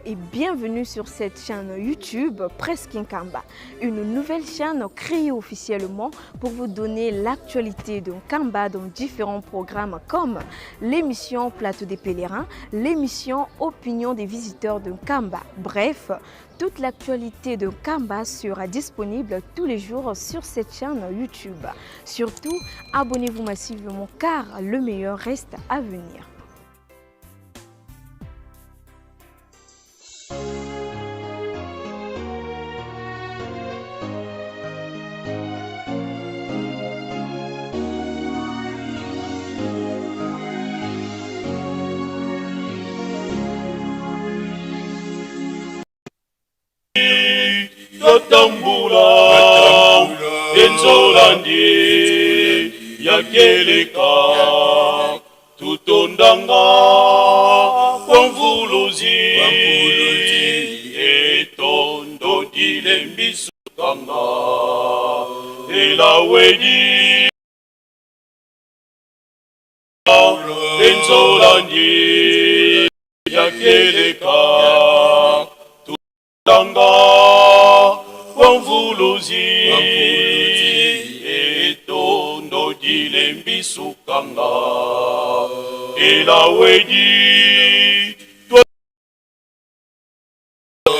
Et bienvenue sur cette chaîne YouTube Presse Nkamba, une nouvelle chaîne créée officiellement pour vous donner l'actualité de Nkamba dans différents programmes comme l'émission Plateau des pèlerins, l'émission Opinion des visiteurs de Nkamba. Bref, toute l'actualité de Nkamba sera disponible tous les jours sur cette chaîne YouTube. Surtout, abonnez-vous massivement car le meilleur reste à venir. Totambula enzolandi yakeleka tutondanga kwa mvuluzi etondo dilembisukanga elawedi enzolandi yakeleka tutanga kwa mvuluzi etondo dilembisukanga elawedi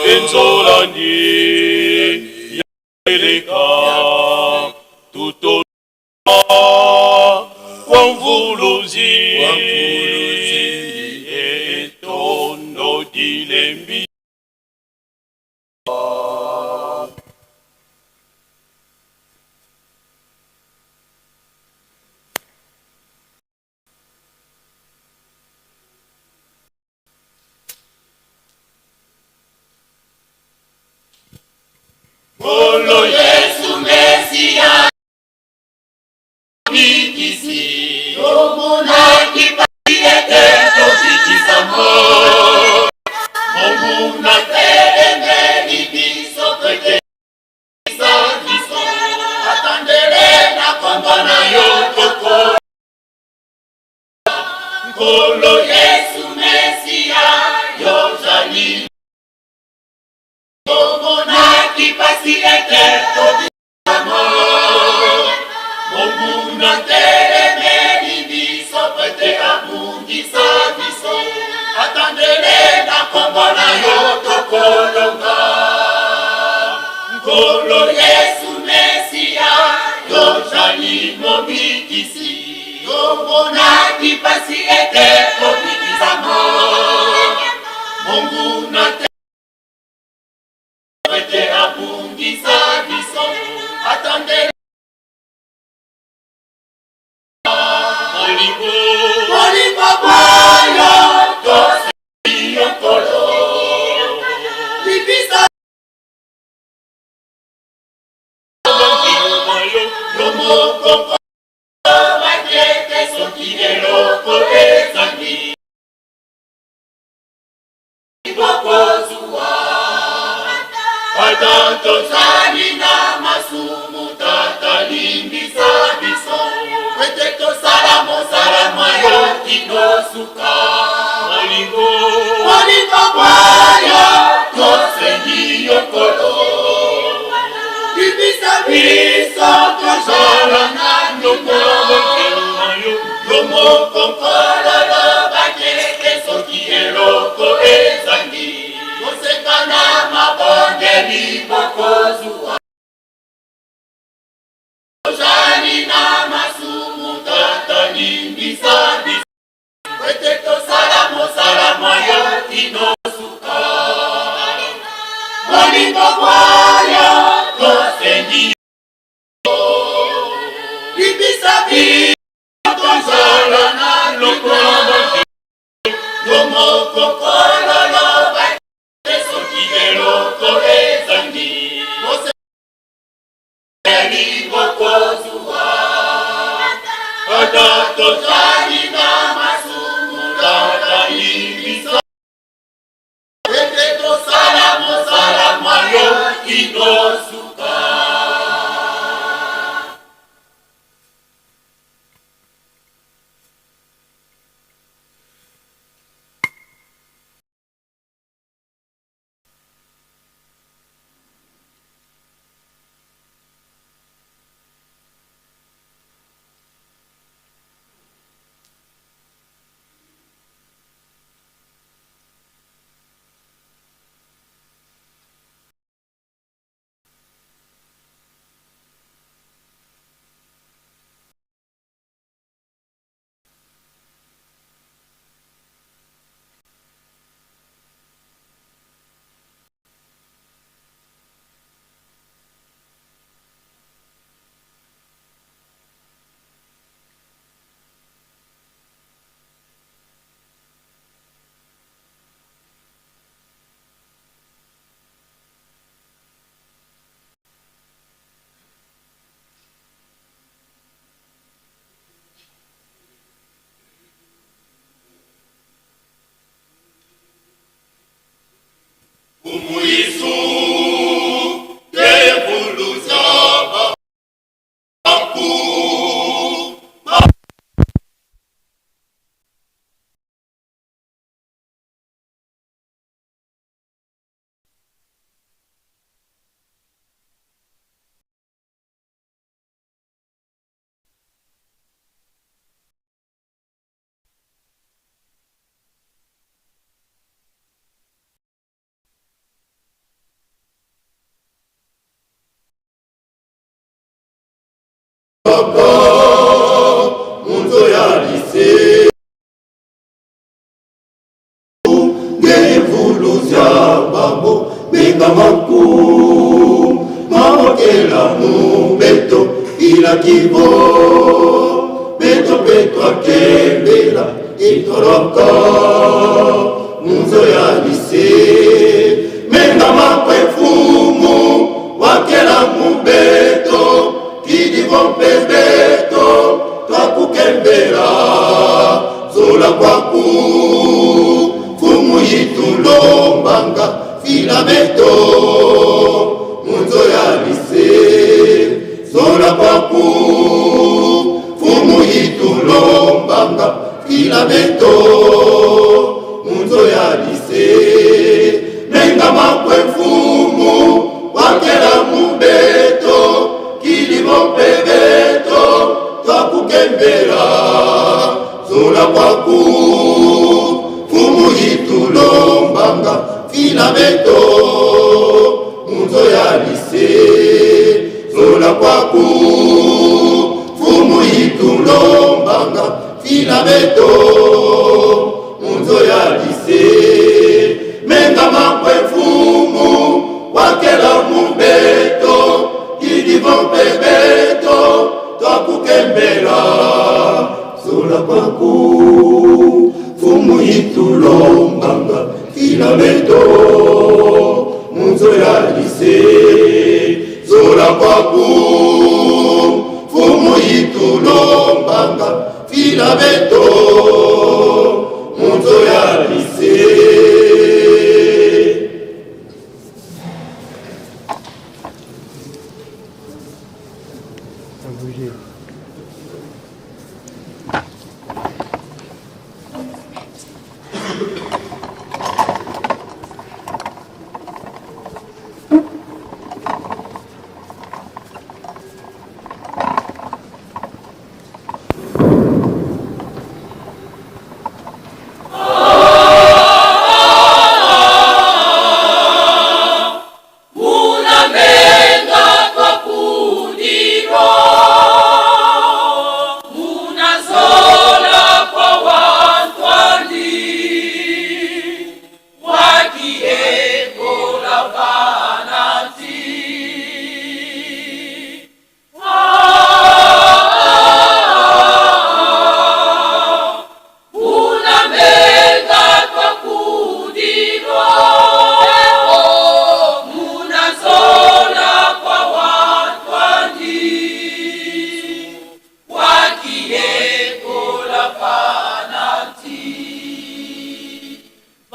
enzolandi yakeleka tuto kwa mvuluzi etondo dilembi. Nkolo Yesu Mesia Mobikisi, tomonaki pasi ete tobikisama. Monguna atelemeli biso po ete abungisa biso, atandele na kombo na yo toko. Nkolo Yesu Mesia, y'ozali. Tomonaki pasi ete tobikisama. Monguna atelemeli biso po ete abungisa biso, atandele na kombo na yo tokolonga. Nkolo Yesu Mesia, y'ozali Mobikisi. Tomonaki pasi ete tobikisama. Monguna ete abungisa biso, atandele bolingo, bolingo bwa yo tosengi yo Nkolo, limbisa yo moko bakete soki eloko ezangi bokozua ata tozali na masumu tata limbisa biso ete tosala mosala mwa yo kino suka bolingo bolingo bwa yo tosengi yo nkolo limbisa biso tozala na yo moko nkolo lobaki ete soki eloko ezangi koseka na mabondeli bokozua tozali na masumu tata limbisa biso ete tosala mosala mwa yo kino suka bolingo bwa yo tosengi limbisa biso tozala na lokola yo moko nkolo loba te soki eloko ezangi moseli bokozwa ata tozali na masumu tata limbisa ete tosala mosala mwa yo kino suka.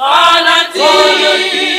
Banati.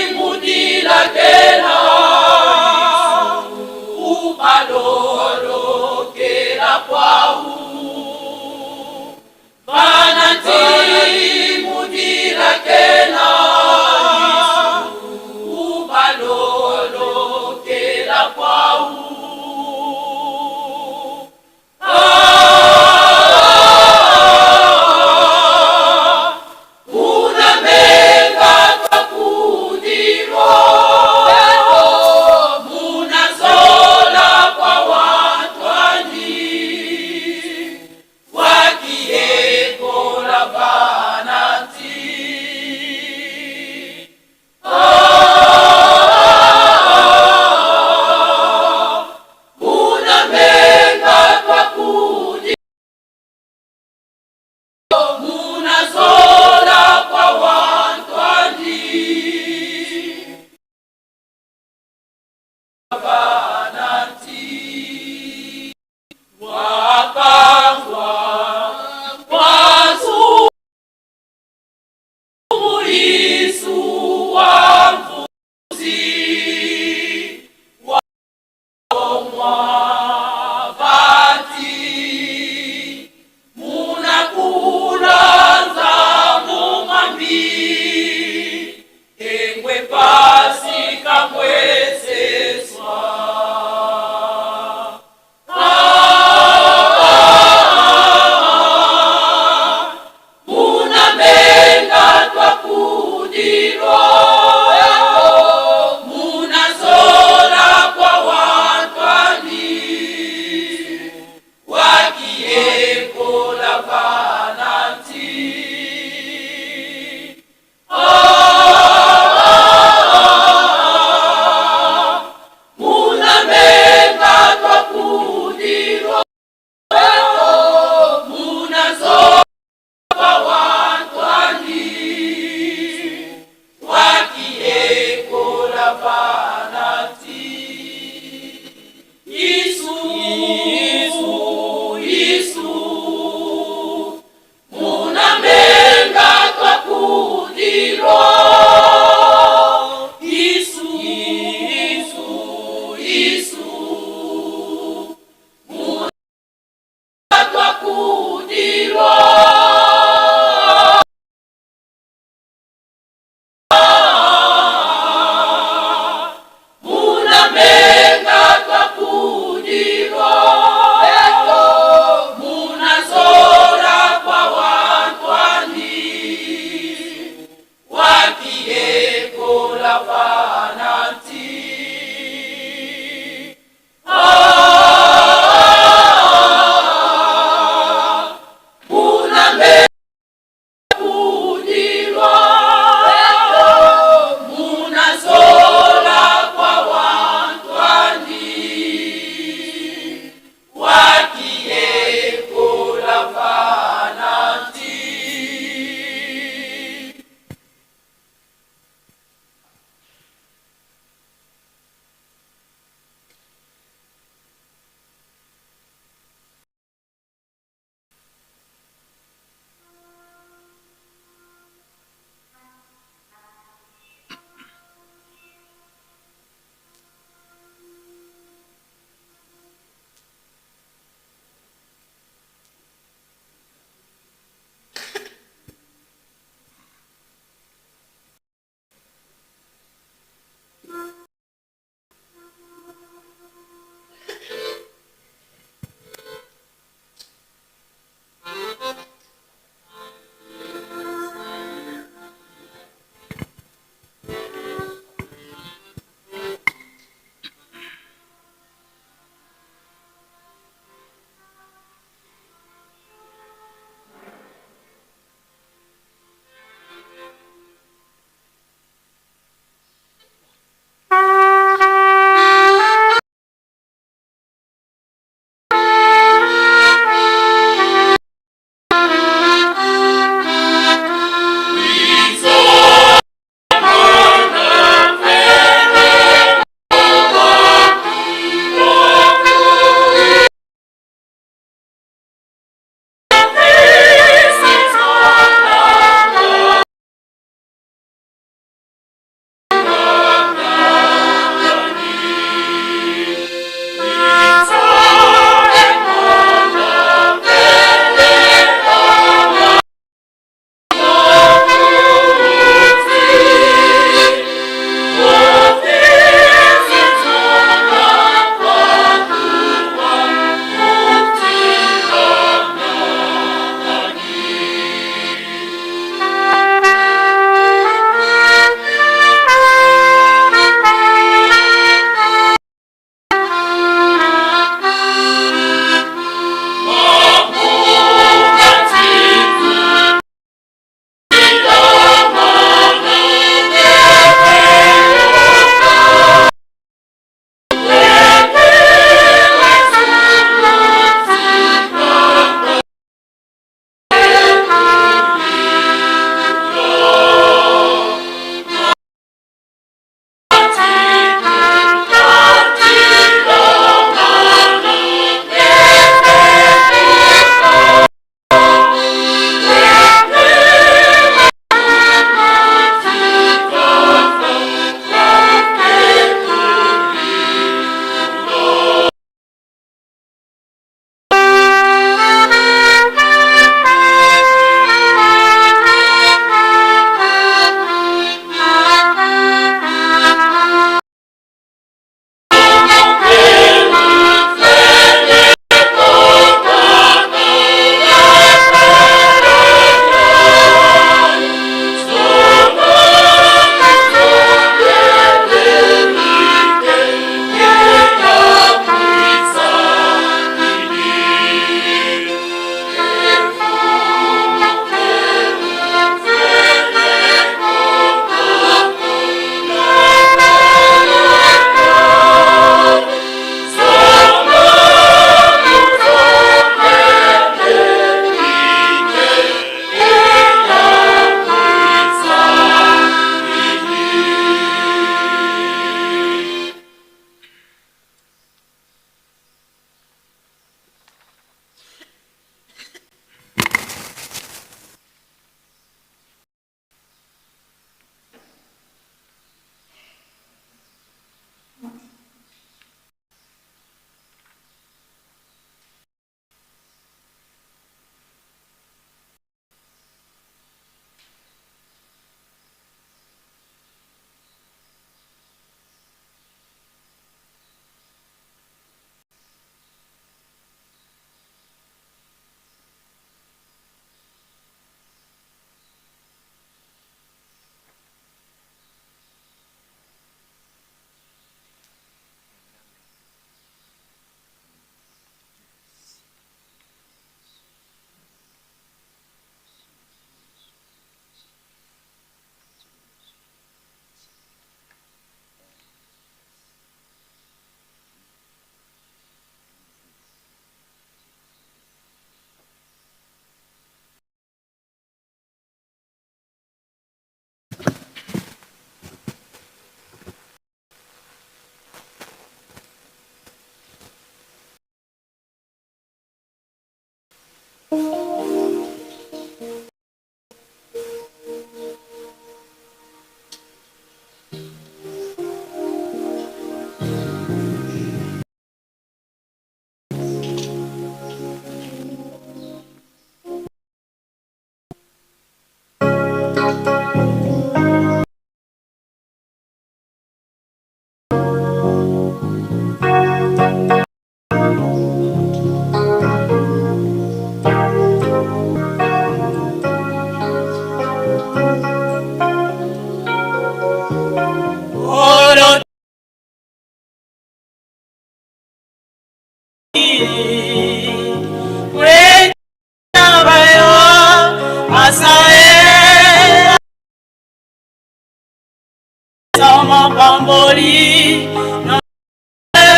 Mapamboli na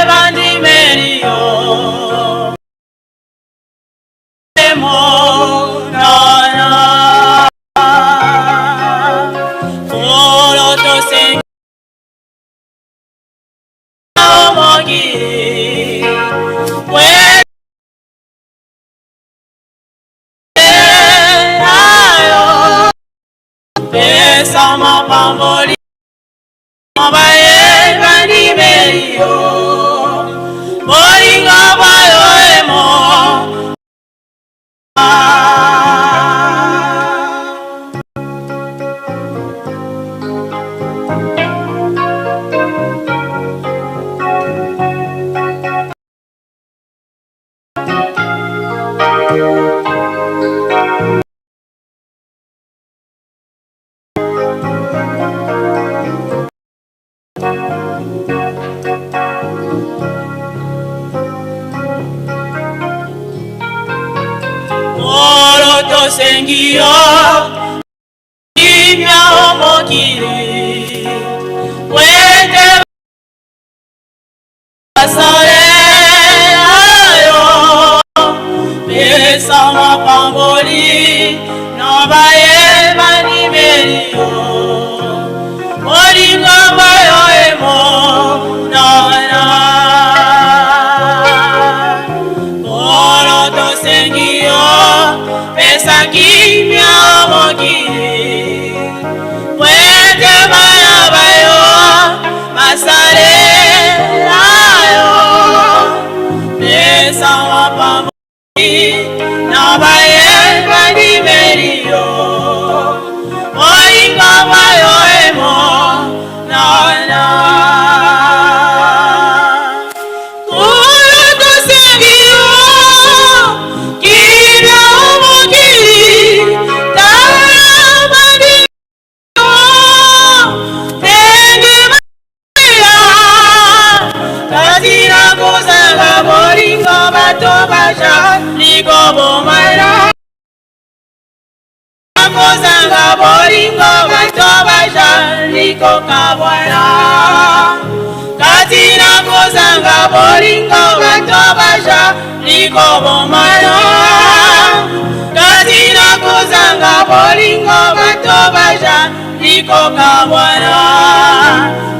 bandimeli yo emonana Nkolo tosengi mokili pesa mapamboli baye bandimeli yo bolingo bwa yo emo. Nkolo tosengi yo kimia o mokili wete basalela yo pesa mapamboli na baye bandimeli yo bolingo bwa yo emonana. Nkolo tosengi yo pesa kimia mokili po ete bana ba yo basalela yo pesa mapamboli na baye bandimeli yo bolingo bwa yo emonana. Nkolo tosengi yo kimia mokili tala bandimi yo ndenge balela kasi na kozanga bolingo bato bazali kobomana kozanga bolingo bato bazali kokabwana kasi na kozanga bolingo bato bazali kobomana kasi na kozanga bolingo bato bazali kokabwana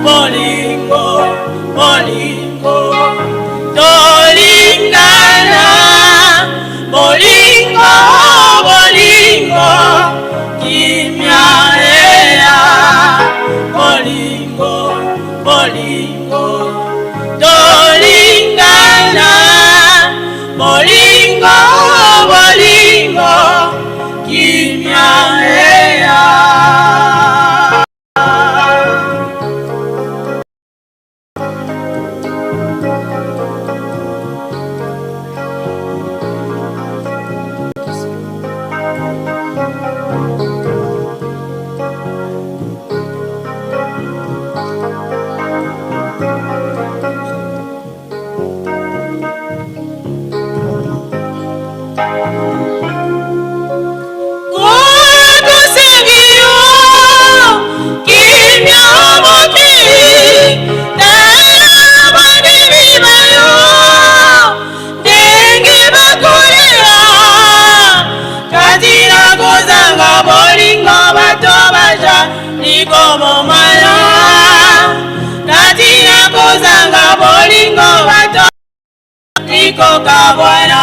bolingo bolingo tolingana bolingo bolingo kimia eya bolingo bolingo tolingana bolingo bolingo kimia eya. Tosengi yo kimia mokili tala bandimi ba yo ndenge bakolela kasi na kozanga bolingo bato bazali kobomana kasi na kozanga bolingo bato bazali kokabwana.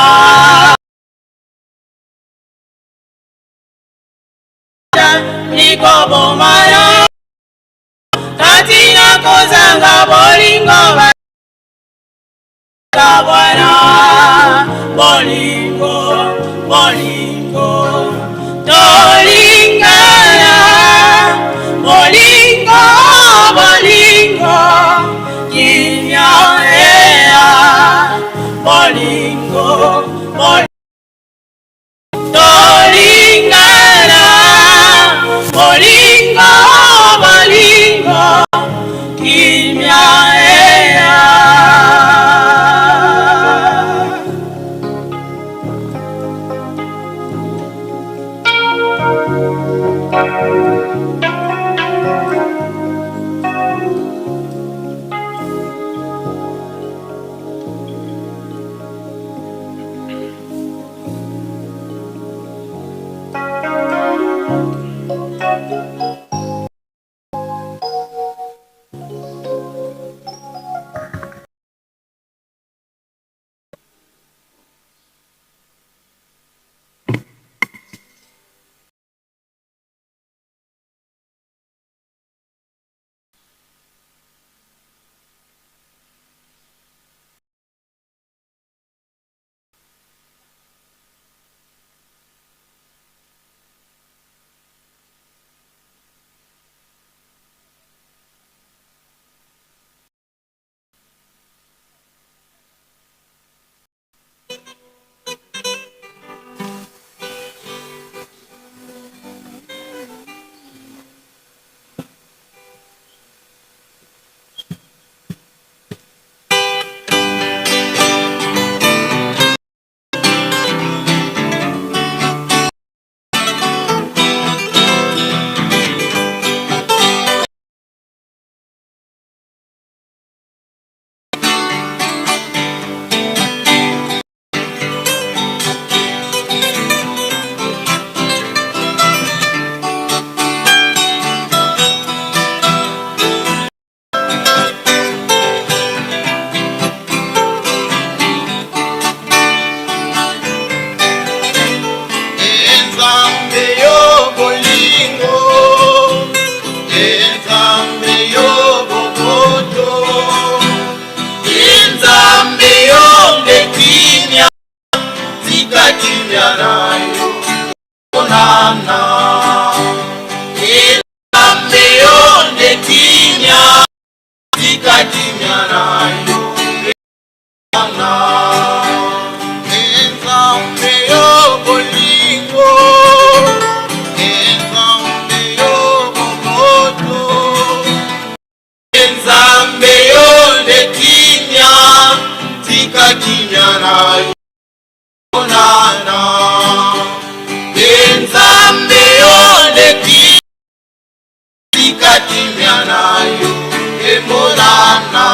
Likobomana kati na kozanga bolingo bakabwana bolingo bolingo tolingana bolingo bolingo kimia eya bolingo bolingo tolingana bolingo bolingo kimia eya. Nzambe yo bolingo, Nzambe yo bomoto, Nzambe yo nde kimia, tika kimia na yo nana. Nzambe yo nde kimia, tika kimia na yo emonana.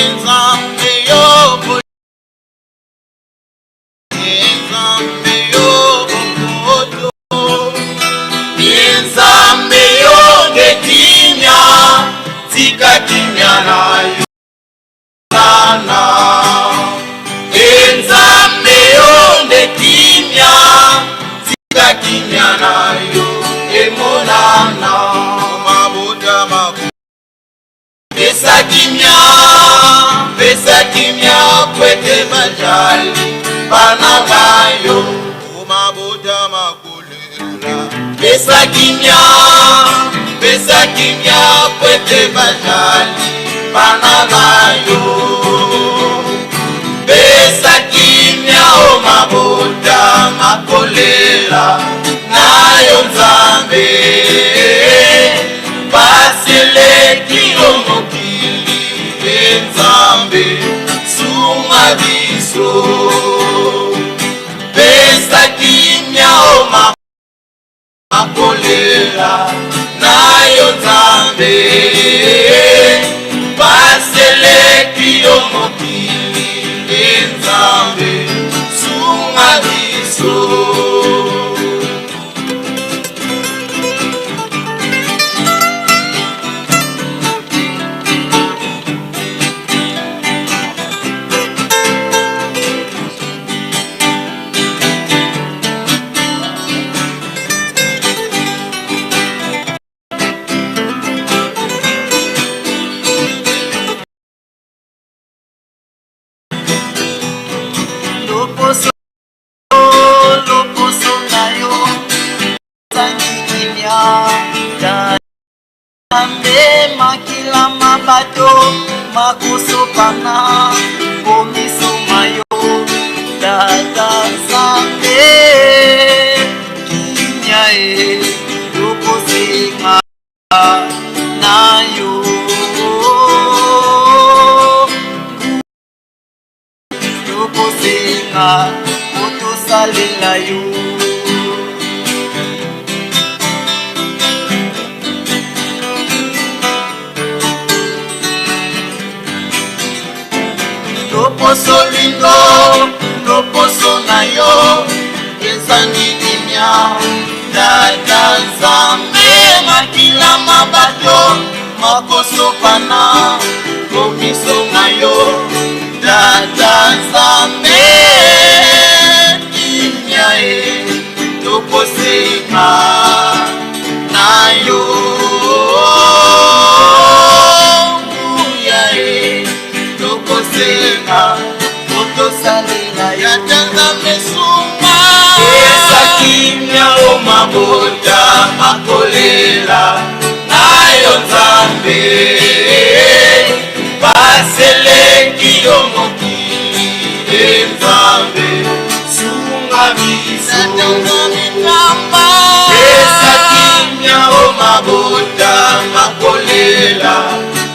Nzambe yo Nzambe yo bomoto, Nzambe yo nde kimia, tika kimia na yo nana. Nzambe yo nde kimia, tika kimia na yo emonana. Mabota mako pesa kimia, pesa kimia pwete bajali bana bayo. Mabota makolela, pesa kimia, pesa kimia pwete bajali bana bayo. Pesa kimia o mabota makolela na yo Nzambe, pasi eleki yo mokili, e Nzambe sunga biso. Pesa kimia o makolela na yo Nzambe, pasi eleki yo mokili, e Nzambe sunga biso. Loposo, loposo na yo ezangi kimia. Nzambe, makila ma bato makosopana komiso ma yo. Tata Nzambe, kimia e tokosenga na yo. Tokosenga po tosalela yo. Loposo lindo, loposo na yo ezangi kimia. Tata Nzambe, makila ma bato makosopana komiso na yo. Tata Nzambe, kimia e tokosenga na yo. Nguya e tokosenga po tosalela yo. Tata Nzambe sunga, pesa kimia o mabota makolela na yo Nzambe, pasi eleki yo mokili, e Nzambe sunga biso. Pesa kimia o mabota makolela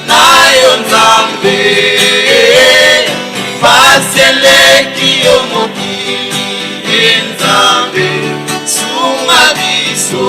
na yo Nzambe, pasi eleki yo mokili, e Nzambe sunga biso.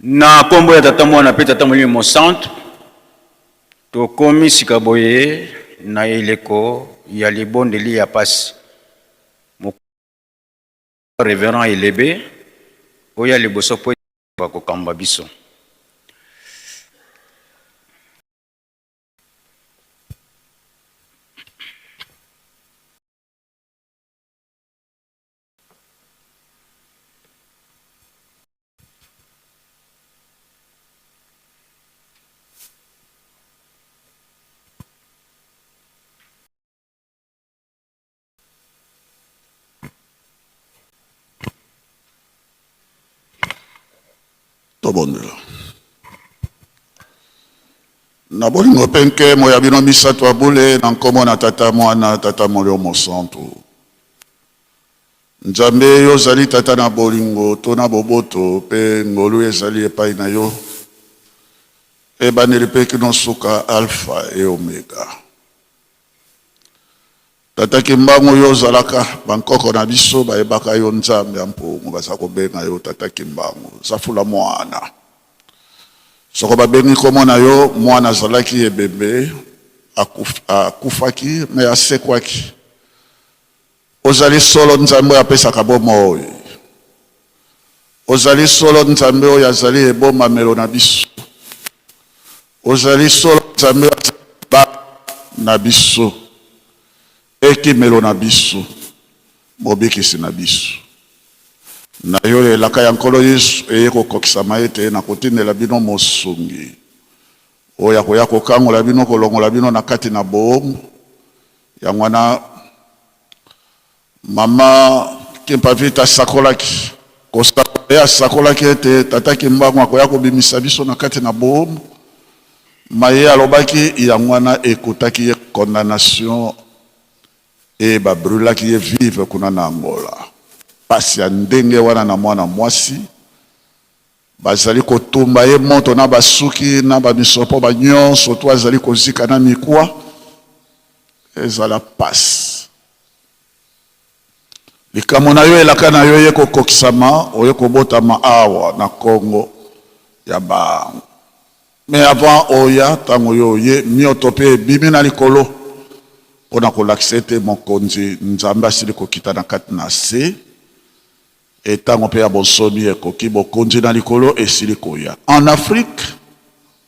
Na nkombo ya Tata, Mwana mpe Tata Molimo Mosantu, tokomi sika boye na eleko ya libondeli ya pasi. Reverend Elebe oya liboso mpo bakokamba biso. Tobondela. Na bolingo mpe nkembo ya bino misato ya bule na nkombo na Tata, Mwana, Tata Molimo Mosantu. Nzambe, yo ozali Tata na bolingo to na boboto mpe ngolu ezali epai na yo, ebandeli mpe kino suka, Alpha et Omega. Tata Kimbangu yo ozalaka ba nkoko na biso bayebaka yo Nzambe ya mpungu baza kobenga yo Tata Kimbangu zafula muana soko babengi kombo na yo muana azalaki ebembe akufaki mais asekwaki ozali solo Nzambe oyo apesaka bomoi ozali solo Nzambe oyo azali ebombamelo na biso ozali solo Nzambe oyo azali ba. na biso, ekimelo na biso, Mobikisi na biso. Na yo elaka ya Nkolo Yesu eye kokokisama ete, Nakotindela bino Mosungi, oyo akoya kokangola bino, kolongola bino na kati na boombo. Yango wana Mama Kimpa Vita asakolaki, kosakola ye asakolaki ete Tata Kimbangu akoya kobimisa biso na kati na boombo. Maye alobaki yango wana ekutaki ye condamnation et ba brulaki ye vive kuna na Angola. Pasi ya ndenge wana na mwana mwasi, bazali kotumba ye moto na basuki na ba misopo ba nyonso to azali kozika na mikuwa, ezala pasi. Likambo na yo, elaka na yo eye kokokisama, oye kobotama awa na Congo ya ba Mais avant oya, tango yo oye, mioto mpe ebimi na likolo mpo na kolakisa ete Mokonzi Nzambe asili kokita na kati na se, et tango mpe ya bonsomi ekoki, bokonzi na likolo esili koya. En Afrique,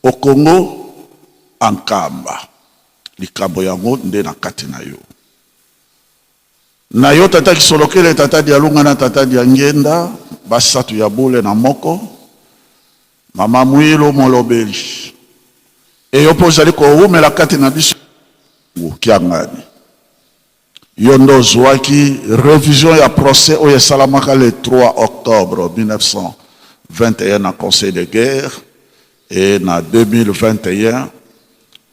au Congo, en Nkamba. Likambo yango nde na kati na yo. Na yo tata Kisolokele, tata Dialunga na tata Diangienda, basatu ya bule na moko, mama Muilu molobeli. E yo mpe ozali kowumela kati na biso Kiangani. Yo nde ozuaki revision ya procès oyo esalamaka le 3 octobre 1921 na conseil de guerre et na 2021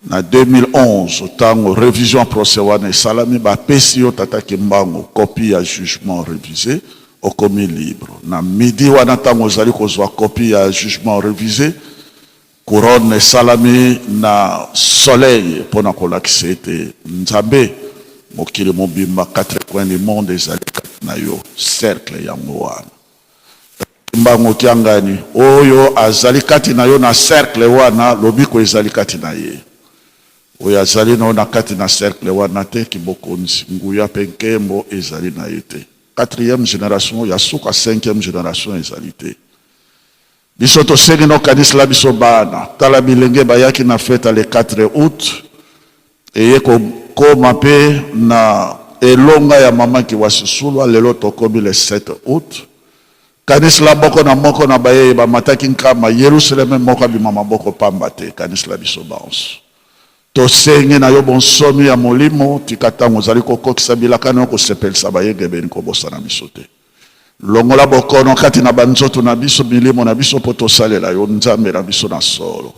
Na 2011, tango revision ya procès wana esalami, bapesi yo Tata Kimbangu copie ya jugement revise, okomi libre. Na midi wana tango ozali kozua copie ya jugement revise, couronne esalami na soleil mpo na kolakisa ete Nzambe, mokili mobimba, quatre coins du monde ezali kati na yo, cercle yango wana. Kimbangu Kiangani oyo azali kati na yo na cercle wana lobiko ezali kati na ye. Oyo azali na yo na kati na cercle wana te kibokonzi, nguya pe nkembo ezali na ye te. Quatrième generation ya suka cinquième generation ezali te. Biso tosengi na okanisela biso bana. Tala bilenge bayaki na fete le 4 août eye kokoma pe na elonga ya mama Kiwasisulwa lelo tokomi le 7 août. Kanisela moko na moko na bayeye bamataki nkama Yelusaleme moko abima maboko pamba te. Kanisela biso banso. Tosengi na yo bonsomi ya molimo, tika tango ozali kokokisa bilaka na yo kosepelisa bayengebeni kobosana biso te. Longola bokono kati na banzoto na biso, milimo na biso, mpo tosalela yo Nzambe na biso na solo.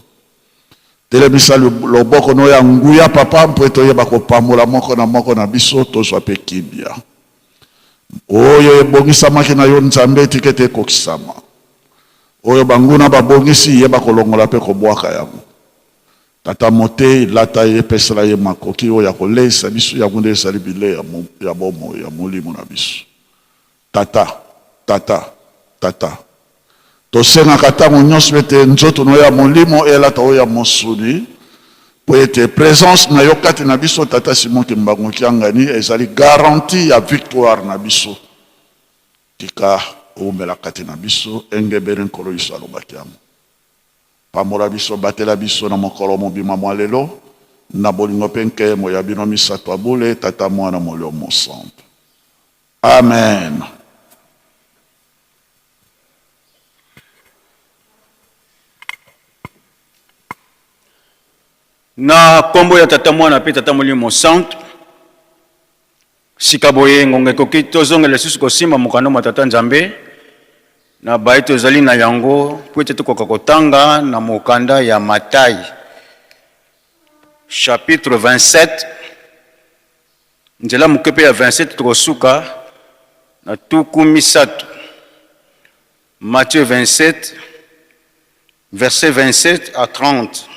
Telemisa loboko no ya nguya, Papa, mpo ete oyeba kopambola moko na moko na biso, tozwa mpe kimia. Oyo ebongisamaki na yo, Nzambe, tika ete ekokisama. Oyo banguna babongisi, yeba kolongola mpe kobwaka yango. Tata moteyi, lata ye, pesela ye makoki oyo ya koleisa biso, yango nde ezali bilei ya bomoi ya molimo na biso. Tata, Tata, Tata, tosengaka ntango nyonso ete nzoto na yo ya molimo elata oyo ya mosuni, mpo ete presence na yo kati na biso, Tata Simon Kimbangu Kiangani, ezali garantie ya victoire na biso. Tika owumela kati na biso, engebene Nkolo Yesu alobaki yango. Pambola biso, batela biso na mokolo mobima mwa lelo, na bolingo mpe nkembo ya bino misato ya bule, Tata, Mwana, Molimo Mosantu. Amen. Na nkombo ya Tata, Mwana mpe Tata Molimo Mosantu, sika boye ngonga ekoki tozongela lisusu kosimba mokanda mwa Tata Nzambe na baye tozali na yango mpo ete tokoka kotanga na mokanda ya Matai chapitre 27 Nzela moke mpe ya 27 tokosuka na 30. Matthieu 27 verset 27 à 30.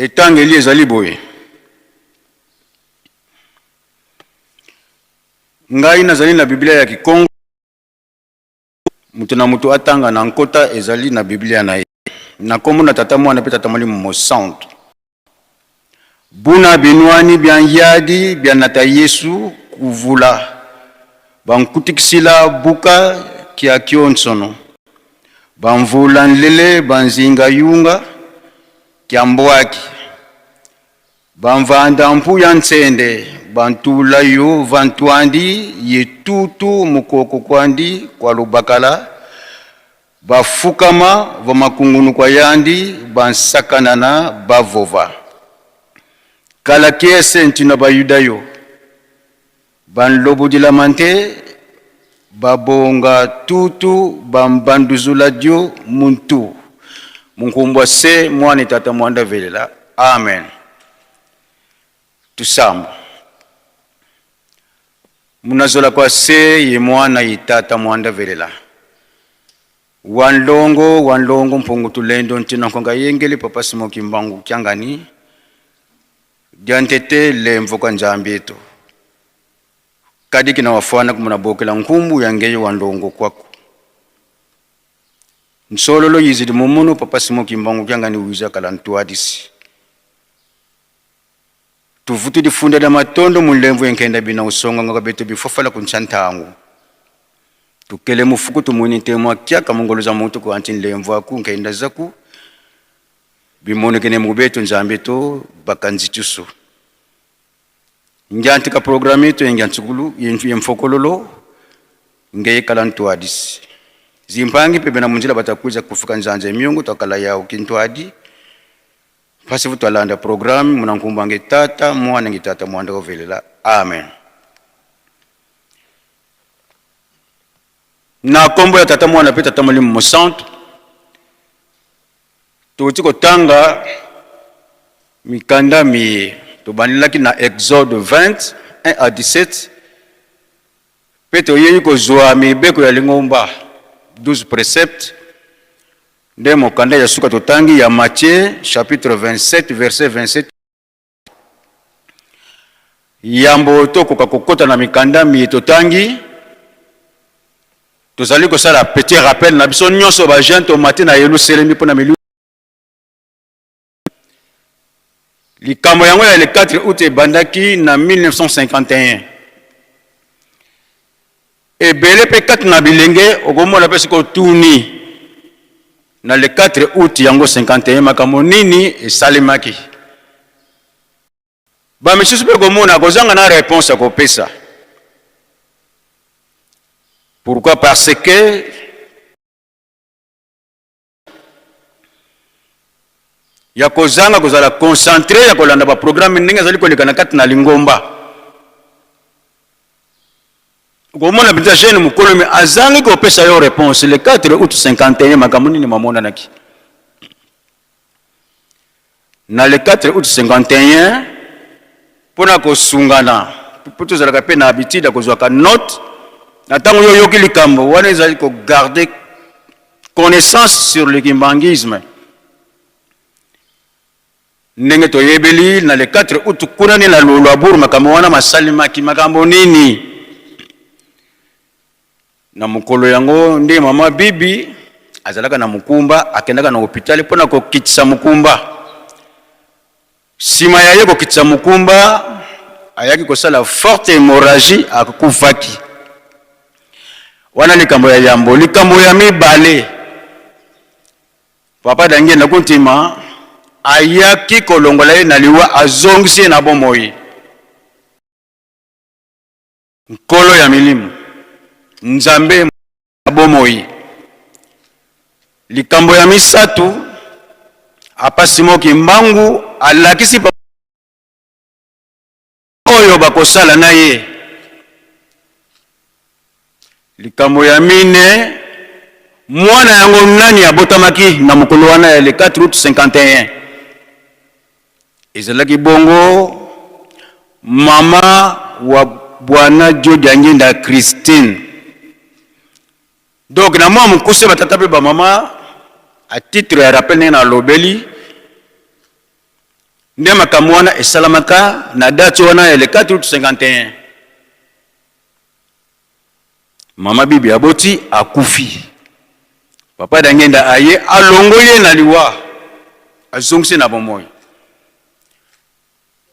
Etangeli ezali boye: Ngai nazali na Biblia ya Kikongo, moto na moto atanga na nkota ezali na Biblia na ye. Na nkombo na Tata, Mwana mpe Tata Molimo Mosantu. Buna binwani bia nyadi bia nata Yesu kuvula bankutikisila buka kia kyonsono banvula nlele banzinga yunga kia mbwaki banvanda mpuya ntsende bantula yo vantwandi yetutu mukoko kwandi kwa lubakala bafukama vamakungunu kwa yandi bansakanana bavova kala kiese ntina bayudayo banlobudilama nte babonga tutu bambanduzula dio muntu munkumbwa se mwana tata mwanda velela amen. Tusamba munazola kwa se ye mwana ye tata mwanda velela wanlongo wanlongo mpungu tulendo ntina nkonga yengeli papa Simon Kimbangu kiangani diantete lemvo kwa nzambi etu kadiki na wafwana kumuna bokela nkumbu ya ngeyo wanlongo kwaku nsololo yizidi mumuno papa Simon Kimbangu kiangani wiza kala ntuadisi tuvutu difunda da matondo mulemvu yenkenda bina usonga ngaka betu bifofala kunchantangu tukele mufuku tumwini ntemwa kyaka mungolo za muntu ku anti nlemvu aku nkenda zaku bimonekene mubetu nzambi to bakanzitusu njantika programme to yenjantsukulu yemfokololo ngeye kala ntuadisi zimpangi pe bena munjila batakuza kufika nzanza emyongo twakala yawo kintwadi pasi futwalanda programme munankumba nge tata mwana nge tata mwanda kovelela amen. Na kombo ya tata mwana pe tata molimo mosantu toti kotanga mikanda miye tobandelaki na Exode 20 1 à 17 pe toyeyi kozwa mibeko ya lingomba 12 préceptes nde mokanda ya suka totangi ya Matthieu chapitre 27 verset 27 yambo tokoka kokota na mikanda miye totangi tozali kosala petit rappel na biso nyonso ba jeune tomati na Yelusalemi mpona milu likambo yango ya le 4 août ebandaki na 1951 ebele mpe kati na bilenge okomona mpe soki otuni na le 4 août yango 51 makambo nini esalemaki bamisusu mpe komona kozanga na réponse ya kopesa. Pourquoi? Parce que ya kozanga kozala concentré ya kolanda ba programme ndenge azali koleka na kati na lingomba. Okomona mpenza jeune mokolo me azangi kopesa yo réponse le 4 août 51 makambo nini mamonanaki na le 4 août 51 mpona kosungana mpo tozalaka mpe na habitude ya kozwaka note na ntango yo oyoki likambo wana ezali kogarder connaissance sur le kimbanguisme ndenge toyebeli na le 4 août kuna nde na Luluabourg makambo wana masalemaki makambo nini na mokolo yango nde mama Bibi azalaka na mokumba akendaka na hôpital mpona kokitisa mokumba nsima ya ye kokitisa mokumba ayaki kosala forte hémorragie akufaki wana likambo ya yambo. Likambo ya mibale, papa Dangenda Kuntima ayaki kolongola ye na liwa azongisi ye na bomoi. Nkolo ya milimo Nzambe ya bomoi. Likambo ya misato, apa Simon Kimbangu alakisi oyo bakosala na ye. Likambo ya mine, mwana yango nani abotamaki na mokolo wana ya le 4 août 51 ezalaki bongo mama wa bwana Dio Diangienda Christine. Donc na mwa mokuse batata mpe bamama, a titre ya rappel ndenge nalobeli nde makambo wana esalamaka na date wana ya le 4 août 51. Mama Bibi aboti akufi, papa Diangienda aye alongoli ye na liwa azongisi na bomoi.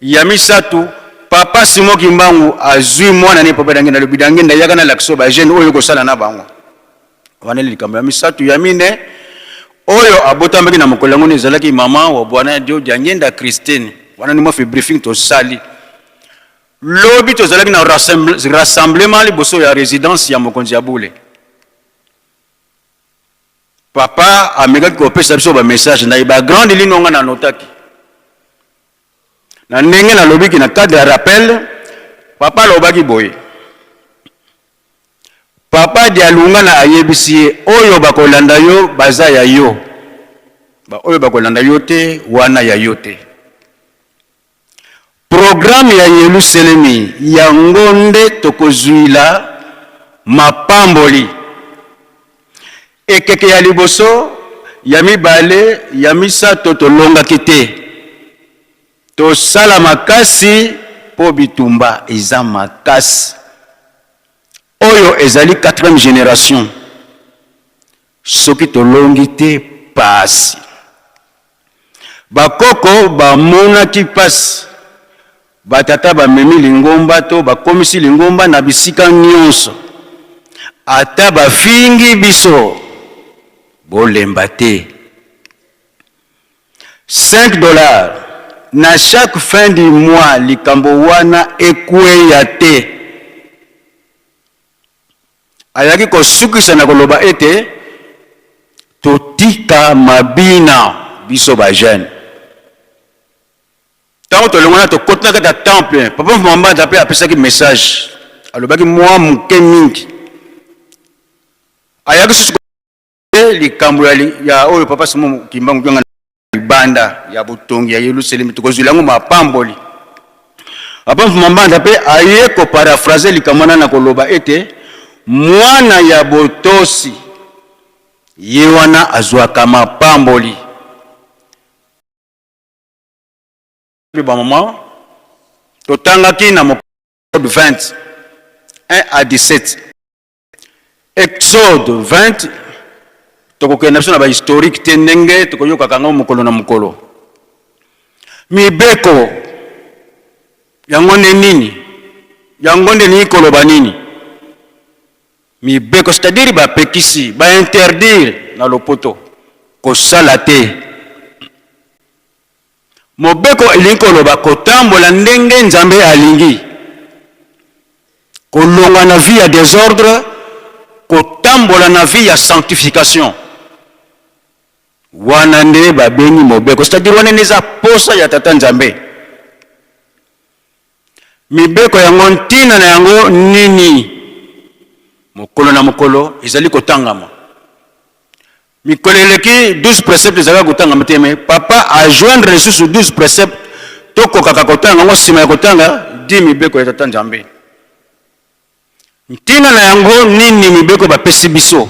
Ya misatu, Papa Simon Kimbangu azui mwana ne Papa Diangienda alobi Diangienda yaka nalakisa yo ba jeunes oyo okosala na bango. Wana likambo ya misatu. Ya mine, oyo abotamaki na mokolo yango nde ezalaki mama wa Bwana Dio Diangienda Christine. Wana nde mwa fi briefing tosali. Lobi tozalaki na rassemblement liboso ya residence ya mokonzi ya bule. Papa amekaki kopesa biso ba message na ye ba grande ligne oyo nga na notaki. Na ndenge nalobiki na cadre ya rappel, papa alobaki boye. Papa Dialungana ayebisi ye oyo bakolanda yo baza ya yo, ba oyo bakolanda yo te wana ya yo te. Programme ya Yeluselemi yango nde tokozuila mapamboli. Ekeke ya liboso, ya mibale, ya misato tolongaki te. Tosala makasi mpo bitumba eza makasi. Oyo ezali quatrième generation. Soki tolongi te pasi. Bakoko bamonaki pasi. Ba tata bamemi lingomba to bakomisi lingomba na bisika nionso. Ata bafingi biso, bolemba te. $5 na chaque fin du mois likambo wana ekweya te. Ayaki kosukisa na koloba ete, Totika mabina biso ba jeunes. Tango tolongwe wana tokoti na kati ya temple, Papa Mfuma Mbanza pe apesaki message, alobaki mua moke mingi. Ayaki susu likambo ya, ya oyo Papa Simon Kimbangu Kiangani libanda ya botongi ya Yelusalemi, tokozwila yango mapamboli. Papa Mfuma Mbanza pe aye ko paraphraser likambo wana na koloba ete mwana ya botosi ye wana azwaka mapamboli. Ba maman totangaki na Exode 20 1 à 17. Exode 20 tokokende na biso na ba historique te ndenge tokoyokaka yango mokolo na mokolo. Mibeko yango nde nini? Yango nde elingi koloba nini? Mibeko c'est-à-dire bapekisi, ba interdire na lopoto kosala te. Mobeko elingi koloba kotambola ndenge Nzambe alingi, kolongwa na vie ya desordre, kotambola na vie ya sanctification. Wana nde babengi mobeko, c'est-à-dire wana nde eza posa ya Tata Nzambe. Mibeko yango ntina na yango nini? Mokolo na mokolo ezali kotangama. Mikolo eleki 12 preceptes ezalaka kotangama te mais papa a joindre lisusu 12 preceptes tokokaka kotanga yango nsima ya kotanga 10 mibeko ya Tata Nzambe. Ntina na yango nini mibeko bapesi biso?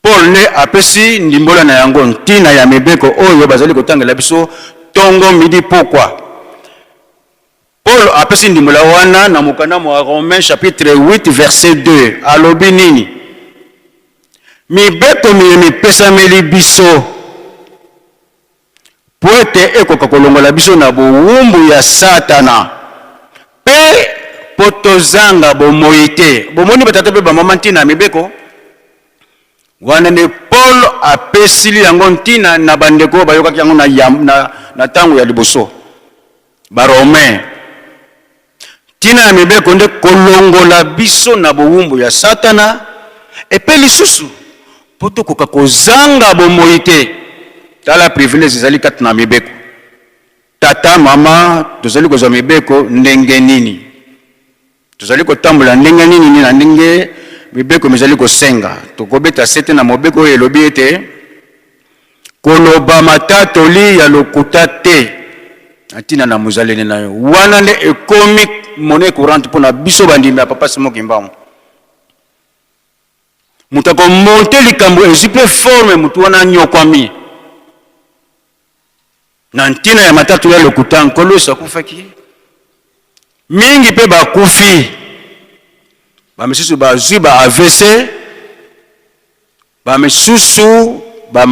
Paul nde apesi ndimbola na yango, ntina ya mibeko oyo bazali kotangela biso tongo, midi, pokwa. Paul apesi ndimbola wana na mokanda mwa Romains chapitre 8 verset 2. Alobi nini? Mibeko miye mipesameli biso mpo ete ekoka kolongola biso na bowumbu ya Satana mpe mpo tozanga bomoi te. Bomoni batata mpe bamama ntina ya mibeko wana? Nde Paul apesili yango ntina na bandeko oyo bayokaki yango na, na, na ntango ya liboso, Ba-Romain. Ntina ya mibeko nde kolongola biso na bowumbu ya Satana, epe lisusu mpo tokoka kozanga bomoi te. Tala privilege ezali kati na mibeko. Tata, mama, tozali kozwa mibeko ndenge nini? Tozali kotambola ndenge nini na ndenge mibeko mizali kosenga? Tokobeta sete na mobeko oyo elobi ete koloba matatoli ya lokuta te na ntina na mozaleli na yo. Wana nde ekomi monnaie courante mpo na biso bandimi ya Papa Simon Kimbangu. Moto akomonte likambo ezwi mpe forme, moto wana anyokwami na ntina ya matatoli ya lokuta. Nkolo Yesu akufaki, mingi mpe bakufi, bamisusu bazwi ba AVC, Ba misusu ba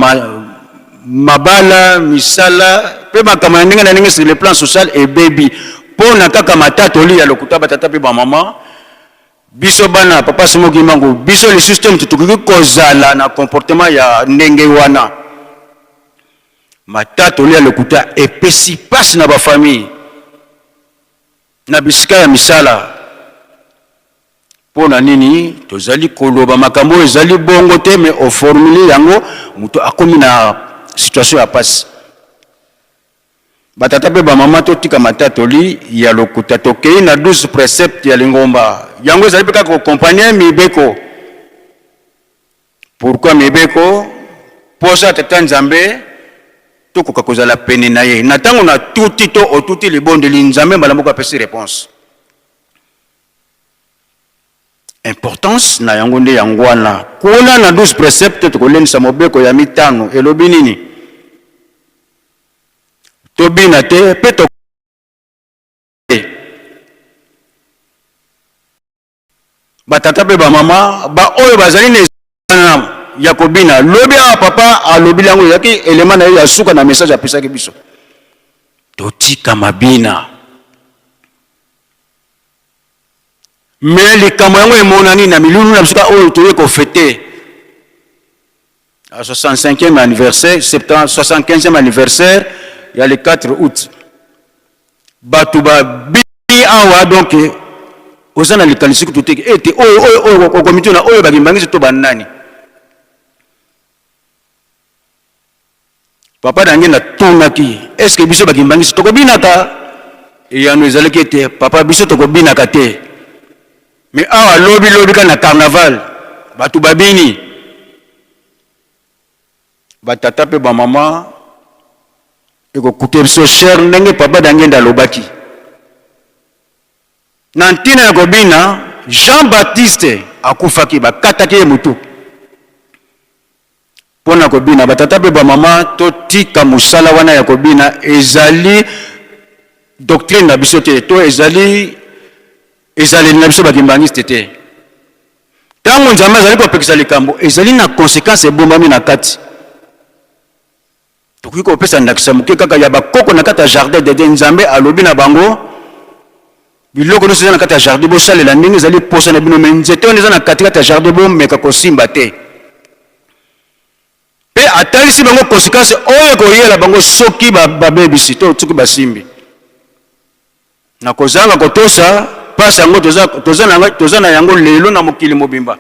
mabala, misala. Mpe makambo ya ndenge na ndenge sur le plan social ebebi mpo na kaka matatoli ya lokuta. Batata mpe bamama, biso bana Papa Simon Kimbangu, biso lisusu te moto tokoki kozala na comportement ya ndenge wana. Matatoli ya lokuta epesi mpasi na bafamille, na bisika ya misala. Mpo na nini tozali koloba makambo oyo ezali bongo te, me oformule yango, moto akomi na situation ya pasi? Batata mpe bamama, totika matatoli ya lokuta. Tokei na 12 précepte ya lingomba. Yango ezali mpe kaka kokompagne mibeko. Pourquoi mibeko? Posa ya Tata Nzambe, tokoka kozala pene na ye. Na ntango natuti to otuti libondeli, Nzambe mbala moko apesi réponse. Importance na yango nde yango wana. Kuna na 12 précepte, tokolendisa mobeko ya mitano. Elobi nini? Tobina te mpe to batata mpe bamama baoyo bazali na ya kobina. Lobi awa papa alobi yango, ezalaki elema na ye ya suka na message apesaki biso: totika mabina. Me likambo yango emonani na milulu na biso oyo toye kofete 65e anniversaire, 75e anniversaire ya le 4 août. Bato babini awa, donc oza na likanisi kutu te ete oyo oyo oyo okomituna oyo bakimbangisi to banani. Papa na nge natunaki: "Est-ce biso bakimbangisi tokobinaka?" Eyano ezalaki ete: "Papa, biso tokobinaka te." Me awa lobi lobi kaka na carnaval bato babini. Batata mpe bamama, ekokute biso cher ndenge papa Dangenda alobaki na ntina ya kobina. Jean Baptiste akufaki, bakataki ye motu mpo na kobina. Batata mpe bamama, totika mosala wana ya kobina. Ezali doctrine na biso te, to ezali ezaleli na biso bakimbangiste te. Ntango Nzambe azali kopekisa likambo, ezali na conséquence ebombami na kati. Tokoki kopesa ndakisa moke kaka ya bakoko na kati ya jardin d'Eden. Nzambe alobi na bango: "Biloko nyonso eza na kati ya jardin, bosalela ndenge ezali posa na bino, me nzete wana eza na katikati ya jardin, bomeka kosimba te." Mpe atalisi bango conséquence oyo ekoyela bango soki babebisi to soki basimbi na kozanga kotosa. Mpasi yango toza na yango lelo na mokili mobimba.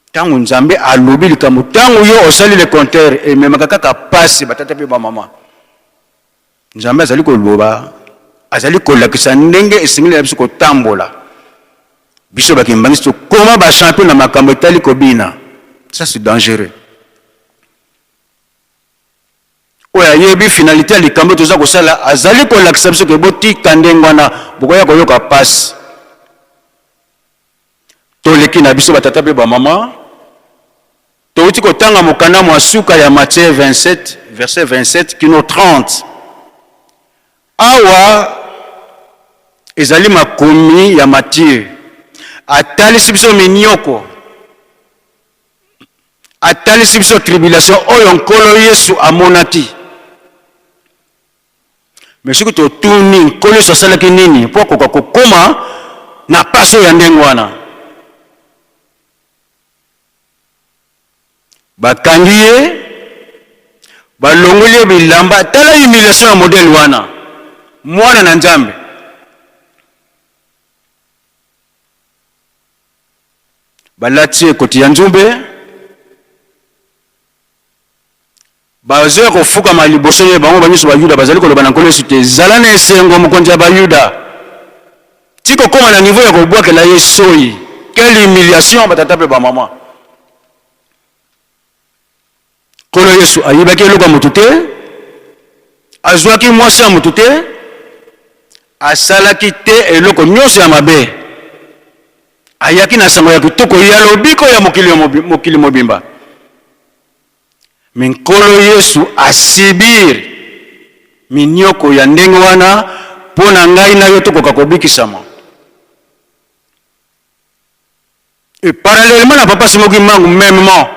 Ntango Nzambe alobi likambo, ntango yo osali le contraire, ememaka kaka pasi. Batata mpe bamama, Nzambe azali koloba, azali kolakisa ndenge esengeli na biso kotambola. Biso bakimbangisi tokoma bachampion na makambo etali kobina. Ça, c'est dangereux. Oyo ayebi finalité ya likambo toza kosala azali kolakisa biso ke botika ndenge wana, bokoya koyoka pasi. Toleki na biso, batata mpe bamama. Touti kotanga mokanda mwa suka ya Matthieu 27, verset 27 kino 30. Awa ezali makomi ya Matthieu. Atalisi biso minioko, atalisi biso tribulation oyo Nkolo Yesu amonaki. Me soki totuni, Nkolo Yesu asalaki nini mpo akoka kokóma na pasi oyo ya ndenge wana? Bakangi ye, balongoli ye bilamba. Tala humiliation ya modèle wana, mwana na Nzambe. Balati ye ekoti ya nzumbe, bazoya kofukama liboso ye. Bango banyonso Bayuda bazali koloba na Nkolo Yesu te: "Zala na esengo, mokonzi ya Bayuda", ti kokóma na niveau ya kobwakela ye soyi. Quelle humiliation, batata mpe bamama! Nkolo Yesu ayibaki eloko ya motu te, azwaki mwasi ya motu te, asalaki te eloko nyonso ya mabe. Ayaki na sango ya kitoko ya lobiko ya mokili mobimba. Me Nkolo Yesu asubir minioko ya ndenge wana mpo na ngai na yo tokoka kobikisama. Et parallèlement na papa Simon Kimbangu, mêmement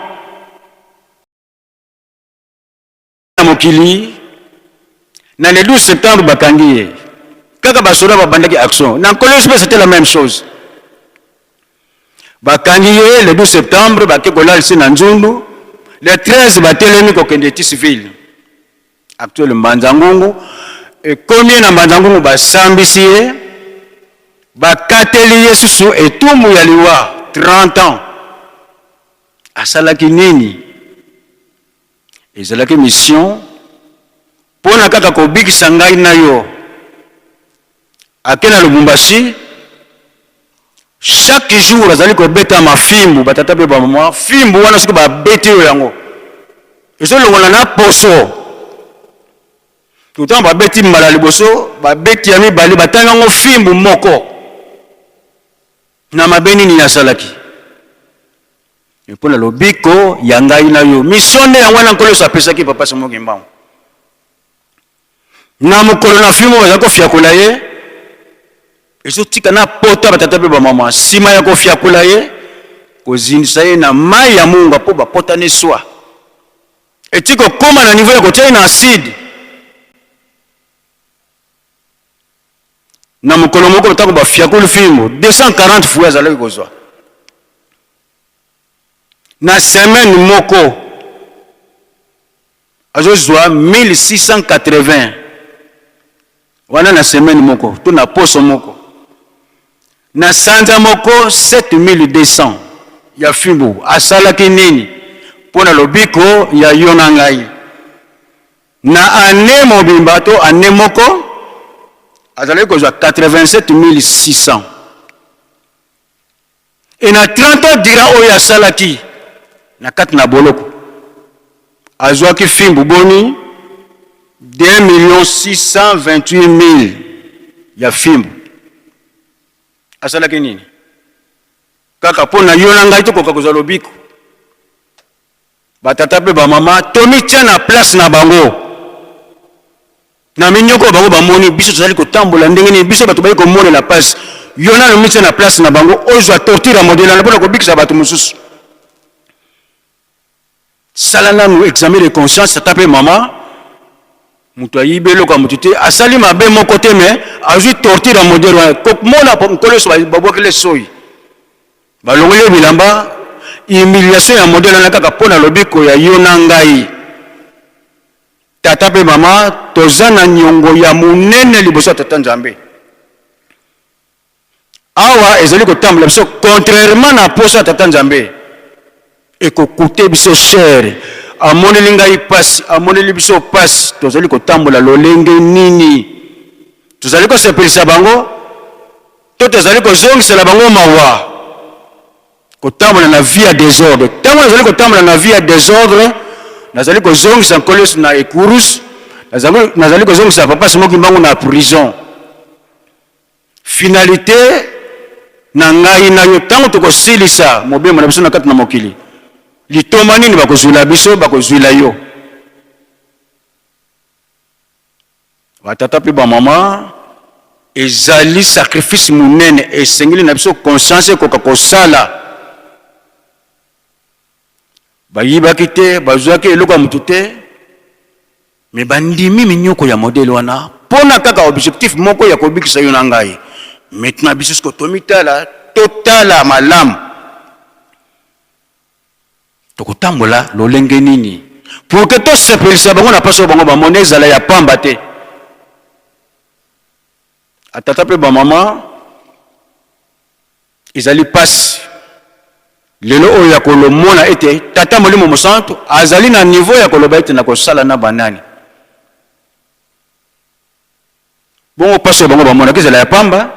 na mokili. Na le 12 septembre bakangi ye. Kaka basoda babandaki action. Na Nkolo mpe c'était la même chose. Bakangi ye le 12 septembre, bake kolalisi na nzundu. Le 13 batelemi kokende Tisville. Actuel Mbanza Ngungu. Ekomi ye na Mbanza Ngungu, basambisi ye, bakateli ye susu etumbu ya liwa 30 ans. Asalaki nini? Ezalaki mission mpo na kaka kobikisa ngai na yo. Ake na Lubumbashi, chaque jour azali kobeta mafimbu, batata mpe bamama. Fimbu wana soki babeti yo yango ezolongola na poso. Ntango babeti mbala liboso, babeti ya mibale, batangi yango fimbu moko. Na mabe nini asalaki? Mpo na lobiko ya ngai na yo. Mission nde yango wana Nkolo Yesu apesaki Papa Simon Kimbangu. Na mokolo na fimbo bazali kofiakola ye, ezotika na pota batata mpe bamama. Nsima ya kofiakola ye, kozindisa ye na mai ya mungwa mpo bapota ne swa eti kokóma na niveau ya kotia ye na acide. Na mokolo moko ntango bafiakoli fimbo 240 fois azalaki kozwa na semaine moko, azozwa 1680 wana na semaine moko to na poso moko, na sanza moko 7200 ya fimbu. Asalaki nini? Mpo na lobiko ya yo na ngai. Na année mobimba to année moko azalaki kozwa 87600. E na 30 ans durant oyo asalaki na kati na boloko, azwaki fimbu boni? 2 628 000 ya fimbu. Asalaki nini? Kaka mpo na yo na ngai tokoka kozwa lobiko. Batata mpe bamama, tomitia na place na bango. Na minyoko bango bamoni, biso tozali kotambola ndenge nini? Biso bato bayi komonela mpasi. Yo nano mitia na place na bango, ozwa torture ya modele wana mpona kobikisa bato mosusu. Sala nanu examen de conscience, tata mpe mama. Moto ayibi eloko ya moto te, asali mabe moko te, mais azwi torture ya modele wana. Komona Nkolo Yesu babwakeli soyi, balongoli ye bilamba, humiliation ya modele wana kaka mpo na lobiko ya yo na ngai. Tata mpe mama, toza na niongo ya monene liboso ya Tata Nzambe. Awa ezali kotambola biso contrairement na posa ya Tata Nzambe, ekokute biso cher. Amoneli ngai pasi, amoneli biso pasi. Tozali kotambola lolenge nini? Tozali kosepelisa bango to tozali kozongisela bango mawa? Kotambola na vie ya desordre. Ntango nazali kotambola na vie ya desordre, nazali kozongisa Nkolo Yesu na ekuruse, nazali kozongisa Papa Simon Kimbangu na prison. Finalité na ngai na yo, ntango tokosilisa mobembo na biso na kati na mokili, litomba nini bakozwila biso, bakozwila yo? Batata mpe bamama, ezali sacrifice monene esengeli na biso conscience ekoka kosala. Bayibaki te, bazwaki eloko ya motu te, me bandimi minyoko ya modele wana mpona kaka objectif moko ya kobikisa yo na ngai. Maintenant biso siko tomitala, totala malamu tokotambola lolenge nini pour que tosepelisa bango na mpasi oyo bango bamoni ezala ya pamba te. Atata mpe bamama, ezali mpasi lelo oyo ya kolomona ete Tata Molimo Mosantu azali na niveau ya koloba ete nakosala na banani. Bongo mpasi oyo bango bamonaki ezala ya pamba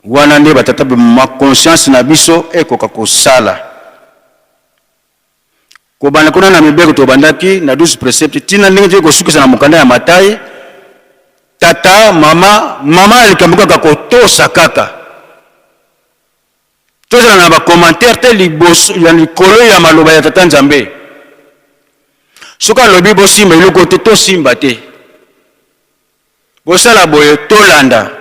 wana nde batata ma conscience na biso ekoka kosala. Kobanda kuna na mibeko tobandaki na 12 precepte tina ndenge toyei kosukisa na mokanda ya Matai. Tata, mama, mama ya likambo kaka kotosa kaka. Tozala na bacommentaire te liboso ya likolo ya maloba ya Tata Nzambe. Soki alobi bosimba eloko te, tosimba te. Bosala boye, tolanda.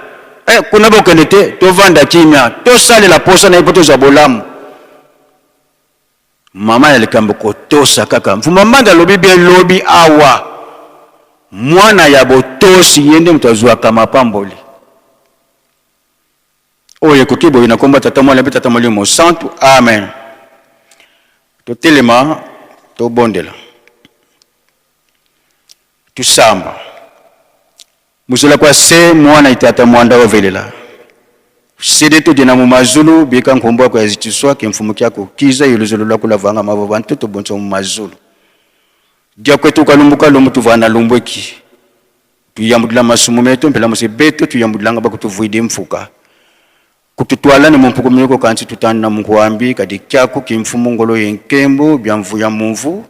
Eh, kuna bokende te, tovanda kimia, tosalela posa na ye mpo tozwa bolamu. Mama ya likambo kotosa kaka. Mfuma Mbanda alobi bien lobi awa. Mwana ya botosi ye nde moto azwaka mapamboli. Oyo ekoki boye na kombo ya Tata Mwana mpe Tata Molimo Mosantu. Amen. Totelema tobondela. Tusamba. Muzela kwa se mwana itata mwanda wavelela. Sede tudina mu mazulu bika nkumbu ako yazitiswa ke mfumu kya kukiza yuluzulu lwa kulavanga mavo bantu tubonso mu mazulu. Dia kwetu kalumbu kalumbu tuvana lumbweki. Tuyambudila masumu metu mpela muse betu tuyambudilanga bakutuvuide mfuka. Kututwala ne mumpuku miko kanti tutana munkuambi kadi kyaku kimfumu ngolo yenkembo bya mvuya mumvu.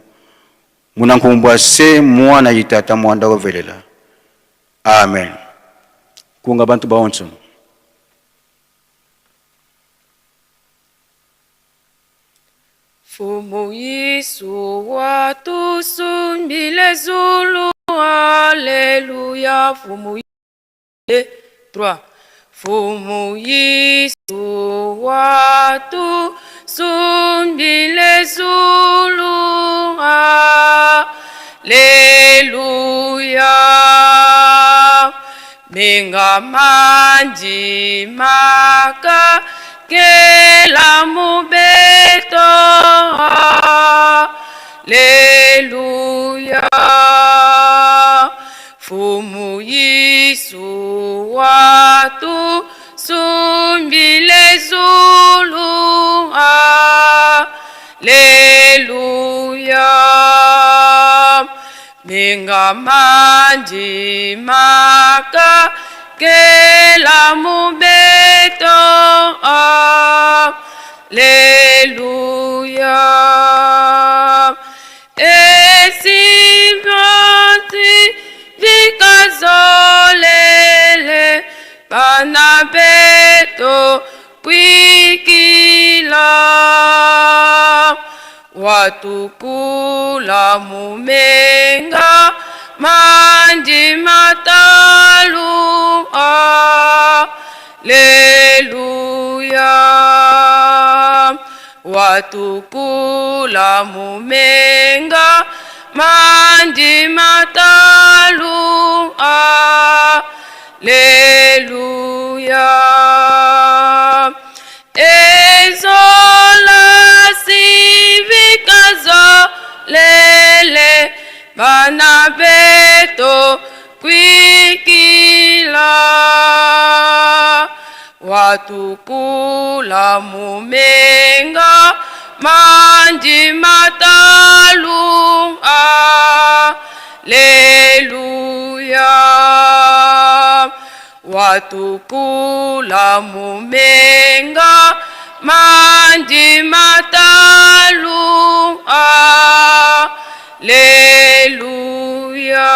Munankumbwa se mwana yitata mwanda wavelela. Amen. Kunga bantu baonso. Mfumu Yesu watusumbile zulu, haleluya. Mfumu 2, 3. Mfumu Yesu watusumbile zulu, haleluya. Minga manji maka kela mubeto, haleluya. Mfumu Yesu watusumbile zulu, haleluya. Minga manji maka kela mubeto, haleluya. Esimati vikazolele bana beto kwikila watukula mumenga mandi matalu, haleluya. Watukula mumenga mandi matalu, haleluya. Ezola sivikazo lele bana beto kwikila watukula mumenga mandi matalu, haleluya. Watukula mumenga mandi matalu, haleluya.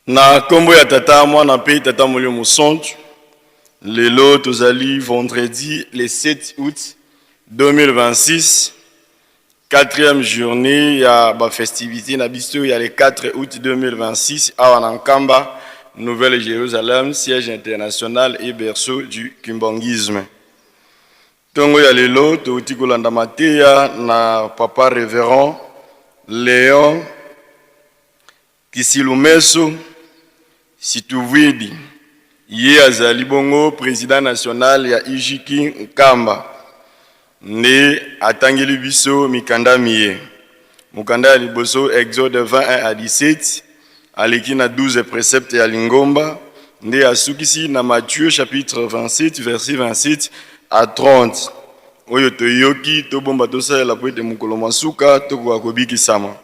Na kombo ya tata mwana mpe tata molimo mosantu, lelo tozali vendredi le 7 août 2026, quatrième journée ya bafestivité na biso ya le 4 août 2026 awa na Nkamba, Nouvelle-Jérusalem, siège international et berceau du kimbanguisme. Ntongo ya lelo touti kolanda mateya na papa révérend Léon Kisilumeso Situvwidi. Ye azali bongo president national ya IJK Nkamba nde atangeli biso mikanda miye. Mokanda ya liboso Exode 20 1 à 17, aleki na 12 preceptes ya lingomba, nde asukisi na Matthieu chapitre 27 verset 27 à 30 oyo toyoki tobomba tosalela mpo ete mokolo mwa suka tokoka kobikisama.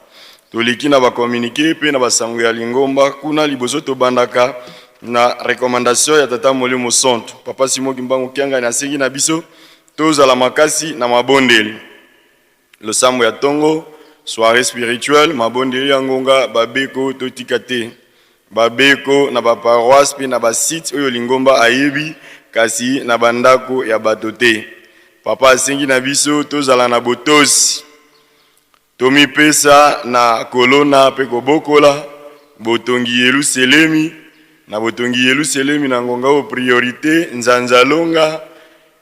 Toleki na ba communique mpe na basango ya lingomba kuna. Liboso tobandaka na recommandation ya Tata Molimo Santu. Papa Simon Kimbangu Kiangani asengi na biso tozala makasi na mabondeli, losambo ya tongo, soirée spirituelle, mabondeli ya ngonga, babeko totika te babeko na baparoisse mpe na basite oyo lingomba ayebi, kasi na bandako ya bato te. Papa asengi na biso tozala na botosi, tomipesa na kolona mpe kobokola botongi Yelusalemi. Na botongi Yelusalemi na ngonga oyo, priorité Nzanzalonga,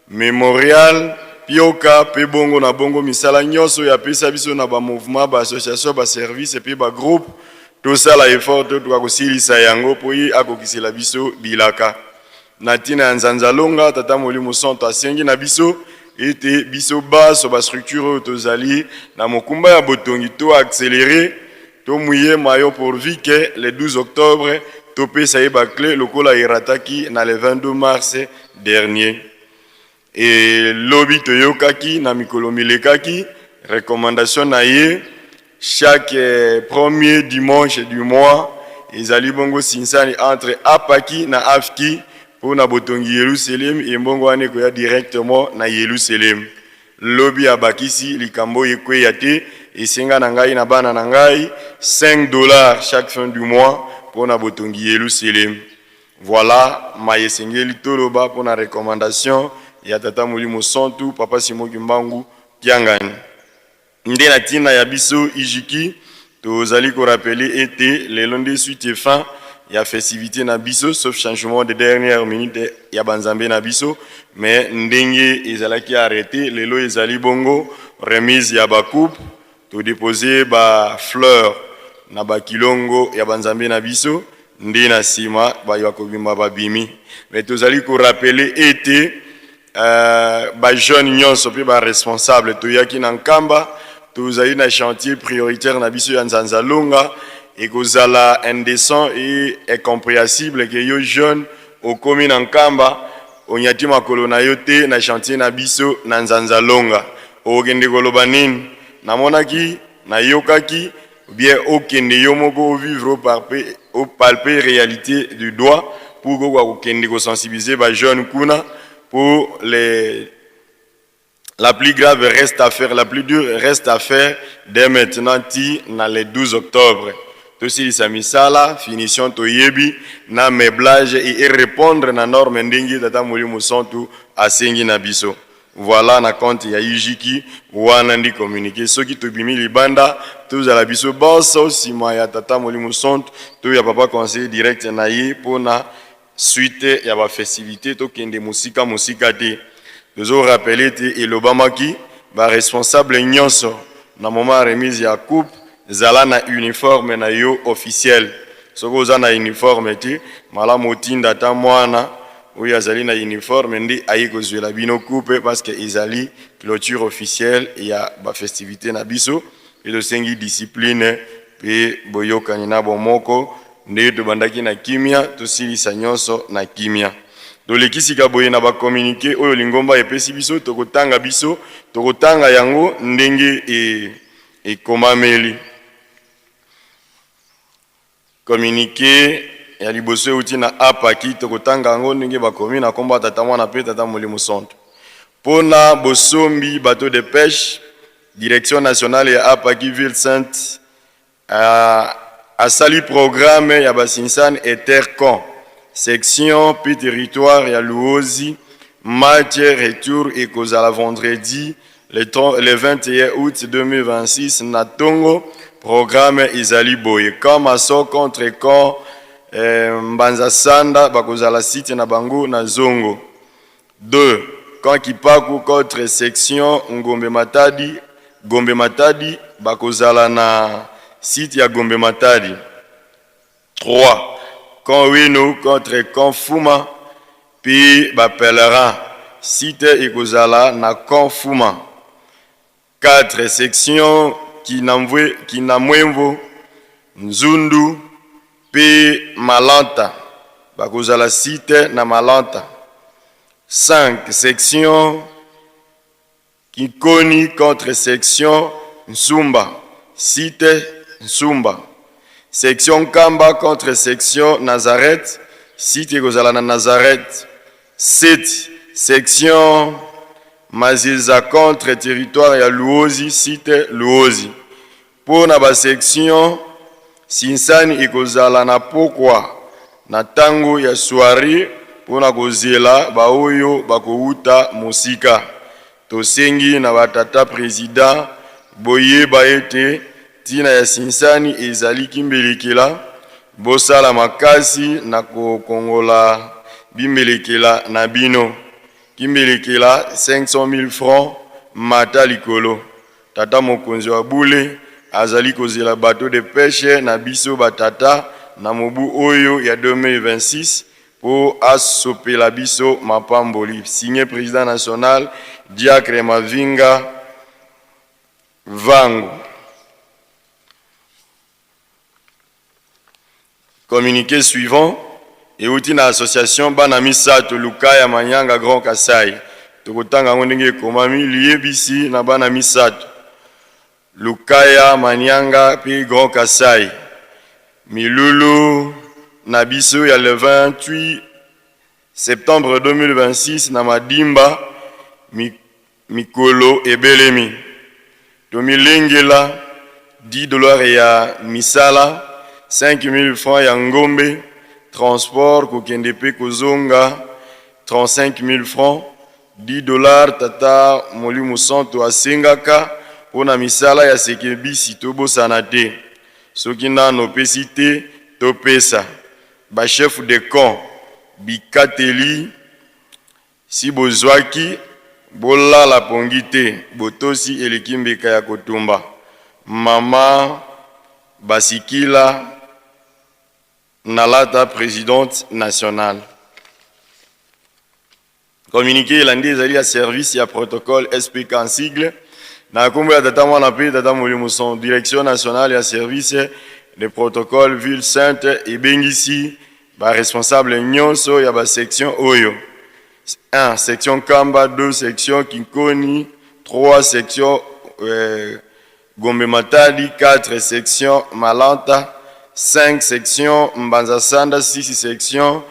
Memorial, Pioka mpe bongo na bongo. Misala nyonso oyo apesa biso na bamouvement, baassociation, baservice mpe bagroupe, tosala effort to toka kosilisa yango mpo ye akokisela biso bilaka. Na ntina ya Nzanzalonga, Tata Molimo Santo asengi na biso ete biso baso bastructure oyo tozali na mokumba ya botongi to accélérer, tomouiller maillot, pourvu que le 12 octobre topesa ye baclé lokola erataki na le 22 mars dernier. Elobi toyokaki na mikolo milekaki recommandation na ye: chaque premier dimanche du mois ezali bongo sinsani entre Apaki na Afki mpo na botongi Yerusalem. Embongo wana ekoya directement na Yerusalem. Lobi abakisi likambo oyo ekweya te: esenga na ngai na bana na ngai 5 $ chaque fin du mois mpo na botongi Yerusalem. Voilà maye esengeli toloba mpo na recommandation ya Tata Molimo Santu Papa Simon Kimbangu Kiangani. Nde na ntina ya biso Ijiki, tozali korappeler ete lelo nde suite et fin ya festivité na biso, sauf changement de dernière minute ya banzambe na biso. Mais ndenge ezalaki arrêté, lelo ezali bongo remise ya bacoupe, todépose bafleur na bakilongo ya banzambe na biso, nde na nsima bayo kobima babimi. Mais tozali korappeler ete bajeune nyonso mpe baresponsable toyaki na Nkamba, tozali na chantier prioritaire na biso ya Nzanzalonga. Ekozala indécent et incompréhensible ke yo jeune okomi na Nkamba, onyati makolo na yo te na chantier na biso na Nzanzalonga. Okende koloba nini? Namonaki, nayokaki bien, okende yo moko ovivre, opalper réalité du doigt pour kokoka kokende kosensibiliser bajeune kuna. Pour les la plus grave reste à faire, la plus dure reste à faire dès maintenant ti na le 12 octobre. Tosilisa misala finition toyebi na meublage et répondre na norme ndenge Tata Molimo Santu asengi na biso. Voilà, na compte ya Ijiki wana ndi communiqué. Soki tobimi libanda, tozala biso bonso nsima ya Tata Molimo Santu to ya papa conseiller direct na ye mpona suite ya bafestivité. Tokende mosika mosika te. Tozorappeler ete elobamaki baresponsable nyonso na moment ya remise ya coupe, zala na uniforme na yo officiel. Soki oza na uniforme te, malamu otinda ata mwana oyo azali na uniforme nde aye kozwela bino coupe, parce que ezali clôture officielle ya bafestivité na biso. Mpe tosengi discipline mpe boyokani na bomoko. Nde tobandaki na kimia, tosilisa nyonso na kimia. Toleki sika boye na bacommuniqué oyo lingomba epesi biso. Tokotanga biso, tokotanga yango ndenge ekomameli. Communiqué ya liboso euti na Apaki. Tokotanga yango ndenge bakomi na nkombo ya Tata, Mwana mpe Tata Molimo Santo. Mpona bosombi bateau de pêche, direction nationale ya Apaki Ville Sainte asali programme ya basinsane intercon section mpe territoire ya Luozi. Match retour ekozala vendredi le 21 août 2026 na ntongo. Programme ezali boye: camp Maso contre camp Mbanza Sanda, bakozala site na bango na Zongo. 2 camp Kipaku contre section Ngombe Matadi, Gombe Matadi, bakozala na site ya Gombe Matadi. 3 Camp Weno contre Camp Fuma mpe ba pèlerins. Site ekozala na Camp Fuma. 4, Section Kinamwemvo, Nzundu mpe Malanta bakozala site na Malanta. 5, Section Kinkoni contre section Nsumba, site Nsumba. Section Nkamba contre section Nazareth, site ekozala na Nazareth. 7, Section Maziza contre territoire ya Luozi, site Luozi. Mpo na ba sections, sinsani ekozala na pokwa na tango ya soiree mpo na kozela baoyo bakowuta mosika. Tosengi na ba tata presidents boyeba ete ntina ya sinsani ezali kimbelekela, bosala makasi na kokongola bimbelekela na bino. Kimbelekela 500.000 francs mata likolo. Tata mokonzi wa bule azali kozela bateau de peche na biso ba tata na mobu oyo ya 2026 po asopela biso mapamboli. Signe president national Diacre Mavinga Vangu. Communiqué suivant euti na association bana misato Lukaya Manyanga Grand Kasai. Tokotanga yango ndenge ekomami, liyebisi na bana misato Lukaya Manyanga pe Grand Kasai. Milulu na biso ya le 28 septembre 2026 na Madimba Mikolo ebelemi, tomilengela 10 dollars ya misala, 5000 francs ya ngombe, transport kokende pe kozonga 35000 francs, 10 dollars tata Molimo Santu asengaka po na misala ya sekebisi tobosana te, soki nanu opesi te topesa ba chefs de camp bikateli. Si bozwaki, bolala pongi te, botosi eleki mbeka ya kotumba. Mama Basikila Nalata presidente nationale. Communiqué elandi ezali ya service ya protocole SPK en sigle na kombo ya Tata Mwana pe Tata Molimo Santu. Direction nationale ya service de protocole ville sainte ebengisi Ba responsables nionso ya ba sections oyo, un section Nkamba, deux section Kinkoni, trois section Gombe Matadi, quatre section Malanta, cinq section Mbanza Sanda, six section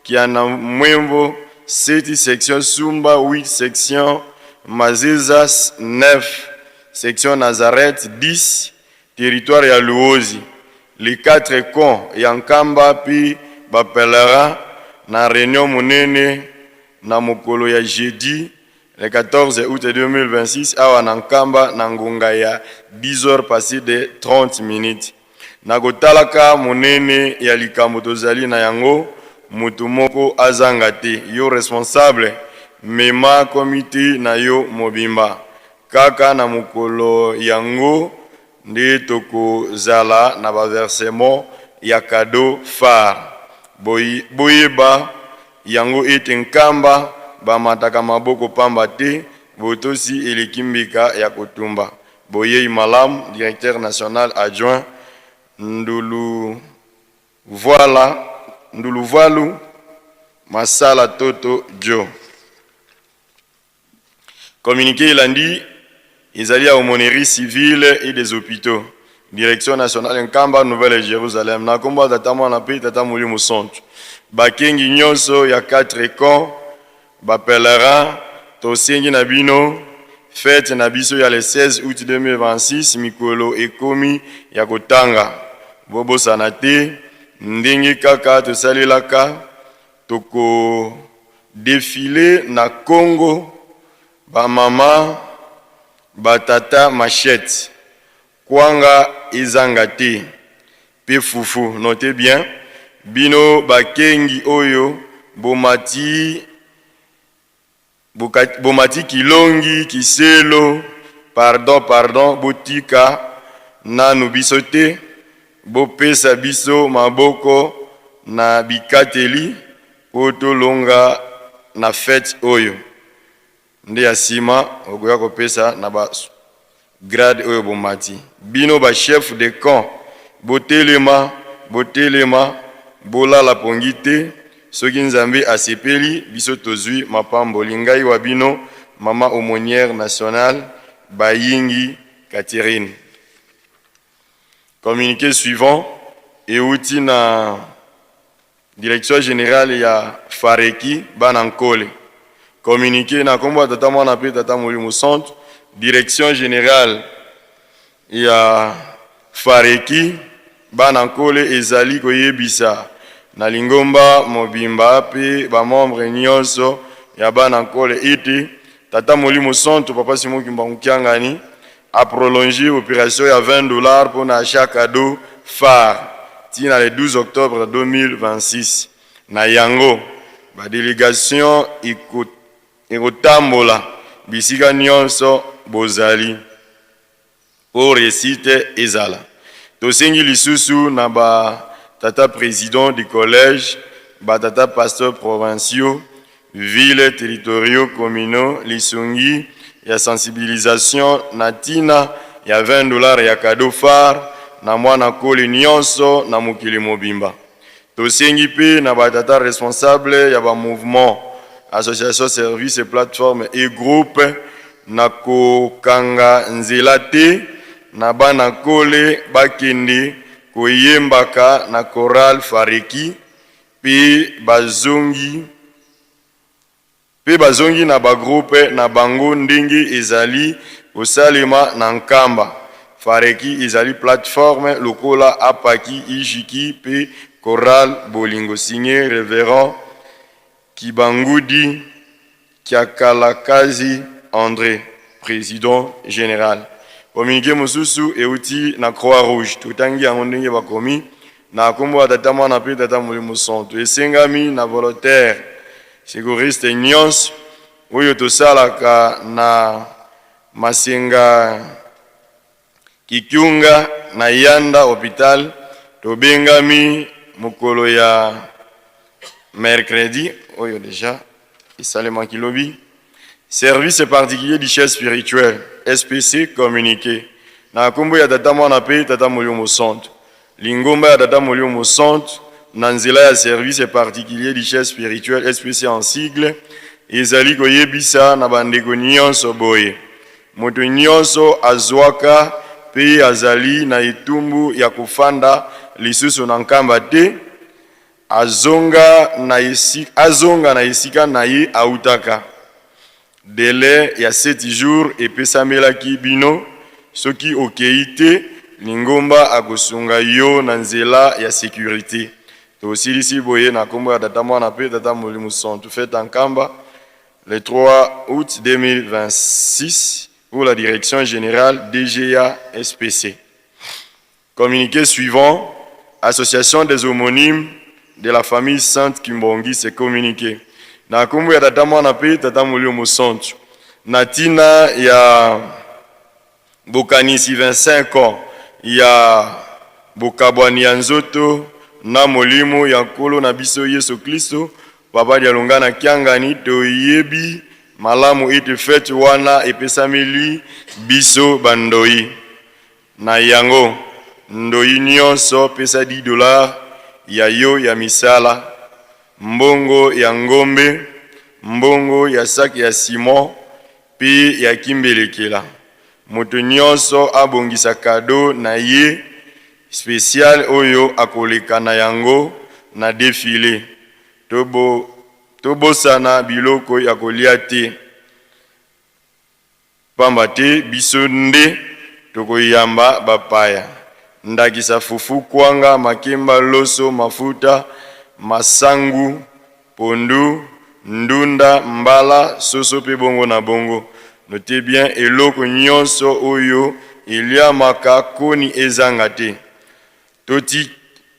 Kiana Mwembo, sept section Sumba, huit section Mazeza, neuf section Nazareth, 10 Territoire ya Luozi, les quatre camps ya Nkamba mpe ba pèlerins na reunion monene na mokolo ya jeudi le 14 aout 2026 awa na Nkamba na ngonga ya 10 heures passees de 30 minutes. Na kotalaka monene ya likambo tozali na yango, moto moko azanga te. Yo responsable, mema comite na yo mobimba. Kaka na mokolo yango nde tokozala na ba versements ya cadeaux phares. Boyeba yango ete Nkamba bamataka maboko pamba te, botosi eleki mbika ya kotumba. Boyei malamu, Directeur national adjoint Ndulu Vuala, Nduluvualu Masala Toto Djo. Communiqué elandi ezali ya Aumônerie civile et des hopitaux, Direction nationale Nkamba, Nouvelle Jerusalem, na kombo ya Tata Mwana mpe Tata Molimo Santu. Bakengi nyonso ya quatre camps, ba pèlerins, tosengi na bino fete na biso ya le 16 août 2026 mikolo ekomi ya kotanga. Bobosana te ndenge kaka tosalelaka Toko defile na Congo ba maman ba tata machette kwanga ezanga te pe fufu note bien bino ba kengi oyo bomati Bomati kilongi kiselo pardon pardon botika nanu biso te bopesa biso maboko na bikateli mpo tolonga na fete oyo. Nde ya sima okoya kopesa na ba grade oyo bomati. Bino ba chef de camp botelema, botelema, bolala pongi te, soki Nzambe asepeli biso tozui mapamboli. Ngai wa bino mama aumonière nationale Bayingi Catherine. Communique suivant ewuti na Direction generale ya Fareki bana Nkole. Communique na kombo ya Tata Mwana pe Tata Molimo Santu. Direction generale ya Fareki bana Nkole ezali koyebisa na lingomba mobimba pe ba membres nionso ya bana Nkole ete Tata Molimo Santu Papa Simon Kimbangu Kiangani a prolonger operation ya 20 dollars pona achat cadeau phare ti na le 12 octobre 2026. Na yango, ba delegations ekotambola bisika nionso bozali po reussite ezala. Tosengi lisusu na ba tata presidents du collège, ba tata pasteurs provinciaux, villes, territoriaux, communaux lisungi ya sensibilisation na tina ya 20 dollars ya cadeau phare na mwana koli nionso na mokili mobimba. Tosengi pe na ba tata responsables ya ba mouvements, associations, services, plateformes et groupes na kokanga nzela te na bana kole bakende koyembaka na chorale Fareki mpe bazongi na ba groupe na bango ndenge ezali kosalema na Nkamba. Fareki ezali plateforme lokola Apaki, Ijiki mpe Chorale Bolingo. Signé Révérend Kibangudi Kiakalakazi André, président général. Communiqué mosusu euti na Croix-Rouge. Totangi yango ndenge bakomi na nkombo ya Tata Mwana mpe Tata Molimo Santu. Esengami na volontaire secouriste nyonso oyo tosalaka na Masenga Kikyunga na Yanda Hôpital, tobengami mokolo ya mercredi oyo deja esalemaki lobi. Service particulier du chef spirituel SPC, communiqué na nkombo ya Tata Mwana mpe Tata Molimo Santu. Lingomba ya Tata Molimo Santu na nzela ya Service particulier du chef spirituel, SPC en sigle, ezali koyebisa na bandeko nyonso boye: moto nyonso azwaka mpe azali na etumbu ya kofanda lisusu na Nkamba te, azonga na esika na ye autaka. Délai ya 7 jours epesamelaki bino. Soki okei te, lingomba akosunga yo na nzela ya sécurité. Tosilisi boye na nkombo ya Tata Mwana mpe Tata Molimo Santu. Fête en Nkamba le 3 août 2026 pour la direction générale DGA SPC. Communiqué suivant, Association des homonymes de la famille Sainte Kimbanguiste, communiqué na nkombo ya Tata Mwana mpe Tata Molimo Santu, na ntina ya bokanisi 25 ans ya bokabwani ya nzoto na molimo ya Nkolo na biso Yesu Kristo Papa Dialungana Kiangani. Toyebi malamu ete fete wana epesameli biso bandoi. Na yango, ndoi nyonso pesa 10 $ ya yo ya misala, mbongo ya ngombe, mbongo ya saki ya ciment mpe ya kimbelekela. Moto nyonso abongisa cadeau na ye spécial oyo akoleka na yango na défilé. Tobosana biloko ya kolia te, pamba te biso nde tokoyamba bapaya, ndakisa fufu, kwanga, makemba, loso, mafuta, masangu, pondu, ndunda, mbala, soso mpe bongo na bongo. Note bien, eloko nyonso oyo eliamaka koni ezanga te.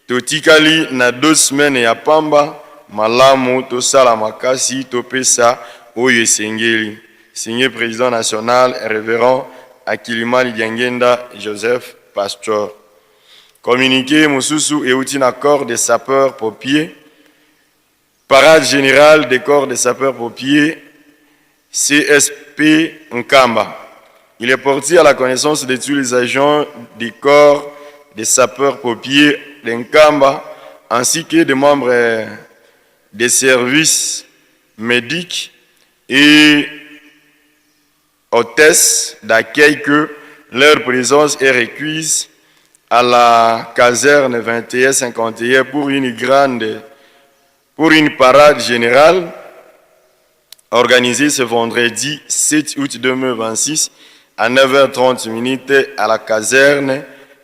Totikali na 2 semaines ya pamba. Malamu tosala makasi, topesa oyo esengeli. Signé président national Révérend Akilimali Diangenda Joseph, pasteur. Communiqué mosusu euti na corps des sapeurs pompiers, parade générale des corps des sapeurs pompiers CSP Nkamba. Il est porté à la connaissance de tous les agents du corps des sapeurs pompiers de Nkamba ainsi que des membres des services médicaux et hôtesses d'accueil que leur présence est requise à la caserne 2151 pour une grande pour une parade générale organisée ce vendredi 7 août 2026 à 9h30 minutes à la caserne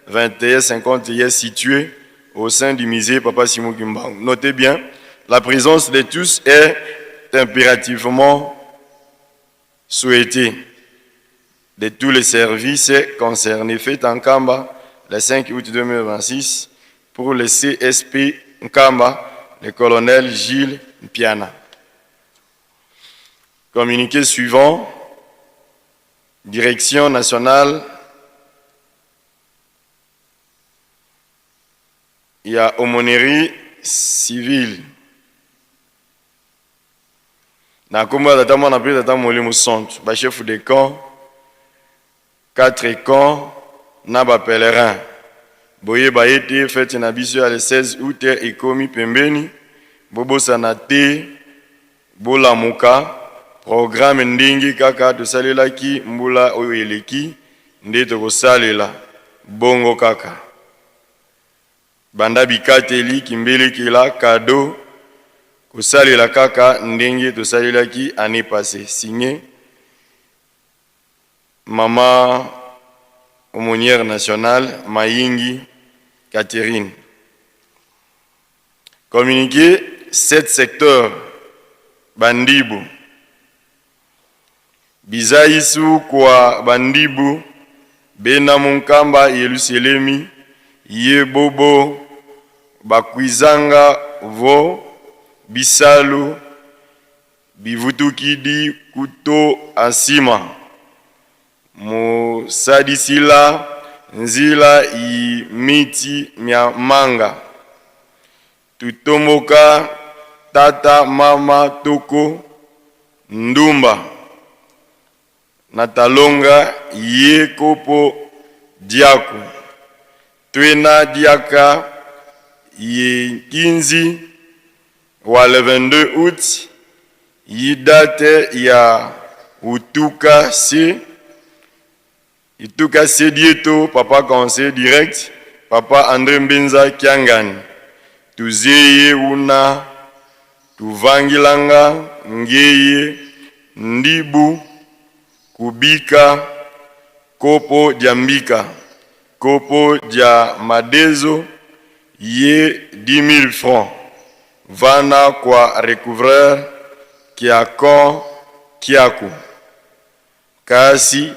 2151 située au sein du musée Papa Simon Kimbangu. Notez bien, la présence de tous est impérativement souhaitée de tous les services concernés. Fait en Nkamba le 5 août 2026 pour le CSP Nkamba, le colonel Gilles Mpiana. Communiqué suivant, Direction nationale ya aumônerie civile na nkombo ya Tata, Mwana mpe Tata Molimo Santu, bachef de camp, 4 camp na bapèlerin, boyeba ete fête na biso ya le 16 août ekomi pembeni. Bobosana te, bolamuka. Programme ndenge kaka tosalelaki mbula oyo eleki nde tokosalela bongo kaka. Banda bikateli, kimbelekela, cadeau, kosalela kaka ndenge tosalelaki année passée. Signé Mama aumônière nationale Mayingi Catherine. Communiqué 7 secteurs Bandibu. Bizaisu kwa Bandibu bena Munkamba Yelusalemi ye bobo bakwizanga vo bisalu bivutukidi kuto ansima musadisila nzila yi miti mya manga tutomboka tata mama toko ndumba na talonga ye kopo diaku twena diaka ye nkinzi wa le 22 août yi date ya utuka se ituka se dieto papa conseil direct papa André Mbenza Kiangani tuzeye una tuvangilanga ngeye ndibu kubika kopo dia mbika kopo dia madezo ye 10 000 francs vana kwa recouvreur kiakon kiaku kasi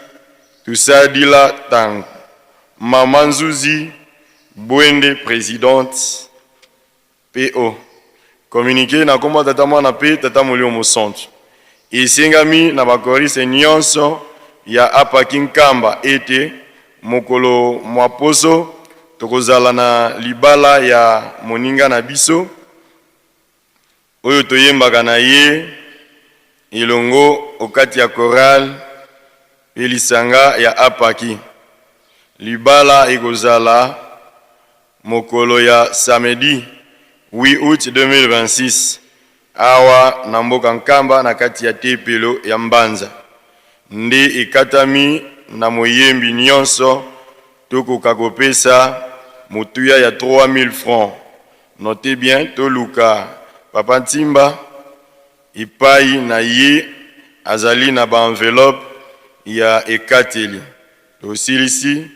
tusadila tango mama Nzuzi Bwende présidente po. Communiqué na nkombo ya Tata, Mwana mpe Tata Molimo Mosantu. Esengami na bachoristes nyonso ya Apaki Nkamba ete mokolo mwa poso tokozala na libala ya moninga na biso oyo toyembaka na ye elongo okati ya chorale mpe lisanga ya Apaki. Libala ekozala mokolo ya samedi 8 août 2026 awa na mboka Nkamba na kati ya tempelo ya Mbanza. Nde ekatami na moyembi nyonso tokoka kopesa motuya ya 3000 francs. Notez bien, toluka papa Ntimba epai na ye azali na baenveloppe ya ekateli. Tosilisi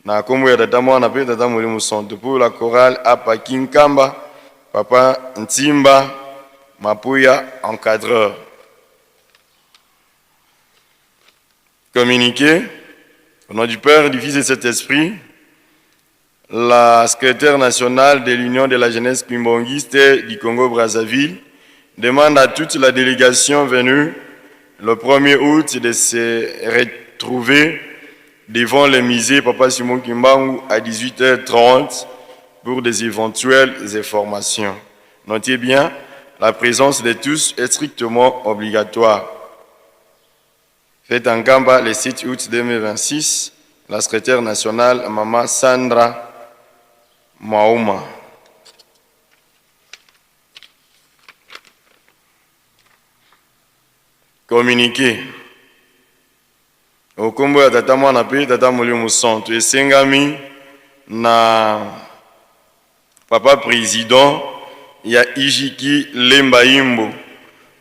na nkombo ya Tata, Mwana mpe Tata Molimo Santo. Pour la chorale Apaki Nkamba, papa Ntimba Mapuya encadreur. Communiqué au nom du Père, du Fils et de Saint-Esprit. La secrétaire nationale de l'Union de la jeunesse kimbanguiste du Congo-Brazzaville demande à toute la délégation venue le 1er août de se retrouver devant le musée Papa Simon Kimbangu à 18h30. pour des éventuelles informations. Notez bien, la présence de tous est strictement obligatoire. Faites en Gamba le 7 août 2026, la secrétaire nationale Mama Sandra Mauma. Communiqué. Okombo ya Tata Mwana mpe Tata Molimo Santu esengami na Papa President ya Ijiki Lemba Imbo,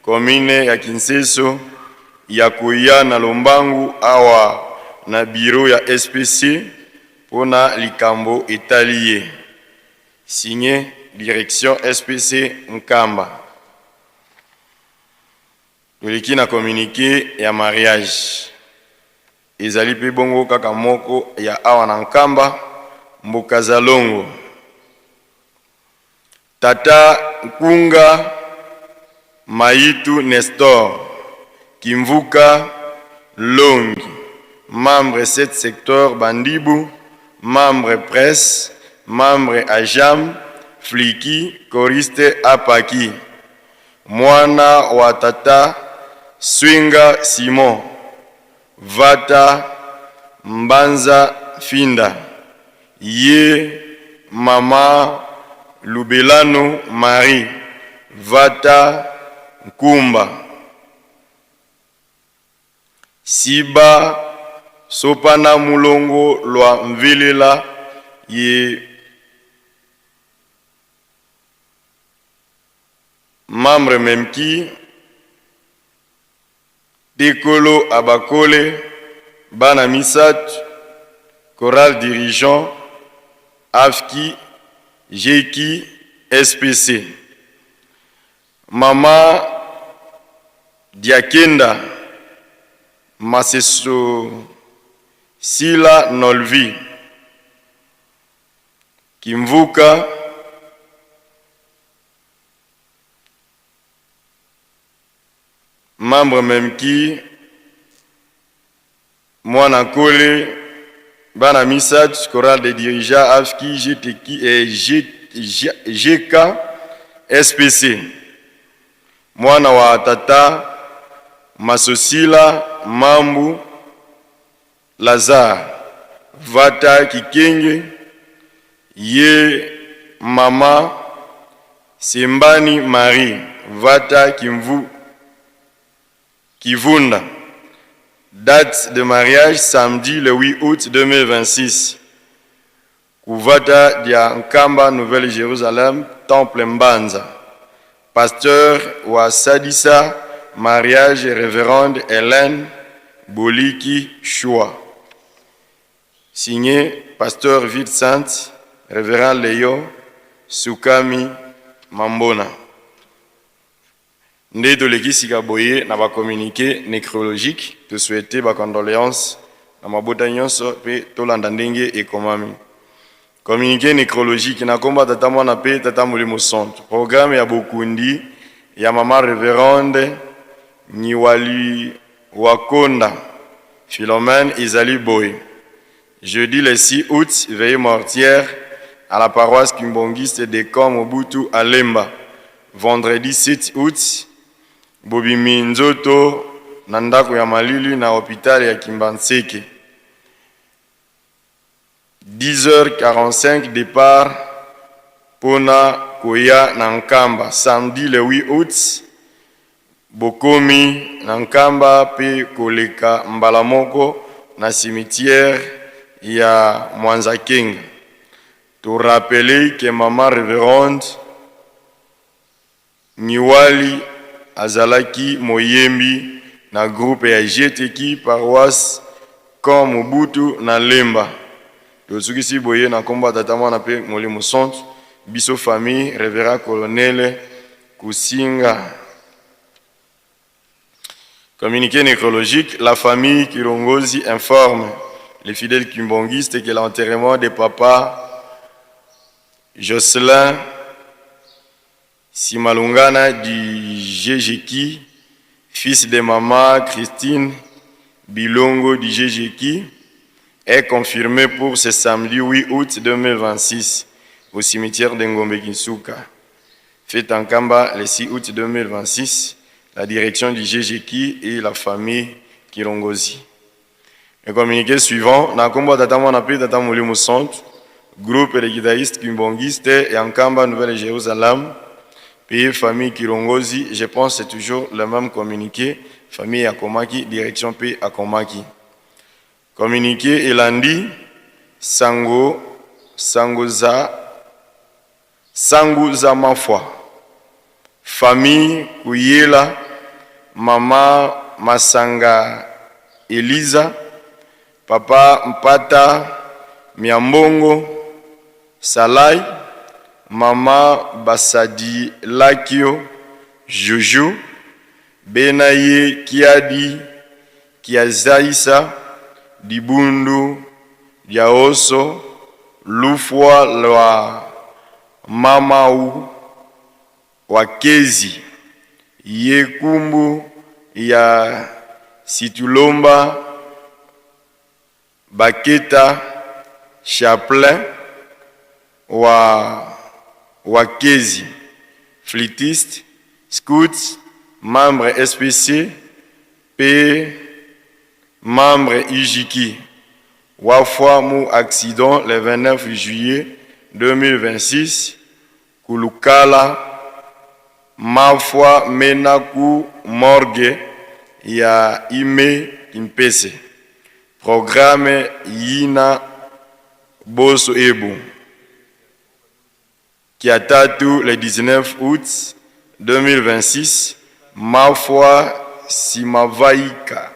commune ya Kinseso, ya koya na lombangu awa na bureau ya SPC mpo na likambo etali ye. Signé Direction SPC Nkamba. Toleki na communique ya mariage. Ezali pe bongo kaka moko ya awa na Nkamba, Mbokazalongo. Tata Nkunga Mayitu Nestor, Kimvuka, Longi, membre 7 secteur Bandibu, membre presse, membre Ajam, Fliki, choriste Apaki. Mwana wa tata Swinga Simon, Vata Mbanza Finda, ye mama Lubelano Marie, Vata Nkumba. Siba Sopana Mulongo lwa Mvelela ye Membre Memki, Tekolo Abakole, bana misato, chorale dirigeant, Afki, Geki, SPC. Mama Diakenda Maseso Sila Nolvi, Kimvuka, Membre Memki, Mwana Nkole, bana misato, chorale des dirigeants AFKI, GTK, eh, G, G, GK, SPC. Mwana wa tata Masosila Mambu Lazare Vata Kikenge, ye mama Sembani Marie Vata Kimvu, Kivunda. Date de mariage samedi le 8 août 2026. Kuvata dia Nkamba Nouvelle Jérusalem Temple Mbanza. Pasteur wa Sadisa mariage Révérende Hélène Boliki Choua. Signé Pasteur Ville Sainte Révérend Léo Sukami Mambona. Nde toleki sika boye na ba communique necrologique, to souhaiter ba condoleances na mabota nionso pe tolanda ndenge ekomami. Communique necrologique na kombo ya Tata Mwana pe Tata Molimo Santu. Programme ya bokundi ya mama Reverende Nyiwali Wakonda Philomène ezali boye. Jeudi le 6 août, veillée mortière à la paroisse Kimbonguiste de Camp Mobutu à Lemba. Vendredi 7 août, bobimi nzoto na ndako ya malili na hopital ya Kimbanseke. 10h45 départ pona koya na Nkamba. Samedi le 8 août, Bokomi na Nkamba pe koleka mbala moko na cimetière ya Mwanza-Kenga. To rappeler que maman Reverende Nyiwali azalaki moyembi na groupe ya GTQ paroisse Camp Mobutu na Lemba. Tosukisi boye na kombo ya Tata Mwana pe Molimo Santu, biso famille Reverend Colonel Kusinga. Communiqué nécrologique, la famille Kirongozi informe les fidèles kimbonguistes que l'enterrement de papa Jocelyn Simalungana du GGK, fils de maman Christine Bilongo du GGK, est confirmé pour ce samedi 8 août 2026. au cimetière de Ngombe Kinsuka. Fait en Kamba le 6 août 2026, la direction du GGK et la famille Kirongozi. Le communiqué suivant, na kombo tata mwana pe tata molimo santu, groupe de guitaristes kimbonguiste et Nkamba Nouvelle-Jérusalem, pays famille Kirongozi, je pense c'est toujours le même communiqué, famille Akomaki, direction P Akomaki. Communiqué elandi, sango, sango za, sangu za mafwa, famille Kuyela, mama Masanga Elisa, papa Mpata Miambongo Salai, mama Basadi Lakio Juju, Benaye Kiadi Kiazaisa Dibundu Diaoso Lufwa lwa Mamau Wakezi Yekumbu ya Situlomba Baketa Chaplin wa Wakezi flûtiste scout membre SPC pe membre IJK wafwa mu accident le 29 juillet 2026 kulukala mafwa mena ku morgue ya Ime Kimpese. Programme yina boso ebu kia tatu le 19 août 2026 mafwa simavaika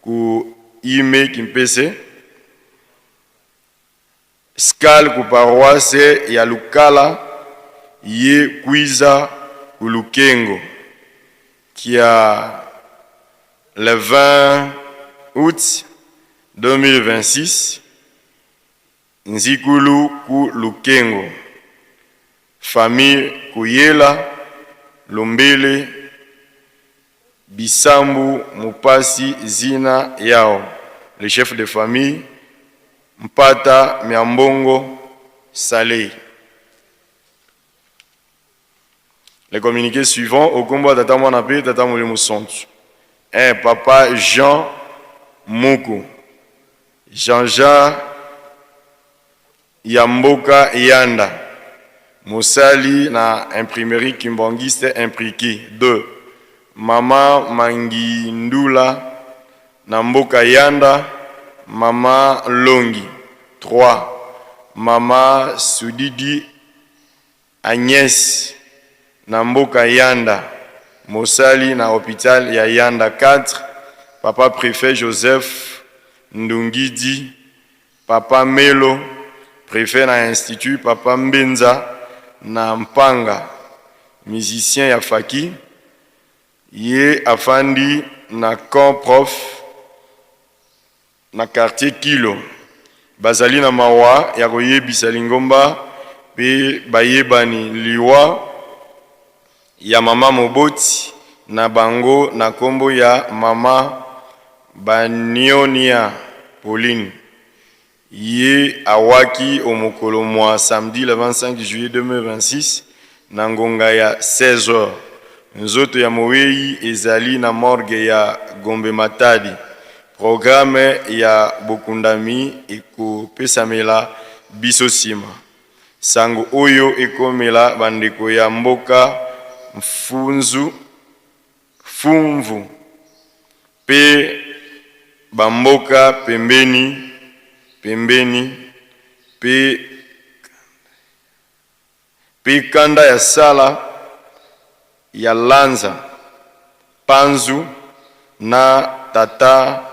ku Ime Kimpese Skal ku paroisse ya Lukala ye kwiza ku Lukengo kia le 20 août 2026 Nzikulu ku Lukengo famille Kuyela Lumbele Bisambu Mupasi Zina Yao le chef de famille Mpata Miambongo Saleh. Les communiqués suivants au combat Tata Mwana pe Tata Molimo Santu. 1. Papa Jean Moko, Jean-Jean Yamboka Yanda, mosali na imprimerie Kimbanguiste impliqué. 2. Mama Mangindula na mboka Yanda, Mama Longi. 3. Mama Sudidi Agnès na mboka Yanda, mosali na hôpital ya Yanda. 4. Papa préfet Joseph Ndungidi, Papa Melo, préfet na institut Papa Mbenza na Mpanga, musicien ya Faki, ye afandi na camp prof na quartier Kilo. Bazali na mawa ya koyebisa lingomba pe bayebani liwa ya mama moboti na bango na kombo ya mama Banionia Pauline. Ye awaki o mokolo mwa samedi le 25 juillet 2026 na ngonga ya 16 heures. Nzoto ya moweyi ezali na morgue ya Gombe Matadi. Programme ya bokundami ekopesamela biso sima. Sango oyo ekomela bandeko ya mboka Mfunzu, Fumvu pe bamboka pembeni pembeni pe pe kanda ya sala ya Lanza Panzu na tata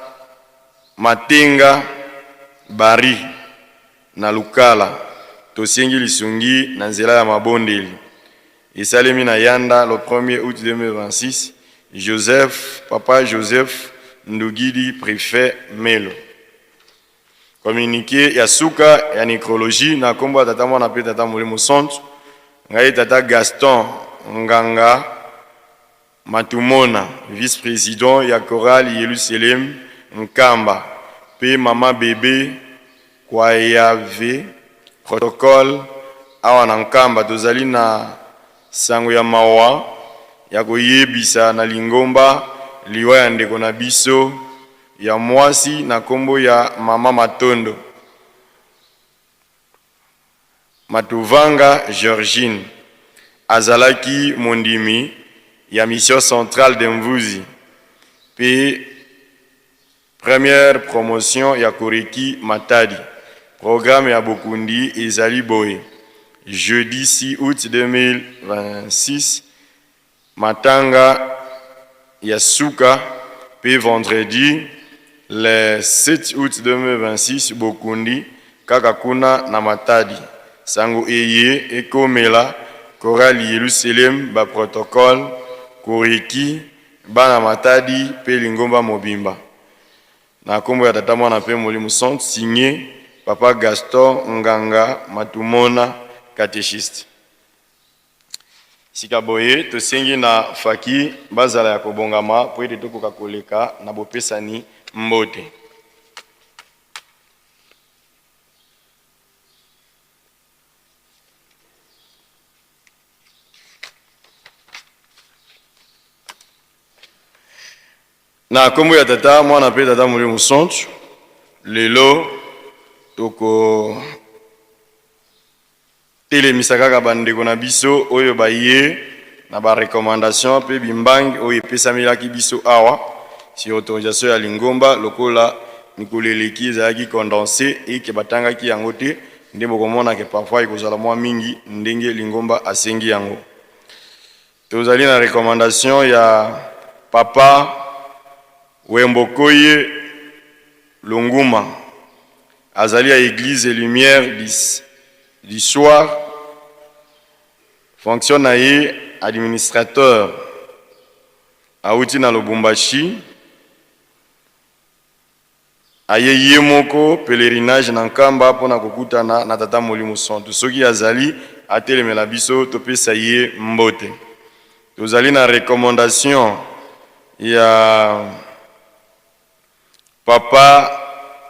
Matenga Barry na Lukala. Tosengi lisungi na nzela ya mabondeli. Esalemi na Yanda le 1er août 2026. Joseph, papa Joseph Ndugidi, préfet Melo. Communiqué ya suka ya nécrologie na kombo ya tata mwana pe tata molimo santu. Ngai tata Gaston Nganga Matumona, vice-président ya chorale Yerusalem Nkamba, pe mama bébé Kwayave, protocole Awa na Nkamba tozali na sango ya mawa ya koyebisa na lingomba liwa ya ndeko na biso ya mwasi na kombo ya Mama Matondo Matuvanga Georgine. Azalaki mondimi ya Mission Centrale de Mvuzi pe Première promotion ya Koreki Matadi. Programme ya bokundi ezali boye, jeudi 6 août 2026, matanga ya suka pe vendredi le 7 août 2026 bokundi kaka kuna na Matadi. Sango eye ekomela chorale Yelusalem ba protocole Koreki Bana Matadi pe lingomba mobimba. Na kombo ya Tata Mwana pe Molimo Santu, signe Papa Gaston Nganga Matumona, catechiste. Sika boye, tosengi na faki bazala ya kobongama po ete tokoka koleka na bopesani mbote. Na kombo ya Tata, Mwana pe Tata Molimo Santu, lelo toko telemisa kaka ba ndeko na biso oyo baye na ba recommandation pe bimbangi oyo epesamelaki biso awa sur autorisation ya lingomba lokola mikolo eleki ezalaki condense et que batangaki yango te. Nde bokomona ke parfois ekozala mwa mingi ndenge lingomba asengi yango. Tozali na recommandation ya Papa Wembokoye Longuma, azali ya Eglise Lumière du Soir, fonction na ye administrateur, awuti na Lubumbashi. Aye ye moko pelerinage na Nkamba mpo na kokutana na Tata Molimo Santu. Soki azali, atelemela biso topesa ye mbote. Tozali na recommandation ya Papa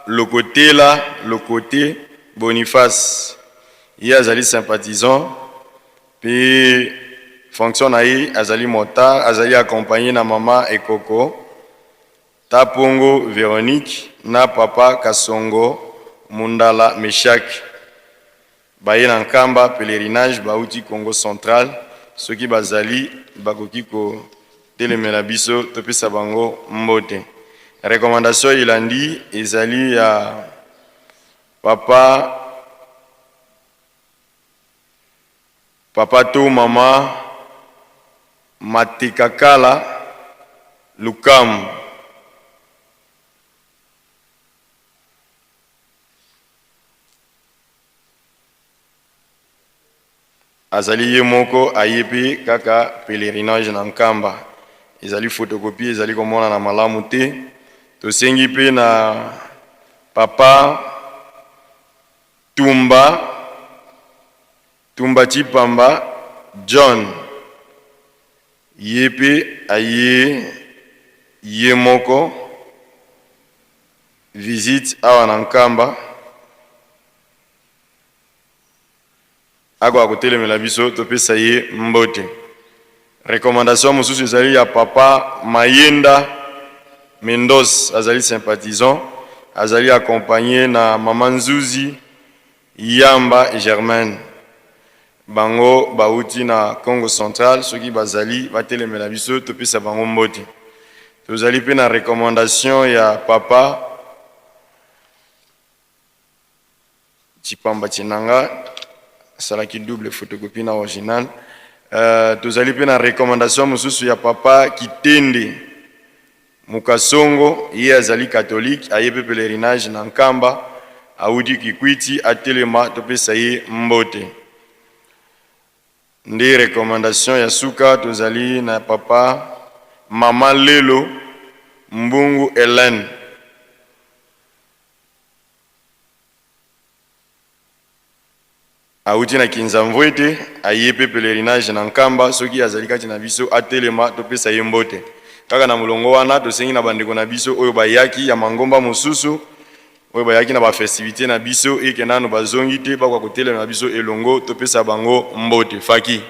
Lokotela Lokote Boniface. Ye azali sympathisant mpe fonction na ye azali motard, azali accompagner na mama Ekoko. Tapongo Veronique na papa Kasongo Mundala Mechack baye na Nkamba pelerinage bawuti Kongo central soki bazali bakoki kotelemela biso topesa bango mbote. Recommandation elandi ezali ya papa Papa to mama Matekakala Lukamu. Azali ye moko aye pe kaka pelerinage na Nkamba. Ezali photocopie ezali komonana malamu te. Tosengi pe na papa Tumba Tumba Tshipamba John ye pe aye ye moko visite awa na Nkamba akoka kotelemela biso topesa ye mbote. Recommandation mosusu ezali ya papa Mayenda Mendos azali sympathisant azali accompagne na mama Nzuzi Yamba Germaine bango bawuti na Kongo central soki bazali batelemela biso topesa bango mbote. Tozali pe na recommandation ya papa Tshipamba Tshinanga asalaki double photocopie na original. Tozali pe na recommandation mosusu ya papa Kitende Mukasongo, ye azali catholique, aye pe pelerinage na Nkamba, awuti Kikwiti, atelema topesa ye mbote. Nde recommandation ya suka tozali na papa mama Lelo Mbungu Helène. Awuti na Kinzamvuete, aye pe pelerinage na Nkamba, soki azali kati na biso atelema topesa ye mbote. Kaka na molongo wana, tosengi na bandeko na biso oyo bayaki ya mangomba mosusu Oyo bayaki na ba festivités na biso et que nanu bazongi te, bakoka kotelema na biso elongo, topesa bango mbote. Faki.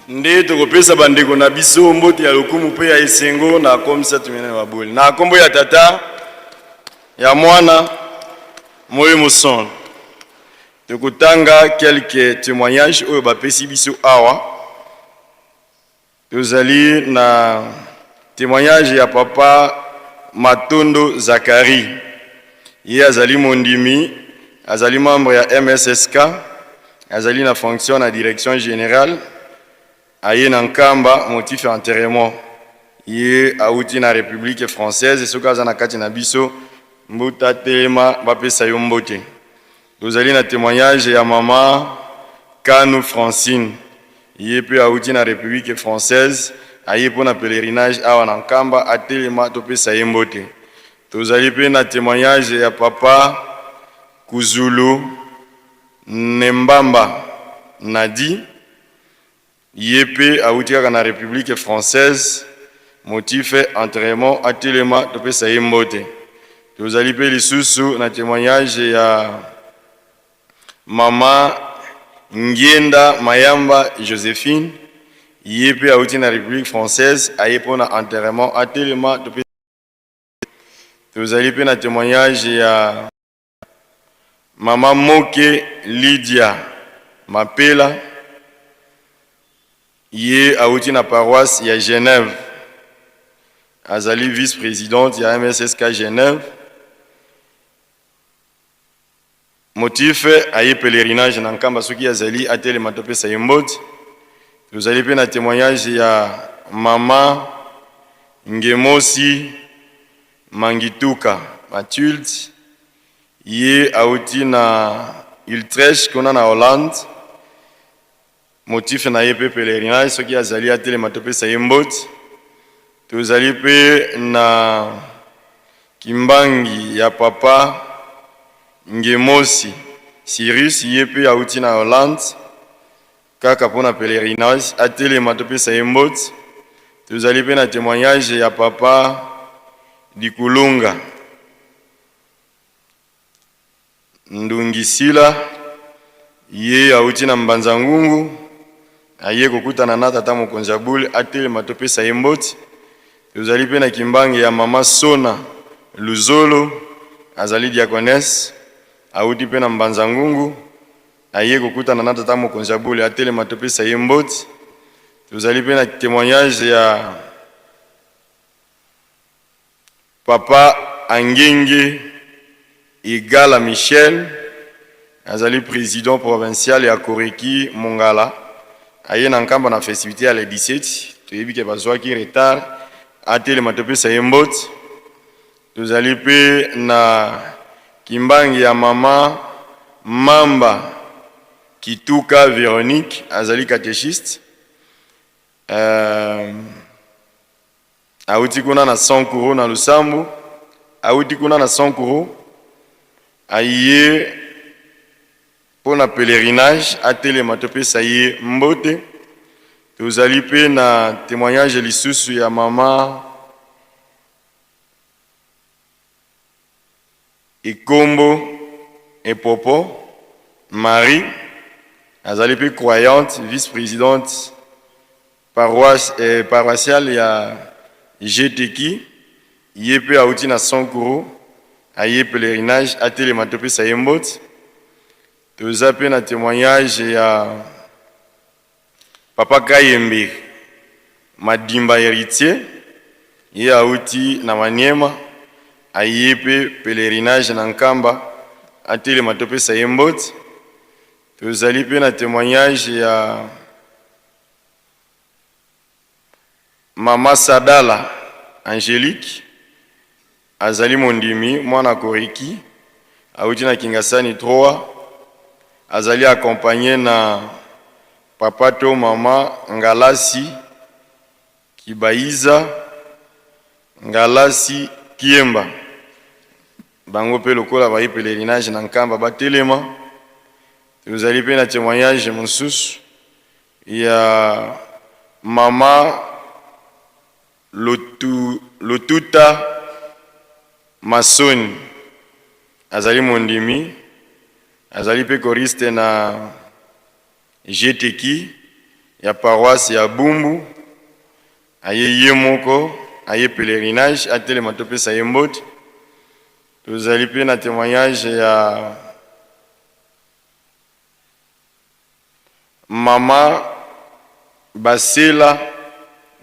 Nde tokopesa bandeko na biso mbote ya lokumu mpe ya esengo na komisa tumene baboli na nkombo ya Tata, ya Mwana, Molimo Santu. Tokotanga quelques témoignages oyo bapesi biso awa. Tozali na témoignage ya papa Matondo Zacharie. Ye azali mondimi, azali membre ya MSSK, azali na fonction na direction générale, aye na Nkamba motif ya enterrement. Ye awuti na République française, soki aza na kati na biso, mbuta telema bapesa yo mbote. Tozali na témoignage ya mama Kanu Francine, ye pe awuti na République française, aye mpo na pèlerinage awa na Nkamba, atelema topesa ye mbote. Tozali pe na témoignage ya papa Kuzulu Nembamba Nadi, ye pe awuti kaka na République française, motif enterrement, atelema topesa ye mbote. Tozali pe lisusu na témoignage ya mama Ngienda Mayamba Josephine, ye pe awuti na République française, aye mpo na enterrement, atelema topesa. Tozali pe na témoignage ya mama Moke Lydia Mapela, ye awuti na paroisse ya Genève, azali vice-présidente ya MSSK Genève. Motif aye pèlerinage na Nkamba, soki azali atelema topesa ye mbote. Tozali pe na témoignage ya mama Ngemosi Mangituka Mathilde, ye awuti na Utrecht kuna na Hollande. Motif na ye pe pèlerinage, soki azali atelema topesa ye mbote. Tozali pe na kimbangi ya papa Ngemosi Cyrus, ye pe awuti na Hollande kaka pona pèlerinage, atelema topesa ye mbote. Tozali pe na témoignage ya papa Dikulunga Ndungisila, ye awuti na Mbanza Ngungu, aye kokutana na tata mokonzi ya bule, atelema topesa ye mbote. Tozali pe na kimbangi ya mama Sona Luzolo, azali diaconesse, awuti pe na Mbanza Ngungu, aye kokutana na tata mokonzi ya bule, atelema topesa ye mbote. Tozali pe na témoignage ya papa Angenge Igala Michel, azali président provincial ya Koreki Mongala, aye na Nkamba na festivité ya le 17, toyebi ke bazwaki retard, atelema topesa ye mbote. Tozali pe na kimbangi ya mama Mamba Kituka Véronique, azali catéchiste, awuti kuna na Sankuru na Lusambo, awuti kuna na Sankuru, aye mpo na pèlerinage, atelema topesa ye mbote. Tozali pe na témoignage lisusu ya mama Ikombo Epopo Marie, azali pe croyante, vice-présidente paroissiale ya GTK, ye pe awuti na Sankuru, aye pèlerinage, atelema topesa ye mbote. Toza pe na témoignage ya papa Kayembe Madimba Héritier, Ye auti na Maniema, aye mpe pèlerinage na Nkamba, atelema topesa ye mbote. Tozali mpe na témoignage ya Mama Sadala Angélique, azali mondimi, mwana Koriki, auti na Kingasani 3, azali accompagné na papa to mama Ngalasi Kibaiza Ngalasi Kiemba. Bango mpe lokola bayi pèlerinage na Nkamba, batelema. Tozali mpe na témoignage mosusu ya mama Lotuta Masoni, azali mondimi, azali mpe choriste na GTK ya paroisse ya Bumbu. Aye ye moko, aye pèlerinage, atelema topesa ye mbote. Tozali mpe na témoignage ya mama Basela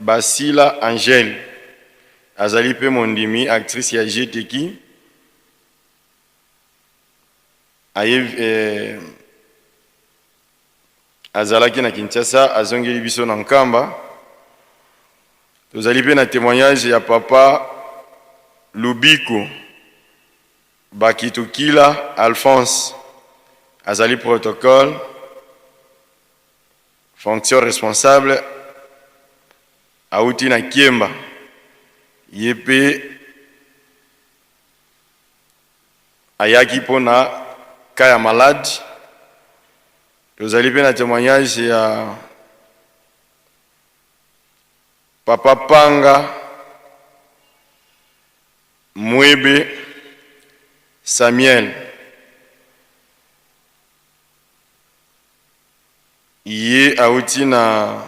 Basila Angèle, azali mpe mondimi, actrice ya GTK, aye azalaki na Kinshasa, azongeli biso na Nkamba. Tozali mpe na témoignage ya papa Lubiko Bakitukila Alphonse, azali protocole, fonction responsable, auti na Kiemba. Ye mpe ayaki mpona ka ya malade. Tozali mpe na témoignage ya papa Panga Mwebe Samuel, ye auti na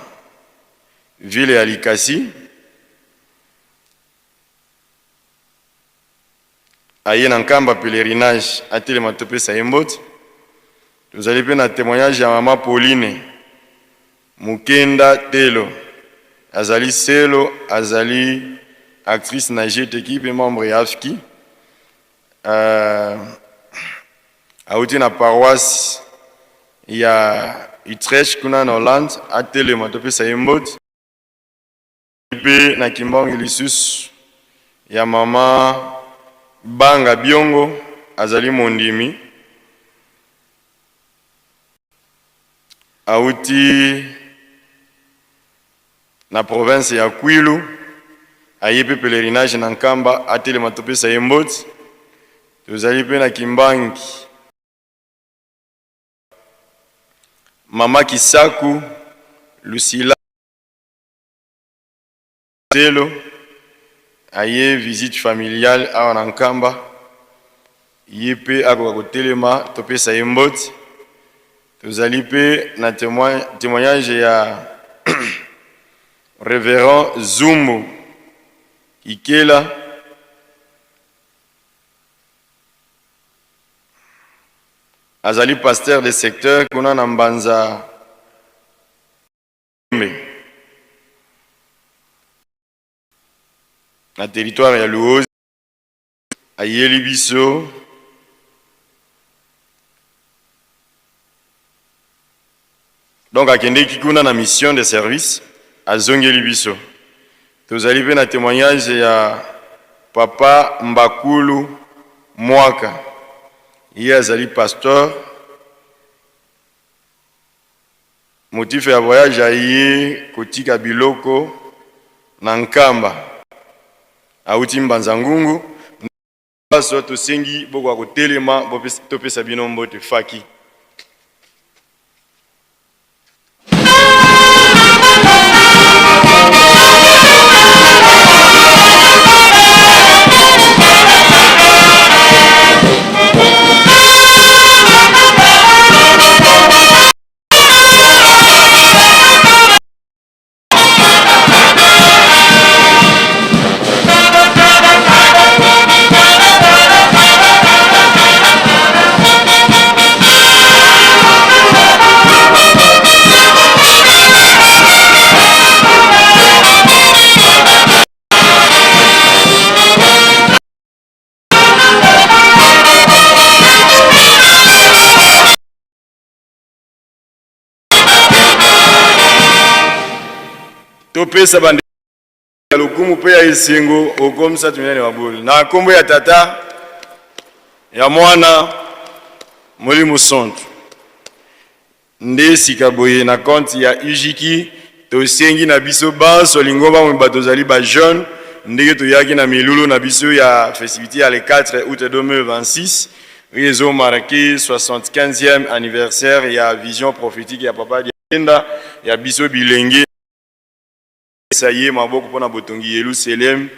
ville ya Likasi, aye na Nkamba pèlerinage, atelema topesa ye mbote. Tozali mpe na témoignage ya mama Pauline Mukenda Telo, azali selo, azali actrice na GTK mpe membre ya AFKI, auti na paroisse ya Utrecht kuna na Hollande, atelema topesa ye mbote. Mpe na Kimbangu lisusu ya mama Banga Biongo, azali mondimi, auti na province ya Kwilu, aye mpe pèlerinage na Nkamba, atelema topesa ye mbote. Tozali mpe na Kimbangi mama Kisaku Lucila Telo, aye visite familiale awa na Nkamba, ye mpe akoka kotelema topesa ye mbote. Tozali mpe na témoignage ya révérend Zumbu Ikela, azali pasteur de secteur kuna na Mbanza na territoire ya Luozi, ayeli biso donc akendeki kuna na mission de service, azongeli biso. Tozali mpe na témoignage ya papa Mbakulu Mwaka, ye azali pasteur. Motif ya voyage, aye kotika biloko na Nkamba, auti Mbanza Ngungu. Baso tosengi bokoka kotelema, topesa bino mbote faki. Topesa bande ya lokumu mpe ya esengo okomisa minene wa bule na nkombo ya Tata, ya Mwana, Molimo Santu. Nde sika boye na compte ya UJIKI tosengi na biso banso lingomba mobimba tozali ba jeune ndenge toyaki na milulu na biso ya festivité ya le 4 août 2026 oyo ezo marquer 75e anniversaire ya vision prophétique ya Papa Diangienda ya biso bilenge pesa ye maboko mpo na botongi Yelusaleme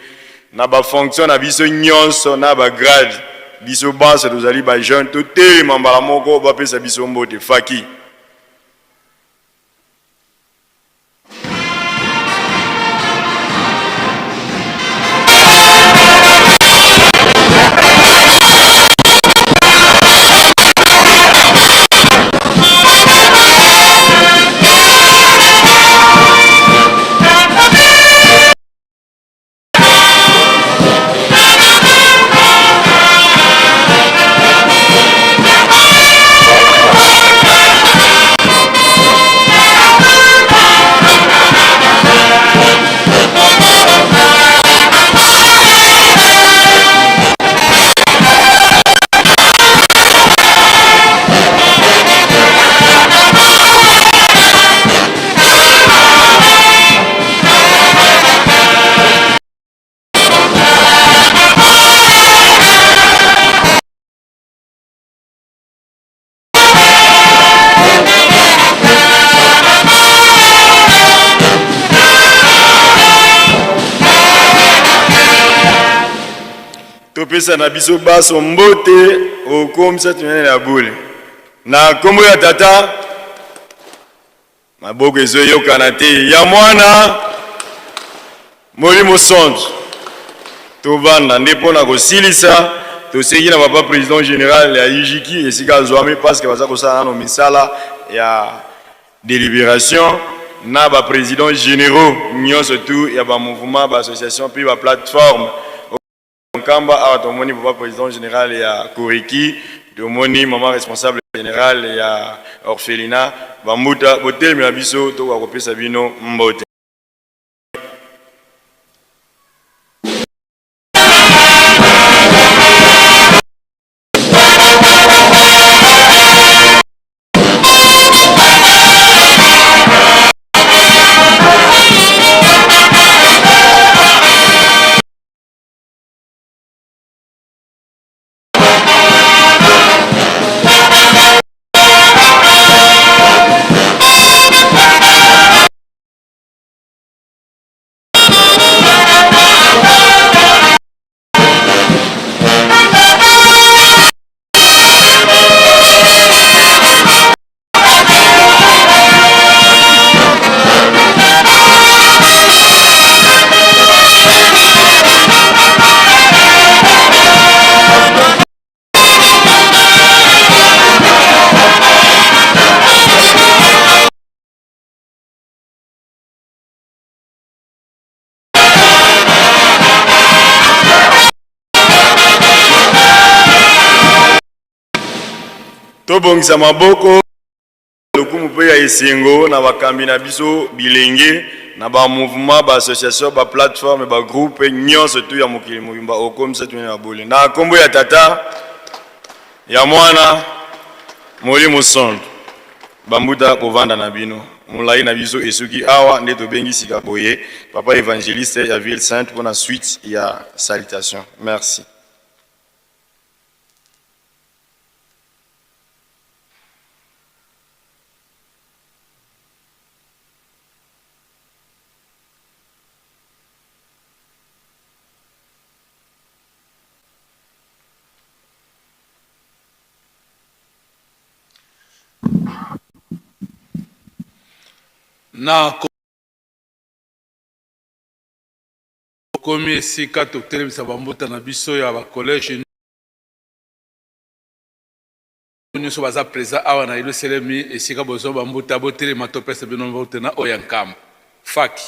na ba fonction na biso nyonso na ba grade. Biso banso tozali ba jeune, totelema mbala moko bapesa biso mbote faki. Topesa na biso baso mbote okomisa tuminene ya bule na nkombo ya Tata, maboko ezoyokana te, ya Mwana, Molimo Santu. Tovanda nde mpo na kosilisa. Tosengi na papa président général ya UJIKI esika azwami parce que baza kosala nano misala ya délibération na ba présidents généraux nyonso tout ya ba mouvement, ba association mpe ba plateforme Nkamba. Awa tomoni papa président général ya Koriki, tomoni mama responsable général ya orphelinat. Bambuta, botelemela biso tokoka kopesa bino mbote. Tobongisa maboko lokumu mpe ya esengo na bakambi na biso bilenge na ba mouvement, ba association, ba plateforme, ba groupe nyonso tu ya mokili mobimba okomisa tuni na bule na nkombo ya Tata, ya Mwana, Molimo Santu. Bambuta, kovanda na bino molai na biso esuki awa. Nde tobengi sika boye papa évangéliste ya ville sainte mpona suite ya salutation. Merci. Na komi esika totelemisa bambuta na biso ya bacollège nyonso baza présent awa na Yelusalemi, esika bozwa bambuta, botelema topesa bino mbote na oyo ya Nkamba faki.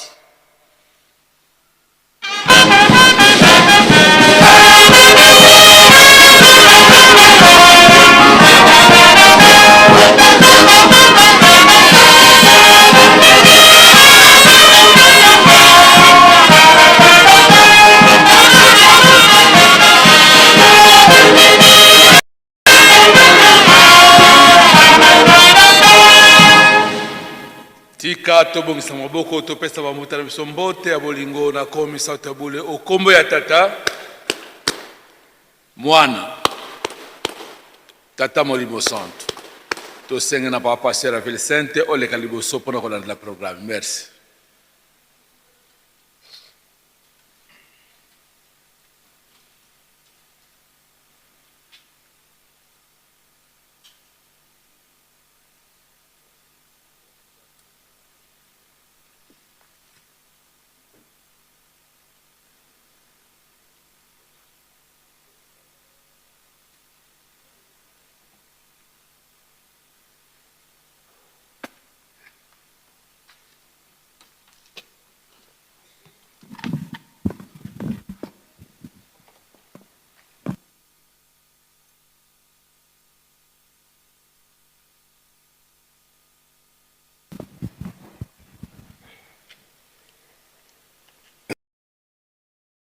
Tika tobongisa maboko topesa bambuta na biso mbote ya bolingo na komisa ya bule o kombo ya Tata, Mwana, Tata Molimo Santu. Tosenge na Papa Pasteur ya Ville Sainte oleka liboso mpo na kolandela programme. Merci.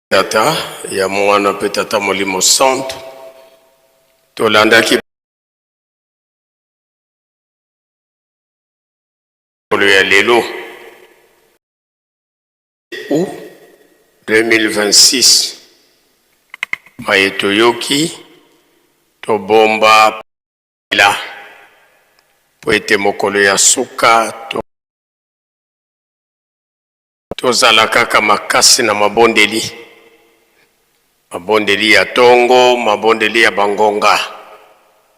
Tata ya Mwana mpe Tata Molimo Santu, tolandaki mokolo ya lelo août 2026 maye toyoki tobomba la mpo ete mokolo ya suka to tozala kaka makasi na mabondeli, mabondeli ya tongo, mabondeli ya bangonga,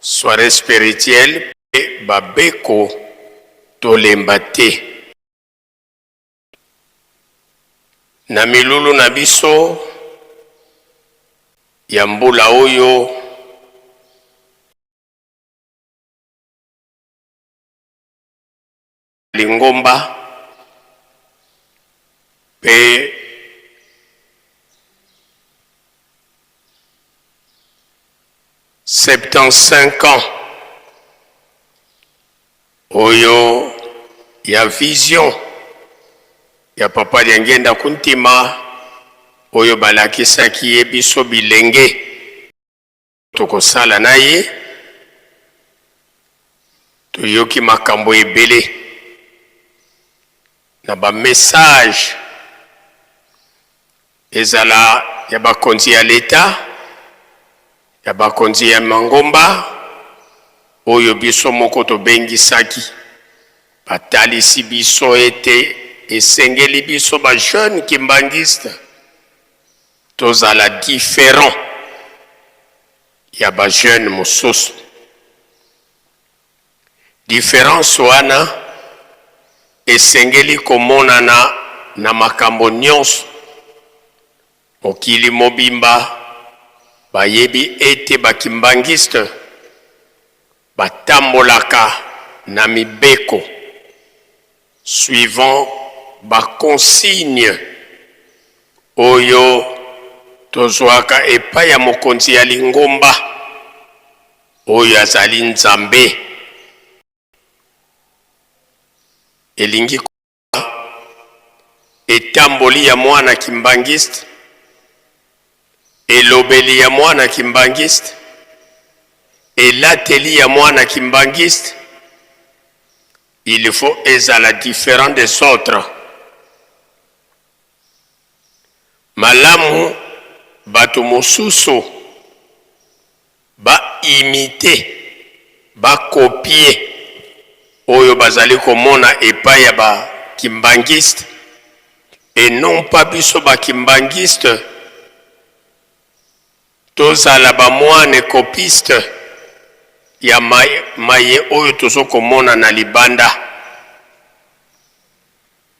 soiree spirituelle mpe babeko, tolemba te. Na milulu na biso ya mbula oyo, lingomba mpe 75 ans oyo ya vision ya Papa Diangienda Kuntima oyo balakisaki ye biso bilenge tokosala na ye. Toyoki makambo ebele na ba message, ezala ya bakonzi ya leta, ya bakonzi ya mangomba oyo biso moko tobengisaki, batalisi biso ete esengeli biso ba jeune kimbanguiste tozala différent ya ba jeune mosusu. Difference wana esengeli komonana na makambo nyonso. Mokili mobimba bayebi ete ba kimbanguiste batambolaka na mibeko suivant ba consignes oyo tozwaka epai ya mokonzi ya lingomba oyo azali Nzambe. Elingi etamboli ya mwana kimbanguiste, elobeli ya mwana kimbanguiste, elateli ya mwana kimbanguiste, il faut ezala différent des autres. Malamu bato mosusu ba imiter, ba copier oyo bazali komona epai ya ba kimbanguiste et non pas biso ba kimbanguiste tozala ba moine copiste ya maye oyo tozo komona na libanda,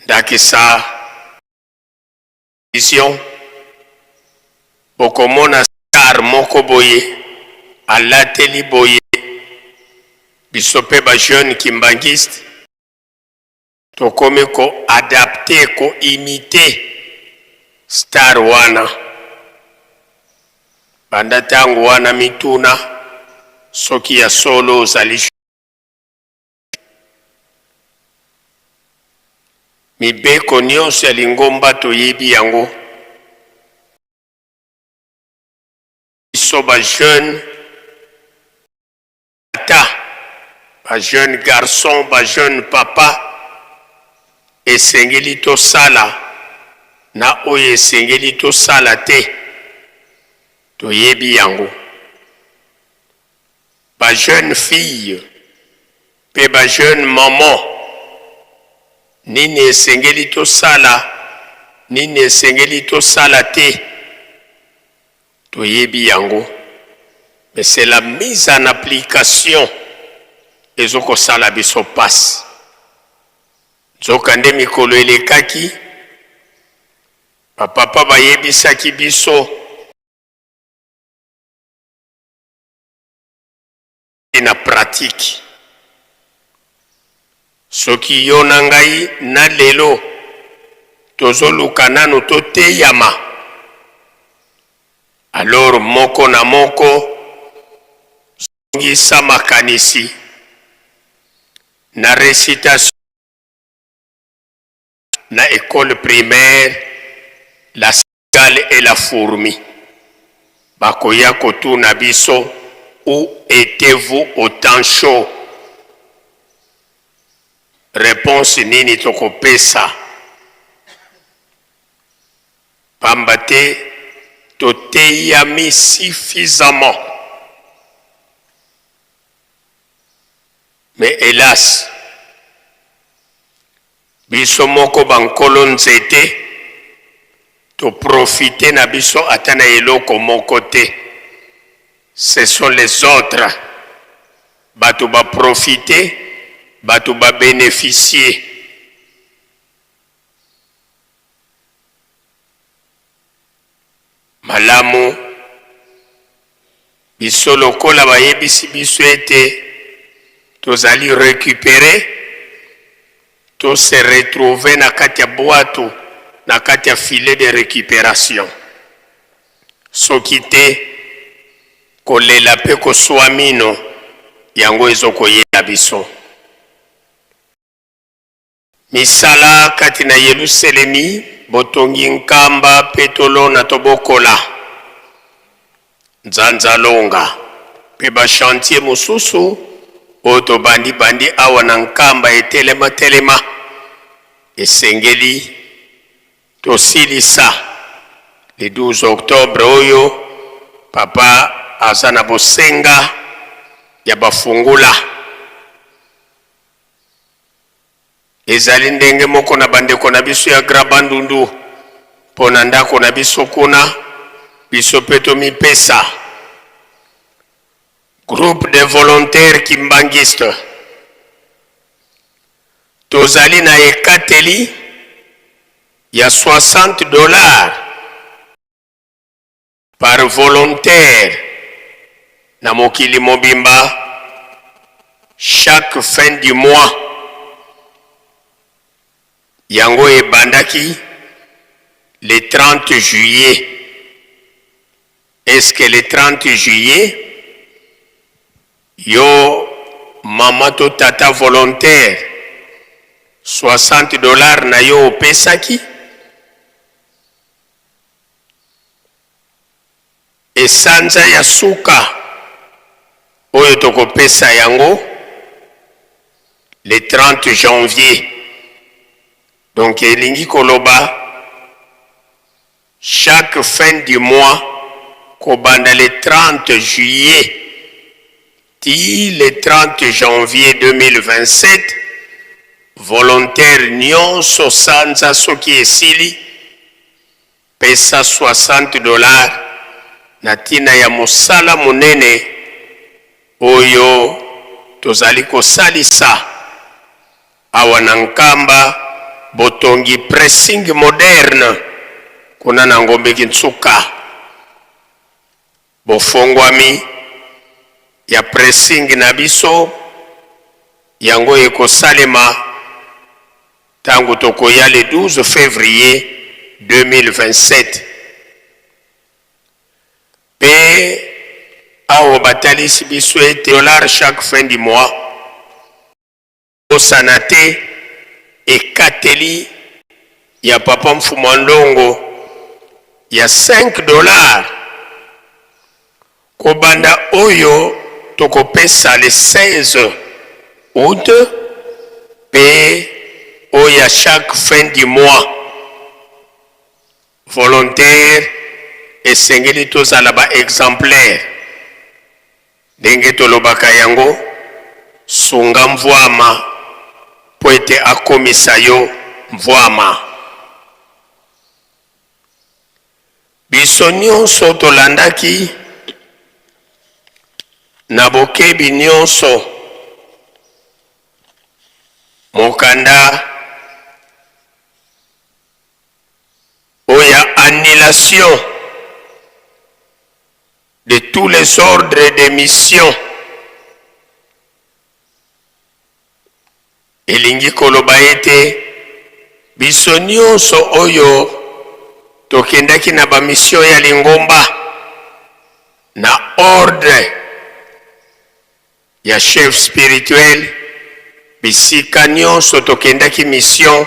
ndakisa vision, bokomona star moko boye alateli boye, biso pe ba jeune kimbanguiste tokomi ko adapter, ko imiter star wana. Banda tango wana mituna soki ya solo ozali. Mibeko nyonso ya lingomba toyebi yango. Biso ba jeune ata ba jeune garçon, ba jeune papa, esengeli tosala na oyo esengeli tosala te, toyebi yango. Ba jeunes filles pe ba jeunes mamans, nini esengeli tosala, nini esengeli tosala te, toyebi yango. Mais c'est la mise en application ezo kosala biso pasi. Nzokande mikolo elekaki, ba papa bayebisaki biso, na pratique. Soki yo na ngai na lelo tozoluka nanu toteyama, alors moko na moko zongisa makanisi na recitation na ecole primaire la cigale et la fourmi. Bakoya kotuna biso où etes-vous au temps chaud? Reponse nini tokopesa? Pamba te toteyami suffisamment. Mais helas, biso moko ba nkolo nzete to profiter na biso ata na eloko moko te. Ce sont les autres bato ba profiter, bato ba beneficier. Malamu, biso lokola bayebisi biso ete tozali recuperer, to se retrouver na kati ya bwatu, na kati ya filet de recuperation. Soki te, kolela pe kosua mino, yango ezo koyela biso. Misala kati na Yeluselemi, botongi nkamba mpe tolona tobokola, nzanzalonga mpe ba chantiers mosusu oyo tobandi bandi awa na Nkamba etelema telema, esengeli tosilisa le 12 octobre oyo. Papa aza na bosenga ya ba fungula. Ezali ndenge moko na bandeko na biso ya Grand Bandundu mpo na ndako na biso kuna, biso mpe tomipesa. Groupe de volontaires kimbanguistes, tozali na ekateli ya 60 dollars par volontaire na mokili mobimba chaque fin du mois. Yango ebandaki le 30 juillet. Est-ce que le 30 juillet yo mama to tata volontaire 60 dollars na yo opesaki? Esanza ya suka oyo tokopesa yango le 30 janvier. Donc elingi koloba chaque fin du mois kobanda le 30 juillet ti le 30 janvier 2027, volontaire nionso sanza soki esili Pesa 60 dollars na tina ya mosala monene oyo tozali kosalisa awa na Nkamba, botongi pressing moderne kuna na Ngombe Kintsuka. Bofongwami ya pressing na biso yango ekosalema Tango tokoya le 12 fevrier 2027 pe awa batalisi biso ete dollars chaque fin du mois, bosana te ekateli ya papa Mfumua Ndongo ya 5 dollars Kobanda oyo tokopesa le 16 aout mpe oyo ya chaque fin du mois. Volontaire esengeli tozala ba exemplaire ndenge tolobaka yango, sunga mvuama mpo ete akomisa yo mvuama. Biso nionso tolandaki na bokebi nionso mokanda oyo ya annulation de tous les ordres de mission. Elingi koloba ete biso nionso oyo tokendaki na ba missions ya lingomba na ordre ya chef spirituel, bisika nionso tokendaki mission,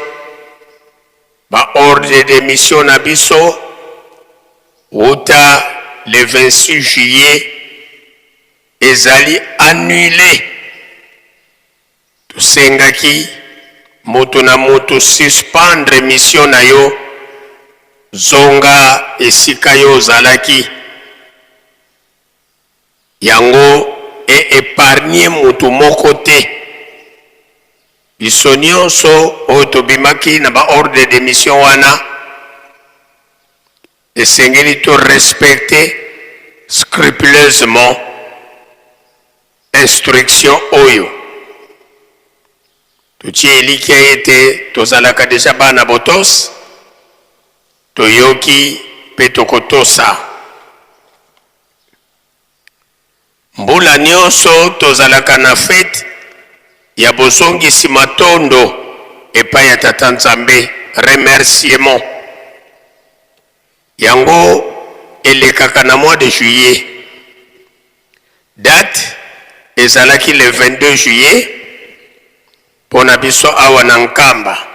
ba ordres de mission na biso wuta le 26 juillet ezali annuler. Tosengaki moto na moto suspendre mission na yo, zonga esika yo ozalaki. Yango e epargner moto moko te. Biso nionso oyo tobimaki na ba ordres de mission wana, esengeli to respecter scrupuleusement instruction oyo. Totie elikya ete tozalaka dejà bana botosi, toyoki mpe tokotosa. Mbula nionso tozalaka na fete ya bozongisi matondo epai ya Tata Nzambe, remerciement. Yango elekaka na mois de juillet. Date ezalaki le 22 juillet pona biso awa na Nkamba.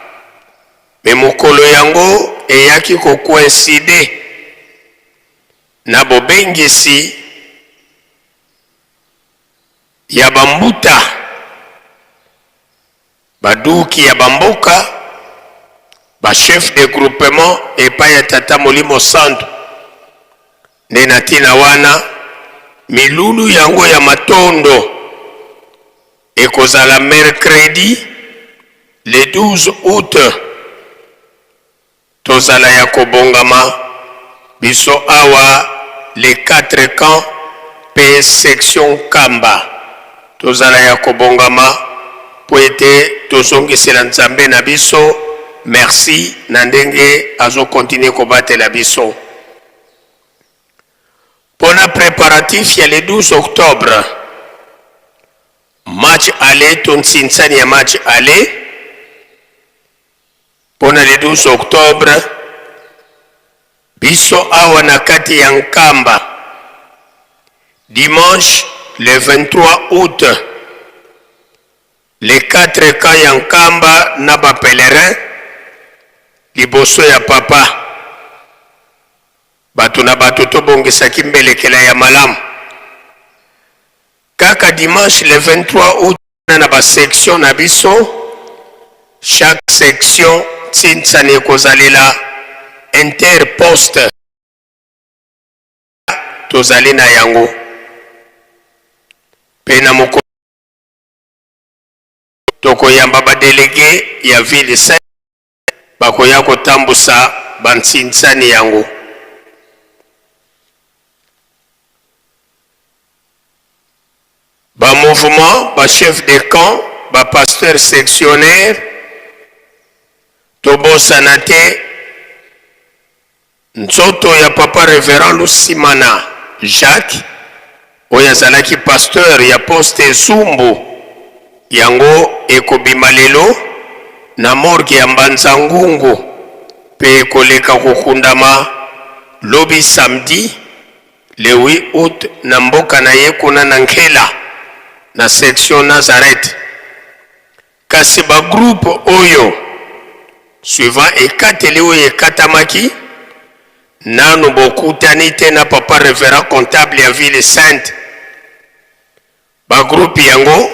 Mais mokolo yango eyaki ko coincider na bobengisi ya ba mbuta, ba duki ya ba mboka, ba chefs de groupement epai ya Tata Molimo Santu. Nde na tina wana milulu yango ya matondo ekozala mercredi le 12 aout. Tozala ya kobongama, biso awa les quatre camps pe section Nkamba tozala ya kobongama po ete tozongisela Nzambe na biso merci na ndenge azo continuer kobatela biso. Pona preparatif ya le 12 octobre, match aller to nsinsani ya match aller, Mpo na le 12 octobre, biso awa na kati ya Nkamba, dimanche le 23 aout, les quatre camps ya Nkamba na ba pèlerins liboso ya Papa. Bato na bato tobongisaki mbelekela ya malamu. Kaka dimanche le 23 aout na ba sections na biso, chaque section nsinsani ekozalela inter poste tozali na yango mpe na mokolo tokoyamba ba delegues ya ville sainte bakoya kotambusa ba nsinsani yango. Ba mouvements, ba chefs de camp, ba pasteurs sectionnaires, tobosana te nzoto ya papa reverend Lusimana Jacques oyo azalaki pasteur ya poste Zumbu, yango ekobima lelo na morgue ya Mbanza Ngungu mpe ekoleka kokundama lobi samedi Le 8 aout na mboka na ye kuna na Nkela na section Nazareth. Kasi ba groupes oyo suivant ekateli oyo ekatamaki nanu bokutani te na papa reverend comptable ya ville sainte. Ba groupes yango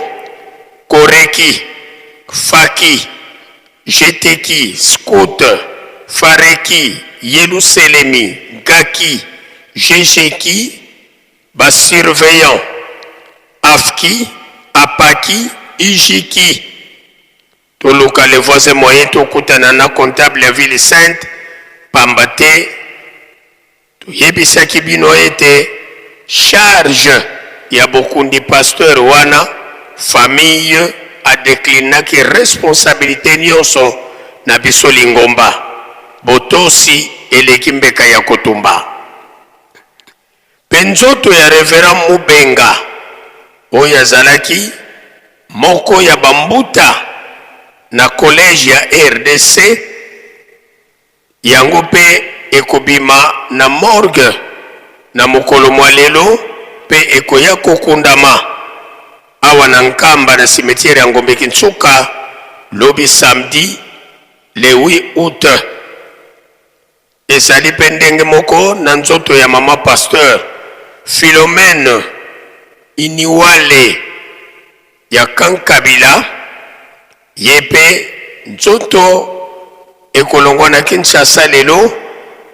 Koreki, Faki, Jeteki, Scout, Fareki, Yeluselemi, Gaki, Jejeki, ba surveillants, Afki, Apaki, Ijiki. Toluka les voies et moyens tokutana na comptable ya ville sainte, pamba te Toyebisaki bino ete charge ya bokundi pasteur wana famille a declinaki responsabilite nionso na biso lingomba. Botosi eleki mbeka ya kotumba. Pe nzoto ya Reverend Mubenga oyo azalaki moko ya ba mbuta na collège ya rdc, Yango mpe ekobima na morgue na mokolo mwa lelo mpe ekoya kokundama awa na Nkamba na cimetière ya Ngombe Kinsuka lobi samedi le 8 aout. Ezali mpe ndenge moko na nzoto ya mama pasteur Philomène Iniwale ya camp Kabila, ye mpe nzoto ekolongwa na Kinshasa lelo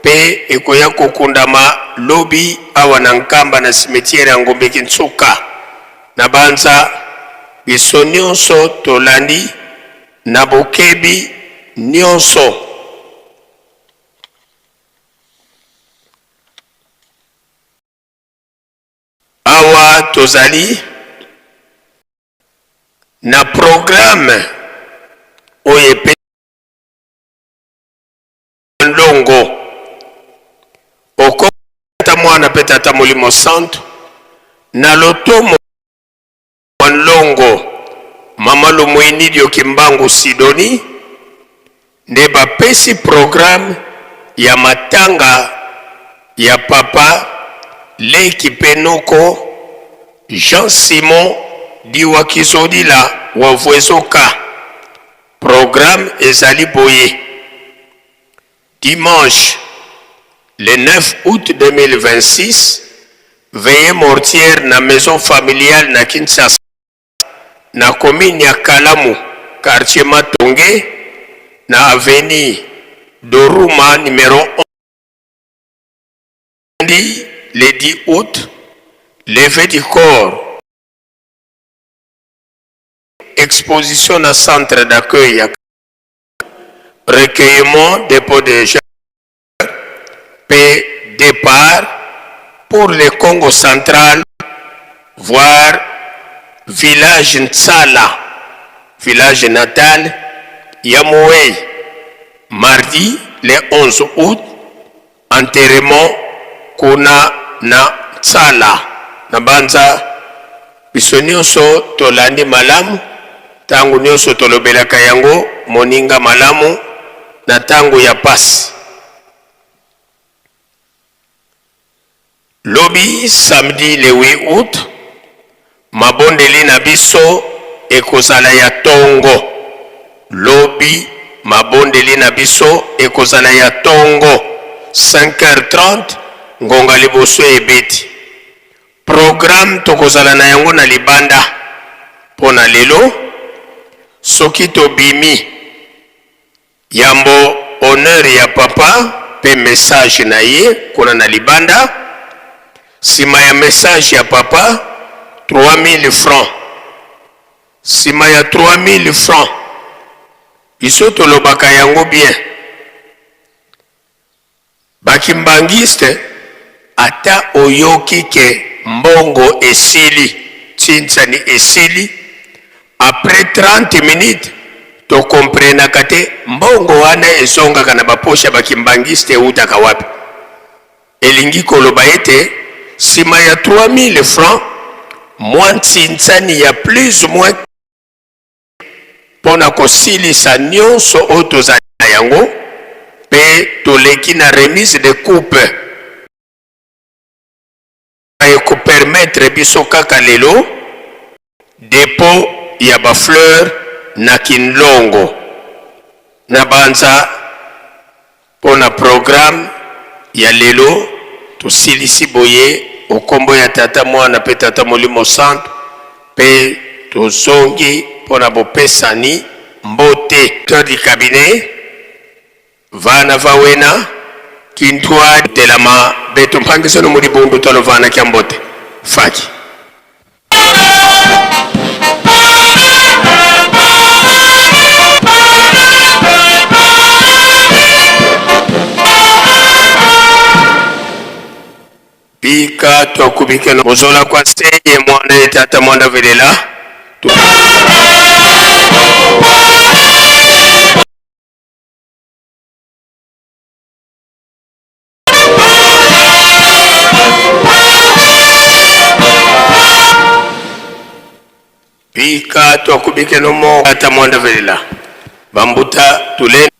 mpe ekoya kokundama lobi awa na Nkamba na cimetière ya Ngombe Kinsuka. Na banza biso nionso tolandi na bokebi nionso. Awa tozali na programme oyo epesi ndongo okota Tata Mwana mpe Tata Molimo Santu na lotomo Nlongo Mama Lumuinidio Kimbangu Sidonie nde bapesi programme ya matanga ya Papa leki mpe noko Jean Simon Diwakizodila wa Vuezoka. Programme ezali boye. Dimanche le 9 août 2026, veillee mortière na maison familiale na Kinshasa, na commune ya Kalamu, quartier Matonge, na avenue Doruma numero 11. Lundi le 10 août, levee du corps, exposition na centre d'accueil ya recueillement, depot de jeunes pe depart pour le Congo central voir village Ntsala, village natal ya Moweyi, mardi le 11 août, enterrement kuna na Ntsala. Na banza biso nionso tolandi malamu, tango nionso tolobelaka yango, moninga malamu na tango ya pasi. Lobi samedi le 8 août, mabondeli na biso ekozala ya tongo. Lobi mabondeli na biso ekozala ya tongo, 5h30, ngonga liboso ebeti. Programme tokozala na yango na libanda mpo na lelo, soki tobimi Yambo honneur ya papa pe message na ye kuna na libanda, sima ya message ya papa 3000 francs, sima ya 3000 francs biso tolobaka yango bien, Ba kimbanguiste ata oyoki ke mbongo esili tshintsani esili après 30 minutes to comprenaka te mbongo wana ezongaka na ba poche ya ba kimbanguiste ewutaka wapi? Elingi koloba ete sima ya 3000 francs mwa ntshintsani ya plus ou moins mpo na kosilisa nionso oyo tozali na yango mpe toleki na remise de coupe eko permettre biso kaka lelo depot ya ba fleurs na Kinlongo na banza mpo na programme ya lelo tosilisi boye okombo ya Tata Mwana mpe Tata Molimo Santu mpe tozongi mpo na bopesani mbote. Directeur du cabinet vana va wena kintua telama betu mpangisano muli bundu talo vana kya mbote faki. Bika twakubikeno bozola kwa seye mwana ye tata mwana velela. Bika twakubikeno mo tata mwana velela bambuta tule.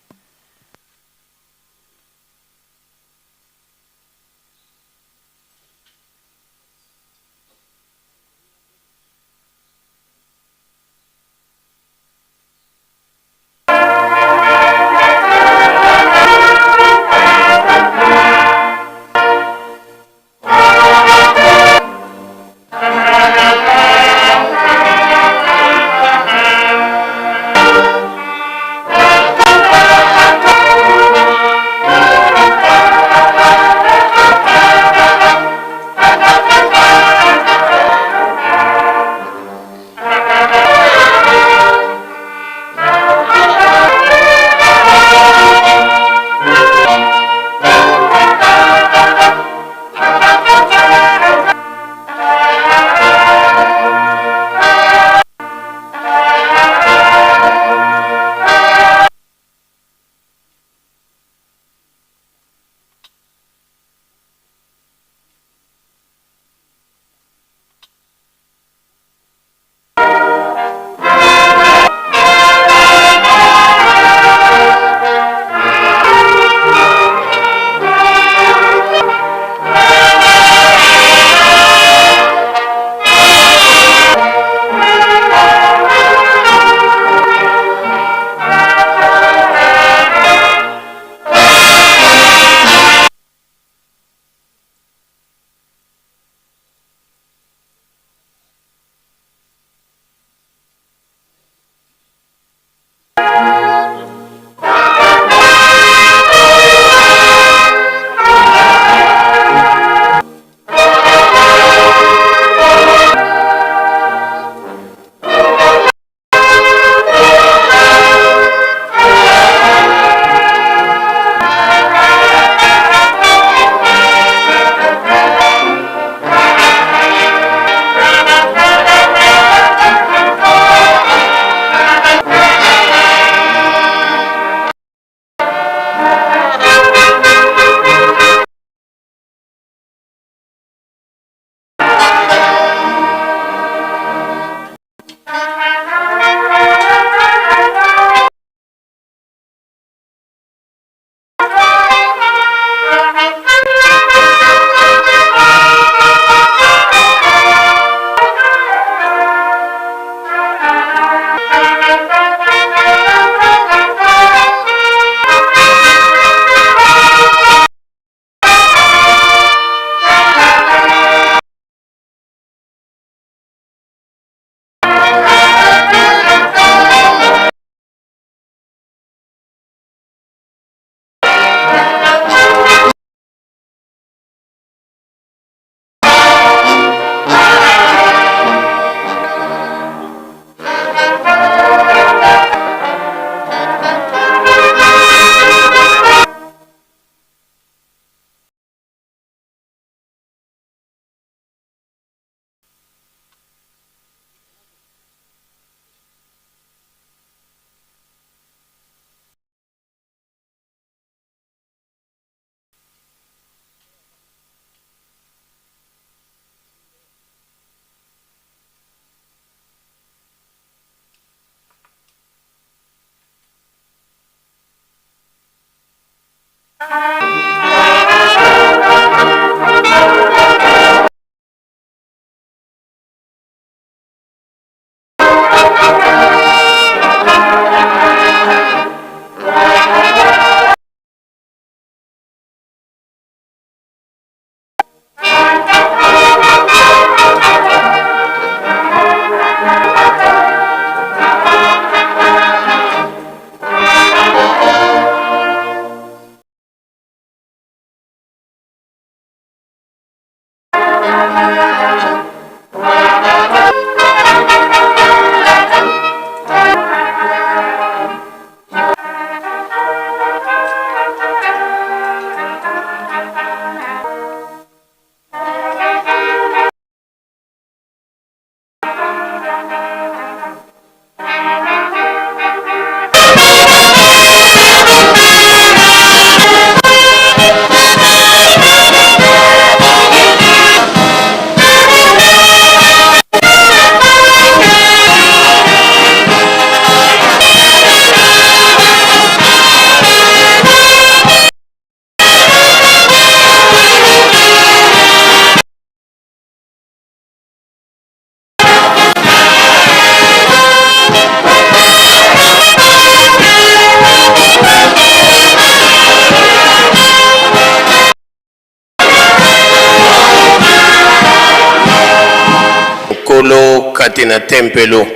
Na tempelo,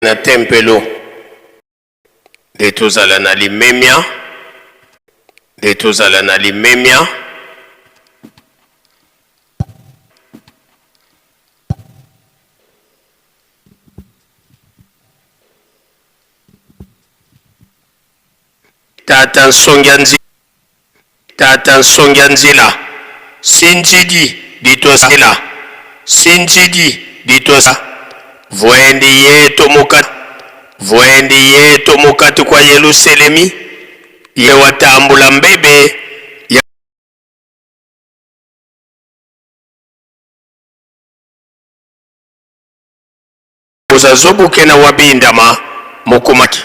na tempelo, nde tozala na limemia, nde tozala na limemia. Tata nsongia nzi Tata nsongia nzila Sinzidi ditosila Sinzidi ditosa Vuendi yetu muka Vuendi yetu mukati kwa Yeluselemi Ye watambula mbebe ya Uzazobukena wabindama mukumaki.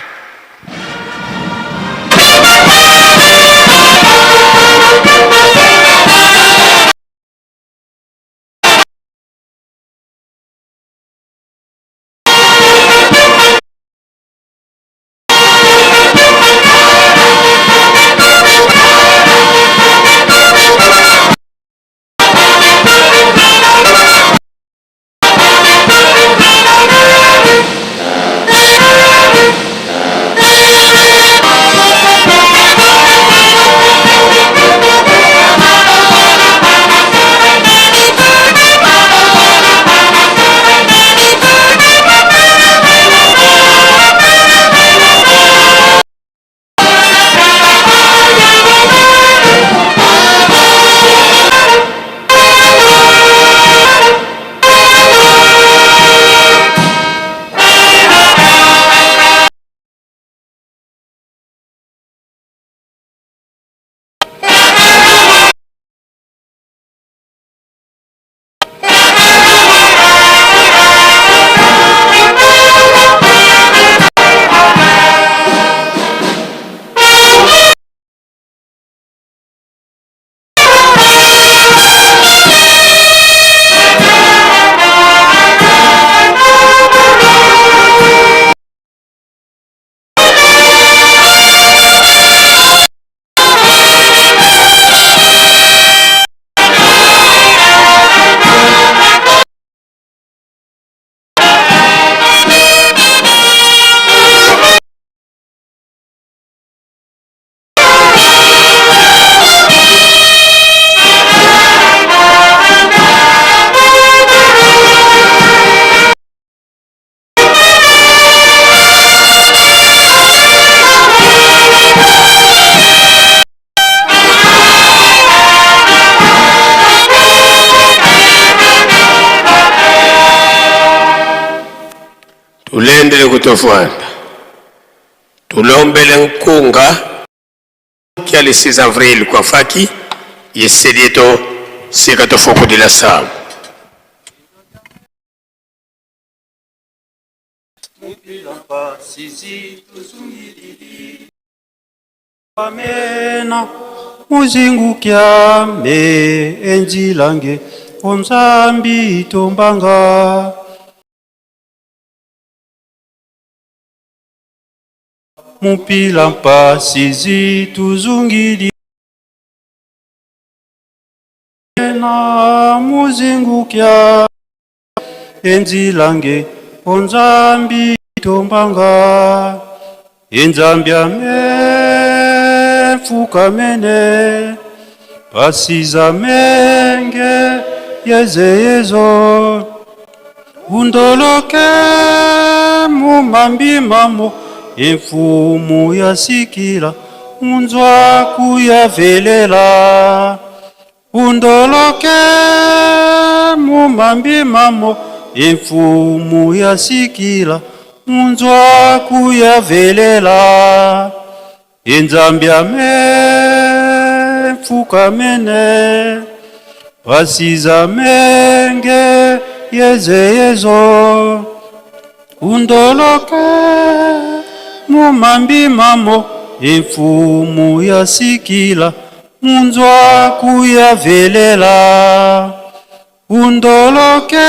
Tulendele kutofuanda tulombele nkunga kia le 6 avril kwa faki yesedieto sika tofokudila samu. Amena muzingukia me enzilange onzambi tombanga mupila mpasi tuzungili na muzingukia enzilange onzambi tombanga enzambi ame mfukamene pasiza menge yezeyezo undoloke mumambi mamo imfumu yasikila unzwa kuyavelela undoloke mumambi mamo imfumu yasikila unzwa kuyavelela inzambi ame mfukamene pasiza menge yezeyezo undoloke mumambi mamo imfumu yasikila munzwa kuyavelela undoloke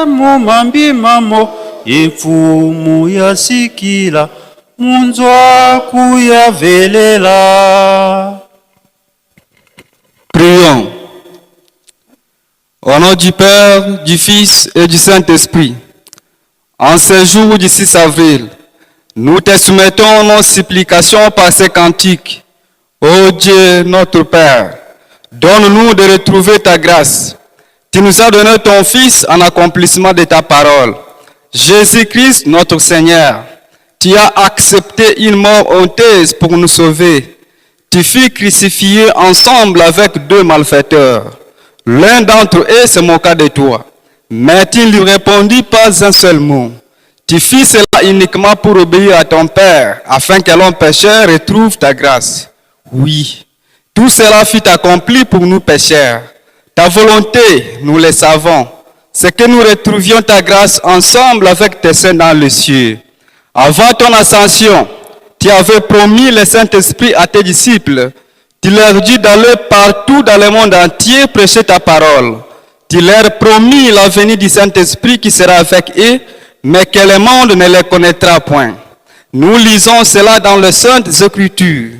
mumambi mamo imfumu yasikila munzwa kuyavelela. Prions. Au nom du Père, du Fils et du Saint-Esprit, en ce jour du 6 avril, nous te soumettons nos supplications par ces cantiques. Ô Dieu notre Père, donne-nous de retrouver ta grâce. Tu nous as donné ton Fils en accomplissement de ta parole. Jésus-Christ, notre Seigneur, tu as accepté une mort honteuse pour nous sauver. Tu fus crucifié ensemble avec deux malfaiteurs. L'un d'entre eux se moqua de toi, mais tu ne lui répondis pas un seul mot. Tu fis cela uniquement pour obéir à ton Père, afin que l'homme pécheur retrouve ta grâce. Oui, tout cela fut accompli pour nous pécheurs. Ta volonté, nous le savons, c'est que nous retrouvions ta grâce ensemble avec tes saints dans les cieux. Avant ton ascension, tu avais promis le Saint-Esprit à tes disciples. Tu leur dis d'aller partout dans le monde entier prêcher ta parole. Tu leur promis la venue du Saint-Esprit qui sera avec eux, mais que le monde ne les connaîtra point. Nous lisons cela dans les Saintes Écritures.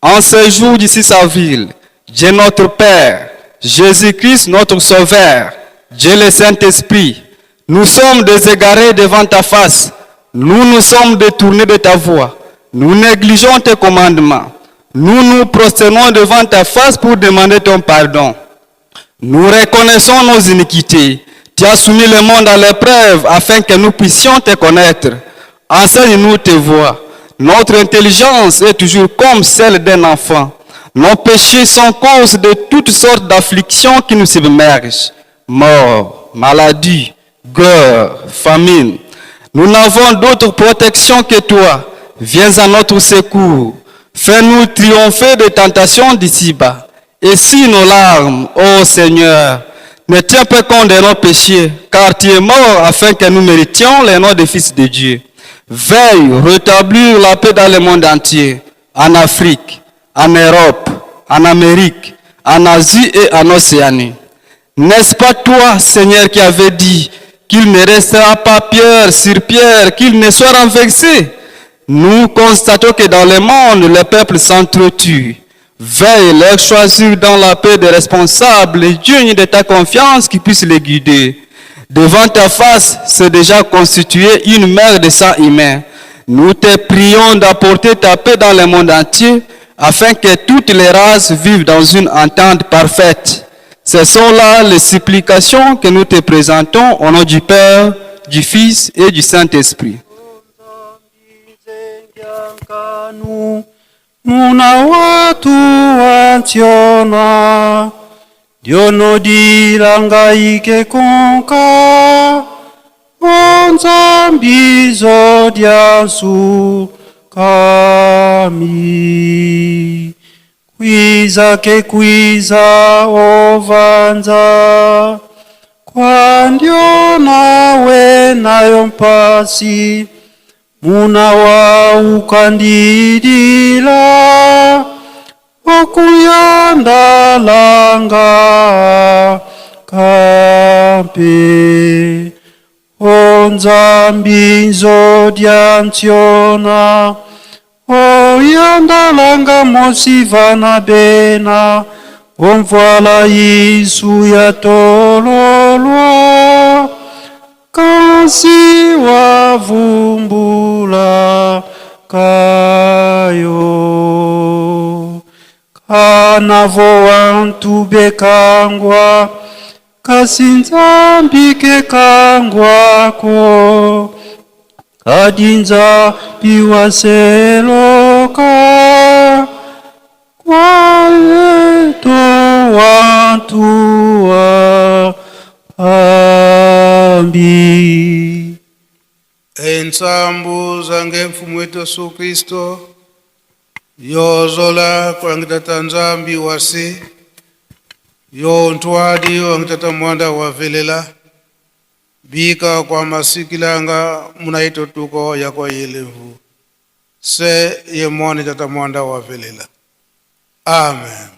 En ce jour du 6 avril, Dieu notre Père, Jésus-Christ notre Sauveur, Dieu le Saint-Esprit, nous sommes déségarés devant ta face. Nous nous sommes détournés de ta voie. Nous négligeons tes commandements. Nous nous prosternons devant ta face pour demander ton pardon. Nous reconnaissons nos iniquités. Tu as soumis le monde à l'épreuve afin que nous puissions te connaître. Enseigne-nous tes voies. Notre intelligence est toujours comme celle d'un enfant. Nos péchés sont cause de toutes sortes d'afflictions qui nous submergent. Mort, maladie, guerre, famine. Nous n'avons d'autre protection que toi. Viens à notre secours. Fais-nous triompher des tentations d'ici-bas. Et si nos larmes, ô Seigneur, ne tiens pas compte de nos péchés, car tu es mort afin que nous méritions les noms des fils de Dieu. Veille rétablir la paix dans le monde entier, en Afrique, en Europe, en Amérique, en Asie et en Océanie. N'est-ce pas toi, Seigneur, qui avais dit qu'il ne restera pas pierre sur pierre, qu'il ne soit renversé? Nous constatons que dans le monde, les peuples s'entretuent. Veille leur choisir dans la paix des responsables et dignes de ta confiance qui puissent les guider. Devant ta face, c'est déjà constitué une mer de sang humain. Nous te prions d'apporter ta paix dans le monde entier afin que toutes les races vivent dans une entente parfaite. Ce sont là les supplications que nous te présentons au nom du Père, du Fils et du Saint-Esprit. Muna watu wantiona Dionodilanga ike konka Onzambi zodiasu kami Kwiza ke kwiza ovanza Kwa ndiona we nayo mpasi Muna wa ukandidila Okuyandalanga kampe Onzambi nzodiantiona Oyandalanga mosivana bena Omvoala isu ya tololwa Kasi wavumbula kayo Kanavo wantu bekangwa Kasi nzambi ke kangwako Kadinza biwaseloka Kwaeto wantu wa ambi Entsambu zange mfumu wetu Yesu Kristo yozola kwangitata nzambi wasi yontwadi wangitata mwanda wavelela bika kwa masikilanga munaito tuko yakwa yelevu se yemwani tata mwanda wavelela. Amen.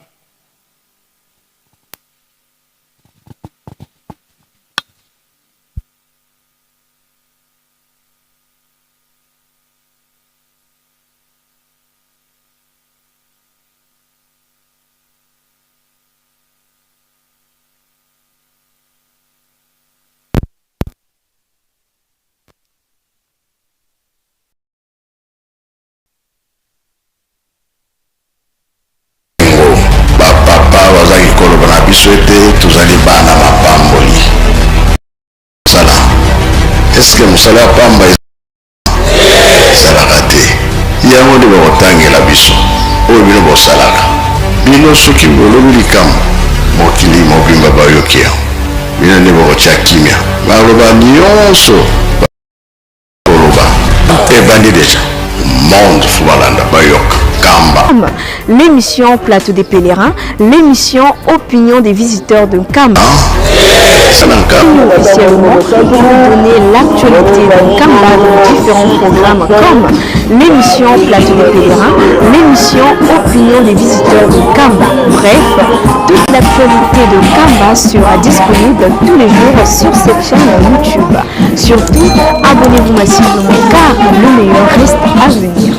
biso ete tozali bana mapamboli. Mosala. Est-ce que mosala ya pamba ezalaka te? Yango nde bakotangela biso oyo bino bosalaka. Bino soki bolobi likambo, mokili mobimba bayoki yango. Bino nde bokotia kimia. Maloba nyonso bakoloba ebandi deja. Monde faut balanda bayoka kamba. L'émission Plateau des pèlerins, l'émission Opinion des visiteurs de Nkamba. Officiellement pour vous donner l'actualité de Nkamba dans différents programmes comme l'émission Plateau des pèlerins, l'émission Opinion des visiteurs de Nkamba. Bref, toute l'actualité de Nkamba sera disponible tous les jours sur cette chaîne YouTube. Surtout, abonnez-vous massivement car le meilleur reste à venir.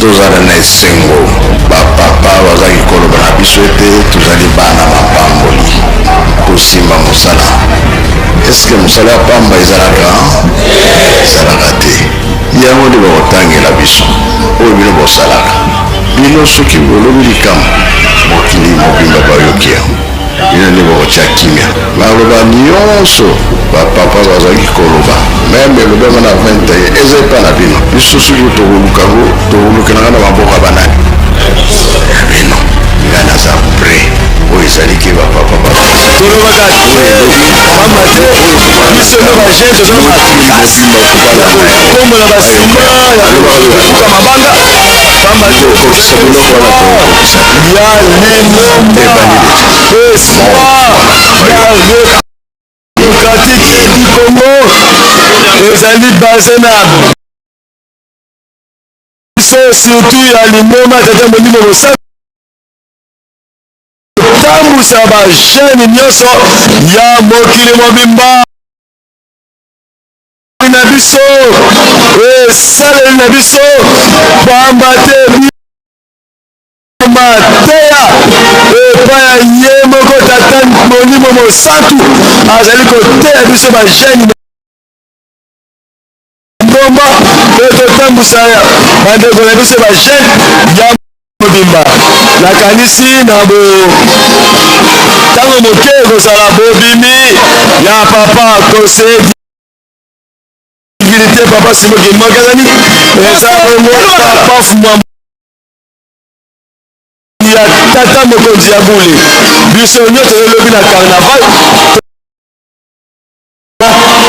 Tozala na esengo, bapapa bazalaki koloba na biso ete tozali bana mapamboli. Kosimba mosala. Eske mosala ya pamba ezalaka? Ezalaka te. Yango nde bakotangela biso oyo bino bosalaka. Bino soki bolobi likambo, mokili mobimba bayoki yango. Bino nde bokotia kimia. Maloba nionso ba papa bazalaki koloba meme elobama na 21 eza epa na bino. Biso soki tokoluka ngo tokolukela nga na maboko ya banani? Ya bino. Nga naza près. Oyo ezali ke ba papa ba Tolobaka te pamba te biso nde ba jeunes toza na makasi ya kotombola ba sima ya kobuka mabanga pamba te ya lingomba espoir ya démocratique du Congo ezali base na biso surtout ya lingomba tata molimo mosantu kotambusa ba jeune nyonso ya mokili mobimba na biso esaleli na biso pamba te mateya epai ya ye moko tata molimo mosantu azali koteya biso ba jeune ngomba mpe totambusa bandeko na biso ba jeune ya mobimba. Nakanisi na bo ntango moke ekozala bobimi ya papa conseiller divinité papa Simon Kimokazani eza bongo papa Fumwa ya tata mokonzi ya bule. Biso nyonso tolobi na carnaval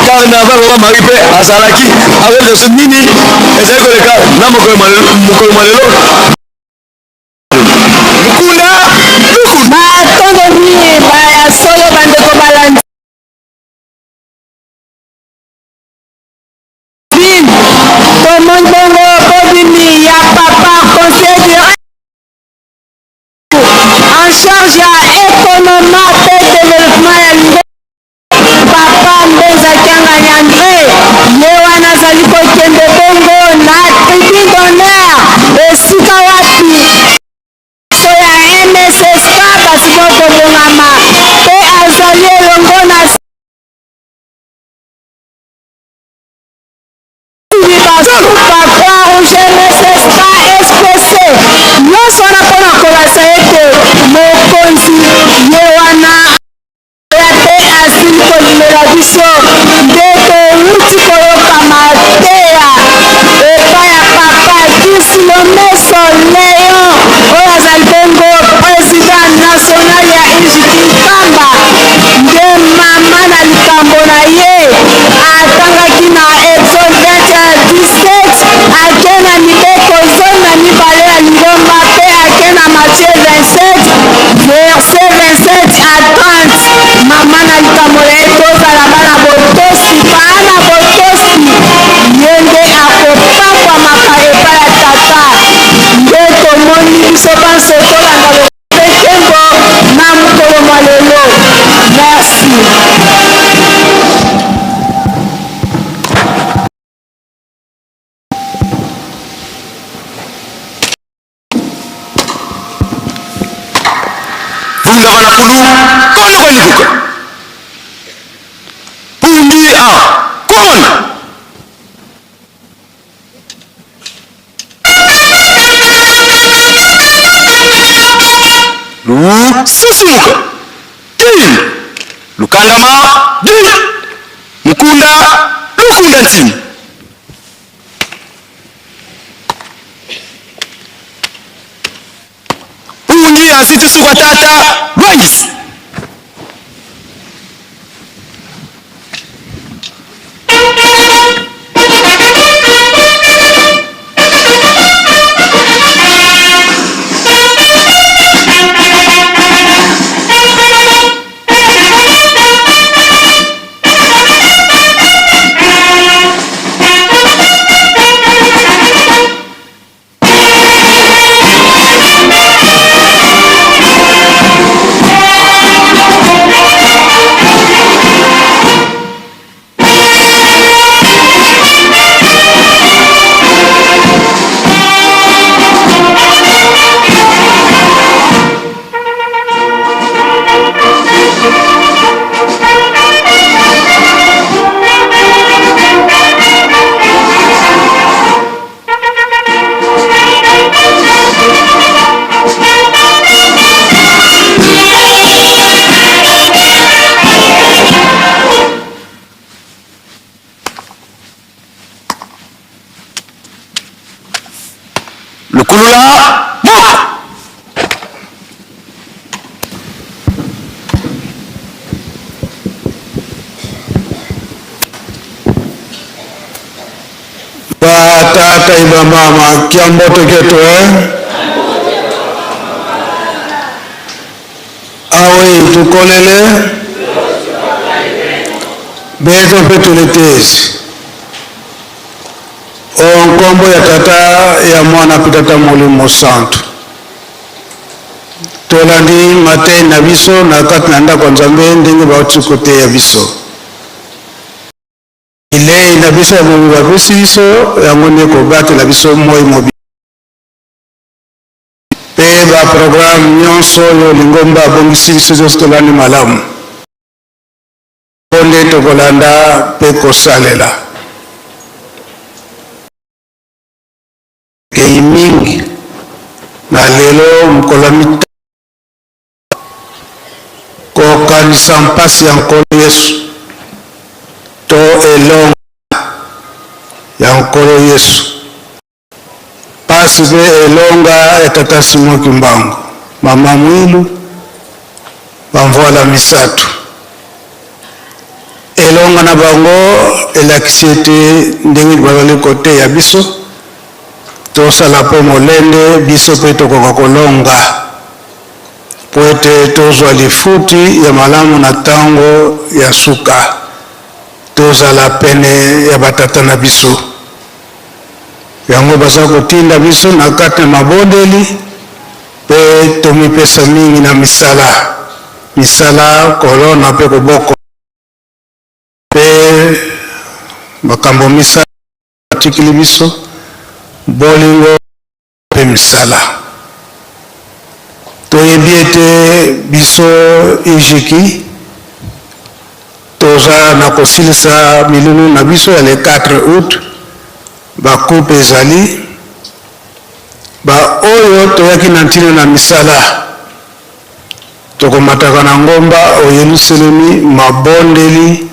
Carnaval mama Marie mpe azalaki akoyebisa biso nini ezali koleka na mokolo mwa lelo. Lukunda Matondo mingi ya solo bandeko balandi. Tomoni bongo bobimi ya papa conseiller du en charge ya economa mpe developpement ya lingomba. Papa Mbenza Kiangani Andre ye wana azali kokende bongo na tribune d'honneur esika wapi so ya MSSK basili kobongama mpe azali elongo na Basupa, Croix Rouge, MSSK, SPC nyonso wana mpo na kolakisa ete mokonzi ye wana Ya te asili kolimela biso nde towuti koyoka mateya epai ya papa Kisilomeso Leon oyo azali bongo president national ya UJT Nkamba nde mama na likambo na ye atangaki na Exode 21 17 ake na mibeko 12 ya lingomba mpe ake na Matthieu 27 Verset 27 à 30, Mama na likambo na ye tozala bana botosi, bana botosi, ye nde akopambwamaka epai ya Tata. Nde tomoni biso banso tolanda mpe nkembo na mokolo mwa lelo. Merci. Vunda bana kulu kono konikuka pungi a kon. Kusumuka Kin Lukandama Di Mukunda Lukunda Ntimu. Ungi Ansi Tsukwa Tata Lwangisi. Lukulula moko. Ba tata iba mama kiamboto ketu eh? Awe tukolele beto mpe tuletezi o nkombo ya tata ya mwana mpe tata molimo santu tolandi matei na biso na kati na ndako ya nzambe ndenge bauti koteya biso bilei na biso ya mobimba bapesi biso yango nde kobatela biso moi mobimba mpe baprograme nyonso oyo lingomba abongisi biso nyonso tolandi malamu mpo nde tokolanda mpe kosalela kei mingi na lelo mokolo ya mitano kokanisa mpasi ya Nkolo Yesu to elonga ya Nkolo Yesu, mpasi mpe elonga ya Tata Simon Kimbangu, Mama Mwilu, bamvuala misatu. Elonga na bango elakisi ete ndenge bazali koteya biso tosala mpo molende biso mpe tokoka kolonga mpo ete tozwa lifuti ya malamu na ntango ya suka, tozala pene ya batata na biso. Yango baza kotinda biso na kati na mabondeli mpe tomipesa mingi na misala, misala kolona mpe kobokola mpe makambo misala atikili biso bolingo mpe misala. Toyebi ete biso Ijiki toza na kosilisa milulu na biso ya le 4 août, ba coupe ezali ba oyo toyaki na ntina na misala tokomataka na ngomba o Yelusalemi mabondeli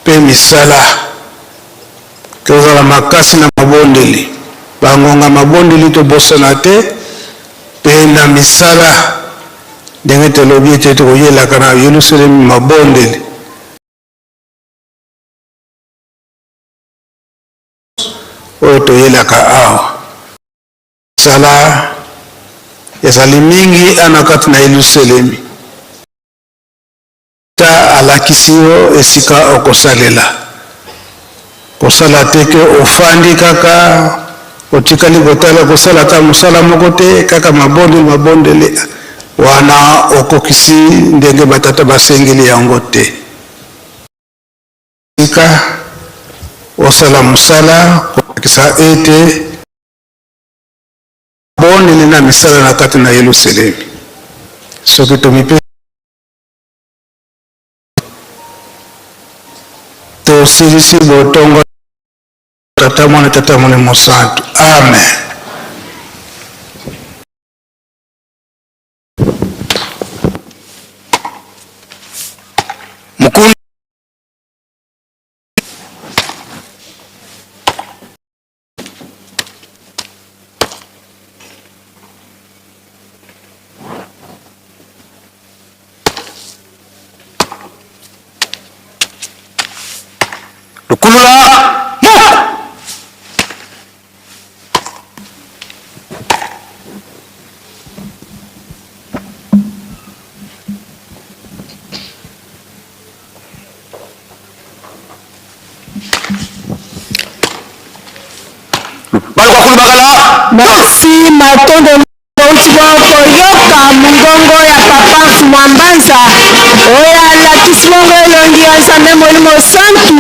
mpe misala. Tozala makasi na mabondeli, ba ngonga mabondeli tobosana te, mpe na misala, ndenge tolobi ete tokoyelaka na Yelusalemi mabondeli. Oyo toyelaka awa. Misala ezali mingi ana kati na Yelusalemi. Ta alakisi yo esika okosalela. Kosala te ke ofandi kaka otikali kotala kosala ata mosala moko te kaka mabondeli mabondeli wana okokisi ndenge batata basengeli yango te. Tika osala mosala kolakisa ete bondeli na misala na kati na Yelusalemi. Soki tomipe Tosilisi botongo Tata Mwana Tata Molimo Mosantu. Amen. Lukulula moko. Merci matondo Bouti koyoka mongongo ya Papa Mfumu Mbanza oyo alakisi bongo elongi ya Nzambe Molimo Santu,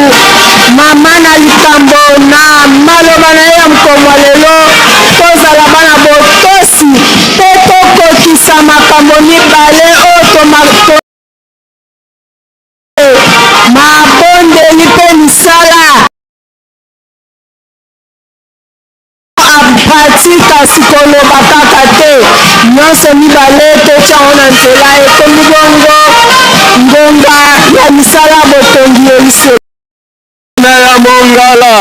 mama na likambo na maloba na ye ya mokolo mwa lelo, tozala bana botosi mpe tokokisa makambo mibale oyo to mabondeli mpe misala. Pratique kasi koloba kaka te. Nyonso mibale totya yango na nzela. Ekomi bongo ngonga ya misala ya botongi Yelusaleme. Na ya mongala.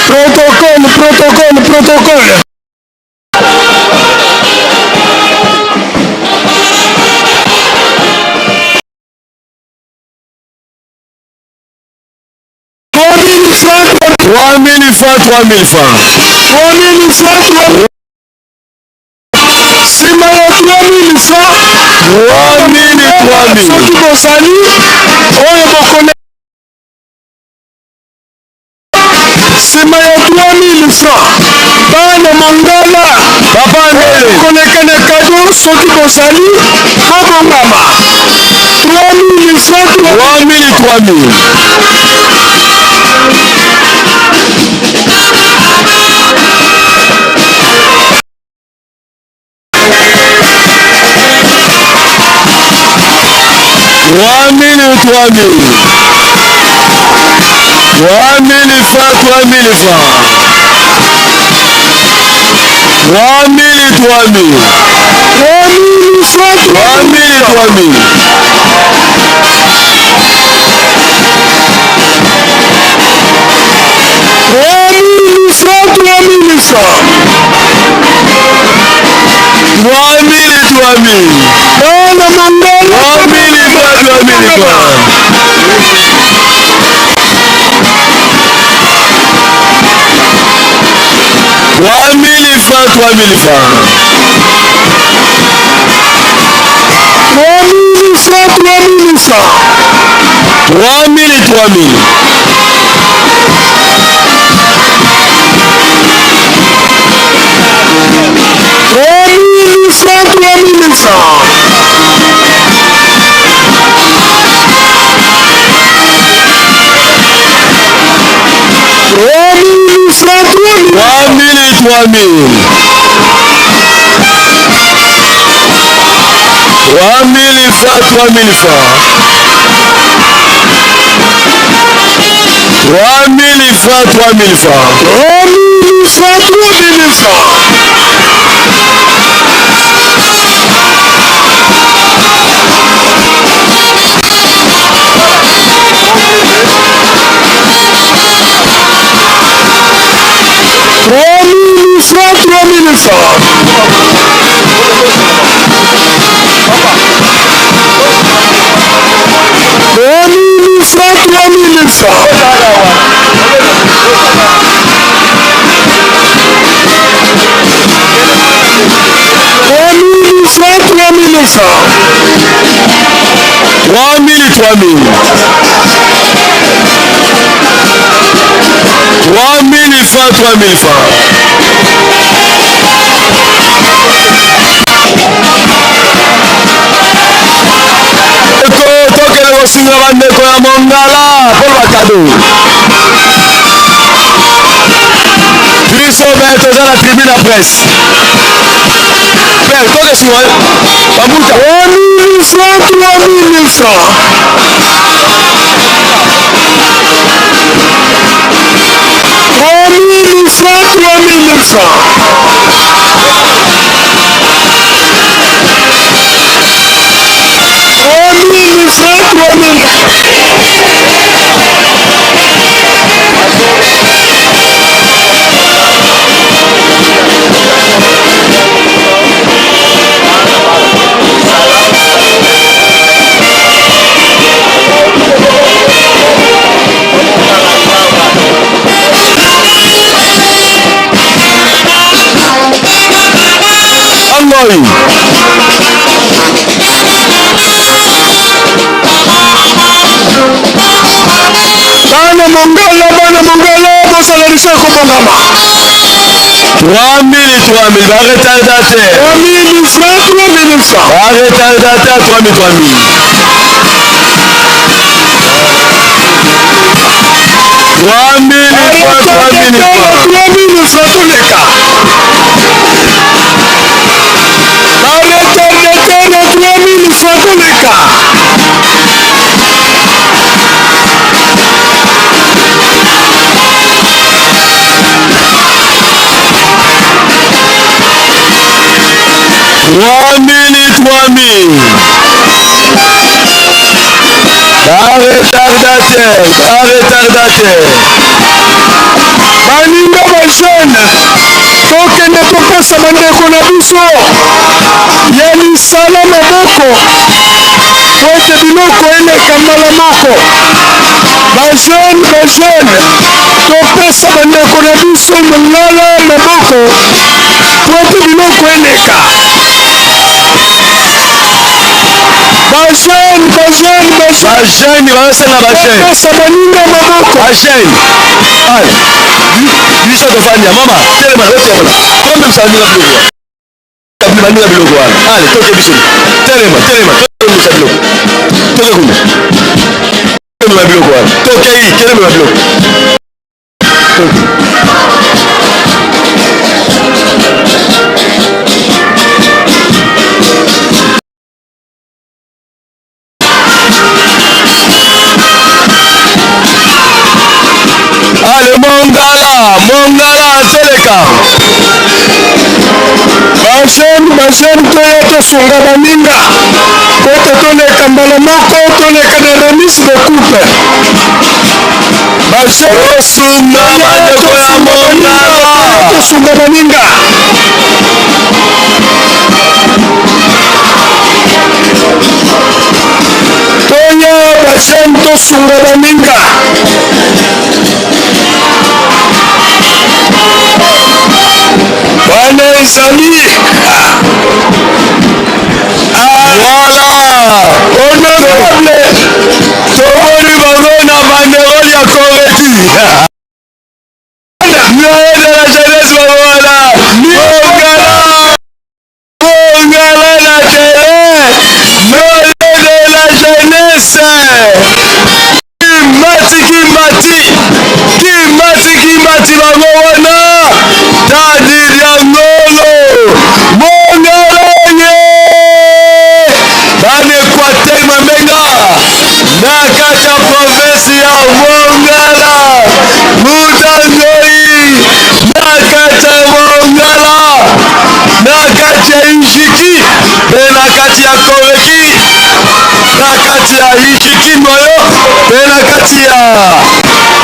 Protocole, protocole, protocole. Trois mille francs, 3000 francs. 3000 francs, trois nsima ya 3000 francs. 3000, 3000. Soki bozali oyo bokone nsima ya 3000 francs, bana mongala. Papa Ndele. Koleka na kado soki bozali bobongama. 3000 francs. 3000, 3000. 3000, 3000. 3000 francs, 3000 francs. 3000, 3000. 3000 francs. 3000, 3000. 3000 francs, 3000 francs. 3000, 3000. Bana mongala. 3000 francs, 3000 francs. 3000 francs, 3000 francs. 3000 francs, 3000 francs. 3000, 3000. 3000 francs, 3000 francs. 3000 francs, 3000, 3000. 3000 francs, 3000 francs. 3000 francs, 3000 francs. 3000 francs, 3000 francs. 3000 francs, 3000 francs. 3000 francs, 3000 francs. 3000 francs, 3000 francs. 3000, 3000. 3000 francs, 3000 francs. Tokende kosunga bandeko ya mongala mpo bakado. Biso be toza na tribune ya presse. Père, tokesunga babuta. 3000 francs, 3000 francs. 3000 francs, 3000 francs. 3000 francs, 3000. Bana Mongala, bana Mongala, bozala liso ya kobongama. 3000, 3000, ba retardataire. 3000 francs, 3000 francs. Ba retardataire, 3000, 3000. 3000 francs, 3000 francs. 3000 francs toleka. Ba retardataire, 3000 francs toleka. 3000, 3000. Ba retardataire, ba retardataire. Baninga ba jeune, tokende kopesa bandeko na biso ya lisala maboko po ete biloko eleka mbala moko. Ba jeune, ba jeune, topesa bandeko na biso mongala maboko po ete biloko eleka. Ba jeune, ba jeune, ba jeune. Ba jeune, bazosenga ba jeune. Topesa baninga maboko. Ba jeune. Allez, biso tofandi ya mama, telema, otelema. Tomemisa baninga biloko wana. Baninga biloko wana. Allez, toke biso. Telema, telema, tomemisa biloko. Toke kuna. Telema biloko wana. Tokei, telema biloko. Toke. Ale mongala, mongala azeleka. Bajeune, bajeune, toya tosunga baninga po ete toleka mbala moko, toleka na remise de coupe. Bajeune, tosunga bandeko ya mongala, tosunga baninga. Toya bajeune, tosunga baninga. Wana ezali Voilà, honorable, tomoni bango na banderole ya Koreki. Noël de la jeunesse bango wana. Mongala, mongala na terrain. Noël de la jeunesse. Kimati, kimati, kimati, kimati bango wana. Tadi Diangolo, mongala ye. Bana Equateur Mambenga na kati ya province ya Mongala, Mutangoi na kati ya Mongala, na kati ya Ijiki mpe na kati ya Koreki, na kati ya Ijiki Noyo mpe na kati ya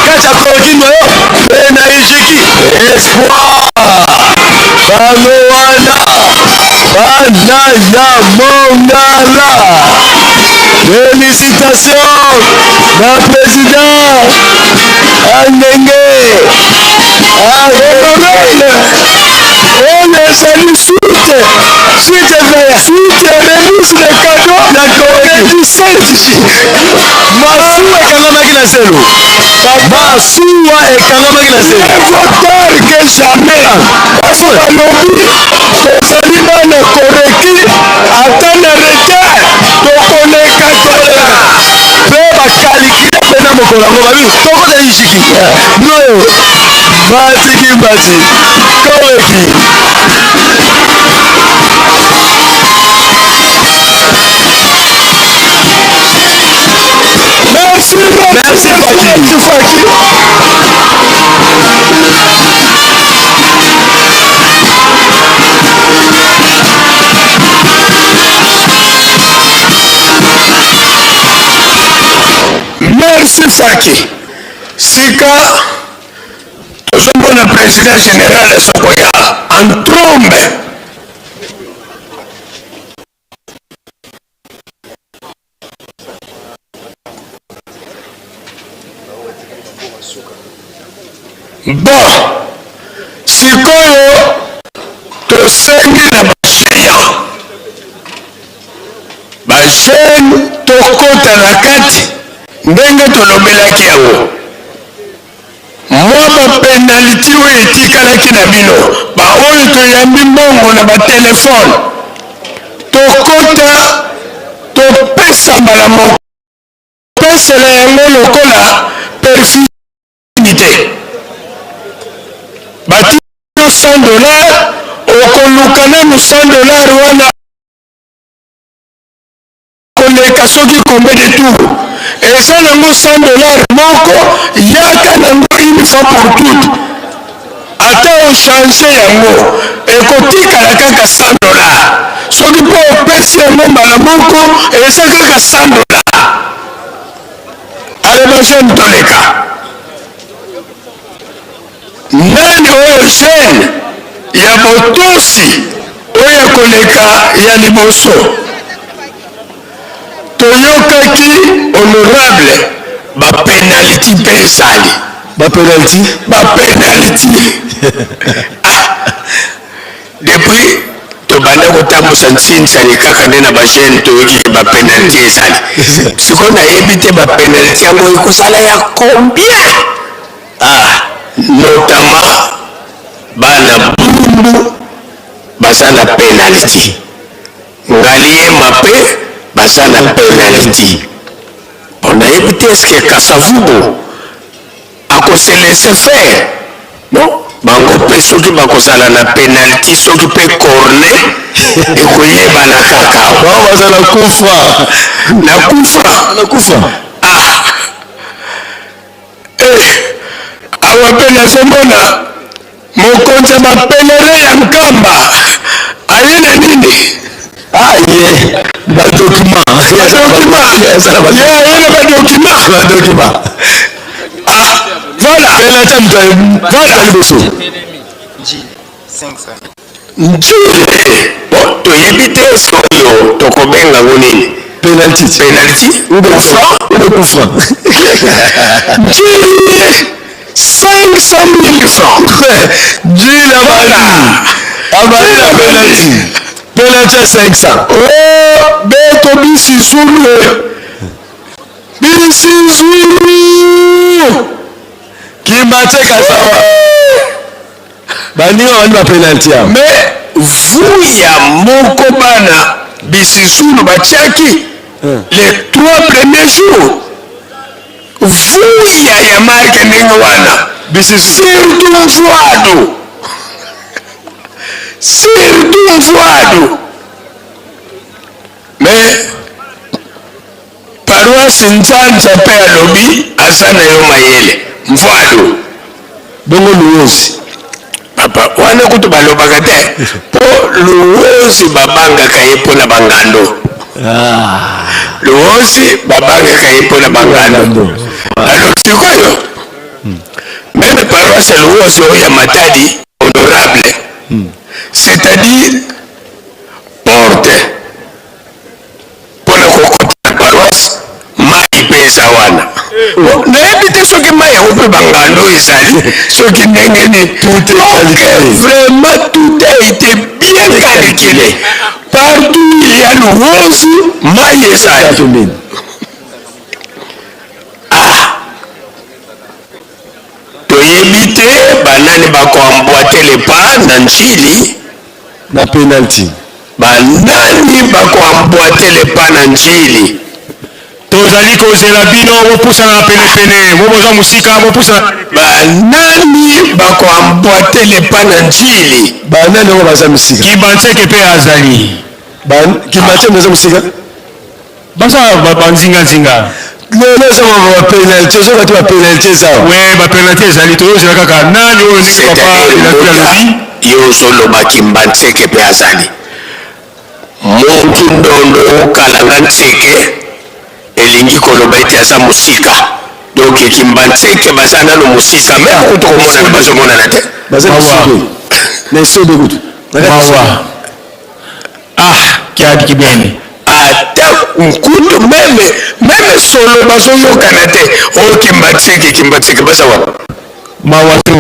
kati ya Koreki Noyo mpe na Ijiki Espoir. Bango wana bana ya Mongala. Félicitations na président Andenge. Honorable, oyo ezali suite, suite vert, suite remise de cadeau na Koreki. 17. Masuwa ekangamaki na zelo. Masuwa ekangamaki na zelo. Mieux vaut tard que jamais. Parce que balobi tozali bana Koreki, ata na retard tokoleka kaka. Mpe bakalikile mpe na mokolo yango babi tokota Ijiki. Noyo batiki mbati Koreki. Merci, merci, merci, Faki. Merci Faki. Sika tozomona président général azokoya en trombe. Bon, sikoyo tosengi na ba-géant, ba-jeune tokota na kati ndenge tolobelaki yango. Penalty oyo etikalaki na bino baoyo toyambi mbongo na batelefone, tokota topesa mbala moko, pesela yango lokola perfide te. Bati $100, okoluka nanu $100 wana koleka soki combien de tour, eza nango $100 moko, yaka nango une fois pour toutes. Ata ochange yango, ekotikala kaka $100. Soki mpo opesi yango mbala moko, eza kaka $100. Ale bajeune, toleka. Nani oyo jeune ya botosi oyo akoleka ya liboso? Toyokaki honorable, bapenalty mpe ezali. Bapenalty. Bapenalty. Ah, depuis tobanda kotambusa nsinsani kaka nde na bajeune, toyoki ke bapenalty ezali. Sikoyo nayebi te bapenalty yango ekozala ya combien. Ah, notamment bana Bumbu baza na penalty, Ngaliema mpe baza na penalty. Bon, nayebi te eske Kasavubu akose laisser faire. Non, bango mpe soki bakozala na penalty, soki mpe corner, ekoyebana kaka. Bango baza na kufa. Na kufa. Na kufa. Ah, eh, awa mpe nazomona mokonzi ya bapèlerin ya Nkamba aye na nini? Ah, ye badocument. Badocument, ye aye na badocument. Badocument. Ah, voilà. Penalty ya moto voilà liboso. Njili. Bon, toyebi te oyo tokobenga ngo nini. Penalty. Penalty ou coup franc. Ou coup franc. Njili, 500 000 francs. Njili abandi, abandi na penalty, penalty ya 500. Oh, beto bisi zulu, bisi zulu. Kimbanseke azawa, baninga bandi bapenalty awa. Mais vuya moko bana Bisizulu batiaki les 3 premiers jours, vuya ya marke ndenge wana, surtout Mvuadu, surtout Mvuadu. Mais paroisse Nzanza mpe alobi aza na yo mayele Mvuadu. Bongo Luozi? Papa wana kutu balobaka te, mpo Luozi babangaka ye mpo na bangando. Luozi babangaka ye mpo na bangando. Alors sikoyo même paroisse Luozi oyo ya Matadi, honorable, c'est-à-dire porte mpona kokota na paroisse, mai mpe eza wana. Nayebi te soki mai yango mpe bangando ezali, soki ndenge nini. Donc vraiment tout a été bien calculé. Partout il y a Luozi, mai ezali. Ah, toyebi te banani bakoemboîter le pas na Njili. Na penalty. Banani bakoemboîter le pas na Njili? Tozali kozela bino, bopusana na penepene, bo boza mosika, bopusana. Banani bakoemboîter le pas na Njili? Banani yango baza misika? Kimbanseke mpe azali. Kimbanseke baza mosika. Baza banzingazinga. Lelo eza bapenalty, ozoka te bapenalty eza. We, bapenalty ezali, tozozela kaka nani oyo, ndenge papa Elakili alobi. Yo ozoloba Kimbanseke mpe azali, motu ndondo okalanga nseke, elingi koloba ete aza mosika. Donc Kimbanseke baza nano mosika, me kutu komonana bazomonana te. Baza na esobe, na esobe kutu. Mawa, ah, kiadi kibeni. Ata nkutu même solo bazoyokana te. Oyo Kimbanseke, Kimbanseke baza wapi? Mawa to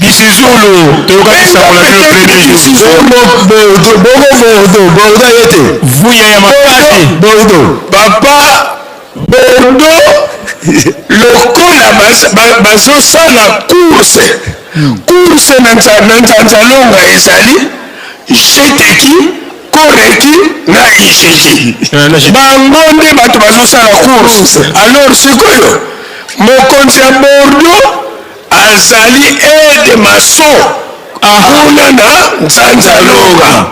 Bisizulu, toyokaki sango na bino premier jour. Bordeaux, bongo Bordeaux, Bordeaux aye te. Vuya ya makasi. Bordeaux. Papa, Bordeaux lokola. Tala bazosala course. Course na Nzanzalonga ezali Jeteki, Koreki na Ijeki. Bango nde bato bazosala course. Alors sikoyo mokonzi ya Bordeaux azali aide maçon kuna na Nzanzalonga.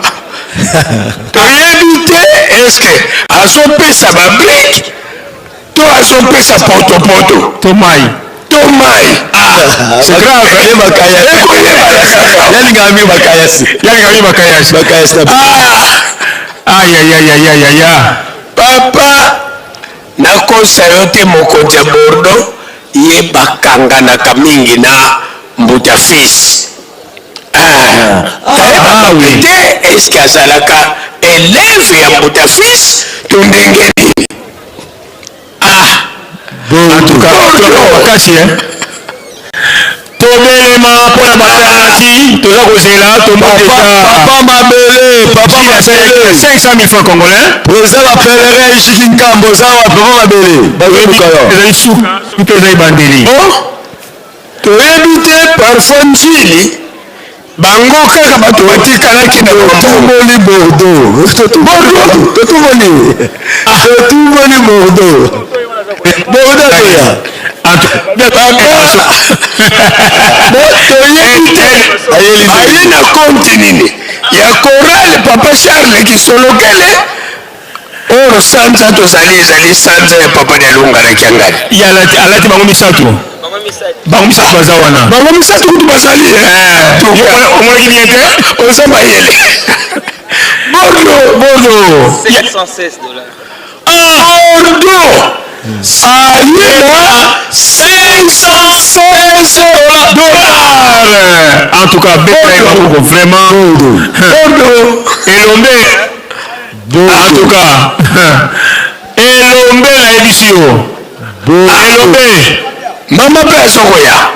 Toyebi te est-ce que azopesa ba briques to azopesa potopoto to mai to mai. Ah, c'est grave. Ekoyebana kaka. Yalingaka mingi bakayasi. Yalingaka mingi bakayasi. Bakayasi na Ah, aïe aïe aïe aïe aïe aïe. Papa, nakosa yo te, mokonzi ya Bordeaux ye bakanganaka mingi na Mbuta fils. Ah, tayebaka pe te est-ce que azalaka elève ya Mbuta fils to ndenge nini? Ah, en tout cas, makasi hein. Tobelema mpo na bapenalty, toza kozela tomoni deja Papa Mabele, Papa Mabele. 500 000 francs congolais. Président ba pèlerin Ishiki Nkambo, oza wapi Papa Mabele? Bazoluka yo. Ezali suka, soki mpe ezali ebandeli. Bon, toyebi te parfois Njili bango kaka bato batikalaki na Totumboli Bordeaux. Bordeaux. Totumboli. Totumboli Bordeaux. Bordeaux toya. Toyebi te aye na compte nini ya chorale Papa Charles Kisolokele. Or sanza tozali ezali sanza ya Papa Dialunga na Kiangani. Ye alati, alati bango misato. Bango misato baza wana. Bango misato kutu bazali. Eh, omonaki bien te? Oza mayele. Bordeaux, Bordeaux. 516 dollars. Bordeaux. Aye na 516 dollars. En tout cas, beta ye maboko vraiment. Bordeaux. Elombe. En tout cas, elombe nayebisi yo. Elombe. Mama mpe azokoya.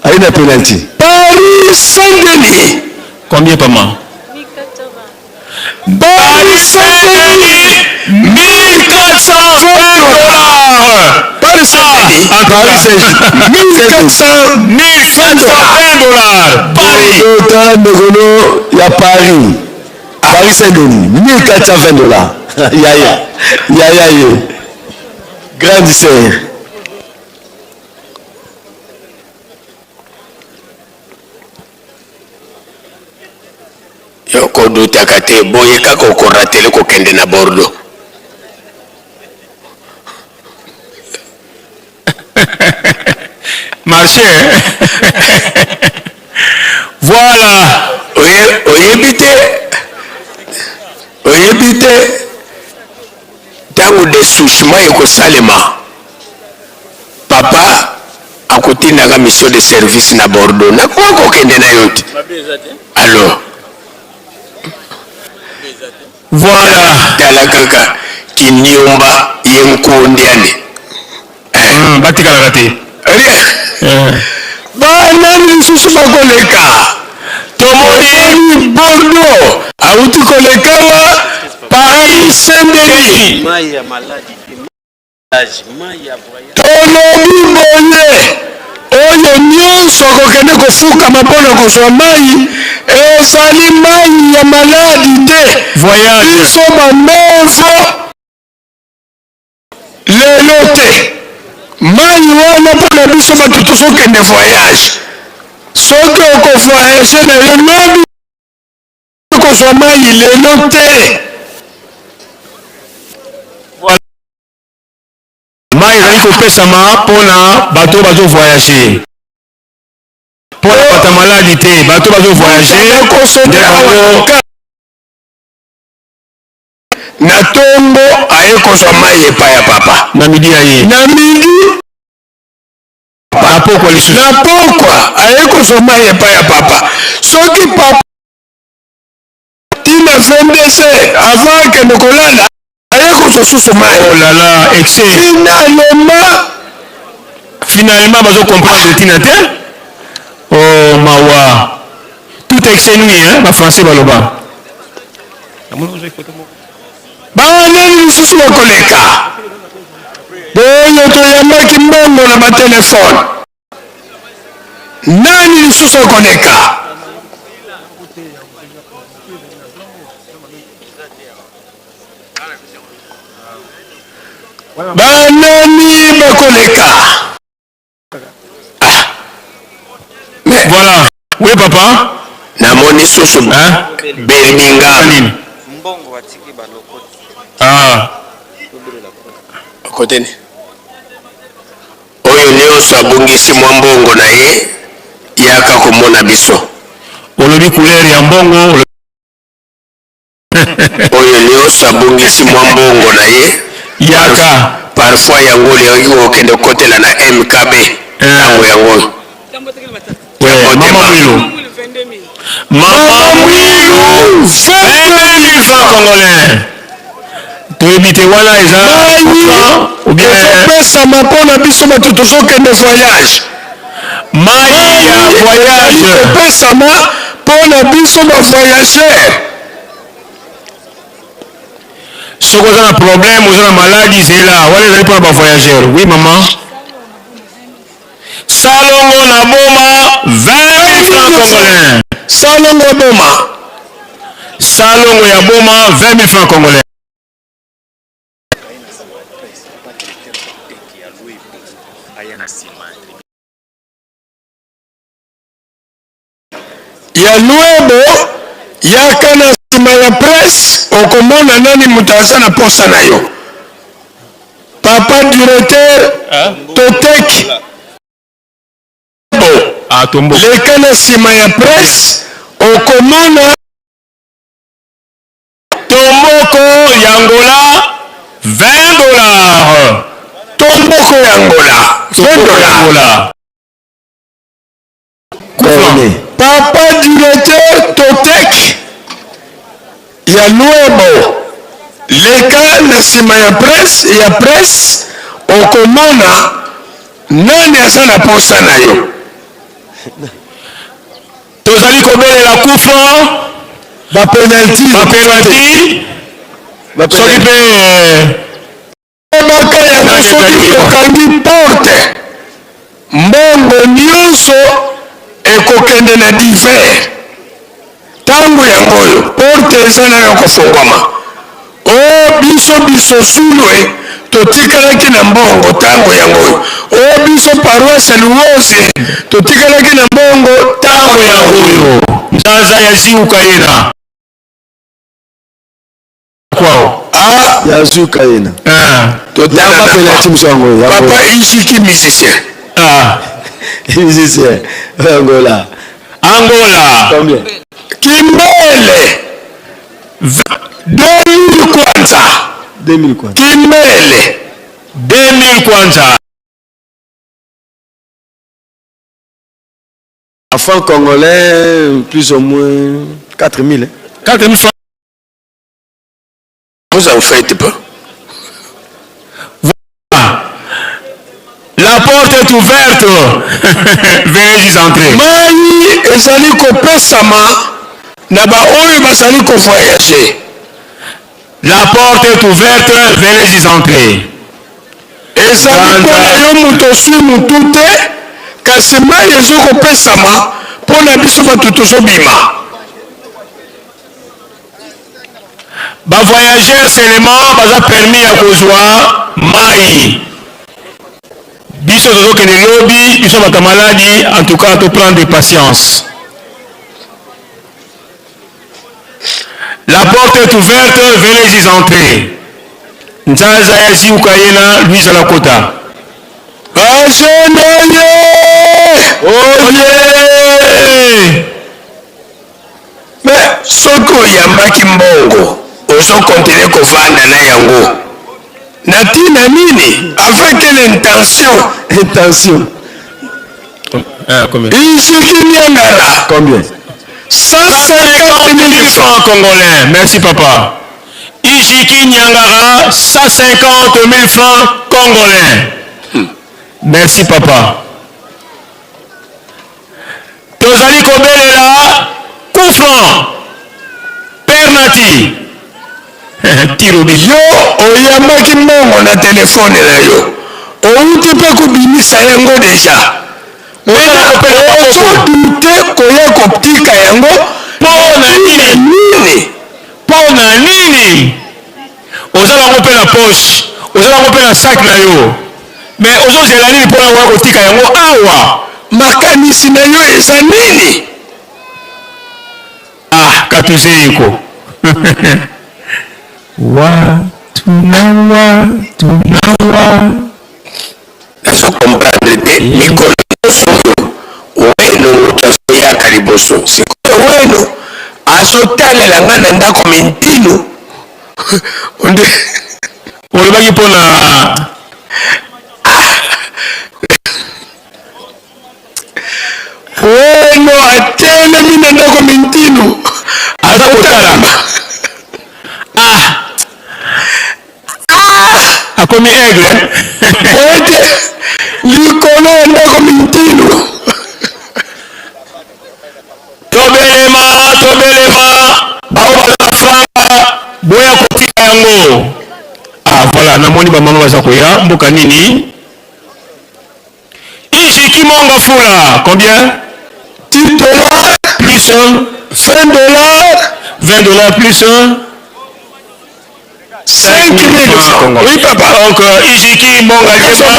Aye na penalty. Paris Saint-Denis. Combien pama? Paris Saint-Denis 1420 dollars. Paris Saint-Denis. Paris Saint-Denis. 1420 dollars. Paris. Bordeaux, tala ndeko no ya Paris. Paris Saint-Denis 1420 dollars. Yaya. Yaya ye. Grande sœur. Yo kodutaka te boye kaka okoratele kokende na Bordeaux. Marché. Voilà. Oyebi te, oyebi te ntango desouchement ekosalema, papa akotindaka mission de service na Bordeaux, nakoka kokende na yo te. Alors voilà, tala kaka kiniomba ye nkondiane. Batikalaka te. Rien. Banani lisusu bakoleka? Tomoni Bordeaux awuti koleka wa Paris Saint-Denis. Tolobi boye, oyo nyonso akokende kofukama mpo na kozwa mai, ezali mai ya maladi te. Voyage. Biso bambevo lelo te. Mai wana mpo na biso bato tozokende voyage. Soki okovoyage na yo lobi, kozwa mai lelo te. Mai ezali kopesama mpona bato oyo bazo voyage, mpona bato ya maladi te, bato bazo voyage nde bango. Na tongo aye kozwa mai epai ya papa. Na midi aye. Na midi. Na pokwa lisusu. Na pokwa aye kozwa mai epai ya papa. Soki papa tina 22 heures avant akende kolala, aye kozwa susu mai. Oh là là, excès. Finalement, finalement bazo comprendre tina te. Oh mawa. Tout excès nuit hein, ba français baloba. Banani lisusu bakoleka? Boyo Bato toyambaki mbongo na batelefone. Nani lisusu akoleka? Banani bakoleka? Ah. Mais voilà. Oui papa. Namoni susu hein? Birmingham. Nini? Ah. Koteni. Oyo nionso abungisi mwa mbongo na ye yaka komona biso. Olobi couleur ya mbongo. Oyo nionso abungisi mwa mbongo na ye yaka. Parfois yango olingaki kokende kokotela na MKB tango yango oyo. Mama Mwilu. Mama Mwilu 22 000 francs congolais. Toyebi te wana eza mayi ezopesama mpo na biso bato tozokende voyage. Mayi ya voyage kopesama mpo na biso ba voyageurs. Soki oza na problème, oza na maladi, zela wana ezali mpo na ba voyageurs. Oui maman. Salongo na Boma 20 000 francs congolais. Salongo Boma. Salongo ya Boma 20 000 francs congolais. Ya Luebo yaka na sima ya presse okomona nani moto aza na posa na yo. Papa directeur toteki bo leka na sima ya presse okomona. Tomboko ya Angola 20 dollars. Tomboko ya Angola 20 dollars. Papa directeur Totec ya Luebo leka na sima ya presse ya presse okomona nani aza na posa na yo. Tozali kobelela coup franc, ba penalty, ba penalty, soki pe Baka yango soki okangi porte mbongo nionso ekokende na divers tango yango oyo porte eza nayo ya kofongwama oh biso biso zulue totikalaki na mbongo tango yango oyo oh biso paroisse luozi totikalaki na mbongo tango yango oyo nzaza ya ziuka yena kwao. Ah, ya zuka yena. Ah. Yamba penalty musu yango. Papa Ijiki musicien. Ah. Musicien. Angola. Angola. Combien? Kimbele. 2000 kwanza. 2000 kwanza. Kimbele. 2000 kwanza. En franc congolais, plus ou moins 4000. 4000 francs. Vous en faites pas. Voilà. La porte est ouverte. Veuillez y entrer. Mayi ezali kopesama na baoyo bazali ko voyager. La porte est ouverte, veuillez y entrer. Ezali mpo na yo moto oswi motu te, kasi mayi ezokopesama mpo na biso bato tozobima. Ba voyageurs seulement baza permis ya kozwa mayi. Biso tozokende lobi, biso bato ya maladi, en tout cas to prendre patience. La porte est ouverte, venez y entrer. Nzaza ya ziuka yena Louise Alakota. Bajene oye! Oye! Mais soki oyambaki mbongo ozo continuer kovanda na yango na tina nini? Avec quelle intention? Intention. Ijiki Niangara. Combien? 150 000 francs congolais. Merci papa. Ijiki Niangara 150 000 francs congolais. Merci papa. Tozali kobelela coup franc, pernati, tiro but. Yo oyambaki mbongo na telephone na yo. Outi mpe kobimisa yango deja. Maintenant ozo doute koya kotika yango mpo na nini? Mpo na nini? Oza nango mpe na poche, oza nango mpe na sac na yo, mais ozozela nini mpo na koya kotika yango awa? Makanisi na yo eza nini? Ah, katuzeiko watu na watu na wa Nazo comprendre te mikolo nionso oyo weno mutu azoyaka liboso sikoyo weno azotalela nga na ndako mintinu onde olobaki mpo na weno atelemi na ndako mintinu aza kotala ah Ah! Akomi aigle. Ete likolo ya ndako mintinu. Tobelema, tobelema, bao baza na franga, boya kotika yango. Ah, voilà, namoni ba mama baza koya, mboka nini? Iji Kimonga Fula, combien? 10 dollars plus 1, 20 dollars, 20 dollars plus 1, 5000 francs. Oui papa. Donc Ijiki Monga Liema.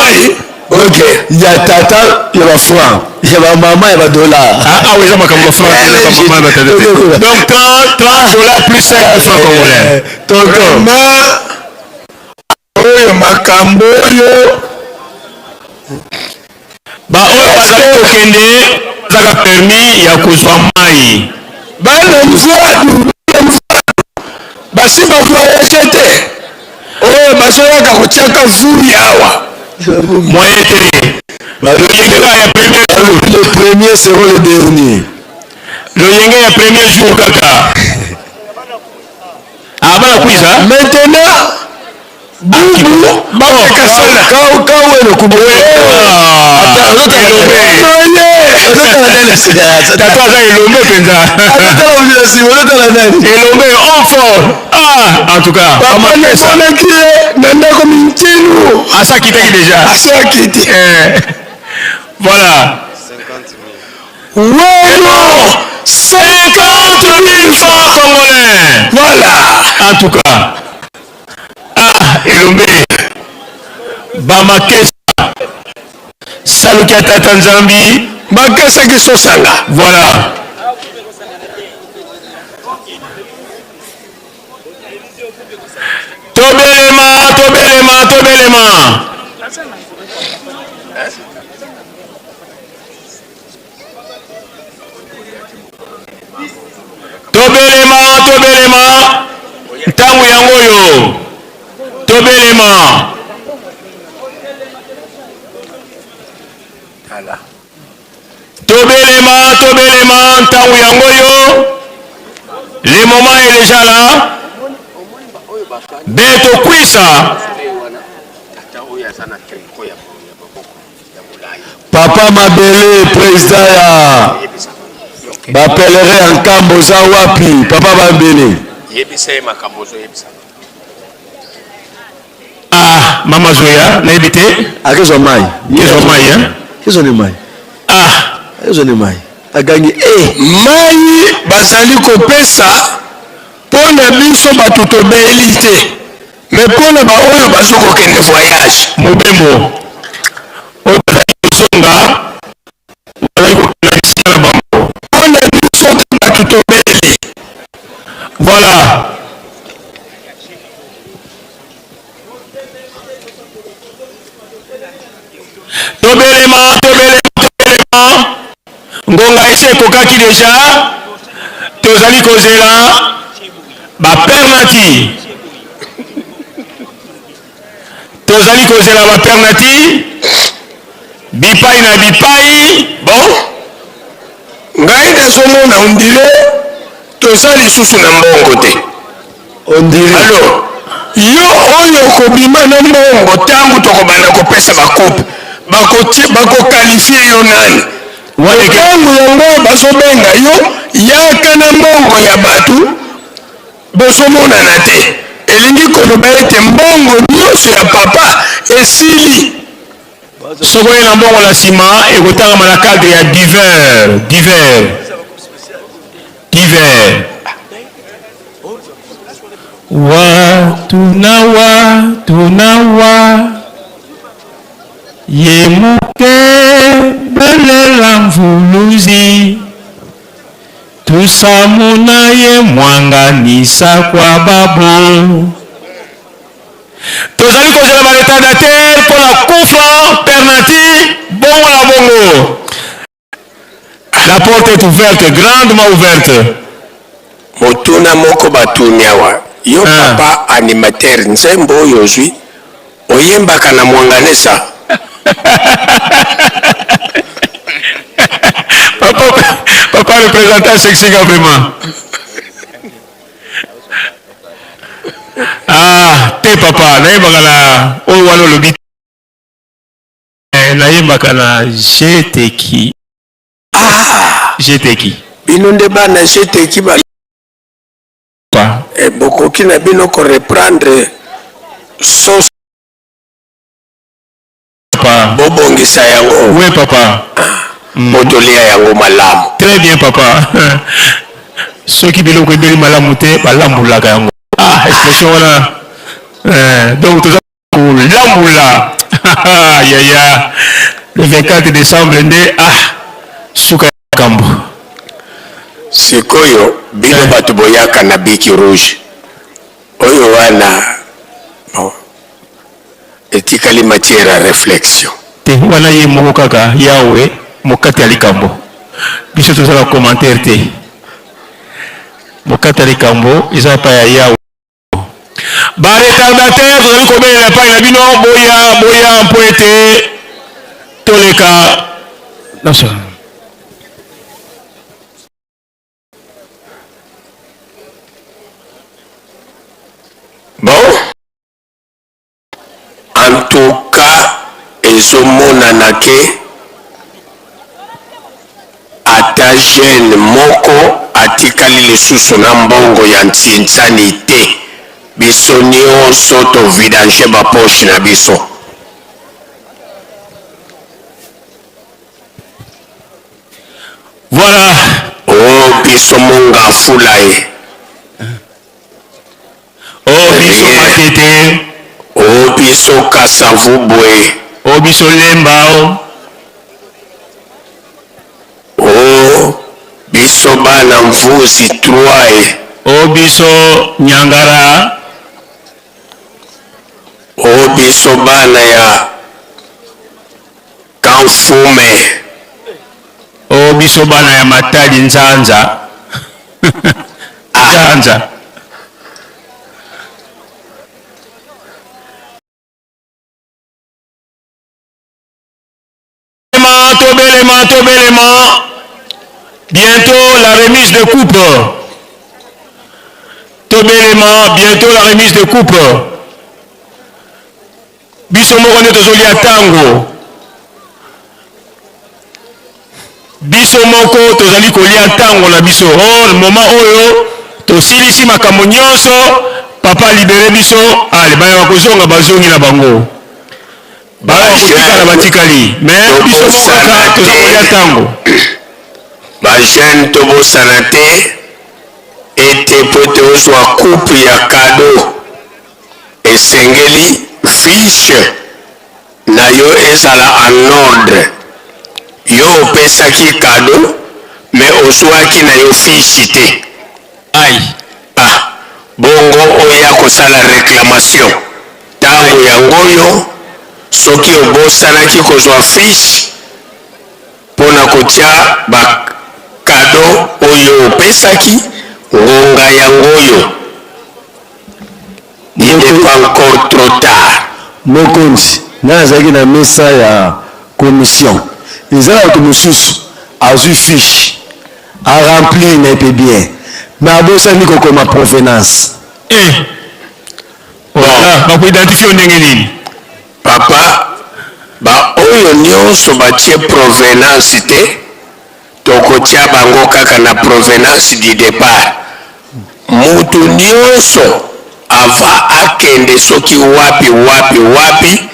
Ok, ya tata ya ba franc, ya ba mama ya ba dollar. Ah, ah oui, eza makambo ya franc, eza ba mama ya ba tata te. Donc 30 30 dollars plus 5 francs congolais. Tonton. Vraiment oyo makambo oyo Ba oyo bazali kokende bazaka permis ya kozwa mayi. Bana mvuadu basi ba voyage te oyo bazoyaka kotiaka vuri awa. Moyen te. Loyenge kaka ya premier jour. Le premier seront le dernier. Loyenge ya premier jour kaka. Ah bana kuiza. Maintenant bubu bapeka sala. Kawelo kubu. Tata aza elombe penza. Elombe homme fort. Ah en tout cas. Papa namonaki ye na ndako mintinu. Asa akitaki deja. Asa akiti. Voilà. Weno 50 000 francs congolais. Voilà. En tout cas. Ah, elombe. Bamakesa. Saluki ya tata Nzambi. Makesa kisosanga. Voilà. Tobelema, tobelema, tobelema. Tobelema, tobelema, ntango yango oyo. Tobelema. Tobelema, tobelema, ntango yango oyo. Le moment est déjà là. Beto kwisa. Papa Mabele president ya ba pèlerin ya Nkamba oza wapi papa Mabele? Yebisa ye makambo ozoyebisa. Ah, mama Zoya, nayebi te. Akezwa mai. Kezwa mai, hein? Kezwa ne mai. Ah, akezwa ne mai. Agangi eh. Mai bazali kopesa mpo na biso bato tobeli te. Mais pona ba oyo bazo kokende voyage. Mobembo oyo bazali kozonga bazali kokende na bisika na bango. Pona biso te batu tobeli. Voilà. Tobelema, tobelema, tobelema. Ngonga esi ekokaki deja. Tozali kozela ba pernati. Tozali kozela ba pernati bipai na bipai. Bon, ngai nazomona on dirait toza lisusu na mbongo te. On dirait. Alors, yo oyo okobima na mbongo ntango tokobanda kopesa ba coupe, bako qualifier yo nani? Ntango yango bazobenga yo yaka na mbongo ya bato, bozomonana te. Elingi koloba ete mbongo nyonso ya papa esili. Soki oye na mbongo na nsima ekotangama na cadre ya divers, divers, divers. Wa tuna wa tuna wa ye moke belela mvuluzi tusamuna ye mwanganisa kwa babo. Tozali kozela ba retardataires mpo na kufa pernati bongo na bongo. La porte est ouverte, grandement ouverte. Motuna moko batuni awa, yo papa animateur nzembo oyo ozwi oyembaka na mwanganesa? Papa, papa représentant sexy vraiment. Ah, te papa, nayembaka na oyo wana olobi te, nayembaka na jeteki. Ah! Jeteki. Bino nde bana jeteki ba Pa. Eh, bokoki na bino ko reprendre sauce. Papa. Bobongisa yango. Oui papa. Po tolia yango malamu. Très bien papa. Soki biloko ebeli malamu te balambulaka yango. Ah, expression wana. Eh, donc toza kolambula. Yaya. Le 24 décembre nde ah suka ya makambo. Sikoyo bino bato boyaka na biki rouge oyo wana bon etikali matière ya reflexion. Te wana ye moko kaka Yahwe mokati ya likambo. Biso toza na commentaire te. Mokati ya likambo eza epai ya Yahwe. Ba retardataires tozali kobelela epai na bino boya boya mpo ete toleka na Bon, en tout cas ezomonana ke ata jeune moko atikali lisusu na mbongo ya ntsinsani te, biso nionso to vidanger ba poches na biso. Voilà. Oh biso monga fula ye. Oh biso matete. Oh biso kasavubu e. Oh biso lemba o. Oh biso bana mvuzi 3 e. Oh biso nyangara. Oh biso bana ya Kamfume. Oh biso bana ya Matadi nzanza. Nzanza. Tobelema, tobelema. Bientôt la remise de coupe. Tobelema, bientôt la remise de coupe. Biso moko nde tozolia tango. Biso moko tozali kolia tango na biso. Or moment oyo tosilisi makambo nyonso, papa libere biso, ale baya bakozonga bazongi na bango. Baya bakotikala batikali. Mais biso moko kaka toza kolia tango. Ba jeunes tobosana te ete mpo ete ozwa coupe ya cadeau Esengeli fiche na yo ezala en ordre. Yo opesaki cadeau mais ozuaki na yo fiche te. Aïe. Ah bongo oya kosala reclamation tango yango oyo soki obosanaki kozua fiche pona kotia ba cadeau oyo opesaki ngonga yango oyo. Il n'est pas encore trop tard. Mokonzi, ngai nazalaki na mesa ya commission. Eza na bato mosusu azui fiche a remplir na ye pe bien mais abosani kokoma provenance. Eh! Voilà, bako identifier yo ndenge nini? Papa, ba oyo nionso batie provenance te, Tokotia bango kaka na provenance du depart. Mutu nionso avant akende soki wapi wapi wapi,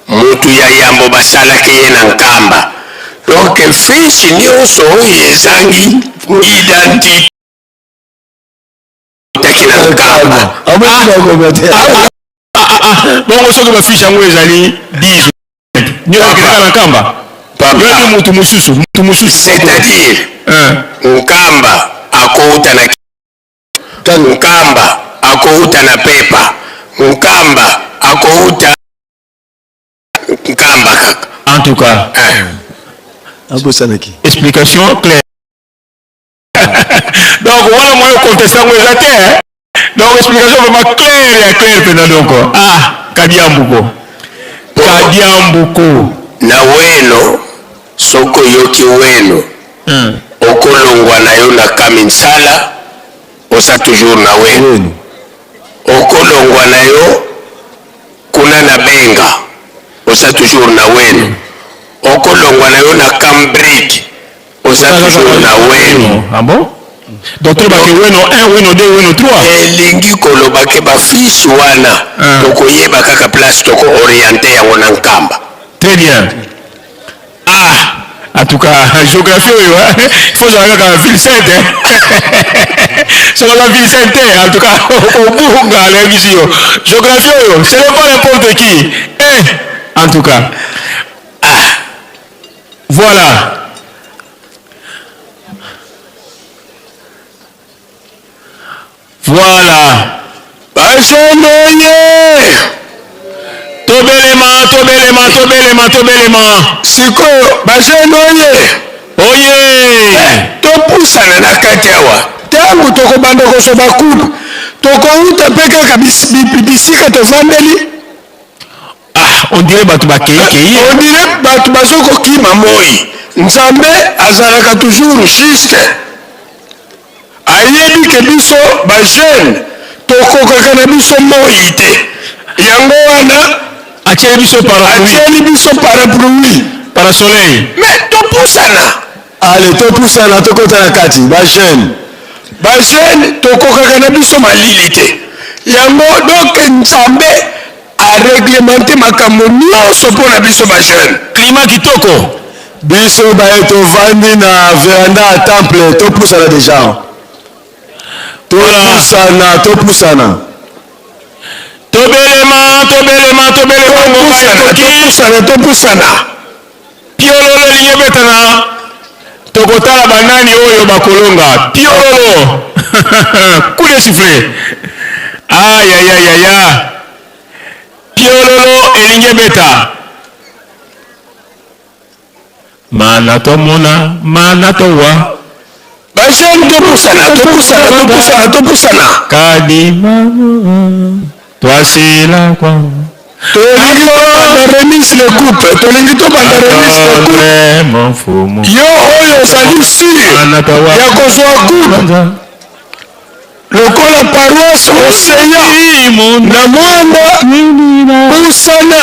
Mutu ya yambo basalaki ye na Nkamba. Donc fiche nionso oyo ezangi identite eutaki na Nkamba. Bongo soki ba fiche yango ezali 10 nionso ekendaka na Nkamba? Yoyebi mutu mosusu, mutu mosusu. C'est-à-dire Nkamba akouta na Nkamba akouta na Pepa, Nkamba akouta Nkamba kaka. En tout cas. Abosanaki. Explication claire. Donc wana moyen o contester yango eza te hein. Donc explication vraiment claire ya claire pena donc ah Kadiambuko. Kadiambuko. Na weno soki oyoki weno okolongwa na yo na kaminsala oza toujours na weno okolongwa na yo kuna na benga oza toujours na weno okolongwa na yo na cambridge oza toujours na weno. Ah bon? Donc toloba ke weno 1, weno 2, weno 3. Elingi koloba ke ba fiches wana tokoyeba kaka place toko orienter yango na Nkamba. Très bien. Ah! En tout cas, géographie oyo, hein? Il faut ozala kaka ville sainte, hein? Soki oza ville sainte te, en tout cas, okobunga nayebisi yo. Géographie oyo, ce n'est pas n'importe qui. Eh! En tout cas. Ah! Voilà. Voilà. Bajonoye! Tobelema, tobelema, tobelema, tobelema. Sikoyo bajonoye! Oye! Eh, topusana na kati awa. Ntango tokobanda kozwa bakupe, tokouta mpe kaka bisika tovandeli. Ah, on dirait bato bakei kei. On dirait bato bazo kokima moi. Nzambe azalaka toujours juste. Ayebi ke biso ba jeunes tokokaka na biso moi te. Yango wana atieli biso parapluie. Atieli biso parapluie. Parasoleil. Mais topusana. Allez, topusana tokota na kati ba jeunes. Ba jeunes tokokaka na biso malili te. Yango donc Nzambe a reglementer makambo nionso mpo na biso ba jeunes. Climat kitoko. Biso baye tovandi na veranda ya temple topusana dejà. Topusana, topusana. Tobelema, tobelema, tobelema ngonga ekoki. Topusana, topusana. Piololo elingi ebetana, tokotala banani oyo bakolonga. Piololo! Coup de sifflet. Ayayayaya. Piololo elingi ebeta. Mana tomona, mana towa. Ba jeunes topusana, topusana, topusana, topusana. Kadi twasila kwa Tolingi tobanda remise de coupe, tolingi tobanda remise de coupe. Yo oyo ozali sur ya kozwa coupe lokola paroisse Ocean na Mwanda, pusana.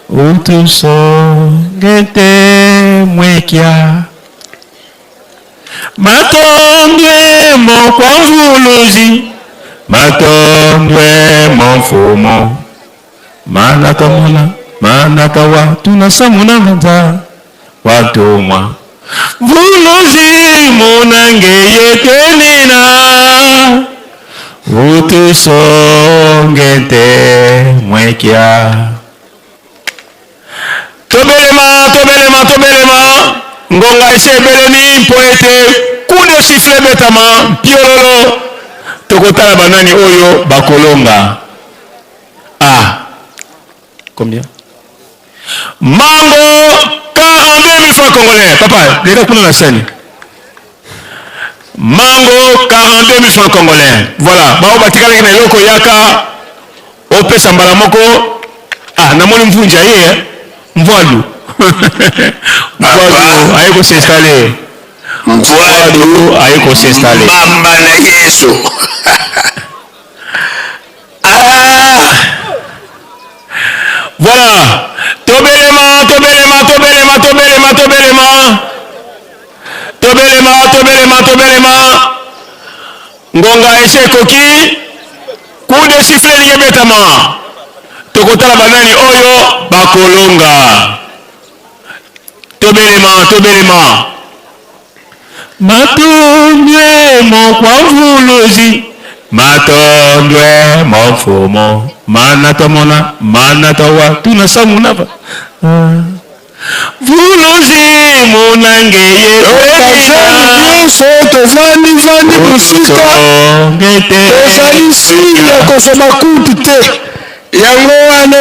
Utusongete mwekia matondwe mokwamvuluzi matondwe momfumu manakamola manakawa tunasamuna manza watumwa mvuluzi munange yetenina utusongete mwekia Tobelema, tobelema, tobelema, ngonga esi ebelemi mpo ete coup de sifflet ebetama, mpiololo, tokotala banani oyo bakolonga. Ah, combien? Mango 42 000 francs congolais. Papa, leka kuna na scène. Mango 42 000 francs congolais. Voilà, bao batikalaki na eloko yaka opesa mbala moko. Ah, namoni mvunja ye eh? Mvwalu. Mvwalu aye ko s'installer. Mvwalu aye ko s'installer. Mbamba na Yesu. Ah! Voilà. Tobelema, tobelema, tobelema, tobelema, tobelema. Tobelema, tobelema, tobelema. Ngonga esi ekoki. Coup de sifflet elingi ebetama. Tokotala banani oyo bakolonga. Tobelema, tobelema. Matondwe mokwa mvuluzi, matondwe momfumu, mana tomona, mana towa, tuna samuna va. Mvuluzi munange ye Bajene nyonso tovandivandi mosika, tozali siri ya kozwa bakupe te, yango wana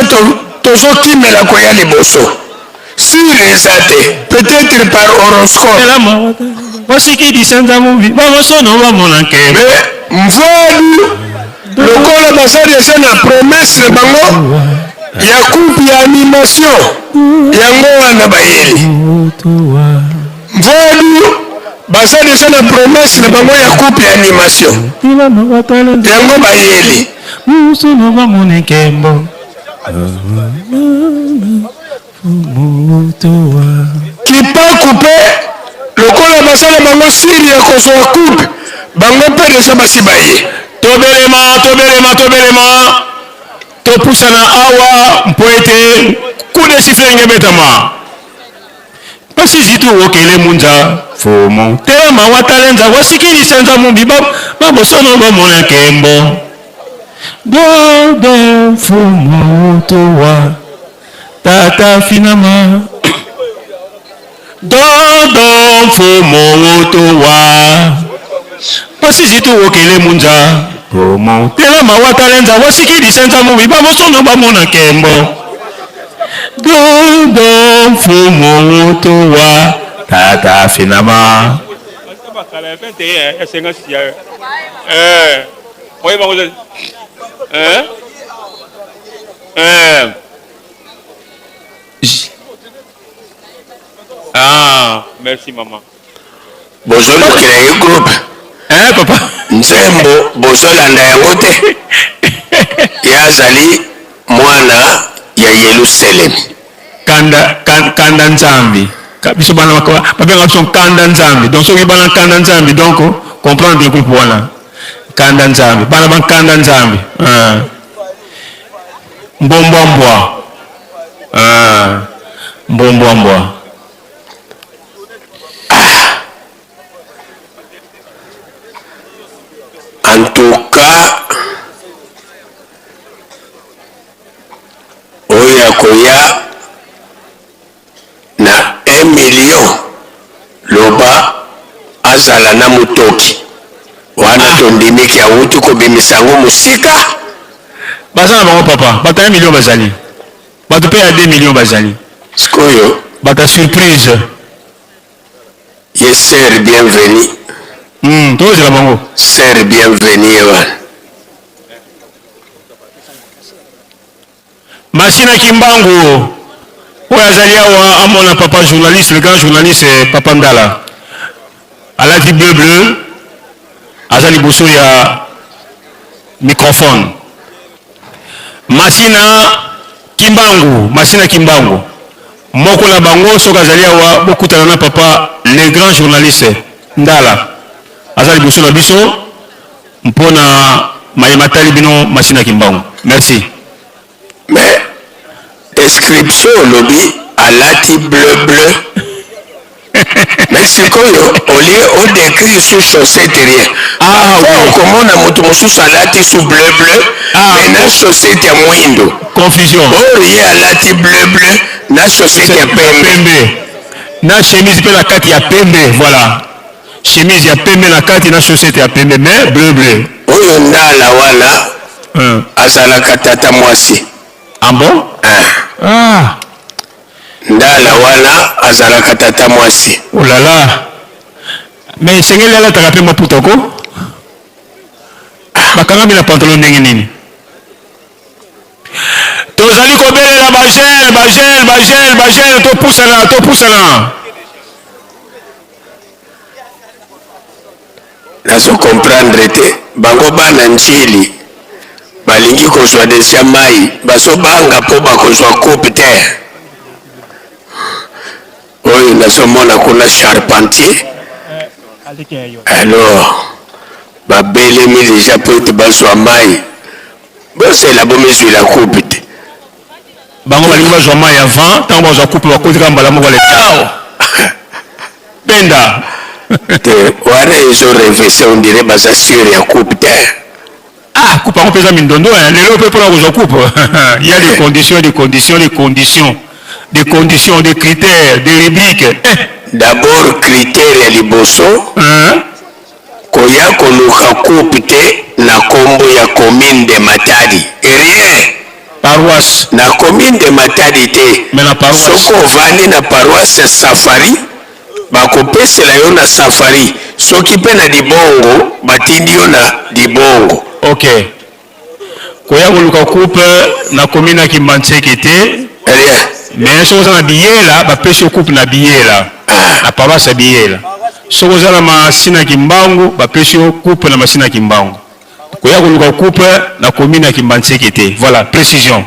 tozokimela koya liboso. Siri eza te, peut-être par horoscope. Mais mvwadu lokola baza deja na promesse na bango ya coupe ya animation, yango wana bayeli. Mvwadu baza deja na promesse na bango ya coupe ya animation, yango bayeli. Kipaku mpe lokola baza na bango siri ya kozwa coupe, bango mpe deja basi baye. Tobelema, tobelema, tobelema, topusana awa mpo ete coup de sifflet ngebetama. Pasi zitu okele munza fumu telema watalenza wasikilisa nza mumbi babosono bamona nkembo dodo mfumu towa tata finama dodo mfumu towa pasi zitu okele munza fumu telema watalenza wasikilisa nza mumbi babosono bamona nkembo dodo mfumu towa tata finama. Ah, merci maman. Bozolukela ye groupe. Eh, papa. Nzembo bozolanda yango te. Ye azali mwana ya Yelusalemi. Kanda, kanda Nzambi. Biso bana babenga biso kanda Nzambi. Donc soki bana kanda Nzambi, donc comprendre le groupe wana. Kanda Nzambi, bana ba kanda Nzambi. Mbombwa mbwa. Mbombwa mbwa. En tout cas, oyo akoya na 1 million loba azala na motoki wana, tondimiki awuti kobimisa yango mosika. Baza na bango papa, bato ya 1 million bazali, bato mpe ya 2 million bazali. Sikoyo bato ya surprise. Ye sœur bienvenue. Tozela bango. Sœur bienvenue ye wana. Masina Kimbangu oyo azali awa amona papa journaliste, le grand journaliste papa Ndala alati bleu bleu, aza liboso ya microphone. Masina Kimbangu, Masina Kimbangu moko na bango, soki azali awa bokutana na papa le grand journaliste Ndala, aza liboso na biso mpona mayema tali bino Masina Kimbangu. Merci. Mais description olobi alati bleu bleu, mais sikoyo olie odécrire sous chaussette rien. Parfois okomona moto mosusu alati sous bleu bleu, mais na chaussette ya mwindo. Confusion. Or ye alati bleu bleu na chaussette ya pembe. Pembe na chemise mpe na kati ya pembe, voilà, chemise ya pembe na kati na chaussette ya pembe, mais bleu bleu. Oyo Ndala wana azalaka tata mwasi. Ah bon? Ah. Ndala wana azalaka tata mwasi. Oh là là. Mais esengeli alataka mpe maputa ko bakangami na pantalon ndenge nini? Tozali kobelela bajeunes, bajeunes, bajeunes, bajeunes, topusana, topusana. Nazo comprendre te, bango bana Njili balingi kozwa deja mai, bazobanga mpo bakozwa coupe te. Oyo nazomona kuna charpentier, alors babelemi deja mpo ete bazwa mai. Bozela bomizwila coupe te. Bango balingi bazwa mayi avant, tango bazwa coupe bakoti kaka mbala moko le ciao. Benda. Te wana ezo revese on dirait baza sur ya coupe te. Ah, coupe yango mpe eza mindondo hein. Lelo mpe mpona kozwa coupe il y a des conditions, des conditions, des conditions, des conditions, des critères, des rubriques. Eh. D'abord critère ya liboso hein? Koya koluka coupe te na kombo ya commune de Matadi rien. Paroisse. Na commune de Matadi te. Mais na paroisse. Soki ovandi na paroisse ya Safari bakopesela yo na Safari, soki pe na Libongo batindi yo na Libongo. Ok. Koya koluka coupe na commune ya Kimbanseke te. Rien. Mais soki oza na Biyela bapesi yo coupe na Biyela. Na paroisse ya Biyela. Soki oza na Masina Kimbangu bapesi yo coupe na Masina Kimbangu. Koya koluka coupe na commune ya Kimbanseke te. Voilà, precision.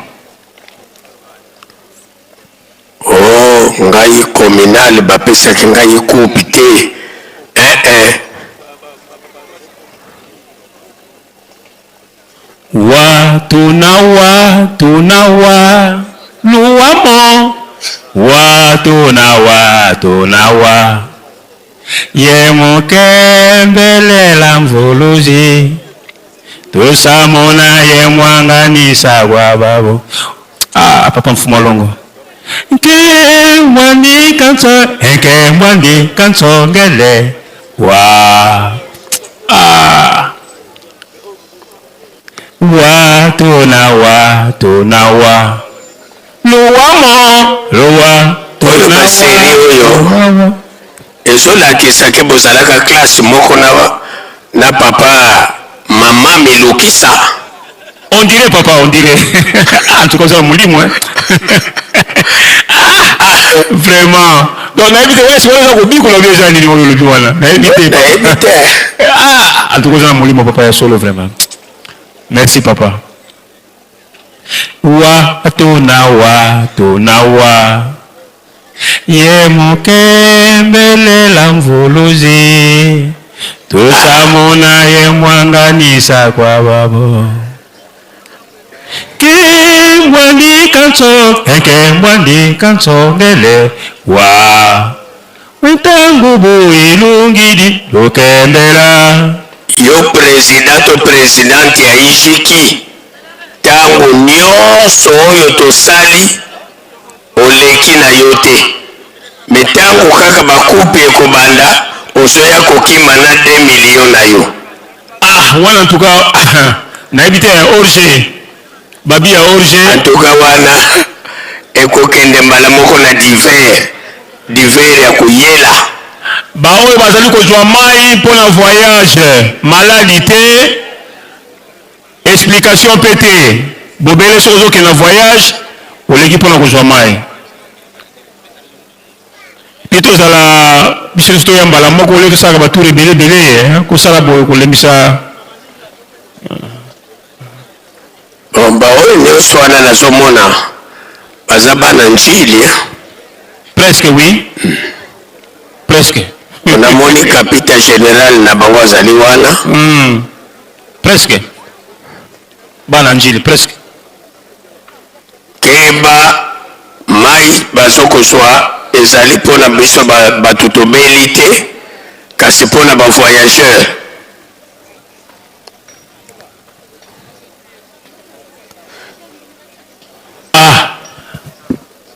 Oh ngai communal bapesaki ngai coupe te eh eh. Wa tuna wa tuna wa luwamo wa tuna wa tuna wa ye mukembelela mvuluzi tusamona ye mwanganisa gwa babo. Ah papa mfumu alongo nke mwandi kanso nke mwandi kansongele wa ah wa tuna wa tuna wa luwamo luwa Oyo ba serie oyo ezolakisa ke bozalaka classe moko na, na papa mama Milukisa. On dirait papa, on dirait. Ah, en tout cas, oza na molimo hein. Ah, vraiment. Donc nayebi te wana sikoyo oza kobikola obi eza nini oyo olobi wana. Nayebi te. Nayebi te. Ah, en tout cas oza na molimo papa ya solo vraiment. Merci papa. Wa tuna wa tuna wa ye mokembelela mvuluzi tusamona ye mwanganisa kwa babo kembwandi kanso kembwandi kansongele wa ntango boelongidi lokembela. Yo president to presidente ya IJK tango nionso oyo tosali oleki na yo te mais tango kaka ba coupe ekobanda ozoya kokima na 2 millions na yo. Ah wana en tout cas nayebi te hors jeu babi ya hors jeu. En tout cas wana ekokende mbala moko na divers divers ya koyela. Ba oyo bazali kozwa mayi mpo na voyage, maladi te, explication mpe te, bobele soki ozokende na voyage oleki mpo na kozwa mayi. Mpe tozala biso nyonso toya mbala moko olie tosalaka ba tour ebele ebele, kosala boye kolembisa. Bon ba oyo nionso wana nazo mona baza bana ndjili hein. Presque oui. Presque. Namoni kapita general na bango azali wana. Presque. Bana ndjili presque. Keba mayi bazo kozua ezali pona biso batu tobeli te kasi pona ba voyageurs. Ah.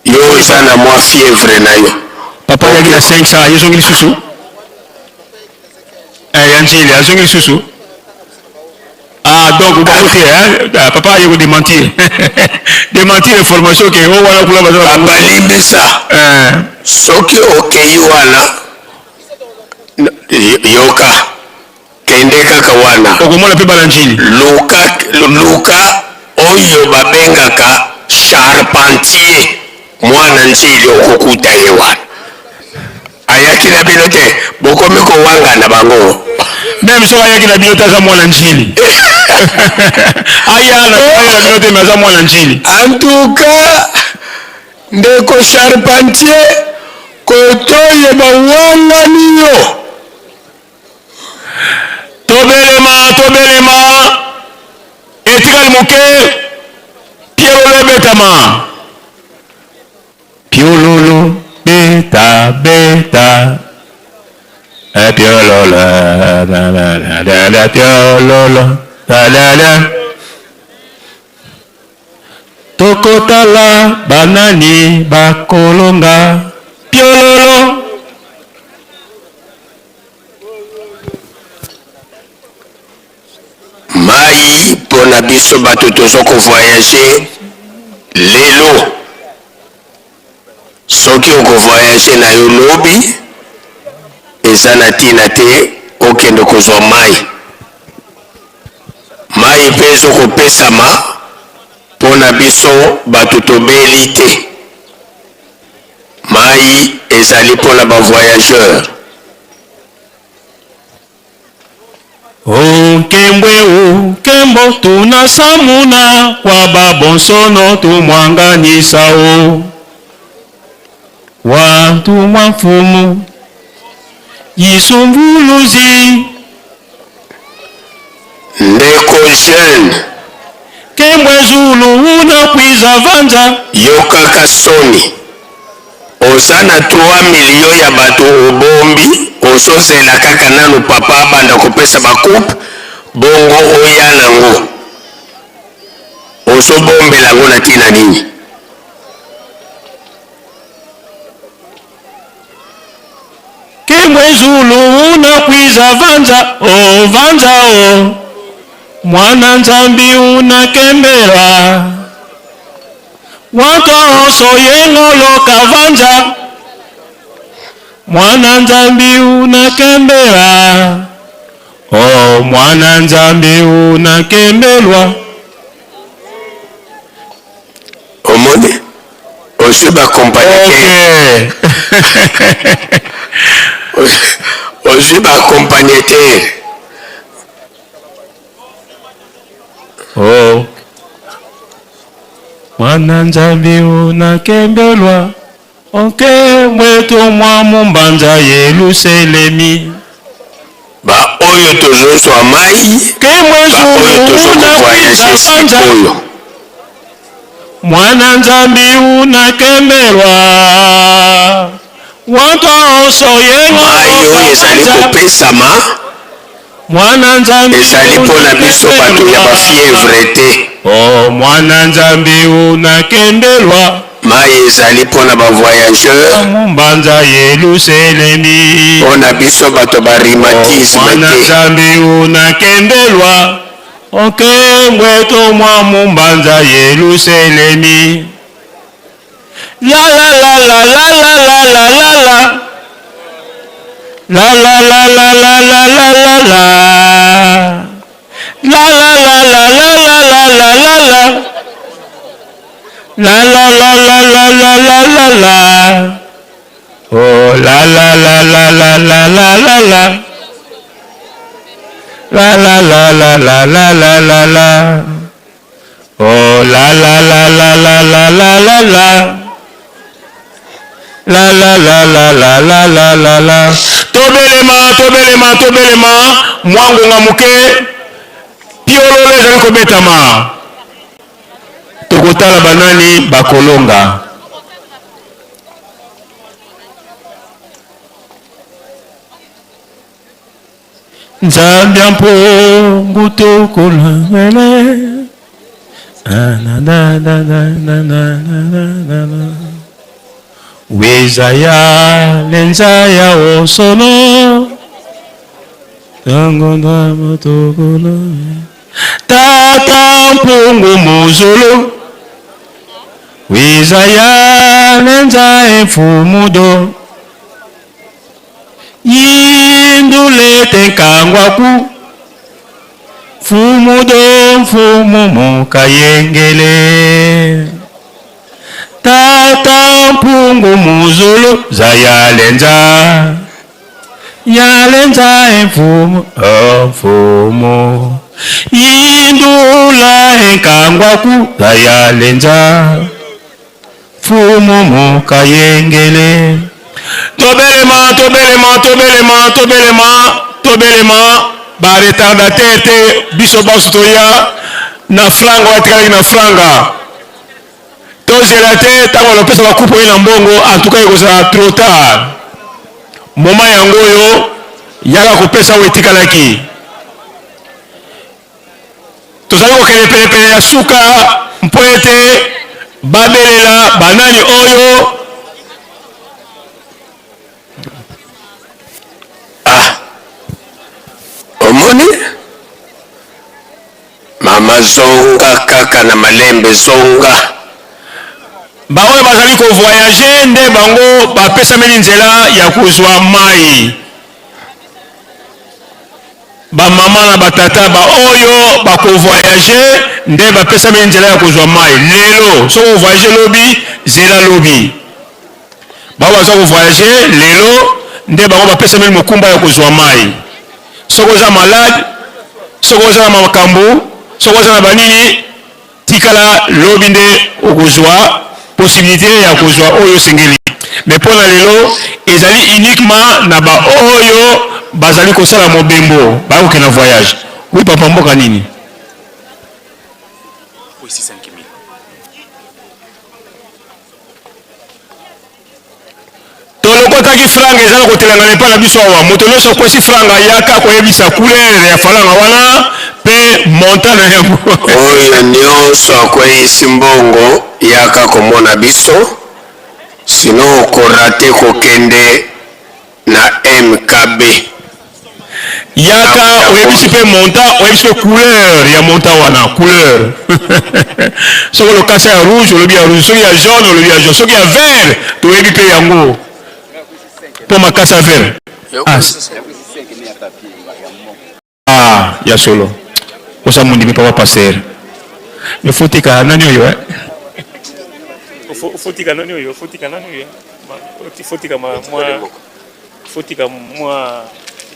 Yo oza na mwa fièvre na yo. Papa ayaki na 500 ye zongi lisusu? Eh, ya Njili azongi lisusu? Ah donc bango te hein? Ah, papa aye ko dementir. Dementir information ke o wana kuna baza Papa limbisa. Eh. Soki okeyi wana yoka Kende kaka wana. Okomona pe bana Ndjili. Luka luka oyo babengaka charpentier mwana Ndjili okokuta ye wana. Ayaki na bino te bokomi kowangana bango. Meme soki ayaki na bino te aza mwana Ndjili. Aya na aya na bino te mais aza mwana Ndjili. En tout cas ndeko charpentier kotoyo bawangani yo. Tobelema, tobelema, etikali moke pielolo ebetama. Beta beta Piololo la la la la la piololo la la la. Tokotala banani bakolonga piololo. Mayi mpo na biso bato tozo ko voyager lelo, soki oko voyager na yo lobi eza na tina te okende kozwa mayi. Mayi mpe ezo kopesama mpo na biso bato tobeli te. Mayi ezali mpo na ba voyageurs. O nkembwe o nkembo tunasamuna kwa babonsono tumwanganisa o wantu mwa mfumu yisumvuluzi. Ndeko jeune. Kembwe zulu una kwiza vanza. Yokaka soni. Oza na 3 millions ya batu obombi ozo zela kaka nanu papa abanda kopesa ba coupe bongo oya nango ozo bombela ngo na tina nini? Kembwe zulu una kwiza vanza o vanza o mwana nzambi una kembela Wanto onso yengoloka vanza Mwana Nzambi unakembela Oh mwana Nzambi unakembelwa. Omoni ozwi ba accompagnateur ozwi ba accompagnateur. Oh. Mwana Nzambi unakembelwa onkembwe tumwa mumbanza Yeluselemi. Ba oyo tozozwa mayi, ba oyo tozo ko voyager sikoyo. Mwana Nzambi unakembelwa wanto onso yengo. Mayi oyo ezali kopesama Mwana Nzambi ezali mpo na biso bato ya ba fievre te. Oh mwana Nzambi unakembelwa. Mayi ezali mpo na ba voyageurs. Mbanza Yeluselemi. Mpo na biso bato ba rhumatisme te. Mwana Nzambi unakembelwa. Okembwe to mwa mumbanza Yeluselemi. La la la la la la la la la la. La la la la la la la la la. La la la la la la la la la la. La la la la la la la la la. Oh la la la la la la la la la. La la la la la la la la la. Oh la la la la la la la la la. La la la la la la la la la. Tobelema, tobelema, tobelema, mwa ngonga moke, piololo ezali kobetama. Tokotala banani bakolonga. Nzambi ya mpongu tokolangele weza ya lenza ya osolo tango ndama tokolo tata mpungu muzulu weza ya lenza efumudo Yindu lete nkangwa ku Mfumu do mfumu mukayengele Tata mpungu muzulu zayalenza Yalenza emfumu oh, mfumu Yindula enkangwa ku zayalenza Mfumu mukayengele Tobelema, tobelema, tobelema, tobelema, tobelema, ba retardataire te, biso banso toya na franga, oyo atikalaki na franga. Tozela te ntango alopesa bakupe oye na mbongo, en tout cas ekozala trop tard. Moment yango oyo yaka kopesa oyo etikalaki. Tozali kokende penepene ya suka mpo ete babelela banani oyo Ah, omoni mama, zonga kaka na malembe, zonga. Baoyo bazali ko voyager nde bango bapesameli nzela ya kozwa mayi. Ba mama na ba tata ba oyo ba ko voyager nde bapesameli nzela ya kozwa mayi lelo. Soki o voyager lobi, zela lobi. Baoyo baza ko voyager lelo nde bango bapesameli mokumba ya kozwa mayi. Soki oza malade, soki oza na makambo, soki oza na banini, Tikala lobi nde okozua possibilite ya kozua oyo osengeli. Mais mpo na lelo ezali uniquement na ba oyo bazali kosala mobembo baya kokende na voyage. Oui papa mboka nini? Tolokotaki franga eza na kotelengana epai na biso awa. Moto nyonso akwesi franga yaka koyebisa couleur ya falanga wana pe montant na yango. Oyo nionso akweyisi mbongo yaka komona biso sinon oko rater kokende na MKB. Yaka oyebisi pe montant oyebisi pe couleur ya montant wana couleur soki lokasa ya rouge olobi ya rouge soki ya jaune olobi ya jaune soki ya vert toyebi pe yango po makasa ya vert ah, ah ya solo oza mondimi papa pasteur mais faut tika nani oyo eh faut tika nani oyo faut tika nani oyo faut tika mwa Faut tika mwa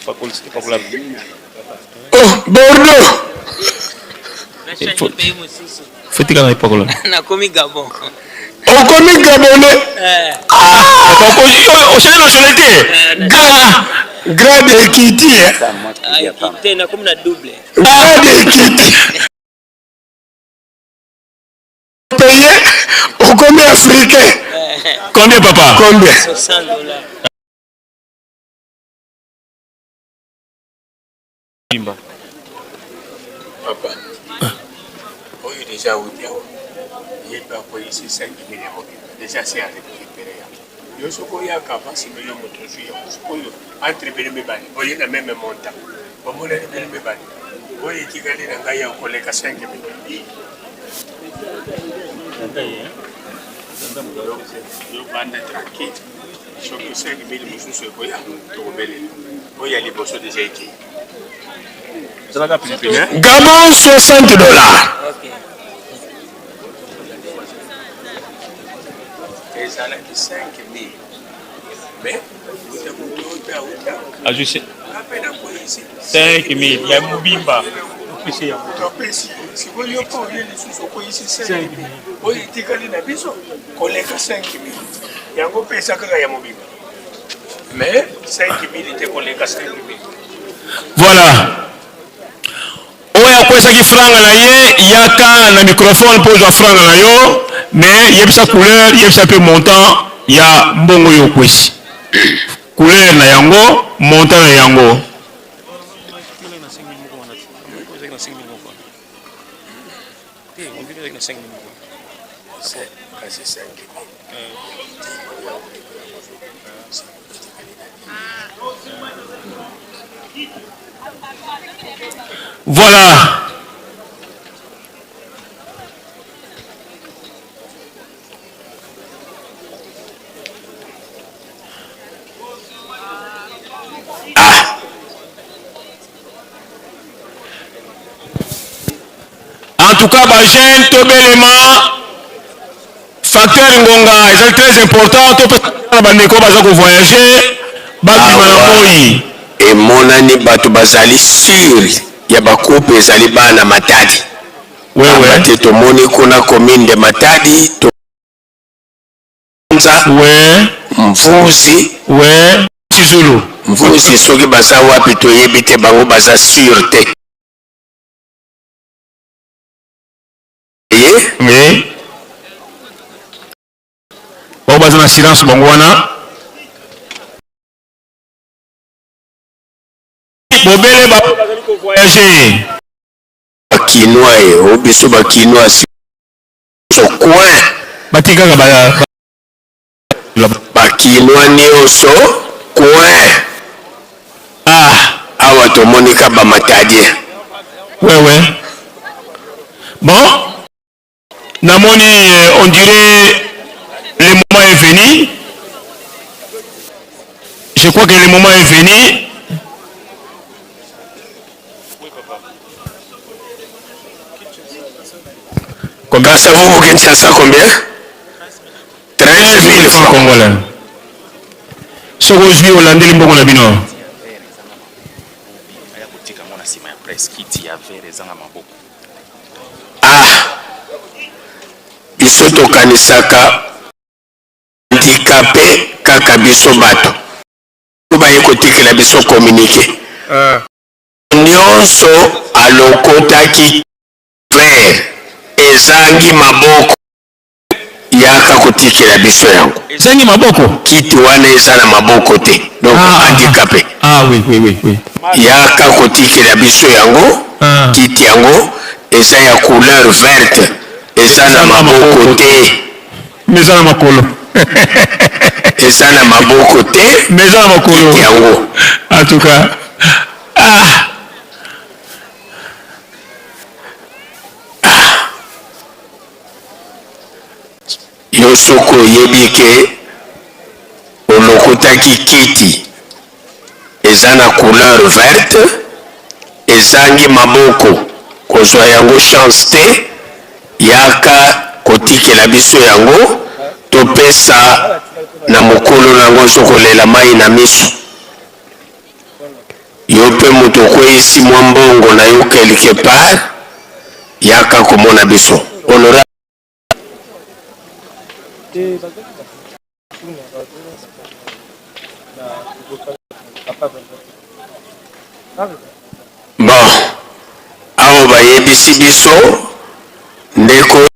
epakola. Oh, Bordeaux. Faut tika na epakola. Nakomi Gabon. Okomi Gabonais. Eh. Ah, ochange nationalité. Ah, grade ekiti. Ah, ekiti, nakomi na double. Grade ekiti. Paye, okomi africain. Combien papa? Combien? 60 dollars. Papa, oyo deja auti awa ye mpe akweyisi 5000 ya mobimba deja se arécupéré yango yo soki oyaka avant sino yo moto ozwi yango sikoyo entre bino mibale boye na meme montant bomonani bino mibale oyo etikali na ngai ya koleka 5000 yo banda tranquille soki 5000 mosusu ekoya tokobelela oyo ya liboso deja ekei Gabon 60 dollars. Ezalaki 5000 mais azwi 5000 ya mobimba opesi yango topesi sikoyo yo mpo oye lisusu okweyisi 5000 oyo etikali na biso koleka 5000 yango mpe eza kaka ya mobimba mais 5000 te koleka 5000. Voilà. Oyo akwesaki franga na ye yaka na microphone mpo ozwa franga na yo mais yebisa couleur yebisa mpe montant ya mbongo oyo okwesi couleur na yango montant na yango. Voilà. En tout cas, ba jeunes tobelema facteur ngonga ezali très important topesa na bandeko baza ko voyager babima na moi. Emonani bato bazali sur ya ba coupe ezali bana Matadi. Pamba te tomoni kuna commune de Matadi to Mvuzi. Chizulu. Mvuzi soki baza wapi toyebi te bango baza sur te. Ye. Oui. na silence bango wana. Bobele ba oyo bazali ko voyager. Ba kinois ye o biso ba kinois nioso coin. Batika kaka ba. Ba kinois nioso coin. Ah. Awa tomoni ka ba matadien. Ouais ouais. Bon, namoni on dirait le moment est venu. Je crois que le moment est venu. Kasavubu Kinshasa combien? 13 000 francs congolais. Soki ozwi olandeli mbongo na bino. Ah! Biso tokanisaka handicapé kaka biso bato baye kotikela biso communiqué. Nionso alokotaki verre ezangi maboko yaka kotikela biso yango. Ezangi maboko? Kiti wana eza na maboko te donc ah, handicape. Ah oui oui oui oui. Yaka kotikela biso yango ah. Kiti yango eza ya couleur verte eza na maboko te. Mais eza na makolo. Eza na maboko te. Mais eza na makolo. Kiti yango. En tout cas. Ah. Ah. Yo soki oyebi ke olokotaki kiti eza na couleur verte ezangi maboko kozwa yango chance te yaka kotikela biso yango topesa na mokolo na yango ozokolela mayi na misu yo pe moto okweyisi mwa mbongo na yo quelque part yaka komona biso honorable. Bon, awa bayebisi biso ndeko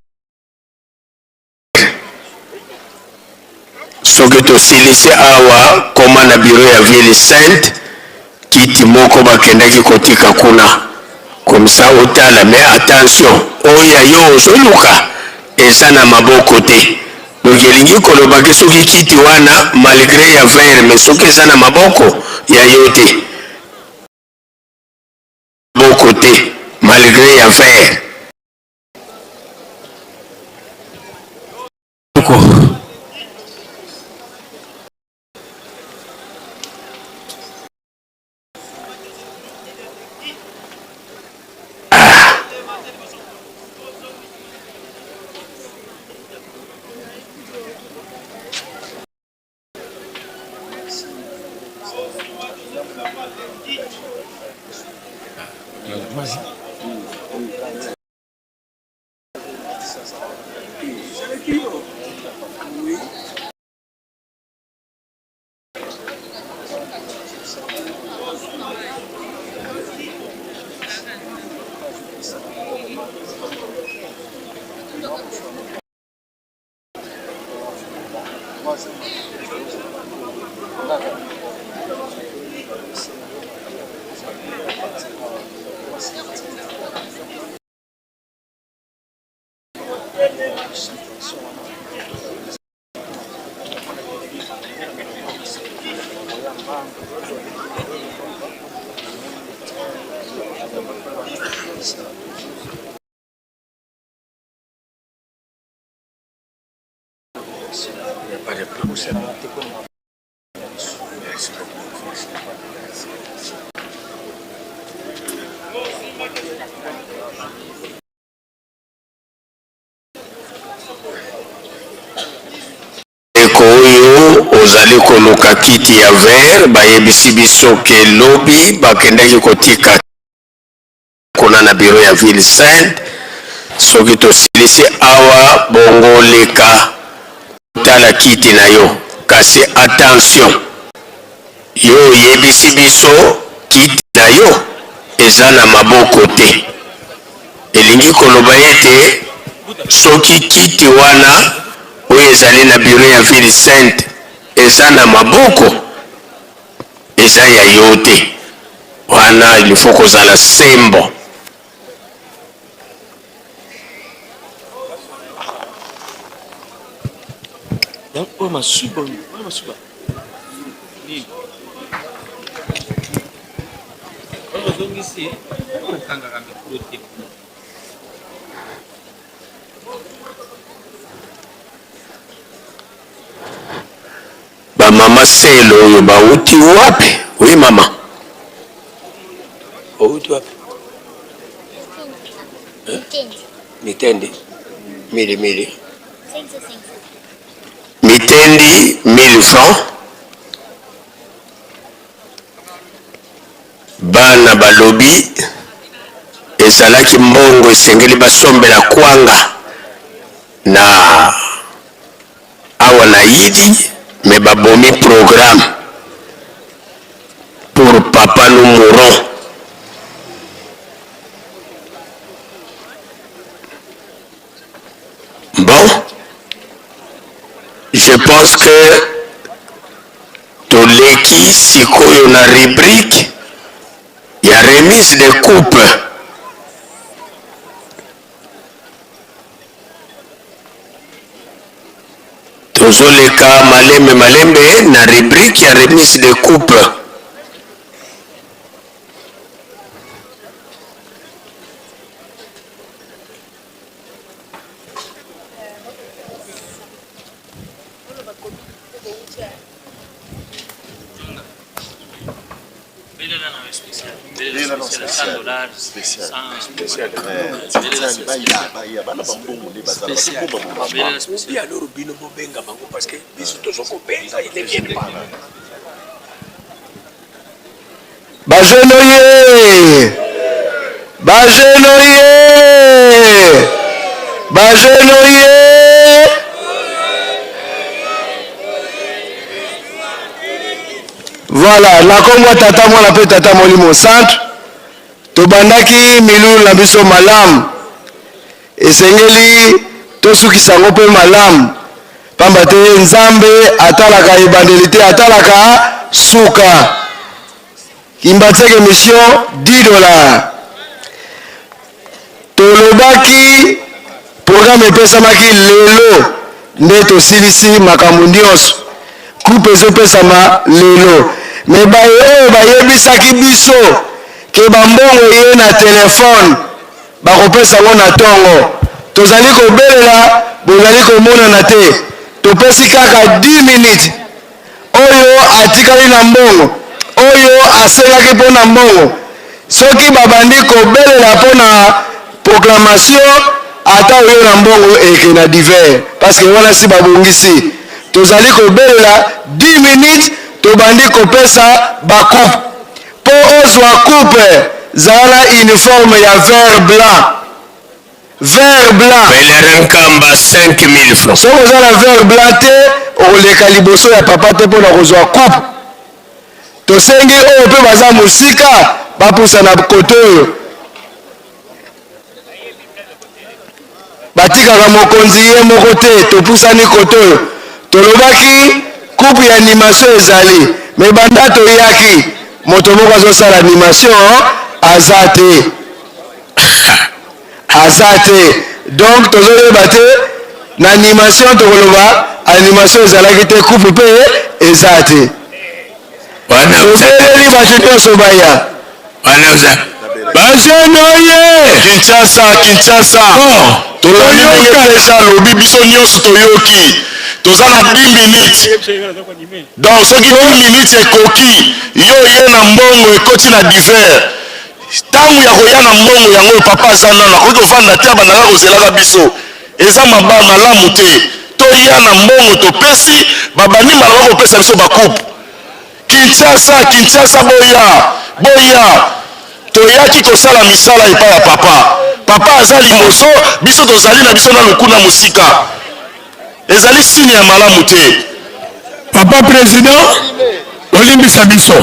soki tosilisi awa koma na bureau ya ville sainte kiti moko bakendaki kotika kuna comme ça otala mais attention oyo ya yo ozoluka eza na maboko te donc elingi koloba ke soki kiti wana malgre ya vert mais soki eza na maboko ya yo te maboko te malgre ya vert. Ndeko oyo ozali koluka kiti ya vert bayebisi biso ke lobi bakendaki kotika kuna na bureau ya ville sainte soki tosilisi awa bongo leka tala kiti na yo kasi attention yo oyebisi biso kiti na yo eza na maboko te elingi koloba ete soki kiti wana. Oyo ezali na bureau ya ville sainte eza na maboko eza ya yo te wana il faut kozala sembo. Oyo masuba oyo masuba nini oyo ozongisi okangaka mikro te. Ba mama selo oyo bawuti wapi? Oui mama. Owuti wapi? Mitendi. Mili mili. Mitendi 1000 francs. Bana balobi ezalaki mbongo esengeli basombela kwanga na awa na yidi mais babomi programme pour papa nous mourons. Bon, je pense que toleki sikoyo na rubrique ya remise de coupe. Tozoleka malembe malembe na rubrique ya remise de coupe. Alors bino bobenga bango parce que biso tozo kobenga ils ne viennent pas. Ba jeune oye! Ba jeune oye! Ba jeune oye! Voilà, na kombo ya tata mwana mpe tata molimo santu tobandaki milulu na biso malamu esengeli tosukisa yango mpe malamu pamba te Nzambe atalaka ebandeli te atalaka suka. Kimbanseke mission 10 dollars tolobaki programme epesamaki lelo nde tosilisi makambo nyonso coupe ezopesama lelo me baye oyo bayebisaki biso ke bambongo eye na telefone Bakopesa yango na tongo. Tozali kobelela, bozali komonana te. Topesi kaka 10 minutes. Oyo atikali na mbongo, oyo asengaki mpo na mbongo, soki babandi kobelela mpo na proclamation, ata oyo na mbongo eke na divers parce que wana si babongisi. Tozali kobelela 10 minutes, tobandi kopesa ba coupe. Po ozwa coupe zala na uniforme ya vert blanc vert blanc. Pelerin Nkamba 5000 francs. Soki oza na vert blanc te okoleka liboso ya papa te pona kozwa coupe. Tosengi oyo pe baza mosika bapusana kote oyo. Batikaka mokonzi ye moko te topusani kote oyo tolobaki coupe ya animation ezali mais banda toyaki moto moko azosala animation aza te aza te donc tozoyeba te na animation tokoloba animation ezalaki te coupe mpe eza te tobeleli bato nyonso baya Bajeune oye! Kinshasa, Kinshasa. Tolandi ndenge president alobi, biso nyonso toyoki. Toza na 10 minutes. Donc soki 10 minutes ekoki, yo oye na mbongo ekoti na divers. Tango ya koya na mbongo yango oyo papa aza nanu akoki kovanda te abandaka kozelaka biso. Eza maba malamu te. Toya na mbongo topesi, babandi mbala moko kopesa biso ba coupe. Kinshasa, Kinshasa boya, boya. Toyaki kosala misala epai ya papa. Papa aza liboso, biso tozali na biso nanu kuna mosika. Ezali signe ya malamu te. Papa president, olimbisa biso.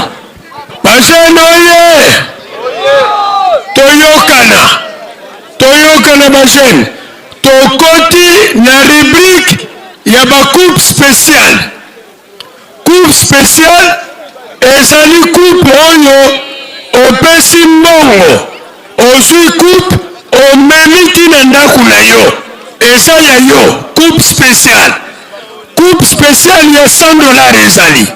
Ba jeune oye! Toyokana, toyokana ba jeune. Tokoti na rubrique ya. ya ba coupe speciale. Coupe speciale ezali coupe oyo opesi mbongo, ozui coupe omemi ti na ndaku na yo, eza ya yo, coupe speciale. Coupe speciale ya 100 dollars ezali,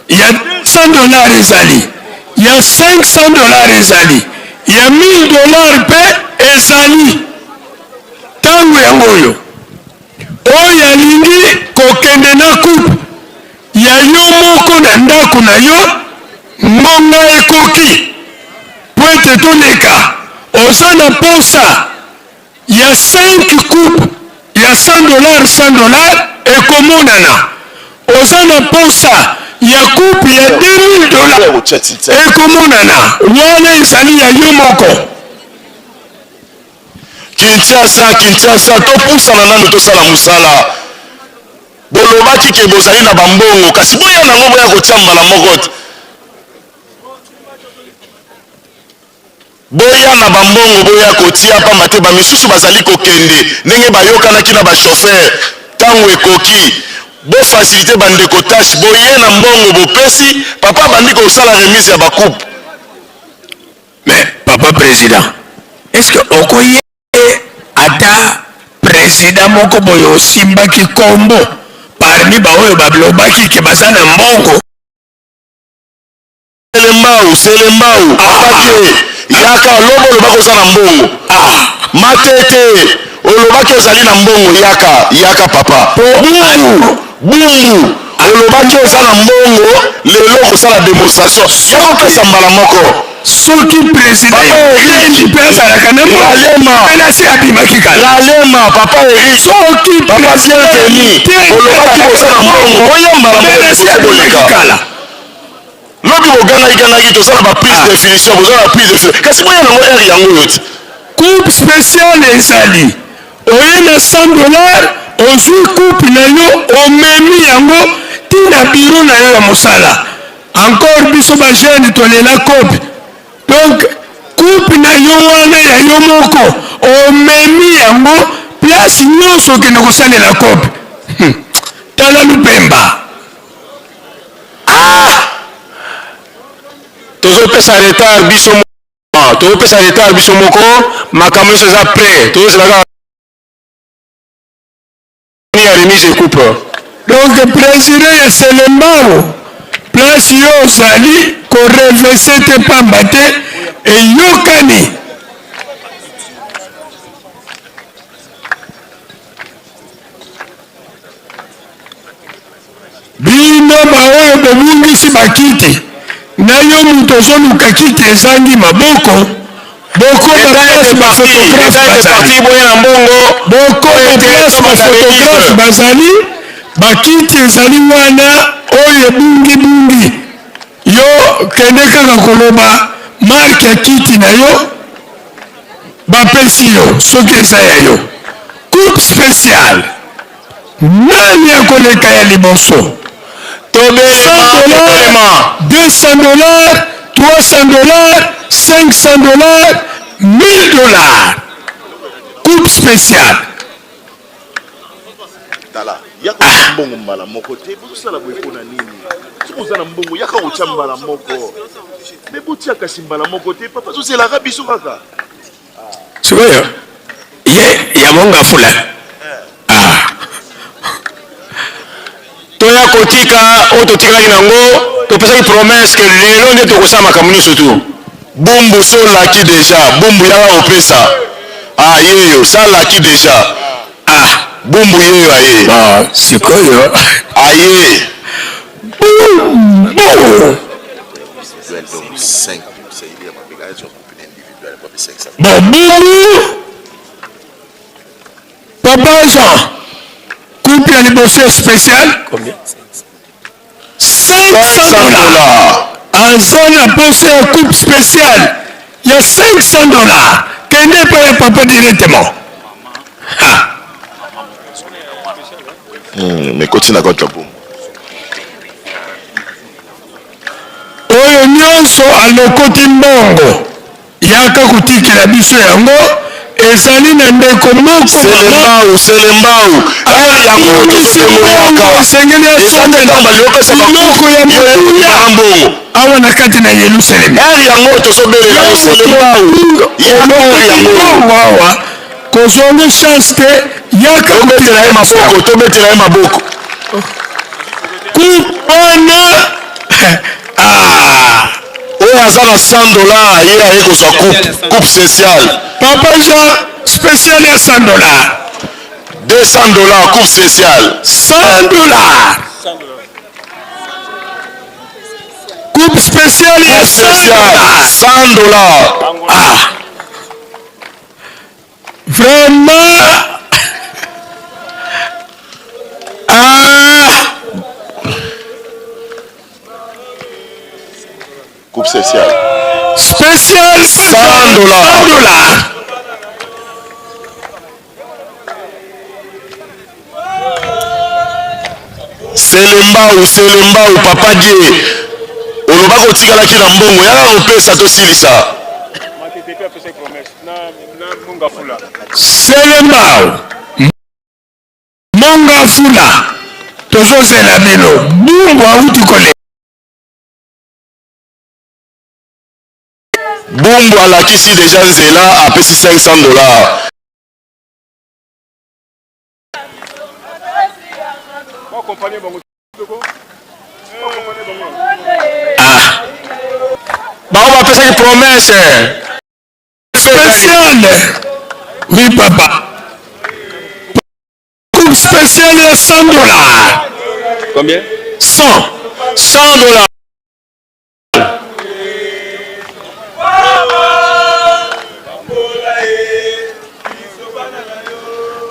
ya 200 dollars ezali, ya 500 dollars ezali, ya 1000 dollars mpe ezali. Tango yango oyo. Oyo alingi kokende na coupe ya yo moko na ndako na yo, ngonga ekoki mpo ete toleka. Oza na mposa ya 5 coupe ya 100 dollars, 100 dollars ekomonana. Oza na mposa ya coupe ya 2000 dollars ekomonana. Wana ezali ya yo moko. Kinshasa, Kinshasa, topusana nanu tosala musala. Bolobaki ke bozali na ba mbongo kasi boya nango boya kotia mbala moko te. Boya na ba mbongo boya kotia pamba te ba misusu bazali kokende ndenge bayokanaki na ba chauffeur tango ekoki bo faciliter ba ndeko tache boye na mbongo bopesi papa abandi kosala remise ya ba coupe. Mais papa president est ce que okoye ata president moko boye osimbaki kombo parmi baoyo balobaki ke baza na mbongo? Selembao, Selembao, papa te, yaka lobi olobaki oza na mbongo. Matete, olobaki ozali na mbongo, yaka, yaka papa. Bumbu, Bumbu, olobaki oza na mbongo, lelo okosala demonstration, yaka opesa mbala moko. Soki president ya mpe azalaka na Ralema, nasi abimaki kala. Ralema, papa Eric, soki papa Bienvenu, olobaki oza na mbongo, oya mbala moko nasi liboso abimaki boleka. kala. Lobi bogangaki gangaki toza na ba prise definition, boza na prise definition, kasi boya nango heure yango oyo ti. Coupe speciale ezali oye na 100 dollars ozui coupe na yo omemi yango ti na bureau na yo ya mosala. Encore biso ba jeunes tolela cope donc coupe na yo wana ya yo moko omemi yango place nyonso okende kosalela cope. Tala lupemba. Ah! Tozopesa retard biso moko, tozopesa retard biso moko, makambo nyonso eza prêt, tozozela kaka ya remise et coupe. Donc president ya Selembao place yo ozali ko revese te pamba te eyokani. Bino baoyo bobungisi bakiti na yo moto ozoluka kiti ezangi maboko bokoma place ba photographe bazali bokoma place ba photographe bazali bakiti ezali wana oyo ebungi bungi yo kende kaka koloba marque ya kiti na yo bapesi yo soki eza ya yo coupe speciale Nani akoleka ya liboso? Tobelema, tobelema. 200 dollars, 300 dollars, 500 dollars, 1000 dollars. Coupe spéciale. Tala, yaka kotia mbongo mbala moko te. Bozosala boye mpo na nini? Soki oza na mbongo, yaka kotia mbala moko. Me botia kasi mbala moko te. Papa azozelaka biso kaka. Sikoyo ye ya mongafula ah. Toya kotika oyo totikalaki na yango, topesaki promesse que lelo nde tokosala makambo nyonso tout. Bumbu so laki dejà bumbu yaka kopesa ah yeyo sa laki dejà ah bumbu yeyo aye bon sikoyo aye bumbu Bon bumbu papa Jean coupe ya liboso spécial 500 dollars aza na posa ya coupe spéciale ya 500 dollars kende epai ya papa directement ha. Mais koti na kati ya bumbu Oyo nionso alokoti mbongo yaka kotikela biso yango Ezali na ndeko moko Selembao, Selembao, heure yango tozobengo yaka. Esengeli Eza te ntango balingi opesa ba biloko ya motuya mbongo awa na kati na Yelusalemi. Heure yango tozobelela yo Selembao, yaka heure yango. Mbongo awa kozwa yango chance te, yaka. Tobetela ye maboko, tobetela ye maboko. Coupe wana ah. Oyo aza na 100 dollars ye aye kozwa coupe, coupe spéciale. Papa Jean, spécial ya 100 dollars. 200 dollars coupe spéciale. 100 dollars. Coupe spéciale ya 100 dollars. 100 dollars. Ah. Vraiment. Ah. Coupe spéciale. Spécial 100 dollars. 100 dollars. Selembao, Selembao, papa Die. Olobaki otikalaki na mbongo, yaka kopesa tosilisa. Selembao. Monga Fula. Tozozela bino. Bungu auti koleka. Bumbu alakisi deja nzela, apesi 500 dollars. Ah. Bango bapesaki promesse. Spécial. Oui, papa. Coupe spéciale ya 100 dollars. Combien? 100. 100 dollars.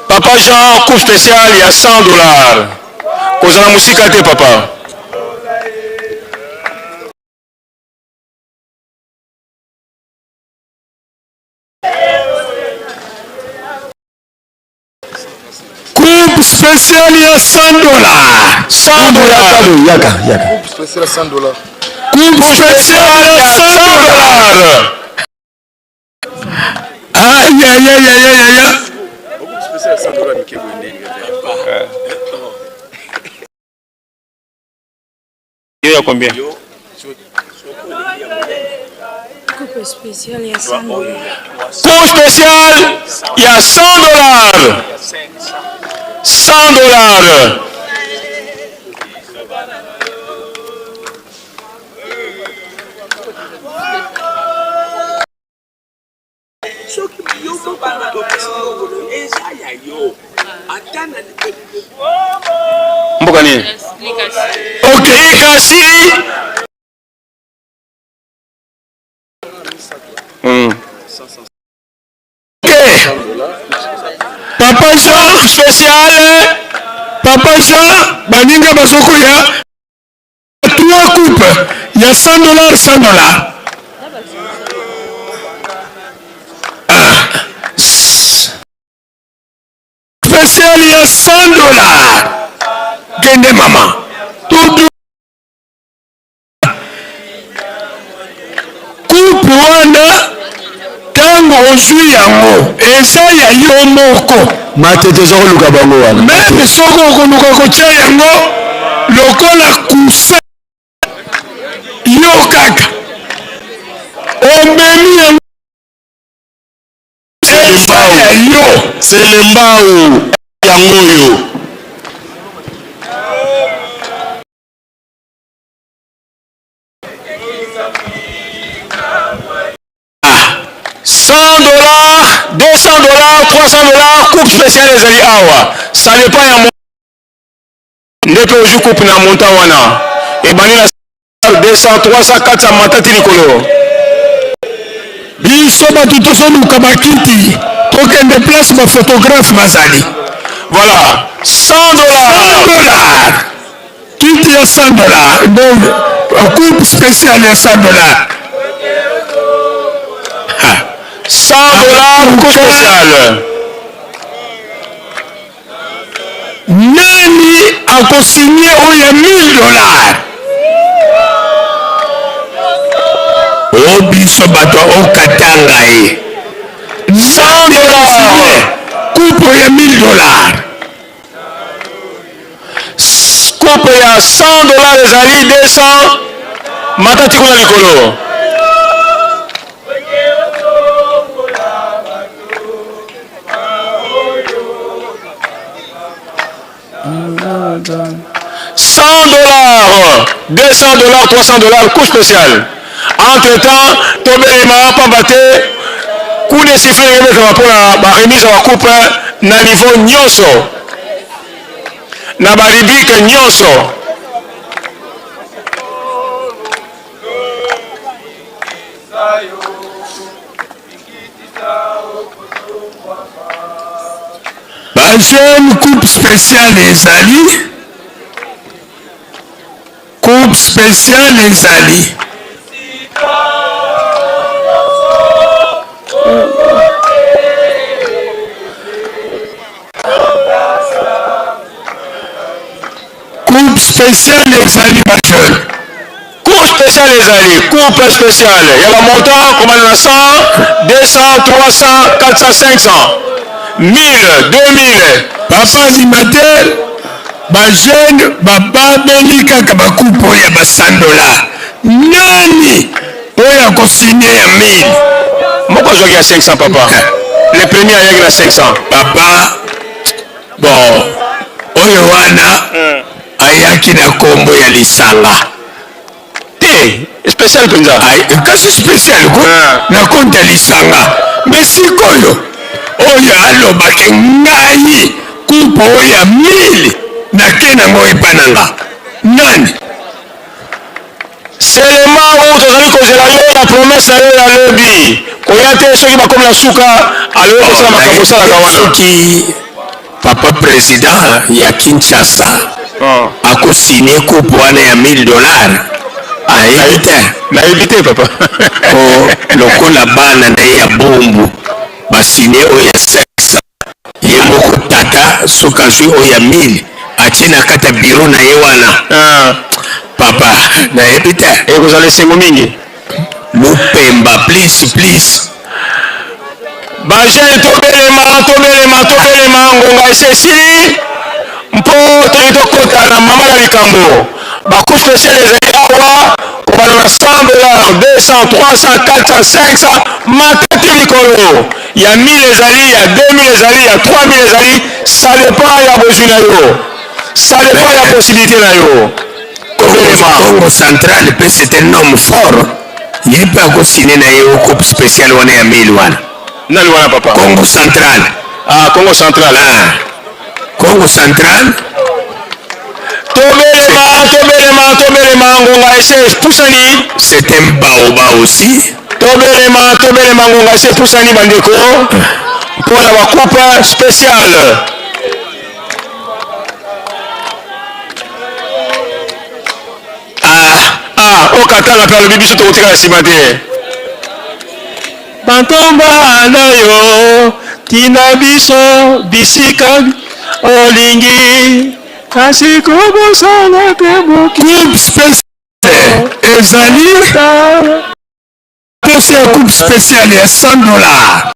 Papa Jean, coupe spéciale ya 100 dollars. Kozala mosika te papa. Coupe spéciale ya 100 dollars. 100 dollars. Yaka, yaka. Coupe spéciale 100 dollars. Coupe spéciale ya 100 dollars. Aïe, aïe, aïe, aïe, aïe, aïe. Coupe spéciale 100 dollars, Mickey Yo ya combien? Coupe spéciale ya 100 dollars. Coupe spéciale ya 100 dollars. 100 dollars. Soki yo moko moto opesi mbongo na yo, eza ya yo ata na Mboka nini? Ok, Likasi. Ok. Papa Jean spécial. Papa Jean, baninga bazokoya trois coupes ya 100 dollars, 100 dollars. Ah. Spécial ya 100 dollars. Kende mama. Tout coupe wana ntango ozwi yango eza ya yo moko. Matete oza koluka bango wana. Meme soki okoluka kotia yango lokola coussin yo kaka omemi yango eza ya yo. Selembao yango oyo. $100, $200, $300, coupe spéciale ezali awa. Ça dépend ya nde mpe ozwi coupe na montant wana. Ebandi na 200, 300, 400 matati likolo. Biso bato tozoluka bakiti tokende place ba photographe bazali. Voilà, $100. $100. Kiti ya $100. Donc coupe spéciale ya $100. $100 coupe spéciale. Nani akosigne oyo ya $1000? O biso bato okatanga ye. $100. Ya 100 dollars ezali 200 mata ti kuna likolo. $100, $200, $300, coup spécial. Entre temps, tobelema pamba te coup de sifflet ebetama mpona ba remise ya ba coupe na niveau nyonso na ba rubrique nyonso. Ba jeune coupe spéciale ezali coupe spéciale ezali. Coupe spéciale ezali ba jeune. Coupe spéciale ezali coupe spéciale ya ba montant kobanda na 100, 200, 300, 400, 500, 1000, 2000. Papa animateur, ba jeune bababeli kaka ba coupe oyo ya ba 100 dollars. Nani oyo ako signer ya 1000? Moko azwaki ya 500 papa. Le premier ayaki na 500. Papa Bon, oyo wana ayaki na kombo ya lisanga te, special penza. Kasi special ko na compte ya lisanga. Mais sikoyo oyo alobaki ngai coupe oyo ya 1000 nake nango epa na nga nani? Selema oyo tozali kozela yo na promesse na yo ya lobi koya te soki bakomi na suka alobi kosala makambo osalaka wana. Soki papa president ya Kinshasa ako signe coupe wana ya 1000 dollars ayebi te. Nayebi te papa. Po lokola bana na ye ya Bumbu ba signe oyo ya 500 ye moko tata soki azwi oyo ya 1000 atie na kati ya bureau na ye wana papa nayebi te. Ekozala esengo mingi. Lupemba please please. Ba jeunes tobelema tobelema tobelema ngonga esi esili mpo tolingi tokota na mama na likambo. Ba coups special ezali awa kobanda na 100 dollars, 200, 300, 400, 500 matati likolo ya 1000 ezali ya 2000 ezali ya 3000 ezali ça dépend ya bozwi na yo, ça dépend ya possibilité na yo. Tobelema. Congo central pe c'est un homme fort ye pe ako signe na ye coupe special wana ya 1000 wana. Nani wana papa? Congo central. Ah Congo central. Ah. Congo central. Tobelema, tobelema, tobelema ngonga ese epusani. C'est un baoba aussi. Tobelema, tobelema ngonga ese epusani bandeko mpo na ba coupe spéciale. Ah, ah, okatanga mpe alobi biso tokotikala nsima te. Bantomba na yo tinda biso bisika olingi kasi kobosana te mokili. Coupe spéciale ezali posa ya coupe spéciale ya 100 dollars,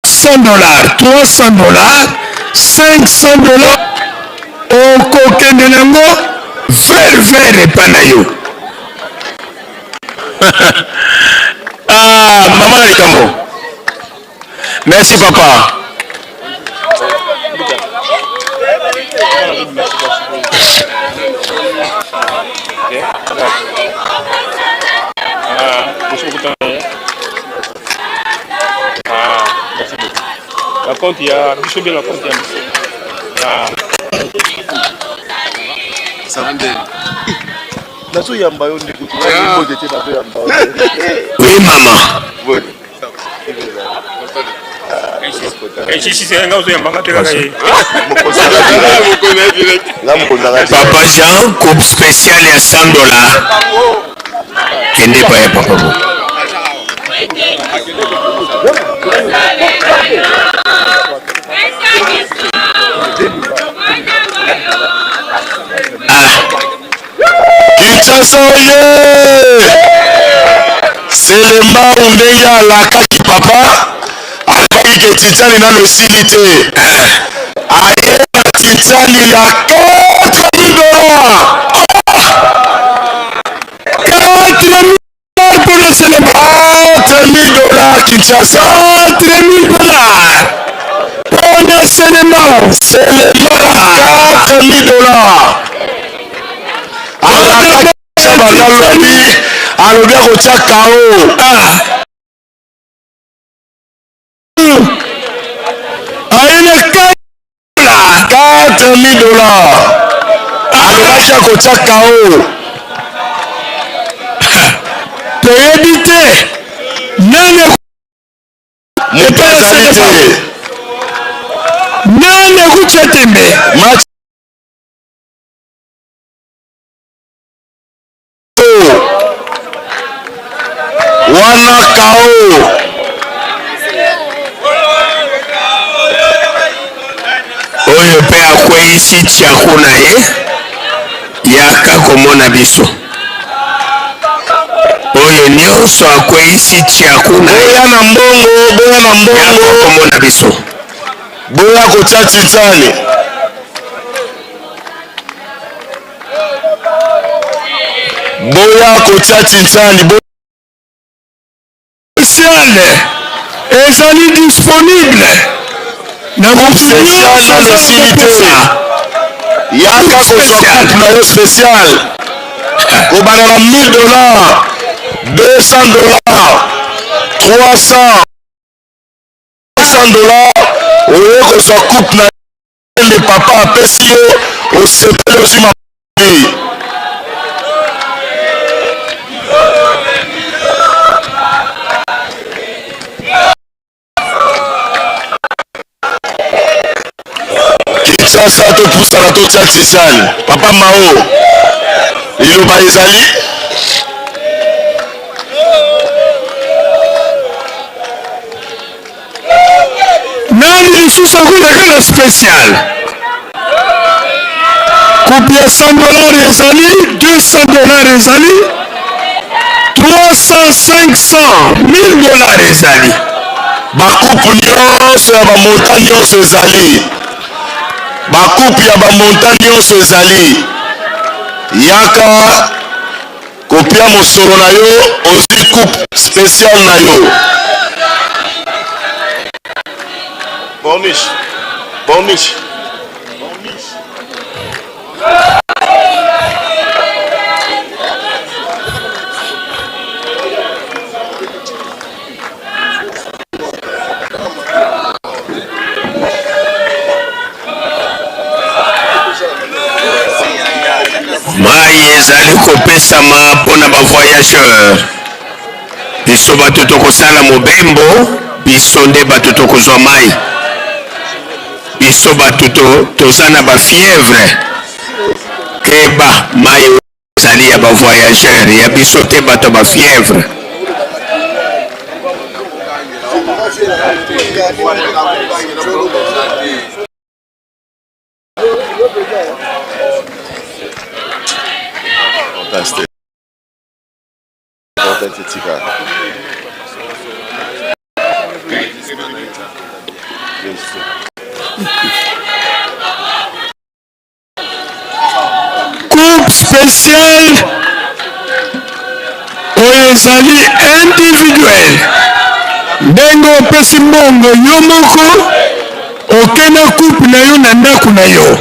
100 dollars, 300 dollars, 500 dollars okokende nango ver ver epa na yo. Ah, mama na likambo. Merci papa. La compte ya biso bien la compte ya biso. Ah. Nazoyamba yo ndeko mbote te nazoyamba yo. Oui mama. Papa Jean, coupe spéciale ya 100 dollars. Kende pa ya papa bo. Kinshasa oye! Selembao ndenge alakaki papa alobaki ke titani nano esili te aye na titani ya 4000 dollars. Kinshasa. 4000 dollars mpona Selemao. Selemao 4000 dollars. Alakaki banda lobi, alobi akotia kao. Ah. Aye na 4000 dollars. Alobaki akotia kao. Toyebi te nani moto azali te. Nani akotya tembe? Match wana kao. Oyo mpe akweyisi tiaku na ye, yaka komona biso. Oyo nyonso akweyisi tiaku na ye, boya na mbongo, boya na mbongo, yaka komona biso. Boya kotia titani. Boya kotia titani. Spécial ezali disponible na moto Spécial nyonso nano aza na esili te. boposa. Yaka kozwa coupe na yo spécial. Kobanda na 1000 dollars, 200 dollars, 300, 100 dollars, oye kozwa coupe na yo nde papa apesi yo, osepeli ozwi mapamboli. Kinshasa topusana totia tisane. Papa Mao, liloba ezali Nani lisusu akoleka na special? Coupe ya 100 dollars ezali, 200 dollars ezali, 300, 500, 1000 dollars ezali. Bakupe nyonso ya bamonta nyonso ezali. Bakupe ya bamonta nyonso ezali. Yaka kopia mosolo na yo, ozwi coupe spéciale na yo. Borniche. Borniche. Mai ezali kopesama mpo na bavoyageur. Biso bato tokosala mobembo, biso nde bato tokozwa mai. Biso bato to, toza na bafievre, keba, mai ezali ya bavoyageur, ya biso te bato ya bafievre. Coupe spéciale oyo ezali individuel, ndenge opesi mbongo yo moko oke na coupe na yo na ndako na yo.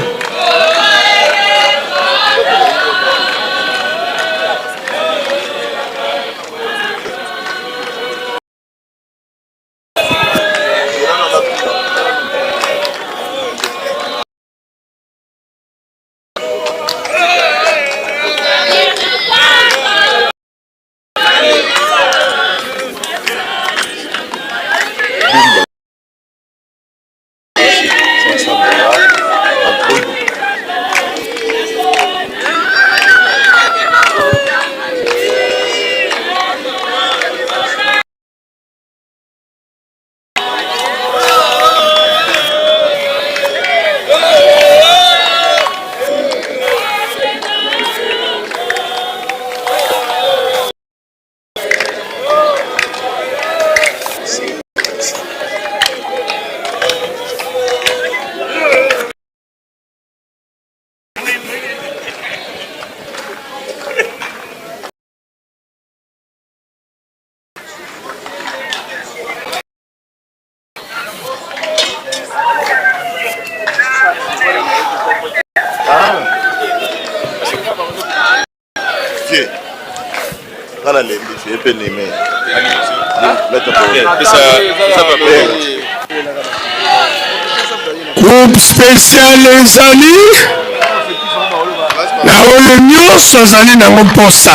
Nga nalembi ye mpe nime. Coupe spéciale ezali na oyo nyonso azali nango mposa.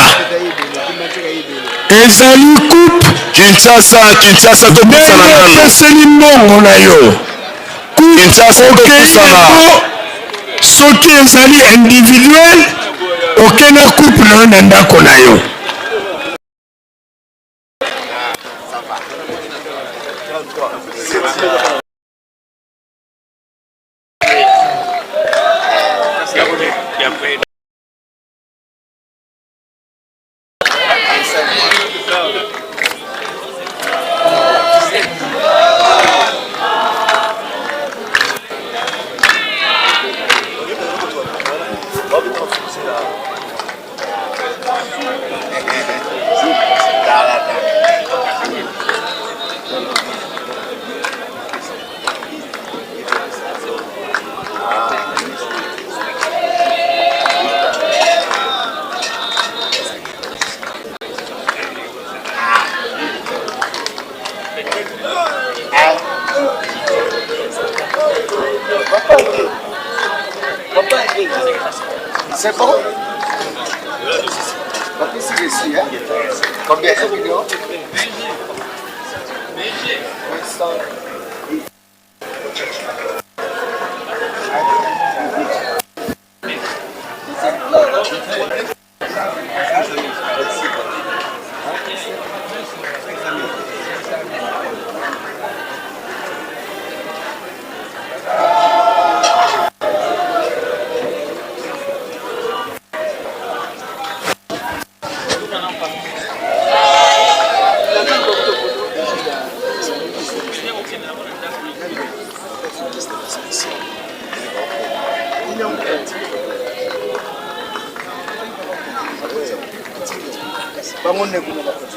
Ezali coupe Kinshasa, Kinshasa topusana ndenge nano. opeseli mbongo na yo. Kinshasa Okei topusana. nango soki ezali individuel, oke na coupe na yo na ndako na yo. C'est bon? Bapesi reçu, hein? Combien? 1 million? 800. Bango nde kuna bakoti.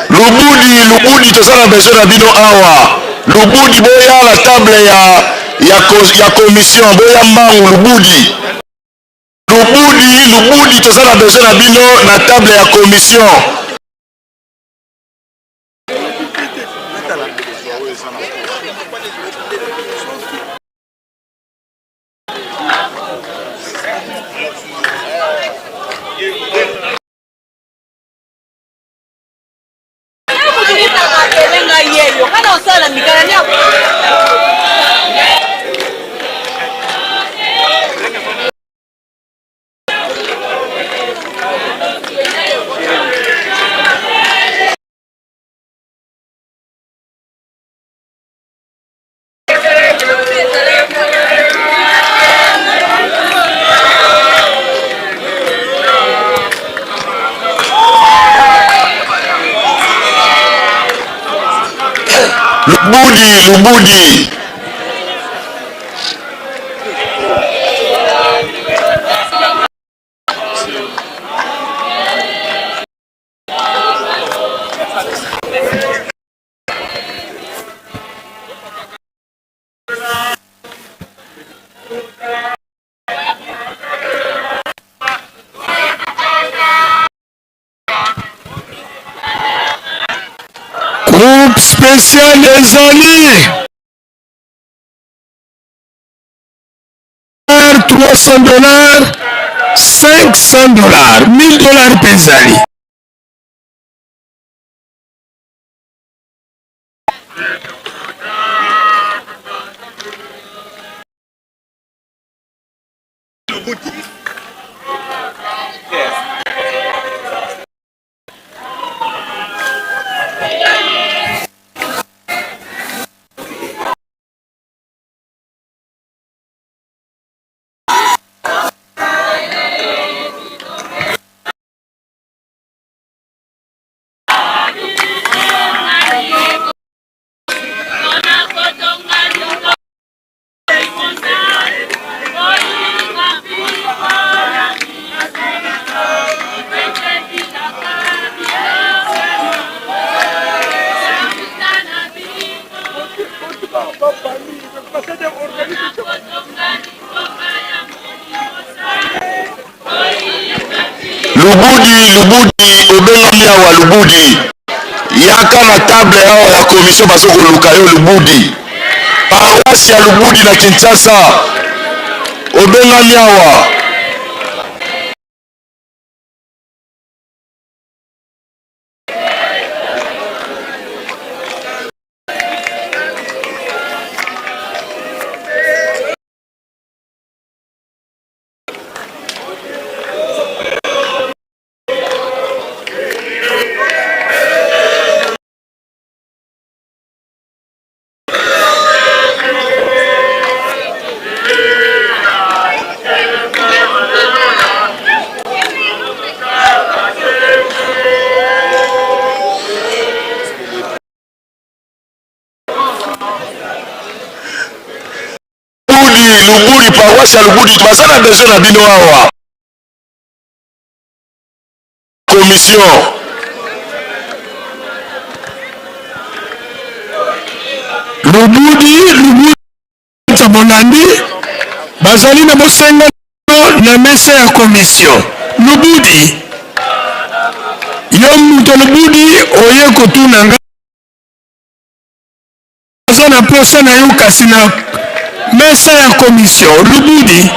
Lubudi, Lubudi, toza na besoin na bino awa. Lubudi, boya na table ya ya, ya commission, boya mbangu Lubudi. Lubudi, Lubudi, toza na besoin na bino na table ya commission. Lubudi, Lubudi. Groupe spécial ezali 300 dollars, 500 dollars, 1000 dollars mpe ezali. Lubudi, Lubudi, obengami awa Lubudi. Yaka na table awa ya commission bazo koluka yo Lubudi. Paroisse ya Lubudi na Kinshasa. Obengami awa. Lubudi, Lubudi, paroisse ya Lubudi, baza na besoin na bino awa. Commission. Lubudi, Lubudi, bolandi bazali na bosenga na mesa ya commission. Lubudi, yo moto Lubudi oye kotuna nga Aza na posa na yo kasi na mesa ya commission lubudi.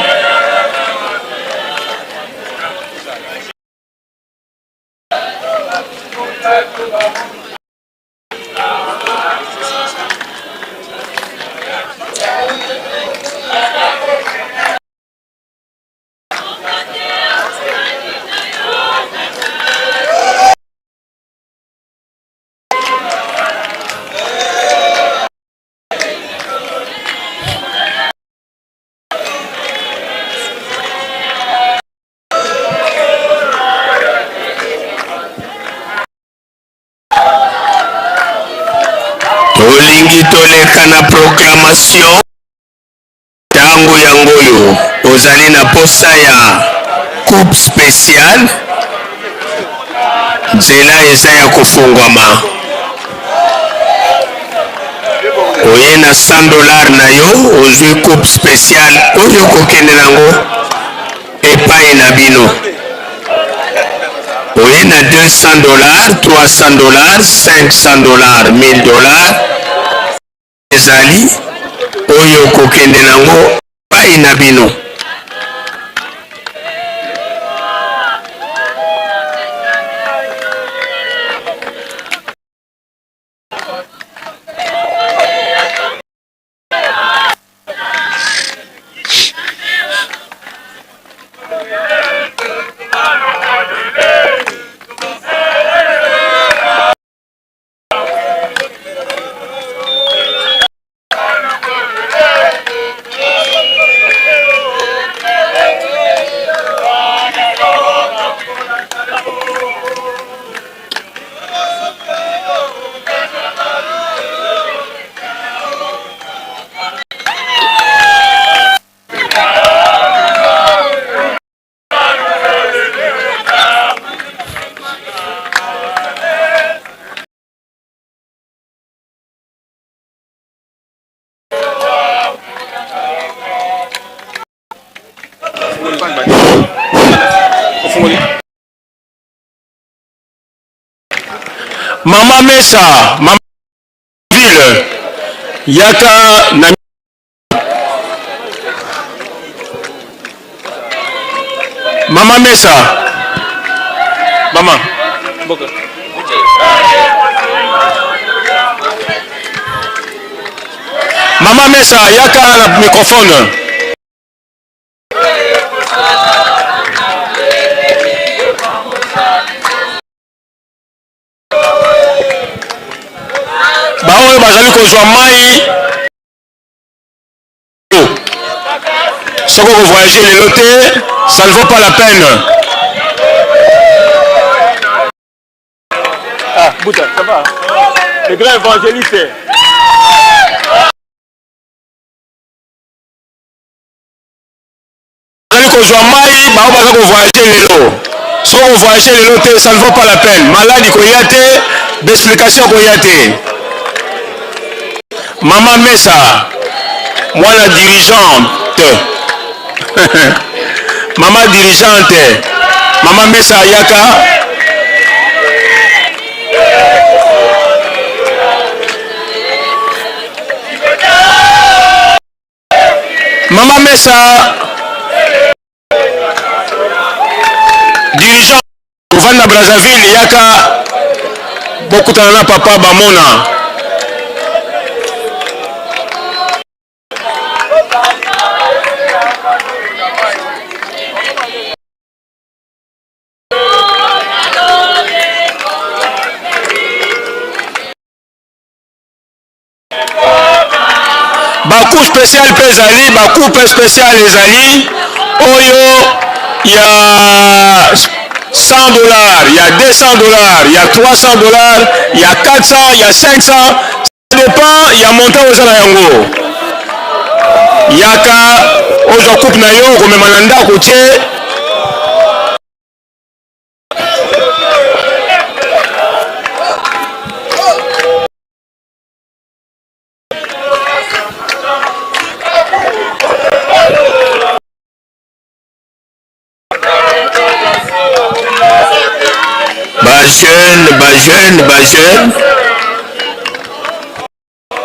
Tolingi toleka na proclamation. Tango yango oyo ozali na posa ya coupe speciale, nzela eza ya kofungwama. Oye na 100 dollars na yo, ozwi coupe speciale oyo okokende nango epai na bino. Oye na 200 dollars, 300 dollars, 500 dollars, 1000 dollars ezali oyo okokende nango epai na bino. Mama Mesa, Mama Ville, yaka na Mama Mesa. Mama. Mboka. Mama Mesa, yaka na microphone. Baoyo bazali kozwa mai soki okovoyage lelo te, ça ne vaut pas la peine. Ah, Bouta, ça va? Le grand évangéliste. Bazali kozwa mai, bango baza kovoyage lelo. Soki okovoyage lelo te, ça ne vaut pas la peine. Maladi koya te, baexplication koya te. Mama Mesa, mwana dirigeante. Mama dirigeante, Mama Mesa ayaka. Mama Mesa, dirigeant ovanda Brazzaville, yaka bokutana na papa Bamona. Ba coupe spéciale mpe ezali, ba coupe spéciale ezali oyo ya 100 $, ya 200 $, ya 300 $, ya 400, ya 500, ça dépend ya montant oza na yango. Yaka ozwa coupe na yo, okomema na ndako tie. Bajeune, bajeune, bajeune,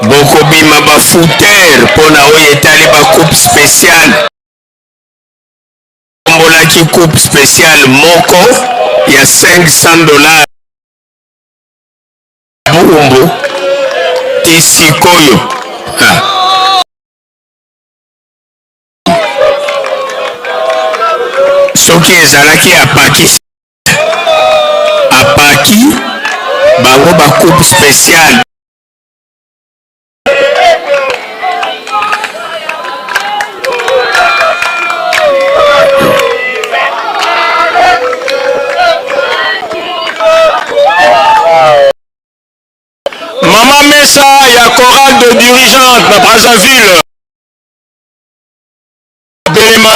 bokobima bafutere mpo na oyo etali bacoupe spéciale. Tombolaki coupe spéciale moko ya 500 $, Bumbu ti sikoyo. Ha. Soki ezalaki apaki apaki bango ba coupe spéciale. Mama Mesa ya chorale de dirigeante na Brazzaville. Belema.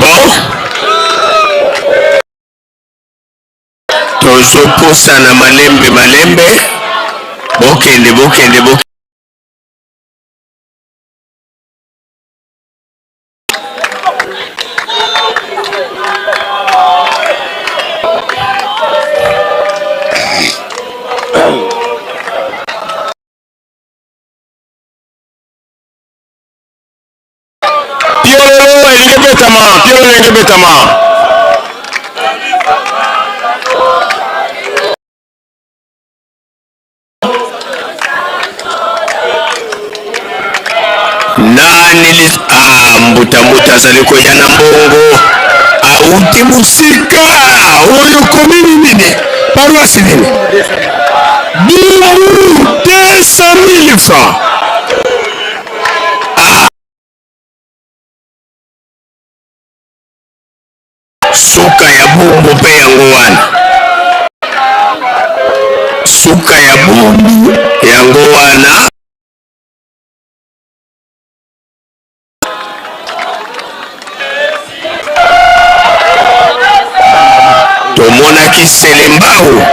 Bon, tozopusana malembe malembe, bokende bokende bokende. Piololo elingi ebetama, piololo elingi ebetama. Nani li ah, mbuta mbuta azali koya na mbongo, auti mosika. Oyo komini nini, paroisse nini? Bumbu 200 000 francs. Ah. Suka ya Bumbu mpe yango wana, suka ya Bumbu yango wana. Tomonaki Selembao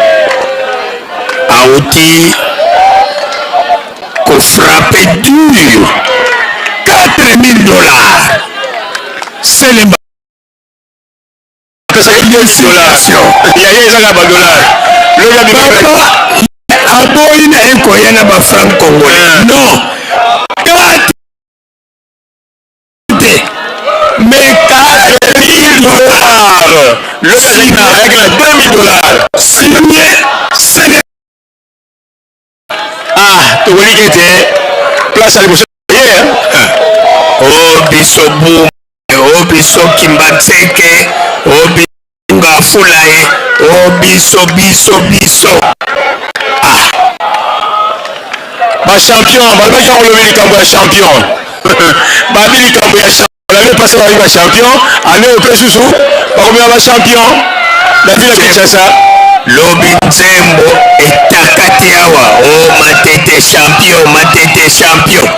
auti kofrappe dur 4000 $. Selembao apesaki dollar ya ye, ezaka badollar. Papa aboyi na ye koya na bafranc congolais, non, 4 te, mais 4000 $. Lobi ayaki na 2000 $. Signé Séné. Ah, tokoliki ete place ya liboso ye. biso bu o biso kimbanseke o biso ngafula ye o biso biso biso. Ah. Ba champion balobaki yango lobi likambo ya champion babi likambo ya champion l'année passée babi ba champion année oyo mpe susu bakomema ba champion na ville ya Kinshasa. Lobi nzembo etakati awa o oh, matete champion matete champion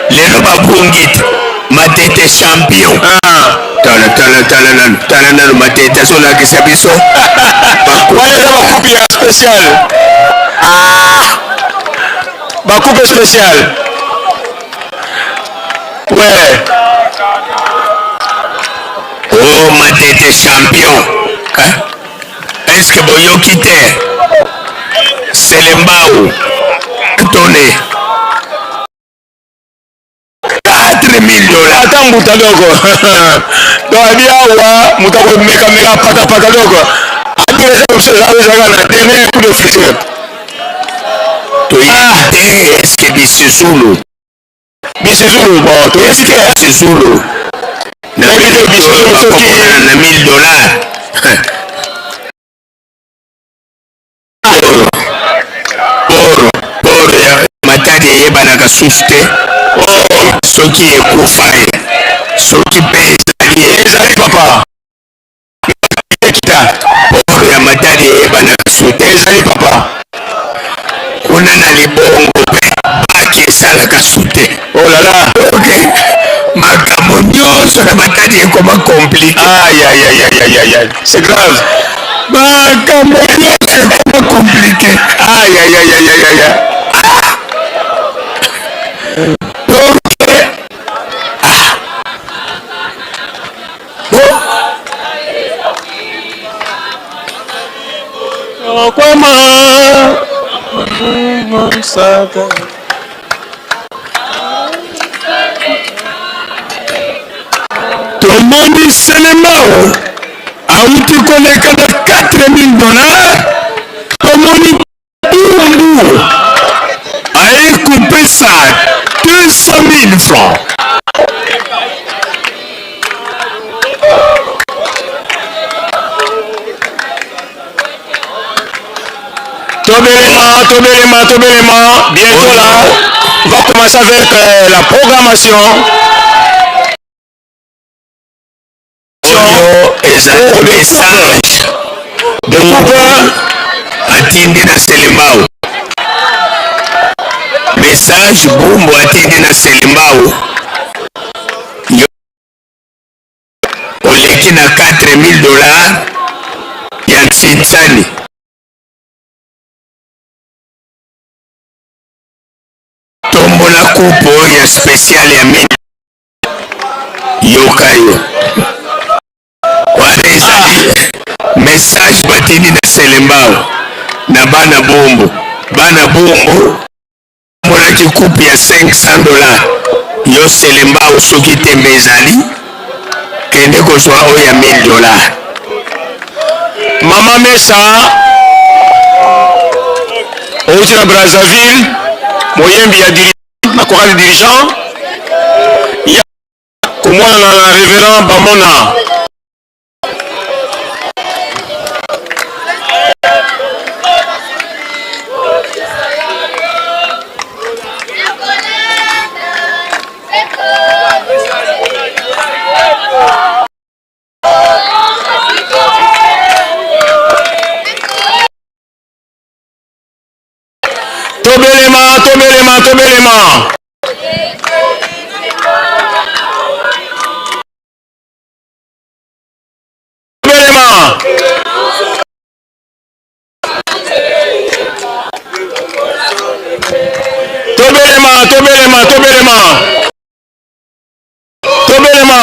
lelo babungi te matete champion ah. Tala tala tala nanu tala nanu matete azolakisa biso wana eza bakupe ya spécial ah! Bakupe spécial ouais. Oh matete champion hein? Est-ce que boyoki te selembao tone 4000 dollars ata mbuta doko donc abi awa moto akomekameka pakapaka doko ezalaka na dernier coup de futur toyebi te eske bisuzulu bisuzulu bon toyebi te bisuzulu nayebi te bisuzulu soki na 1000 dollars Poro, poro ya Matadi eyebanaka susu te soki ekufa ye soki mpe ezali ye. Ezali papa ekita. Poro ya Matadi eyebanaka susu te. Ezali papa. Kuna na libongo mpe baki esalaka su te. Oh là là. Ok. Makambo nyonso na Matadi ekoma compliqué. Aïe aïe aïe aïe aïe aïe. C'est grave. Makambo nyonso ekoma compliqué. Aïe aïe aïe aïe aïe aïe. Ah. Donc ah. Bon. Okwama Saka. Tomoni Selemao auti koleka na 4000 dollars, tomoni Bumbu aye kopesa 200 000 francs. Tobelema, tobelema, tobelema. Bientôt là, on va commencer avec euh, la programmation. Oyo ezali message de coupe atindi na Selembao. Message Bumbu atindi na Selembao. Yo oleki na 4000 dollars ya Nsinsani. Tombola coupe oyo ya special ya 1000 yoka yo wana ezali message batindi na Selembao na bana Bumbu. Bana Bumbu monaki coupe ya 500 dollars yo Selembao, soki tembe ezali kende kozwa oyo ya 1000 dollars. Mama Mesa outi na Brazzaville, moyembi ya na chorale dirigeant ya komwana na révérend Bamona. Tobelema, tobelema, tobelema. Tobelema. Tobelema, tobelema, tobelema. Tobelema.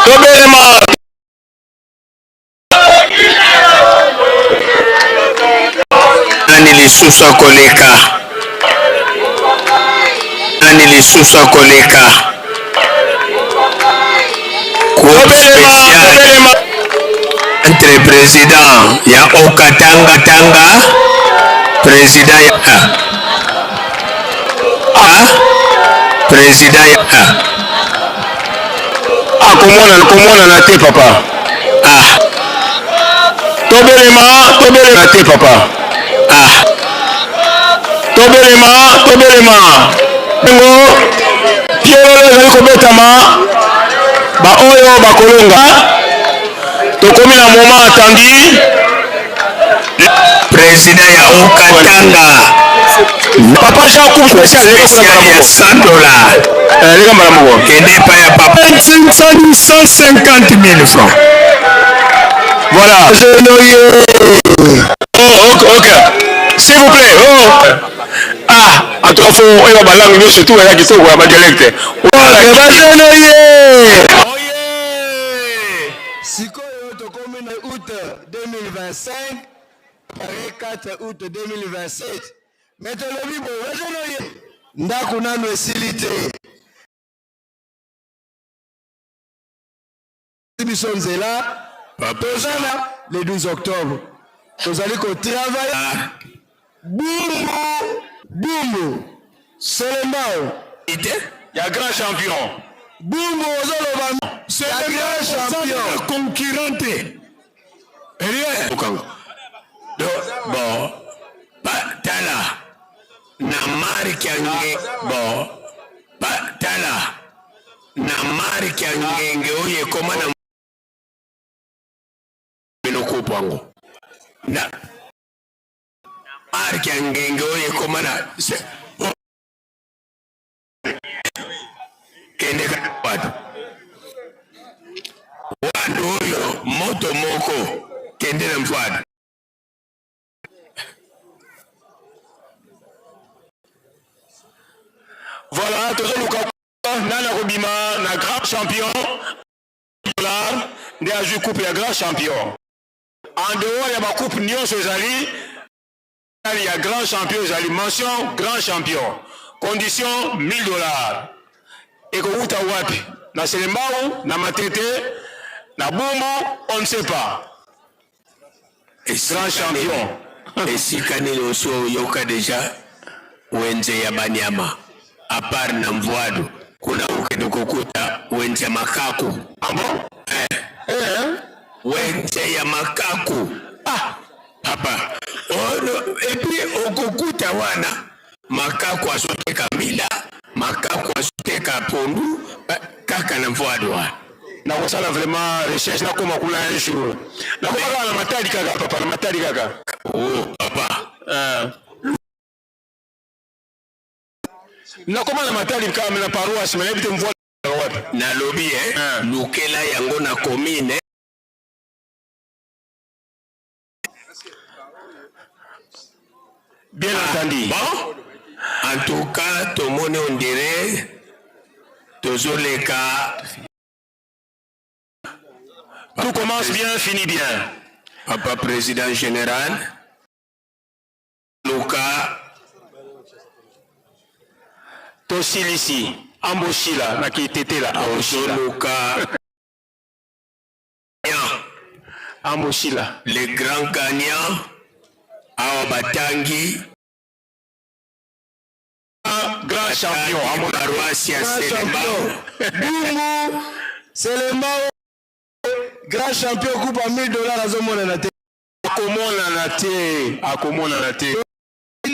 Tobelema. Nani lisusu akoleka? Nani lisusu akoleka? Coupe spéciale entre président ya Okatanga Tanga, président ya ah, président ya ah. Ah, komonana komonana te papa. Ah. Tobelema tobelema te papa. Ah. Tobelema tobelema. Ngo piololo ezali kobetama baoyo bakolonga. Tokomi na moment attendu. Président ya Haut-Katanga. Papa Jean coupe spécial spécial ya 100 dollars. Eh, leka mbala moko. Kende epai ya papa. 150 000 francs. Voilà. Oh, ok, ok. S'il vous plaît. Oh. Ah, en tout cas, faut oyeba ba langue nyonso tout eza kitoko ya ba dialecte. Sikoyo tokomi na août 2025 pare 4 août 2027 mais tolobi boye bazono ye ndako nanu esili te biso nzela toza na le 12 octobre tozali kotravaille bumbu bumbu selembao ya grand champion bumbu ozoloba ya grand champion concurrent te rien bon tala na marke ya nge bon tala na marke ya ngenge oyo ekoma na bino kupu yango na marke ya ngenge oyo ekoma na kende wapi watu oyo moto moko kende na mfwada Voilà, tozoluka nani akobima na grand champion dollar nde azwi coupe ya grand champion. En dehors ya ba coupe nyonso ezali ya grand champion, ezali mention grand champion, condition 1000 dollars. Ekowuta wapi? Na Selembao, na Matete, na Bumbu, on ne sait pas. Grand champion. Esika nini osi oyoka deja wenze ya banyama à part na Mvuadu? Kuna okende kokuta wenze ya makaku. Ah bon? Eh. Eh. Wenze ya makaku. Ah, papa. Ono, et puis okokuta wana makaku azoteka mbila, makaku azoteka pondu, kaka na Mvuadu wana. Nakosala vraiment recherche, nakoma kuna un jour. Nakoma kaka na Matadi kaka papa, na Matadi kaka. Oh papa. Nakoma na Matadi kaka na paroisse, mais nayebi te Mvuadu wapi. Nalobi eh, lukela yango na commune. Bien entendu. Bon, en tout cas, tomoni on dirait tozoleka. Tout commence bien, finit bien. Papa président général, Luka tosilisi amboshila na kitetela amboshila. Luka amboshila. Le grand gagnant awa batangi grand champion paroisse ya Selembao. Bumbu Selembao grand champion coupe à 1000 dollars azomonana te. Akomonana te, akomonana te.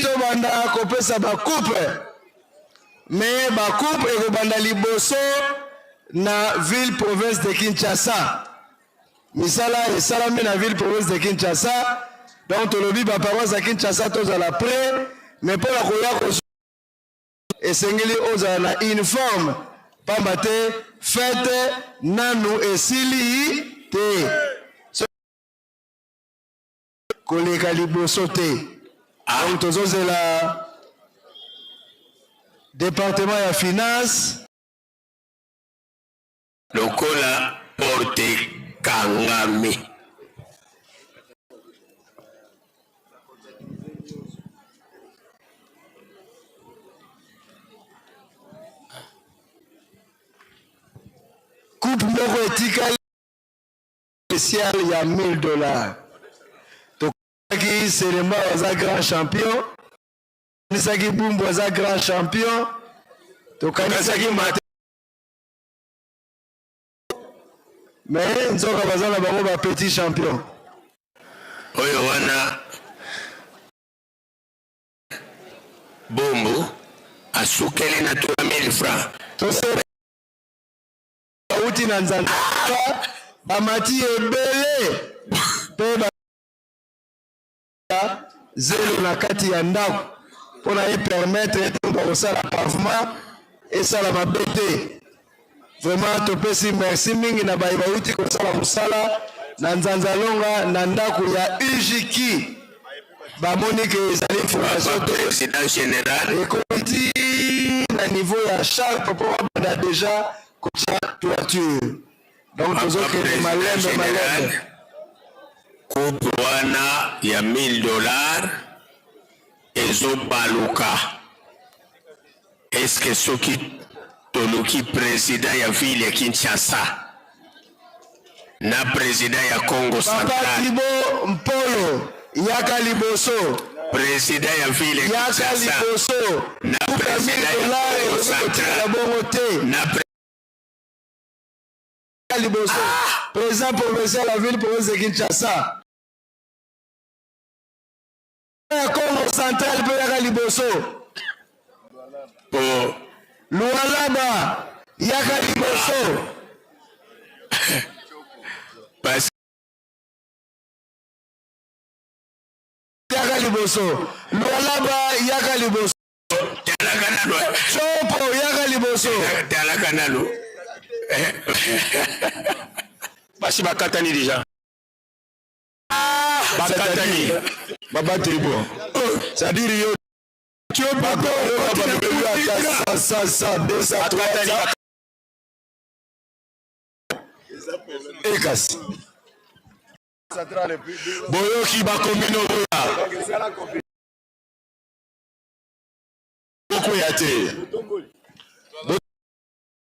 Tobanda kopesa ba coupe, mais ba coupe ekobanda liboso na ville province de Kinshasa. Misala esalami na ville province de Kinshasa, donc tolobi ba paroisse ya Kinshasa tozala prêt, mais mpona koya kozwa esengeli ozala na uniforme, pamba te fête nanu esili te. Koleka liboso te. Donc tozozela département ya finance. Lokola porte kangami. Coupe moko etikali spécial ya 1000 dollars. Tokaki Selemba aza grand champion, tokanisaki Bumbu aza grand champion, tokanisaki Mate mais nzoka baza na bango ba petit champion. Oyo wana Bumbu asukeli na 3000 francs. Bauti na nzala bamati ebele mpe ba zelo na kati ya ndako mpo na ye permettre ete bakosala pavement esala mabe te. Vraiment topesi merci mingi na baye bauti kosala mosala na Nzanzalonga na ndako ya UJQ. Bamoni ke ezali fondation te, Président général ekomi ti na niveau ya sharpe mpo babanda deja kotia toiture. Donc tozokende malembe malembe. Coupe wana ya 1000 dollars ezobaluka. Est-ce que soki toluki président ya ville ya Kinshasa na président ya Congo Papa Central, Tribo Mpolo yaka liboso, président ya ville ya yaka Kinshasa liboso. na Kuka 1000 président ya dollars Congo ekoki kotikala Central bongo te. na Yaka liboso, président provincial ya ville province de Kinshasa ya Congo Central mpe yaka liboso. Po Lualaba yaka liboso. Parce Yaka liboso. Lualaba yaka liboso. Talaka nanu. Chopo yaka liboso. Talaka nanu. Basi bakatani déjà. Bakatani. Baba Tribo. C'est-à-dire yo ata 100 100 200 300 ekasi Boyoki bakomino oya. Bokwea te.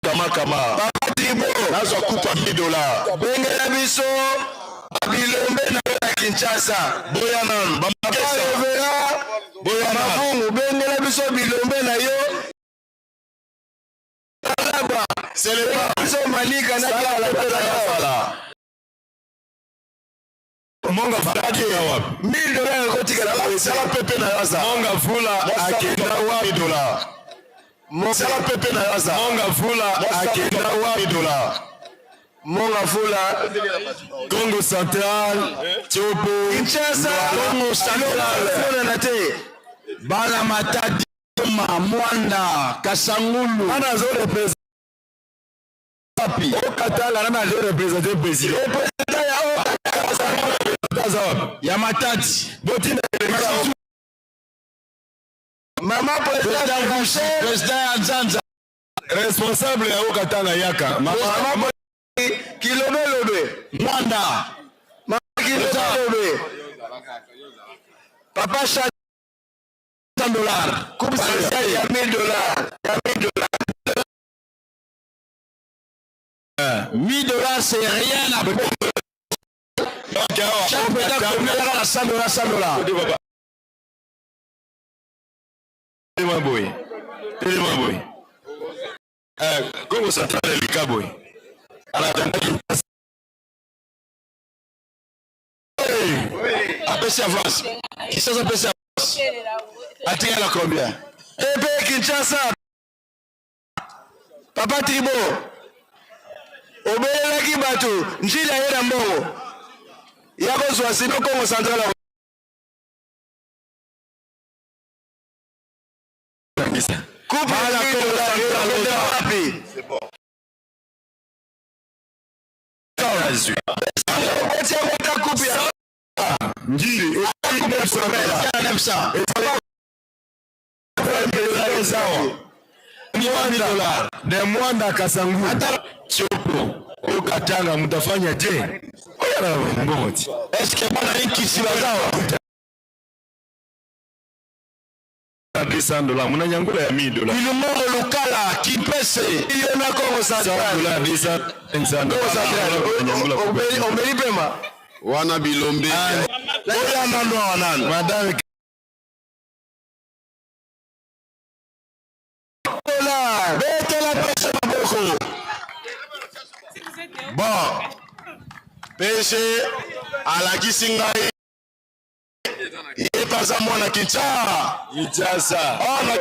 Kama kama. Papa Tribo Nazwa kupa 1000 dollars. bengela biso bilombe na yo ya Kinshasa. Boya nanu. Papa Bamakesa. Revera Boya nanu. Mavungu bengela biso bilombe na yo. Alaba Selema. biso Malika na Sala pepe na yo sala. Monga Fula akenda wapi? 1000 dollars ekotikala boye. Sala pepe na yo aza. Monga Fula akenda wapi? dollars. Sala pepe na yo aza. Monga Fula akenda wapi? dollars. Monga Fula Congo Central, Tiopo, Kinshasa Congo Central, monana te. Bana Matadi, Goma, Mwanda, Kasangulu. Ana azo représente Wapi? Okatala nana azo représente président. Représentant ya Aza wapi? Ya Matadi. Botinda Mama président Président ya Nzanza. Responsable ya Okatanga yaka. Mama Mama Kilobelobe. Mwanda. Mama Kilobelobe. Papa Chat 100 dollars. Coupe spéciale ya 1000 dollars. Ya 1000 dollars. 1000 dollars c'est rien à Chaque président communal a 100 dollars, 100 dollars. Telema boye. Telema boye. Congo Central elika boye. Alatandaki apesi avance. Kinshasa apesi avance. Atikala combien? Pepe Kinshasa. Papa Tribo. Obelelaki bato njili aye na mbongo ya kozwa sino Congo Central. Coupe ya 1000 dollars ekokende wapi? Otia kota coupe ya Njili. Ne Mwanda Kasangulu. Chopo. Okatanga mutafanya je? Oya na mbongo ti. Est-ce que bana inkisi bazawa? 200 dollars muna nyangula ya 1000 dollars. Ilumoro Lukala Kimpese yo na Kongo Central 100 dollars 200 500 Kongo Central omeli pema wana bilombe oya nanu awa nanu madame betela pese maboko bon pg alakisi ngai ye mpe aza mwana kinshasa Kinshasa awa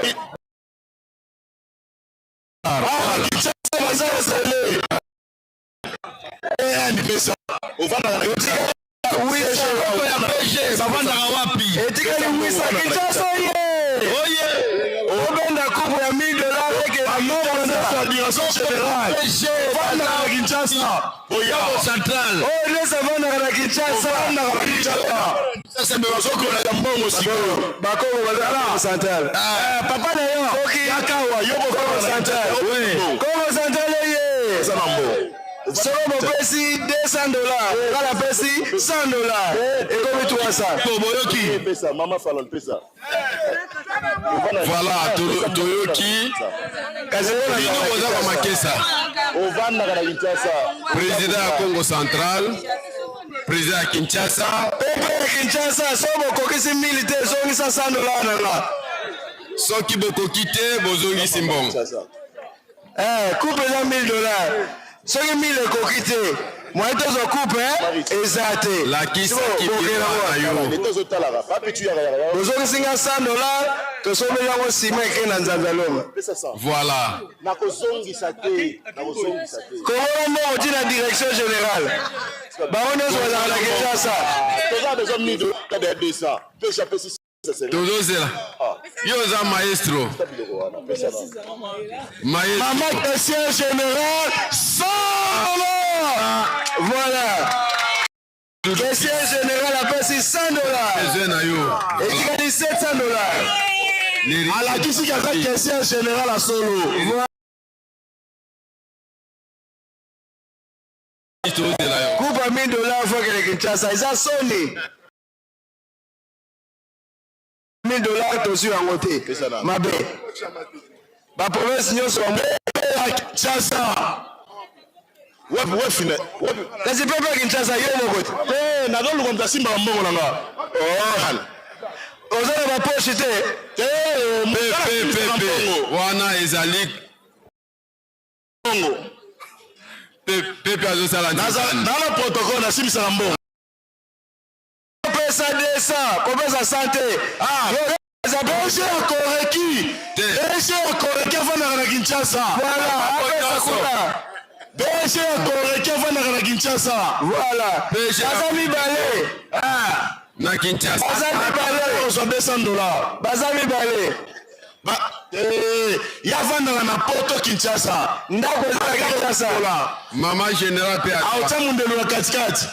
kinshasa baza esele pesa ofandaka na bavandaka wapi etikali wisa Kinshasa ye oye obenda coupe ya 1000 dollars eke ya direction générale ofandaka na Kinshasa Kongo Central oyo nyonso avandaka na Kinshasa ofandaka na Kinshasa me bazokola ya mbongo sikoyo bakongo baza na Kongo Central papa na yo yakawa yo Kongo Central Kongo Central oye eza na mbongo soko bopesi 200 dollars nga napesi 100 dollars ekomi 300 boyoki pesa mama falon pesa voilà toyoki bino boza bamakesa ovandaka na Kinshasa président ya Congo Central président ya Kinshasa pepe ya Kinshasa so bokokisi 1000 te ezongisa 100 dollars na nga soki bokoki te bozongisi mbongo coupe eza 1000 dollars soki 1000 ekoki te moyen tozwa coupe eza te lakisa kipema na yo bozongisi nga 100 dollars tosombeli yango nsima eke na nzanza loma voilà nakozongisa te nakozongisa te kongola mbongo ti na direction générale bango nyonso bazalaka na Kinshasa toza besoin 1000 dollars de 200 pesa pesi tozozela yo oza maestro mama caissière générale 100 dollars voilà caissière générale apesi 100 dollars besoin na yo etikali 700 dollars alakisi kaka caissière générale ya solo tozela yo coupe ya 1000 dollars fokele Kinshasa eza soni 1000 dollars tozwi yango te mabe baprovince nyonso ya Kinshasa kasi pepe ya Kinshasa yo moko te te nazoluka moto asimbaka mbongo na nga oza na baposhe te te pepepepe wana ezali mbongo pepe azosala na protocole nasimbisaka mbongo kopesa 200 kopesa 100 te DG ya Koreki DG ya Koreki afandaka na Kinshasa voilà apesa kuna DG ya Koreki afandaka na Kinshasa voilà baza mibale na Kinshasa baza mibale ozwa 200 dollars baza mibale ye afandaka na poto Kinshasa ndako eza na Kinshasa mama général mpe aotya mundelo na katikati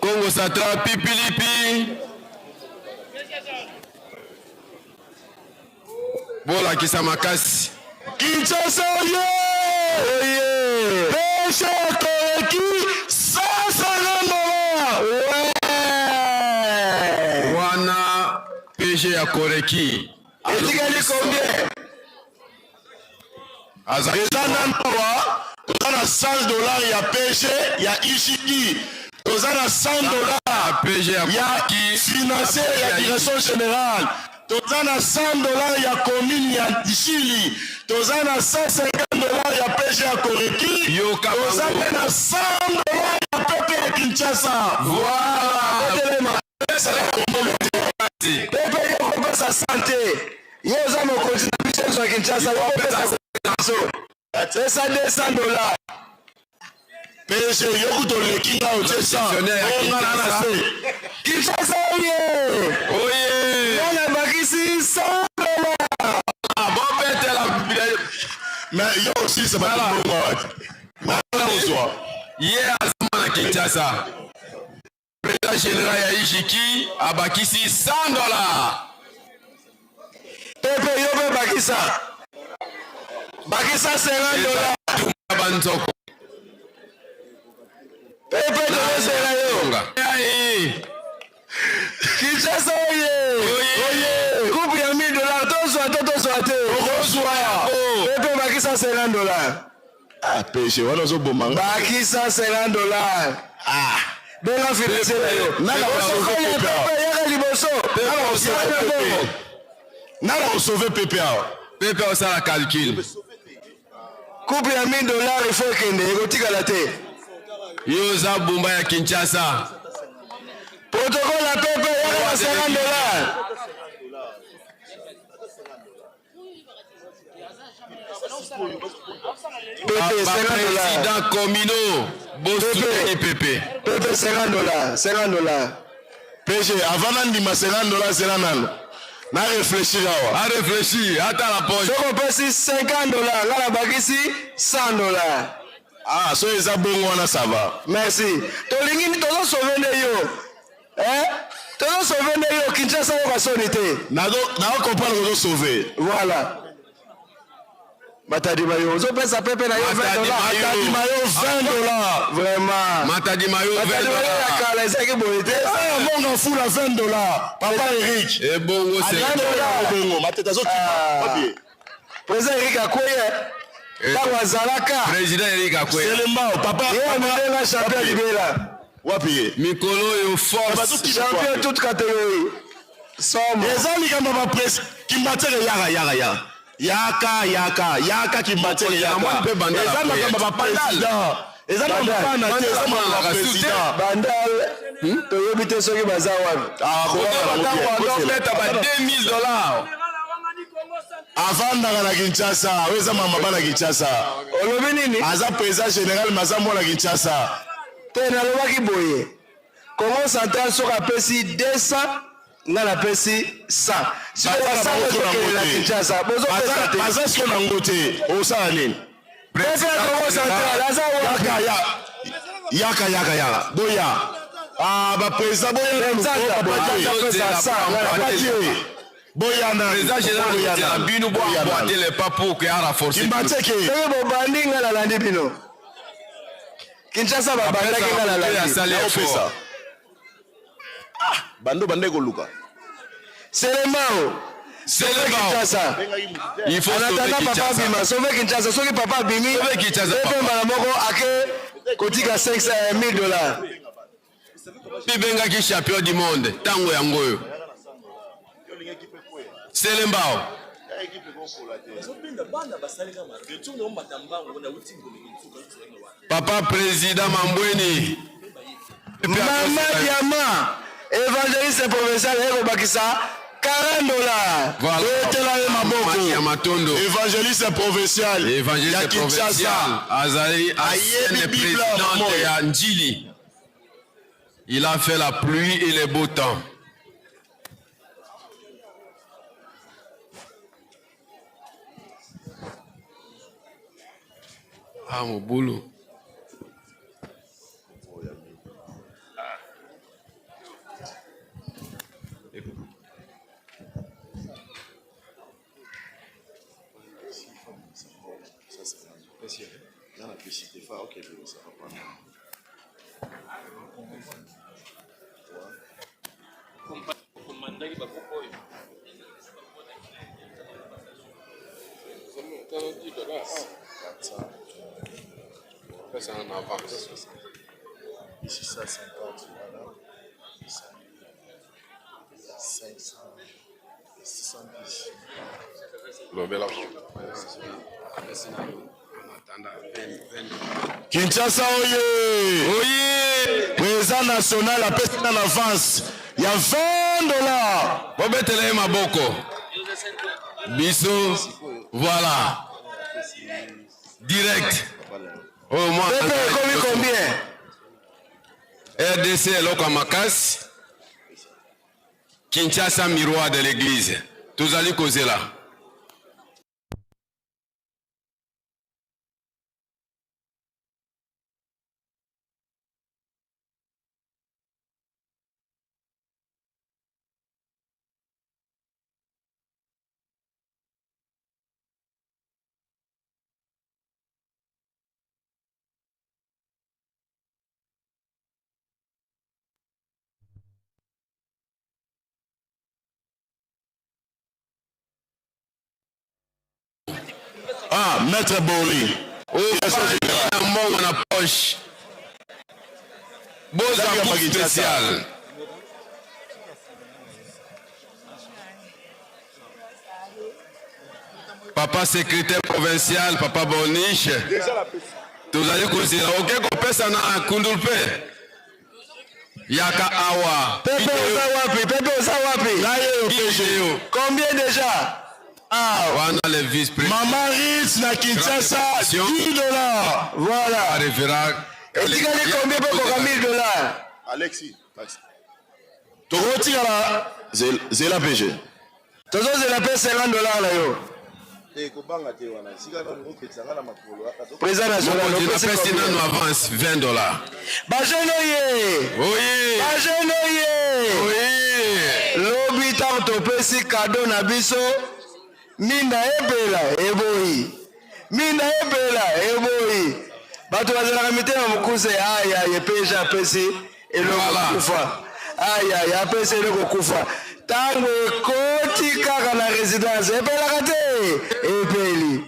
Kongo Central pipilipi bolakisa makasi Kinshasa oye oye peshe koreki 150 dollars wana PG ya Koreki etikali combien eza nanu awa toza na 100 dollars ya PG ya IGI toza na 100 dollars PG ya ya financier ya direction générale toza na 100 dollars ya commune ya Njili toza na 150 dollars ya PG ya Koreki toza mpe na 100 dollars ya PP ya Kinshasa voilà pepe yo kopesa sante yo oza mokonzi na biso nyonso ya Kinshasa yo kopesa biso pesa 200 dollars PG yo kutu oleki nga otie 100 nga na na se Kinshasa oye oye nga na bakisi 100 dollars bobetela mais yo osilisa bato mbongo wapi ozwa ye aza mwana Kinshasa président général ya Ijiki abakisi 100 dollars pepe yo mpe bakisa bakisa 50 dollars banzoko pepe tozozela yo Ngai. Kinshasa oye! Oye! Coupe ya 1000 dollars tozwa to tozwa te? Okozwa. Pepe bakisa 50 dollars. Ah, PG wana ozoboma nga. Bakisa 50 dollars. Ah. Benga financier na yo. Nana Okokoya osauve Pepe yaka liboso. Nana osauve Yaka Pepe. bongo. Nana osauve Pepe awa. Pepe osala calcul. Coupe ya 1000 dollars il faut ekende ekotikala te. Yo oza bumba ya Kinshasa. Protocole ya Pepe yaka na 50 dollars. Pepe 50 dollars. Président communaux bosuteni Pepe. Pepe 50 dollars, 50 dollars. PG avant nandima 50 dollars zela nano. Na réfléchir awa. A réfléchir, ata la poche. Soki opesi 50 dollars, nga nabakisi 100 dollars. Ah, so eza bongo wana ça va. Merci. Tolingi tozosauve nde yo. Eh? Tozosauve nde yo Kinshasa yoka soni te. Nazo na comprendre kozo sauver. Voilà. Matadi Mayo, ozopesa pepe na yo 20 dollars. Matadi Mayo 20 dollars. Vraiment. Matadi Mayo 20 Matadi Mayo ya dollars. kala ezalaki boye te. Ah, monga fula 20 dollars. Papa Eric. Ebongo Ah, c'est 20 dollars bongo. Matete azokipa. Ah. Wapi? Président Eric Akweye ntango azalaka Président Eric Akweye. Selembao papa. ye amibenga champion libela. Wapi ye? Mikolo oyo force. Bazokipa Champion wapi? toute catégorie. Somo. Eza likambo ba presse kimbatere yaka yaka yaka. Yaka yaka yaka kimbatere yaka. Namoni mpe Bandal Eza akoya. makambo ba président. Eza makambo bana te, eza makambo ba président. Bandal toyebi te soki baza wapi. Ah, Tobeta ba 2000 dollars. avandaka na Kinshasa, oyo eza mama bana Kinshasa. Olobi nini? Aza président général mais aza mwana Kinshasa. Te nalobaki boye. Congo central soki apesi 200 nga napesi 100. Sikoyo Baza na basala bango ezokende na te. Kinshasa bozopesa te. Baza siko nango te. Osala nini? Pepe ya Congo central aza wapi? Yaka ya yaka yaka yaka boya. Ah ba président boya nanu. Nzaka, Oh, papa Nzaka Dieu. apesa 100, nga Papa napesi Dieu. Boya nanu. Président général Boya Tela nanu. bino bo Boya nanu. emboîter les pas pour que a renforcer. Kimbatseke. Soki bobandi nga nalandi bino. Kinshasa babandaki nga nalandi. Asali Naopesa. effort. Bando bande koluka. Selemao. Sauve Selemao. Kinshasa. Il faut En sauver attendant papa Kinshasa. abima, sauve Kinshasa. Soki papa abimi, Sauve Kinshasa, epe papa. mbala moko ake kotika 500 1000 dollars. Bibengaki champion du monde ntango yango oyo. Selembao. Papa président Mambweni. Mama Diama, évangéliste provincial ekobakisa 40 dollars. Voilà. Betela ye maboko. Ya Matondo. Évangéliste provincial. Évangéliste ya provincial. Kinshasa. Azali Ayebi ancienne Bible présidente moi. ya Njili. Il a fait la pluie et le beau temps. Ah, mon boulot. Ici, 150, voilà. 500, 610. Kinshasa oye! Oye! Président national apesi na avance ya 20 dollars. Bobetela ye maboko. Biso, voilà. Direct. Oyo mwa Pepe ekomi combien? RDC eloko ya makasi. Kinshasa miroir de l'église. Tozali kozela. Ah, maître Bori. Na mbongo na poche. Bozwa coupe spéciale. Papa secrétaire provincial, papa Boniche. Tozali kozela oke kopesa na kundul mpe yaka awa. Pepe oza wapi? Pepe oza wapi? Naye Combien déjà? Ah, wana le vice président. Maman Ritz na Kinshasa 10 dollars. Voilà. Référent. Etikali combien mpo koka 1000 dollars? Alexis. Tokotikala zela PG. Tozozela mpe 50 dollars na yo. Président national napesi nano avance 20 dollars. Bajeune oye! Oye! Bajeune oye! Oye! Lobi ntango topesi kado na biso minda epela eboyi minda epela eboyi bato bazalaka mitema mokuse ayaye peja apesi eloko kufa ayaye apesi eloko kufa ntango ekoti kaka na residence epelaka te epeli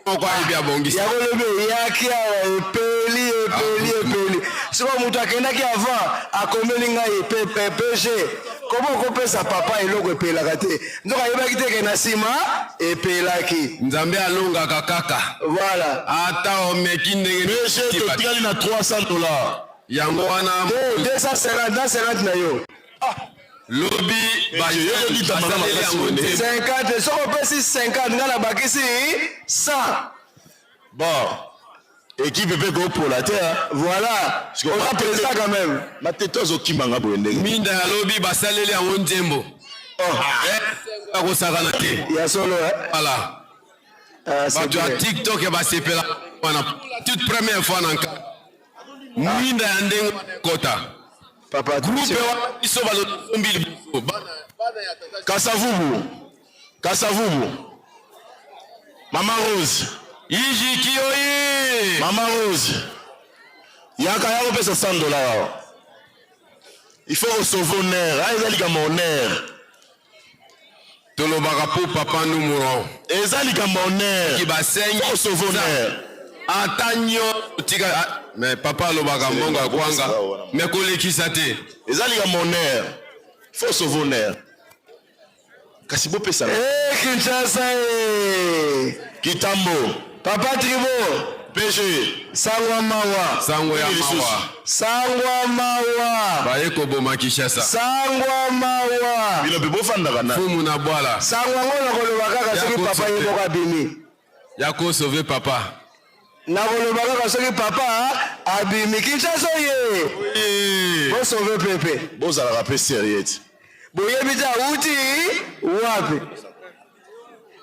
moko ayebi abongisi yango lobi eyaki awa epeli epeli epeli sikoyo moto akendaki avant akomeli ngai pg komo okopesa papa eloko epelaka te nzoka ayebaki te ke na nsima epelaki nzambe alongaka kaka voilà ata omeki ndenge pg totikali na 300 dollars yango wana 250 na 50 na yo lobi basaleli yango te 50 soki opesi 50 ngai nabakisi 100 bon équipe mpe kopola te voilà oza président quand même matete azokimanga boye ndenge minda ya lobi basaleli yango nzembo akosakana te ya solo voilà bato ya tiktok basepela wana toute première fois na nka mwinda ya ndenge kota papa groupe wana biso balombi liboso Kasavubu Kasavubu Mama Rose Ijiki oye Mama Rose yaka ya kopesa 100 dollars awa il faut kosauve honneur aya eza likambo honneur tolobaka po papa nous mourons eza likambo honneur basengi kosauve honneur ata nyonso tika mais papa alobaka mbongo ya kwanga mais kolekisa te eza likambo honneur faut sauve honneur kasi bopesa hey, Kinshasa hey. Kitambo papa tribo PG sangwa mawa sango ya mawa sangwa mawa baye koboma Kinshasa sangwa mawa bino mpe bofandaka na fumu na bwala sango yango nakoloba kaka soki papa ye moko abimi ya kosauve papa nakoloba kaka soki papa abimi Kinshasa oye bosauve pepe bozalaka mpe sérieux ti boyebi te awuti wapi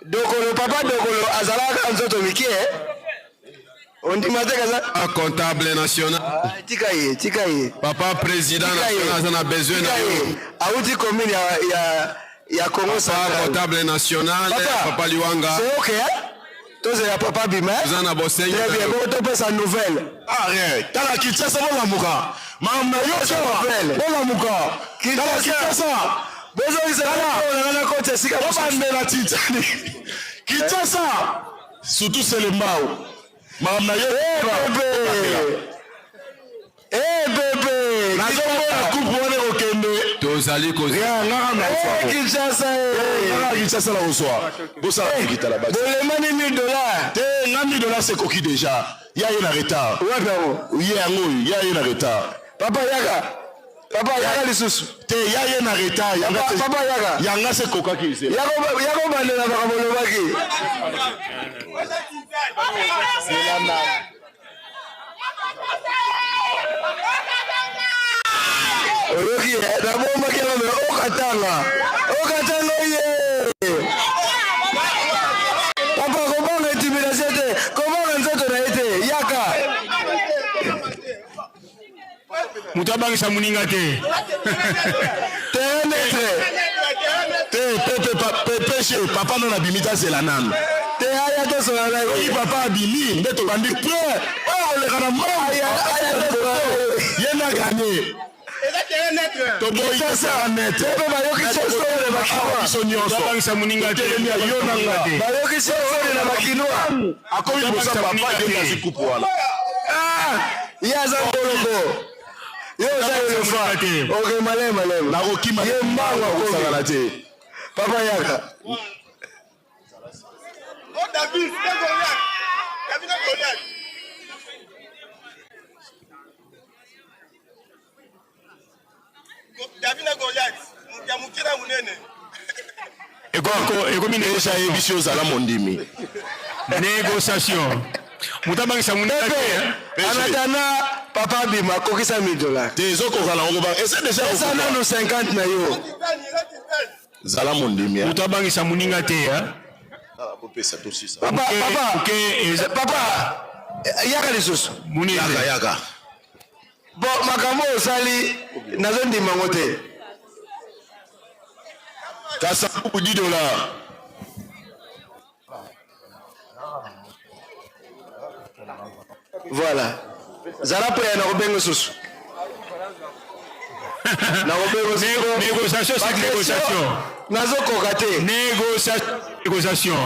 dokolo papa dokolo azalaka nzoto mike ondima te kaza comptable national tika ye tika ye papa président national aza na besoin na yo awuti commune ya, ya, ya congo central comptable national papa, papa liwanga c'est ok hein? tozela papa bima toza na bosengi très bien bongo topesa nouvelle ah rien tala kinshasa bolamuka makambo na yo bolamuka tala kinshasa bozongisana na koti esika bobandela titani kinshasa surtout selembao makambo na yo bebe nazomona coupe wana ekokende tozali kinshasa kinshasa na kozwa bosala kokitala bolemani 1000 dollars te nga 1000 dollars ekoki déjà ya ye na retard wapi yango ye yango oyo ya ye na retard papa yaka papa yaka lisusu te ya ye na retard papa yaka yanga se ekokaki yaka obandela makambo olobaki oyoki nabombaki yango me okatanga okatanga oye papa kobanga intimidation te kobanga nzoto na ye te yaka moto abangisa moninga te terrain neutre te pepe pepe papa nano abimi tazela nano te aya tosola na ye papa abimi nde tobandi pre oyo koleka na mbongo ye na ganye. Toboyi Kinshasa. net. Mpe bayokisi soni na bakinois. Biso nyonso. Tobangisa moninga te. Totelemi ya yo na nga. Bayokisi soni na bakinois. Akomi liboso ya papa nde azwi coupe wana. Ah, ye aza mboloko. Yo oza elefa. Ok, malema malema. Nakokima Ye mbangu akomi. akosakana te. Papa yaka. Oh David, c'est Goliath. David na Goliath. David na Goliath. Ya moke na monene. Ekomi Deja ayebisi yo ozala mondimi. Négociation. Moto abangisa moninga te. Anatana papa bima akokisa 1000 dollars. Te ezokoka na ngo ba eza deja Eza nanu 50 na yo. Zala mondimi. Moto abangisa moninga te. Kopesa tosisa. Papa, papa, papa, yaka lisusu. Yaka yaka. Bon, makambo oyo osali nazondima yango te. Kasavubu 10 dollars. Voilà. Zala prêt nakobenga susu. Nakobenga susu. Négociation, c'est négociation. Nazokoka te. Négociation, négociation.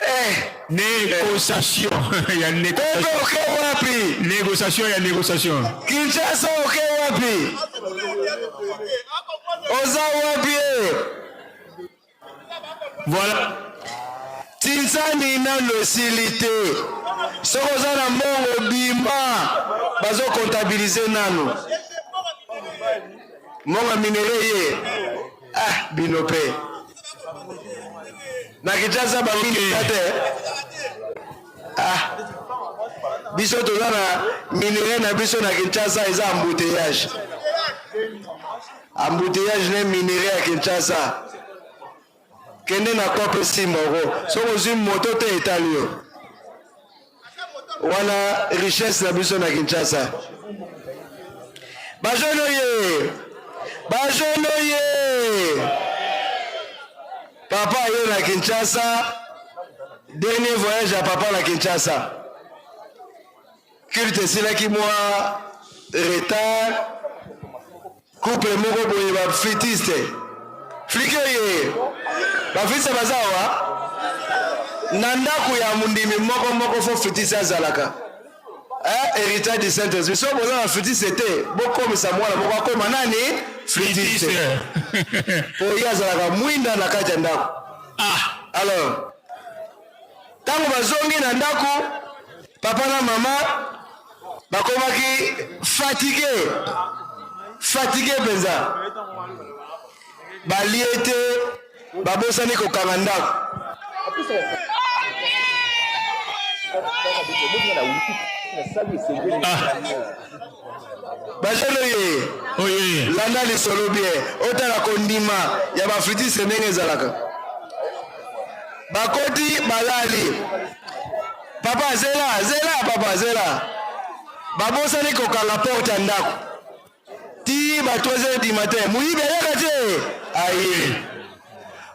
Eh. Négociation. Il y a négociation. Pepe oke wapi? Négociation, il y a négociation. Kinshasa oke wapi? Oza wapi eh? Voilà. Tinsani nano esili te. Soki oza na mbongo bima, bazokontabilize nano. Mbongo ya minere ye. Ah, bino pe. Na Kinshasa bamingi te. Ah. Biso toza na minere na biso na Kinshasa eza embouteillage. Embouteillage ne minere ya Kinshasa. Kende na kope simba oko. Soki ozwi moto te etali yo. Wana richesse na biso na Kinshasa. Ba jeune oye! Ba jeune oye! Papa aye na Kinshasa, dernier voyage ya papa na Kinshasa. Culte esilaki mwa retard. Couple moko boye ba flûtiste. Flike ye. Ba flûtiste baza awa? Na ndako ya mondimi moko moko fo flûtiste azalaka. Eh, héritage du Saint-Esprit. Soki boza na flûtiste te, bokomisa mwana moko akoma nani? Flûtiste. Po ye azalaka mwinda na kati ya ndako. Ah, alors ntango bazongi na ndako, papa na mama bakomaki fatigue fatigue mpenza, balie te, babosani kokanga ndako. Bajene oye, landa lisolo bien, otala kondima ya bafritiste ndenge ezalaka. Bakoti balali, papa zela zela, papa zela, babosani kokanga porte ya ndako ti ba 3 heures du matin, moyibi ayaka te, aye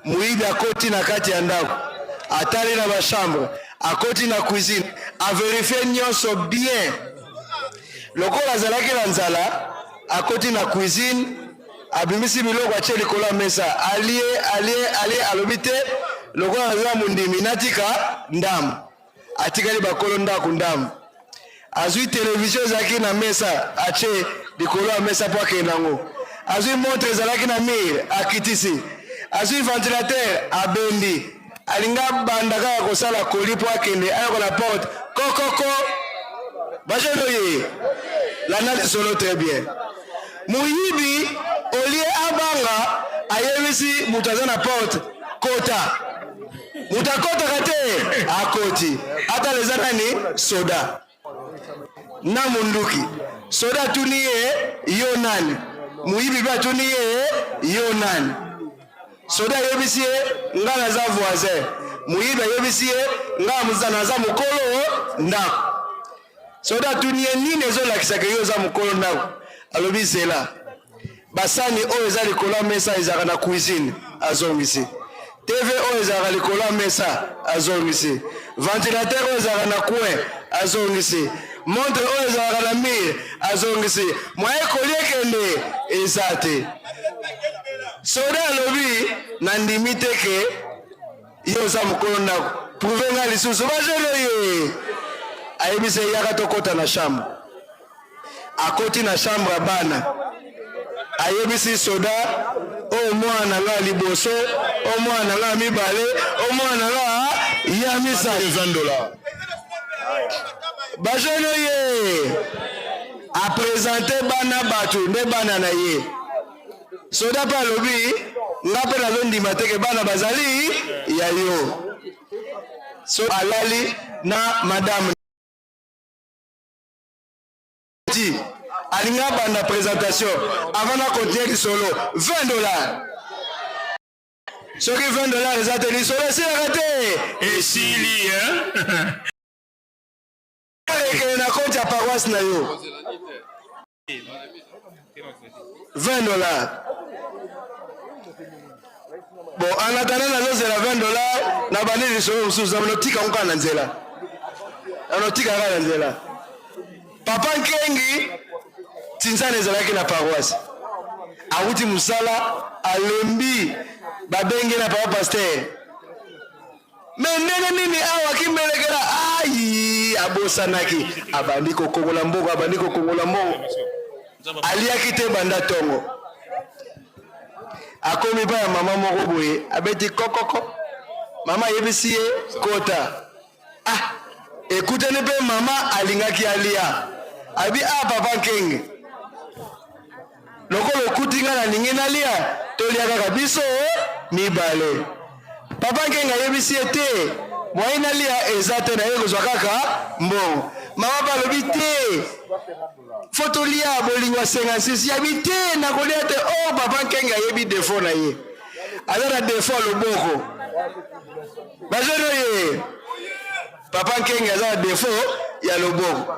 moyibi akoti na kati ya ndako, atali na bachambre, akoti na cuisine, averifie nyonso bien. Lokola azalaki na nzala, akoti na cuisine, abimisi biloko atie likolo ya mesa, alie alie alie, alobi te lokola naza mondimi natika ndambo. Atikali bakolo ndako ndambo, azwi televizio ezalaki na mesa atie likolo ya mesa mpo akende yango, azwi montre ezalaki na mur akitisi, azwi ventilateur abendi, alingi abanda kaka kosala koli mpo akende, ayoka na porte kokoko. Bajene oye, landa lisolo très bien. Moyibi olie abanga, ayebisi moto aza na porte kota. Moto akotaka te, akoti. Atala eza nani? Soda na munduki. Soda atuni ye yo nani? Moyibi mpe atuni ye yo nani? Soda ayebisi ye nga naza voisin. Moyibi ayebisi ye nga naza mokolo ndako. Soda atuni ye nini ezolakisaka yo oza mokolo ndako? Alobi zela, basani oyo eza likolo ya mesa ezalaka na cuisine, azongisi. TV oyo ezalaka likolo ya mesa, azongisi. Ventilateur oyo ezalaka na coin, azongisi. Montre oyo ezalaka na mur azongisi. Moyen colis ekende eza te. Soda alobi nandimi te ke yo oza mokolo ndako. Prouve nga lisusu bajelo ye. Ayebisi ye yaka tokota na chambre. Akoti na chambre ya bana. Ayebisi soda oyo mwana na nga ya liboso, oyo mwana na nga ya mibale, oyo mwana na nga ya misato. Bajene ye apresente bana bato nde bana na ye. Soda mpe alobi nga mpe nazondima te ke bana bazali ya yo. So alali na madame ti alingi abanda présentation avant na continuer lisolo 20 dollars soki 20 dollars eza te lisolo esilaka te esili ekende na compte ya paroisse na yo 20 dollars bon en attendant nazozela 20 dollars na bandi lisolo mosusu na notika yango kaka na nzela na notika kaka na nzela papa nkengi tinzana ezalaki na paroisse awuti mosala alembi babengi na papa pasteur me ndenge nini awa kimbelekela ayi abosanaki abandi kokongola mbongo abandi kokongola mbongo aliaki te banda tongo akomi pa ya mama moko boye abeti kokoko mama ayebisi ye kota ah ekutani mpe mama alingaki alia abi ah papa nkenge lokola okuti ngai nalingi nalia tolia kaka biso mibale papa nkenga ayebisi ye te mwaye nalia eza te naye kozwa kaka mbongo mama mpe alobi te fo tolia bolingo ya 56 yabi te nakolia te o oh, papa nkenga ayebi defo na ye aza na defo ya loboko bazoni ye papa nkenge aza na defo ya loboko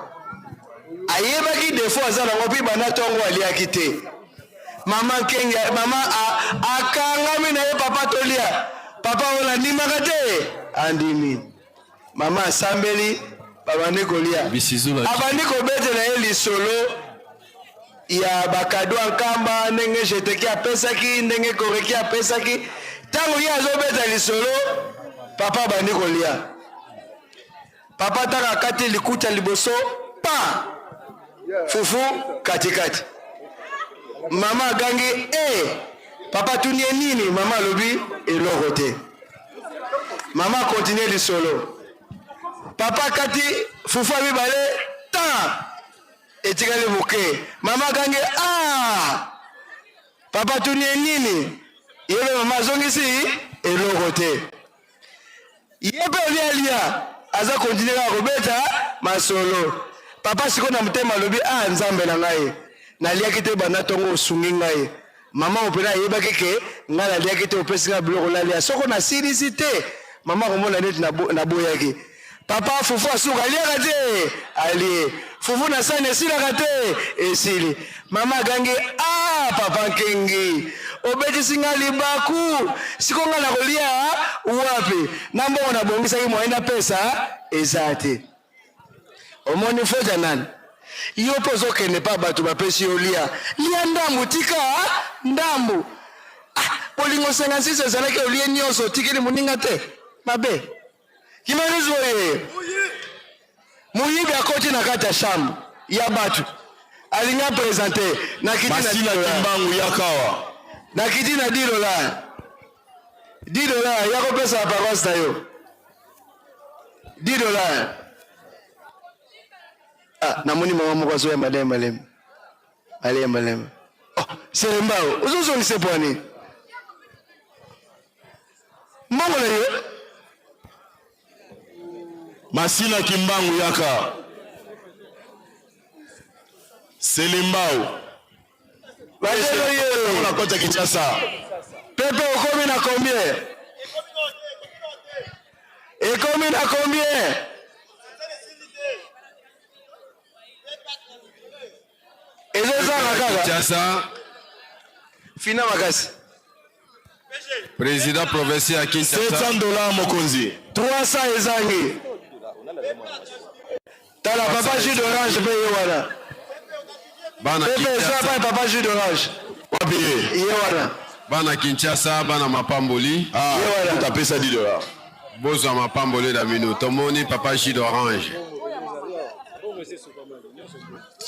ayebaki defo aza nango mpe banda ntongo aliaki te mama nkenge mama akangami na ye papa tolia papa oyo nandimaka te andimi mama asambeli babandi kolia abandi kobetela ye lisolo ya bakado ya nkamba ndenge jeteki apesaki ndenge koreki apesaki ntango ye azobeta lisolo papa abandi kolia papa ntaka akati likuta liboso pa fufu katikati mama agangi e eh, papa tuni ye nini mama alobi eloko te mama akontinue lisolo papa akati fufu ya mibale ta etikali moke mama agangi a ah! papa tuni ye nini ye mpe mama azongisi eloko te ye mpe olia alia aza kontinue kaka kobeta masolo papa sikoyo na motema alobi a ah, nzambe na ngai naliaki te banda ntongo osungi ngai mama opena ayebaki ke ngai naliaki te opesi ngai biloko nalia soko nasilisi te mama akomona neti naboyaki papa fufu asuka aliaka te alie fufu na sani esilaka te esili mama agangi a ah, papa nkengi obetisi ngai libaku siko ngai nakolia wapi na mbongo nabongisaki moye napesa eza te omoni fota nani yo mpe ozokende mpa bato bapesi yo lia lia ndambu tika ndambu ah, bolingo 56 ezalaki olie nyonso otikeli moninga te mabe kimanuzi oye moyibi akoti na kati ya chambre ya bato alingi apresente na kiti Masila Kimbangu yakawa na kiti na 10 dollars 10 dollars ya kopesa na paroisse na yo 10 dollars ah, namoni mama moko azoya maleme maleme maleme maleme oh, selembao ozozongisa pwani mbongo na yo Masina Kimbangu yaka Selembao Bajelo ye na kota Kinshasa Pepe okomi na combien? Ekomi na combien? Ezozanga kaka. Kinshasa. Fina makasi. Président provincial ya Kinshasa. 700 dollars mokonzi. 300 ezangi. Tala papa jus d'orange mpe ye wana. Bana Pepe eza Kinshasa. pa papa jus d'orange. Wapi ye? Ye wana. Bana Kinshasa, bana mapamboli. Ah, apesa 10 dollars. Bozwa mapamboli na bino. Tomoni papa jus d'orange.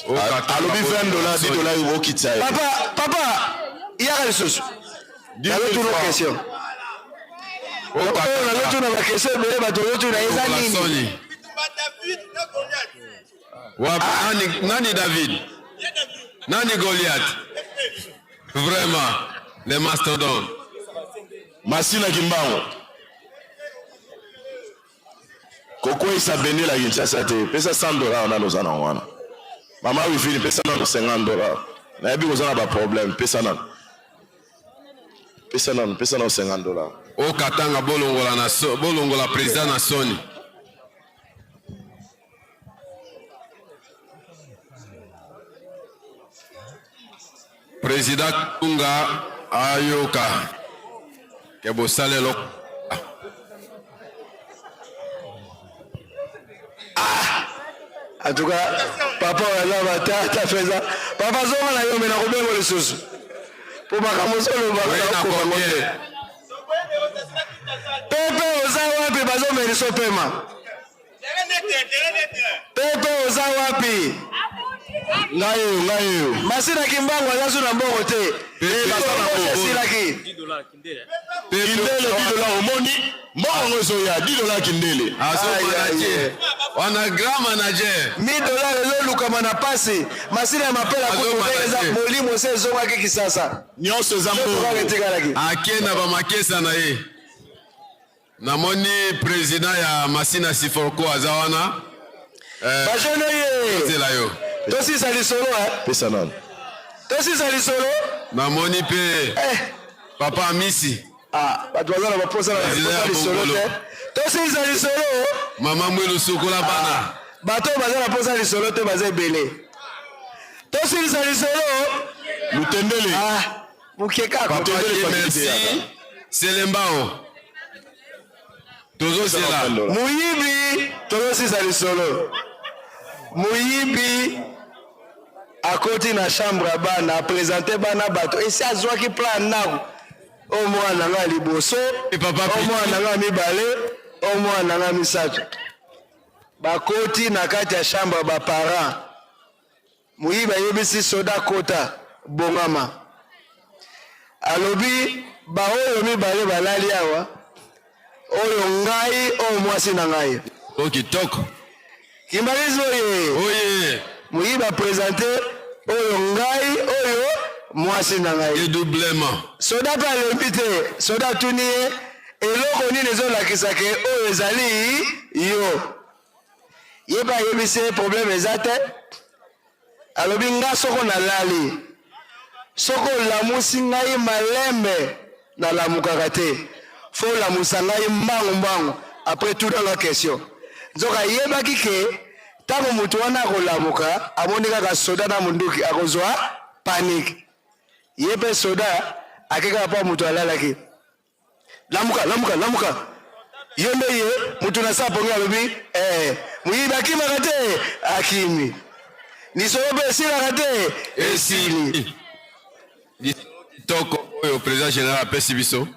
Alobi 20 dollars, 10 dollars okitisa ye. Papa, papa, yaka lisusu. Nazotuna question. Oyo nazotuna ba question ebele bato ozotuna eza nini? Wapi nani, nani David? Nani Goliath? Vraiment, les mastodontes. Masina Kimbangu. Kokweyisa bendela ya Kinshasa te. Pesa 100 dollars nano oza nango wana. Mama Wivine pesa nano 50 dollars. Nayebi koza na ba problème, pesa nano. Pesa nano, pesa nano 50 dollars. O Katanga bolongola na so, bolongola président na soni. Président Kunga ayoka ke bosala eloko. En tout cas, papa oyo aza batata mpenza. Papa zonga na yo me nakobengo lisusu. Mpo makambo ozoloba nakokoka ngo te. Pepe oza wapi bazomelisa opema. Pepe oza wapi? Ngai oyo, ngai oyo. Masina Kimbangu aza su na mbongo te. Esilaki. Kindele 10 dollars omoni mbongo yango ezoya 10 dollars kindele. Azo manager. Wana grand manager. 1000 dollars ezolukama na pasi. Masina ya mapela kutu ndenge eza molimo se ezongaki Kisasa. Nyonso eza mbongo. Etikalaki. Ake na ba makesa na ye. Namoni president ya Masina Siforco aza wana. Eh, Ba jeune ye. Tozela yo. Tosisa lisolo eh. Pesa nani? Tosisa lisolo. Namoni pe papa Amisi. Ah, bato baza na baposa na President ya lisolo Bongolo. te. Tosisa lisolo. Mama Mwilu sukola bana. Bato oyo baza na posa lisolo te baza ebele. Tosilisa lisolo. Lutendele. Ah, moke kaka. Papa Dieu merci. Selembao. Tozozela. Moyibi, tozosisa lisolo. Moyibi akoti na chambre ya bana, apresente bana bato. Esi azwaki plan ndako. Oyo mwana na ngai ya liboso, oyo mwana na ngai ya mibale, oyo mwana na ngai ya misato. Bakoti na kati ya chambre ya ba parents. Moyibi ayebisi soda kota, bongama. Alobi baoyo mibale balali awa, oyo ngai, oyo mwasi na ngai. O kitoko. Kimbanguisme oye. Oye. Moyibi apresente oyo ngai, oyo mwasi na ngai. Dedoublement. Soda mpe alembi te. Soda atuni ye eloko nini ezolakisa ke oyo ezali yo. Ye pe ayebisi ye problème eza te. Alobi nga soko nalali, soko olamusi ngai malembe nalamukaka te. Faut olamusa ngai mbangu mbangu après tuna nga question. Nzoka ayebaki ke tango mutu wana akolamuka amoni kaka soda na munduki akozwa panique. Ye pe soda ake kaka po mutu alalaki. Lamuka, lamuka, lamuka. Yo nde ye mutu na sa pongi alobi eh, moyibi akimaka te akimi. Lisolo mpe esilaka te esili. Kitoko oyo président général apesi biso.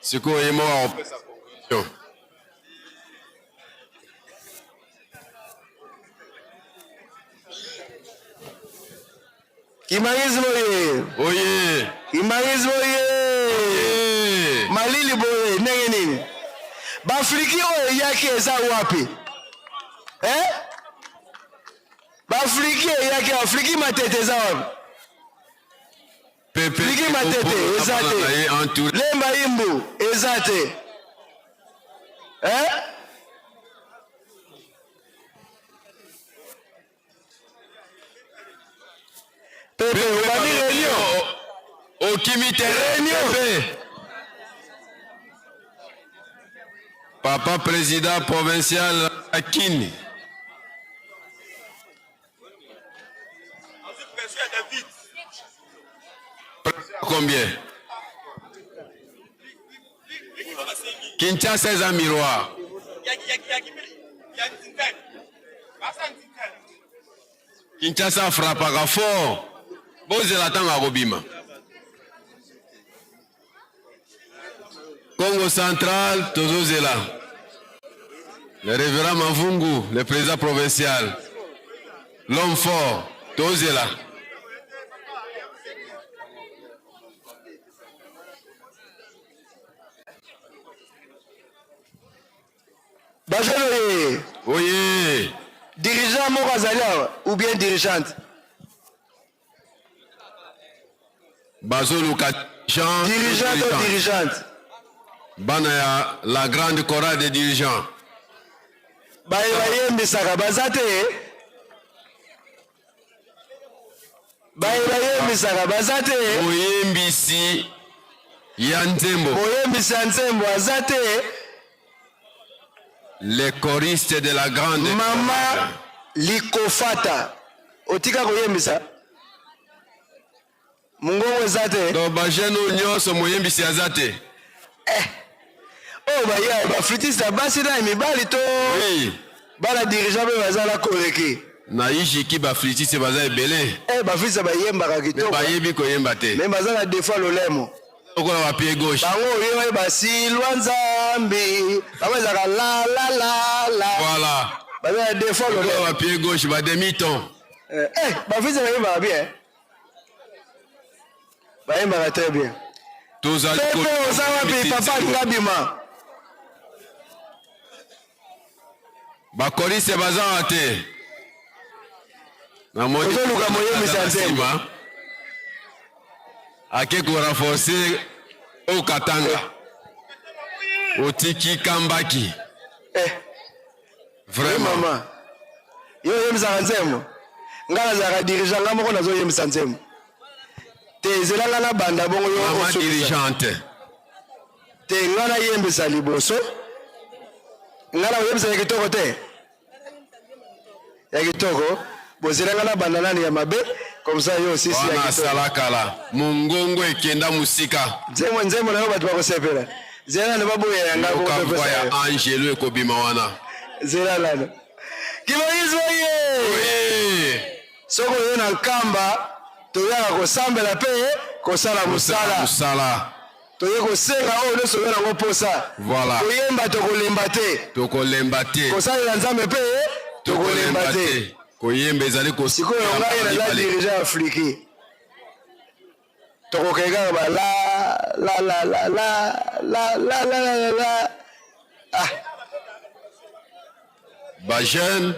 Sikoyo ye moko akopesa conclusion. Kimbanguisme oye. Oye. Kimbanguisme oye. Malili boye ndenge nini? Bafriki oyo eyaki eza wapi? Eh? Bafriki eyaki Afriki matete eza wapi? Pepe Friki matete eza te. Lemba imbu eza te. Eh? Pepe obandi réunion. Okimi te réunion. Pepe. Papa président provincial Akini. Combien? Kinshasa eza miroir. Kinshasa afrapaka fort. Bozela ntango akobima. Congo central tozozela. Le révérend Mavungu, le président provincial. L'homme fort, tozela. Bajene oye. Oye. Dirigeant moko azali awa ou bien dirigeante? Bazoluka Jean Dirigeant to dirigeante? Bana ya la grande chorale des dirigeants. Baye bayembisaka baza te? Baye bayembisaka baza te? Moyembisi ya nzembo. Moyembisi ya nzembo aza te? Les choristes de la grande Mama Likofata otika koyembisa mongongo eza te. Donc ba jeune oyo nyonso moyembisi aza te. Eh. Oyo baya ba flûtiste ya basi na ya mibali to oui. Bana dirigeant mpe baza na koreki. Na Ijiki ba flûtiste baza ebele. Eh ba flûtiste bayembaka kitoko. Mais bayebi koyemba te. Mais baza na défaut lolemo. Lokola ba pied gauche. Bango oyo oyeba silwa Nzambe. Bango ezalaka la la la la. Voilà. Baza na défaut lolemo. Lokola ba pied gauche ba demi ton. Eh, eh ba flûtiste bayembaka bien. Bayembaka très bien. Tozali Pepe oza wapi papa alinga bima. Ba choriste baza wa te. Ozoluka moyembisi ya nzembo. Ake ko renforcer au Katanga. Otiki Kambaki. Eh. Vraiment. Mama. Yo oyembisaka nzembo. Nga nazalaka dirigeant nga moko nazoyembisa nzembo. Te zela nga nabanda bongo yo Mama dirigeante. Te nga nayembisa liboso. Nga nakoyembisa ya kitoko te. Ya kitoko. Bozela nga nabanda nani ya mabe comme ça yo osisi ya Wana kitoko. asala kala mongongo ekenda mosika. Nzembo nzembo na yo bato bakosepela. Zela nano baboya ya nga Yoka bongo voix topesa ya yo. angelo ekobima wana. Zela nano. Kimongisi oye! Oye! Soki oye na Nkamba toyaka kosambela mpe kosala mosala. Mosala. Toye kosenga oyo nyonso oza nango mposa. Voilà. Koyemba tokolemba te. Tokolemba te. Kosalela Nzambe mpe tokolemba te. Koyemba ezali ko Sikoyo ngai naza dirigeant ya Fliki. Tokokende kaka ba la la la la la la la la la la la. Ah. Ba jeune.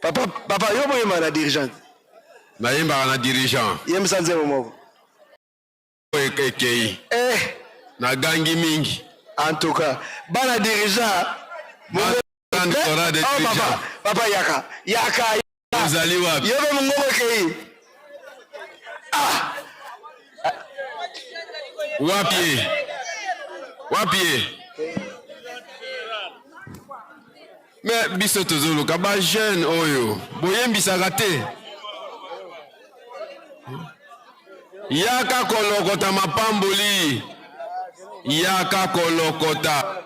Papa papa yo boyemba na dirigeant. Nayembaka na dirigeant. Yembisa nzembo moko. Ekei. Eh. Nagangi mingi. En tout cas, bana dirigeant. Grande chorale de Oh, dirigeants. papa, papa yaka, yaka. Ozali wapi? Yo mpe mongongo ekei. Ah. Wapi ye? Wapi ye? Me biso tozoluka ba jeune oyo boyembisaka te. Yaka kolokota mapamboli. Yaka kolokota.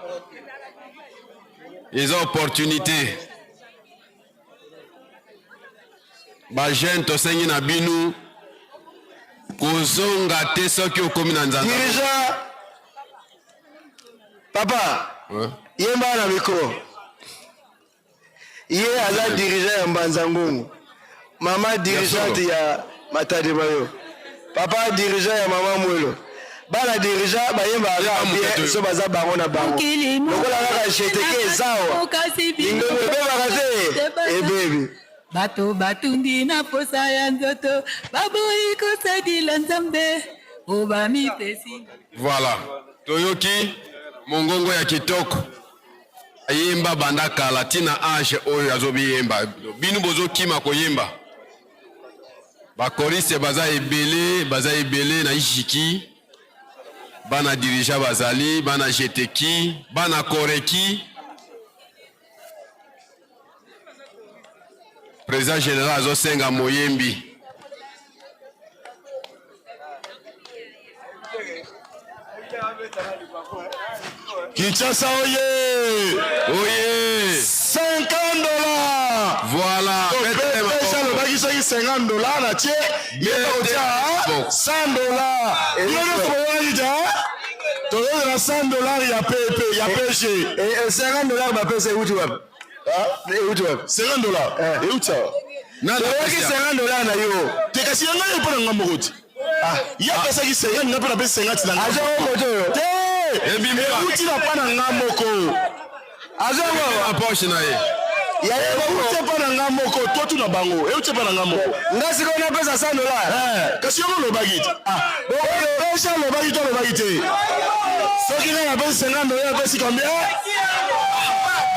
Eza opportunité. Ba jeune tosengi na bino kozonga te soki okomi na nzanza. Dirigeant papa Ouais. yemba na micro. Ye aza dirigeant ya Mbanza Ngungu. Mama dirigeante ya Matadi Mayo. Papa dirigeant ya Mama Mwelo. Bana dirigeant bayembaka kaka bien so baza bango na bango. Lokola kaka jeteke ezawa. Lingongo ebebaka te ebebi. Bato batundi na posa ya nzoto baboyi kosadila Nzambe o bamipesi. Voilà. Toyoki mongongo ya kitoko. Ayemba banda kala ti na age oyo azobiyemba. Bino bozokima koyemba. Ba choriste baza ebele, baza ebele na Ijiki. Bana dirija bazali, bana jeteki, bana koreki. Président général azosenga moyembi. Kinshasa oye! Oye! 50 dollars! Voilà. 50 dollars na tie ye kotia 100 dollars. Bino nyonso boyokaki te? Tozozela 100 dollars ya PP ya PG. 50 dollars bapesa euti wapi? Euti wapi? 50 dollars euti awa. Toyoki 50 dollars na yo. Te, kasi ya ngai mpo na ngai moko te. Ye apesaki 50, ngai mpe napesi 50 na ngai. Te, euti na mpa na ngai moko. Azongo na poche na ye. Euti epa na ngai moko, totuna bango, euti epa na ngai moko. Nga sikoyo napesa 100 dollars. Kasi yango olobaki te. Pesa alobaki to alobaki te? Soki ngai napesi 50 dollars, apesi combien?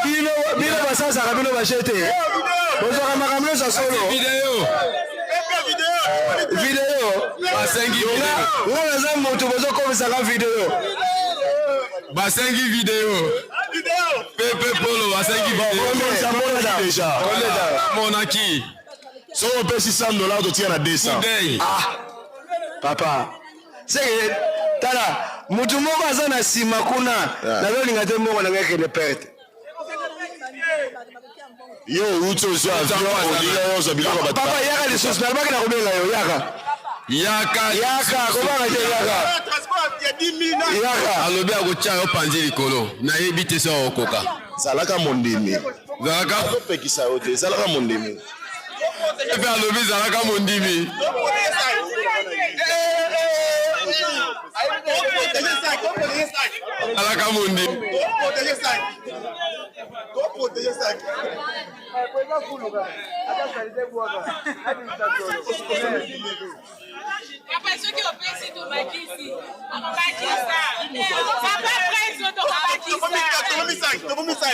Bino bino basasaka bino bashe te. Bozwaka makambo nyonso ya solo. Video. Video. Basengi video. Nga naza moto bozokomisaka video. Basengi video. Pepe Polo basengi video. Monaki. Soki opesi 100 dollars, totika na 200. Ah, papa. Seke tala motu moko aza na nsima kuna, nazolinga te mbongo na ngai ekende perte. Yo outi ozwa avion, olinga yo ozwa biloko ya bato. Papa, yaka lisusu, nalobaki na kobenga yo, yaka. Yaka. Yaka, kobanga te, yaka. Yaka. Alobi akotia yo panzi likolo. Nayebi te soki okoka. Zalaka mondimi. Zalaka. Azopekisa yo te, zalaka mondimi. Epe alobi zalaka mondimi. Zalaka mondimi. Papa, soki opesi tobakisi, akobakisa. Papa Prince, tokobakisa.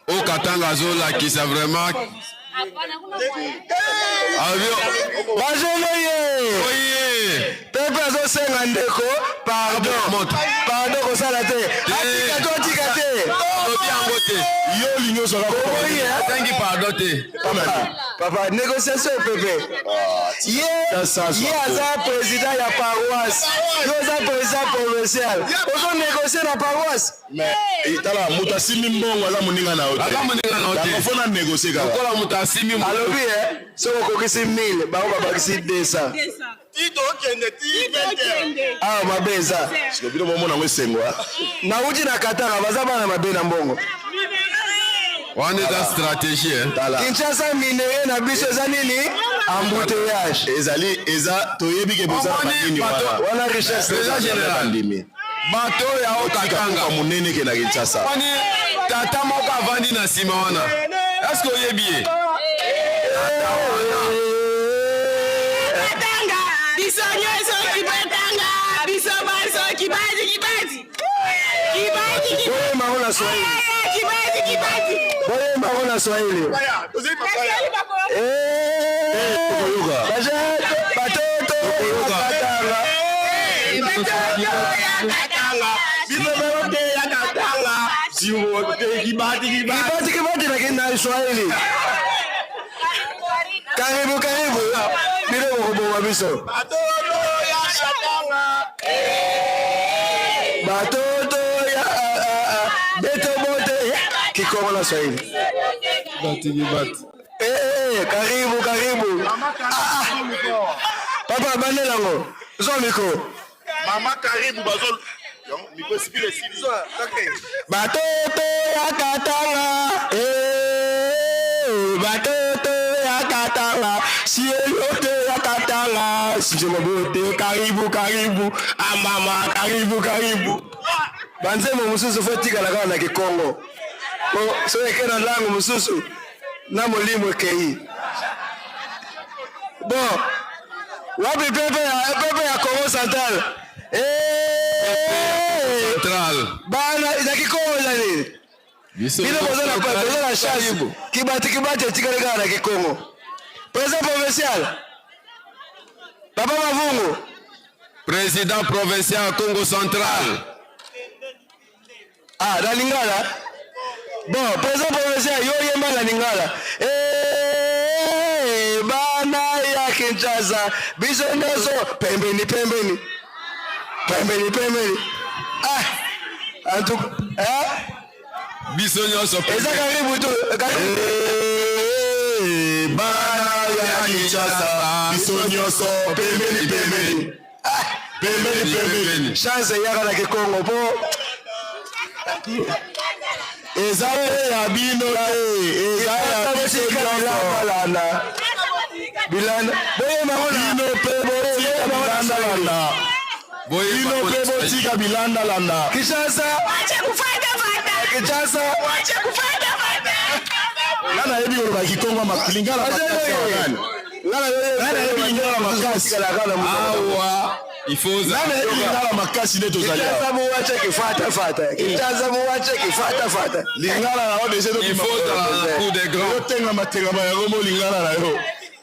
Oyo Katanga azolakisa vraiment. Bajolo ye. Oye. Pepe azosenga ndeko pardon. Pardon kosala te. Atika to atika te. Alobi yango te. Yo olingi ozwaka Asengi pardon te. Papa, négociation pepe. Ye ye aza président ya paroisse. Yo oza président provincial. Ozo négocier na paroisse. Mais tala, moto asimbi mbongo aza moninga na yo te. Aza moninga na yo te. Yango faut na négocier kaka. Lokola moto asimbi Alobi soki okokisi 1000, bango babakisi 200. Awa mabe eza. Siko bino bomona yango esengo. Nauti na Katanga, baza bana mabe na mbongo. Wana eza stratégie. Kinshasa minerai na biso eza nini? Embouteillage. Ezali eza toyebi ke boza na banini wana. Wana richesse. Président général. Bandimi. Bato oyo ya Katanga monene ke na Kinshasa. Wani tata moko avandi na nsima wana. Est-ce que oyebi ye? Katanga, biso nyonso kibatanga, biso banso kibadi kibadi. Kibadi kibadi. Boyemba ngo na Swahili. Kibadi kibadi. Boyemba ngo na Swahili. Batoto ya Katanga. Biso bote ya Katanga. Kibadi kibadi kibadi lakini na Swahili. Karibu karibu. Bino bokoboma biso. Batoto ya Katanga. Batoto ya beto bote Kikongo na Swahili. Eh, karibu karibu. Papa bandela ngo. Zwa micro. Mama karibu bazo micro esipile esili. Batoto ya Katanga, eh, batoto ya Katanga, sieyote ya Katanga, sijemabote karibu karibu, amama karibu karibu. Banzembo mosusu fo etikala kaka na Kikongo, po soki eke na langue mosusu na molimo ekei. Bon, wapi pepe ya pepe ya Congo Central? Eh, Central. Bana na Kikongo eza nini? Bino boza na boza na chance. Kibati kibati etikali kaka na Kikongo. Président provincial. Papa Mavungu. Président provincial Congo Central. Ah, na Lingala. Bon, président provincial, yo yemba na Lingala. Eh, bana ya Kinshasa, biso nyonso pembeni pembeni. Pembeni pembeni. Ah, en tout cas, eh? Biso nyonso Eza karibu tu, karibu. Eh, bana ya Kinshasa biso nyonso pembeni pembeni pembeni pembeni. Chance eyaka na kikongo mpo eza mpe ya bino te, eza ya biso nyonso. Bilanda bilanda boyemba ngo na Bino mpe botika bilandalanda, bino mpe botika bilandalanda. Kinshasa, Kinshasa. Nga nayebi koloba kikongo lingala makasi awa nani? Nga nayebi lingala makasi. Awa il faut Nga nayebi lingala makasi nde tozali awa. Kinshasa muwache kifatafata, Kinshasa muwache kifatafata. Lingala na yo deja Il faut ozala na cour des grands. otengama tengama yango mo lingala na yo.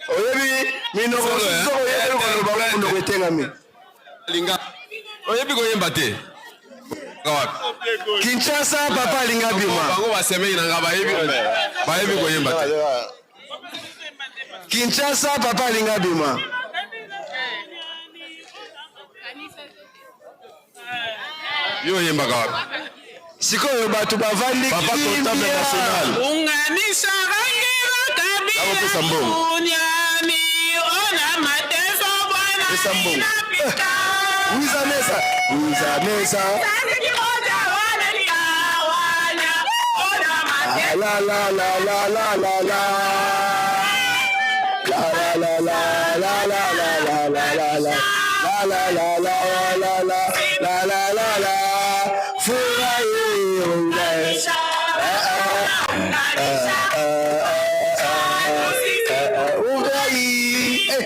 Oyebi minoko Solo, mosusu eh? soko oyebi koloba monoko etengami. Linga oyebi koyemba te. Wapi? Kinshasa papa alinga bima. Bango basemeki na nga bayebi bayebi koyemba te. Kinshasa papa alinga bima. Yo oyembaka wapi? Sikoyo bato bavandi Papa comptable national. Unganisha rangi Nakopesa makabila mbongo. duniani, ona mateso Bwana Pesa mbongo. inapita. Wiza mesa, wiza mesa. Kizazi kimoja wananigawanya, ona mateso La la la la la la la. La la la la la la la la la la. La la la la la la la la la la. Furahi unganisha. Ugai. Eh.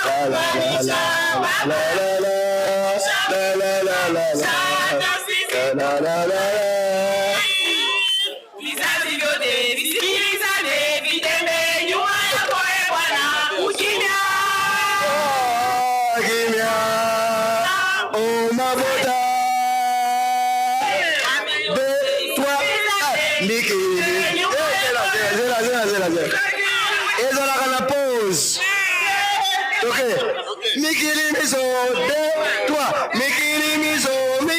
La la la la la la la la la la la la la la la la. Vizazi vyote visikilizane, vitembee nyuma yako e Bwana, ukimya. Kimya, oh mabota. Deux, trois, ah, mikili. Eh, zela, zela, zela, zela, zela. Ezalaka na pause. Ok. Mikili miso, deux, trois. Mikili miso, mi.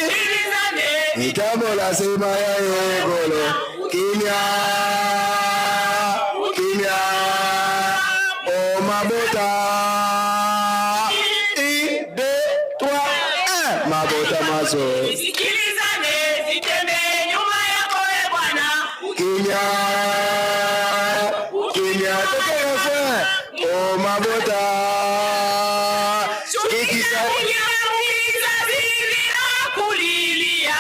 Itambola sema ya ekolo. Kimya, kimya. Oh mabota. Un, deux, trois, un. Mabota maso. Visikilizane, vitembee nyuma yako e Bwana, Kimya, kimya, toke refrain. Oh mabota. Kikisa. Vizazi vinakulilia,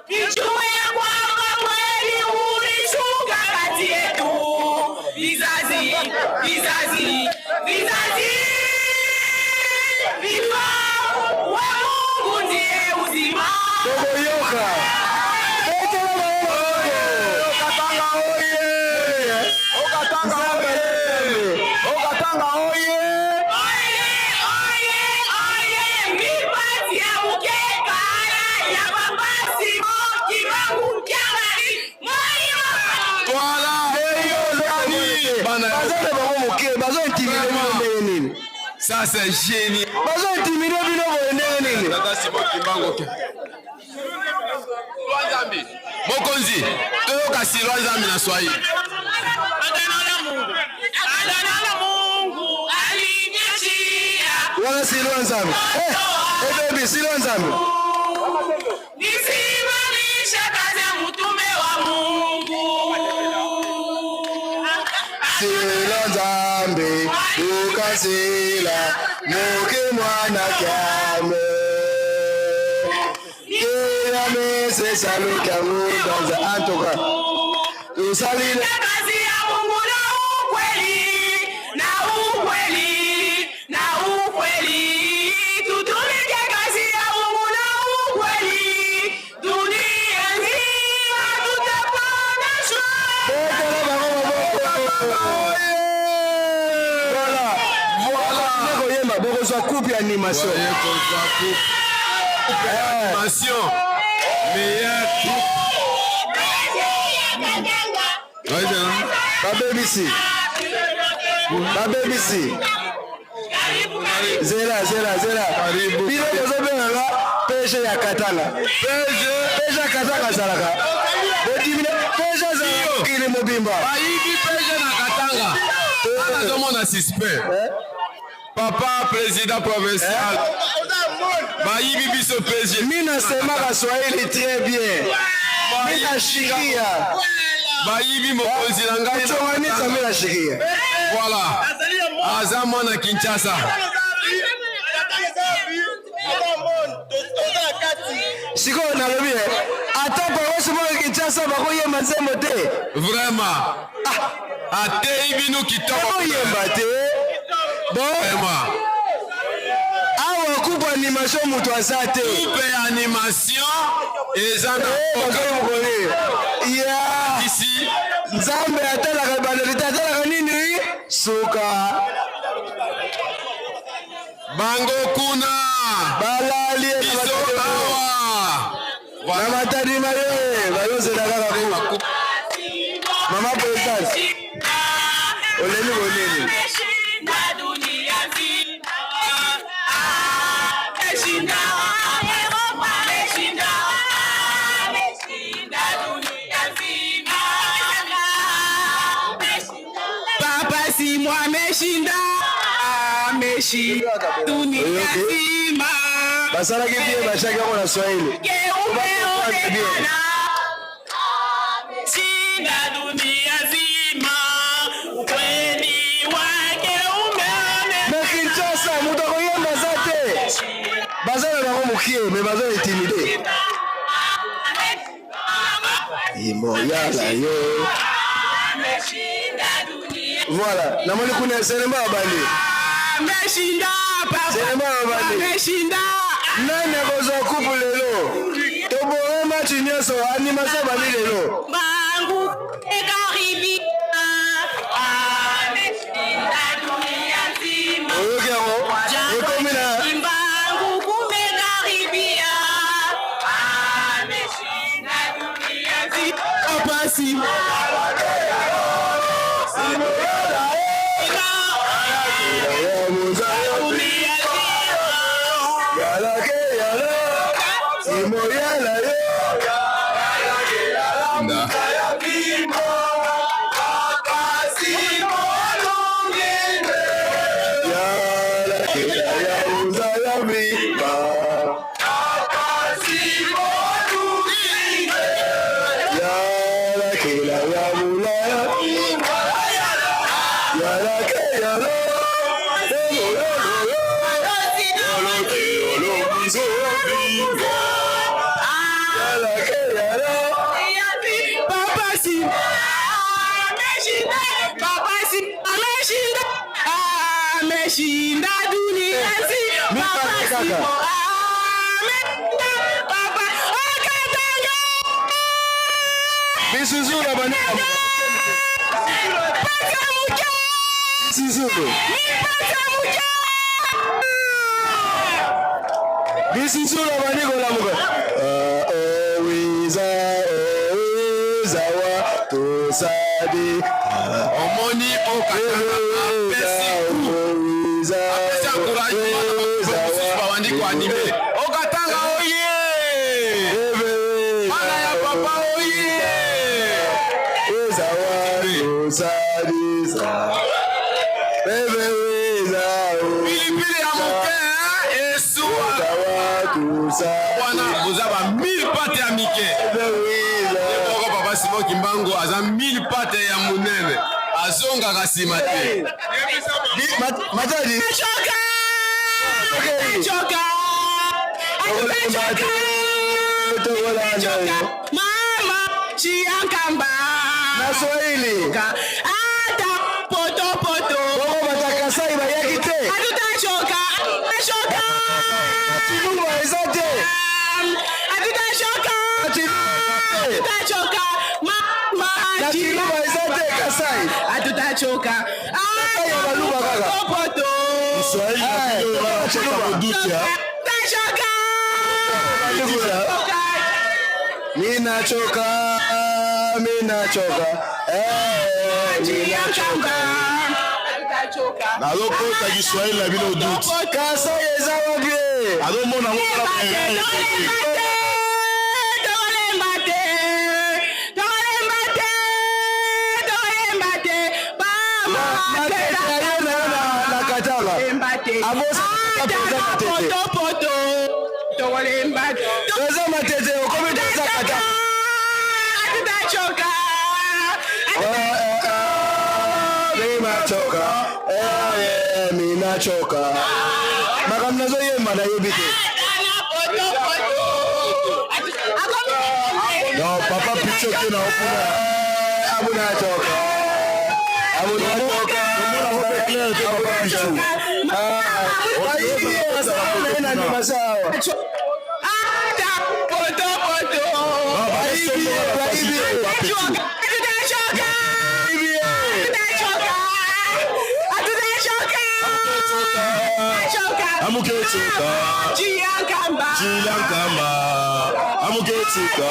vijue ya kwamba kweli ulishuka kati yetu. Vizazi, vizazi, vizazi vifahamu, wa Mungu ndiye uzima. Tokoyoka. Betela bango Okatanga oye! Okatanga oye! Okatanga oye! Oye, oye, oye, mipati ya mukekala ya baba Simon Kimbangu Kiangani, Moyo. Voilà. Baza na bango moke, bazo intimide bino ndenge nini? Ça c'est génial. Bazo intimide bino boye ndenge nini? Tata Simon Kimbangu. Lwa Nzambi. Mokonzi, toyoka si lwa Nzambi na Swahili. Agano la Mungu, agano la Mungu aliniachia. Wana silwa Nzambe. Eh, eh baby, silwa Nzambe. Nisimamishe kazi ya mtume wa Mungu. Sila Nzambe, ukasila muke mwana kyame. Kiyame sesaluka mudanza antoka. Usalile. Kazi ya Mungu na ukweli, na ukweli, na ukweli. Tutumike kazi ya Mungu na ukweli. Dunia nzima tutaponeshwa. Betela bango maboko. Voilà. Voilà. Koyemba bokozwa coupe ya animation. Animation. Meilleur troupe. Babebisi. Babebisi. Zela, zela, zela. Bino bozobenganga PG ya Katanga. PG ya Katanga azalaka. Bodimine PG azalaka. Mokili mobimba. Bayibi peje na Katanga. Nga nazomona suspect. Papa président provincial. Bayibi biso peje. Mi nasemaka Swahili très bien. Mi nashikia. Bayibi mokonzi na ngai. Kuchonganisa mi nashikia. Voilà. Aza mwana Kinshasa. Sikoyo nalobi eh, ata paroisse moko Kinshasa bakoyemba nzembo te. Vraiment. Ah, ateyi bino kitoko. Bakoyemba te. Bon. Vraiment. Awa coupe animation moto aza te. Coupe ya animation eza na eh, mokoli. Ya. Ici. Nzambe atalaka ebandeli te atalaka nini? Suka. Bango kuna balali biso awa na matadi maye bazozela kaka ku mama présidente oleli bonini Papa Simon ameshinda, ameshinda dunia nzima. Basalaki bien, batiaki yango na Swahili. Umeonekana shinda dunia nzima, ukweli wake umeonekana. Na Kinshasa moto akoyemba aza te, baza na bango mokie me baza intimide. Imoyala yo. Voilà, namoni kuna Selema abandi. Ameshinda papa. Selema abandi. Ameshinda. Nani akozwa kupu lelo? Tobore match nyonso, animation abandi lelo. Bangu ekaribia. Ameshinda dunia nzima. Oyoki yango? Ekomi na Kimbangu kumekaribia. Ameshinda dunia nzima. Papa Simon. Ameshinda dunia nzima. Papa Simon ameshinda. Papa Okatanga. Misuzulu abandi. Misuzulu. Misuzulu abandi kolamuka. Owiza owiza wa tosadi. Omoni okatanga apesi apesi encouragement na mosusu babandi koanime okatanga oye bana ya papa oye. Pilipili ya moke esuwa wana boza ba 1000 pate ya mike. Ye moko papa Simon Kimbangu aza 1000 pate ya monene, azongaka nsima te. Matadi. Choka! Choka! Choka! Mama Chiankamba. Na Swahili. Ata poto poto. Bongo batakasai bayaki te. Hatutachoka. Choka. Chilumba eza te. Hatutachoka. Hatutachoka. Mama Na Chilumba eza te Kasai. Hatutachoka. Kasai ya baluba kaka. Poto. Kiswahili na bino banacheka kodutia. Hatutachoka. Ninachoka, minachoka. Eh, ninachoka. Nazokota Kiswahili na bino duti. Kasai eza wapi? Azomona ngo Tolemba te, tolemba te, tolemba te. Ata potopoto tokolemba. Toza matete okomi toza kata. Hatutachoka. Minachoka, minachoka. Makambo nazoyemba nayebi te. Non, papa Picho ke na okuna. Abunachoka. Abunachoka. Clair te papa Picho. Bayibi ye basala na animation awa. Ata potopoto. Bayibi ye, bayibi ye. Hatutachoka. Hatutachoka. Hatutachoka. Hatutachoka. Amukechuka. Jiankamba. Jiankamba. Amukechuka.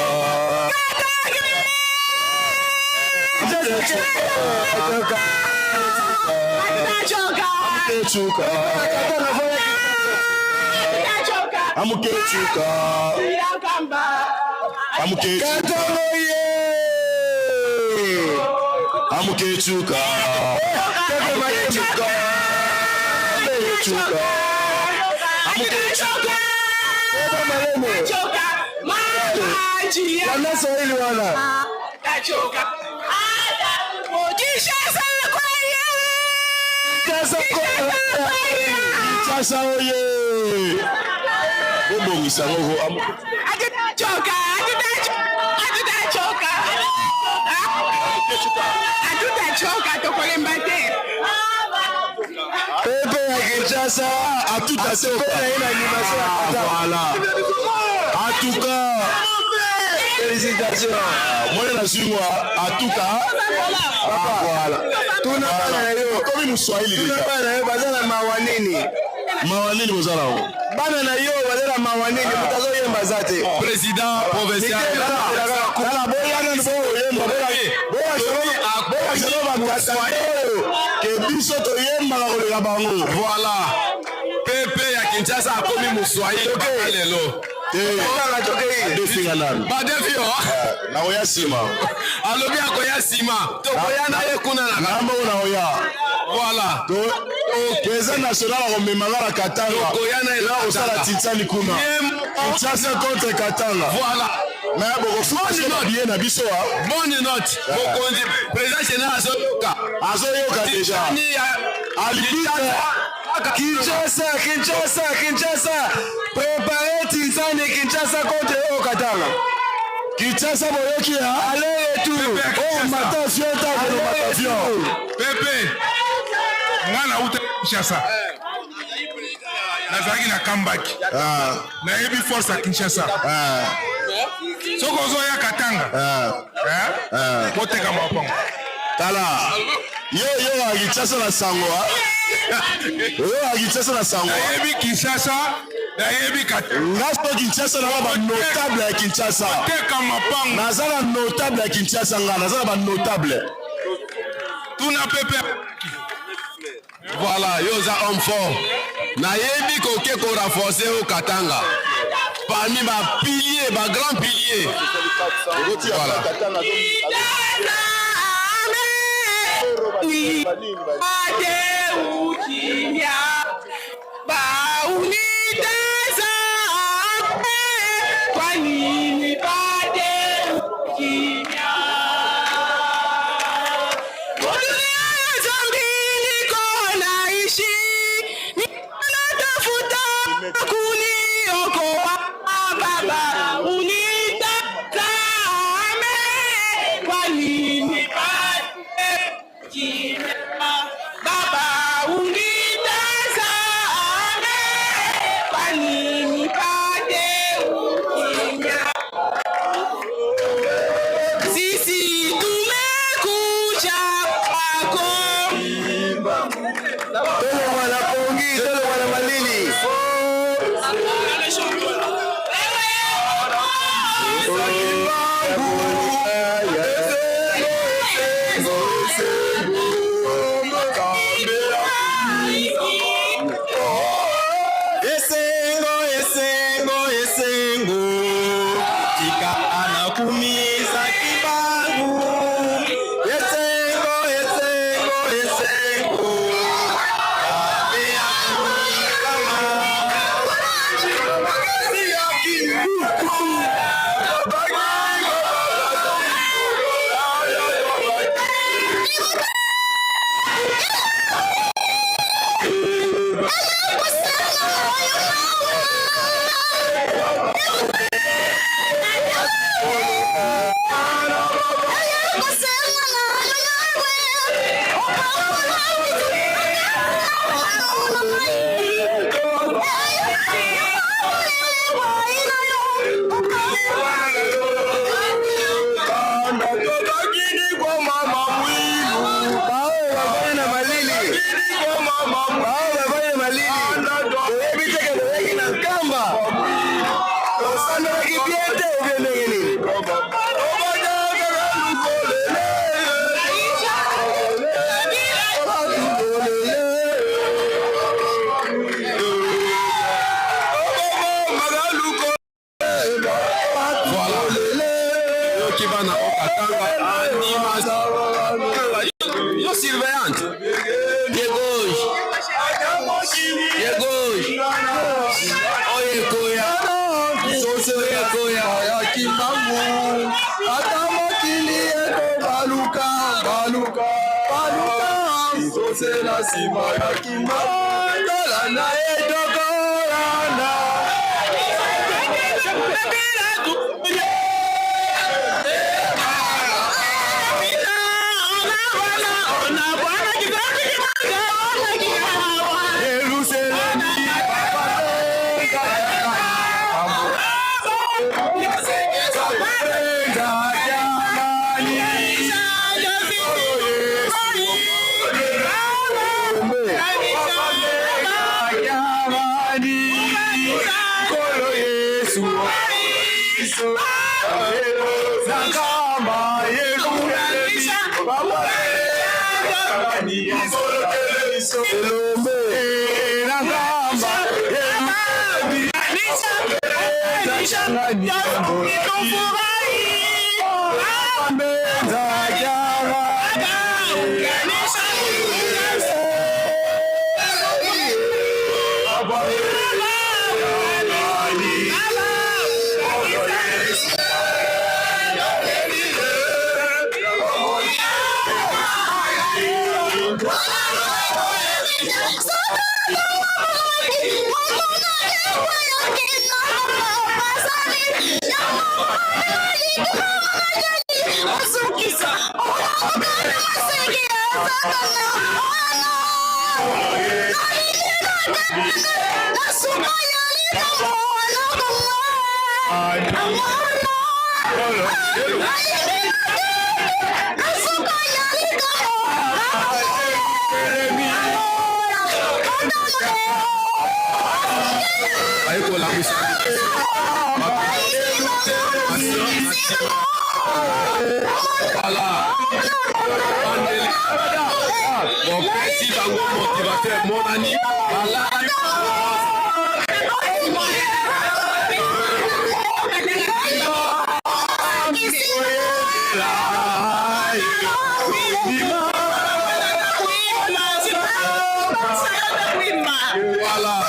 Hatutachoka. Amukechuka. Hatutachoka. Amukechuka. Jiankamba. Amukechuka. Katongo ye. Amukechuka. Amukechuka. Amukechuka. Amukechuka. Hatutachoka. Mama Jia. Wana Swahili wana. Hatutachoka. Hata Kinshasa kweye. Kinshasa oye. Bobongisa ngo. Hatutachoka. Hatutachoka. Hatutachoka tokolemba te. Pepe ya Kinshasa. Atutachoka. Pepe na ye na animation ya Katanga. Voilà. En tout cas. Félicitations. Mwana nazwi atuka. Voilà. Tuna bana na yo. Komi Mswahili Tuna déjà. bana na yo baza na mawa nini? Mawa nini boza na ngo? Bana na yo baza na mawa nini? Moto azoyemba aza te. Président provincial. Tala boyana ni boyemba boya bakata oyo ke biso toyembaka koleka bango. Voilà. Pepe ya Kinshasa akomi Mswahili mpaka lelo. Definga nanu. Badefi yo. Nakoya nsima. Alobi akoya nsima. Tokoya na ye kuna na. Ngambo nakoya. Voilà. Président national akomemanga na Katanga. Tokoya na ye na kosala Katanga. tinsani kuna. Kinshasa contre Katanga. Voilà. Mais bokofuta billet na biso ah. Bonne note. Mokonzi président général azoyoka. Azoyoka déjà. Titani ya Arbitre. Kinshasa, Kinshasa, Kinshasa. Préparez Tinsani Kinshasa contre Haut Katanga. Kinshasa boyoki ha. Allez et tout. Oh mata avion ta kolomata avion. Pepe, nga nauta Kinshasa, nazalaki na kambaki, nayebi force ya Kinshasa. Soki ozoya Katanga, boteka mapango. Tala. Yo yo ya Kinshasa na sango ha. Yo ya Kinshasa na sango. Nayebi Kinshasa, nayebi Katanga. Nga so Kinshasa na ba notable ya Kinshasa. Teka mapango. Naza na notable ya Kinshasa nga, naza na ba notable. Tuna Pepe. Voilà, yo oza homme fort. Nayebi koke ko renforcer au Katanga. Parmi ba piliers, ba grands piliers. Voilà. Ate ukimya baunitazame, kwa nini pate ukimya? Dunia zambi niko naishi, natafuta kuniokoa Baba, unitazame, kwa nini pate kimya? Baba, unitazame, kwa nini pate ukimya? Sisi tumekuja kwako. Tolongwa na pongi, tolongwa na malili. Esengo, esengo, esengo, tika anakumisa Kimbangu. Esengo, esengo, esengo, Baoyo bavandi na malili, baoyo bavandi na malili, oyebi te ke boyaki na Nkamba, osandelaki bien te obie ndenge nini? Yoki bana okatanga animation yo surveillante pied gauche, pied gauche, oyo ekoya soso ekoya ya Kimbangu, ata mokili ekobaluka baluka baluka, sosela nsima ya Kimbangu, tolanda ye, tokolanda. Bopesi bango motivateur emonani balali. Voilà.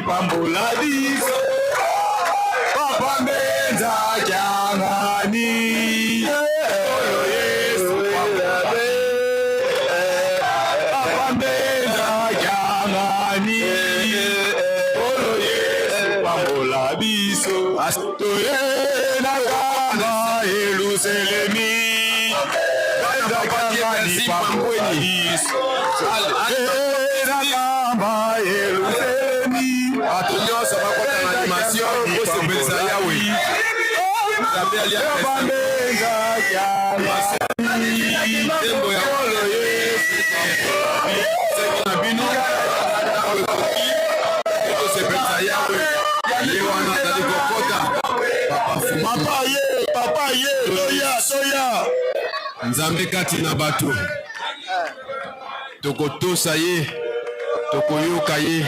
Pambola biso, Papa Mbenza Kiangani, oyo Yesu, Papa Mbenza. Kiangani Nkolo Yesu pambola biso toye na kama Yelusalemi Kiangani pambola biso toye na kama Yelusalemi Bato nyonso bakota na animation bosepelisa Yawe. Nzambe alia nzembo ya Yesu na bino ntango ekoki tosepelisa Yawe. Ye wana azali kokota papa Fuma. Papa ye, papa ye, toya, toya. Nzambe kati na bato tokotosa ye tokoyoka ye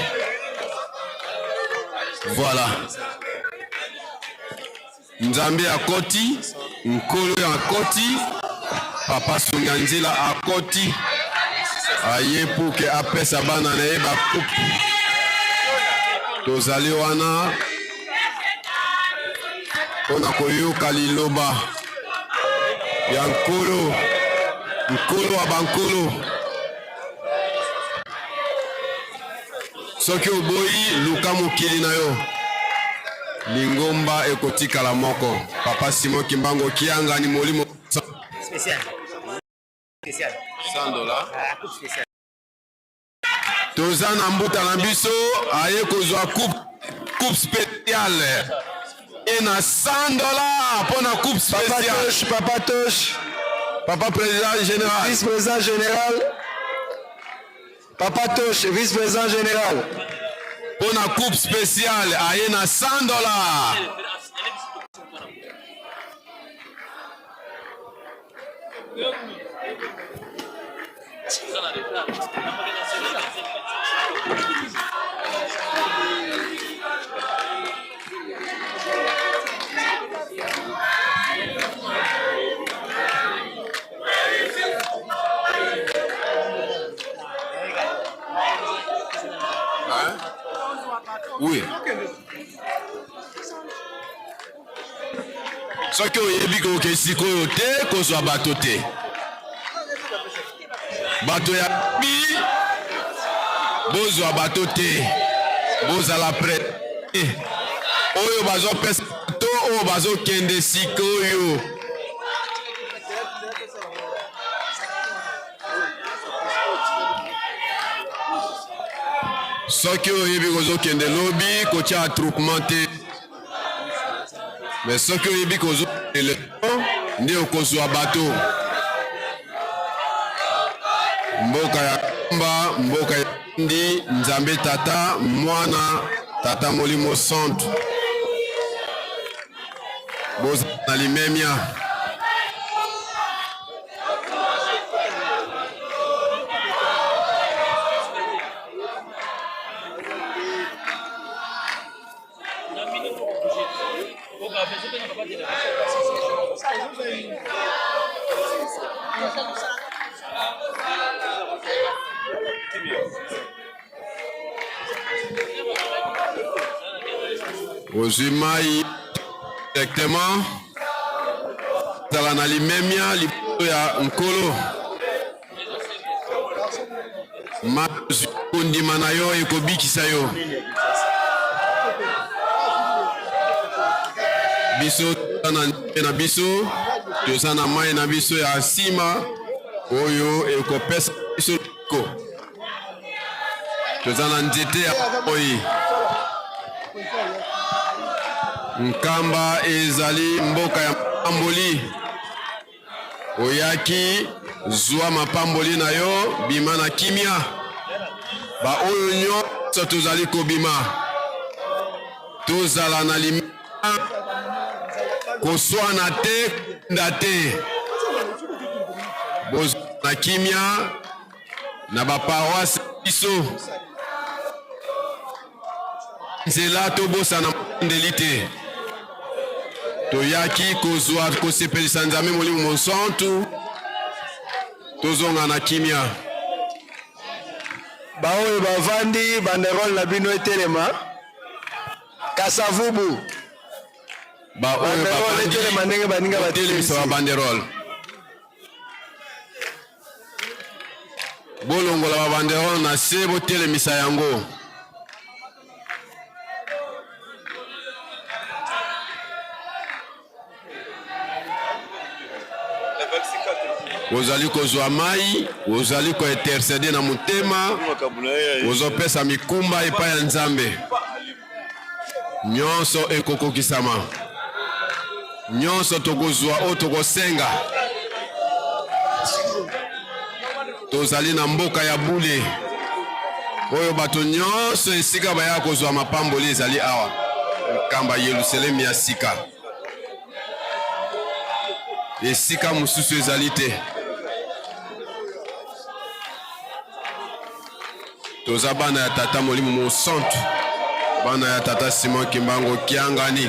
voilà Nzambe akoti nkolo akoti papa sunga nzila akoti aye pour que apesa bana na ye bakupe tozali wana mpo na koyoka liloba ya nkolo nkolo wa bankolo soki oboyi luka mokili na yo lingomba ekotikala moko papa simon kimbango kiangani molimo Spécial. Spécial. 100 dollars. Ah, coupe spéciale. toza na mbuta na biso aye kozwa coupe, coupe spéciale ye na 100 dollars mpo na coupe Papa spéciale Tosh, Papa Tosh. Papa président général. Vice-président général. Papa Tosh, vice-président général. Mpo na coupe spéciale aye na 100 dollars. Oui. Soki oyebi koke sikoyo te kozwa bato te bato ya bi bozwa bato te bozala pre oyo bazopesa to oyo bazokende sikoyo soki oyebi kozokende lobi kotya attroupement te me soki oyebi kozokende nde okozwa bato mboka ya mba mboka ya ndi nzambe tata mwana tata molimo santu bozala na limemia ozwi mai directement zala na limemia liboso ya nkolo mai ozwi kondima na yo ekobikisa yo biso toza na nzambe na biso toza na mai na biso ya nsima oyo ekopesa biso lobiko toza na nzete ya bomoi nkamba ezali mboka ya mapamboli oyaki zwa mapamboli na yo bima na kimia baoyo nyonso tozali kobima tozala na limia koswana te nda te bozala na kimia na baparoise biso nzela tobosana ndeli te toyaki kozwa kosepelisa nzambe molimo monsantu tozonga na kimia baoyo bavandi banderole na bino etelema kasavubu baoyo banderole etelema ndenge baninga batelemisa babanderole. Bolongola ba banderole na se, botelemisa yango. Ozali kozwa mai, ozali ko interceder na motema, ozopesa mikumba epai ya Nzambe. Nyonso ekokokisama, nyonso tokozwa oyo tokosenga. Tozali na mboka ya bule oyo bato nyonso esika baya kozwa mapamboli ezali awa, Nkamba Yelusalemi ya sika. Esika mosusu ezali te. Toza bana ya Tata Molimo Mosantu, bana ya Tata Simon Kimbangu Kiangani,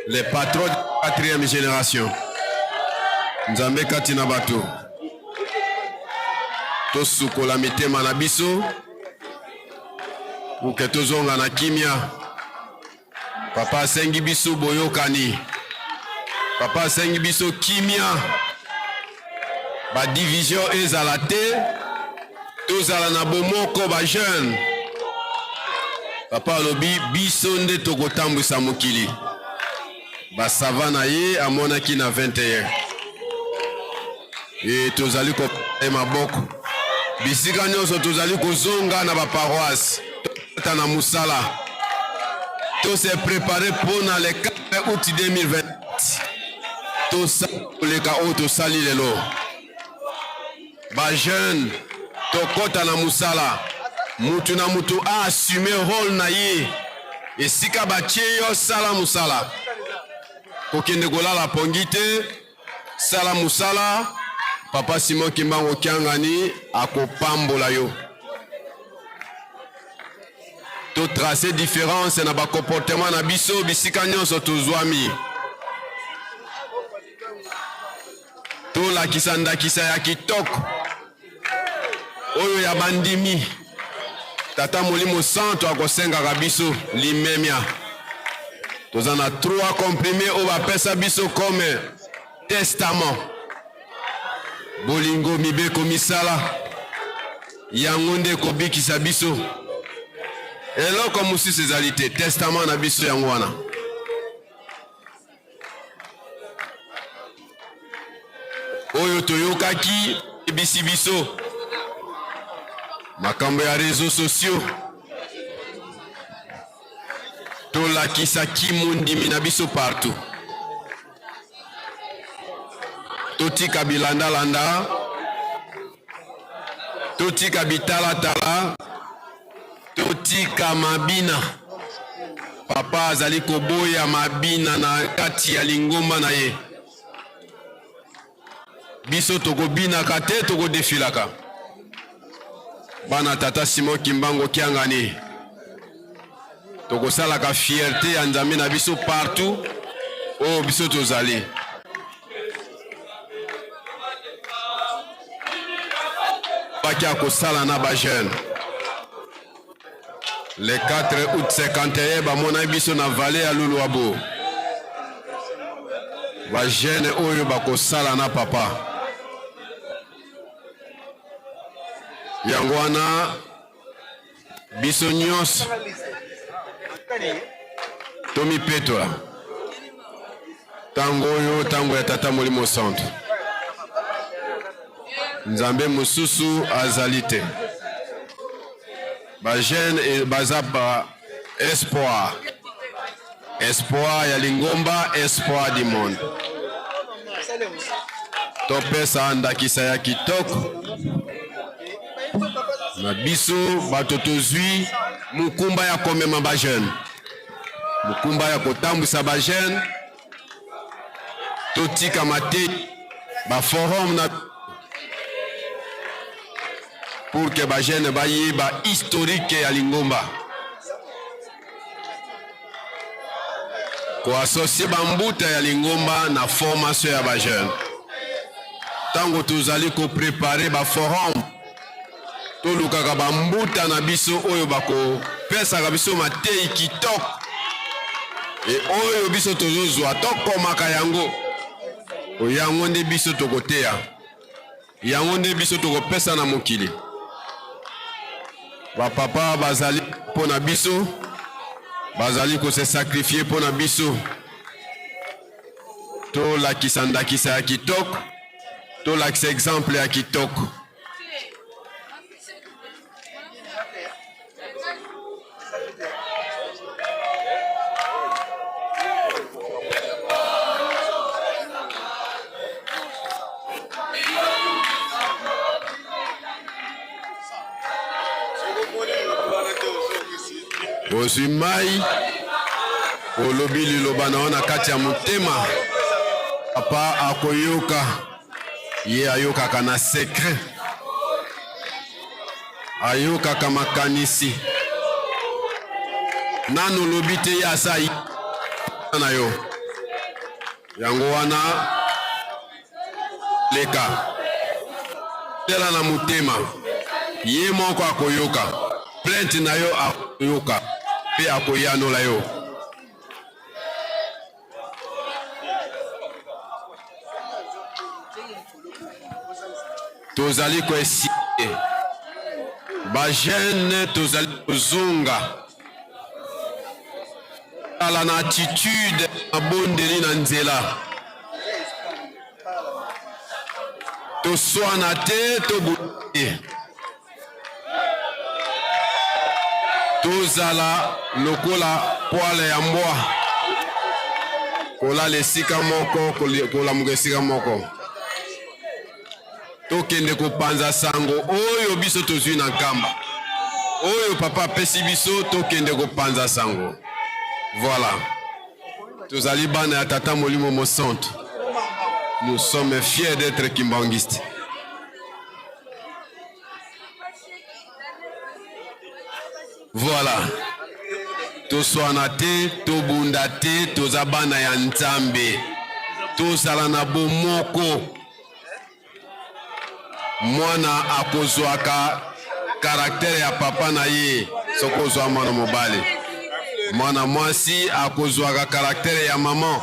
le patron de quatrième génération. Nzambe kati na bato, tosukola mitema na biso pour que tozonga na kimia. Papa asengi biso boyokani. Papa asengi biso kimia. Ba division ezala te. Tozala na bomoko ba jeune. Papa alobi biso nde tokotambwisa mokili. Ba sava na ye amonaki na 21. E tozali ko maboko bisika nyonso tozali kozonga na ba paroisse tokota na mosala to se prepare mpona le 4 août 2020 tosala koleka oyo tosali lelo ba jeune tokota na mosala mutu na mutu a assume role na ye esika batie yo sala mosala kokende kolala pongi te Sala musala papa Simon Kimbangu Kiangani akopambola yo. To tracer différence na ba comportement na biso bisika nyonso tozwami. Tolakisa ndakisa ya kitoko oyo ya bandimi. Tata Molimo Santo akosengaka biso limemia. Toza na trois comprimes oyo bapesa biso comme testament. Bolingo, mibeko, misala, yango nde ekobikisa biso. Eloko mosusu ezali te. Testament na biso yango wana. Oyo toyokaki ebisi biso makambo ya réseaux sociaux, tolakisaki mondimi na biso partout, totika bilandalanda, totika bitalatala. Totika mabina. Papa azali koboya mabina na kati ya lingomba na ye. Biso tokobinaka te, tokodefilaka. Bana tata Simon Kimbangu Kiangani, tokosalaka fierte ya Nzambe na biso partout oyo biso tozali. Baki akosala na ba jeune le 4 août 51 bamonaki biso na vallée ya Luluabo ba jeune oyo bakosala na papa yango wana biso nyonso tomipetola ntango oyo ntango ya tata molimo santu nzambe mosusu azali te bajeune eh, baza ba espoir espoir ya lingomba espoir du monde topesa ndakisa ya kitoko na biso bato tozwi mokumba ya komema bajeune mokumba ya kotambwisa bajeune totika mate baforum na pour que bajeune bayeba historique ya lingomba koasocie bambuta ya lingomba na formation ya bajeune ntango tozali koprepare baforum tolukaka bambuta na biso oyo bakopesaka biso mateyi kitoko e oyo biso tozozwa tokomaka yango yango nde biso tokoteya yango nde biso tokopesa na mokili. Bapapa bazali mpo na biso, bazali ko se sacrifier mpo na biso. Tolakisa ndakisa ya kitoko, tolakisa exemple ya kitoko. Ozwi mai, olobi liloba na yo na kati ya motema, papa akoyoka. Ye ayokaka na secret, ayokaka makanisi. Nanu olobi te, ye asa na yo. Yango wana leka tela na motema, ye moko akoyoka plainte na yo, akoyoka mpe akoyanola yo. Tozali koesie ba jeune, tozali kozonga tala na attitude mabondeli na nzela, toswana te, tobunda te, tozala lokola poile ya mbwa, kolala esika moko, kolamuka esika moko. Tokende kopanza sango oyo biso tozwi na Nkamba, oyo papa apesi biso, tokende kopanza sango. Voilà, tozali bana ya Tata Molimo Mosantu. Nous sommes fiers d'être kimbanguistes. Voilà, toswana te, tobunda te, toza bana ya Nzambe, tozala na bomoko. Mwana akozwaka karaktere ya papa na ye soki ozwa mwana mobali, mwana mwasi akozwaka karaktere ya mama.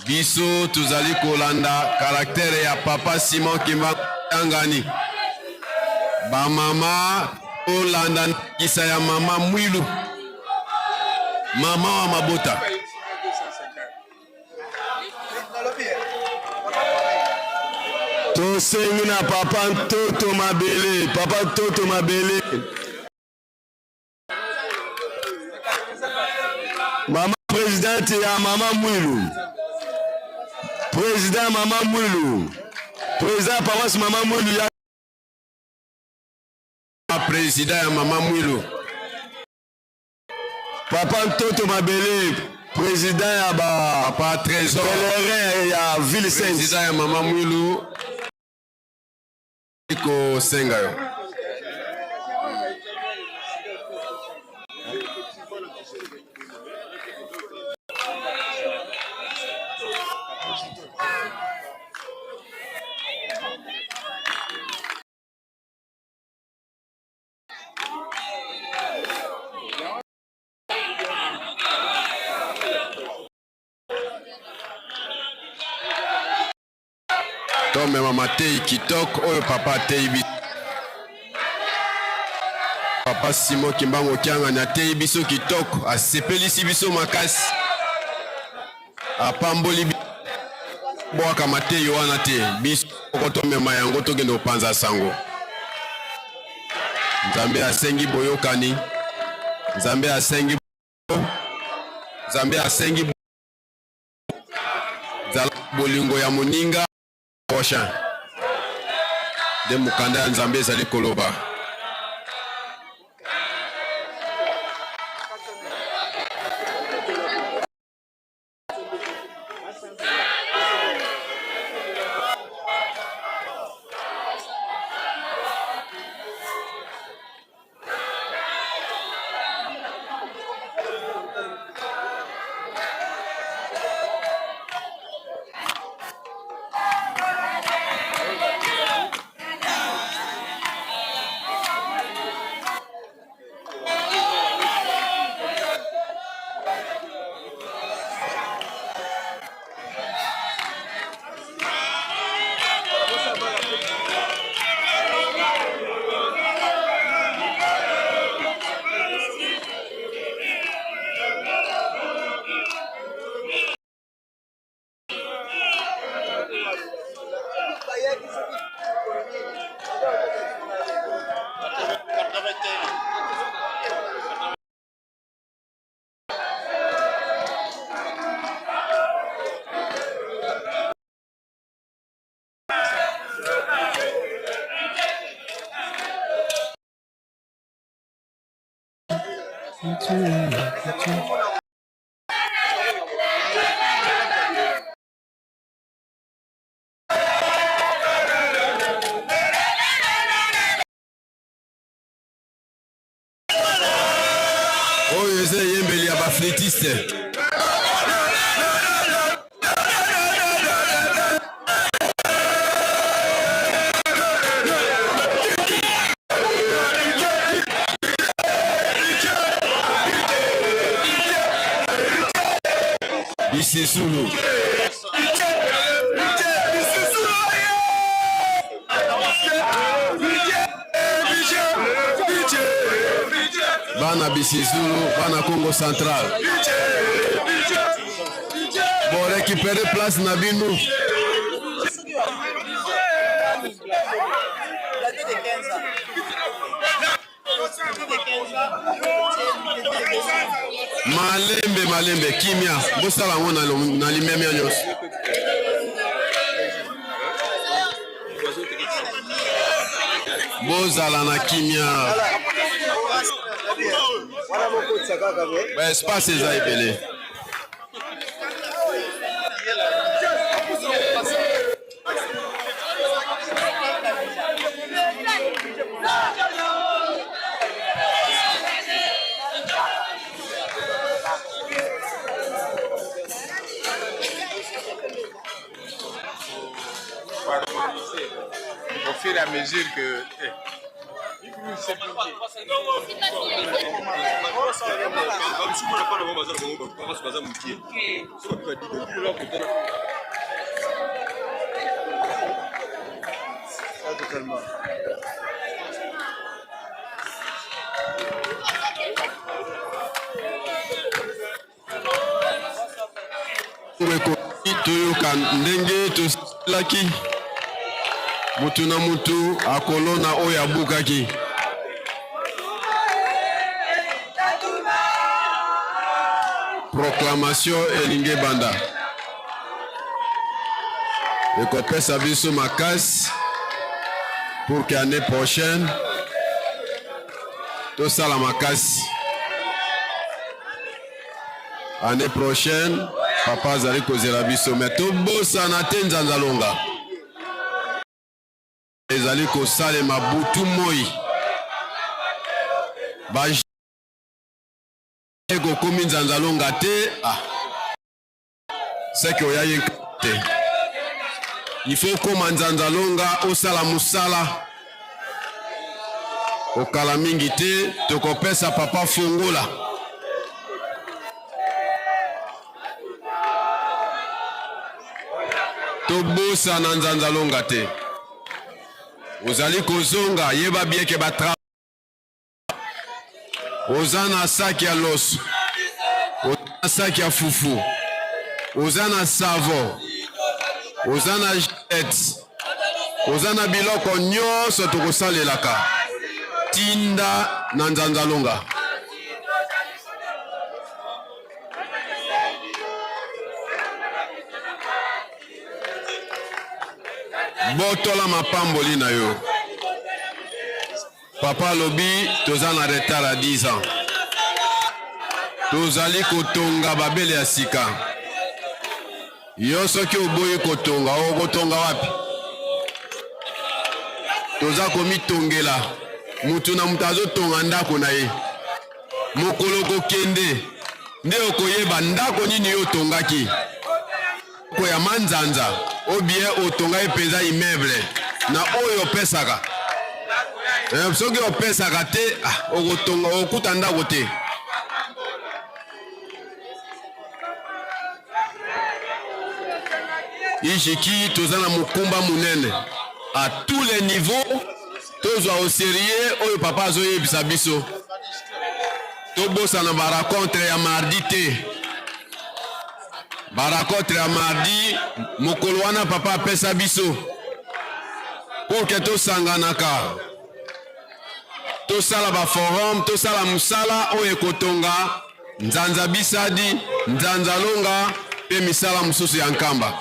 Biso tozali kolanda karaktere ya papa Simon Kimbangu Kiangani. Bamama tolanda ndakisa ya mama Mwilu, mama wa mabota. Tosengi na papa Ntoto Mabele, papa Ntoto Mabele, mama presidente ya mama Mwilu, president mama Mwilu, president paroisse mama Mwilu ya president ya mama Mwilu, papa Ntoto Mabele, president ya ba papa Trésor, pèlerin ya ville sainte, president ya mama Mwilu kosenga yo. Tomema mateyi kitoko oyo papa ateyi biso. Papa Simon Kimbangu Kiangani ateyi biso kitoko, asepelisi biso makasi, apamboli biso. Bwaka mateyi wana te, biso moko tomema yango, tokende kopanza sango. Nzambe asengi boyokani, Nzambe asengi, Nzambe asengi zala bolingo ya moninga prochain. Nde mokanda ya Nzambe ezali koloba. Oyo eza eyembeli ya baflitiste. Bisisulu. Bana Bisizulu, bana Congo Central. Bon récupérer place na bino. Malembe malembe kimia bosala yango na limemia nyonso. Bozala na kimia. Ba espace eza ebele. Au fur et à mesure que. Eh. Ekoki toyoka ndenge tosalaki mutu na mutu akolona oyo abukaki. Proclamation elingi ebanda ekopesa biso makasi pour que année prochaine tosala makasi. Année prochaine papa azali kozela biso, me tobosana te nzanzalonga ezali kosalema butu moi ba ekokomi nzanzalonga te ah. Seke oya ye te il faut okoma nzanzalonga osala mosala okala mingi te tokopesa papa fongola tobosana nzanzalonga te ozali kozonga yeba bieke ba oza na saki ya loso, oza na saki ya fufu, oza na savon, oza na jet, oza na biloko nyonso tokosalelaka. Tinda na Nzanzalonga. Botola mapamboli na yo. Papa alobi toza na retard ya 10 ans. Tozali kotonga babele ya sika. Yo soki oboyi kotonga, okotonga wapi? Toza komitongela. Mutu na mutu azotonga ndako na ye. Mokolo kokende nde okoyeba ndako nini yo otongaki. Ko ya manzanza ou bien otongaki mpenza immeuble na oyo opesaka. Eh, soki opesaka te ah, okotonga okokuta ndako te. Ijiki toza na mokumba monene à tous les niveaux, tozwa au sérieux oyo papa azoyebisa biso. Tobosana ba rencontre ya mardi te. Ba rencontre ya mardi mokolo wana papa apesa biso pour que tosanganaka tosala ba forum tosala mosala oyo ekotonga nzanza bisadi nzanza longa mpe misala mosusu ya nkamba.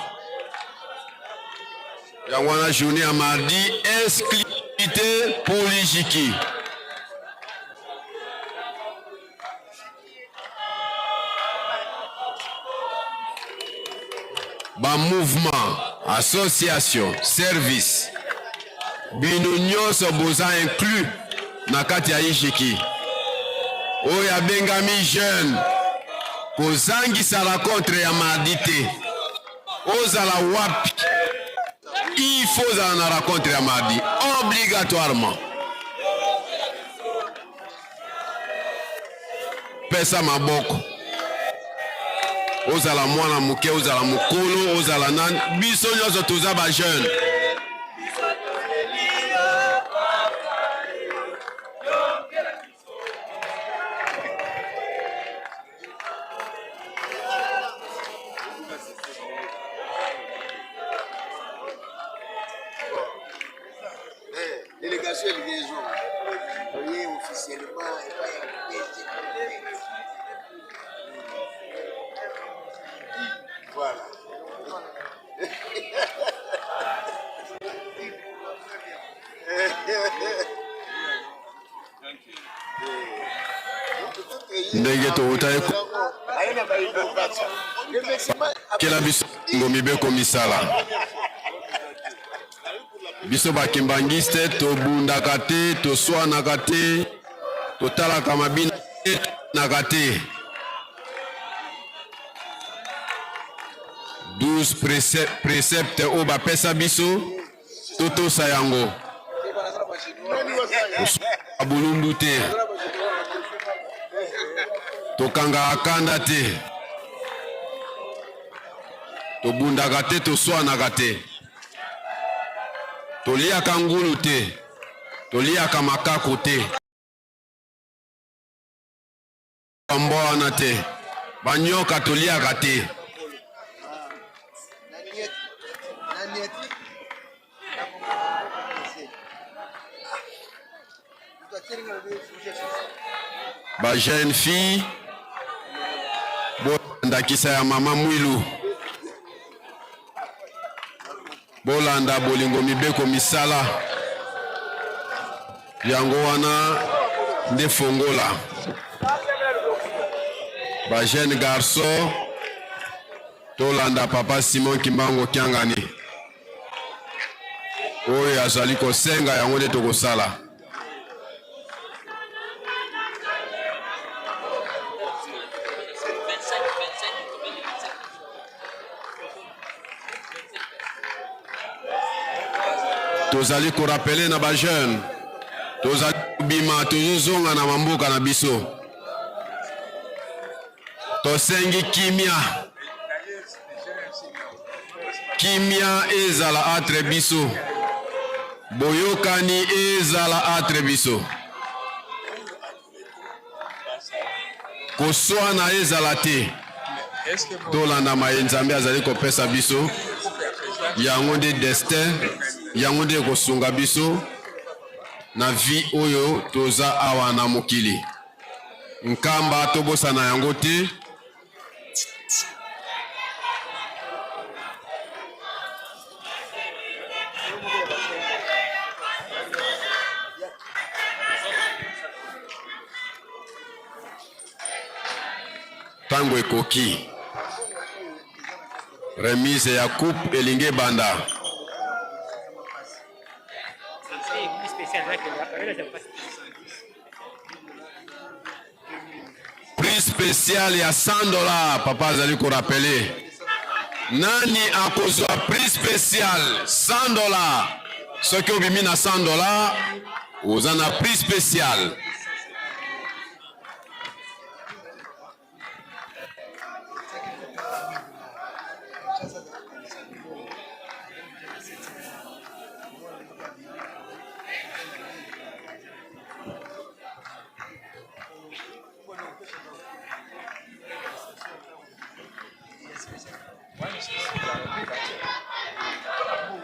Yango wana journée ya mardi exclusivité pour l'Ijiki. Ba mouvement, association, service, bino nyonso boza inclus na kati ya Ishiki. Oyo abengami jeune, kozangisa rencontre ya mardi te. Ozala wapi, il faut ozala na rencontre ya mardi obligatoirement. Pesa maboko, ozala mwana moke, ozala mokolo, ozala nani, biso nyonso toza ba jeune. Délégation ya liaison oye officiellement epai ya PSG. Voilà. Ndenge towutaki kela biso ngo mibeko misala biso bakimbangiste tobundaka te, toswanaka te, totalaka mabina te, naka te. 12 préceptes oyo bapesa biso totosa yango. Bulundu te, tokangaka kanda te, tobundaka te, toswanaka te, toliaka ngulu te, toliaka makaku te, bambwa wana te, banyoka toliaka te. Ba jeune fille ndakisa ya mama Mwilu, bolanda bolingo mibeko misala yango wana nde fongola. Ba jeune garçon tolanda papa Simon Kimbangu Kiangani oyo azali kosenga yango nde tokosala. Tozali korapele na ba jeune, tozali kobima, tozozonga na mamboka na biso, tosengi kimia, kimia ezala entre biso, boyokani ezala entre biso, koswana ezala te. Tolanda maye Nzambe azali kopesa biso, yango nde destin, yango nde ekosunga biso na vie oyo toza awa na mokili. Nkamba tobosana yango te. Tango ekoki, remise ya coupe elingi ebanda. Prix spécial ya 100 dollars, papa azali ko rappeler. Nani akozwa prix spécial 100 dollars? Soki obimi na 100 dollars, oza na prix spécial.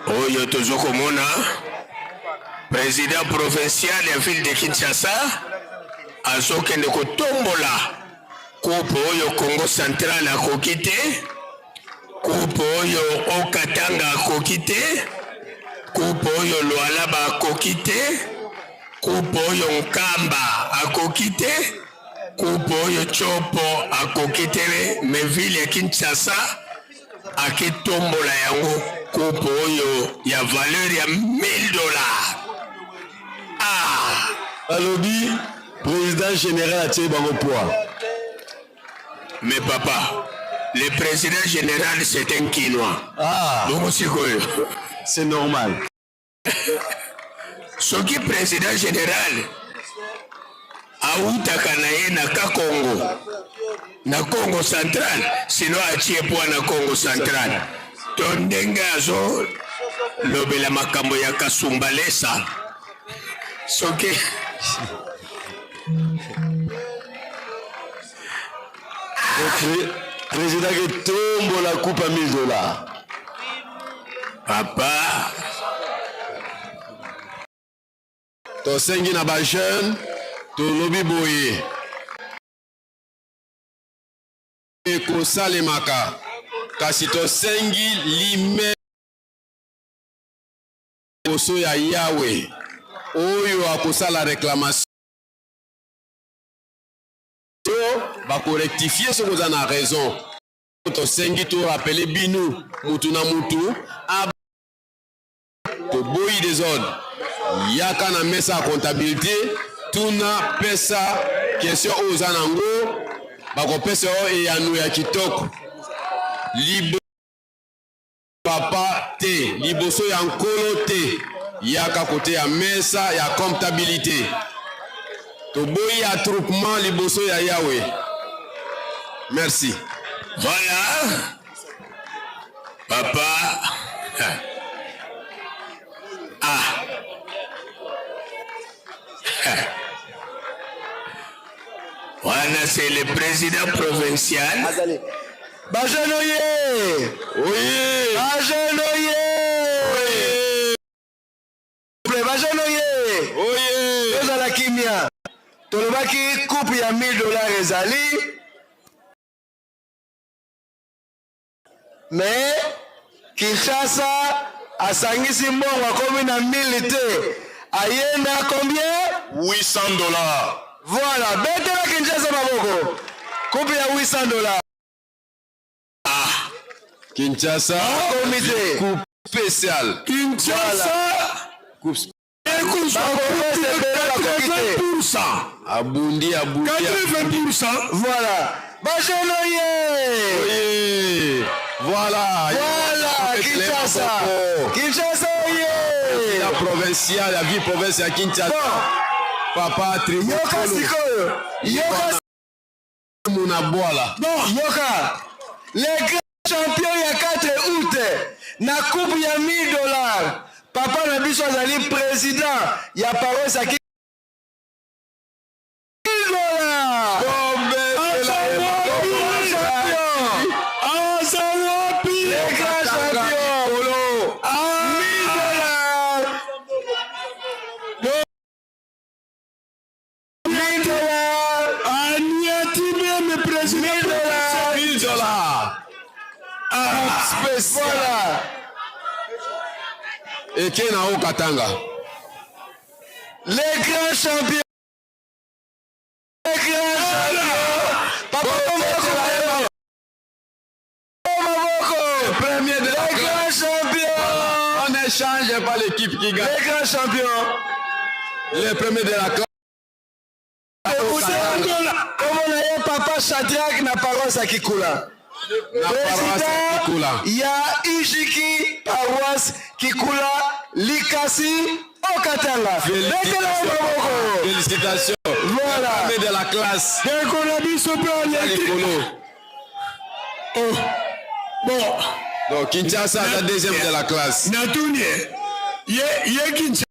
Oyo tozo komona president provincial ya ville de Kinshasa azokende kotombola coupe oyo Congo central akoki te, coupe oyo Haut-Katanga akoki te, coupe oyo Lualaba akoki te, coupe oyo Nkamba akoki te, coupe oyo Tshopo akoki te, mais ville ya Kinshasa. Aketombola yango coupe oyo ya valeur ya 1000 dollars. Ah! Alobi président général atie bango poids. Mais papa, le président général c'est un Kinois. Ah. Bongo sikoyo. C'est normal. Soki président général awutaka na ye na Kakongo na Congo central, sino atie poids na Congo central. To ndenge azo lobela makambo ya Kasumbalesa soki Président ketombola coupe à 1000 dollars. Papa. Tosengi na ba jeune tolobi boye ekosalemaka kasi tosengi lime liboso ya Yawe oyo akosala reclamation bakorectifie soki oza na raison. Tosengi to rappeler bino mutu na mutu a toboyi desordre. Yaka na mesa ya comptabilité, tuna, pesa question oyo oza nango, bakopesa yo eyano ya kitoko. Libo papa te, liboso ya nkolo te, yaka kote ya mesa ya comptabilité. Toboyi attroupement liboso ya Yahweh. Merci. Voilà. Papa. Ah. Voilà, c'est le président provincial. Bajeune oye! Oye! Bajeune oye! Oye! Bajeune oye! Oye! Tozala kimia. Tolobaki coupe ya 1000 dollars ezali. Mais Kinshasa asangisi mbongo akomi na 1000 te. Aye na combien? 800 dollars. Voilà, betela Kinshasa maboko. Coupe ya 800 dollars. Kinshasa akomi te. Coupe spéciale. Kinshasa. Coupe ekozwa 80%. Abundi abundi. 80%. Voilà. Bajeune oye! Oye! Voilà. Voilà, Kinshasa. Kinshasa oye! La provinciale, la ville province ya Kinshasa. Bon. Papa tribu. Yoka sikoyo. Yoka Muna bwala. Bon, yoka. Les grands champions ya 4 août na coupe ya 1000 dollars. Papa na biso azali président ya paroisse ya 1000 dollars. Les grands champions. 1000 dollars. 1000 dollars. Aniati même président. 1000 dollars. 1000 dollars. Ah, spécial. Voilà. Eke na Okatanga. Les grands champions. Les grands champions. Papa Maboko. Maboko. Premier de la Les grands champions. On n'échange pas l'équipe qui gagne. Les grands champions. Les premiers de la classe. Comment on a papa Shadrach na paroisse ya Kikula. Na paroisse ya Kikula. Ya Ijiki paroisse Kikula Likasi Okatanga. Betela maboko. Félicitations. Voilà. Le premier de la classe. Ndeko na biso mpe aleki. Likolo. Oh. Bon. Donc Kinshasa la deuxième de la classe. Natuni ye ye Kinshasa.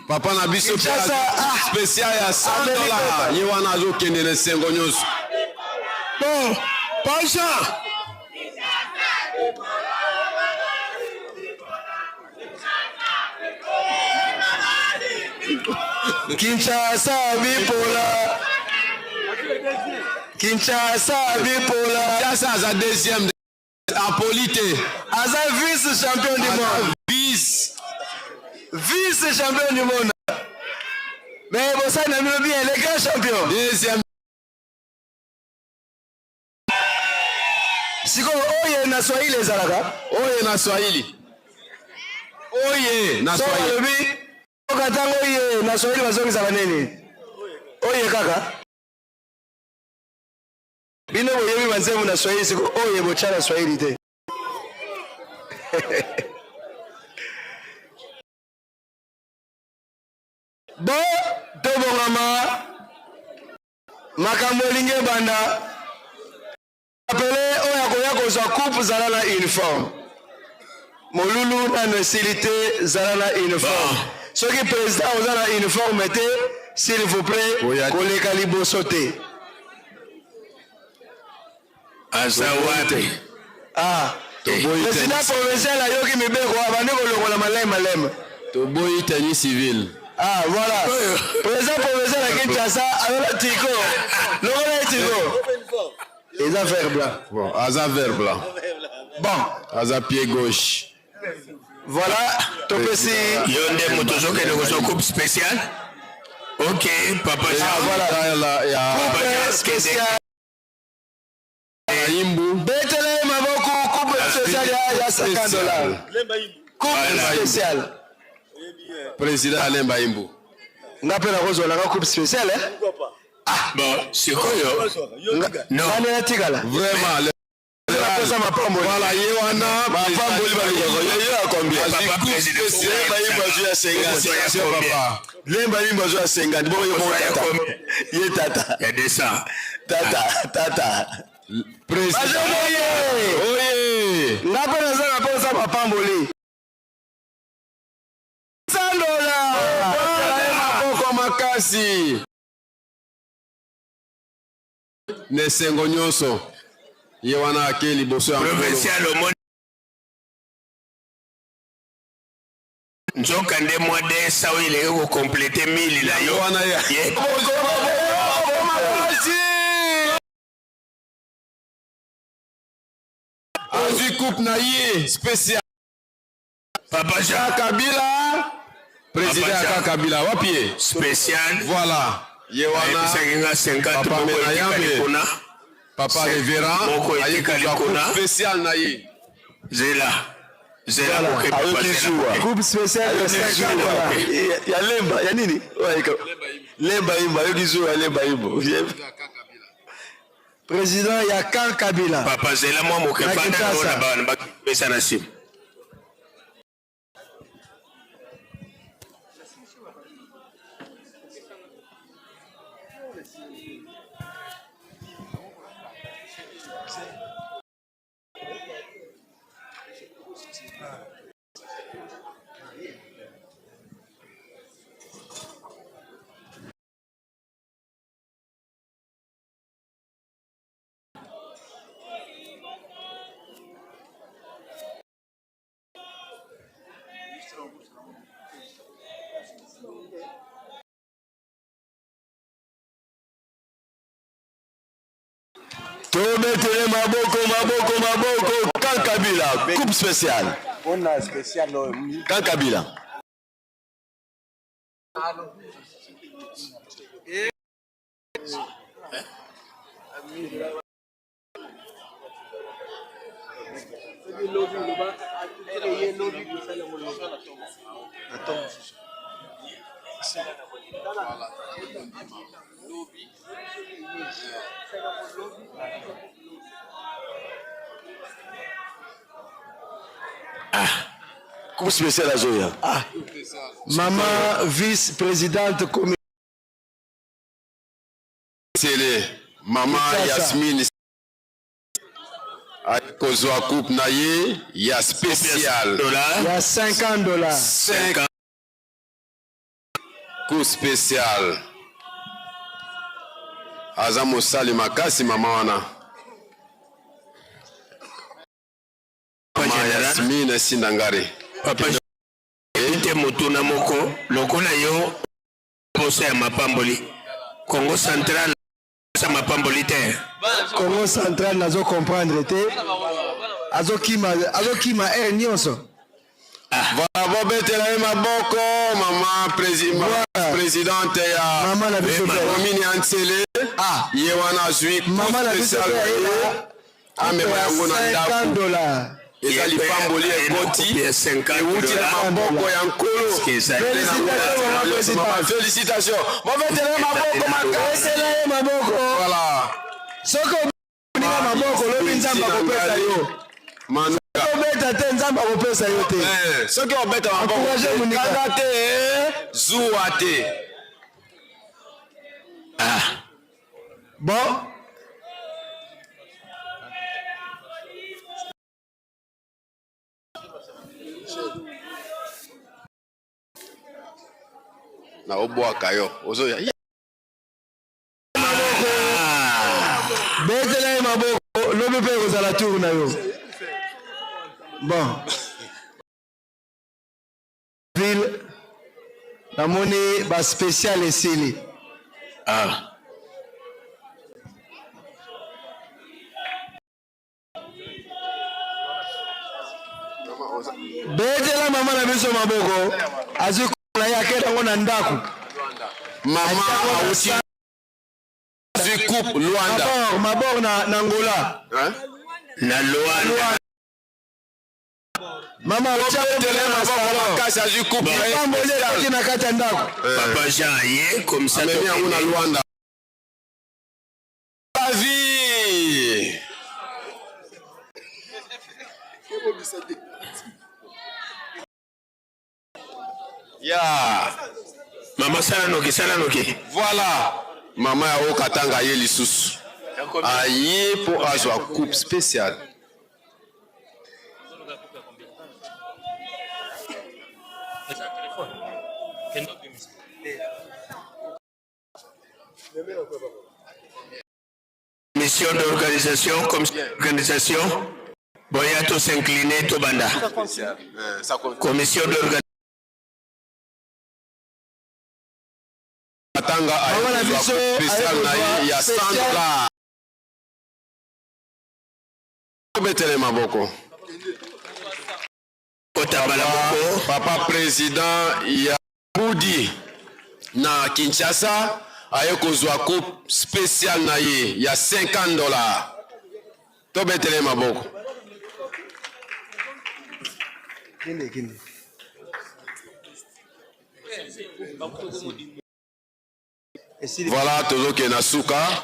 Papa na biso Kinshasa, ah. spécial ya 100 dollars. Ye wana azokende na esengo nyonso. Bon, Pacha. Kinshasa bipola. Kinshasa bipola. Kinshasa aza deuxième apoli te. Aza vice champion du monde. Vice. Vice champion du monde. Mais bosali na bino bien, les grands champions. Deuxième. Sikoyo oyo na Swahili ezalaka? Oye na Swahili. Oye na So Swahili. balobi oka ntango oye na Swahili bazongisaka nini? Oye kaka. Bino boyebi banzembo na Swahili siko oye botya na Swahili te. Bo tobongama makambo elingi ebanda. Apele oyo akoya kozwa coupe zala na uniforme. Molulu nano esili te zala na uniforme. Soki président oza na uniforme te, s'il vous plaît, koleka liboso te. Aza wapi? Ah, président provincial ayoki mibeko abandi kolongola maleme maleme. Toboyi tenue civile. Ah, voilà. Président provincial ya Kinshasa ayola tiko. Longola ye tiko. Eza vert blanc. Bon, aza vert blanc. Bon. Aza pied gauche. Voilà, topesi Yo nde moto ozokende kozwa coupe spéciale? Ok, papa Jean. Ah, voilà. Ya Coupe spéciale. Imbu. Betela ye maboko coupe spéciale ya $50. Coupe Voilà. spéciale. Président Alain Baimbu. Nga mpe nakozwa nanga coupe spéciale eh? Bon, sikoyo. Non. Nani natikala? Vraiment. Naposa mapamboli. Voilà, ye wana mapamboli balukaka ye ya combien? Papa président. Lemba yimbo azwi ya 50. Papa. Lemba yimbo azwi ya 50. Bongo ye moko tata. Ye tata. Ya 200. Tata, tata. Président. Bazoboye. Oye. Nga mpe naza na posa mapamboli. Sandola. Maboko makasi. Na esengo nyonso. Ye wana ake liboso ya Nkolo. Provincial omoni nzoka nde mwa 200 oyo eleki kokomplete 1000 na yo. Wana ye. Ye. Azwi coupe na ye spécial. Papa Jean. Kabila. Président Papa Jean. ya Kabila wapi ye? Spécial. Voilà. Ye wana Ayebisaki nga 50 Papa moko Menayambe. etikali kuna. Papa révérend Moko aye etikali kozwa coupe kuna. spéciale na ye. Zela. Zela moke papa Ayoki zela zuwa. moke. Coupe spéciale de $50. Ya lemba ya nini? Lemba yimbo ayoki zuwa ya lemba yimbo. Président ya Camp Kabila. Papa zela mwa moke Na fanda Kinshasa. na bana bakipesa na nsima. Tobetele maboko maboko maboko Camp Kabila coupe spéciale. Mpona spécial oyo. Camp Kabila. Coupe spéciale azoya. Ah. Maman vice-présidente communale. Sele mama Kinshasa. Yasmine aye kozwa coupe na ye ya spécial. Ya $50. 5 coupe spécial. Aza mosali makasi mama wana. Mama Yasmine Sindangare. Papa te motuna moko lokola yo posa ya mapamboli. Congo Central sa mapamboli te. Congo Central nazo comprendre te. Azokima azokima air nyonso. Voilà, bobetela ye maboko mama présidente ya Mama na biso pe. commune ya Nsele. Ah. Ye wana azwi coupe Mama na biso spéciale pe na ye. ayela. Amema yango na ndako. Eza lipamboli ekoti ewuti na maboko ya Nkolo. Félicitation. Bobetela ye maboko makasi. Betela ye maboko. Voilà. Soki oninga maboko lobi Nzambe akopesa yo. Soki obeta te Nzambe akopesa yo te. Eh, soki obeta maboko Encourager moninga. kanga te eh, zuwa te. Bon. Na obwaka yo ozoya. Betela ye maboko lobi mpe ekozala tour na yo. Bon. Ville namoni ba spécial esili. Ah. Betela mama na biso maboko azwi na ye akenda yango na ndako. Mama awuti azwi coupe Luanda. Mabor, mabor na, na Angola. Hein? Na Luanda. Mama Bobetela ye maboko makasi azwi coupe na ye pamboli spécial. ekoti na kati ya ndako. Papa Jean aye comme ça Amemi yango na tokende. Luanda. La vie. Ya. Mama sala noki, sala noki. Voilà. Mama ya Haut-Katanga aye lisusu. Aye mpo azwa coupe spéciale. Mission d'organisation, comme organisation, boya to s'incliner to banda. Commission d'organisation. Katanga aye Mama na kozwa biso coupe spéciale na ye ya 100 dollars. Obetele maboko. Kotambala moko. Papa président ya Budi na Kinshasa aye kozwa coupe spéciale na ye ya 50 dollars. Tobetele maboko. Kende kende. Voilà, tozokende na suka.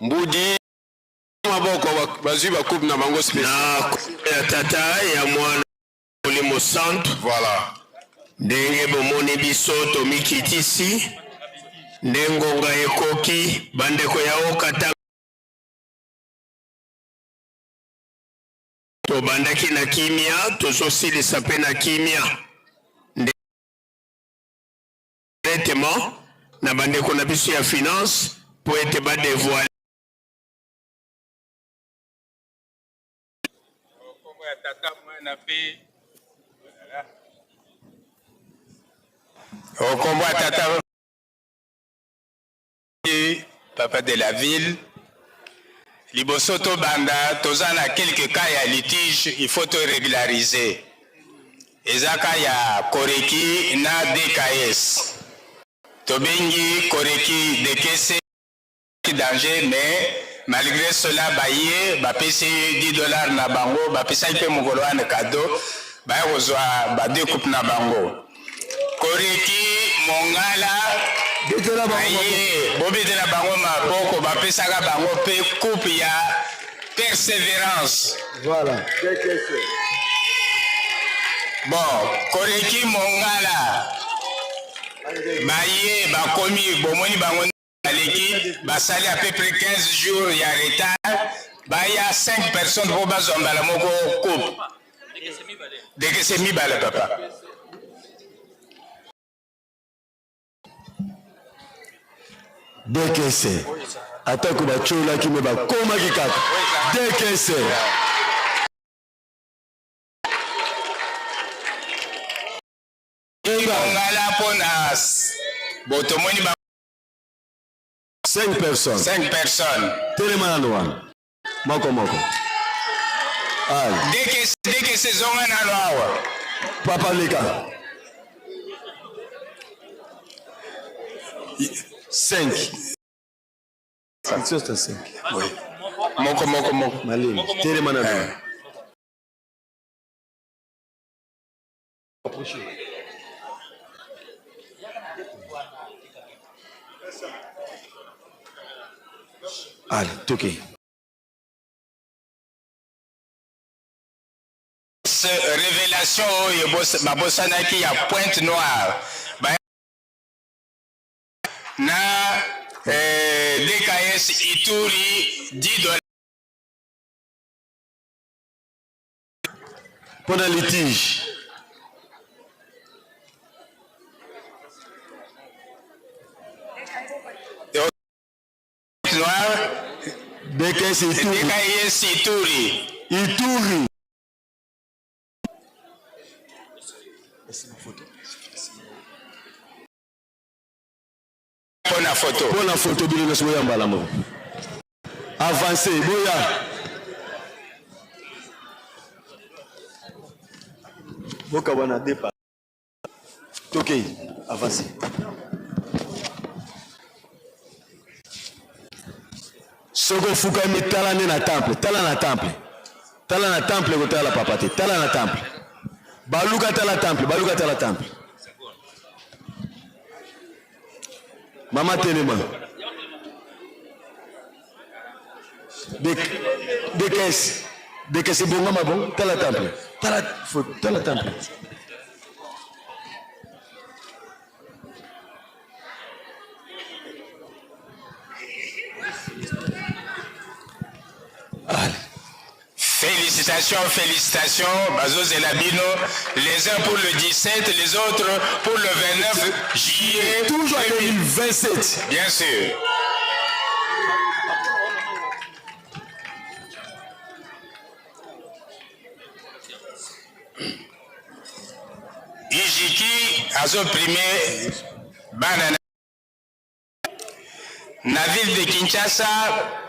Mbudi maboko bazwi ba coupe na bango spécial. Na ya tata ya mwana Molimo Santu. Voilà. Ndenge bomoni biso tomikitisi nde ngonga ekoki bandeko ya Haut-Katanga tobandaki na kimia tozosilisa mpe na kimia nde directement na bandeko na biso ya finance mpo ete ba devoiler Kombo ya tata mwana pe okombo ya tata papa de la ville liboso tobanda toza na quelques cas ya litige il faut to régulariser eza ka ya koreki na dks tobengi koreki dekese danger mais malgré cela baye bapesi 10 dollars na bango bapesaki mpe mokolo wana cadeau baya kozwa ba deux coupe na bango koreki mongala baye bobetela bango maboko bapesaka bango mpe coupe ya persévérance Voilà. bon koreki mongala baye bakomi bomoni bango baleki basali à peu près 15 jours ya retard baya 5 personnes mpo bazwa mbala moko coupe dekese mibale papa Dekese atako batyolaki me bakomaki kaka dekese. Mongala mpo na botomoni ba 5 personnes 5 personnes telema nano wana moko moko. Dekese dekese zonga nano awa. Papa leka. 5. Sanction 5. Oui. Moko moko moko. Malemi. Telema na eh. Approchez. Allez, toquez. Révélation oyo babosanaki ya Pointe Noire ba na eh, DKS Ituri 10 dollars mpo na litige. Noire DKS Ituri. DKS Ituri. Ituri. Mpo na photo. Mpo na photo bino nyonso boya mbala moko. Avance boya. Bokabwana depa. Tokei, avance. Soki ofukami tala nde na temple, tala na temple. Tala na temple kotala papa te, tala na temple. Baluka tala temple, baluka tala temple. Mama telema. De de caisse. De caisse ebongama bon, tala temple. Tala tala temple. Félicitations, félicitations, bazozela bino, les uns pour le 17, les autres pour le 29 juillet. Toujours en 2027. Bien sûr. Ijiki azo prime bana na ville de Kinshasa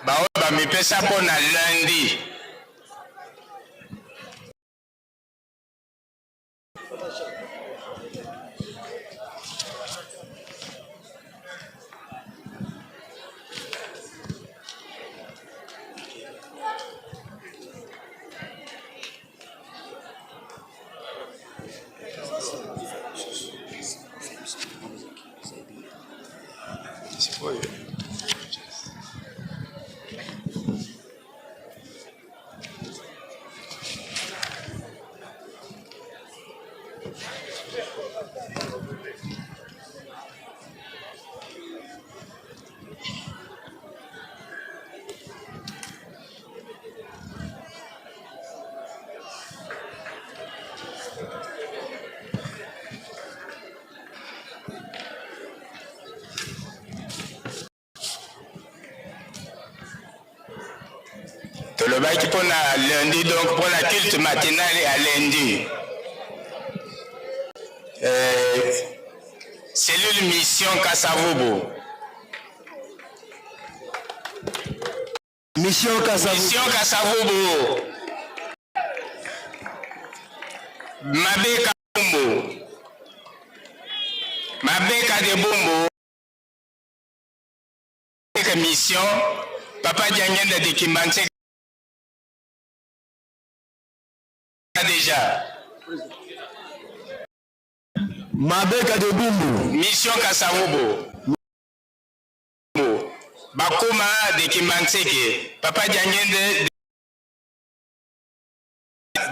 baoyo bamipesa mpo na lundi. Tolobaki mpona lundi, donc mpona culte matinal ya lundi. Cellule mission Kasavubu. Mission Kasavubu. Mission Kasavubu. Mabeka Bumbu. Mabeka de Bumbu. Mission Papa Diangenda de Kimbanseke déjà. Mabeka de Bumbu. Mission Kasavubu. Bakuma de Kimbanseke. Papa Diangende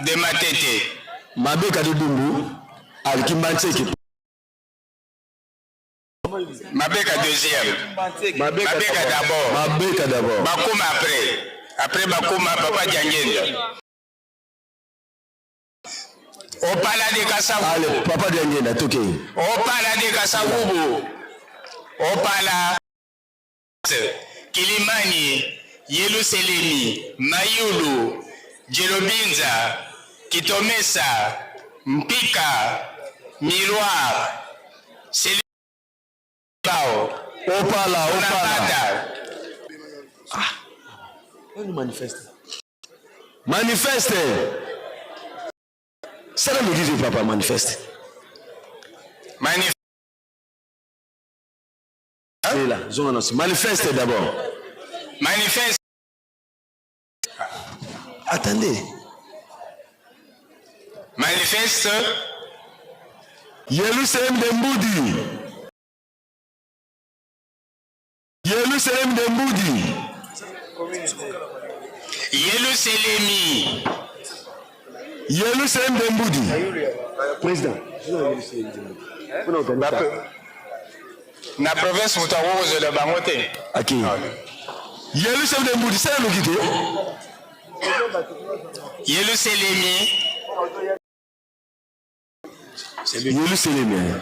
de Matete. Mabeka de Bumbu. Al Kimbanseke. Mabeka deuxième. Mabeka, Mabeka d'abord. Mabeka d'abord. Bakuma après. Après Bakuma, Papa Diangenda. Opala de Kasavubu. Allez, Papa Diangenda, toke. Opala de Kasavubu. Opala. Kilimani, Yelusalemi, Mayulu, Jelobinza, Kitomesa, Mpika, Miroir, Selibao, Opala, Opala. Ah, manifeste. Manifeste. Sala noki te papa manifeste. Manifeste. Zela, zonga na manifeste d'abord. Manifeste. Attendez. Manifeste. Yerusalem de Mbudi. Yerusalem de Mbudi. Yerusalemi. Yerusalem de Mbudi. Président. Na province moto akoki kozwela bango te. Ok. Yerusalem de Mbudi, sala noki te. Yerusalemi. Yerusalemi.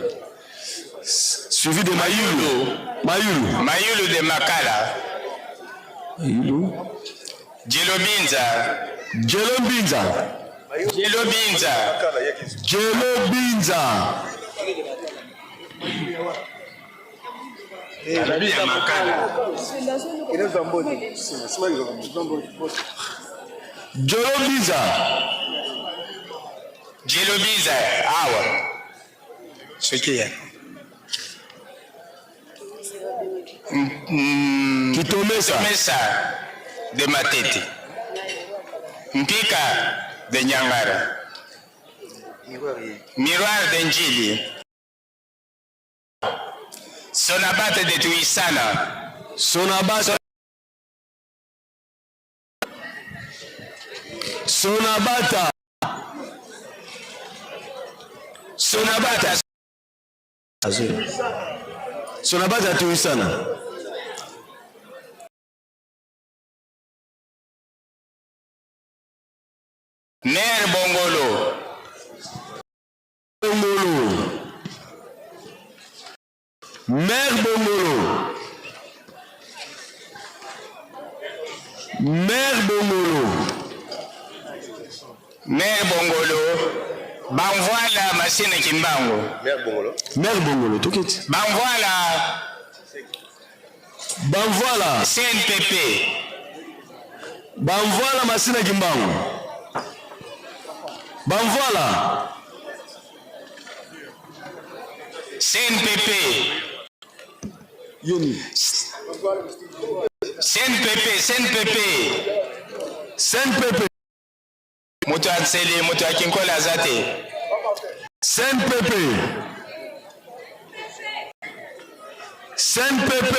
Suivi de Mayulu. Mayulu. Mayulu de Makala. Mayulu. Jelobinza. Jelobinza. Jelobinza. Jelobinza. Ya Makala. Jelobinza. Jelobinza awa. Soki ya. Kitomesa. Kitomesa de Matete. Mpika de Nyangara. Miroir de Njili. Sonabate de Tuisana. Sonabata. Sonabata. Sonabata. Sonabata Tuisana. Mère Bongolo. Bongolo. Mère Bongolo. Mère Bongolo. Mère Bongolo. Bamvoila Masina Kimbangu. Mère Bongolo. Mère Bongolo, toketi. Bamvoila. Bamvoila. CNPP. Bamvoila Masina Kimbangu. Bamvoila. CNPP. Yoni. CNPP, CNPP. CNPP. Moto ya Nsele, moto ya Kinkola aza te. CNPP. CNPP.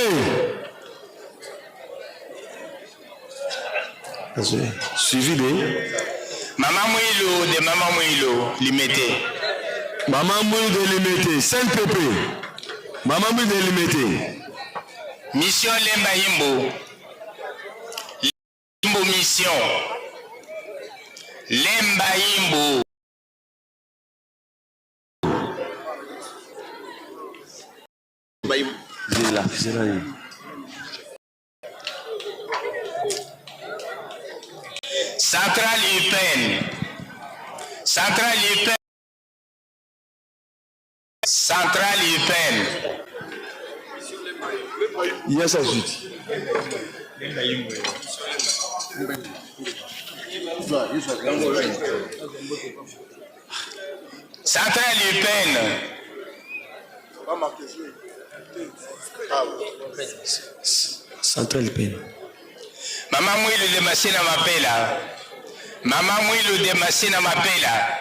Suivi de Mama Mwilu de Mama Mwilu Limete. Mama Mwilu de Limete, CNPP. Mama Mwilu de Limete. Mission Lemba Imbu. Imbu Mission. Lemba Imbu. Zela, zela. Centrale UPN. Centrale UPN. Centrale UPN. Yes, Azut. Centrale UPN. Centrale UPN. Mama Mwilu de Masina Mapela. Mama Mwilu de Masina Mapela.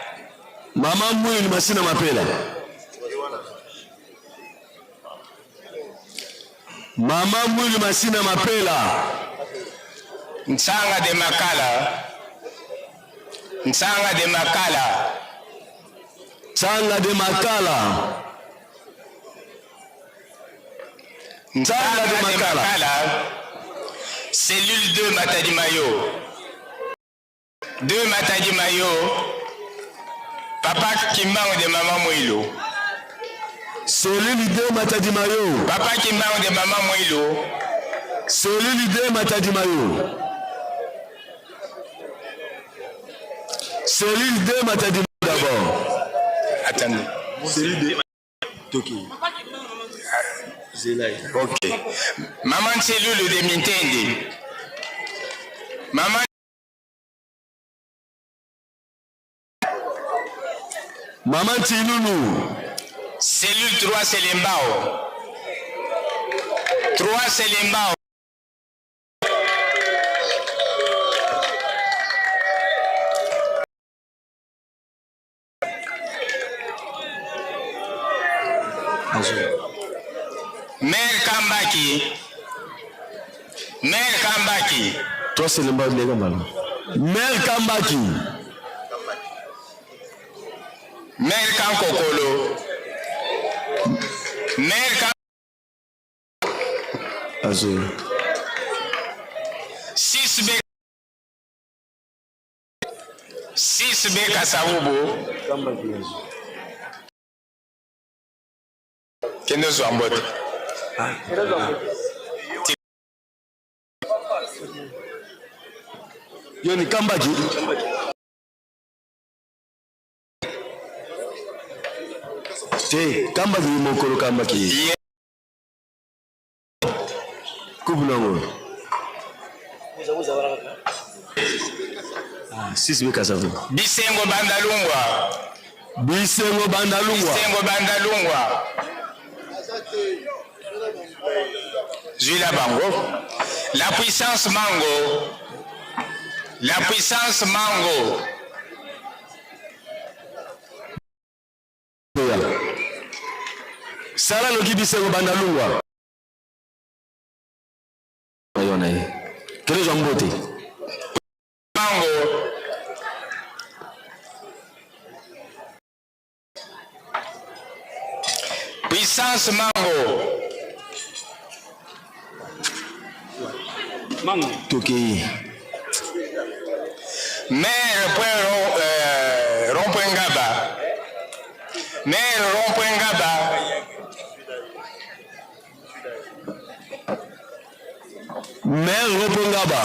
Mama Mwilu Masina Mapela. Mama Mwilu Masina Mapela. Nsanga de Makala. Nsanga de Makala. Nsanga de Makala. Nsanga de Makala. Cellule 2 Matadi Mayo. 2 Matadi Mayo. Papa Kimbangu de Mama Mwilu. Cellule 2 Matadi Mayo. Papa Kimbangu de Mama Mwilu. Cellule 2 Matadi Mayo. Cellule 2 Matadi d'abord. Attendez. Cellule 2 Toki. Ok. Maman cellule de Mintende. Maman. Mama Ntilulu. Cellule 3 Selembao. 3 Selembao. Mère Kambaki. Mère Kambaki. Toi c'est le Mère Kambaki. Mère Kankokolo. Mère Kam... Azul. 6B. 6B Kasavubu. Kende zwa mbote. Yo ni Kambaki. Te, Kambaki mokolo Kambaki. Coupe nango. Ah, 6B Kasavubu. Bisengo Bandalungwa. Bisengo Bandalungwa. Bisengo Bandalungwa. Zwila bango. La puissance mango. La puissance mango. Sala noki bisengo Bandalungwa. Yo na ye. Kele zwa mbote. Mango. Puissance mango. Mango. Tokei. Maire point rond, euh, rond point Ngaba. Maire rond point Ngaba. Maire rond point Ngaba.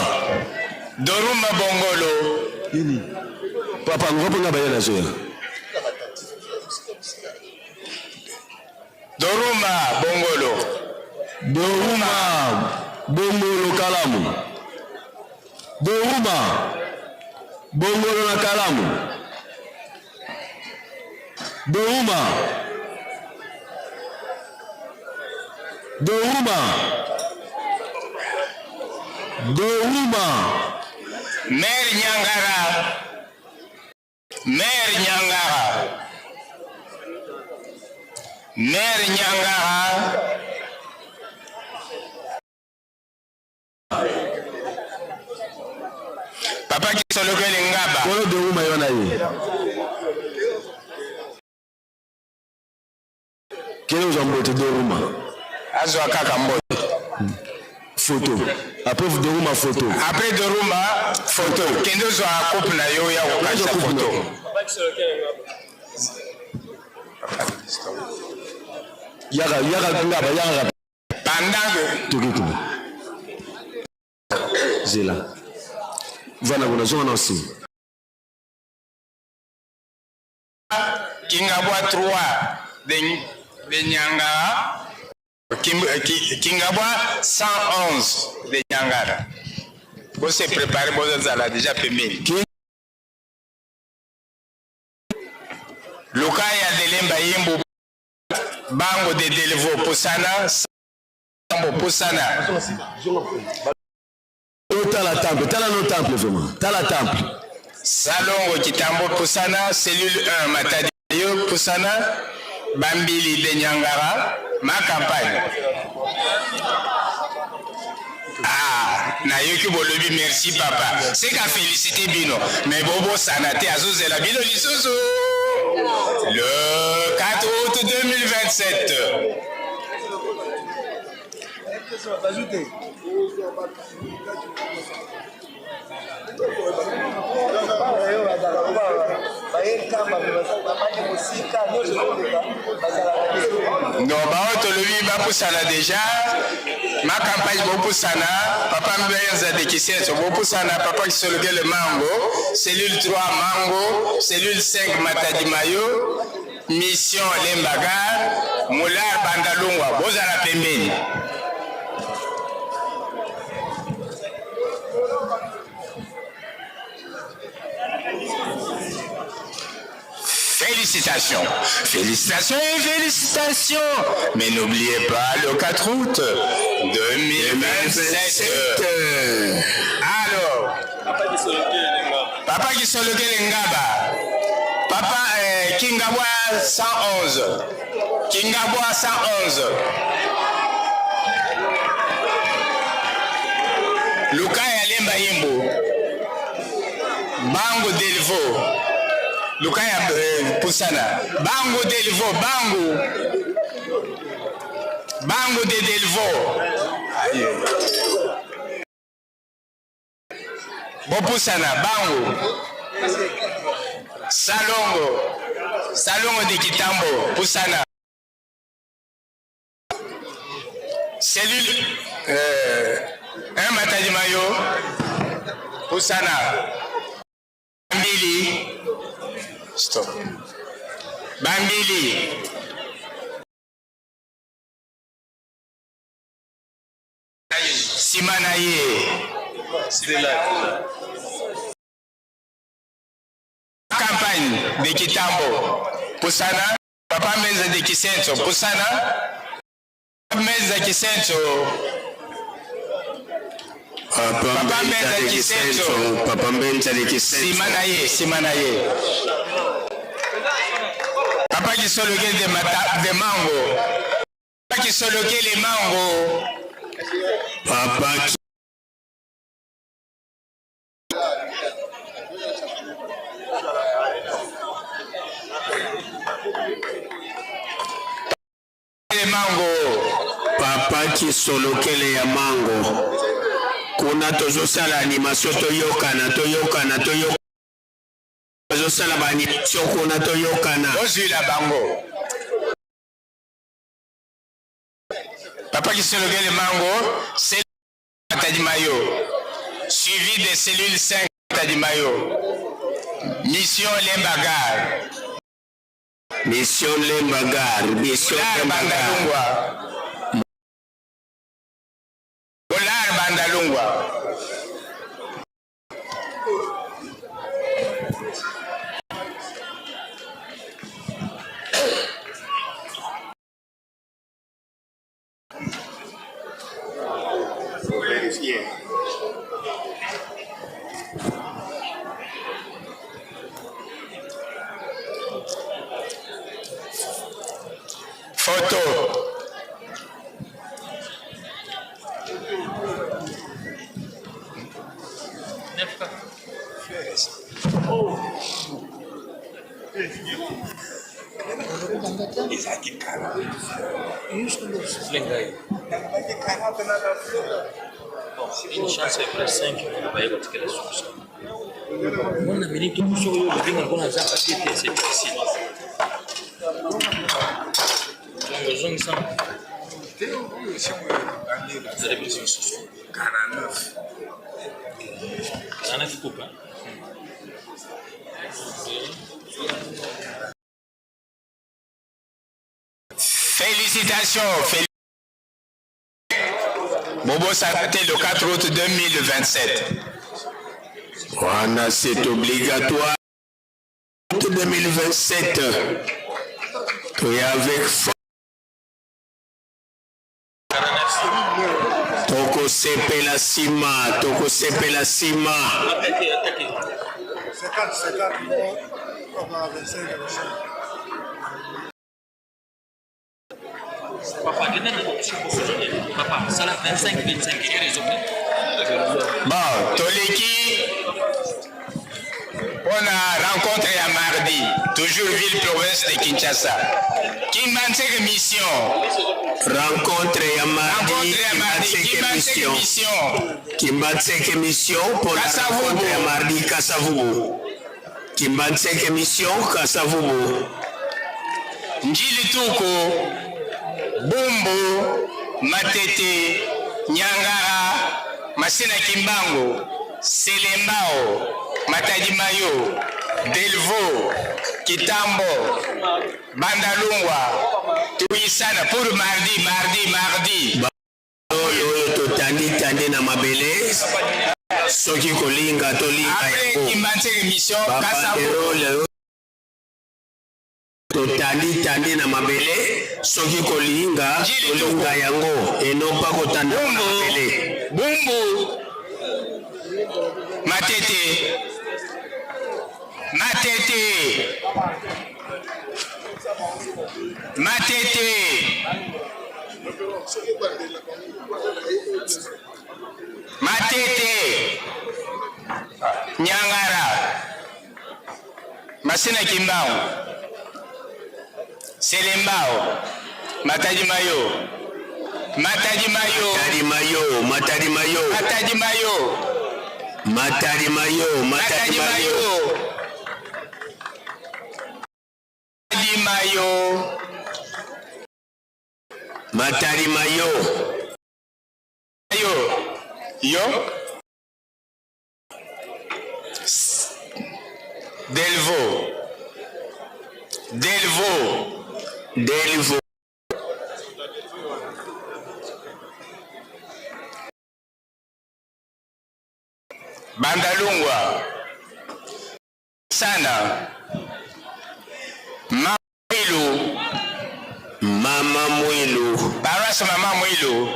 Doruma Bongolo. Nini? Papa rond point Ngaba yana zoya. Doruma Bongolo. Doruma Bongolo Kalamu. Doruma Bongolo na Kalamu. Doruma Doruma Doruma Maire Nyangara. Maire Nyangara. Maire Nyangara. Papa Kisolokele Ngaba. Kolo Doruma yo na ye. Kele ozwa mbote Doruma. Azwa kaka mbote. Photo. Après Doruma photo. Après Doruma photo. Kende ozwa coupe na yo ya kokangisa photo. Yaka yaka ngaba yaka. Pendant que Toki kuna. Zela. Vana kuna zonga na nsima. Kingabwa 3 de, de Nyangara. Kim, Ki, Kingabwa 111 de Nyangara. Bose préparer bozala déjà pembeni. Lukaya de Lemba Yimbu Bango de Delvo Pusana Sambo Pusana. Tala temple, tala no temple vraiment. Tala temple. Salongo Kitambo Pusana, cellule 1 Matadi yo Pusana, Bambili de Nyangara, ma campagne. Ah, nayoki bolobi merci papa. C'est qu'à féliciter bino, mais bobosana te azozela bino lisusu. Le 4 août 2027. Non, baoyo tolobi bapusana deja ma campagne bopusana papa mbenza de kisenso bopusana papa kisolokele mango cellule 3 mango cellule 5 matadi mayo mission lembagar mular bandalungwa bozala pembeni. Félicitations, félicitations et félicitations. Mais n'oubliez pas le 4 août 2027. Alors, Papa Kisolokele Ngaba, Papa eh, Kingabwa 111, Kingabwa 111. Lukaya Lemba Yimbu, Bango Delvo, Lukaya eh, Pusana, Bango Delvo, Bango, Bango de Delvo. Bopusana, Bango, Salongo, Salongo de Kitambo, Pusana. Cellule euh, 1 Matadi Mayo, Pusana, Bambili, stop. Bambili. Sima na ye. Campagne de Kitambo, Pusana. Papa Mbenza de Kisenso, pusana. Mbenza Kisenso. Papa Mbenza de Kisenso. Papa Mbenza de Kisenso. Sima na ye, sima na ye. Papa Kisoloke de, Mata, de Mango. Papa Kisoloke le Mango. Papa Mango. Papa Kisolokele ya Mango. Kuna tozosala animation toyokana toyokana toyokana tozosala ba animation kuna toyokana. Bozwila bango. Papa Kisolokele Mango, c'est Matadi Mayo, suivi des cellules 5 Matadi Mayo, Mission Lemba Gare. Mission Lemba Gare, Mission Lemba Gare. Bolar Bandalungwa. Vérifier. Photo. Une chance après 5 baye kotikela susu mona minute mosusu oyo olobi nga mpona aza papier te c'est difficile donc ozongisa mosusu 49 49 coupe Félicitations, félicitations. Bobo Sate le 4 août 2027. Wana c'est obligatoire. 2027. Toya avec tokosepela nsima tokosepela nsima Papa, sala 25 25 Bon, toleki mpona rencontre ya mardi, toujours ville province de Kinshasa. Kimbanseke mission. Rencontre ya mardi, Kimbanseke mission. Kimbanseke mission pour la rencontre ya mardi Kasavubu. Kimbanseke mission Kasavubu. Njili Tuku, Bumbu, Matete, Nyangara, Masina Kimbangu, Selembao, Matadi Mayo, Delvaux, Kitambo, Bandalungwa, Tuisana pour mardi, mardi, mardi. Oyo oyo totandi tandi na mabele soki kolinga tolinga yango. Ba banderole. Totandi tandi na mabele soki kolinga tolinga yango enopa kotanda na mabele. Bumbu Matete Matete Matete Matete Nyangara Masina Kimbangu Selembao Matadi Mayo Matadi Mayo Matadi Mayo Matadi Mayo Matadi Mayo Matadi Mayo Matadi Mayo Matadi Mayo Matadi Mayo Yo Yo Delvaux. Delvaux. Delvaux. Bandalungwa. Sana. Mwilu. Mama Mwilu. Paroisse Mama Mwilu.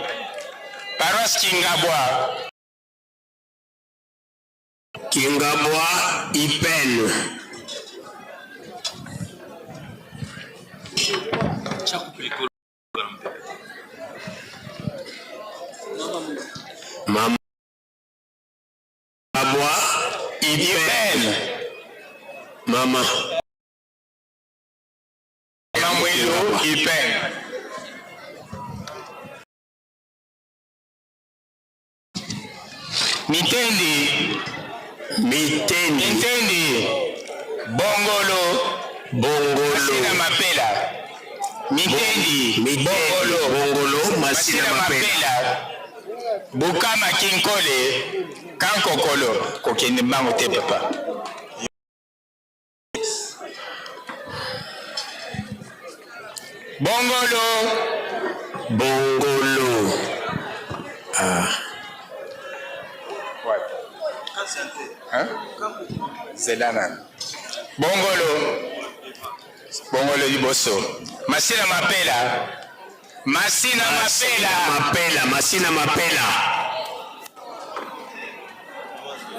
Paroisse Kingabwa. Kingabwa Ipene. Mama Bwa Ipene. Mama. Mwilu Ipene. Mitendi. Mitendi. Mitendi. Bongolo. Bongolo. Masina Mapela. Mitendi. Mitendi. Bongolo. Bongolo. Masina Mapela. Bukama Kinkole. Kankokolo. Kokende mbango te papa. Bongolo. Bongolo. Ah. Hein? Zela nani? Bongolo. Bongolo liboso. Masina Mapela. Masina Mapela. Mapela, Masina Mapela.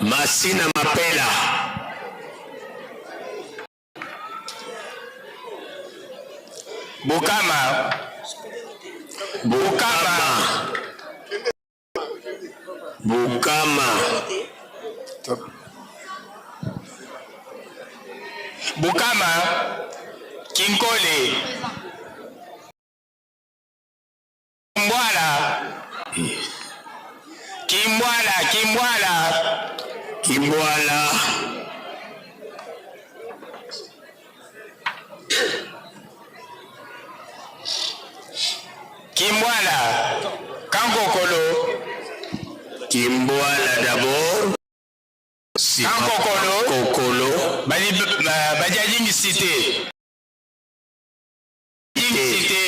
Masina Mapela. Bukama. Bukama. Bukama. Bukama. Kinkole. Kimbwala. Kimbwala, Kimbwala. Kimbwala. Kimbwala. Kankokolo. Kimbwala d'abord. Kankokolo. Kokolo. Bali Badiadingi cité. Cité.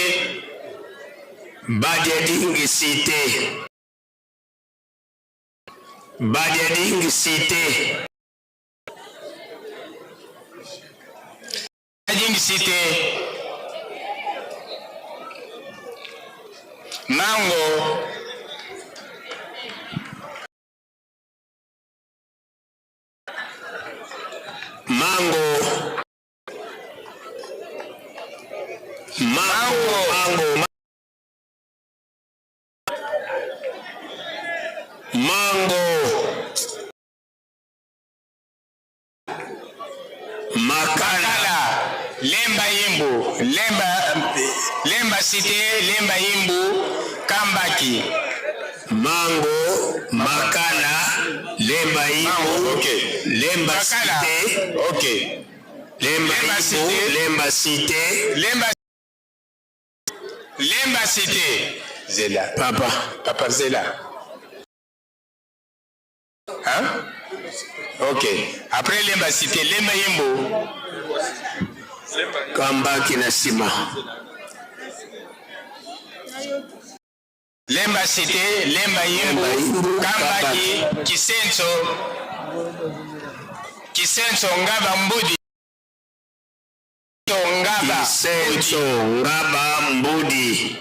Badiadingi cité. Badiadingi cité. Badiadingi cité. Mango. Mango. Mango. Mango. Mango. Makala. Lemba Imbu. Lemba, Lemba Cité, Lemba Imbu, Kambaki. Mango, Makala, Lemba Imbu, okay. Lemba Makala. Cité, Ok. Lemba Lemba Imbu, Cité. Lemba Cité, Lemba Lemba Cité. Zela. Papa. Papa Zela. Hein? Ok. Après Lemba Cité, Lemba Imbu. Kambaki na nsima. Lemba Cité, Lemba Imbu, Lemba Imbu, Kambaki, Kisenso, Kisenso Ngaba Mbudi. Ngaba. Kisenso Ngaba Mbudi.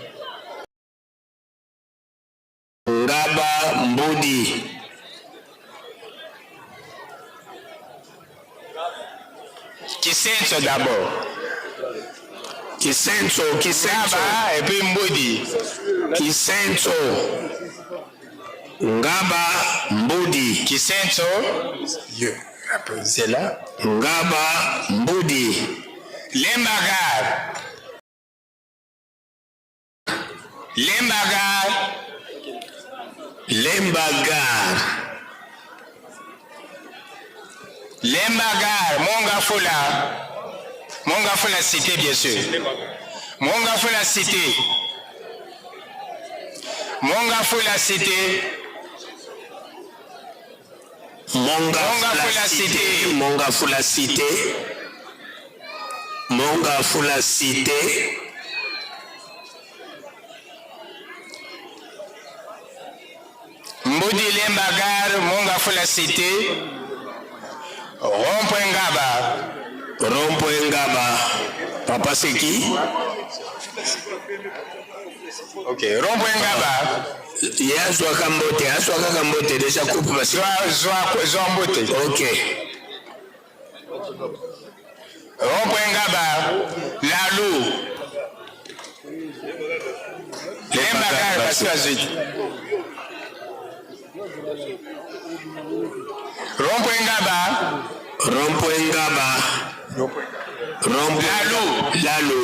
Ngaba Mbudi. Kisenso d'abord. Kisenso, Kisenso. Ngaba et puis Mbudi. Kisenso. Ngaba Mbudi. Kisenso. C'est là. Ngaba Mbudi. Lembagar. Lembagar. Lembagar. Lembagar, Mongafula. Mongafula cité, bien sûr. Mongafula cité. Mongafula cité. Mongafula cité. Mongafula cité. Mongafula cité. Mbudi Lembagar, Mongafula cité. Rond-point Ngaba. Rond-point Ngaba. Papa c'est qui? Ok, rond-point Ngaba. Ye azwaka mbote, azwaka mbote déjà coupe basi. Zwa zwa mbote. Ok. Rond-point Ngaba. Lalu. Lembagar basi bazwi. Rond-point Ngaba. Rond-point Ngaba. Rond-point Lalu. Lalu.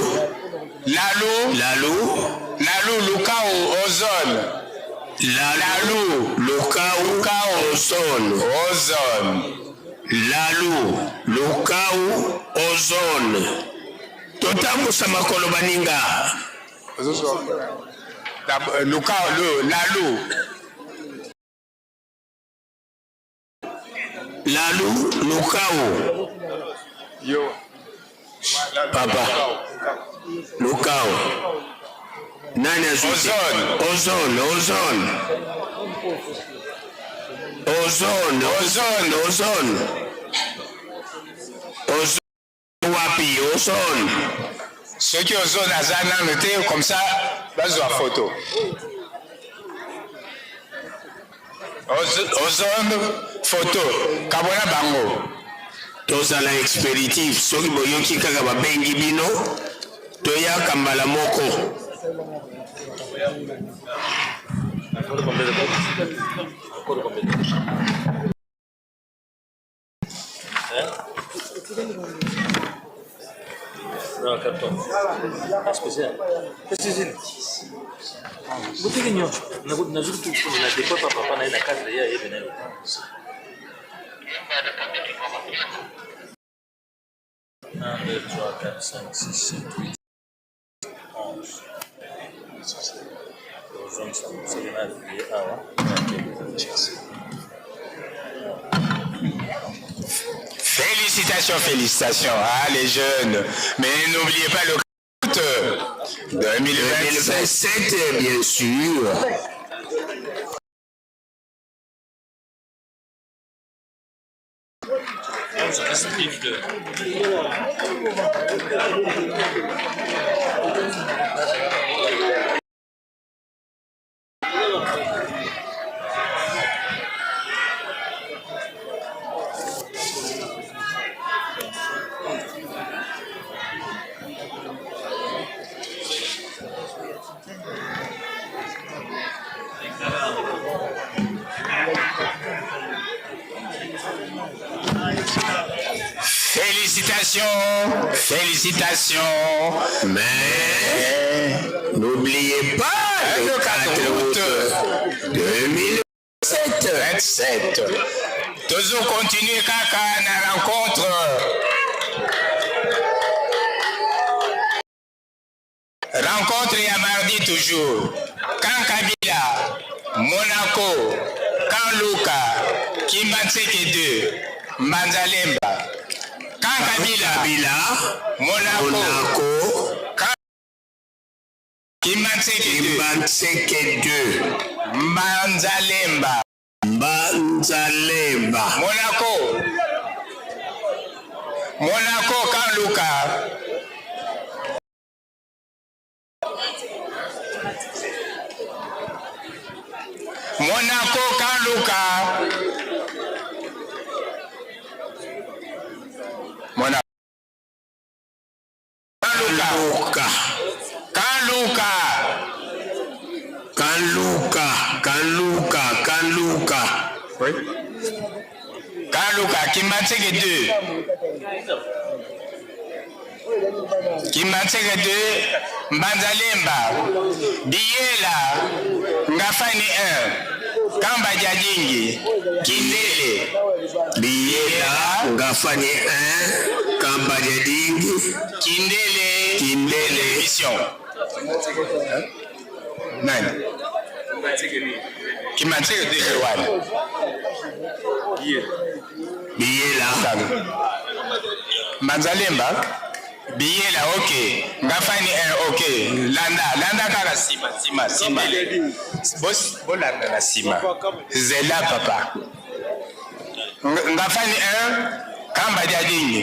Lalu. Lalu. Lalu Lukau Ozone. Lalu. Lukau. Lukau. Ozone. Ozone. Lalu. Lukau. Ozone. Totambusa makolo baninga. Lukau, Lalu. Lalu Lukau. Yo. Papa. Lukau. Nani azwi? Ozone. Ozone, ozone. Ozone, ozone, ozone. Ozone wapi? Ozone. Soki ozone aza nano te comme ça bazwa photo. Ozone photo kabona bango. Tozala expéditif soki boyoki kaka babengi bino toyaka mbala moko. Non, carton. Spécial. Spécial. Botiki nyonso nazwi na depo pa papa na ye na cadre ye ayebe na ye. 1, 2, 3, 4, 5, 6, 7, 8, 11. Ozongisa mosali na ye awa. Félicitations, félicitations, ah, les jeunes. Mais n'oubliez pas le 2027, 2027, bien sûr. Félicitations, félicitations. Mais n'oubliez pas le 4 août 2007. 27. Toujours continuer kaka na rencontre. Rencontre ya mardi toujours. Camp Kabila, Monaco, Camp Luka, Kimbanseke 2, Mbanzalemba. Camp Kabila, Kabila, Monaco, Monaco, Camp Kimbanseke 2, Kimbanseke 2, Mbanzalemba. Mbanzalemba. Monaco. Monaco, Camp Luka. Monaco Kanluka. Monaco. Kanluka. Kanluka. Kanluka. Kanluka. Kanluka. Oui. Kanluka, Kimbanseke 2. Kimbanseke 2, Mbanzalemba, Biyela, Ngafani 1, Kamba Jadingi, Kindele. Biyela, Ngafani 1, Kamba Jadingi, Kindele, Kindele. Mission. Nani? Kimbanseke 2 wana. Biyela. Mbanzalemba. Biyela, ok. Ngafani 1, ok. Landa, landa kaka sima, sima, sima. Bos, bolanda na sima. Zela papa. Ngafani 1, Kamba Diadingi.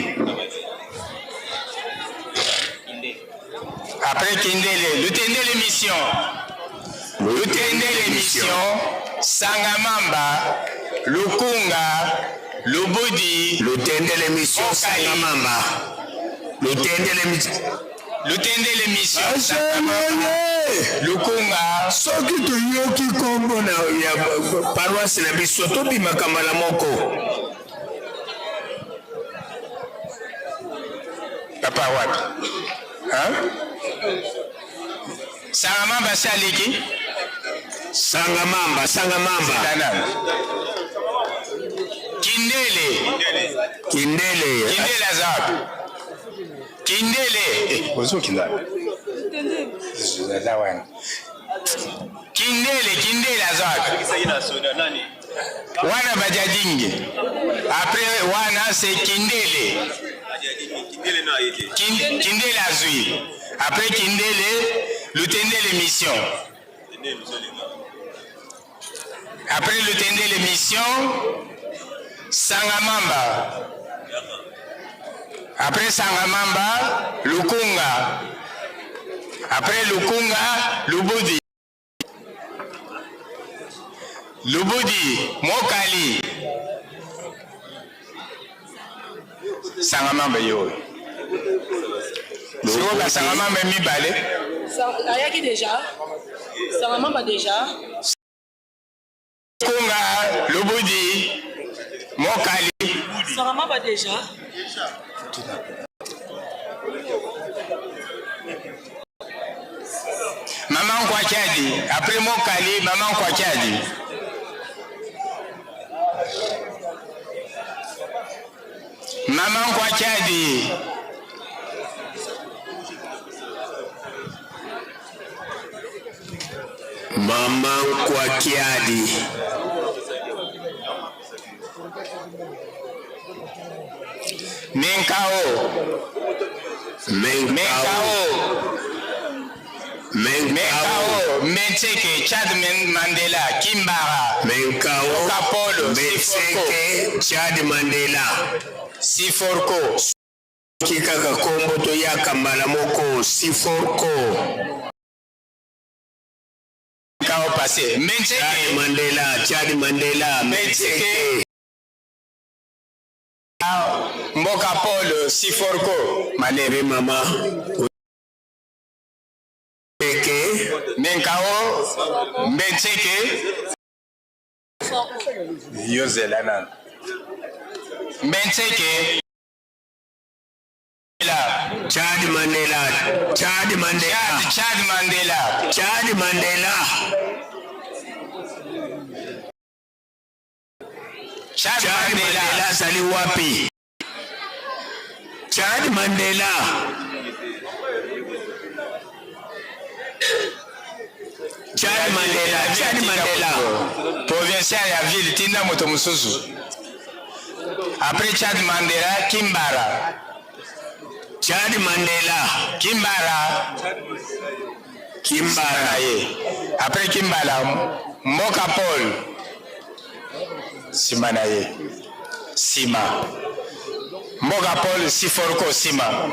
Après Kindele, Lutendele Mission. Lutendele Mission, Sangamamba, Lukunga, Lubudi, Lutendele Mission, Sangamamba. Lutendele Mission. Lutendele Mission, Sangamamba, Lukunga. Soki toyoki nkombo na ya paroisse na biso tobimaka mbala moko. Papa wapi? Hein? Sangamamba si aleki? Sangamamba, Sangamamba. Kindele. Kindele. Kindele aza wapi? Kindele. Eh, ozokinda. Aza wana. Kindele, Kindele aza wapi? Wana Badiadingi. Après wana c'est Kindele. Kindele azui. Après Kindele, Lutendele mission. Après Lutendele mission, Sangamamba. Après Sangamamba, Lukunga. Après Lukunga, Lubudi. Lubudi, Mokali. Sangamamba yo. Sikoyo basangamamba mibale. Ayaki déjà. Sangamamba déjà. Kunga, Lubudi, Mokali. Sangamamba déjà. Maman Nkwakiadi, après Mokali, Maman Nkwakiadi. Maman Nkwakiadi. Mama Nkwakiadi. Menkao. Menkao. Menkao. Metseke, Chad Mandela, Kimbara. Menkao. Kapolo, Metseke, Chad Mandela. Siforco. Soki kaka kombo toyaka mbala moko Siforco. Menkao passé. Metseke. Chad Mandela, Chad Mandela, Metseke. Mboka Paul Siforco. Malere mama. Metseke. Menkao. Metseke. Yozela nanu. Metseke. Chad Mandela, Chad Mandela, Chad, Chad Mandela, Chad Mandela. Chad, Chad Mandela. Mandela azali wapi? Chad Mandela. Chad Mandela, Chad Mandela. Provincial ya ville tinda moto mosusu. Après Chad Mandela, Kimbara. Chad Mandela. Kimbara. Kimbara. Ye. Après Kimbala, Mboka Paul. Sima na ye. Sima. Mboka Paul Siforco Sima.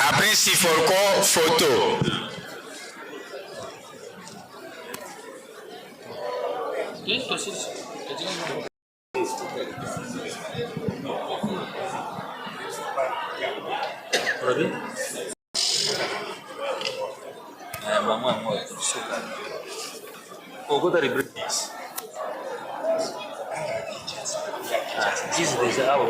Après Siforco, photo. Bango yango suka okota rubrique 10 10 déjà awa.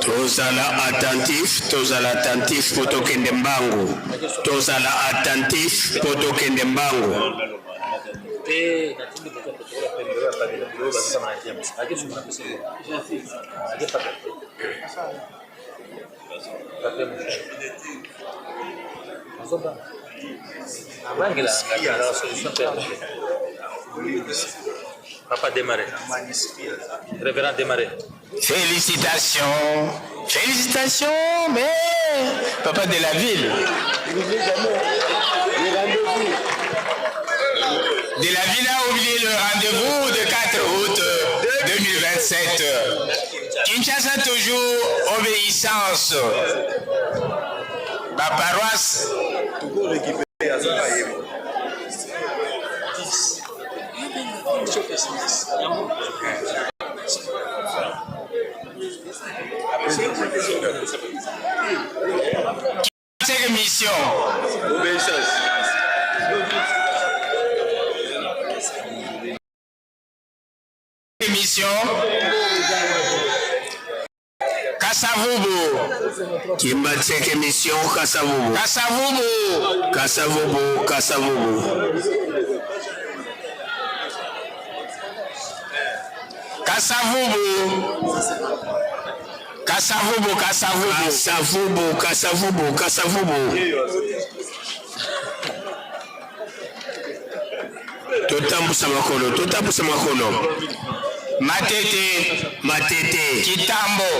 Tozala attentif, tozala attentif mpo tokende mbangu. Tozala attentif mpo tokende mbangu. Papa démarré. Révérend démarré. Félicitations, félicitations, mais papa de la ville. De la ville a oublié le rendez-vous de 4 août 2027. Kinshasa toujours obéissance. Ba paroisse. Cette mission. Obéissance. Mission. Kasavubu. Kimbanseke mission Kasavubu. Kasavubu. Kasavubu, Kasavubu. Kasavubu. Kasavubu, Kasavubu. Kasavubu, Kasavubu, Kasavubu. Totambusa makolo, totambusa makolo. Matete. Matete. Kitambo.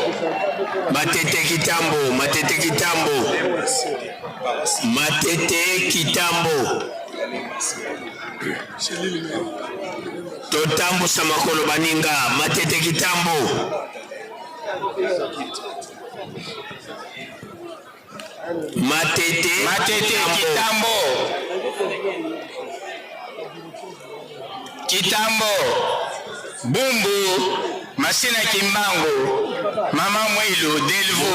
Matete Kitambo, Matete Kitambo. Matete Kitambo. Totambusa makolo baninga, Matete Kitambo. Matete, Matete Kitambo. Kitambo. Bumbu. Masina Kimbangu. Mama Mwilu Delvo.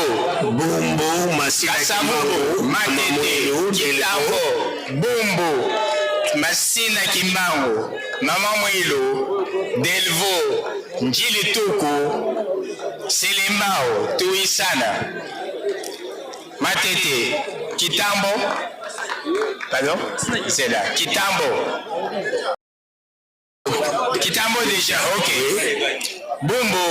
Bumbu, Masina Kasavubu. Kimbangu, Matete. Kitambo. Bumbu. Masina Kimbangu. Mama Mwilu Delvo. Njili Tuku. Selembao. Tuisana. Matete. Kitambo. Pardon? C'est là. Kitambo. Kitambo déjà, ok. Bumbu.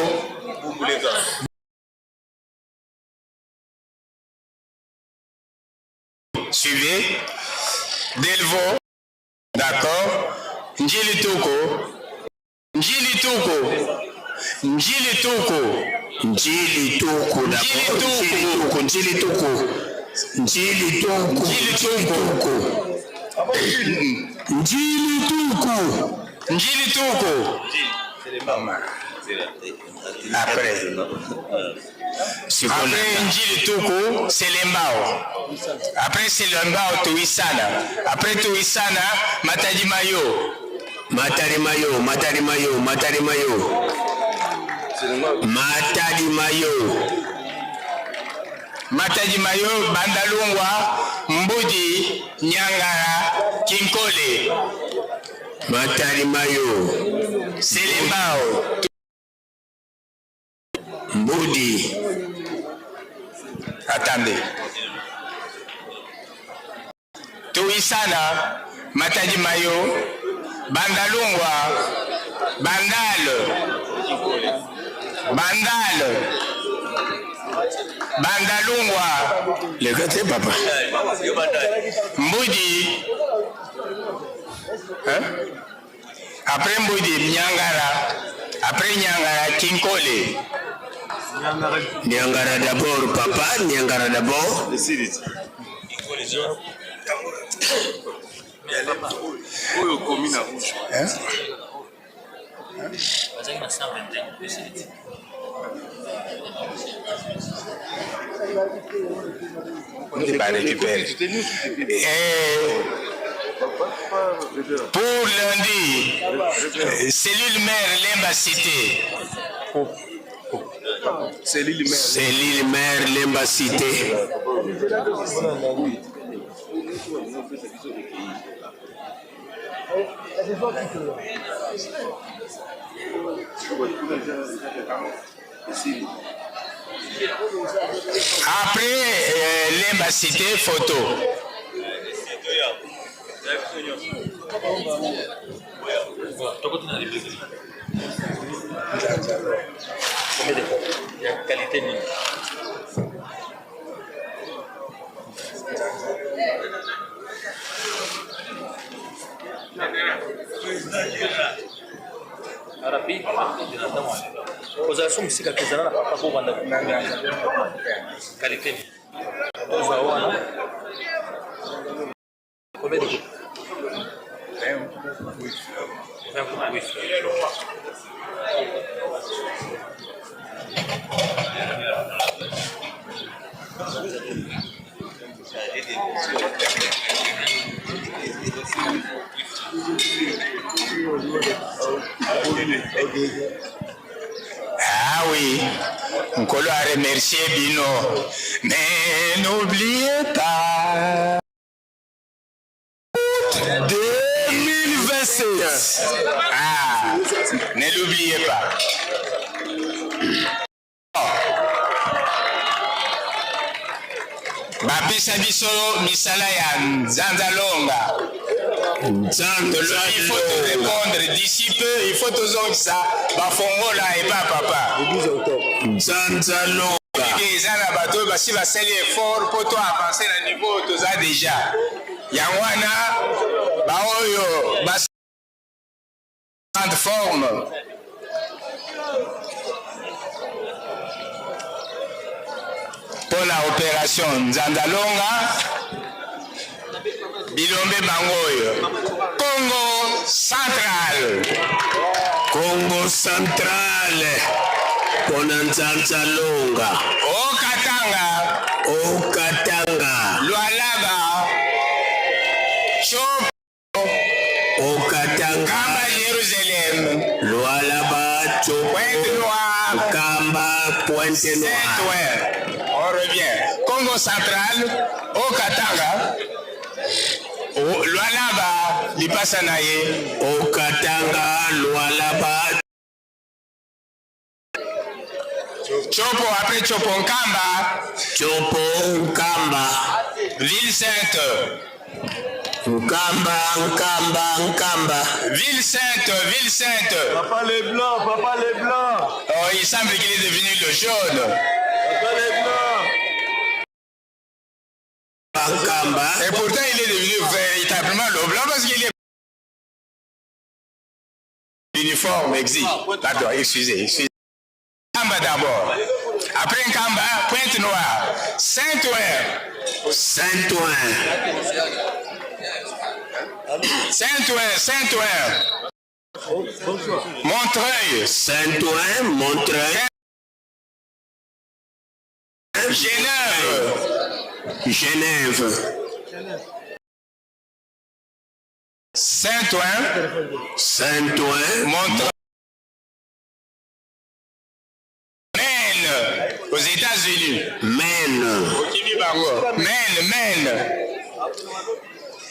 Suivez. Delvo. D'accord. Njili Tuku. Njili Tuku. Njili Tuku. Njili Tuku d'abord. Njili Tuku, Njili Tuku. Njili Tuku. Njili Tuku. Njili Tuku. Njili Tuku. Après. Après Njili Tuku, Selembao. Après Selembao, Tuisana. Après Tuisana, Matadi Mayo. Matadi Mayo, Matadi Mayo, Matadi Mayo. Matadi Mayo. Matadi Mayo, Bandalungwa, Mbudi, Nyangara, Kinkole. Matadi Mayo. Selembao. Mbudi. Attendez. Tuisana, Matadi Mayo, Bandalungwa, Bandal, Bandal, Bandalungwa. Leka te papa. Mbudi. Hein? Après Mbudi, Nyangara. Après Nyangara, Kinkole. Nyangara d'abord papa, Nyangara d'abord. Oyo okomi na rouge. Bazalaki na 121 plus nde ba récupérer. Et pour lundi, cellule mère Lemba Cité. Cellule mère Lemba Cité. Après Lemba Cité, photo. Tokoti na rubrique combien de fois ya qualité nini? Rapide, rapide na ntango ozala so mosika te, ezala na papa kobanda qualité nini tozwa wana. Combien de coupes? 20 coupes, oui. Ah oui, Nkolo a remercié bino. Mais n'oubliez pas 2027. Ah, ne l'oubliez pas. Bapesa biso misala ya nzanzalonga. Tolobi il faut te répondre d'ici peu, il faut tozongisa bafongola epa papa. Nzanzalonga. Eza na bato oyo basi basali effort mpo to avance na niveau oyo toza déjà. Yango wana baoyo bas grande forme mpo na opération Nzanzalonga, bilombe bango oyo Congo Central. Congo Central pona Nzanzalonga. Okatanga. Okatanga. Lualaba. Tshopo. Okatanga. Nkamba Jérusalem. Lualaba, Tshopo. Pointe Noire. Nkamba, Pointe Noire. Saint-Ouen. On revient. Congo Central, Okatanga. Lualaba, lipasa na ye. Okatanga, Lualaba. Tshopo, après Tshopo, Nkamba. Tshopo, Nkamba. Ville Sainte. Nkamba, Nkamba, Nkamba. Ville Sainte, Ville Sainte. Papa Leblanc, Papa Leblanc. Oh, il semble qu'il est devenu le jaune. Papa Leblanc. Nkamba. Et pourtant, il est devenu véritablement le blanc parce qu'il est l'uniforme exige. Pardon, excusez, excusez. Nkamba d'abord. Après Nkamba, Pointe Noire. Saint-Ouen. Saint-Ouen. Saint-Ouen, Saint-Ouen. Montreuil. Saint-Ouen, Montreuil. Genève. Genève. Saint-Ouen. Saint-Ouen. Montreuil. Maine, aux États-Unis. Maine. Okimi bango. Maine, Maine.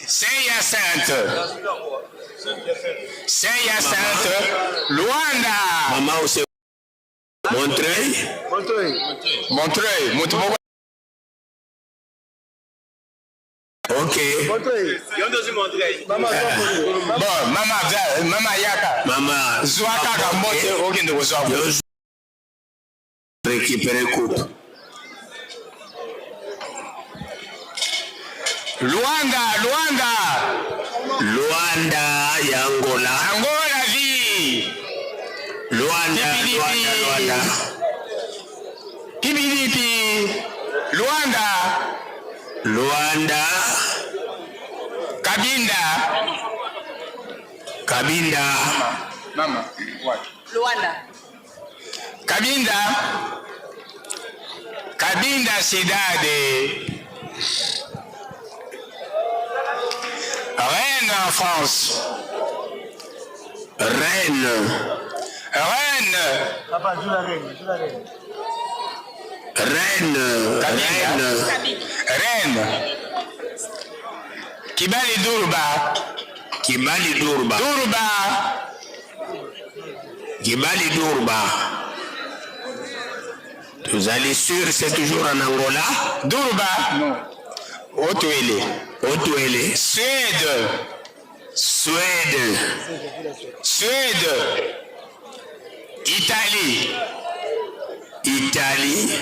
Saint-Hyacinthe. Saint-Hyacinthe. Luanda. Mama ose Montreuil. Montreuil. Moto moko. Ok. Bon, mama, mama yaka. Mama. Zwa kaka mbote okende kozwa. Récupérer coupe. Luanda, Luanda. Luanda ya Angola. Angola vie. Luanda, Luanda, Luanda. Kibilipi. Luanda. Luanda. Kabinda. Kabinda. Mama, wapi? Luanda. Kabinda. Kabinda Cidade. Rennes en France. Rennes. Rennes. Papa, joue la reine, joue la reine. Rennes. Rennes. Rennes. Kibali Durba. Kibali Durba. Durba. Kibali Durba. Tozali sûr c'est toujours en Angola. Durba. Non. Otuele. Otuele. Suède. Suède. Suède. Italie. Italie.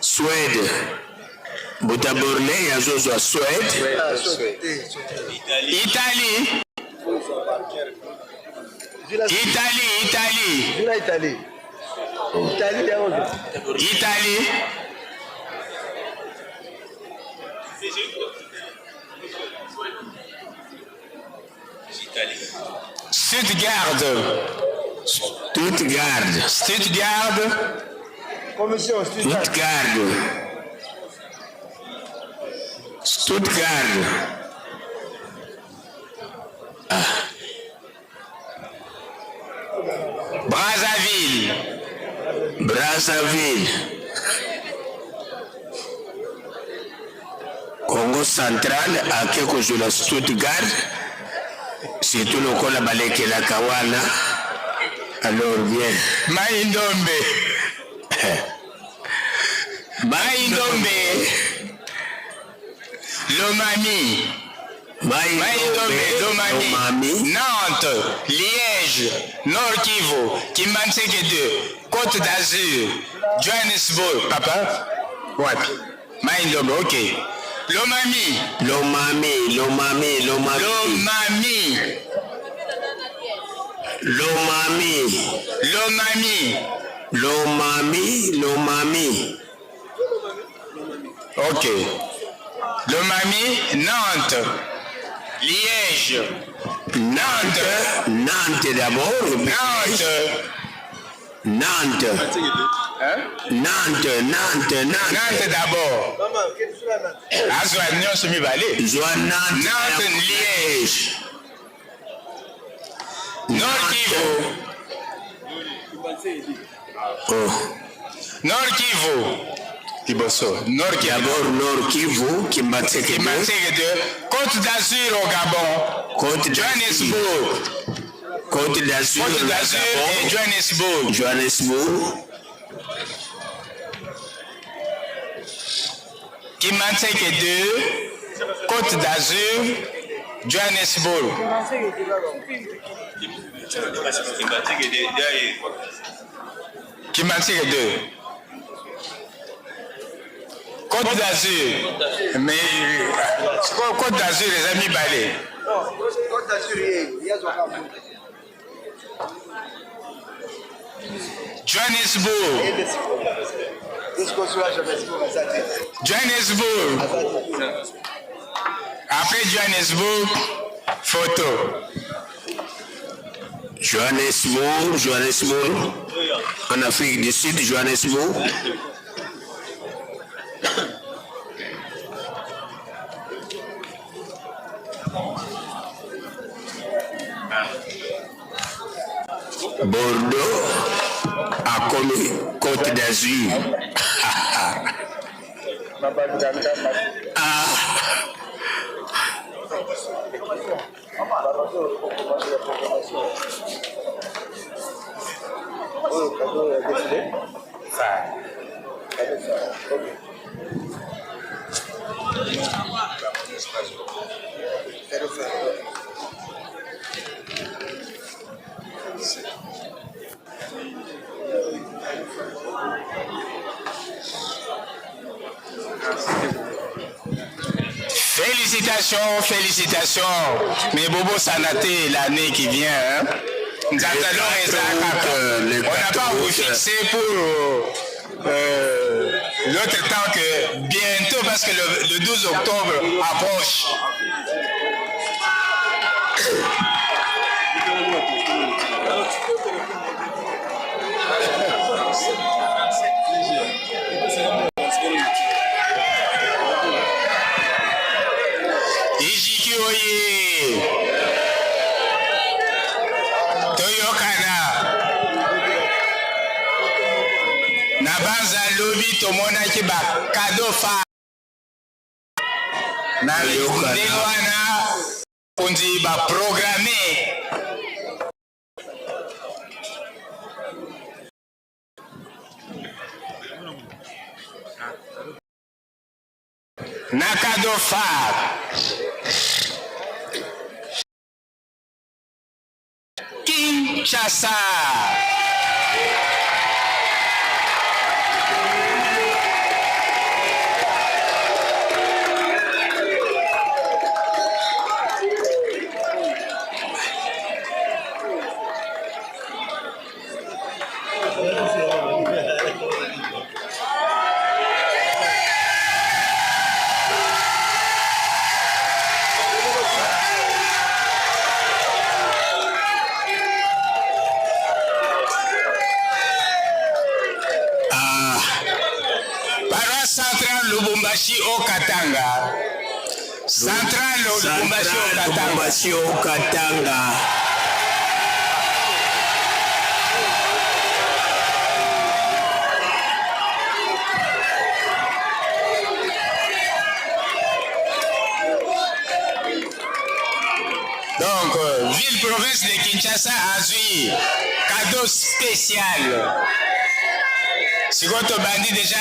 Suède. Mbuta Borley azozwa Suède. Italie. Italie, Italie. Italie. Italie. Italie. Stuttgart. Stuttgart. Stuttgart. Commission Stuttgart. Stuttgart. Ah. Brazzaville. Brazzaville. Congo central ake kozwela Stuttgart surtout lokola balekelaka wana alors bien. Mai Ndombe. Mai Ndombe. Lomami. Mai Ndombe, Lomami. Lomami. Nantes, Liège, Nord Kivu, Kimbanseke 2, Côte d'Azur, Johannesburg. Papa? Wapi? Mai Ndombe, ok. Lomami. Lomami, Lomami, Lomami. Lomami. Lomami. Lomami. Lomami, Lomami. Ok. Lomami, Nantes, Liège. Nantes, Nantes d'abord. Nantes. Nantes. Hein? Nantes, Nantes, Nantes. Nantes d'abord. Azwa nyonso mibale. Zwa Nantes. Nantes, Liège. Nord Kivu. Oh. Nord Kivu. Liboso. Nord Kivu. D'abord Nord Kivu, Kimbanseke 2. Kimbanseke 2. Côte d'Azur au Gabon. Côte Johannesburg. Côte d'Azur. Côte d'Azur et Johannesburg. Johannesburg. Kimbanseke 2. Côte d'Azur. Johannesburg. Kimbanseke 2. Côte d'Azur. Mais Côte d'Azur, les amis balais. Côte d'Azur, il y a Johannesburg. Johannesburg. Après Johannesburg, photo. Johannesburg, Johannesburg. En Afrique du Sud, Johannesburg. Bordeaux akomi Côte d'Azur. Ah. Félicitations, félicitations. Mais Bobo Sanate, l'année qui vient, hein? Nous attendons Le On n'a pas 4 vous août. fixer pour. Euh, L'autre temps que bientôt, parce que le, le 12 octobre approche. Ijiki oye! Toyokana! Na banza lobi tomonaki ba cadeau phare na ndenge wana konzi ba programme na cadeau phare Kinshasa. Ah. Paroisse centrale Lubumbashi au Katanga. Centrale Lubumbashi au Katanga. Lubumbashi au Katanga. Donc, euh, ville-province de Kinshasa azwi cadeau spécial. Sikoyo tobandi déjà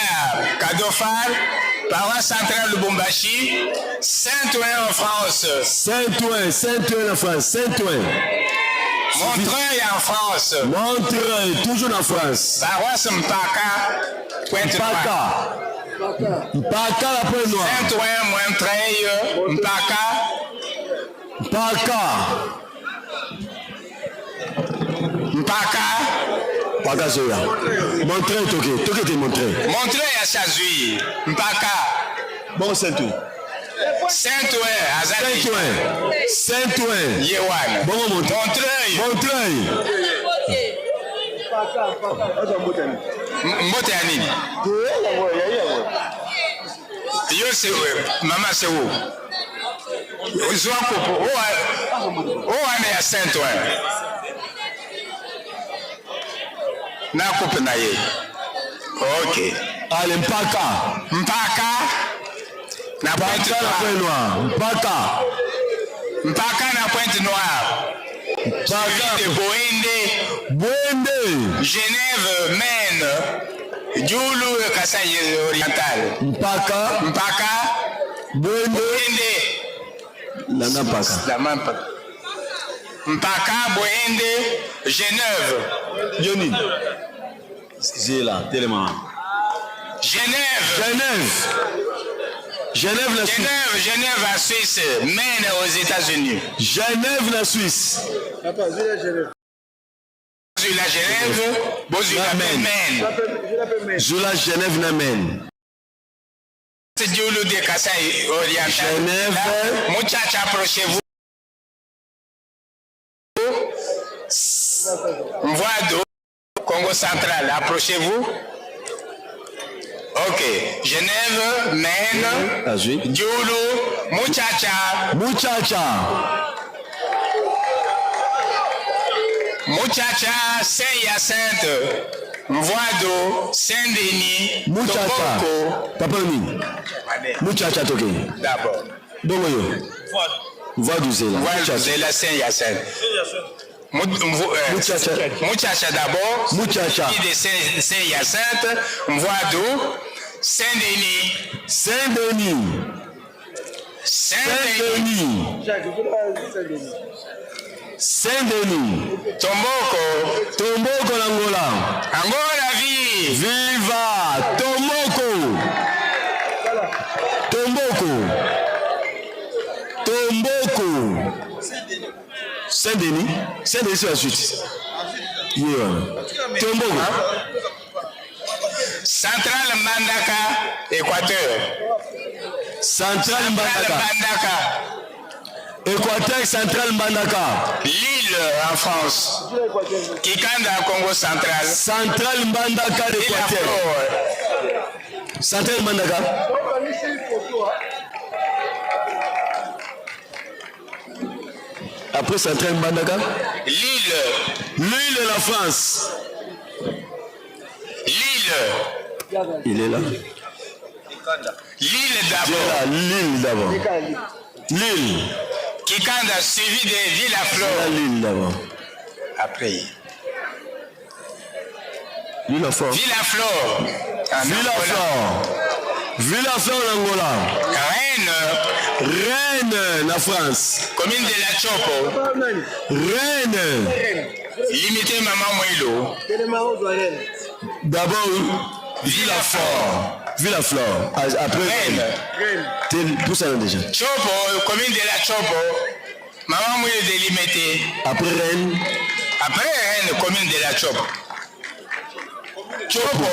cadeau phare, paroisse centrale Lubumbashi, Saint-Ouen en France. Saint-Ouen, Saint-Ouen en France, Saint-Ouen. Montreuil en France. Montreuil, toujours en France. Paroisse Mpaka, Pointe Mpaka. Mpaka la Pointe Noire. Saint-Ouen, Montreuil, Mpaka. Mpaka. Mpaka. Mpaka zoya. Montreuil toke, toke te Montreuil. Montreuil ya Chazui. Mpaka. Bon Saint-Ouen. Saint-Ouen, azali. Saint-Ouen. Saint-Ouen. Ye wana. Bongo Montreuil. Montreuil. Mbote ya nini? Yo se mama se wo. Zwa kopo. O wana ya Saint-Ouen. Na kopo na ye. Ok. Ale mpaka. Mpaka. Na Pointe Noire. Mpaka. Mpaka na Pointe Noire. Suivi de Boende. Boende. Genève, Maine. Djoulou, Kasaï Oriental. Mpaka. Mpaka. Boende. Boende. Landa Mpaka. Landa Mpaka. Mpaka, Boende, Genève. Yoni. Zela, telema. Genève. Genève. Genève, la Suisse. Genève, Genève, la Suisse. Maine aux États-Unis. Genève, la Suisse. Zula Genève, Bozula Maine. Zula Genève, na Maine. Djoulou de Kasaï Oriental. Genève. Muchacha, approchez-vous. Mvoado, Congo central, approchez-vous. Ok. Genève, Maine, Djoulou, Muchacha. Muchacha. Muchacha, Saint-Hyacinthe, Mvoado, Saint-Denis, Muchacha. Toboko. Papa nini? Muchacha toke. D'abord. Bongo yo. Mvoado Zela. Mvoado Zela, Saint-Hyacinthe. Muchacha. Muchacha d'abord. Muchacha. Qui de Saint-Hyacinthe, Mvoado, Saint-Denis. Saint-Denis. Saint-Denis. Saint-Denis. Tomboko. Tomboko na Angola. Angola vie. Viva Tomboko. Tomboko. Tomboko. Saint-Denis. Saint-Denis c'est la suite. Yeah. Tomboko. Centrale Mbandaka, Équateur. Centrale Mbandaka. Mbandaka. Équateur Centrale Mbandaka. Lille en France. Kikanda Congo central. Centrale Mbandaka d'Équateur. Centrale Mbandaka. Après Centrale Mbandaka. Lille. Lille la France. Lille. Il est là. Lille d'abord. Lille d'abord. Lille. Kikanda suivi de Villaflor. Lille d'abord. Après. Villaflor. Villaflor. Villaflor. Villaflor l'Angola. Rennes. Rennes, la France. Commune de la Chopo. Rennes. Limité Maman Mouilo. D'abord, Villaflor. Villaflor. Après Rennes. Rennes. Pour ça déjà. Chopo, commune de la Chopo. Maman Mouilo de Limité. Après Rennes. Après Rennes, commune de la Chopo. Chopo.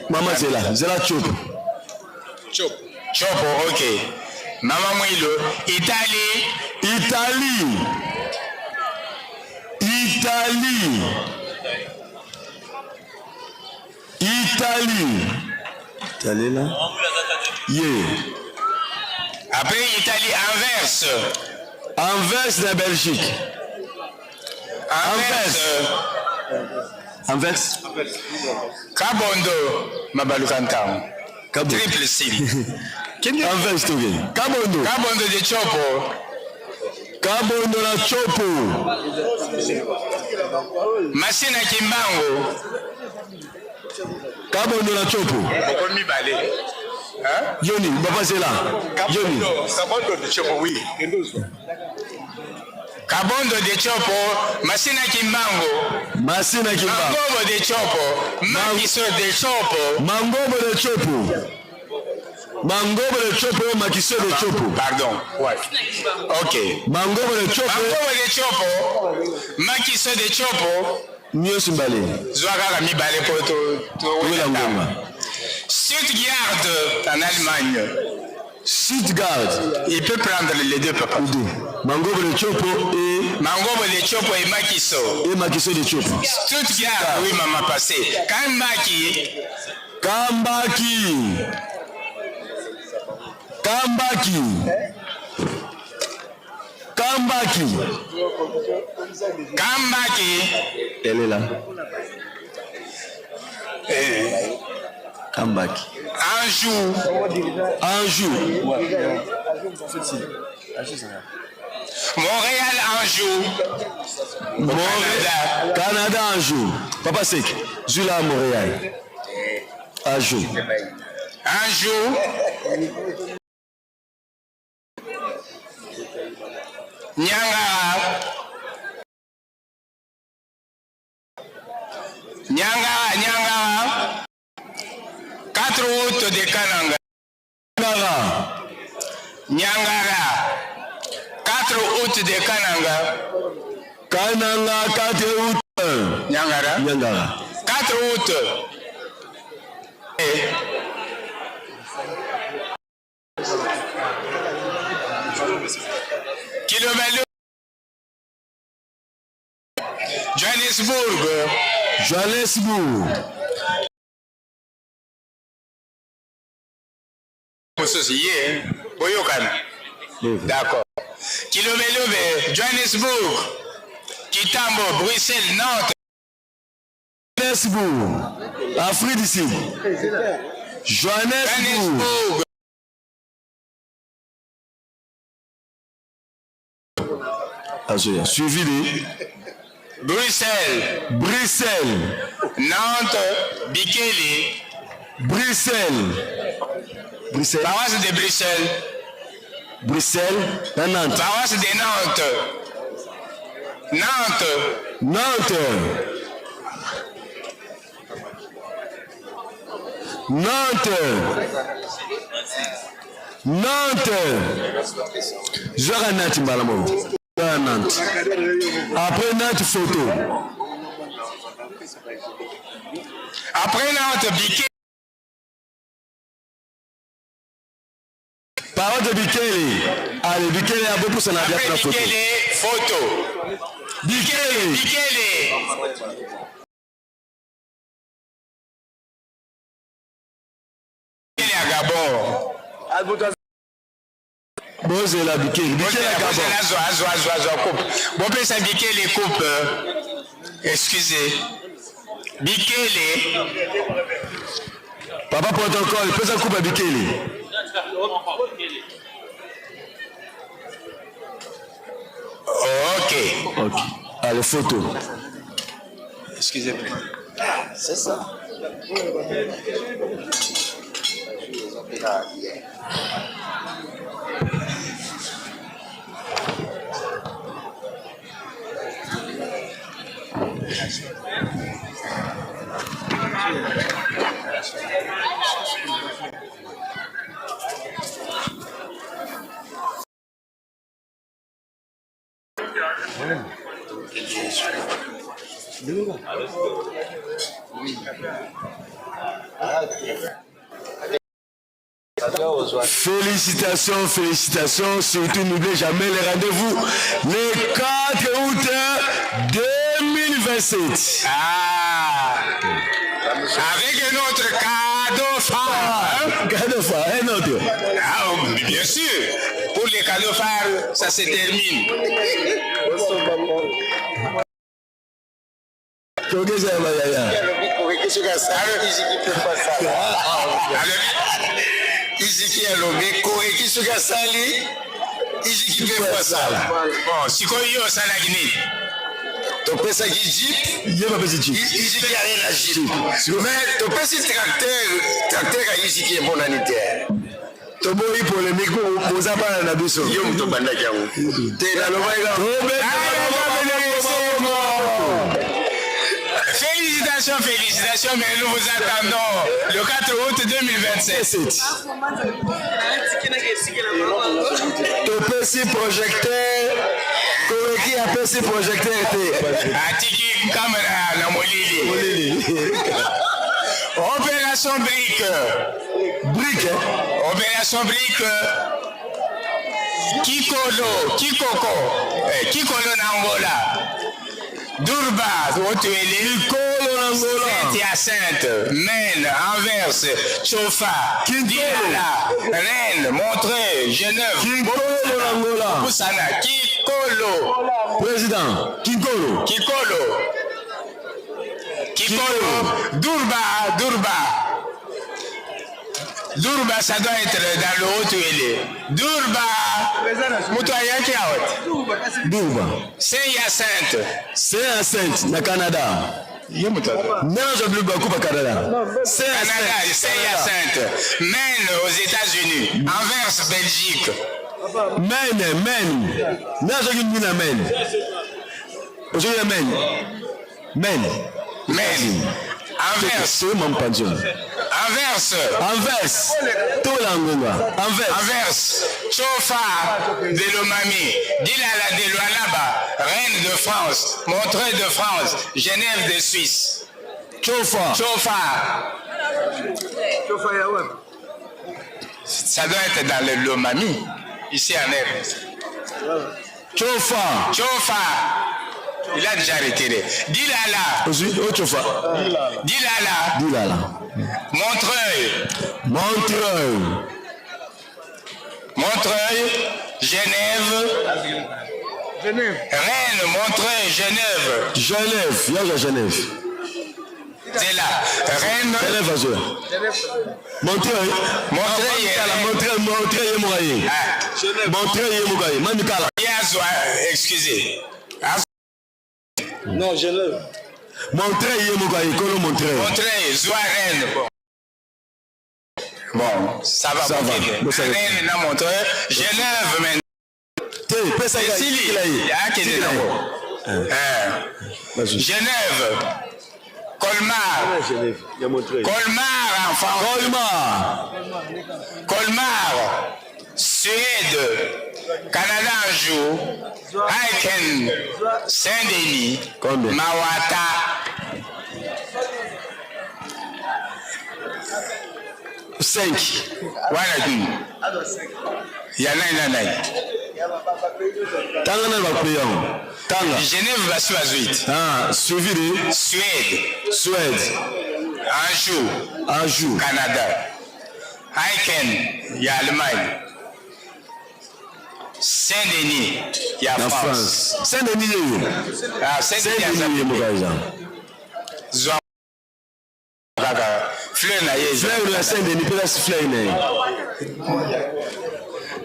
Maman Zela. Zela Chopo. Chopo. Chopo, ok. Maman Mouilo. Italie. Italie. Italie. Italie. Italie là. Yeah. Après Italie, Anvers. Anvers la Belgique. Anvers. Anvers. Kabondo, Mabalukantang. Triple C. Anvers toge. Kabondo. Kabondo de Chopo. Kabondo la Chopo. Masina Kimbango. Kabondo la Chopo. Boko mibale. Hein? Yoni, papa c'est là. Yoni. Kabondo de Chopo, oui. Kabondo de Chopo, Masina Kimbango. Masina Kimbango. Mangobo de Chopo, Makiso de Chopo. Mangobo de Chopo. Mangobo de Chopo, Makiso de Chopo. Pardon. Ouais. Ok. Mangobo de Chopo. Mangobo de Chopo, Makiso de Chopo. Nyonso mibale. Zwa kaka mibale po to to ngonga. Stuttgart en Allemagne. Stuttgart. Il peut prendre les deux papa. Deux. Mangobo de Chopo et Mangobo de Chopo et Makiso. Et Makiso de Chopo. Stuttgart, oui maman passé. Kambaki. Kambaki. Kambaki. Kambaki. Kambaki. Elle est là. Eh. Kambaki. Anjou. Anjou. Montréal, Anjou. Montréal. Canada, Anjou. Papa Sek, Zula, Montréal. Anjou. Anjou. Nyangara. Nyangara, Nyangara. 4 août de Kananga. Nyangara. Nyangara. 4 août de Kananga. Kananga, 4 août. Nyangara. Nyangara. 4 août. Eh. Kilomètre. Johannesburg. Johannesburg. Mosusu ye boyokana. D'accord. Kilomelobe, Johannesburg, Kitambo, Bruxelles, Nantes. Johannesburg. Afrique du Sud. Johannesburg. Azoya. Suivi de Bruxelles. Bruxelles. Nantes, Bikele. Bruxelles. Bruxelles. Paroisse de Bruxelles. Bruxelles. Na Nantes. Paroisse de Nantes. Nantes. Nantes. Nantes. Nantes. Zwaka Nantes mbala moko. Zwaka Nantes. Après Nantes photo. Après Nantes, Bikele. Parole de Bikele. Allez, Bikele ya bopusa na Après na photo. Bikele, photo. Bikele. Bikele. Bikele ya Gabon. Bozela Bikele. Bikele ya Gabon. Bozela azwa azwa azwa azwa coupe. Bopesa Bikele coupe. Excusez. Bikele. Papa protocole, pesa coupe ya Bikele. Ok. Ok. Allez, photo. Excusez-moi. C'est ça. Félicitations, félicitations. Surtout, n'oubliez jamais les rendez-vous le 4 août 2027. Ah Avec notre cadeau phare. Hein? Cadeau phare, un autre. Ah, oh, bien sûr. Pour les cadeaux phares, ça se termine. Togeza ya bayaya. Iziki alobi koreki soki asali iziki mpe po asala. Bon, sikoyo yo osalaki nini? Topesaki jeep, ye bapesi jeep, iziki aye na jeep, mais topesi tracteur, tracteur ya iziki emonani te. Toboyi polémique po boza bana na biso. Yo moto obandaki yango te, nalobaki kaka. Félicitations, félicitations, mais nous vous attendons le 4 août 2027. Topesi projecteur, koreki apesi projecteur te. Atiki kamera na molili. Opération Brique. Brique, hein? Opération Brique. Kikolo, Kikoko, eh, Kikolo na Angola. Durba, Otuele. Kikolo na Angola. Saint-Hyacinthe, Maine, Anvers, Tchofa, Dilala, Rennes, Montreuil, Genève. Kikolo na Angola. Poussana, Kikolo. Président, Kikolo. Kikolo. Kikolo. Durba, Durba. Durba, ça doit être dans le Haut-Uélé. Durba. Moto ayaki awa. Durba. Saint-Hyacinthe. Saint-Hyacinthe na Canada. Ye moto aza. Nanga plus beaucoup ba Canada. Canada, Saint-Hyacinthe. Saint-Hyacinthe. Maine aux États-Unis. Anvers, Belgique. Maine, Maine. Nanga soki nini na Maine. Ozoki na Maine. Maine. Maine. Anvers. C'est mon pension. Anvers. Anvers. Tola ngonga. Anvers. Anvers. Tchofa de Lomami. Dilala de Lualaba. Reine de France. Montreuil de France. Genève de Suisse. Tchofa. Tchofa. Ça doit être dans le Lomami, ici en Inde. Tchofa. Tchofa. Il a déjà retiré. Dilala. Ozui, oh Tchofa. Dilala. Dilala. Montreuil. Montreuil. Montreuil. Genève. Rennes, Montreuil, Genève. Genève. Yaja Genève. C'est là. Rennes. Genève azwe. Montreuil. Montreuil. Kala Montreuil, Montreuil ye moko aye. Montreuil ye moko aye. Mami kala. Yazwa, excusez. Non, Genève. Montreuil ye moko aye, kolo Montreuil. Montreuil, Zwa Rennes. Bon. Bon, ça va. Ça va. Bon, Bon, ça va. Rennes na Montreuil. Genève maintenant. Te, pesa ye. Esili. Tikela ye. Akende Tikela ye. nango. Eh. Genève. Colmar. Genève. Ya Montreuil. Colmar en France. Colmar. Colmar. Suède. Canada Anjou. Aiken. Saint-Denis. Combien? Mawata. 5. Wana nini? Ya nani na nani? Tanga nani ba pays yango? Tanga. Genève basi bazwi te. Ah, suivi de Suède. Suède. Anjou. Anjou. Canada. Aiken ya Allemagne. Saint-Denis ya Na France. France. Saint-Denis yeyo. Ah, Saint-Denis Saint-Denis ye moko aza. Zwa kaka fleur na ye. Fleur ya Saint-Denis mpe kasi fleur na ye.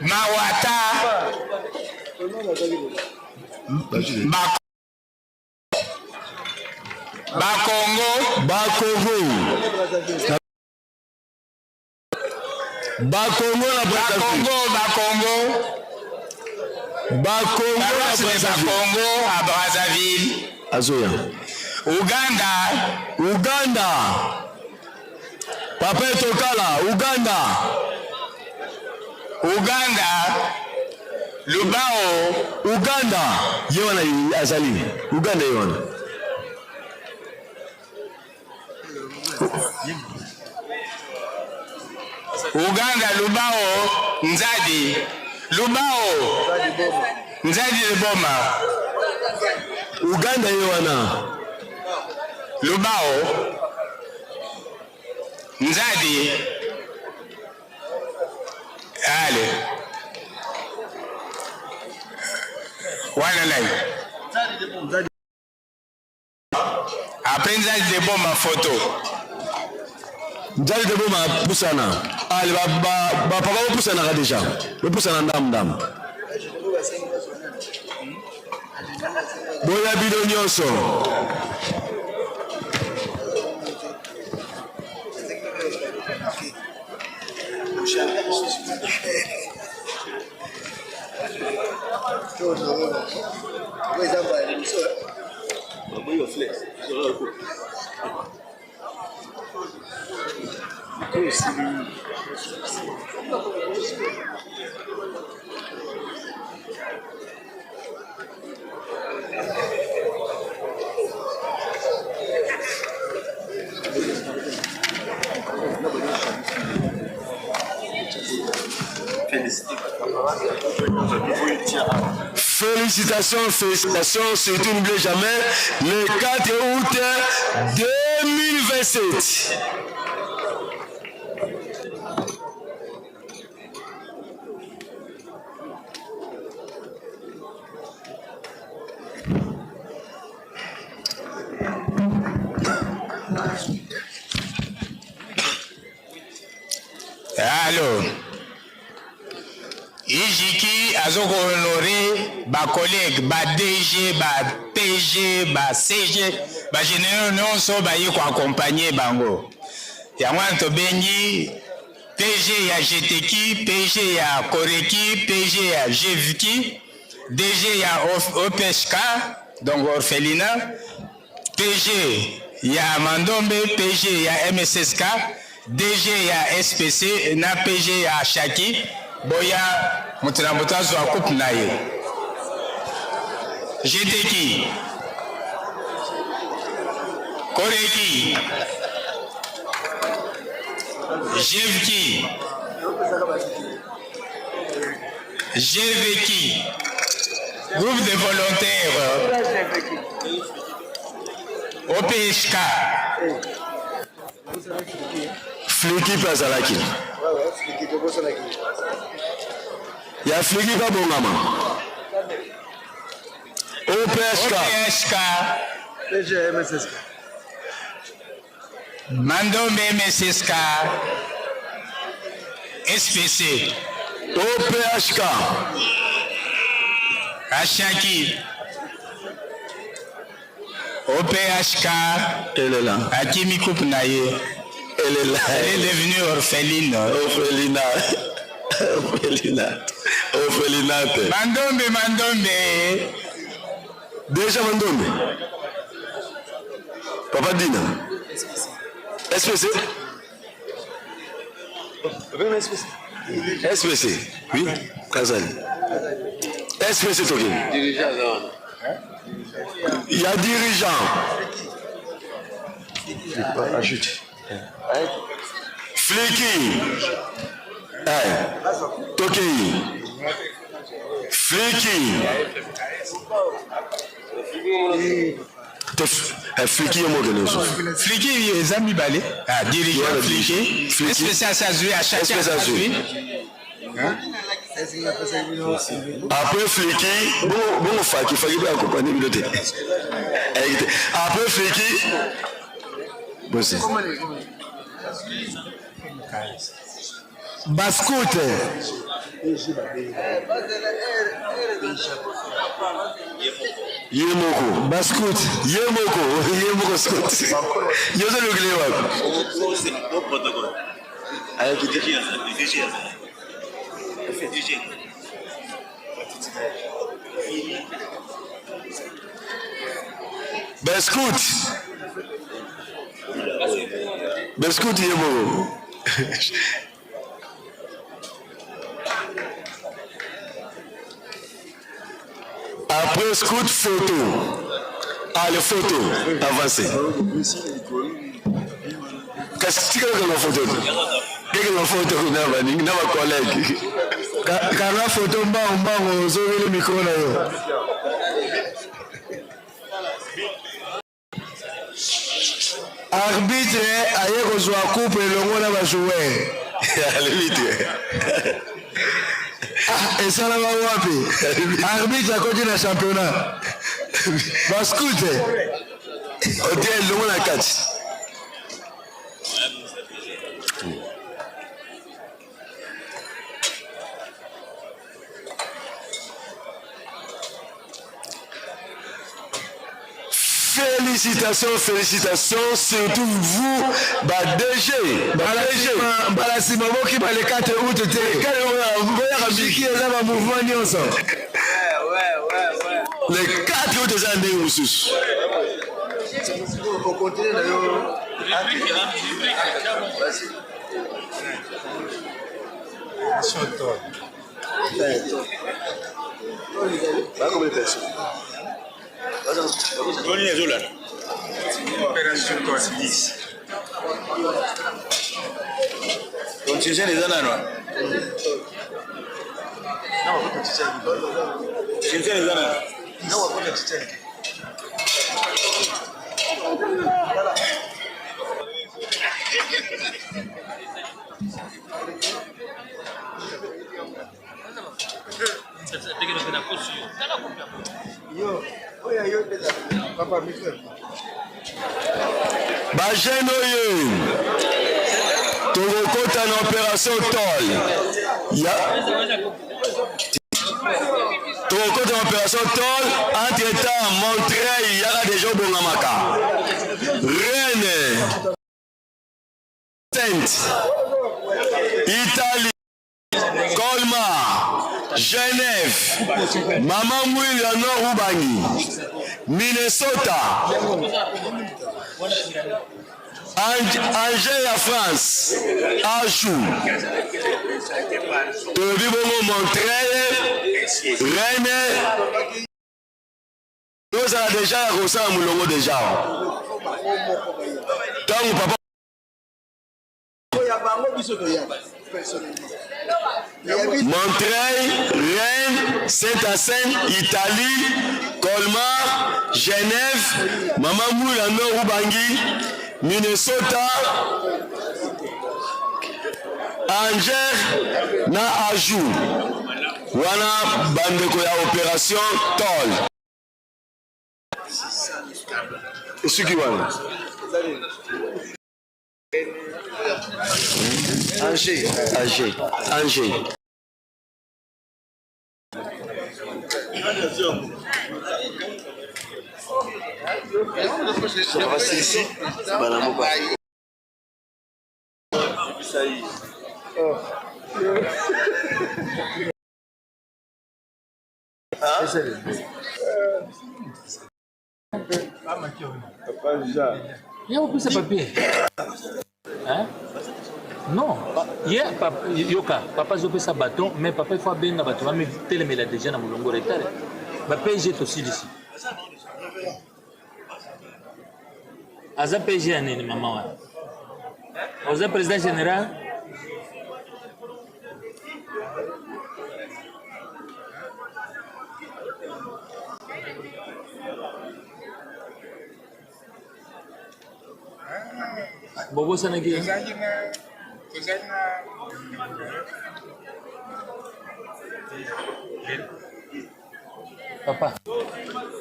Mawata. Ba Bakongo. Bakongo. Bakongo na Bakongo, Bakongo. Bakongo na Brazzaville. Bakongo à Brazzaville. Azoya. Uganda. Uganda. Papa Etokala, Uganda. Uganda. Lubao. Uganda. Ye wana azali. Uganda ye wana. Uganda Lubao Nzadi Lubao Nzadi Liboma Uganda ye wana Lubao Nzadi Ale wana nani Après Nzali de Boma photo. Nzali de Boma pusana. Ale ba ba ba papa bopusanaka deja. Bopusana ndambu ndambu. Boya bino nyonso. Félicitations, félicitations, surtout n'oubliez jamais le 4 août 2027. Allo. Ijiki azoko honorer ba collègues, ba DG, ba PG, ba CG, ba généraux nyonso baye ko accompagner bango. Yango wana tobengi PG ya GTQ, PG ya Koreki, PG ya GVQ, DG ya OPSK, donc orphelinat, PG ya Mandombe, PG ya MSSK, DG ya SPC na PG ya Shaki boya moto na moto azwa coupe na ye. GTQ, Koreki, GVQ, GVQ, groupe de volontaires, OPHK. Fliki mpe azalaki. Ya Fliki mpe abongama. OPHK. OPHK. Mandombe MSSK. SPC. OPHK. Ashaki. OPHK. Elela. Akimi coupe na ye. Elela. Elle est devenue orpheline. Orphelina. Orphelina. Orphelinate. Mandombe, Mandombe. Déjà Mandombe. Papa Dina. SPC. SPC. Oui. Kazali. SPC Toki. Il y a dirigeant. Fliki eh, tokei Fliki te eh, Fliki yo moko nyonso Fliki eza mibale ah, dirigeant Fliki spécial azwi à chaque azwi. Après Fliki bongo Faki Faki mpe akompani bino te après Fliki bosi Bascoute. Ye moko. Bascoute. Ye moko. Ye moko scout. Yo ozolukile wapi? Ayaki te. Bescout. Bescout ye moko. Après scout photo. Allez photo, avancez. Kasi tika kokanga photo. Kekanga photo na baningi na ba collègue. Kanga photo mbangu mbangu ozongeli micro na yo. Arbitre aye kozwa coupe elongo na ba joueurs. Arbitre. Ah, esalama wapi? Arbitre akoti na championnat. Ba scout. Otie elongo na kati. Félicitations, félicitations, surtout vous, ba DG, ba DG. Mbala nsima bokima le 4 août te. Biki eza ba mouvement nyonso. Le 4 août eza ndenge mosusu. Confusion eza nano. Confusion eza nano. Ba jeune oyo tokokota na opération tol ya tokokota na opération tol. Entre temps Montreuil yaka deja obongamaka, Rennes, Sainte, Italie, Colmar, Genève, Mama Mwili ya Nord Ubangi, Minnesota, Angers ya France, Ajou, tolobi bongo Montreuil, Rennes, tozala deja ya kosala molongo deja ntango papa Montreuil, Rennes, Saint-Assen, Italie, Colmar, Genève, Mama Moula Nord Ubangi, Minnesota, Angers na Ajou. Wana bandeko ya opération Tol. Esuki wana. Angers, Angers, Angers. Basilisi balamuka. Ye opesa papier. Hein? Non, ye papa, yoka, papa azopesa bâton, mais papa il faut abenga bato bamitelemela déjà na molongo retard. Ba PSG tosilisi. Aza PSG ya nini mama wana? Oza président général? Bobosanaki? Tozalaki na Papa,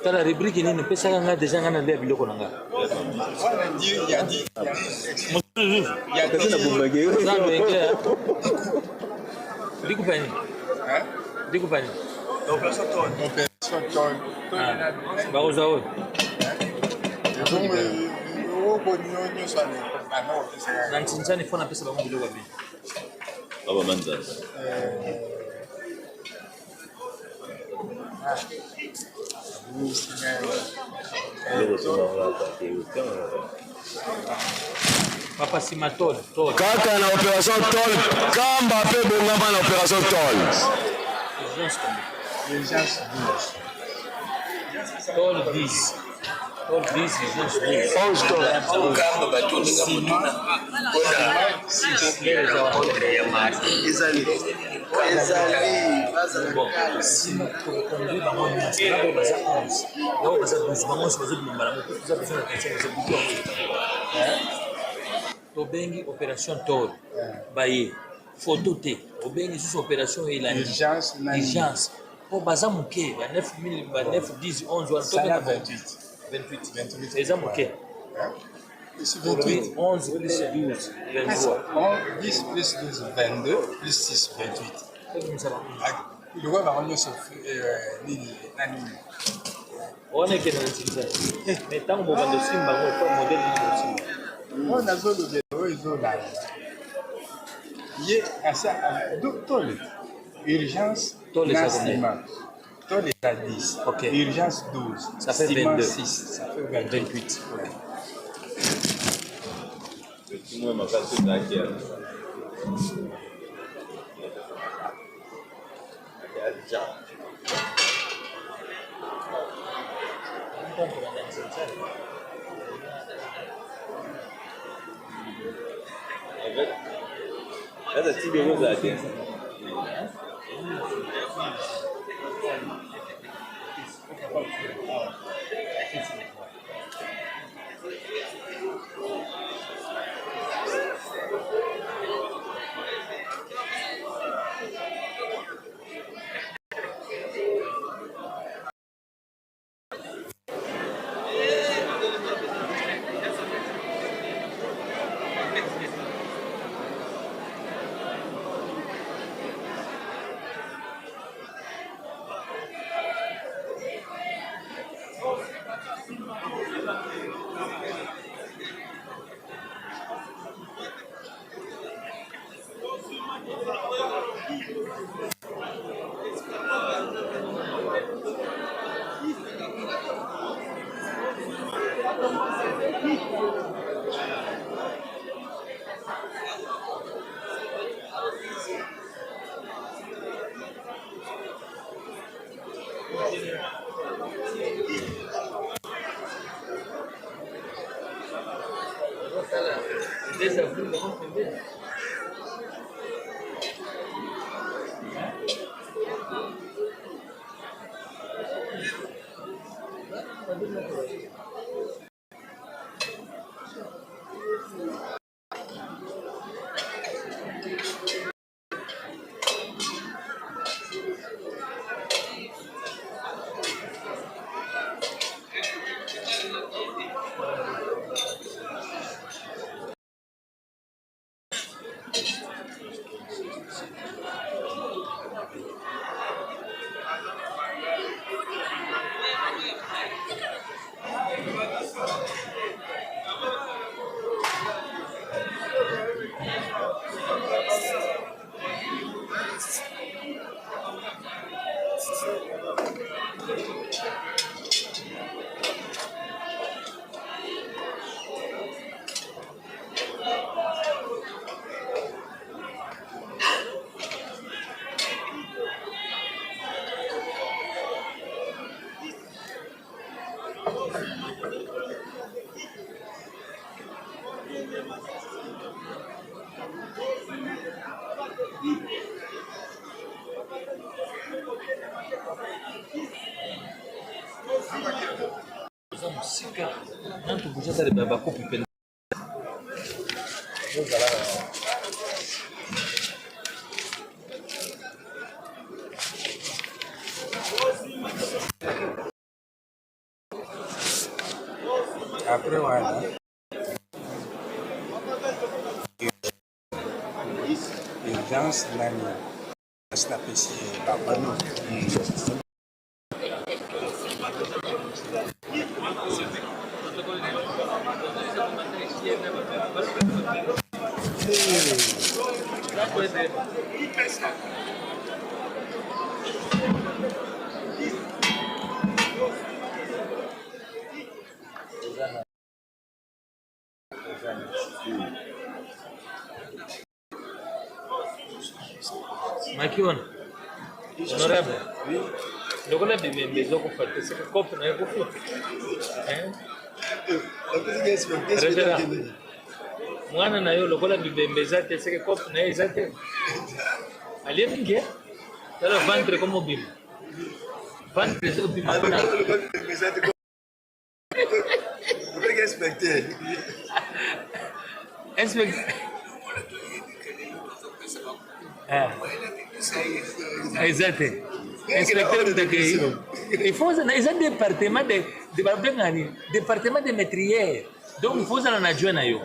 tala rubrique nini opesaka ngai deja, ngai nalia biloko na ngai. Dikupa nini? Dikupa nini? Bakozwa oyo. Na ntsintsani fo napesa bango biloko ya bino. Papa nsima tol tol. Kaka na opération tol, kamba mpe bongama na opération tol. Urgence combien? Urgence 12. Tol 10. Tol 10, urgence 12. 11 tol. Kamba batoninga motuna mpona rencontre ya mardi. Ezali ezali Bon, nsima tokokonduire bango nyonso, na oyo baza 11, na oyo baza 12, bango nyonso bazobima mbala moko. Toza besoin na tension, eza butu yango. Tobengi opération tol, baye photo te, obengi susu opération elandi Urgence na nini? Urgence mpo baza moke, ba 9000, ba 9, 10, 11 wana. Sala Tobenga 28. 28 eza moke. Ici, Olobi 28. 11 plus 12, 23. 10 plus 12, 22, plus 6, 28. Tobimisa bango. Lokola bango nyonso nini na nini. Wana ekende na nzinza, mais ntango bobanda osimba yango epa modele nini bosimba? Oyo nazolobela, oyo ezolanda ye asa tole urgence. Tole na eza combien? nsima tole eza 10. Ok. Urgence 12. Ça fait ciment 22. 6, ça fait 28. 28. Deux avril, combien? Tosala bakopi mpenza. Après wana urgence nani asi napesi ye papa. Makiona honorable, lokola bibembe ezokufa te, seke cope na ekufi. Révérend, mwana na yo lokola bibembe eza te, seke cope na ye eza te, alie mingi eh? Tala ventre comme obima, ventre ezobima mpona Inspecteur. Inspecteur. Eza te inspecteur motakei, il faut eza département de babengaka nini, département de maîtrière, donc il faut ozala na adjoint na yo.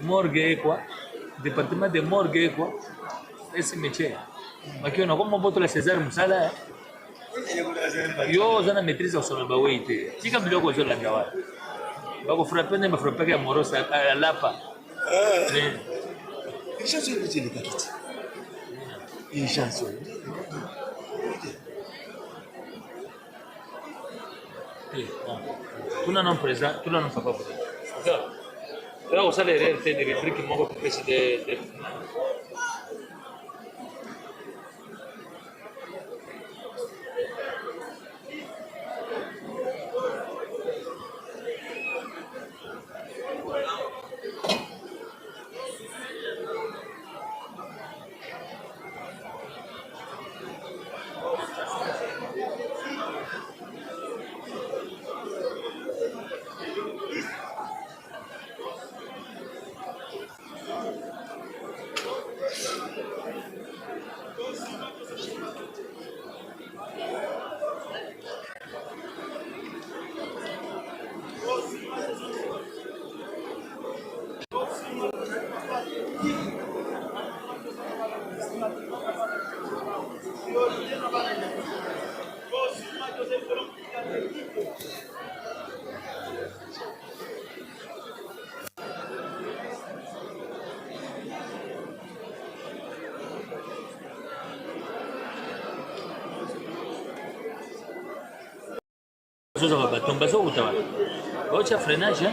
Morgue ekwa département de morgue ekwa cimetière makio nakoma botola César mosala. Yo oza na maîtrise ya kosolola bawei te, tika biloko ozolanda wana, bakofrape nde bafrapaki ya morosa alapa. Urgence oyo neti elekaki ti urgence oyo. Tuna non président, tuna non papa président, toya kosala erreur te de rubrique moko topesi de. Bazozwa babaton, bazowuta wapi? Baotya freinage.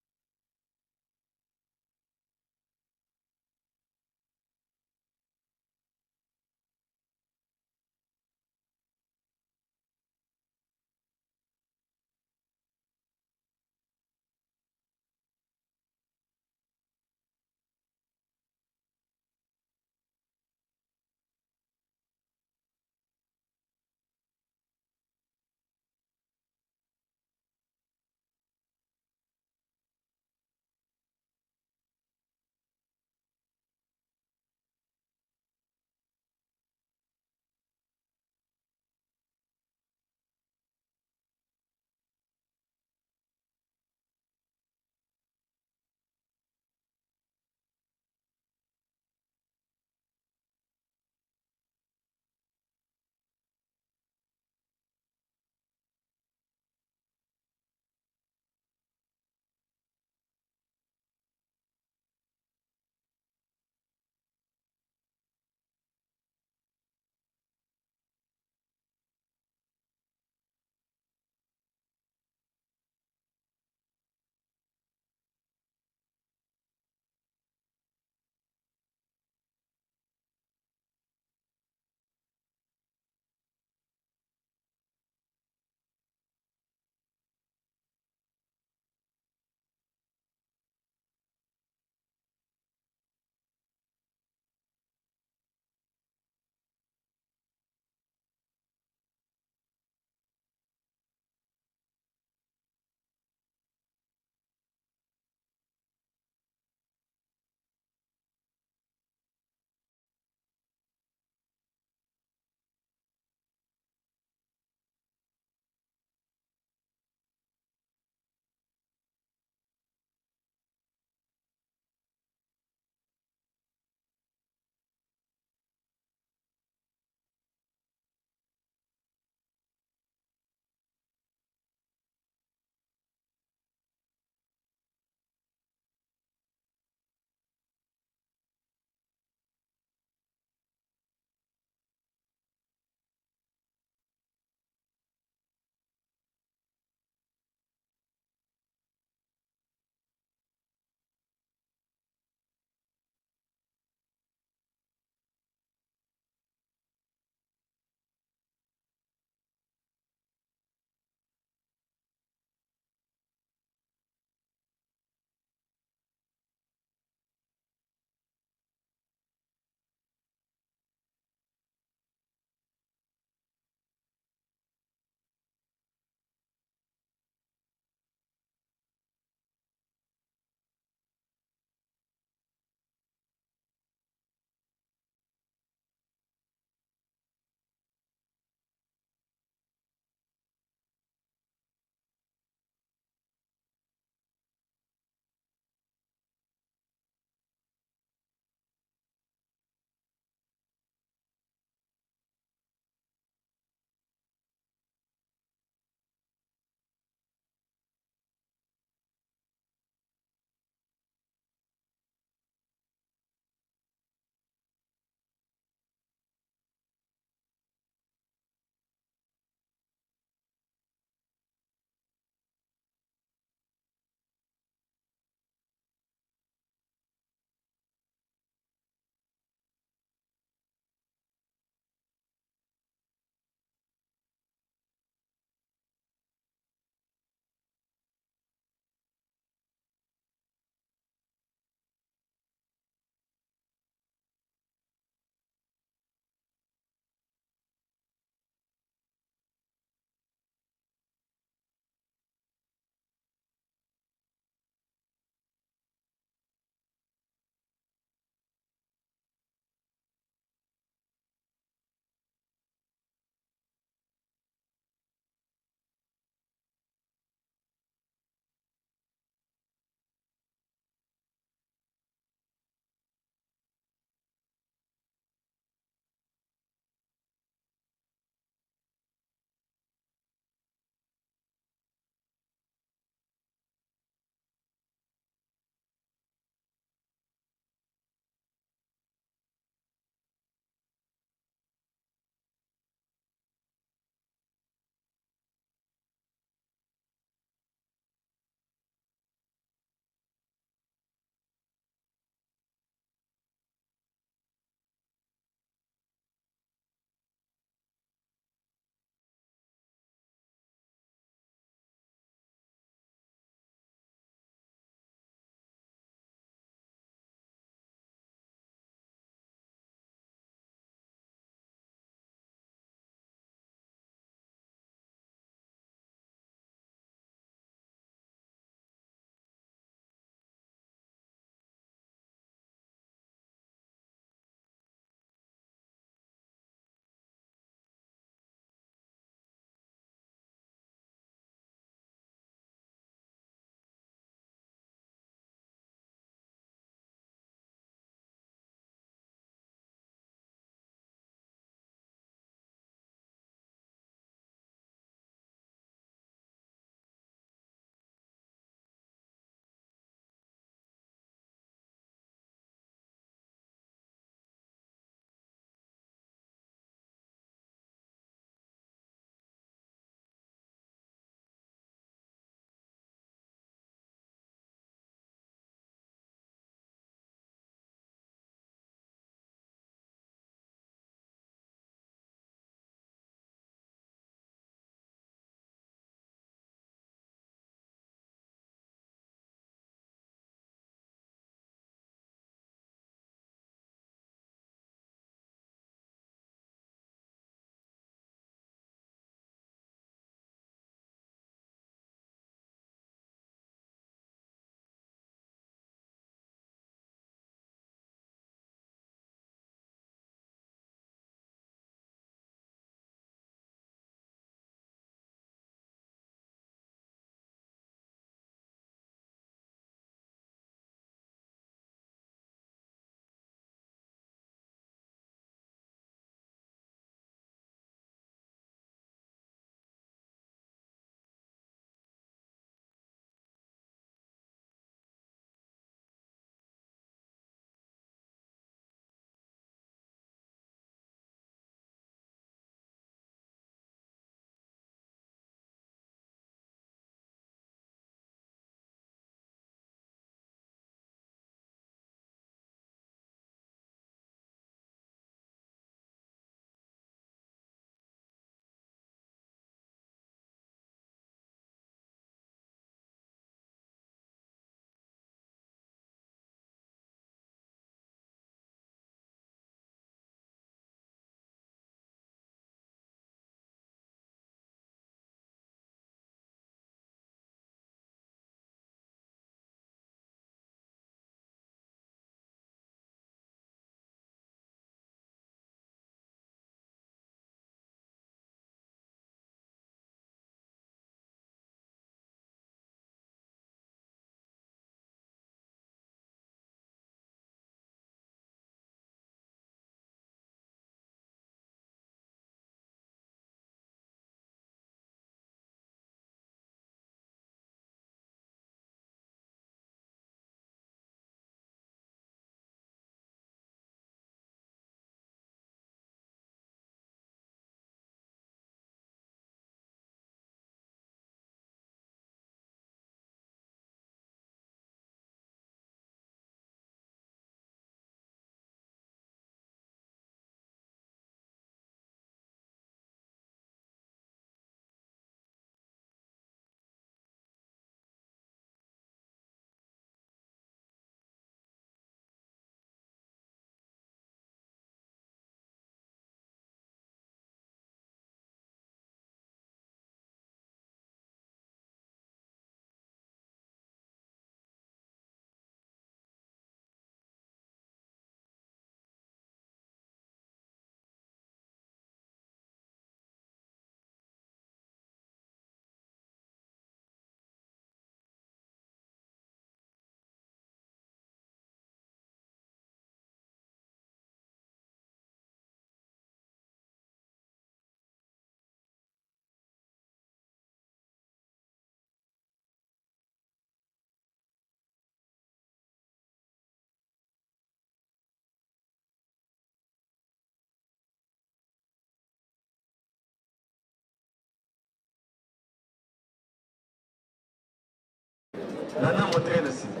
Landa motere na nsima.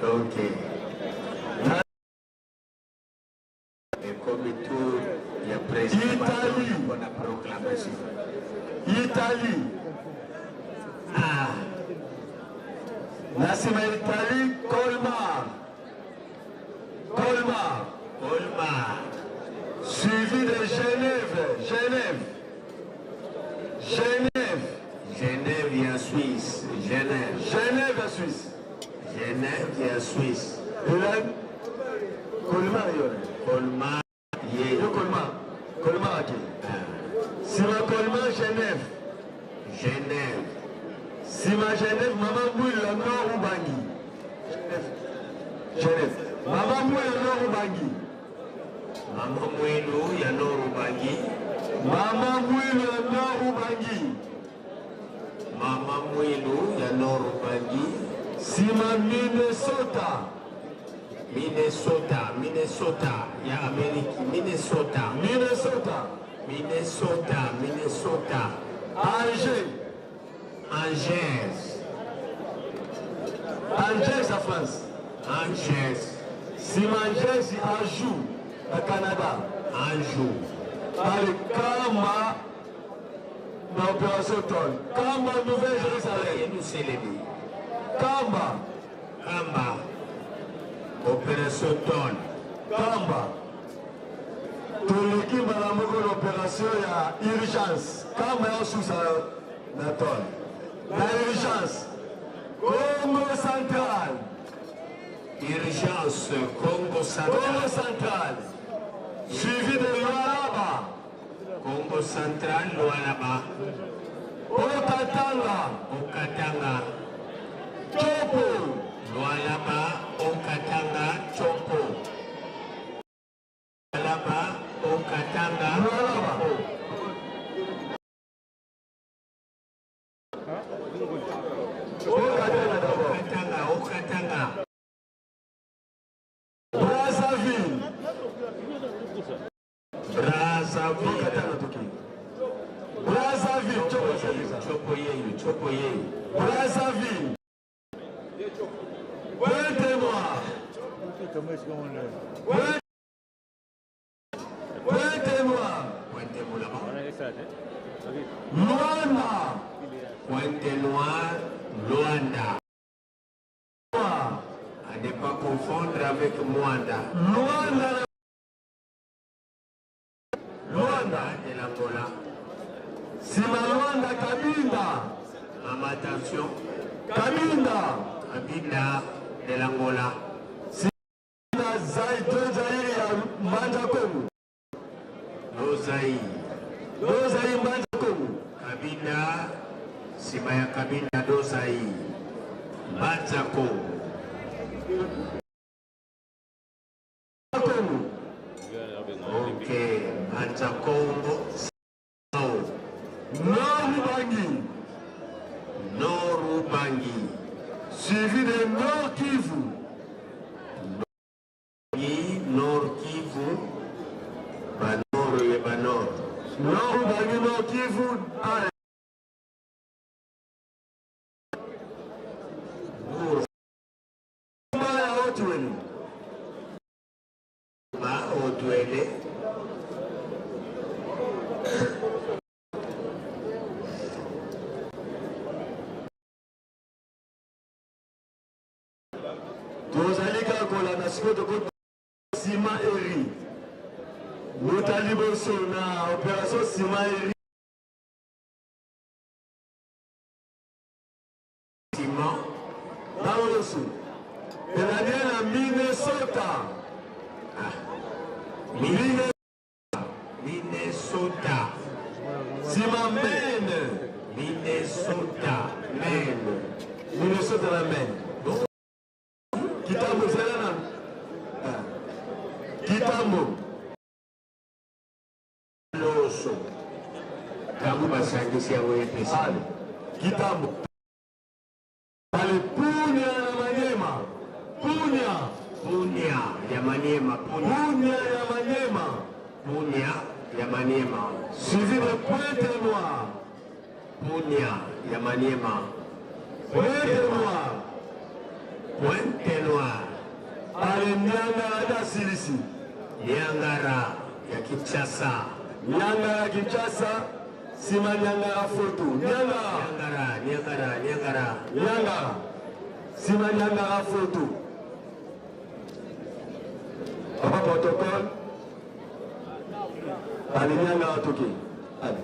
Ok. Ekomi tour ya président Italie. mpona proclamation. Italie. Ah. Na nsima ya Italie, Colmar. Colmar. Colmar. Suivi de Genève. Genève. Genève. Genève ya Suisse. Genève. Genève ya Suisse. Genève ya Suisse. Ela Colmar yo. Colmar ye. Yo Colmar. Colmar ake. Sima Colmar Genève. Genève. Sima Genève, Mama Mouille, Nord Ubangi. Genève. Mama Mouille, Nord Ubangi. Mama Mwilu ya Nord Ubangi. Mama Mouille, Nord Ubangi. Mama Mwilu ya Nord Ubangi. Sima Minnesota. Minnesota, Minnesota ya Ameriki, Minnesota. Minnesota. Minnesota, Minnesota. Angers. Angers. Angers à France. Angers. Sima Angers, Anjou, na Canada. Anjou. Allez, Kama, na opération Ton. Kamba, Nouvelle-Jérusalem. Yerusalemi. Kamba. Kamba. Opération Ton. Kamba. Toleki mbala moko na opération ya urgence. Kamba ya osusa na Ton. Na urgence. Congo Central. Urgence Congo Central. Congo Central. Suivi de Lualaba. Congo Central, Lualaba. Okatanga. Okatanga. Chopo. Lualaba, Okatanga, Chopo. Lualaba, Okatanga, Lualaba. Chopo. Okatanga d'abord. Okatanga, Okatanga. Brazzaville. Brazzaville. Okatanga toki. Brazzaville. Chopo c'est Chopo yeyu, Chopo yeyu. Brazzaville. Pointe-Noire. Pointe-Noire. Pointe Mulaba. Luanda. Pointe Noire, Luanda. À ne pas confondre avec Mwanda. Luanda. Luanda. De l'Angola. Sima Luanda Kabinda. Mama, attention. Kabinda. Kabinda de l'Angola. Sima Zaïre Zaïre ya Mbanja Kongo. Lozaï. Lozaï Mbanja Kongo. Kabinda, sima ya Kabinda Dozaï. Mbanza Kongo. Kongo. Ok, Mbanza Kongo. Sao. Nord Ubangi. Nord Ubangi. Suivi de Nord Kivu. Ubangi, Nord Kivu. Banord ye Banord. Nord Ubangi, Nord Kivu. Allez. Nord Mbala ya Haut-Uele. Ba Haut-Uele. Tozali kaka kolanda sikoyo tokoti sima eri moto ya liboso na opération sima eri Ciment. Bango nyonso elandi ye na Minnesota. Minnesota. Minnesota. Nsima Maine. Minnesota, Maine. Minnesota na Maine. Kitambo ezala na Kitambo. Loso. Ntango basangisi yango epesa. Kitambo. Ale Punia na Maniema. Punia. Punia ya Maniema. Punia. Punia ya Maniema. Punia ya Maniema. Suivi de Pointe Noire. Punia ya Maniema. Pointe Noire. Pointe Noire. Ale Niangara ata asilisi. Niangara ya Kinshasa. Niangara ya Kinshasa, sima Niangara photo. Niangara. Niangara, Niangara, Niangara. Niangara. Sima Niangara photo. Papa protocole. Ale Niangara toke. Ale.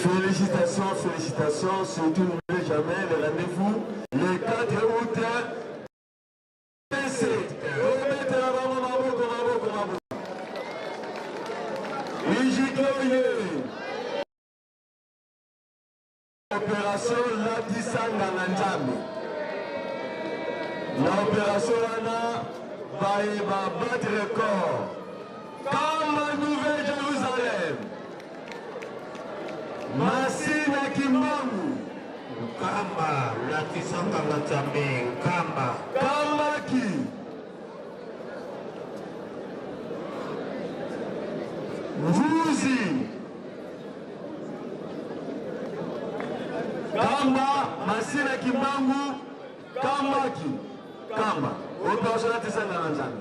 Félicitations, félicitations, surtout n'oubliez jamais le rendez-vous le 4 août. Obetela bango maboko, maboko, maboko. Ijikloye. Opération latisa nganga Nzambe. Na opération wana baye ba battre record. Kamba Nouvelle Jérusalem. Masina Kimbangu. Nkamba, latisa nganga Nzambe, Nkamba. Kambaki. Mvuzi. Kamba, Masina Kimbangu, Kambaki. Kamba. Opération latisa nganga Nzambe.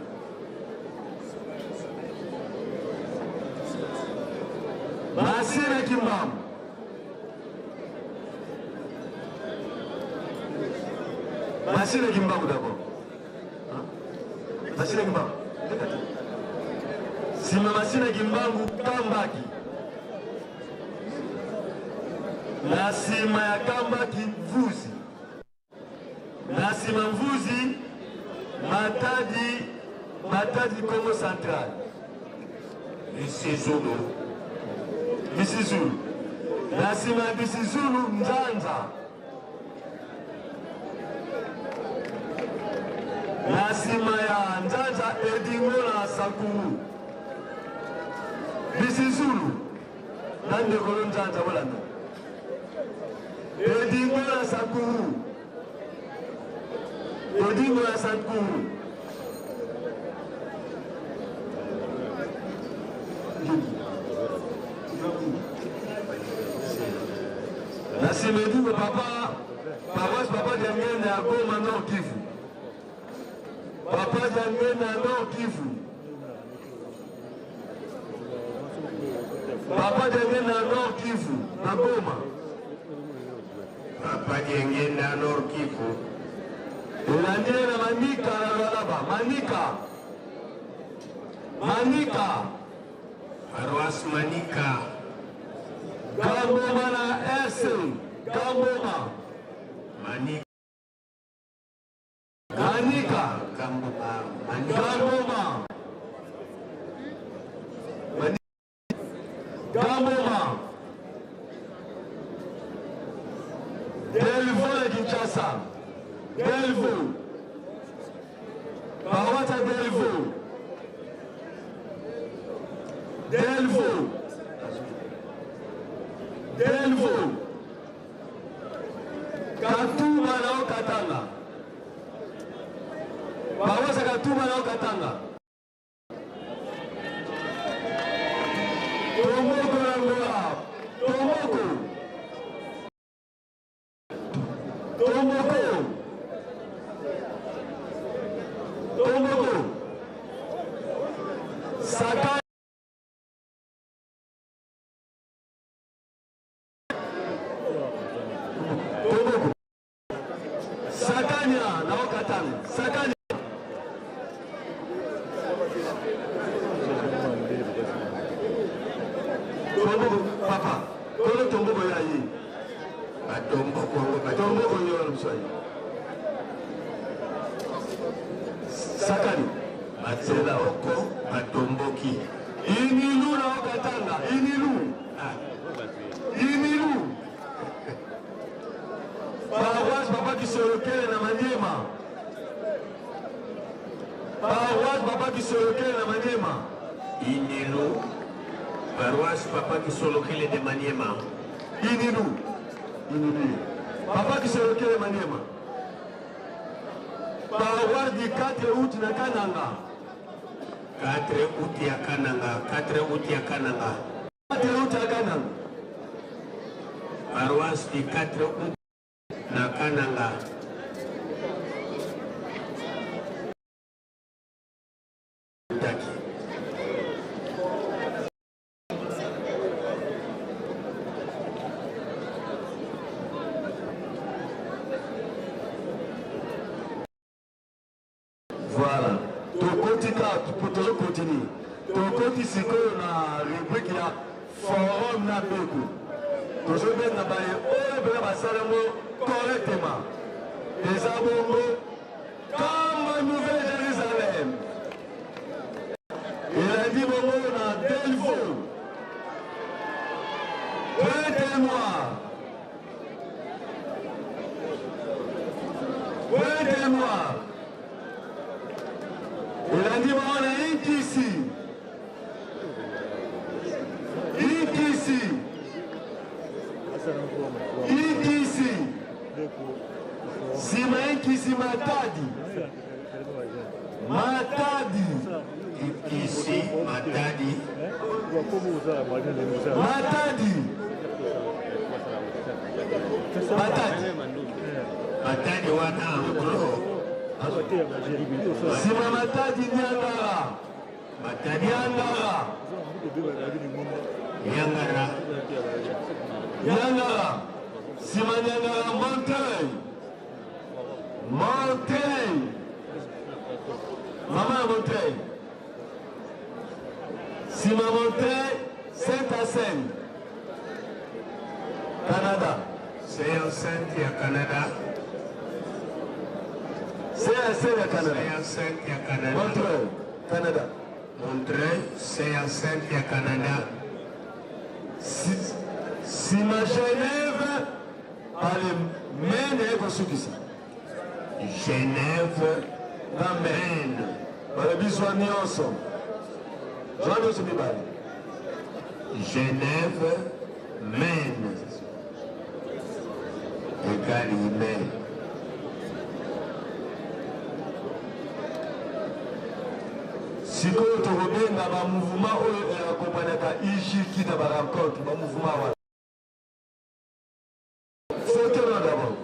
Masina Kimbangu. Masina Kimbangu d'abord. Hein? Masina Kimbangu. Sima Masina Kimbangu Kambaki. Na sima ya Kambaki Mvuzi. Na sima Mvuzi Matadi, Matadi Congo Central. Misizulu. Misizulu. Na sima ya Misizulu Nzanza. Na sima ya Nzanza Edingo na Sankuru. Misizulu. Na ndeko no Nzanza bolanda. Edingo na Sankuru. Edingo na Sankuru. Na sima Edingo papa paroisse papa Diangenda ya Goma Nord Kivu. Papa Diangenda Nord Kivu. Papa Diangenda Nord Kivu na Goma. Papa Diangenda Nord Kivu. Elandi ye na Manika na Lualaba. Manika. Manika. Paroisse Manika. Gamboma na RC. Gamboma. Manika. Manika. Gamboma. Manika. Gamboma. Gamboma. Delvaux na Kinshasa. Delvaux. Paroisse ya Delvaux. Delvaux. Delvaux. Katuba na Haut-Katanga. Paroisse ya Katuba na Haut-Katanga. Tomoko na Angola. Tomoko. Saka Tomboko. Sakanya na Haut-Katanga. Sakanya. Tomboko papa. Kolo tomboko ya ye. Batomboko yango Tomboko yo wana biso aye. Sakani. Batomboko batomboki. Inilu na Haut-Katanga. Inilu. Inilu. Paroisse Papa Kisolokele na Maniema. Paroisse Papa Kisolokele na Maniema. Inilu, paroisse Papa Kisolokele de Maniema. Inilu. Inilu. Papa Kisolokele Maniema. Paroisse du 4 août na Kananga. 4 août ya Kananga, 4 août ya Kananga. 4 août ya Kananga. Paroisse du 4 août na Kananga. Taki. Voilà. Tokoti kaka tozo continue. Tokoti sikoyo na rubrique ya forum na beko. Tozobenga baye oyo mpenza basala yango correctement. Eza bongo kama Nouvelle Jérusalem. Elandi bongo na Delvaux. Pointe Noire. Pointe Noire. Elandi bongo na Inkisi. Inkisi. Inkisi. Sima Inkisi Matadi. Matadi. Inkisi Matadi. Matadi. Matadi. Matadi wana en gros. Sima Matadi Niangara. Matadi Niangara. Niangara. Niangara. Sima Niangara Montreuil. Montreuil. Mama ya Montreuil. Sima Montreuil, Saint-Arsène. Canada. Saint-Saint ya Canada. Saint-Arsène ya Canada. Saint-Saint ya Canada. Montreuil, Canada. Montreuil, Saint-Saint ya Canada. Sima Genève, ale mene ekosukisa. Genève, na Maine. Balobi zwa nyonso. Zwa nyonso mibale. Genève, Maine. Egali Maine. Sikoyo tokobenga ba mouvement oyo eakompagnaka IJK na ba rencontre, ba mouvement wana. Photo na d'abord.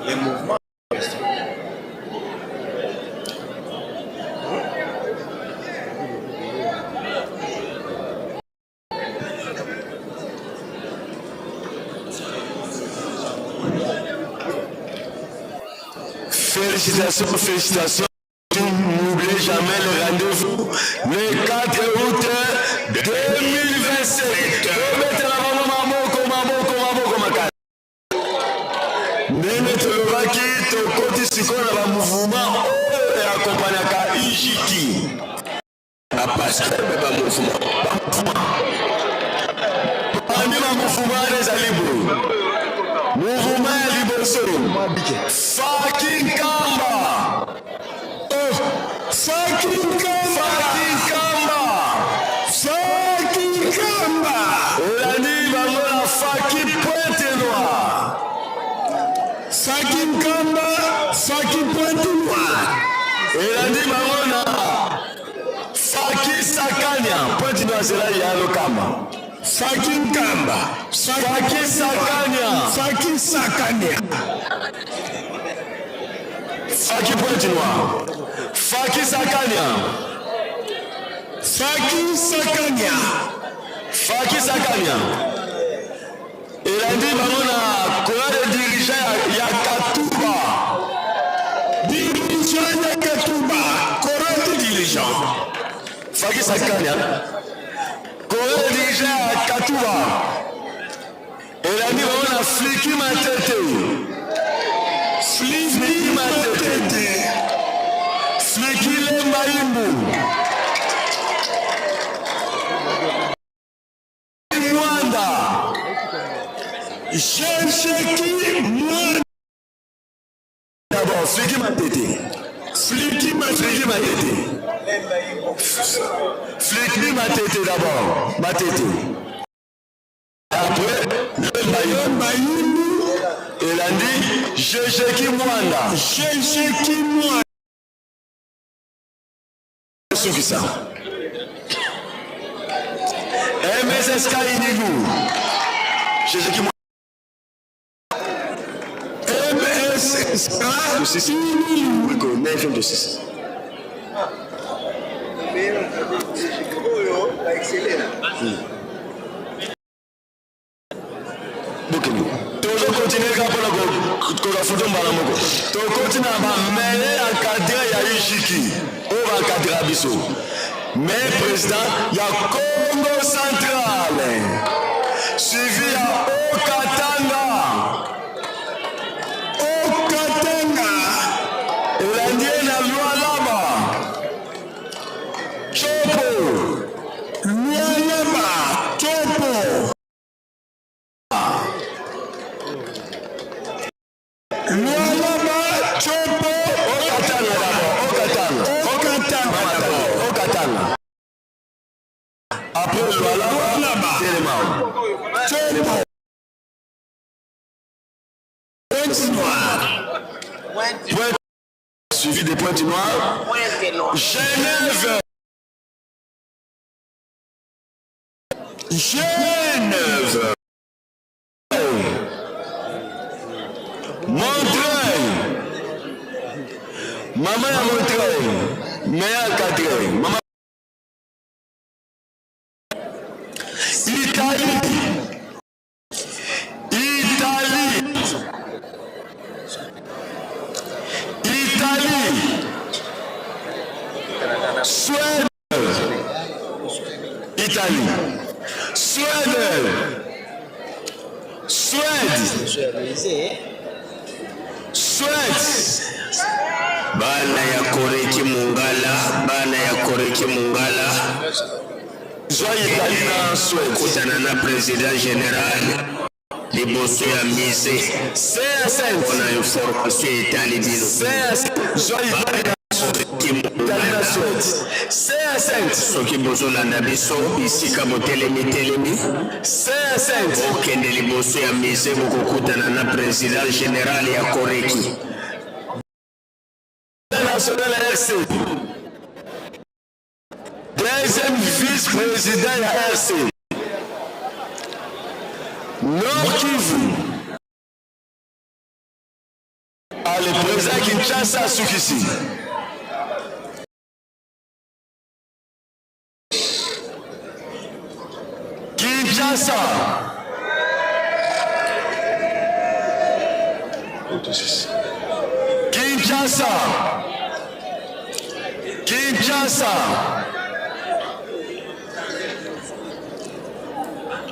Les mouvements. Félicitations, félicitations. N'oubliez jamais le rendez-vous le 4 août 2027. Tobetela bango maboko, maboko, maboko makasi. Ndenge tolobaki, tokoti sikoyo na ba mouvement oyo eakompagnaka IJK. Ba pasteur mpe ba mouvement. Parmi ba mouvement wana ezali liboso Faki Nkamba. Oh, Faki Nkamba. Faki Nkamba. Faki Nkamba. Elandi bango na Faki Pointe Noire. Faki Nkamba, Faki Pointe Noire. Elandi bango na Faki Sakanya. Pointe Noire zela ya Lokamba. Faki Nkamba. Faki Sakanya. Faki Sakanya. Faki Pointe Noire. Faki Sakanya. Faki Sakanya. Faki Sakanya. Elandi bango na koya de dirigeant ya Katuba. Dirigeant ya Katuba. Koya de dirigeant. Faki Sakanya. Koya de dirigeant ya Katuba. Elandi bango na Fliki Matete. Fliki Matete. Fliki Lemba Imbu. Mwanda. Jesheki Mwanda. D'abord, Fliki Matete. Fliki Matete. Matete. Fliki Matete d'abord. Matete. Après, Lemba Imbu. Elandi, Jesheki Mwanda. Jesheki Mwanda. Sukisa. MSSK Inigu. Jesheki Mwanda. MSSK Inigu. 9 de 6. Bokende. Tozo continuer kaka mpona koka foto mbala moko. Tokoti na ba meilleur encadreur ya Ijiki oyo ba encadra biso. Mais président ya Congo Central suivi ya Okatanga. Okatanga elandi ye na Lualaba. Chopo. Lualaba. Chopo. Lualaba, Chopo. Okatanga d'abord. Okatanga. Okatanga d'abord. Okatanga. Après Lualaba, Telemao. Chopo. Pointe Noire. Pointe suivi de Pointe Noire. Genève. Genève. Montreuil. Maman ya Montreuil. Meilleur cadre. Maman. Italie. Italie. Italie. Suède. Italie. Suède. Suède. Suède. Bana ya Koreki Mongala, bana ya Koreki Mongala. Zwa Italie na Suède. Kutana na président général liboso ya musée mpona information etali bino. Soki bozolanda biso bisika botelemi telemi, bokende liboso ya musée, bokokutana na président général ya Koreki. National RC. Deuxième vice-président ya RC. Nord Kivu. Ah, le président Kinshasa asukisi. Kinshasa. Kinshasa. Kinshasa.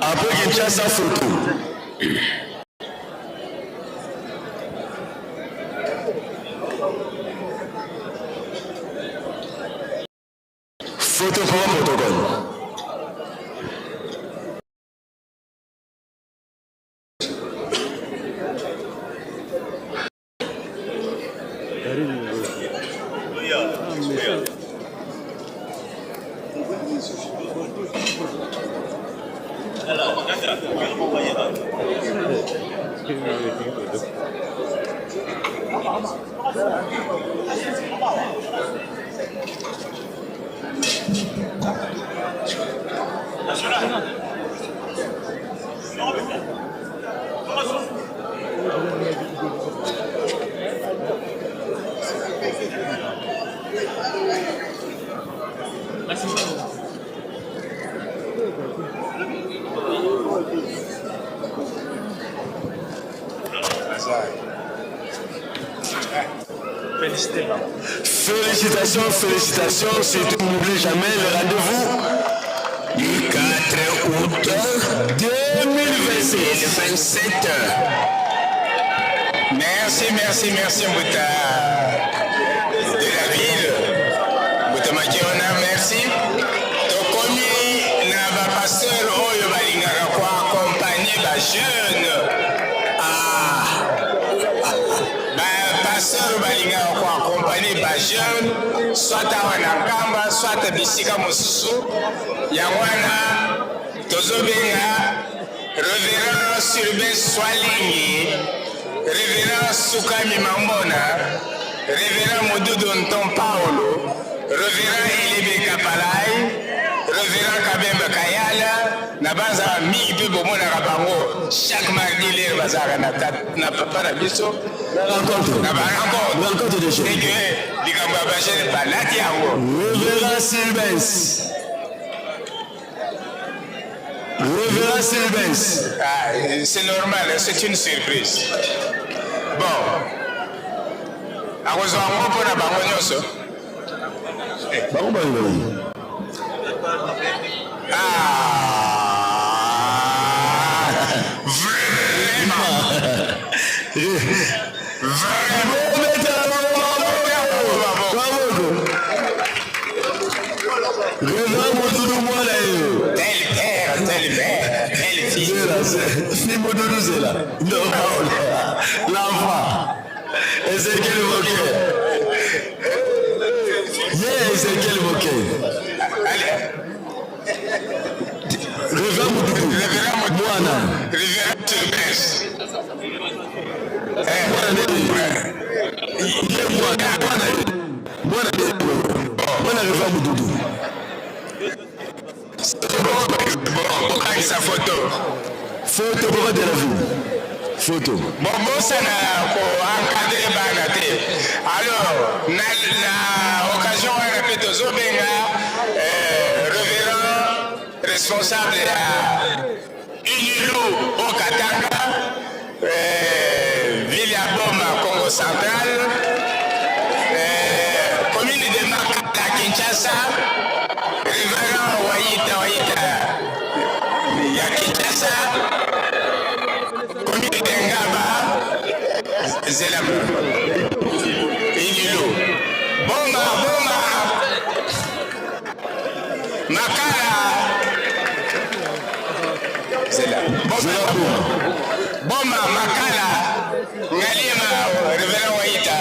Après Kinshasa photo. Photo pour protocole. Félicitations, félicitations, surtout n'oublie jamais le rendez-vous du 4 août 2027. 2027. Merci, merci, merci Mbuta de la ville. Mbuta Makiona, merci. Tokomi na ba pasteur oyo balingaka ko accompagner ba jeunes. Ah. Ba pasteur balingaka ko accompagner ba jeunes soit awa na Nkamba, soit bisika mosusu. Yango wana tozobenga Reverend Sylvain Swalingi, Reverend Sukami Mambona, Reverend Mududu Nton Paulo, Reverend Elebe Kapalai, Reverend Kabemba Kayala, na banza mingi mpe bomonaka bango chaque mardi lere bazalaka na, na papa na biso na barencontre ndenge likambo ya bajene balati yango. Reverend Sylvain Révérend Sylvens. Ah, c'est normal, c'est une surprise. Bon, akozwa yango mpo na bango nyonso. Bango bango. Ah, vraiment. Vraiment. Révérend Modudu mwana ye. Tel père, tel mère, tel fils. Zela, si Modudu zela. Non, l'enfant. Ezekiel Moke. Yeah, Ezekiel Moke. Allez. Révérend Modudu. Révérend Modudu. Mwana. Révérend Turbes. Mwana nde. Ye mwana. Mwana. Mwana nde. Mwana Révérend Modudu. Bokangisa photo. Photo papa de la vie. Photo. Bobosana ko encadrer bana te. Alors, na, na occasion wana mpe tozobenga euh, révérend responsable ya Unilu au Katanga, euh, ville ya Boma, Congo central, euh, commune de Makala, Kinshasa, révérend Waïta Waïta ya Kinshasa, commune de Ngaba, Zela Unilu, Boma, Boma, Makala, Zela, Boma, Boma, Makala, Ngaliema, révérend Waïta.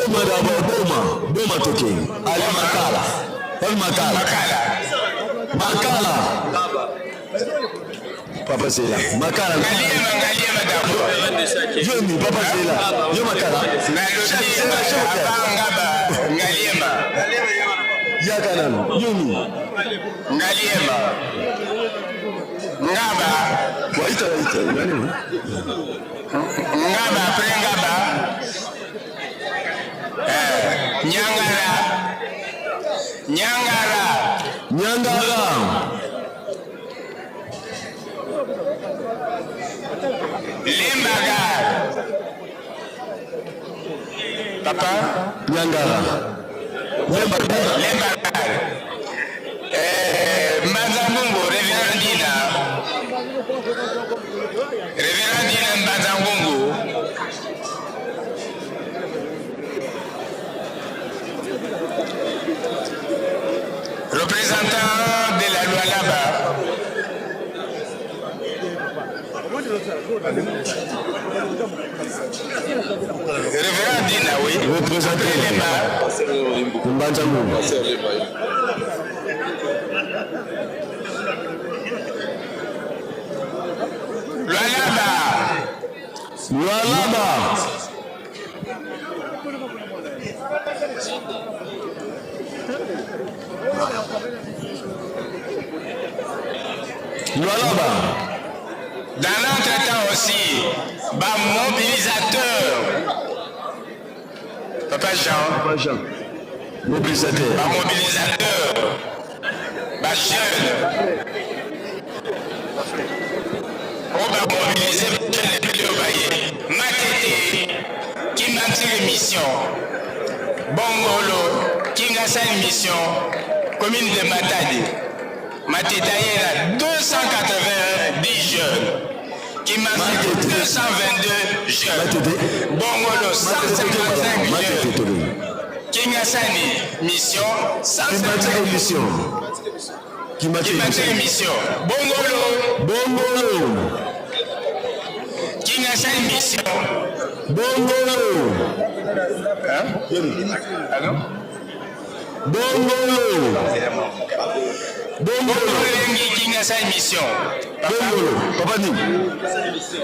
Boma d'abord, Boma. Boma toke. Allez, Makala. Allez, Makala. Makala. Makala. Papa c'est là. Makala. Ngaliema, Ngaliema d'abord. Yomi, papa c'est là. Yo Makala. Nalobi, Abangaba, Ngaliema. Yaka nanu. Yomi. Ngaliema. Ngaba. Waita, waita. Ngaliema. Ngaba, après Ngaba. Eh, Nyangara. Nyangara. Nyangara. Lembaga. Papa. Nyangara. Lembaga. Lembaga. Eh, Mbanza-Ngungu, Révérend Dina. Révérend Dina Mbanza-Ngungu. Représentant de la loi là-bas. Révérend Dina, oui. Représentant. Mbanza Ngungu. Lualaba. Lualaba. Dans l'entretemps aussi, ba mobilisateur. Papa Jean. Papa Jean. Mobilisateur. Ba mobilisateur. Ba jeune. Oyo ba mobiliser ba jeune ebele oyo baye. Matete, Kimbanseke mission. Bongolo, Kingasani mission. Commune de Matadi. Matete aye na 290 jeunes. Kimbanseke 222 jeunes. Bongolo 155 jeunes. Kingasani mission 155 mission. Kimbanseke mission. Bongolo. Bongolo. Kingasani mission. Bongolo. Hein? Allô? Bongolo. Bongolo. Olengi Kingasani mission. Bongolo. Papa nini?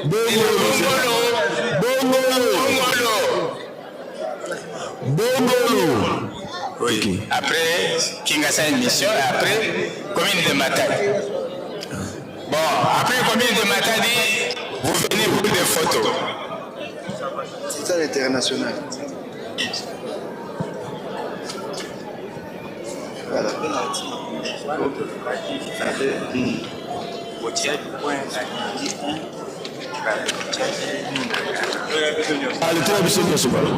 Bongolo. Bongolo. Bongolo. Bongolo. Bongolo. Oui. Après Kingasani mission, et après commune de Matadi. Bon, après commune de Matadi, vous venez pour des photos. C'est ça l'international. Voilà. Allez, tala biso nyonso balo.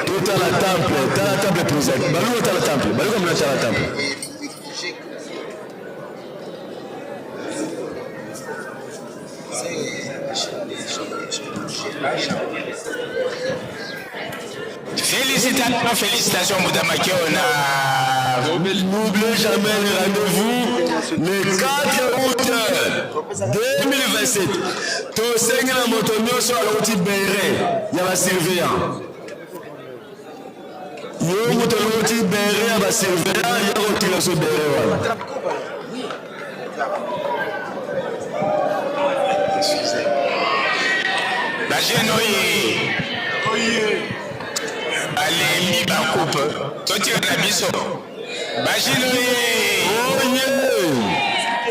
Totala temple, tala temple président. Baluka tala temple, baluka mna tala temple. Félicitations, félicitations, Mouda Makiona. N'oubliez jamais le rendez-vous le 4 août 2027. Tosengi na moto nyonso alongoti bere ya ba surveillant. Yo moto alongoti bere ya ba surveillant ya kotika so bere wana. Ba jeune oye. Balembi ba coupe. Totika na biso. Ba jeune oye. Oye.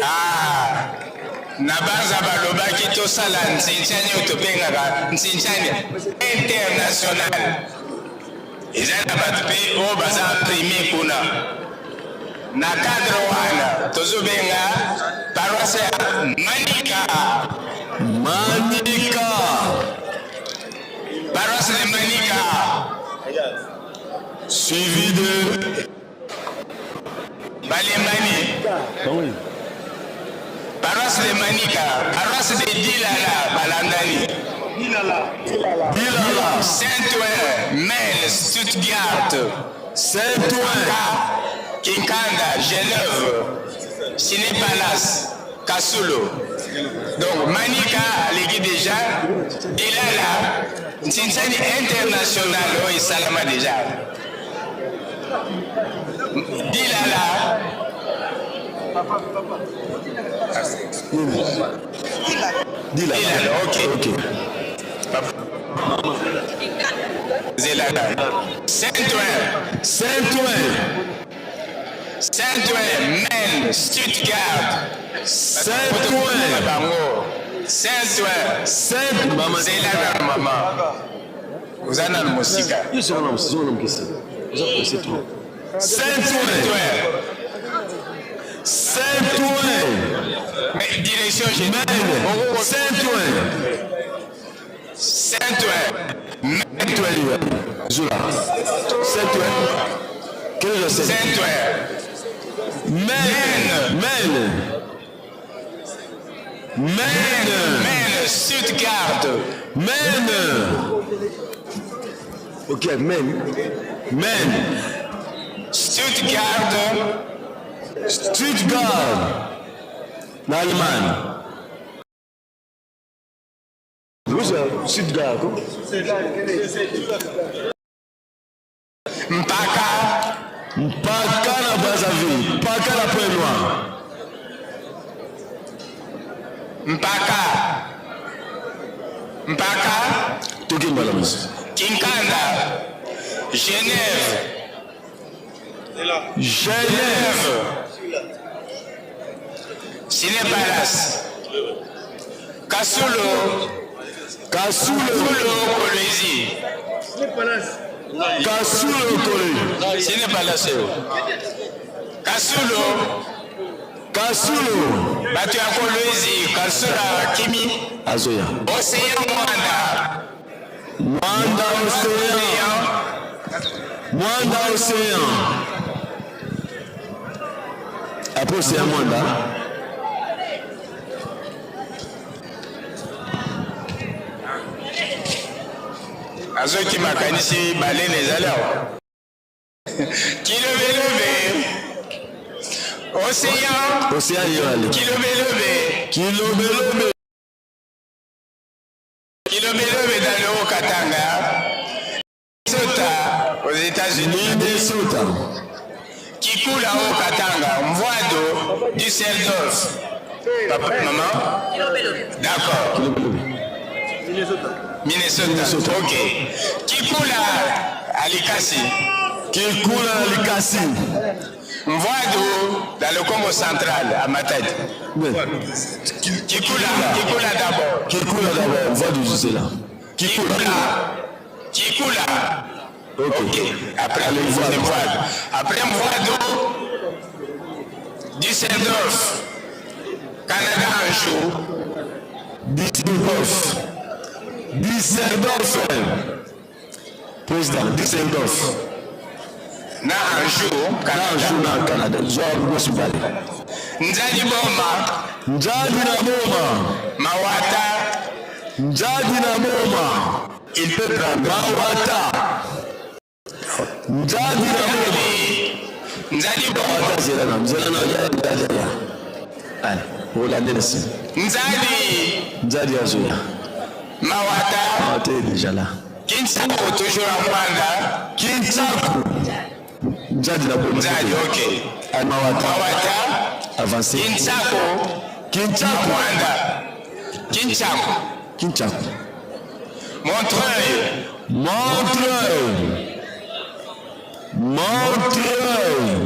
Ah. Na banza balobaki tosala nsinchani oyo tobengaka nsinchani international. Eza na bato mpe oyo baza prime kuna. Na cadre wana tozobenga paroisse ya Manika. Manika. Paroisse de Manika. Suivi de Balembani. Paroisse de Manika, paroisse de Dilala, Balandani. Dilala. Dilala. Saint-Ouen, Mel, Stuttgart. Saint-Ouen. Kinkanda, Genève, Ciné Palace, Kasulo. Donc Manika aleki déjà, Dilala, Ntsinsani International oyo esalama déjà. Dilala. Dilala, ok. ok. Zelaka. Saint-Ouen. Saint-Ouen. Saint-Ouen, Maine, Stuttgart. Saint-Ouen. Bango. Saint-Ouen. Saint Zelaka mama. Oza nanu mosika. Saint-Ouen. Saint-Ouen. Mais direction générale. Saint-Ouen. Saint-Ouen. Saint-Ouen. Zola. Saint-Ouen. Quel est le Saint-Ouen. Maine. Maine. Maine. Maine, Stuttgart. Maine. Ok, Maine. Maine. Stuttgart. Stuttgart. Na Allemagne. Stuttgart. Mpaka. Mpaka na Brazzaville. Mpaka na Point Noir. Mpaka. Mpaka. Tokimbala mosusu. Kinkanda. Genève. Genève. Ciné Palace. Kasulo. Kasulo. Kasulo Kolwezi. Kasulo Kolwezi. Ciné Palace. Kasulo. Kasulo. Bato ya Kolwezi, Kasulo Kimi. Azoya. Océan Mwanda. Mwanda Océan. Mwanda Océan. Après Océan Mwanda. Azoki makanisi balene ezali awa. Kilobelobe. Océan. Océan Yole. Kilobelobe. Kilobelobe. Kilobelobe dans le Haut-Katanga. Minnesota aux États-Unis. Minnesota. Kikula au Katanga. Mvoado, Düsseldorf. Papa, maman? D'accord. Minnesota. Minnesota. Ok. Kikula à Likasi. Kikula à Likasi. Mvoado dans le Congo central à Matadi. Ouais. Kikula, Kikula d'abord. Kikula d'abord, Mvoado c'est là. Kikula. Kikula. Ok. Ok. Après Allez, Mvoado. Mvoado. Après Mvoado, Düsseldorf, Canada Anjou. Düsseldorf. Düsseldorf. Président, Düsseldorf. Na Anjou, Na Anjou na Canada. Zwa Gosi Valley. Nzadi Boma. Nzadi na Boma. Mawata. Nzadi na Boma. Il peut prendre. Mawata. Nzadi na Boma. Nzadi Boma. Mawata zela na zela na ya ya ya. Allez, Hollande na nsima. Nzadi. Nzadi azoya. Mawata. Mawata est déjà là. Kinsaku toujours à Mwanda. Kinsaku. Nzadi na Boma. Nzadi, ok. Allez, Mawata. Mawata. Avancez. Kinsaku. Kinsaku. Mwanda. Kinsaku. Kinsaku. Montreuil. Montreuil. Montreuil.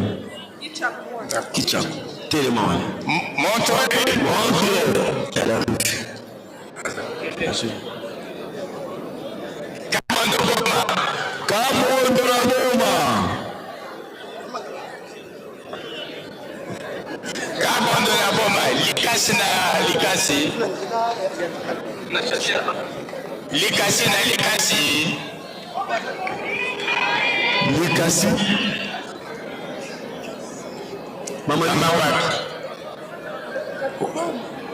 Kichaku. Telema wana. Montreuil. Montreuil. Elle arrive. Kamondo Boma. Kamondo na Boma. Kamondo na Boma. Likasi na Likasi. Likasi na Likasi. Likasi. Mama, Mama wapi?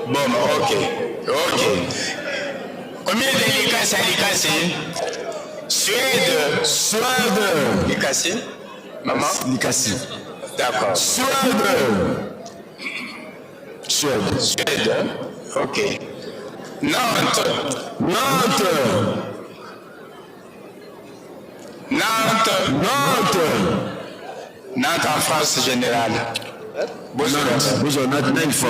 Boma, ok. Ok. Combien de Likasi à Likasi? Suède. Suède. Likasi? Maman? Likasi. D'accord. Suède. Suède. Suède. Ok. Nantes. Nantes. Nantes. Nantes. Nantes en France générale. Nantes. Bonjour, Nantes, Nantes.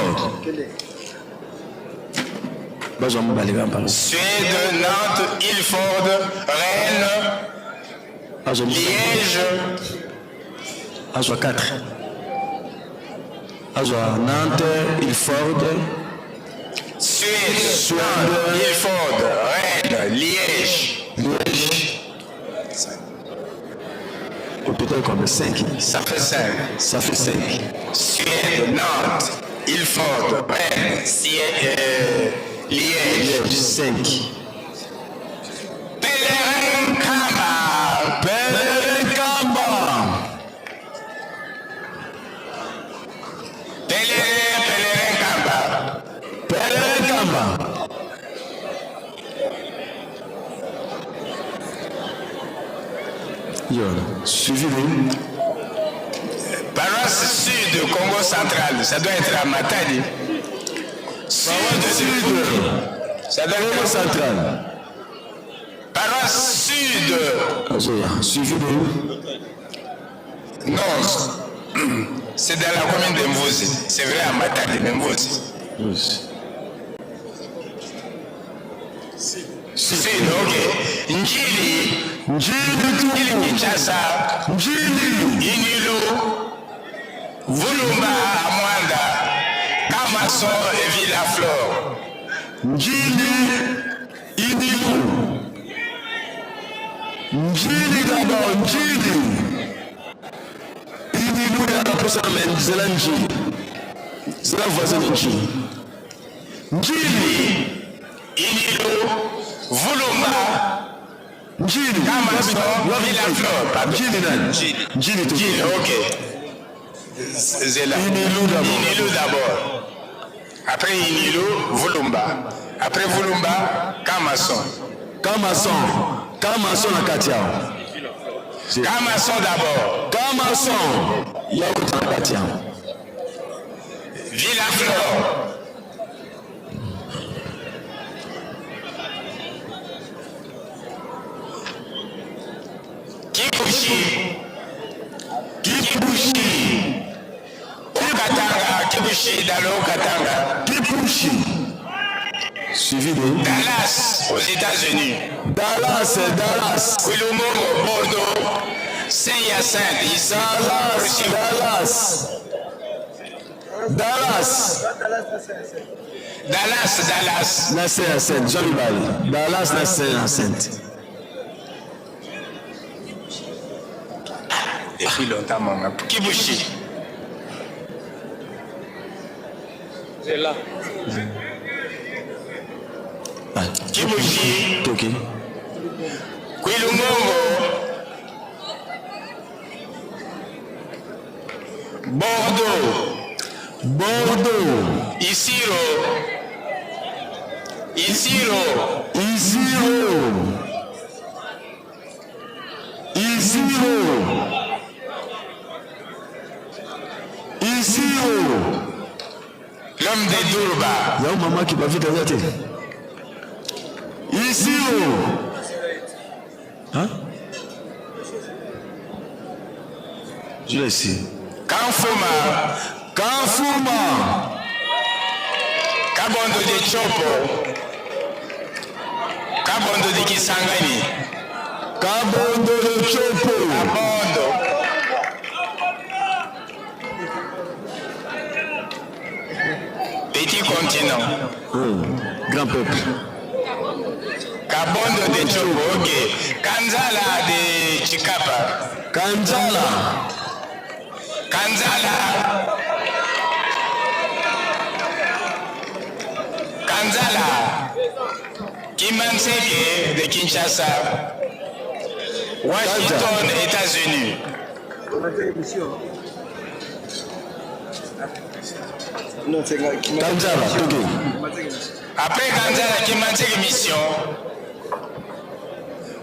Bonjour, mobali kamba. Suède, Nantes, Ilford, Rennes, Liège. Azwa 4. Azwa Nantes, Ilford. Suède, Suède. Nantes, Ilford, Rennes, Liège. Liège. Au total, combien? 5. Ça fait 5. Ça fait 5. Suède, Nantes, Ilford, Rennes, Liège. Liège, 5. Pèlerin Kamba. Pèlerin Kamba. Pèlerin, Pèlerin Kamba. Pèlerin Kamba. Suivi de Paroisse Sud, Congo central. Ça doit être à Matadi. Sud, Sud. Ça doit être Congo central. Paroisse Sud. Suivi de Non, c'est dans la commune de Mvouzi. C'est vrai à Matadi, mais Mvouzi. Sud, ok. Njili. Njili Njili Kinshasa. Njili. Inilu. Vulumba à Mwanda. Kamason et Villaflor. Njili. Inilu. Njili d'abord, Njili. Inilu ya posa mais nzela Njili. Nzela voisin de Njili. Njili. Inilu. Vulumba. Njili. Kamason, Villaflor. Pardon. Njili nani? Njili. Njili to. Njili, ok. Zela. Inilu d'abord. Inilu d'abord. Après Inilu, Vulumba. Après Vulumba, Kamason. Kamason. Kamason na kati awa. Kamason d'abord. Kamason. Ya kota na kati awa. Villaflor. Kibushi. Kibushi. Haut-Katanga, Kibushi dans le Haut-Katanga. Kibushi. Suivi de Dallas, aux États-Unis. Dallas, Dallas. Kwilu-Mongo, Bordeaux. Saint-Hyacinthe, ici. Dallas, Dallas. Dallas. Dallas, Dallas. Na Saint-Hyacinthe, Jean Mibale. Dallas na Saint-Hyacinthe. Depuis longtemps, mon Kibushi. C'est là. Kibushi. Toki. Kwilu-Mongo. Bordeaux. Bordeaux. Isiro. Isiro. Isiro. Isiro. Isiro. L'homme de Durba. Yao mama qui va vite à te. Isiro. Hein? Je l'ai ici. Kanfuma. Kanfuma. Kabondo de Chopo. Kabondo de Kisangani. Kabondo de Chopo. Kabondo. Petit continent. Grand peuple. Kabondo de Chopo, ok. Kanzala de Chikapa. Kanzala. Kanzala. Kanzala. Kimanseke de Kinshasa. Washington, États-Unis. Kanzala, ok. Après Kanzala, Kimanseke Mission.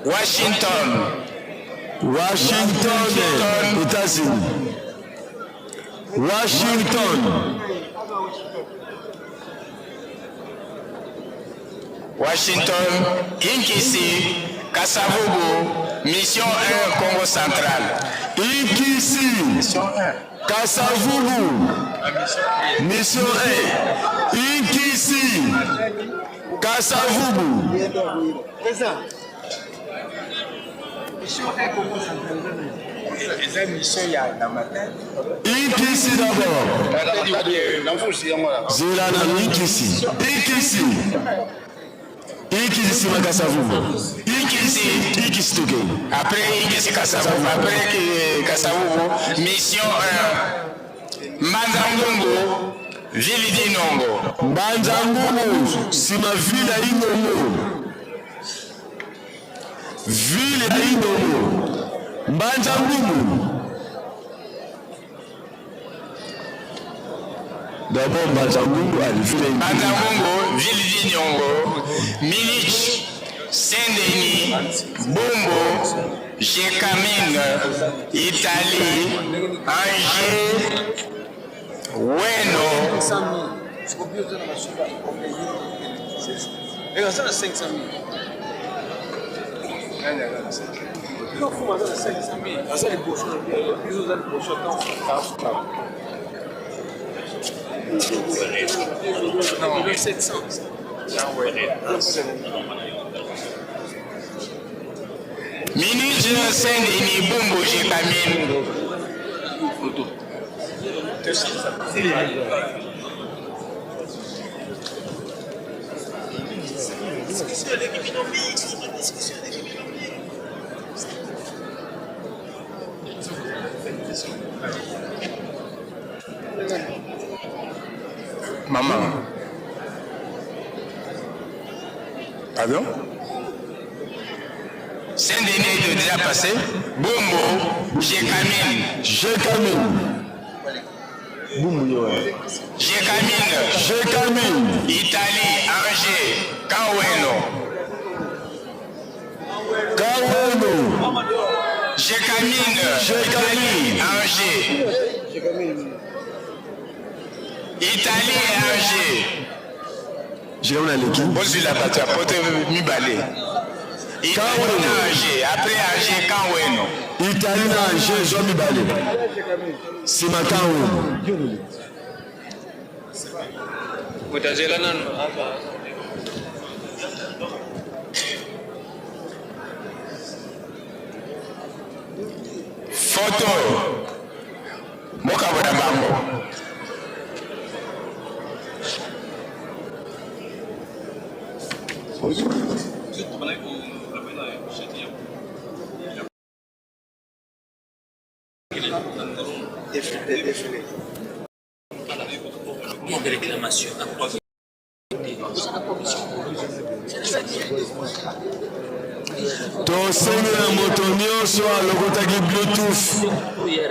Washington. Washington, États-Unis. Washington. Washington, Inkisi, Kasavubu, Mission 1, Congo Central. Inkisi, Mission 1. Kasavubu, Mission 1. Inkisi, Kasavubu. Eza mission ya na matin. Inkisi d'abord. Zela na Inkisi. Inkisi. Inkisi sima Kasavubu. Inkisi. Inkisi toke. Après Inkisi Kasavubu, après Kasavubu, Mission 1. Mbanza Ngungu, ville d'Inongo. Mbanza Ngungu, sima ville ya Inongo. Ville ya Inongo. Mbanza Ngungu. D'abord Mbanza Ngungu, allez, ville ya Mbanza Ngungu, ville d'Inongo, Milich, Saint-Denis, Bumbu, Gécamines, Italie, Angers, Weno. Ministre Saint-Denis Bumbu Gécamines. Maman. Pardon Saint-Denis est déjà passé. Bumbu, Gécamines. Gécamines. Bumbu, Gécamines. Gécamines. Italie, Angers, Kaweno. Kaweno. Gécamines. Gécamines. Angers. Italie et Angers. Gécamines aleki. Bozwila bato ya poto mibale. Italie na Angers. Après Angers, Kaweno. Italie na Angers zwa mibale. Nsima Kaweno. Mutazela nanu hapa. Photo. Bokabola bango. Combien de réclamations Tosengi na moto nyonso alokotaki bluetooth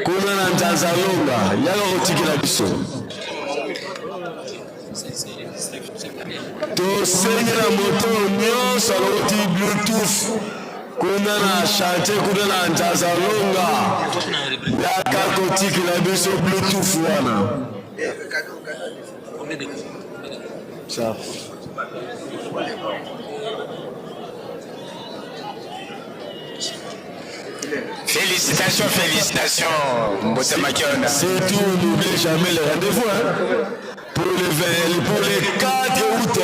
kuna na Nzanzalonga yaka kotikela biso. Tosengi na moto nyonso alokoti bluetooth kuna na chantier kuna na Nzanzalonga yaka kotikela biso bluetooth wana. Ça. Félicitations, félicitations, Mbote Makionda. Surtout, n'oubliez jamais le rendez-vous. Hein? Pour le, 20, pour le 4 août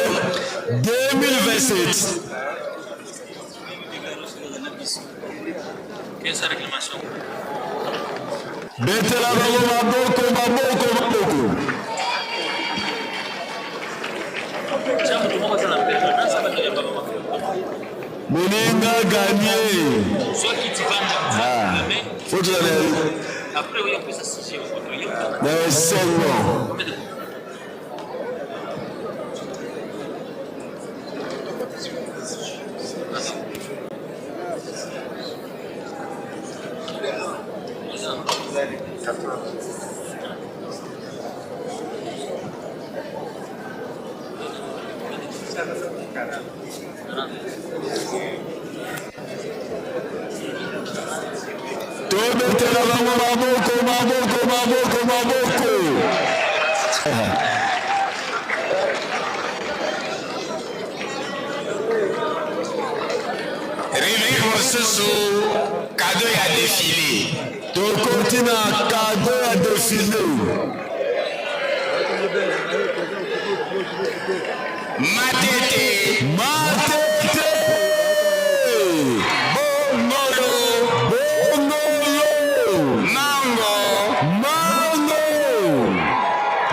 2027. Betela bango maboko, maboko, maboko. Moninga gagné. Ah, faut tozala na esengo. Tobetela bango maboko, maboko, maboko, maboko. Rubrique mosusu, cadeau ya défilé. Tokoti na cadeau ya défilé. Matete. Matete. Bongolo. Bongolo. Mango. Mango.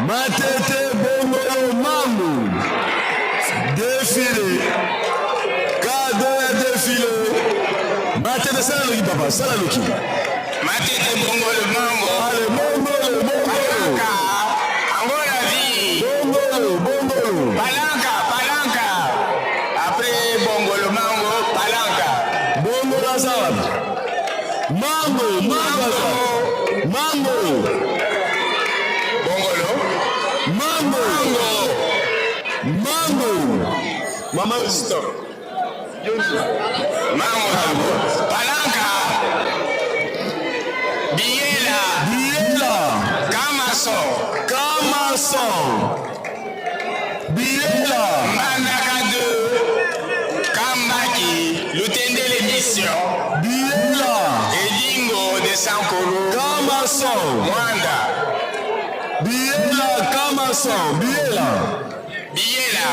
Matete bongolo mango. Défilé. Cadeau ya défilé. Matete sala loki papa, sala loki. Matete bongolo mango. Allez, bongolo, bongolo. Palanka. Angola vie. Bongolo, bongolo. Palanka, palanka. Après bongolo mango, palanka. Bongolo aza wapi? Mango, mango aza. Mango. Bongolo. Mango. Mango. Mango. Mama stop. Mango. Palanka. Biyela. Biyela. Kamaso. Kamaso. Biyela. Mbandaka 2. Kambaki. Lutendele Mission. Biyela. Edingo de Sankuru. Kamaso. Mwanda. Biyela Kamaso. Biyela. Biyela.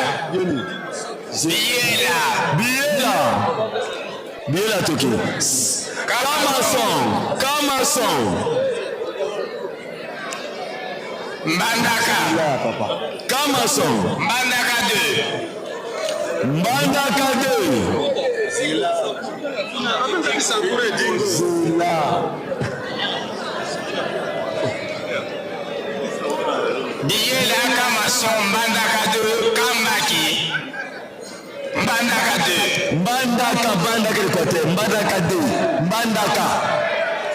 Biyela. Biyela. Biyela toki. Kamaso. Kamaso. Mbandaka. Kamaso. Mbandaka 2. Mbandaka 2. Zela. Biyela Kamaso Mbandaka 2 Kambaki. Mbandaka 2. Mbandaka, Mbandaka l'Équateur. Mbandaka 2. Mbandaka.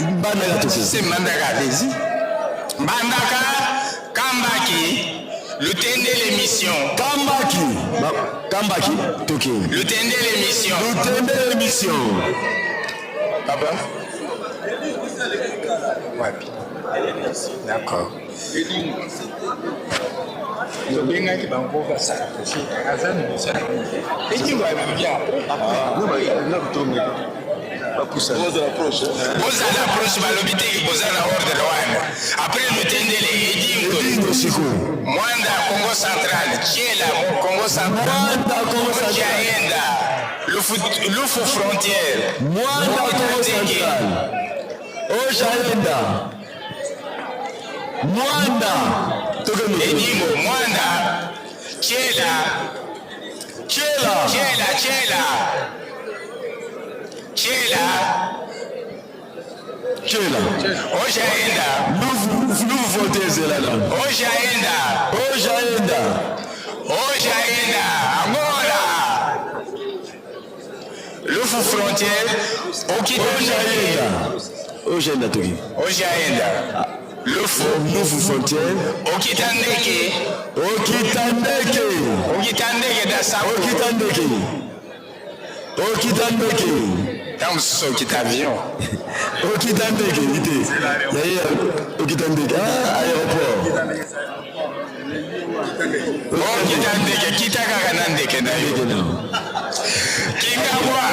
Mbandaka toki. C'est Mbandaka, allez-y. Mbandaka Kambaki. Lutendele Mission. Kambaki. Kambaki toki. Lutendele Mission. Lutendele Mission. Papa Wapi D'accord. tobengaki bango basala aza liboso edingo abimbi bozala approche balobi te boza na ordre wana après lutendele edingo mwanda congo central tiela congo central jaenda lufu frontière mwanda congo central ojaenda mwanda edingo mwanda tiela tiela tiela tiela tiela tiela ojaenda lufu lufu ezela na ojaenda ojaenda ojaenda angola lufu frontière okita ojaenda ojaenda toki ojaenda lufu lufu frontière okita ndeke okita ndeke okita ndeke dasa okita ndeke okita ndeke ntango mosusu okita avion okita ndeke ite yaye okita ndeke ah, aéroport okita ndeke kita kaka na ndeke na yo kingabwa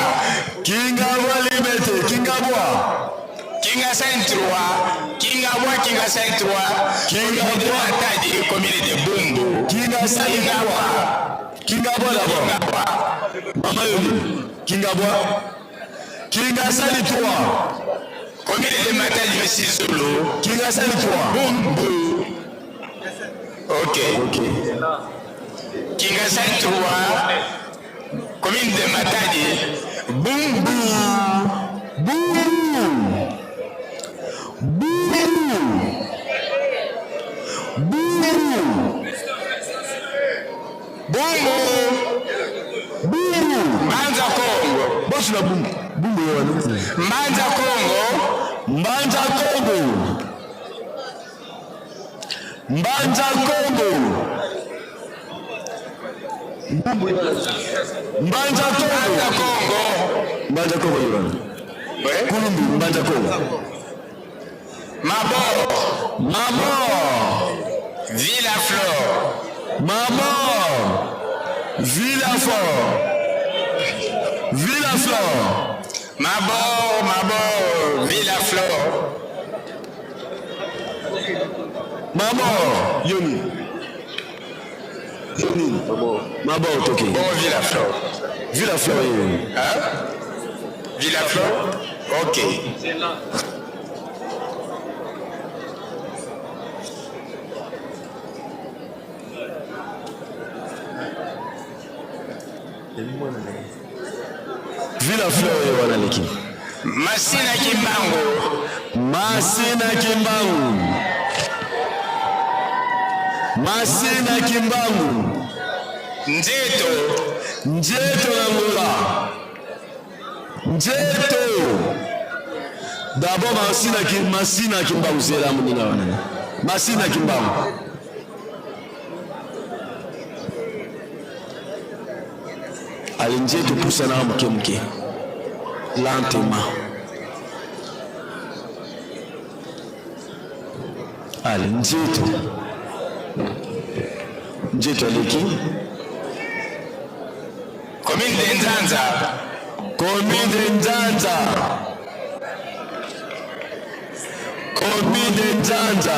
kingabwa limete kingabwa kinga 53 kingabwa kinga 53 kingabwa matadi commune de bumbu kinga 53 kingabwa d'abord mama yoli kingabwa kingasali 3 commune de matadi osizulu kingasali 3 bumbu ok ok kingasali 3 commune de matadi bumbu bumbu bumbu bumbu bumbu bumbu mbanza kongo bosi na bumbu bumbu yo wana mbanza kongo mbanza kongo mbanza kongo mbanza kongo mbanza kongo yo wana kulumbu mbanza kongo mabor mabor villa flor mabor villa flor villa flor mabor mabor villa flor mabor yoni yoni mabor toki bon villa flor villa flor yoni hein villa flor ok villa flor ye wana leki masina kimbangu masina kimbangu masina kimbangu nzeto nzeto na ngola nzeto d'abord masina masina kimbangu zela moninga wana masina kimbangu Ale nzeto pusanaka moke moke. Lentement. Ale nzeto. Nzeto aleki. Commune de Nzanza. Commune de Nzanza. Commune de Nzanza.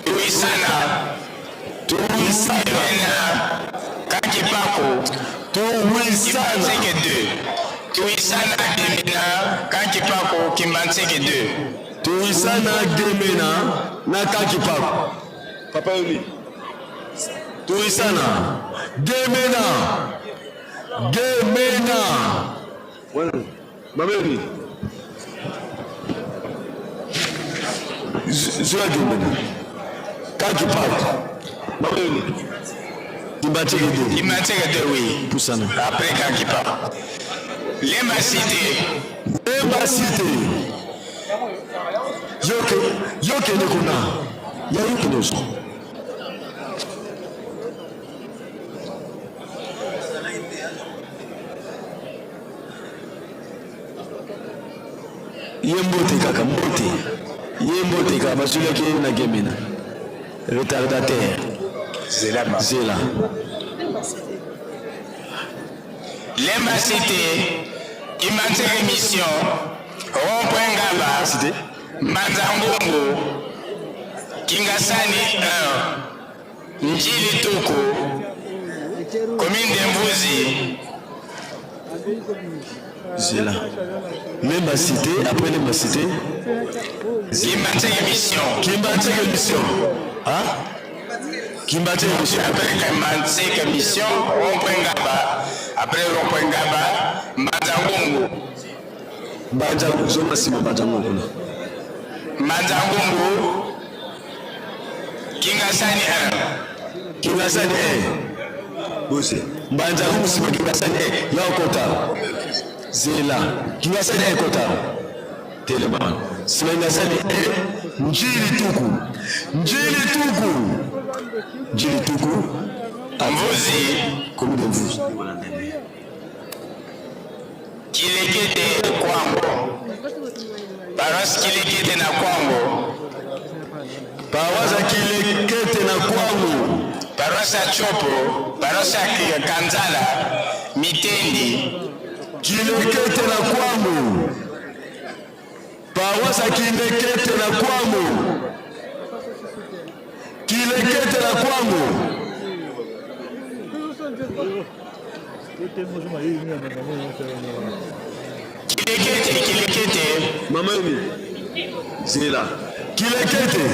Tuisana. Tuisana. Kakipako. Tuisana. Kimbanseke 2. Tuisana Gemena Kakipako Kimbanseke 2. Tuisana Gemena na Kakipako. Papa Yoni. Tuisana Gemena. Gemena. Wana. Mama Yoni. Zwa Gemena. Kakipako. Mama Yoni. Kimbanseke 2. Kimbanseke 2 oui. Pusana. Après Kakipako. Lemba Cité. Lemba Cité. Yoke, yokende kuna. Ya yokende ozwa. Ye mbote kaka mbote. Ye mbote kaka bazwilaki ye na Gemena. Retardataire. Zela. Zela. Lemba Cité, Kimbanseke Mission, Rond-Point Ngaba, Mbanza Ngungu, Kingasani 1, Njili Tuku, Commune de Mbuzi. Zela. Lemba Cité, après Lemba Cité. Kimbanseke Mission. Kimbanseke Mission. Hein? Kimbanseke Mission. Après Kimbanseke Mission, Rond-Point Ngaba. Après Rond-Point Ngaba, Mbanza Ngungu. Mbanza zonga nsima Mbanza Ngungu kuna. Mbanza Ngungu, Kingasani 1. Kingasani 1. Bose. Mbanza Ngungu nsima Kingasani 1. Ya okota. Zela. Kingasani 1 kota. Telema. Nsima Kingasani 1. Njili tuku. Njili tuku. Njili tuku. Mvuzi. Commune de Mvuzi. Kilekete Kwango. Paroisse Kilekete na Kwango. Paroisse ya Kilekete na Kwango. Paroisse ya Chopo, paroisse ya Kanzala, Mitendi. Kilekete na Kwango. Paroisse ya Kilekete na Kwango. Kilekete na Kwango. Kilekete, Kilekete. Mama Yumi. Zela. Kilekete.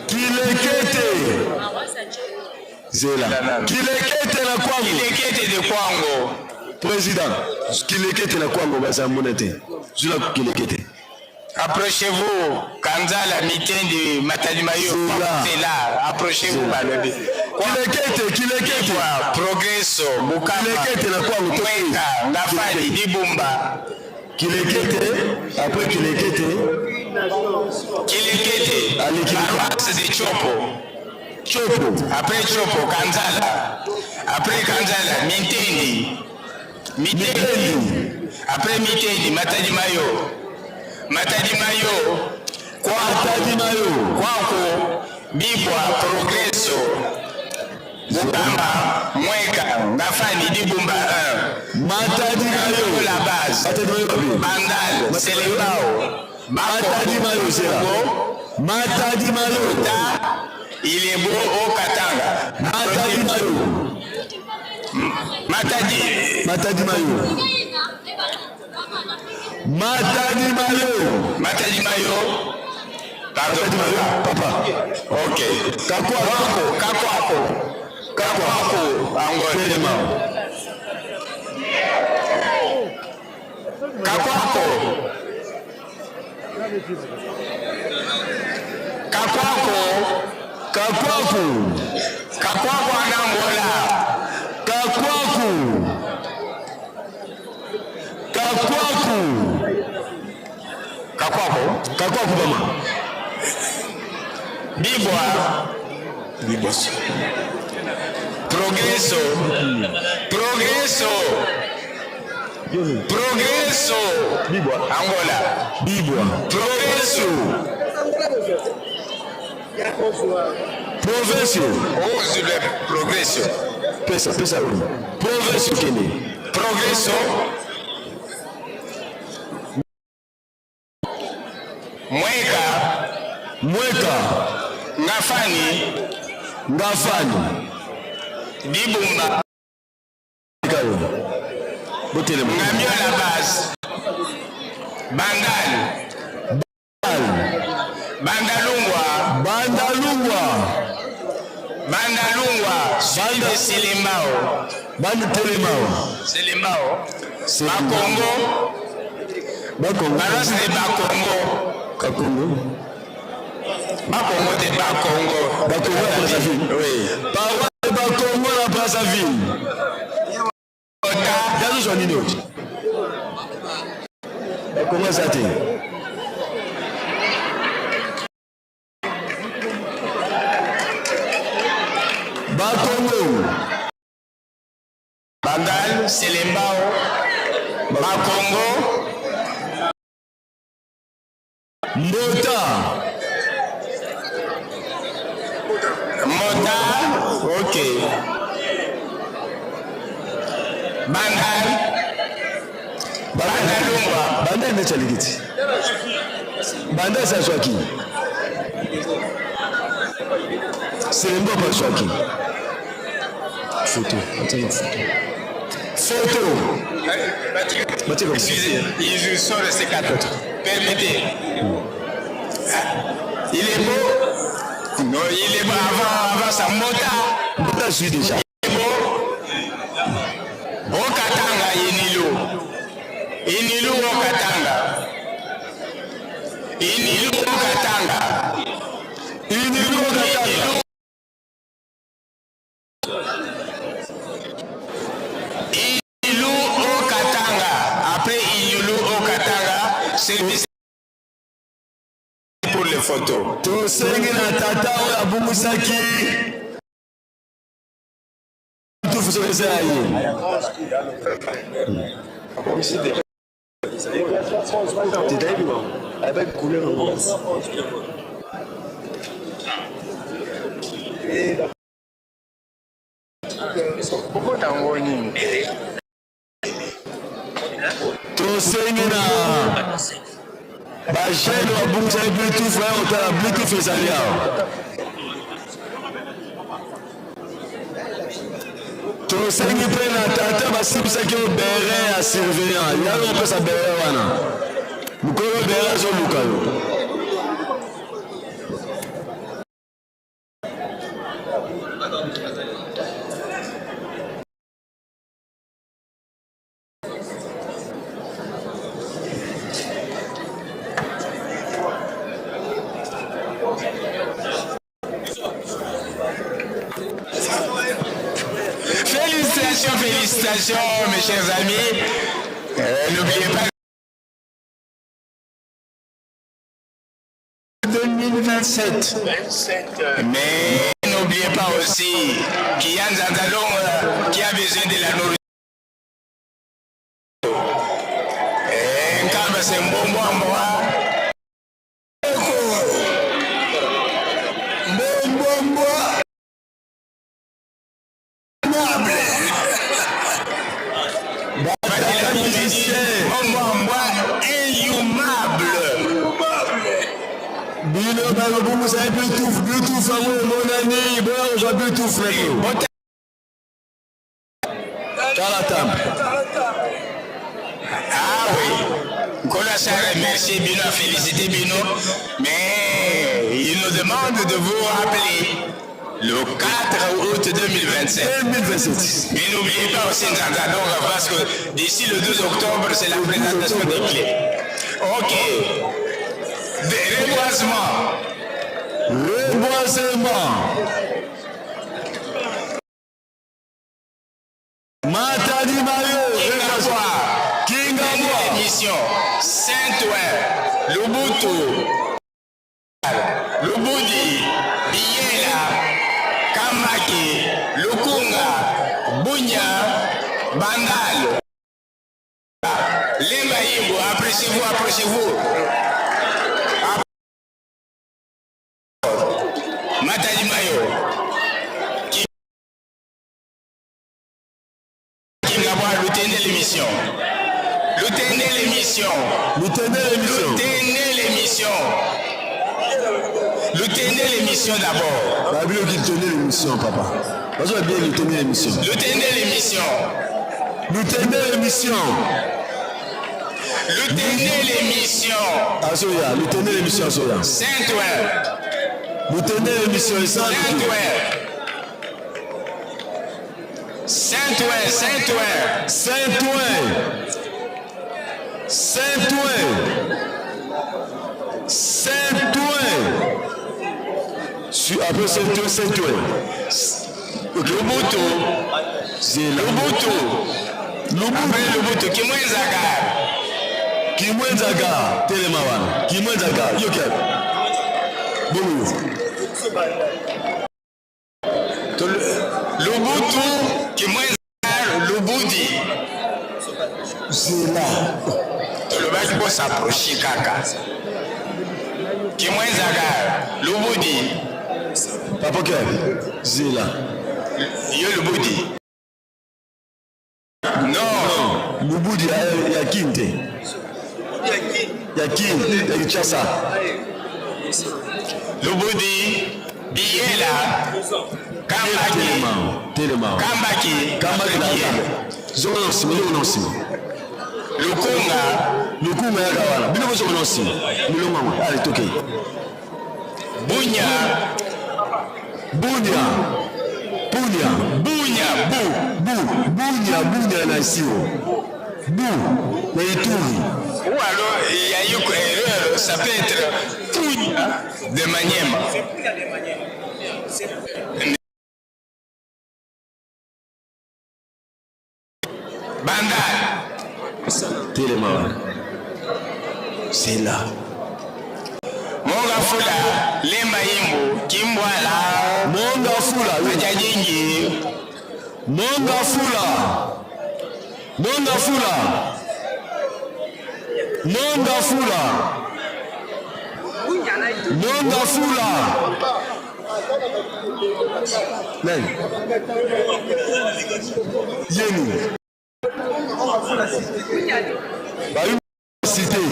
Kilekete. Zela. Kilekete na Kwango. Kilekete de Kwango. Président. Kilekete na Kwango baza mona te. Zula Kilekete. Approchez-vous, Kanzala, Mitendi, Matadi Mayo, c'est là. Approchez-vous, Balobi. Kilekete, Kilekete. Progresso, Bukama, Kilekete na Kwango. Mwenga, Ngafali, Dibumba. Kilekete, après Kilekete. Kilekete, paroisse de Chopo. Chopo. Après Chopo, Kanzala. Après Kanzala, Mitendi. Mitendi. Après Mitendi, Matadi Mayo. Matadi Mayo. Matadi Mayo. Kwako, Bibwa, Progresso. Bukama, Mweka, Ngafani, Dibumba 1. Matadi Mayo. La base. Matadi Mayo. Bandal, Selembao. Matadi Mayo, Zela. Matadi Mayo. Ilebo au Katanga. Matadi Mayo. Matadi. Matadi Mayo. Matadi Mayo. Matadi Mayo. Pardon. Matadi Mayo, papa. Ok. Kakwako. Kakwako. Kakwako. Angola. Telema. Kakwako. Kakwako. Kakwaku. Kakwako Anangola. Kakwaku. Kakwaku. Kakwako. Kakwaku bama. Bibwa. Progresso. Progresso. Progresso. Bibwa. Angola. Bibwa. Progresso. Progresso. Oh, Progresso. Pesa, pesa. Progresso kende. Progresso. Mweka. Mweka. Ngafani. Ngafani. Dibumba. Botelema. Ngamiola base. Bandal. Bandalungwa. Bandalungwa. Bandalungwa. Banda Selembao. Banda Telemao. Selembao. Bakongo. Bakongo. Paroisse de Bakongo. Bakongo. Bakongo de Bakongo. Bakongo na Brazzaville. Oui. Paroisse de Bakongo na Brazzaville. Yazozwa nini oyo? Bakongo eza te. Bakongo. Bandal, Selembao, Bakongo. Mbota. Mbota, ok. Bandal. Bandalungwa. Bandal neti aleki ti. Bandal esi azwaki. Selembao mpe azwaki. Photo, atiaka photo. Photo. Excusez, ils sont restés quatre. Permettez. Il est beau. Non, il est beau avant, avant sa mota. Mota azwi déjà. Il est beau. Okatanga Inilu. Inilu Okatanga. Inilu Okatanga. Inilu Okatanga. Inilu Okatanga. Après Inilu Okatanga, service pour les photos. Tosengi na tata oyo abungisaki tufu soki eza ya ye. Tosengi na bajeune babungisaki bluetooth baya kotala bluetooth ezali awa. Tosengi mpe na tata basimbisaki yo bere ya surveillant yalo opesa bere wana mokolo bere azoluka yo. Félicitations, félicitations, mes chers amis. N'oubliez pas 2027. Mais n'oubliez pas aussi qu'il y a Nzandalong qui a besoin de la nourriture. Eh, Nkamba, c'est Mbombo Mboa. Mbombo. Bino bakobungisa ye bluetooth bluetooth yango emonani boya kozwa bluetooth na yo tala tambe. Ah oui, Nkolo a remercié Bino, a félicité Bino, mais il nous demande de vous rappeler le 4 août 2027. 2027. Mais n'oubliez pas aussi Nzanzadonga parce que d'ici le 12 octobre, c'est la présentation des clés. Ok. Reboisement. Reboisement. Matadi Mayo. Kingabwa. Kingabwa. Émission. Saint-Ouen. Lubutu. Lubudi, Biyela, Kambaki, Lukunga, Bunya, Bandal. Lemba Imbu, approchez-vous, approchez-vous. Matadi Mayo. Kingabwa, Lutende l'émission. Lutende l'émission. Lutende l'émission. Lutende l'émission. Lutende l'émission d'abord. Babilo qui tenait l'émission, papa. Parce que bien Lutende l'émission. Lutende l'émission. Lutende l'émission. Lutende l'émission. Azoya, Lutende l'émission Azoya. Saint-Ouen. Lutende l'émission Saint-Ouen. Saint-Ouen, Saint-Ouen. Saint-Ouen. Saint-Ouen. Saint-Ouen. Après Saint-Ouen, Saint-Ouen. Lubutu. Lubutu. Après Lubutu, Kimwenzaga. Kimwenzaga. Telema wana. Kimwenzaga. Yoke. Bongo. Lubutu, Kimwenza, Lubudi. Zela. Tolobaki bo s'approcher kaka. Kimwenzaga, Lubudi. Papa ke. Zela. Yo Lubudi. Non. Lubudi ya, ya Kin te. Ya Kin, ya Kinshasa. Lubudi, Biyela, Kambaki. Telema. Kambaki. Kambaki na Zonga na nsima, zonga na nsima. Lukunga. Lukunga yaka wana. Bino bozonga na nsima. Milongo yango. Allez, tokei. Bunya. Bunya. Bunya. Bunya, bu. Bu. Bunya, Bunya na Isiro. Bu. Na Ituri. Ou alors, il y a eu erreur, ça peut être Punya de Maniema. Bandal. Telema wana. C'est là. Monga Fula, Lemba Imbu, Kimbwala. Monga Fula. Badiadingi. Monga Fula. Monga Fula. Monga Fula. Monga Fula. Nani? Yeni. Bayu cité.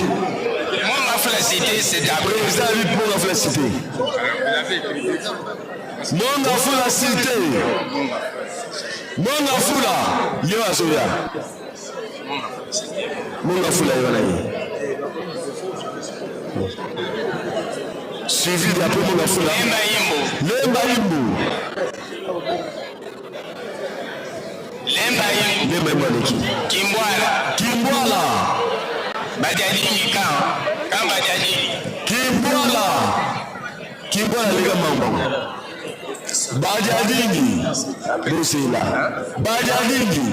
Monga Fula cité, c'est d'après. Président Ali Monga Fula cité. Monga Fula cité. Monga Fula. Yo azoya. Monga Fula yo na ye. Suivi d'après Monga Fula. Lemba Imbu. Lemba Imbu. Lemba Imbu. Lemba Imbu aleki. Kimbwala. Kimbwala. Badiadingi kan. Kan Badiadingi. Kimbwala. Kimbwala leka mambo. Badiadingi. Bosela. Badiadingi.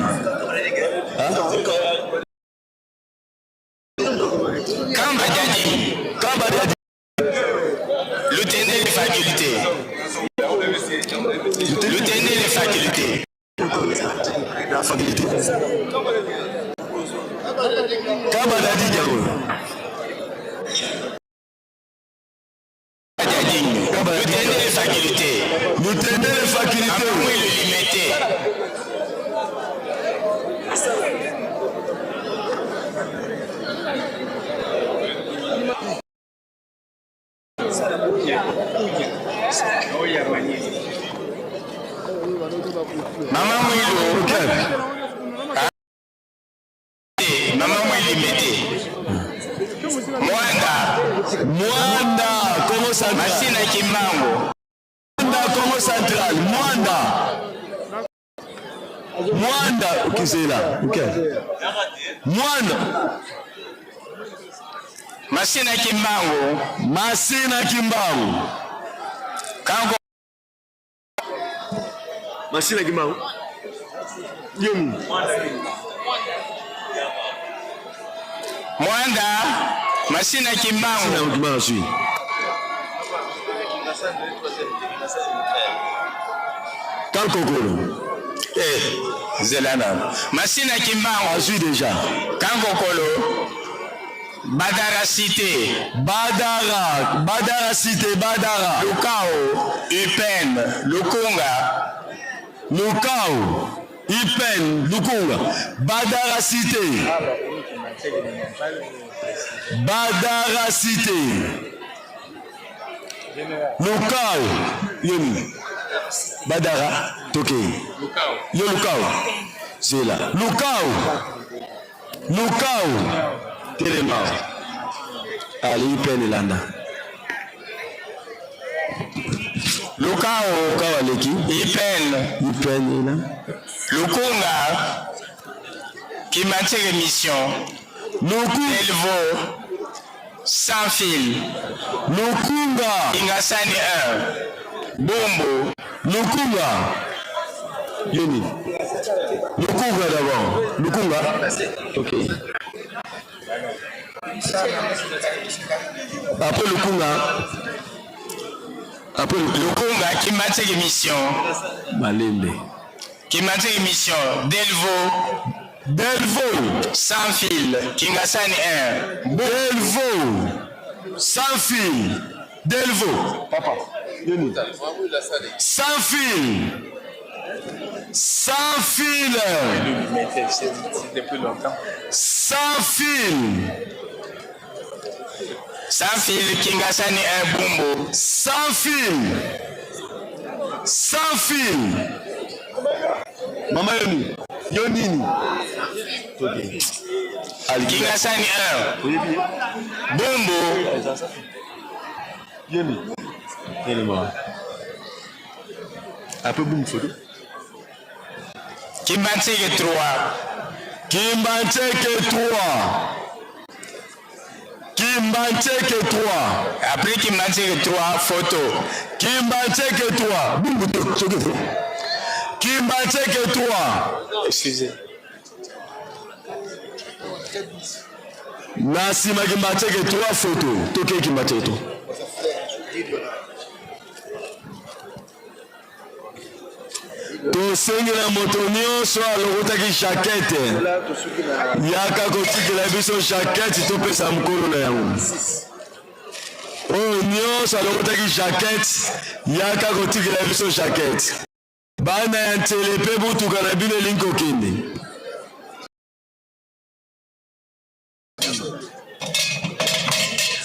Kan Badiadingi. Kan Badiadingi. Lutende les facultés. Lutende les facultés. La faculté. Kan Badiadingi yango. Badiadingi. Lutende les facultés. Lutende les facultés. Amamwe le limité. Mama Mwilu. Mama Mwilu Limete. Mwanda. Mwanda, Congo Central. Masina Kimbangu. Mwanda, Congo Central. Mwanda. Mwanda, ok, c'est là. Ok. Mwanda. Masina Kimbangu. Masina Kimbangu. Kango. Masina Kimbangu. Yemu. Mwanda. Masina Kimbangu. Masina Kimbangu, si. Kankokolo. Eh, zela nano. Masina Kimbangu. Azui déjà. Kankokolo. Badara Cité. Badara, Badara Cité, Badara. Lukao, Upen, Lukunga. Lukao, Upen, Lukunga. Badara Cité. Badara Cité. Lukao, yoni. Badara, toke. Yo Lukao. Zela. Lukao. Lukao. Telema. Ali Upen elanda. Lukao. Lukao aleki. Ipen. Ipen ela. Lukunga. Kimantseke Mission. Luku. Delvaux. Sans fil. Lukunga. Kingasani 1. Bumbu. Lukunga. Yoni. Lukunga d'abord. Lukunga. Ok. Après Lukunga. Après Lukunga, Kimantseke Mission. Malembe. Kimantseke Mission. Delvaux. Delvaux. Sans fil. Kingasani 1. Delvaux. Sans fil. Delvaux. Papa. Yoni. Sans fil. Sans fil. C'est depuis longtemps. Sans fil. Sans fil, Kingasani 1, Bumbu. Sans fil. Sans fil. Mama Yoni. Yo nini? Okay. Kingasani 1. Bumbu. Yoni. Telema. Après Bumbu photo. Kimbanseke 3. Kimbanseke 3. Kimbanseke 3. Après Kimbanseke 3, photo. Kimbanseke 3. Bumbu soki Kimbanseke 3. Excusez. Na nsima Kimbanseke 3 photo. Tokei Kimbanseke 3. Tosengela moto nyonso alokotaki jaquette yaka kotikela biso jaquette topesa mokolo na yango. Oyo nyonso alokotaki jaquette yaka kotikela biso jaquette. Bana ya Nsele mpe motuka na bino elingi kokende.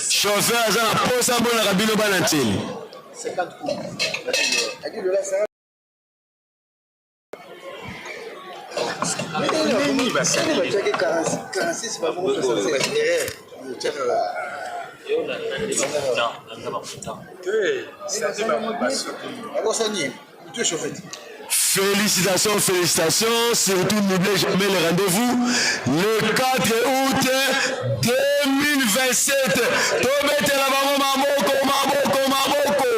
Chauffeur aza na posa amonaka bino bana Nsele. Félicitations, félicitations. Surtout, n'oubliez jamais le rendez-vous le 4 août 2027. Tobetela bango maboko, maboko, maboko.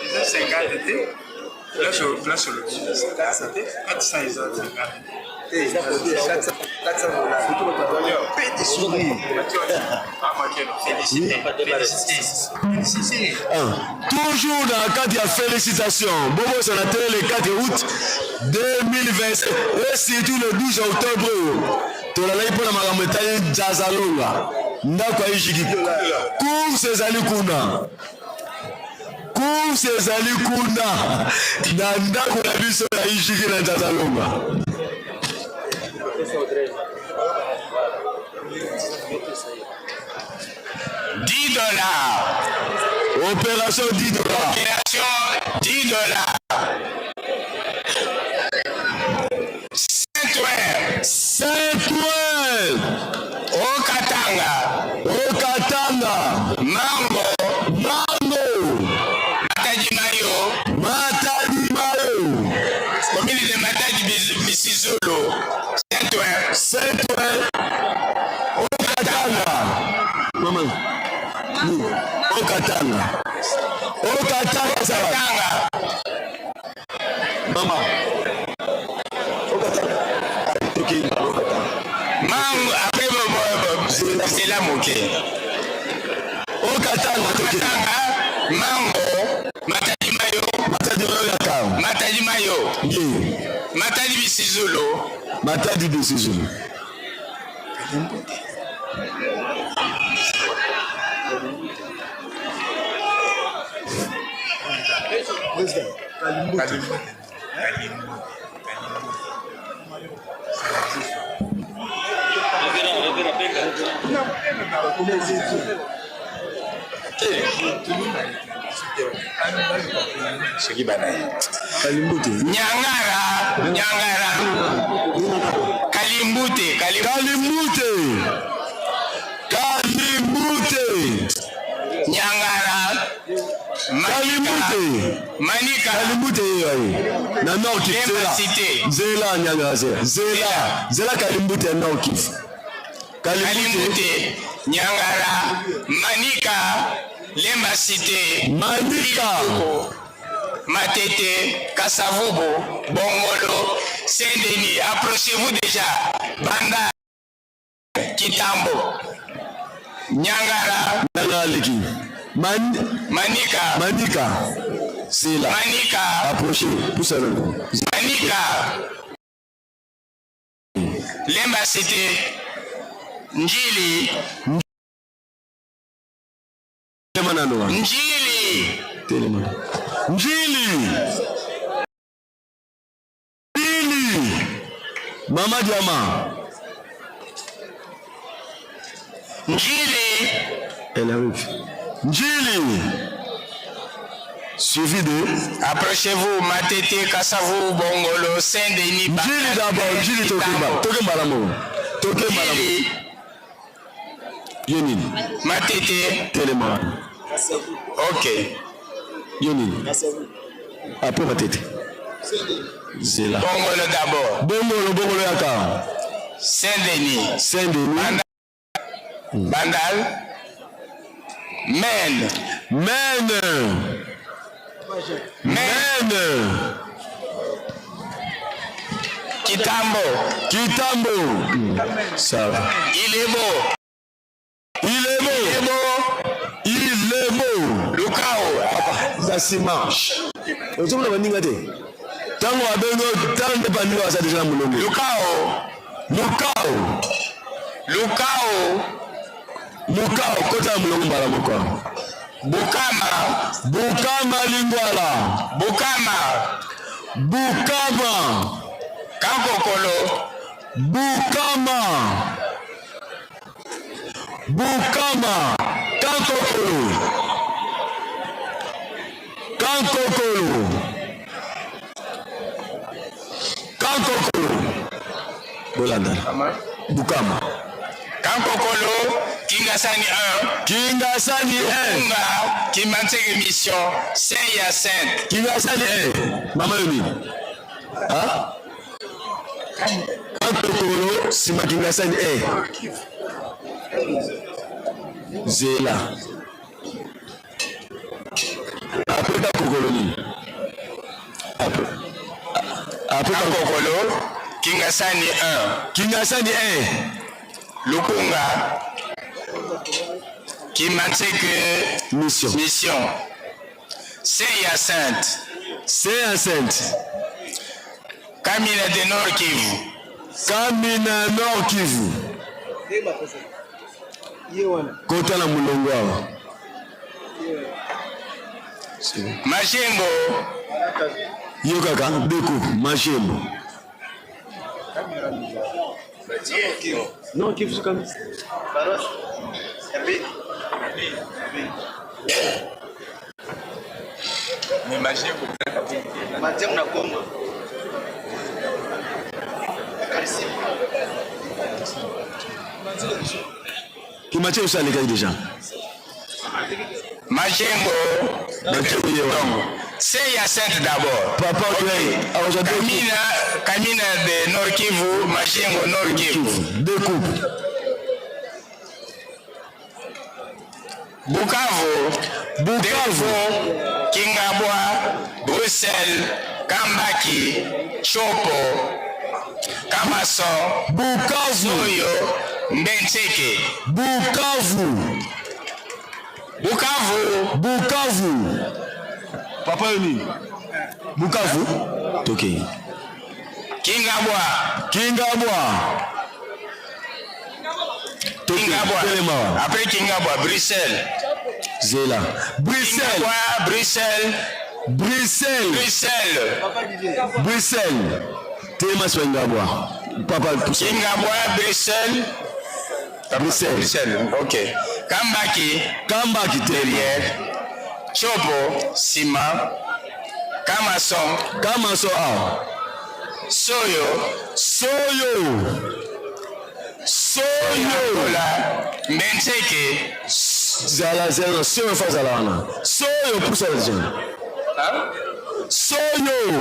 Eza 50 te. Place place olobi 50 te. 400 eza 50. Toujours dans le cadre ya félicitations bobosana te le 4 août 2027 et surtout le 12 octobre oyo tolalaki mpo na makambo etali Jazalonga ndako ya Ijiki course ezali kuna course ezali kuna na ndako na biso ya Ijiki na Jazalonga. $10. Opération $10. Opération $10. Saint-Ouen. Saint-Ouen. Okatanga. Okatanga. Mango. Mango. Matadi Mayo. Matadi Mayo. Commune de Matadi Misizulu. Saint-Ouen. Saint-Ouen. Okatanga. Okatanga Katanga. Mama. Okatanga. Tokei Okatanga. Mango après zela moke. Okatanga tokei. Mango Matadi Mayo. Matadi Mayo yaka. Matadi Mayo. Matadi Bisizulu. Matadi Bisizulu. Soki bana Nyangara, Nyangara. Kalimbute, Kalimbute. Kalimbute. Nyangara. Kalimbute. Manika. Kalimbute ye na Nord Kivu. Lemba Cité. Zela Nyangara zela. Zela. Zela Kalimbute ya Nord Kivu. Kalimbute. Nyangara, Manika, Lemba Cité. Manika. Matete, Kasavubu, Bongolo, Saint-Denis. Approchez-vous déjà. Banda, Kitambo, Nyangara, Nyangara leki. Man... Manika, Manika. Zela. Manika. Approchez. Pousse le. Manika. Lemba Cité, Njili, Telema nano. Njili, Telema. Njili. Njili. Mama Diama. Njili, Elle arrive. Njili. Suivi de. Approchez-vous, Matete, Kasavu, Bongolo, Saint-Denis, Njili d'abord, Njili tokemba. Tokemba la moko. Tokemba la moko. Yo nini? Matete. Telema. Ok. Yo nini? Après Matete. Zela. Bongolo d'abord. Bongolo, Bongolo yaka. Saint-Denis. Saint-Denis. Bandal. Men. Men. Men. Kitambo. Kitambo. Ça va. Ilebo. Ilebo. Ilebo. Lukao. Papa, ça marche. Ozomona baninga te. Ntango babengi ntango nde baninga baza deja na molongo. Lukao. Lukao. Lukao. Lukao kota na molongo mbala moko. Bukama. Bukama lingwala. Bukama. Bukama. Kankokolo. Bukama. Bukama. Kankokolo. Kankokolo. Kankokolo. Bolanda. Bukama. Kankokolo. Kingasani 1. Kingasani 1. Kunga. Kimbanseke Mission. Saint-Hyacinthe. Kingasani 1. Mama yomi. Ha? Kankokolo nsima Kingasani 1. Zela. Après Kankokolo nini? Après. Après Kankokolo. Kingasani 1. Kingasani 1. Lukunga. Kimbanseke Mission. Mission. Saint-Hyacinthe. Saint-Hyacinthe. Kamina de Nord Kivu. Kamina Nord Kivu. Kota na molongo awa. Majengo. Yo kaka Beko Majengo. Non, Kivu comme Majengo na Congo. Kimatie osi alekaki déjà. Majengo. Majengo ye wana. Saint-Hyacinthe d'abord. Papa okay. Kamina, Kamina de Nord Kivu, Majengo Nord Kivu. Deux couples. Bukavu, Bukavu, Kingabwa, Bruxelles, Kambaki, Chopo, Kamaso, Bukavu, Soyo, Mbenteke. Bukavu. Bukavu. Bukavu. Papa yo nini? Bukavu. Tokei. Kingabwa. Kingabwa. Kingabwa. Telema. Après Kingabwa, Bruxelles. Zela. Bruxelles. Kingabwa, Bruxelles. Bruxelles. Bruxelles. Bruxelles. Telema sur Kingabwa. Papa Kingabwa, Bruxelles. Bruxelles. Bruxelles, ok. Kambaki. Kambaki derrière. Chopo, Sima. Kamason. Kamason awa. Soyo. Soyo. Soyo. Angola. Mbenteke. Zala zala soyo fa zala wana. Soyo pusa zala. Soyo.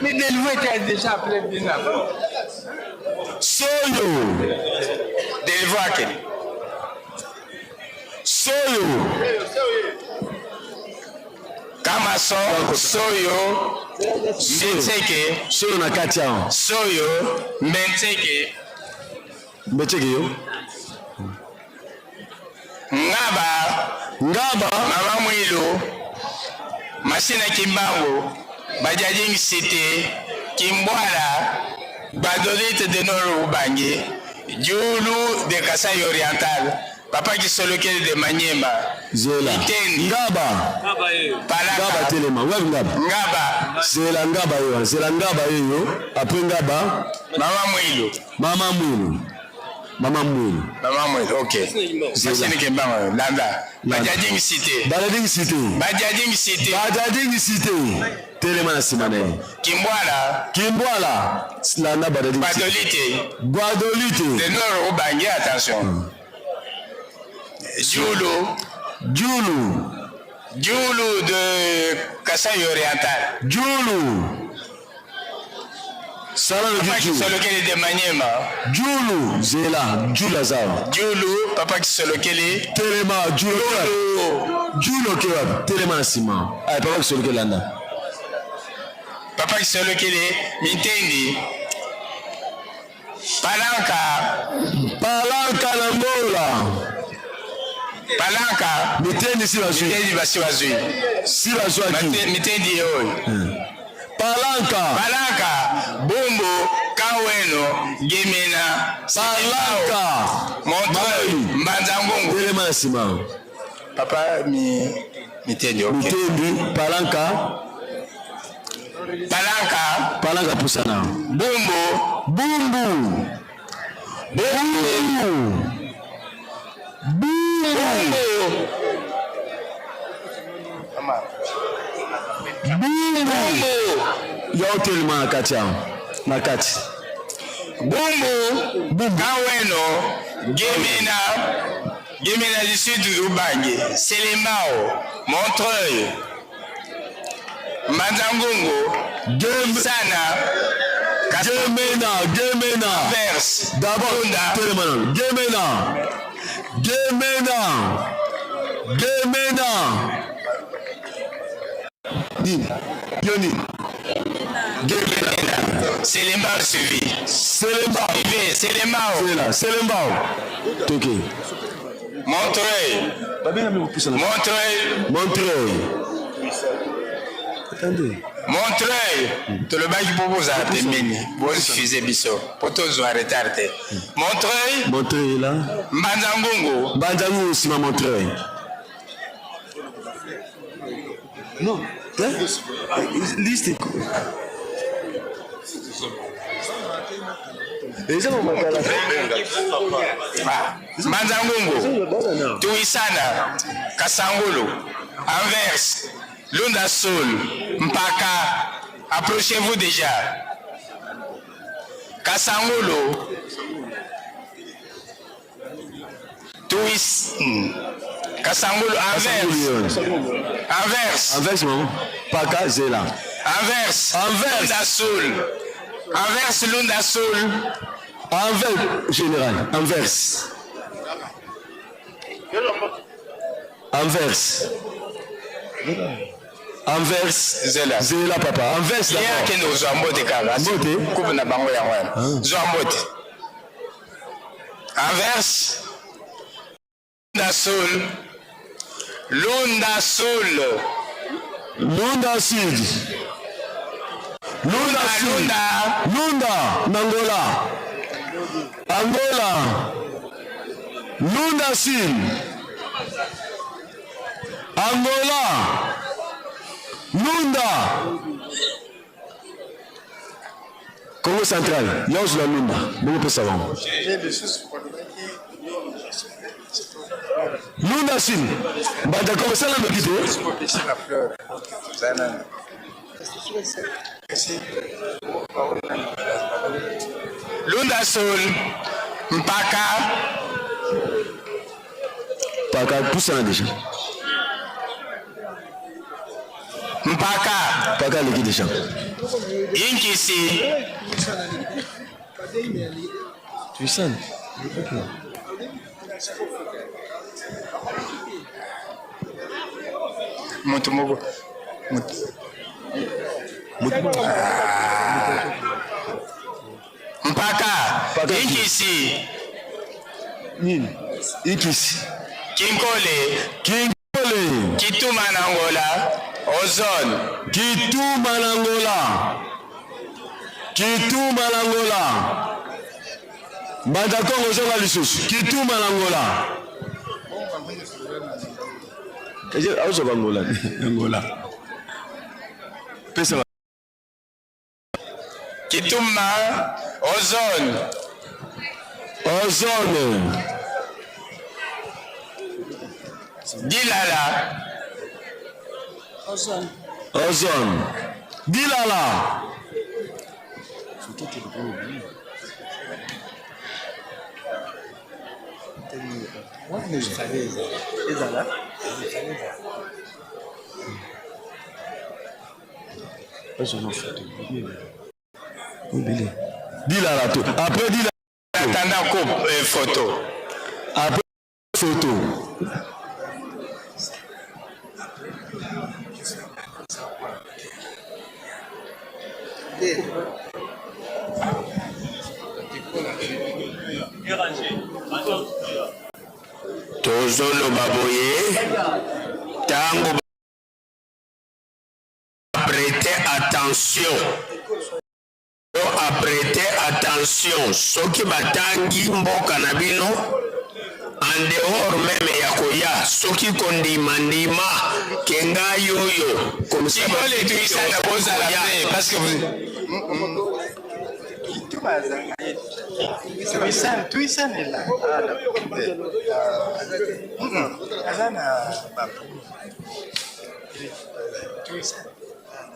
Mais Delvaux était déjà appelé bien avant. Soyo. Delvaux akende. Soyo. Kamason, Soyo, Mbenteke. Soyo na kati awa. Soyo, Mbenteke. Mbenteke yo. Ngaba. Ngaba. Mama Mwilu. Masina Kimbangu. Badiadingi Cité. Kimbwala. Badolite de Nord Ubangi. Djoulou de Kasaï Oriental. Papa Kisolokele de Maniema. Zela. Itendi. Ngaba. Palaka. Ngaba telema. Wapi ngaba? Ngaba. Zela ngaba yo. Zela ngaba yo. Après ngaba. Mama Mwilu. Mama Mwilu. Mama Mwilu. Mama Mwilu, ok. Masina Kimbangu, Landa. Badiadingi Cité. Badiadingi Cité. Badiadingi Cité. Badiadingi Cité. Telema na nsima na ye. Kimbwala. Kimbwala. Landa Badiadingi Cité. Gbadolite. Gbadolite. De Nord Ubangi, attention. Djoulou. Djoulou. Djoulou de Kasaï Oriental. Djoulou. Sala Papa Djoulou. Kisolokele de Maniema. Djoulou. Zela. Djoulou aza. Djoulou, Papa Kisolokele. Telema Djoulou. Djoulou oke wapi? Telema na nsima. Ay, Papa Kisolokele landa. Papa Kisolokele, Mitendi. Palanka. Palanka na Ngola. Palanka. Mitendi si bazwi. Mitendi basi bazwi. Si bazwaki. Mitendi oyo. Palanka. Palanka. Bumbu, Kaweno, Gemena. Palanka. Montreuil, Mbanza Ngungu. Telema na nsima. Papa mi Mitendi, ok. Mitendi, Palanka. Palanka. Palanka pusana. Bumbu. Bumbu. Bumbu. Bumbu. Bumbu. Ya otelema na kati awa. Na kati. Bumbu. Bumbu. Kaweno, Gemena, Gemena du Sud Ubangi, Selembao, Montreuil, Mbanza Ngungu, Sana, Gemena, Gemena. Vers, D'abord, telema nano. Gemena. Gemena. Gemena. Nini? Yo nini? Gemena. Selembao suivi. Selembao. Suivi, Selembao. Zela, Selembao. Toke. Montreuil. Montreuil. Montreuil. Attendez. Montreuil. Tolobaki mpo bozala pembeni bosuffise biso mpo tozwa retard te. Montreuil. Montreuil là. Mbanza Ngungu. Mbanza Ngungu nsima Montreuil. Non. Hein? Liste. Eza makala. Mbanza Ngungu. Tuisana. Kasangulu. Anvers. Lunda Sul. Mpaka. Approchez-vous déjà. Kasangulu. Tuis. Kasangulu. Anvers. Anvers. Anvers, maman. Paka Zela. Anvers. Anvers. Lunda Sul. Anvers Lunda Sul. Anvers, général. Anvers. Anvers. Anvers. Zela. Zela papa. Anvers Ye d'abord. akende kozwa mbote kaka. Mbote. Coupe na bango yango wana. Zwa mbote. Anvers. Lunda Sul. Lunda Sul. Lunda Sud. Lunda Sud. Lunda. Lunda n'Angola. Angola. Lunda Sud. Angola. Lunda. Congo central. Yonso na Lunda. Bongo pesa bango. Lunda Sud. Mbanda Congo sala noki te. Lunda Sul. Mpaka. Paka pusana deja. Mpaka. Paka aleki deja. Inkisi. Tuisane. Moto moko. Moto. Ah. Mpaka. Inkisi. Nini? Ikisi. Kinkole. Kinkole. Kituma na Angola. Ozone. Kituma na Angola. Kituma na Angola. Mbanda Kongo zonga lisusu. Kituma na Angola. Azo ba Angola. Angola. Pesa Kituma. Ozone. Ozone. Dilala. Ozone. Ozone. Dilala. Dilala to. Après Dilala. Attendant coupe photo. Après photo. Tozoloba boye ntango prêter attention, aprêter attention soki batangi mboka na bino en dehors meme ya koya, soki kondima ndima ke ngai oyo Kinkole tuisana bozala pe parce que vous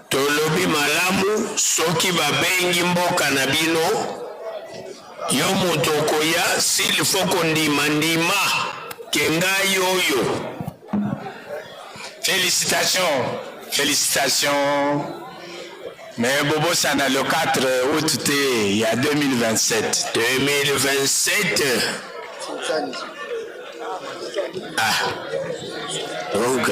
Tolobi malamu soki babengi mboka na bino, yo moto okoya, s'il faut kondima ndima ke ngai oyo. Félicitations, félicitations. Mais bobosana le 4 août te ya 2027. 2027. Ah. Donc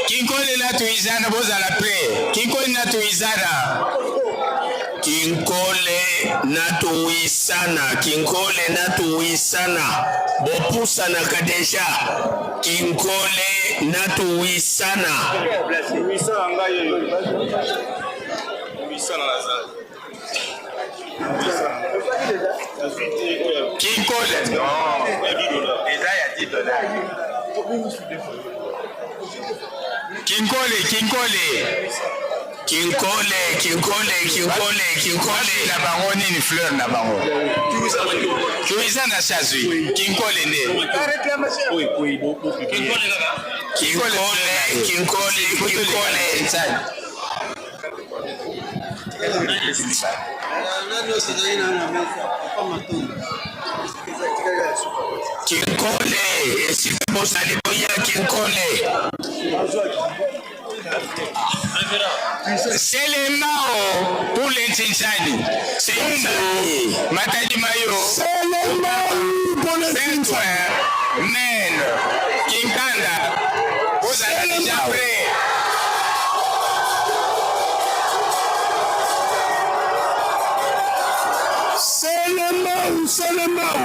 Kinkole na tuizana bozala pre. Kinkole na tuizana. Kinkole na tuwisana, kinkole na tuwisana, bopusanaka deja. Kinkole na tuwisana. Kinkole non. Eza ya 10 dollars. Kinkole, Kinkole. Kinkole, Kinkole, Kinkole, Kinkole. Na bango nini fleur na bango? Tuiza na shazui. Kinkole nde. Kinkole, Kinkole, Kinkole. Kinkole, esika bozali boya Kinkole. Selemao pour les Tchinchani. Bumbu, Matadi Mayo. Selemao pour les Tchinchani. Men, Kinkanda. Bozala déjà prêt. Selemao, Selemao.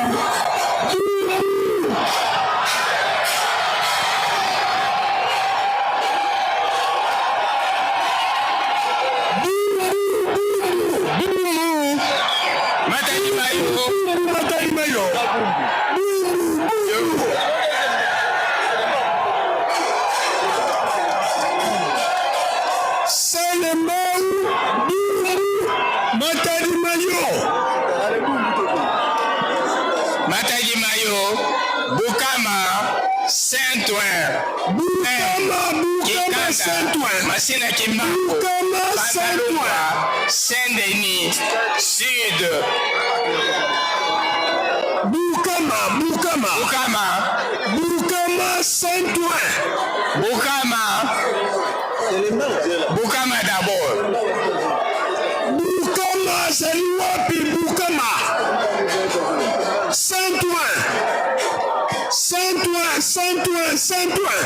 Bumbu. Bumbu. Matadi Mayo. Matadi Mayo. Bumbu, Bumbu. Selemao, Bumbu, Matadi Mayo. Matadi Mayo, Bukama, Saint-Ouen. Bukama, Bukama, Saint-Ouen. Masina Kimbangu. Bukama, Saint-Ouen. Saint-Denis, Sud. Bukama, Bukama. Bukama. Bukama, Saint-Ouen. Bukama. Bukama d'abord. Bukama azali wapi Bukama? Saint-Ouen. Saint-Ouen, Saint-Ouen, Saint-Ouen.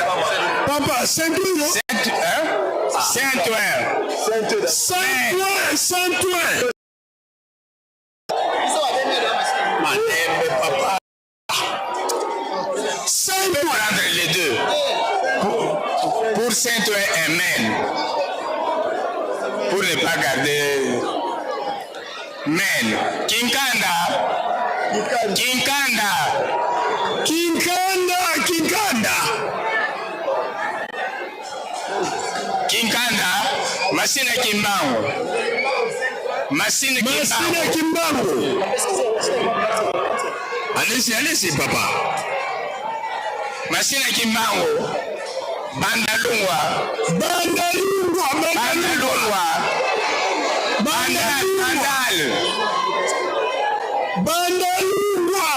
Papa, Saint-Ouen. non? Saint-Ouen. Saint-Ouen, Saint-Ouen. Malembe, papa. On peut prendre les deux. Pour Saint-Ouen et Men. Pour ne pas garder. Men. Kinkanda. Kinkanda. Kinkanda, Kinkanda. Kinkanda. Masina Kimbangu. Masina Kimbangu. Masina Kimbangu. Allez-y, allez-y, papa. Masina Kimbangu. Bandalungwa. Bandalungwa, Bandalungwa. Bandal, Bandal. Bandalungwa.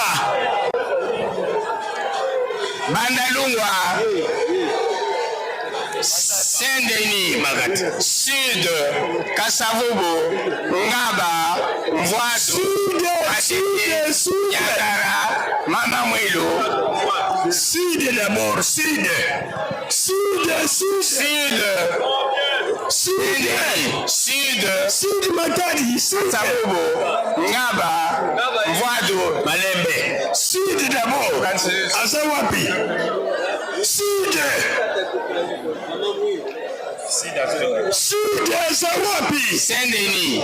Bandalungwa. Saint-Denis, Sud, Kasavubu, Ngaba, Mvoiso, Sud, Sud, Nyakara, Mama Mwilu. Sud d'abord, Sud. Sud, Sud. Sud. Sud. Sud. Sud Matadi, Sud. Kasavubu, Ngaba, Mvoiso, Malembe. Sud d'abord. Aza wapi? Sud. Sud aza wapi? Saint-Denis,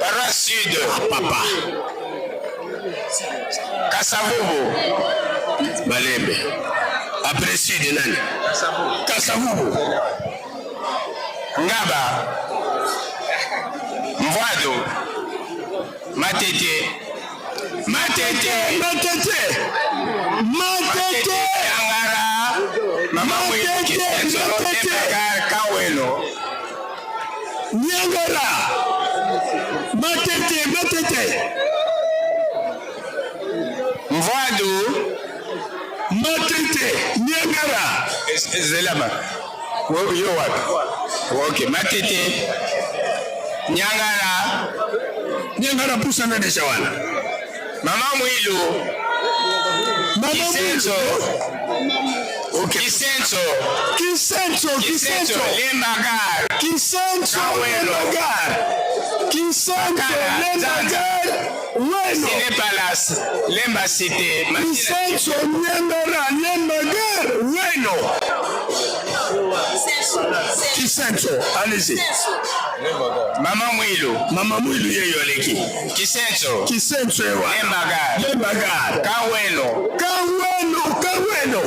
paroisse Sud. Ah, papa. Kasavubu. Malembe. Après Sud nani? Kasavubu. Ngaba. Mvoido. Matete. Matete. Matete. Matete. Angara. Mama Mwilu. Matete, Kisenso. Matete. Lembagar, Kawelo. Nyangara. Matete, Matete. Mvoido. Matete, Nyangara. Zelama. Yo wapi? Ok, Matete. Nyangara. Nyangara pusana deja wana. Mama Mwilu. Mama Kisenso. Ok. Kisenso. Kisenso, Kisenso. Lembagar. Kisenso, Kawelo. Lembagar. Kisenso, Makala, Lembagar. Weno. Ciné Palace. Lemba Cité. Kisenso, Nyangara, Lembagar, Weno. Kisenso, allez-y. Mama Mwilu. Mama Mwilu yeyo aleki. Kisenso. Kisenso ewa. Lembagar. Lembagar. Kawelo. Kaweno, Kaweno.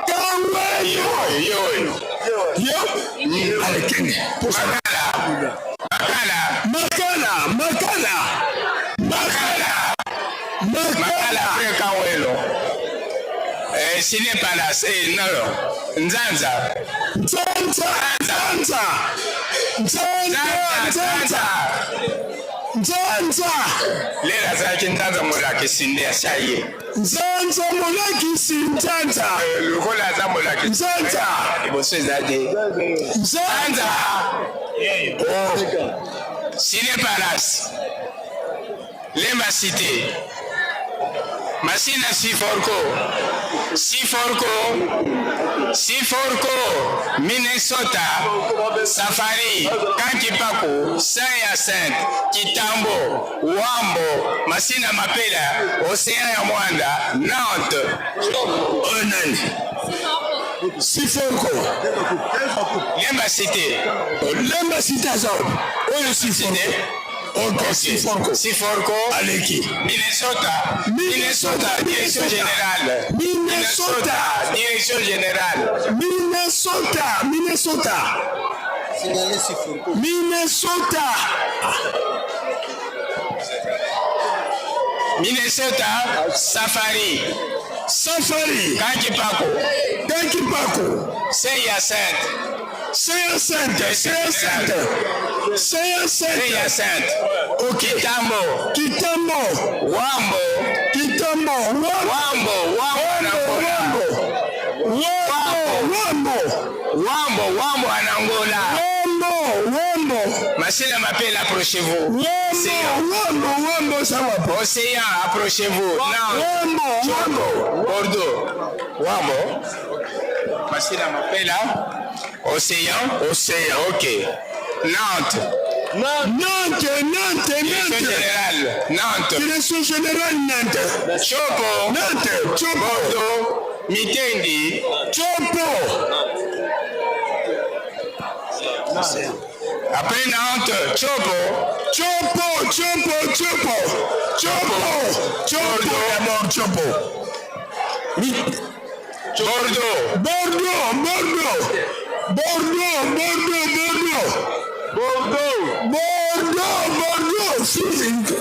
Kaweno. Yo, yo. Yo. Allez, Kenny. Makala. Makala. Makala, Makala. Makala. Makala après Kawelo. Eh, Ciné Palace. Eh, non, non. Nzanza. Nzanza, Nzanza. Nzanza, Nzanza. Nzanza. Lelo azalaki nzanza molakisi nde asia ye. Nzanza molakisi nzanza. Eh, lokola aza molakisi. Nzanza. Liboso eza te. Nzanza. Oh. Cine Palace. Lemba Cité. Masina Siforco. Siforco. Siforco. Minnesota. Safari. Kankipaku. Saint-Hyacinthe. Kitambo. Wambo. Masina Mapela. Océan ya Mwanda. Nantes. Onani. Siforco. Lemba Cité. Lemba Cité aza oyo Siforco. Ok, Siforco. Siforco. Aleki. Minnesota. Minnesota. Direction générale. Minnesota. Direction générale. Minnesota. Minnesota. Minnesota. Minnesota. Safari. Safari. Kankipako. Kankipako. Saint-Hyacinthe. Saint-Hyacinthe. Saint-Hyacinthe. Saint-Hyacinthe. Saint-Hyacinthe. Ok. Kitambo. Kitambo. Wambo. Kitambo. Wambo. Wambo. Wambo. Wambo. Wambo. Wambo en Angola. Wambo. Wambo. Masina Mapela, approchez-vous. Wambo. Wambo. Wambo. Ça va. Océan, approchez-vous. Wambo. Wambo. Bordeaux. Wambo. Masina Mapela. Océan. Océan. Ok. Nantes. Nantes, Nantes, Direction Nantes. générale. Nantes. Direction générale Nantes. Chopo. Nantes, Chopo. Bordeaux. Mitendi. Chopo. Après Nantes, Chopo. Chopo, Chopo, Chopo. Chopo. Chopo d'abord, Chopo. Bordeaux. Bordeaux, Bordeaux. Bordeaux, Bordeaux, Bordeaux. Bordeaux. Bordeaux, Bordeaux. Physique.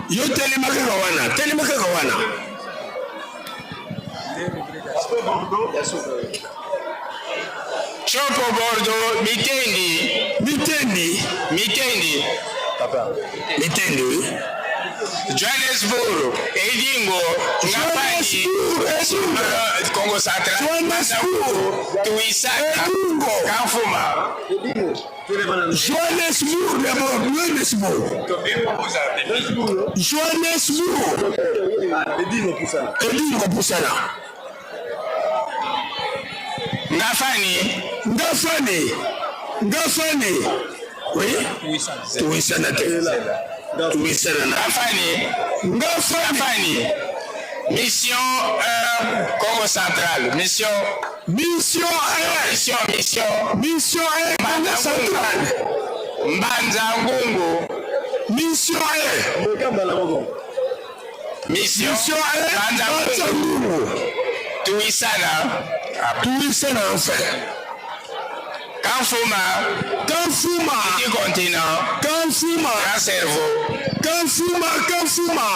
Yo telema kaka wana, telema kaka wana. Chopo, Bordeaux, Mitendi. Mitendi. Mitendi. Mitendi, oui. Johannesburg, Edingo, Ngapani, Johannesburg, Congo Central, Johannesburg, Tuisaka, Edingo. Kamfuma. Johannesburg d'abord, Johannesburg. Johannesburg. Edingo Pusana. Ngafani. Ngafani. Ngafani. Oui. Tuisana te. Tuisana na. Ngafani. Ngafani. Ngafani. Mission 1, Congo Central. Mission. Mission 1. Mission, mission. Mission 1, Congo Central. Mbanza Ngungu. Mission 1. Mission. Mission 1, Mbanza Mbanza Ngungu. Ngungu. Tuisana. Tuisana enfin. Kamfuma. Kamfuma. Petit continent. Kamfuma. Grand cerveau. Kamfuma, Kamfuma.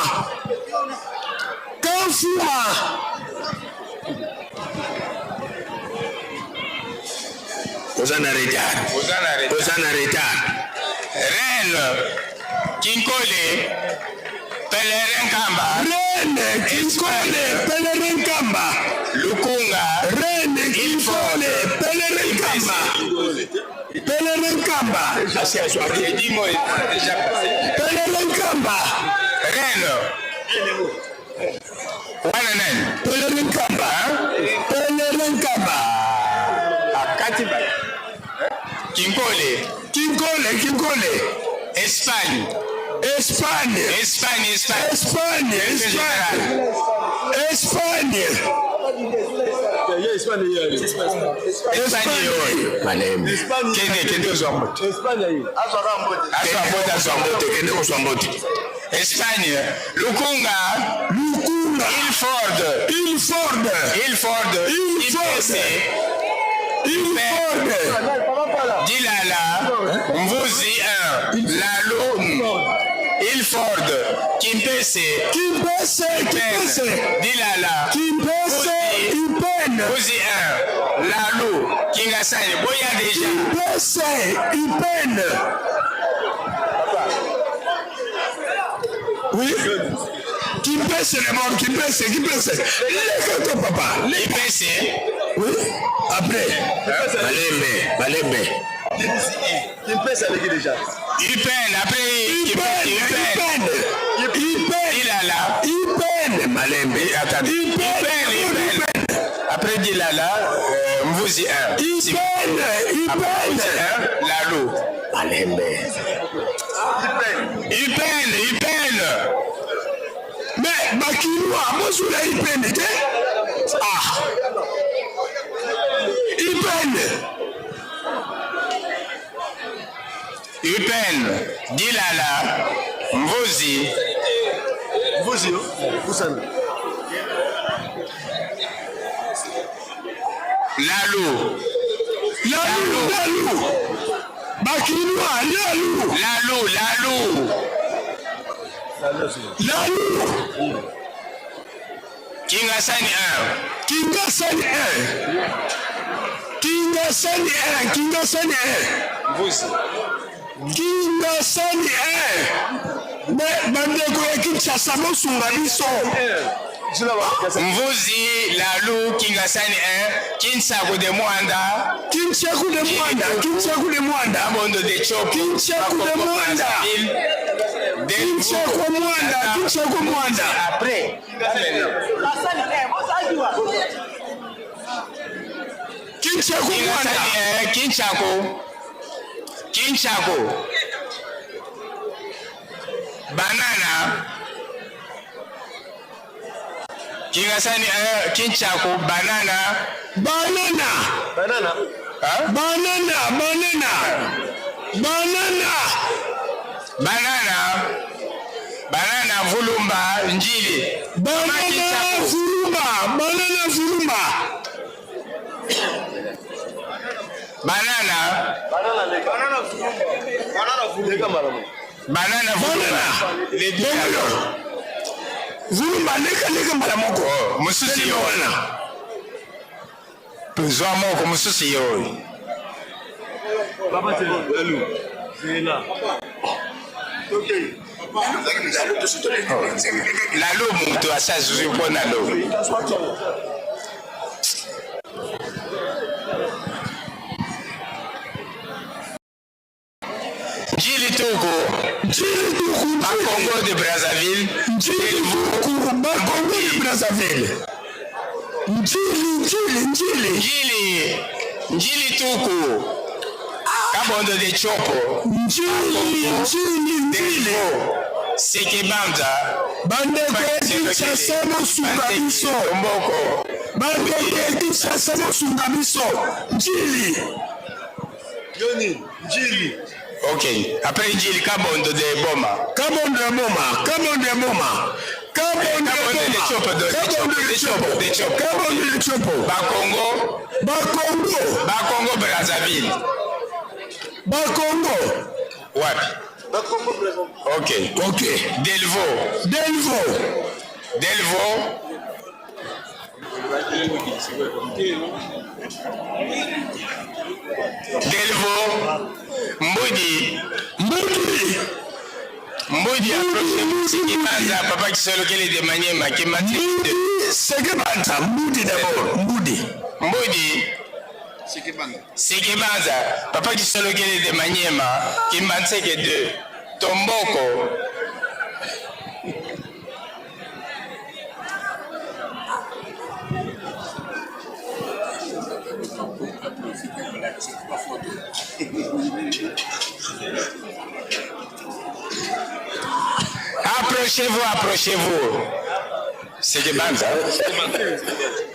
Kamfuma. Oza na retard. Oza na retard. Oza na retard. Rennes. Kinkole. Pèlerin Kamba. Rennes, Kinkole, Pèlerin Kamba. Lukunga. Rennes, Kinkole, Pèlerin Kamba. Pèlerin Kamba. Edingo est déjà passé. Pèlerin Kamba. Rennes. Wana nani? Pèlerin Kamba. Pèlerin Kamba. Akati ba. Kinkole. Kinkole, Kinkole. Espagne. Espagne. Espagne, Espagne. Espagne, Espagne. Espagne. Espagne oyo. Kende, kende ozwa mbote. Azwa mbote, azwa mbote, kende kozwa mbote. Espagne, Lukunga, Lukunga. Ilford, Ilford. Ilford, Ilford. IPC, Ilford. Dilala, Mvuzi 1, Lalo, Ilford, Kimpese, Kimpese, Kimpese. Dilala, Kimpese, Ipen. Mvuzi 1, Lalo, Kimpese. Kingasani boya deja. Kimpese Ipene. Oui. Kimpese d'abord, Kimpese, Kimpese. Leka toi papa. Kimpese. Oui. Après. Malembe, Malembe. Kimpese aleki déjà. Ipene après Ipene, Ipene. Ipene. Ilala. Ipene, Malembe. Attendez. Ipene, Ipene. Après Dilala, Mvuzi 1. Ipene, Ipene. Lalo. Malembe. Ipene, Ipene. Mais bakinois, bozula Ipene te. Ah. Ipene. Ipene, Dilala, Mvuzi. Mvuzi, Kusana. Lalu. Lalu, Lalu. Bakinois, Lalu. Lalu, Lalu. Lalu. Kingasani 1. Kingasani 1. Kingasani 1, Kingasani 1. Mvuzi. Kingasani 1. Mais bandeko ya Kinshasa bosunga biso. Mvuzi, Lalu, Kingasani 1, Kinsaku de Mwanda. Kinsaku de Mwanda, Kinsaku de Mwanda. Kabondo de Chopo. Kinsaku de Mwanda. Kinsaku Mwanda, Kinsaku Mwanda. Après. Kinsaku Mwanda. Kinsaku. Kinsaku. Banana. Kingasani Kinchaku banana. Banana. Banana. Huh? Banana, banana. Banana. Banana. Banana Vulumba Njili. Banana Vulumba, banana Vulumba. Banana. Banana leka. Banana Vulumba. Banana Vulumba. Banana Vulumba. Les deux. Vulumba leka leka mbala moko. Oh, mosusu yo wana. Zwa moko mosusu yo oyo. Papa Lalu. Zela. Lalo moto asi azwi mpo na lo. Njili Tuku. Njili Tuku. Bakongo de Brazzaville. Njili Tuku. Bakongo de Brazzaville. Njili, Njili, Njili. Njili. Njili Tuku. Kabondo de Chopo. Njili, Njili, Njili. Sekebanza. Bandeko ya Kinshasa bosunga biso. Mboko. Bandeko ya Kinshasa bosunga biso. Njili. Yoni, Njili. Ok. Après Njili, Kabondo de Boma. Kabondo ya Boma, Kabondo ya Boma. Kabondo de Chopo, Kabondo de Chopo. De Chopo. Kabondo de Chopo. Bakongo. Bakongo. Bakongo Brazzaville. Bakongo. Wapi? Bakongo Brazzaville. Ok. Ok. Delvo. Delvo. Delvo. Delvo. Mbudi. Mbudi. Mbudi approche Sekebanza, papa Kisolokele de Maniema, Kimati. Mbudi Sekebanza, Mbudi d'abord, Mbudi. Mbudi. Sekebanza, papa Kisolokele de Maniema, Kimbanseke 2, Tomboko. Approchez-vous, approchez-vous. Sekebanza.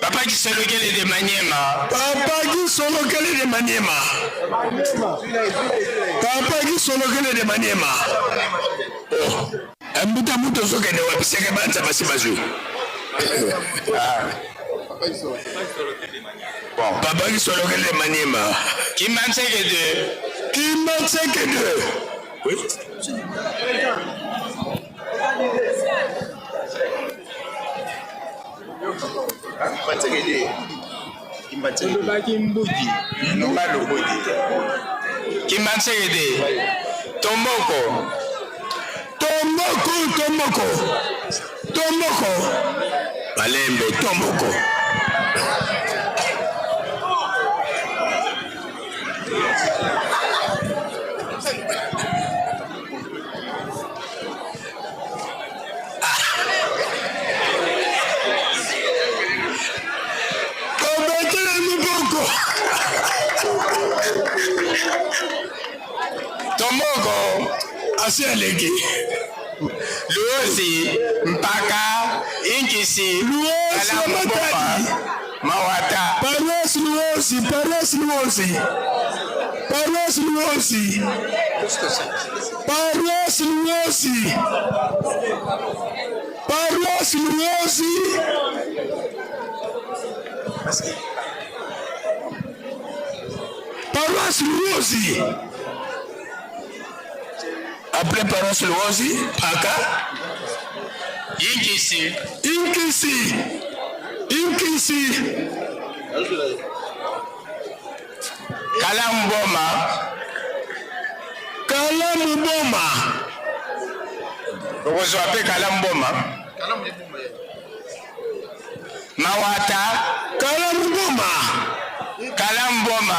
Papa Kisolokele de Maniema. Papa Kisolokele de Maniema. Papa Kisolokele de Maniema. Oh. Mbuta mutu ozokende wapi? Sekebanza basi bazwi. Bon. Papa Kisolokele de Maniema. Kimbanseke 2. Kimbanseke 2. Oui. Olobaki mbudi. Loba lobodi. Kimbanseke te. Tomboko. Tomboko, tomboko. Tomboko. Malembe, tomboko. Tobetela miboko. Tomboko. Asi aleki. Luozi, Mpaka, Inkisi, Luozi ya Matadi. Mawata. Paroisse Luozi, paroisse Luozi. Paroisse Luozi. Paroisse Luozi. Paroisse Luozi. Paroisse Luozi. Après paroisse Luozi, Paka. Inkisi. Inkisi. Inkisi. Kalamu Boma. Kalamu Boma. Okozwa mpe Kalamu Boma. Mawata. Kalamu Boma. Kalamu Boma.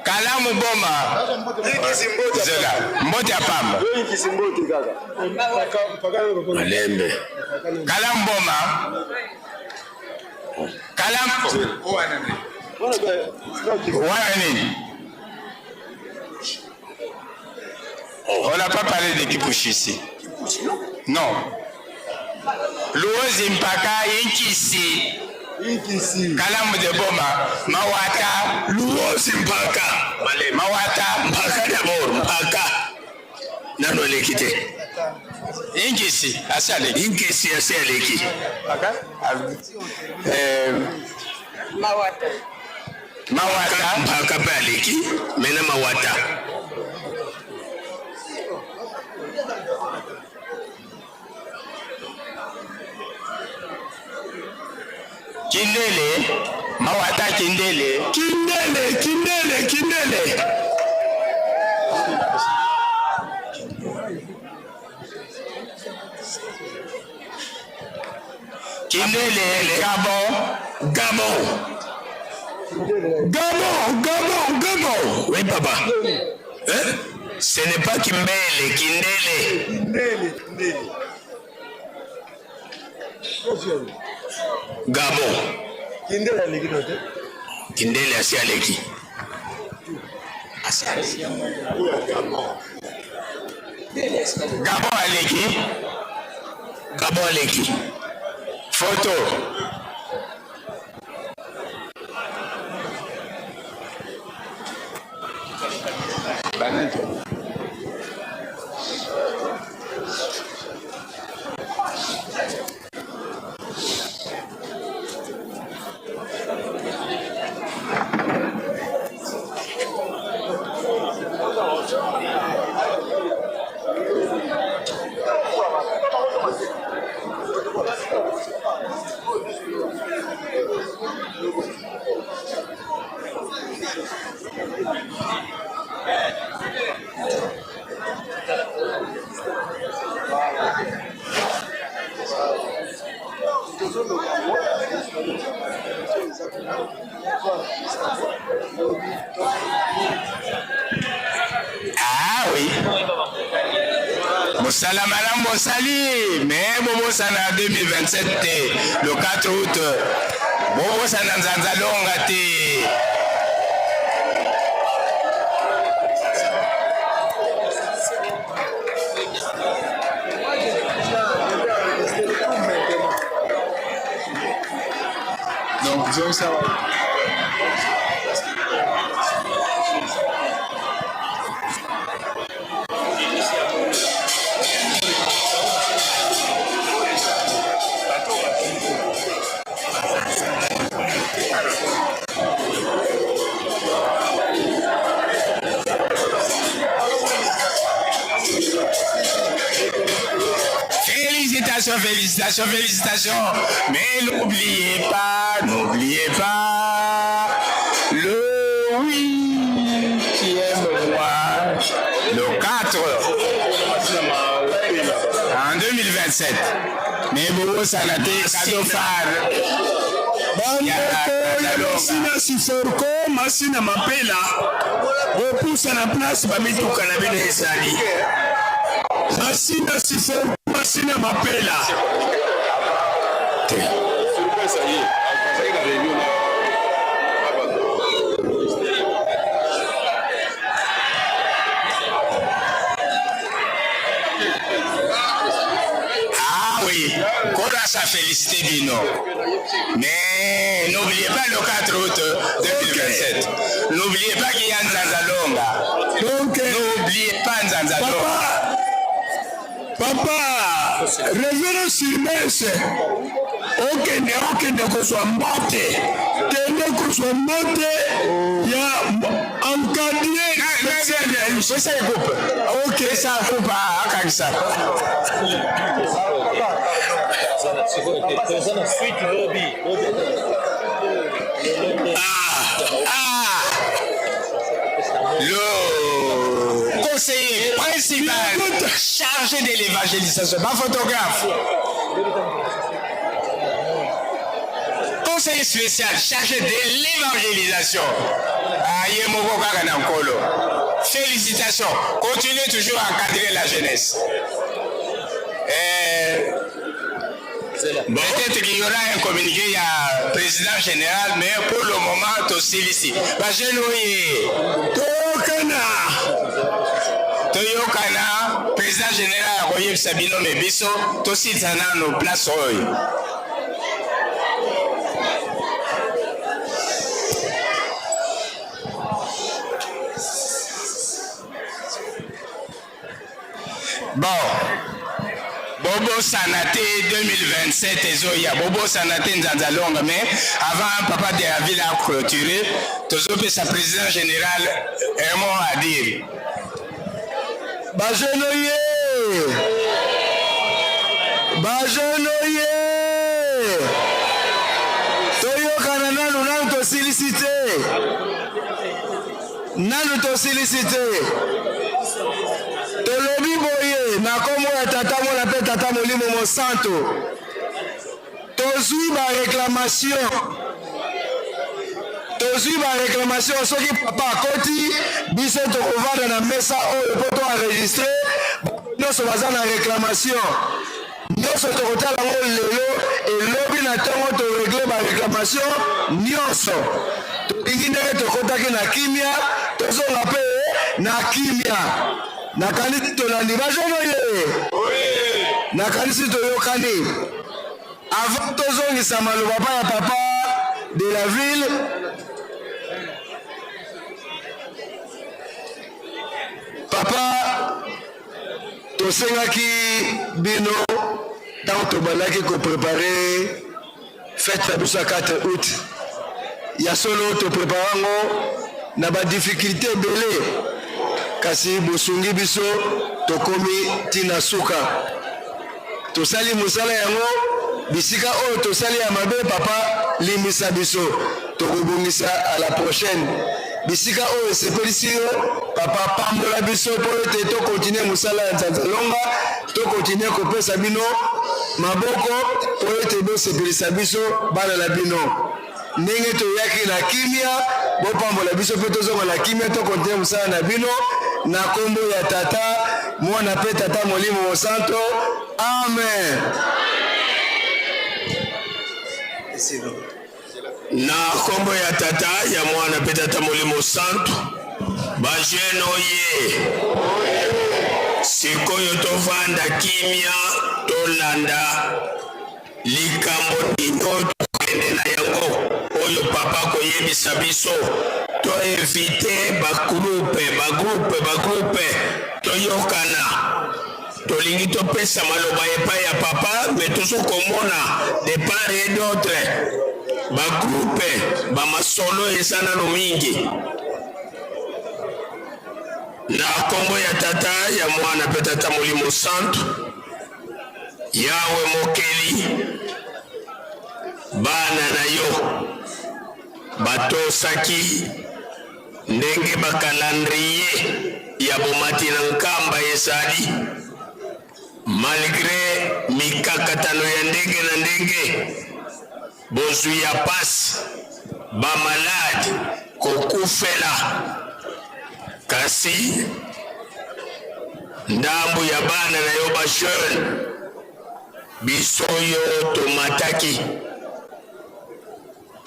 Kalamu Boma. Zela. Mbote ya pamba. Malembe. Kalamu Boma. Kalamu. Wana nini? On n'a pas parlé de Kipushi ici. Non. Luozi Mpaka Inkisi. Inkisi. Kalamu de Boma. Mawata. Luozi Mpaka. Mawata. Mpaka d'abord, Mpaka. Nano eleki te. Inkisi. Asi aleki. Inkisi asi aleki. Eh, Mawata. Mawata. Mpaka mpe aleki, mena Mawata. Kindele. Mawata Kindele. Kindele, Kindele, Kindele. Kindele. Gabon. Gabon. Gabon, Gabon, Gabon. Oui, papa. Hein? Ce n'est pas Kimbele, Kindele. Kindele, Kindele. Gabon. Kindele aleki no te. Kindele asi aleki. Asi aleki. Gabon aleki. Gabon aleki. Photo. Ah oui. Mosala malamu bosali me bobosana 2027 te le 4 août bobosana nzanza longa te. Donc, disons ça. Félicitations, félicitations, félicitations. Mais n'oubliez pas, n'oubliez pas. 2027. Mais bobosana te cadeau phare. Bandeko ya Masina Siforco, Masina Mapela, bopusa na place ba mituka na bino ezali. Masina Siforco, Masina Mapela. Te. Ah oui, Kodas a félicité Bino. Mais n'oubliez pas le 4 août 2027. N'oubliez pas qu'il y a Nzanzalonga. Donc, n'oubliez pas Nzanzalonga. Papa, révérend Sylvestre, okende okende kozwa mbote, kende kozwa mbote ya encadré. Pesa ye coupe. Ok. Pesa coupe akangisa. Ah, ah. Le conseiller principal chargé de l'évangélisation, ma photographe. Conseiller spécial chargé de l'évangélisation. Aye moko kaka na nkolo. Félicitations. Continuez toujours à encadrer la jeunesse. Eh, Peut-être qu'il y aura un communiqué, il y a président général, mais pour le moment, tosilisi. Ba jeune oye. Toyokana. Toyokana, président général akoyebisa bino me biso tosilisa nano place oyo. Bon, bobosana te 2027 ezoya, bobosana te Nzanza Longa, mais avant papa de la ville a clôturé, tozopesa président général un mot à dire. Bajeune oye! Bajeune oye! Toyokana nanu nanu tosilisi te. Nanu tosilisi te. Tolobi boye na kombo ya Tata, Mwana mpe Tata Molimo Mosanto. Tozui ba reclamation. Tozui ba reclamation soki papa akoti biso tokovanda na mesa oyo mpo to enregistre nyonso baza na reclamation. Nionso tokotala yango lelo et lobi na tongo to regler ba reclamations nionso. Tolingi ndenge tokotaki na kimia tozonga pe na kimia. Nakanisi tolandi ba jeunes oye! Nakanisi toyokani. Avant tozongisa maloba pa ya papa de la ville, papa Tosengaki bino ntango tobandaki ko preparer fete na biso ya 4 aout, ya solo to prepare yango na ba difficultes ebele, kasi bosungi biso tokomi ti na suka. Tosali mosala yango, bisika oyo tosali ya mabe papa limbisa biso, tokobongisa à la prochaine. Bisika oyo esepelisi yo papa pambola biso mpo ete to continuer mosala ya Nzanza Longa, to continuer kopesa bino maboko mpo ete bosepelisa biso bana na bino. Ndenge toyaki na kimia, bopambola biso mpe tozonga na kimia, to continuer mosala na bino na kombo ya Tata, Mwana mpe Tata Molimo Mosanto. Amen. Na kombo ya Tata, ya Mwana mpe Tata Molimo Santu, ba jeune oye! Sikoyo tovanda kimia, tolanda Likambo nini oyo tokokende na yango oyo papa akoyebisa biso? To eviter ba groupe ba groupe ba groupe toyokana. Tolingi topesa maloba epai ya papa mais tozo komona de part et d'autre ba groupe ba masolo eza nano mingi. Na kombo ya Tata, ya Mwana pe Tata Molimo Santu. Yawe Mokeli, bana na yo batosaki ndenge ba calendrier ya bomati na Nkamba ezali. Malgre mikakatano ya ndenge na ndenge, bozwi ya pasi, ba malade, kokufela, kasi ndambu ya bana na yo ba jeune biso oyo tomataki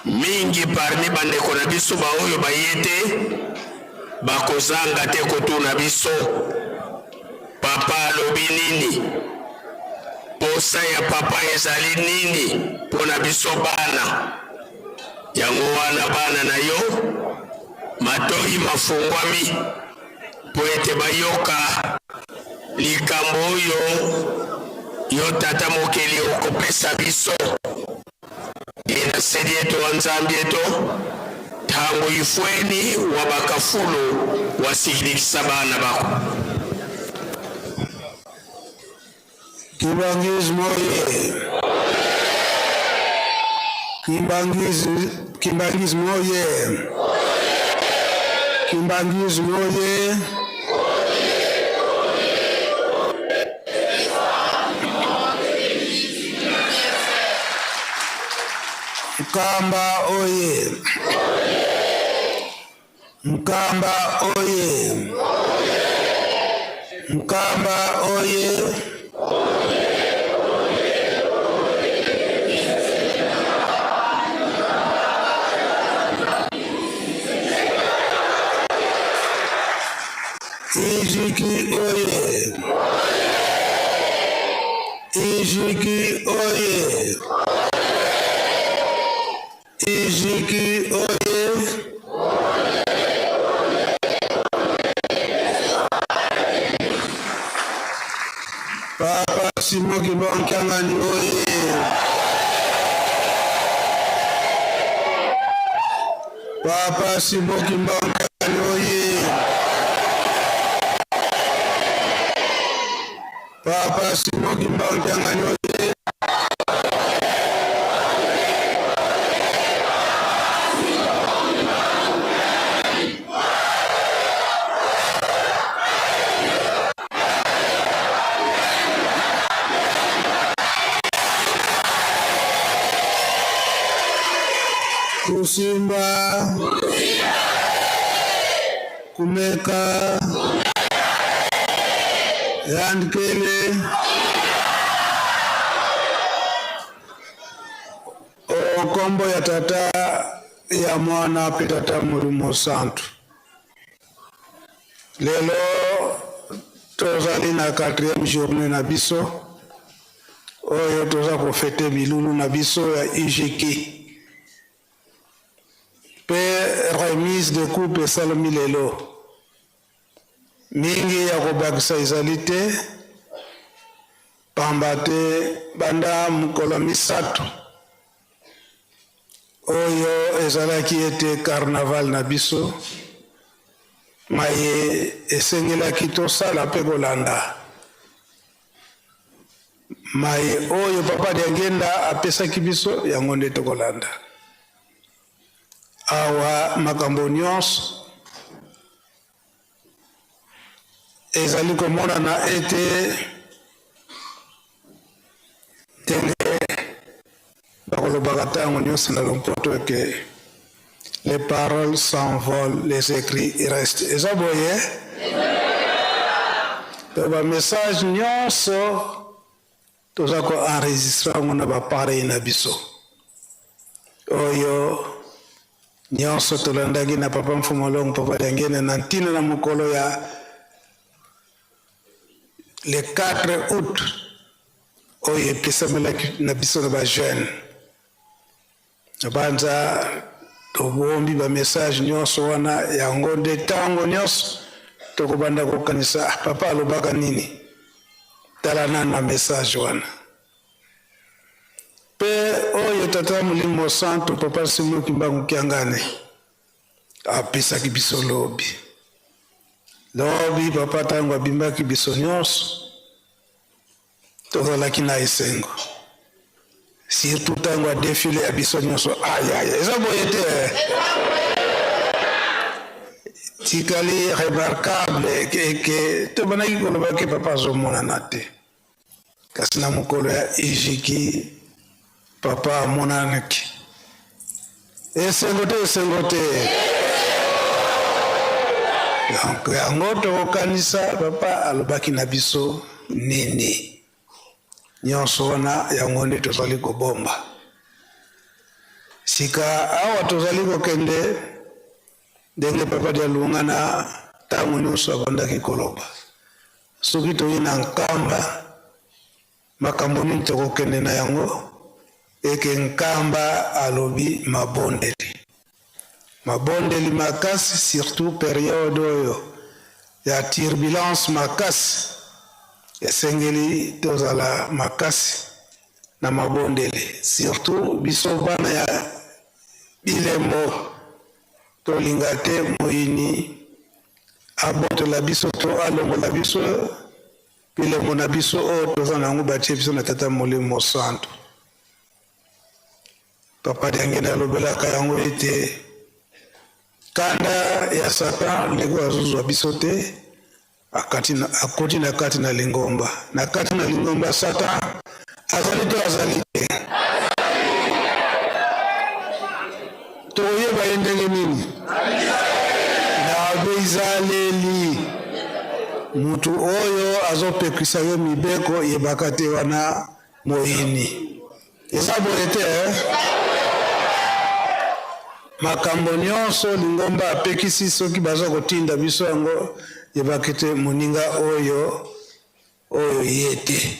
Mingi parmi bandeko na biso baoyo baye te bakozanga te kotuna biso, Papa alobi nini? Posa ya papa ezali nini mpo na biso bana? Yango wana bana na yo matoyi mafungwami mpo ete bayoka likambo oyo yo Tata Mokeli okopesa biso. Inasedi eto wa Nzambi eto tango ifweni wa bakafulu wasikilikisa bana bako. Kimbanguisme oye! Kimbanguisme, Kimbanguisme oye! Kimbanguisme oye! Nkamba oye! Nkamba oye! Nkamba oye! Ijiki oye! Ijiki oye! Ijiki oye! Papa Simon Kimbangu Kiangani oye! Papa Simon Kimbangu Kiangani oye! Papa Simon Kimbangu Kiangani oye! Kusimba, kumeka, yandikele, okombo ya tata ya mwana pe tata molimo santu. Lelo tozali na quatrième journée na biso oyo toza kofete milulu na biso ya UGK mpe remise de coupe esalemi lelo. Mingi ya kobakisa ezali te, pamba te banda mokolo misato oyo ezalaki ete carnaval na biso maye esengelaki tosala mpe kolanda maye oyo Papa Diangienda apesaki biso, yango nde tokolanda awa. Makambo nyonso ezali komonana ete ndenge bakolobaka ntango nyonso na lompoto eke les paroles s'envolent, les écrits restent. Eza boye to ba message nyonso toza ko enregistre yango na bapareil na biso oyo nyonso tolandaki na papa Mfumu Longo, papa Diangienda na ntina na mokolo ya le 4 août oyo epesamelaki na biso na ba jeune. Nabanza tobombi ba message nyonso wana, yango nde ntango nyonso tokobanda kokanisa, ah, papa alobaka nini? Tala nanu na message wana. Mpe oyo Tata Molimo Santu Papa Simon Kimbangu Kiangani apesaki biso lobi. Lobi papa ntango abimbaki biso nyonso tozalaki na esengo, surtout ntango adefile ya biso nyonso. Ayaya, eza boye te? Tikali remarquable eke tobandaki koloba ke papa azomonana te. Kasi na mokolo ya Ijiki, papa amonanaki. Esengo te, esengo te. Donc yango tokokanisa papa alobaki na biso nini? Nyonso wana yango nde tozali kobomba. Sika awa tozali kokende ndenge papa Dialungana ntango nyonso abandaki koloba, soki toye na Nkamba, makambo nini tokokende na yango? Eke Nkamba alobi mabondeli, mabondeli makasi, surtout periode oyo ya turbulence makasi, esengeli tozala makasi na mabondeli, surtout biso bana ya bilembo tolinga te moyini abotola biso to alongola biso bilembo na biso oyo toza na yango batie biso na Tata Molimo Mosantu. Papa Diangenda alobelaka yango ete kanda ya Satan ndeko azozwa biso te, akati na, akoti na kati na lingomba, na kati na lingomba Satan azali to azali te? Tokoyeba ye ndenge nini? Na bizaleli. Mutu oyo azopekisa yo mibeko, yebaka te wana moyini. Eza boye te eh? Makambo nyonso lingomba apekisi, soki baza kotinda biso yango, yebaki te moninga oyo oyo ye te.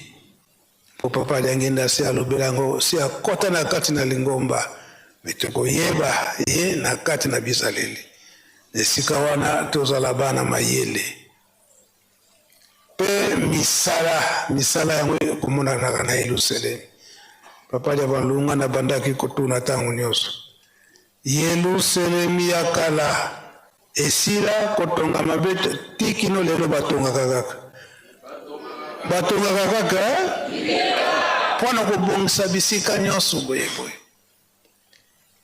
Po papa Diangenda si alobela yango, si akota na kati na lingomba, me tokoyeba ye na kati na bizaleli. Na esika wana tozala bana mayele pe misala, misala yango ekomonanaka na Yelusalemi. Papa Diabalunga nabandaki kotuna ntango nyonso, Yelusalemi ya kala Esila kotongama be ti kino lelo batongaka kaka. Batongaka kaka mpo na kobongisa bisika nyonso boye boye.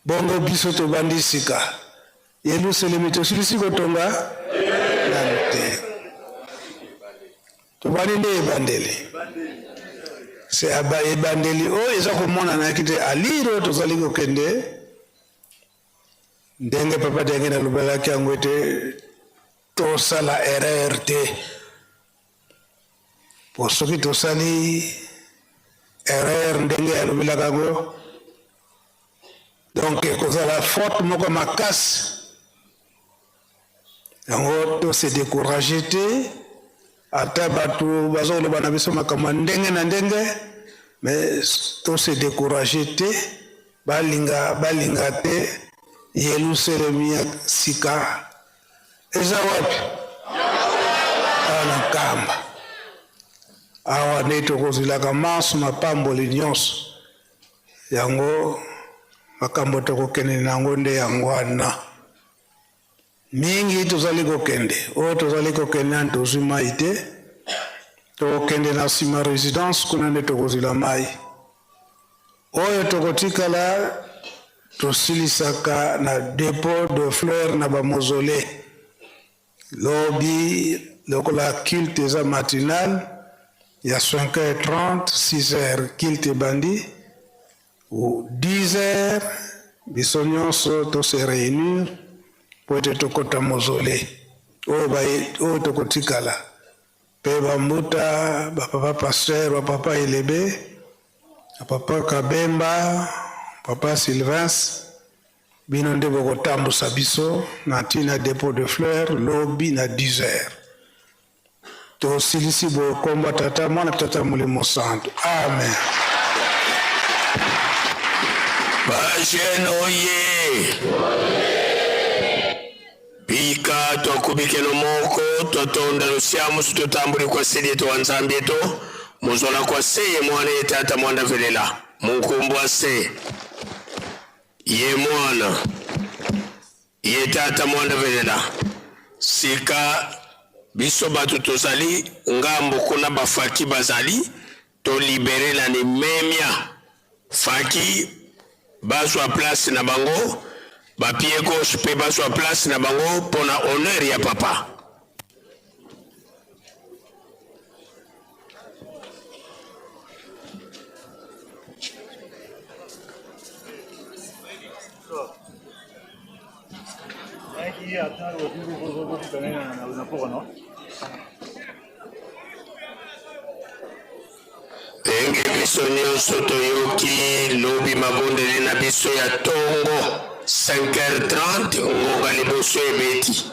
Bongo biso tobandi sika. Yelusalemi tosilisi kotonga nanu te. Tobandi nde ebandeli. Se ebandeli oyo eza komonana te alire oyo tozali kokende Ndenge Papa Diangenda alobelaki yango ete tosala erreur te, po soki tosali erreur ndenge alobelaka yango, donc ekozala faute moko makasi. Yango to se decourager te, ata bato baza koloba na biso makambo ya ndenge na ndenge, mais to se decourager te, balinga balinga te. Yelusalemi ya sika eza wapi? Awa na Nkamba. Awa nde tokozwilaka manso mapamboli nyonso. Yango makambo tokokende na yango nde yango wana. Mingi tozali kokende, oyo tozali kokende nani tozwi mai te, tokokende na nsima residence kuna nde tokozwila mai. Oyo tokotikala tosilisaka na depot de fleurs na ba mausolee. Lobi lokola culte eza matinal ya 5h30 6h culte ebandi ou 10h biso nyonso to se reunir po ete tokota mausolee oyo oyo tokotikala pe bambuta ba papa pasteur ba papa elebe ba papa kabemba papa sylvains Bino nde bokotambusa biso na ntina depot de fleurs lobi na 10 heures. Tosilisi boye kombo Tata, Mwana, Tata Molimo Santu. Amen. Ba jeune oye bika twakubikelo moko twatonda lusiamusu tutambuli kwa seli eto wa nzambi eto muzola kwa seye mwana ye tata mwanda velela munkumbu ase Ye mwana ye tata mwanda velela sika biso bato tozali ngambo kuna bafaki bazali to libere na nimemia faki bazwa place na bango ba pied gauche pe bazwa place na bango pona honneur ya papa. Ndenge biso nyonso toyoki lobi mabondeli na biso ya tongo 5h30 ngonga liboso ebeti.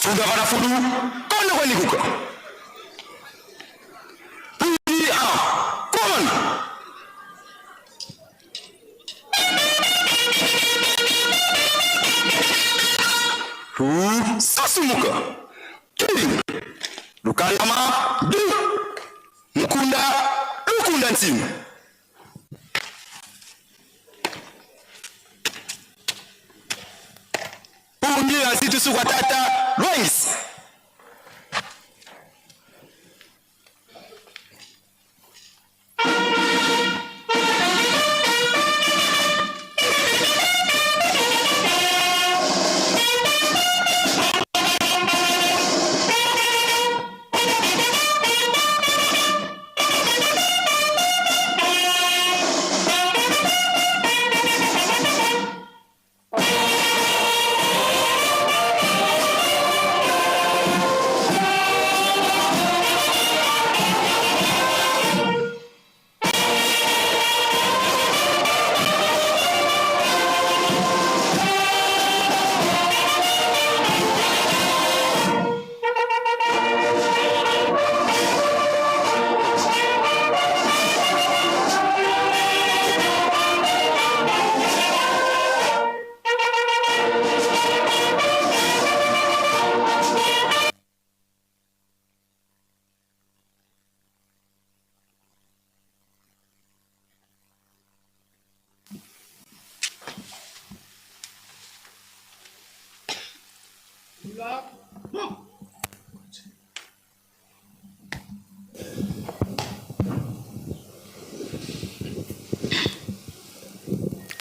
Funda kana fudu kono ko likuka. Pudi a kon. Hu sasumuka. Kiri. Lukandama du. Mukunda lukunda ntimu. Pungi na sukwa tata Lois.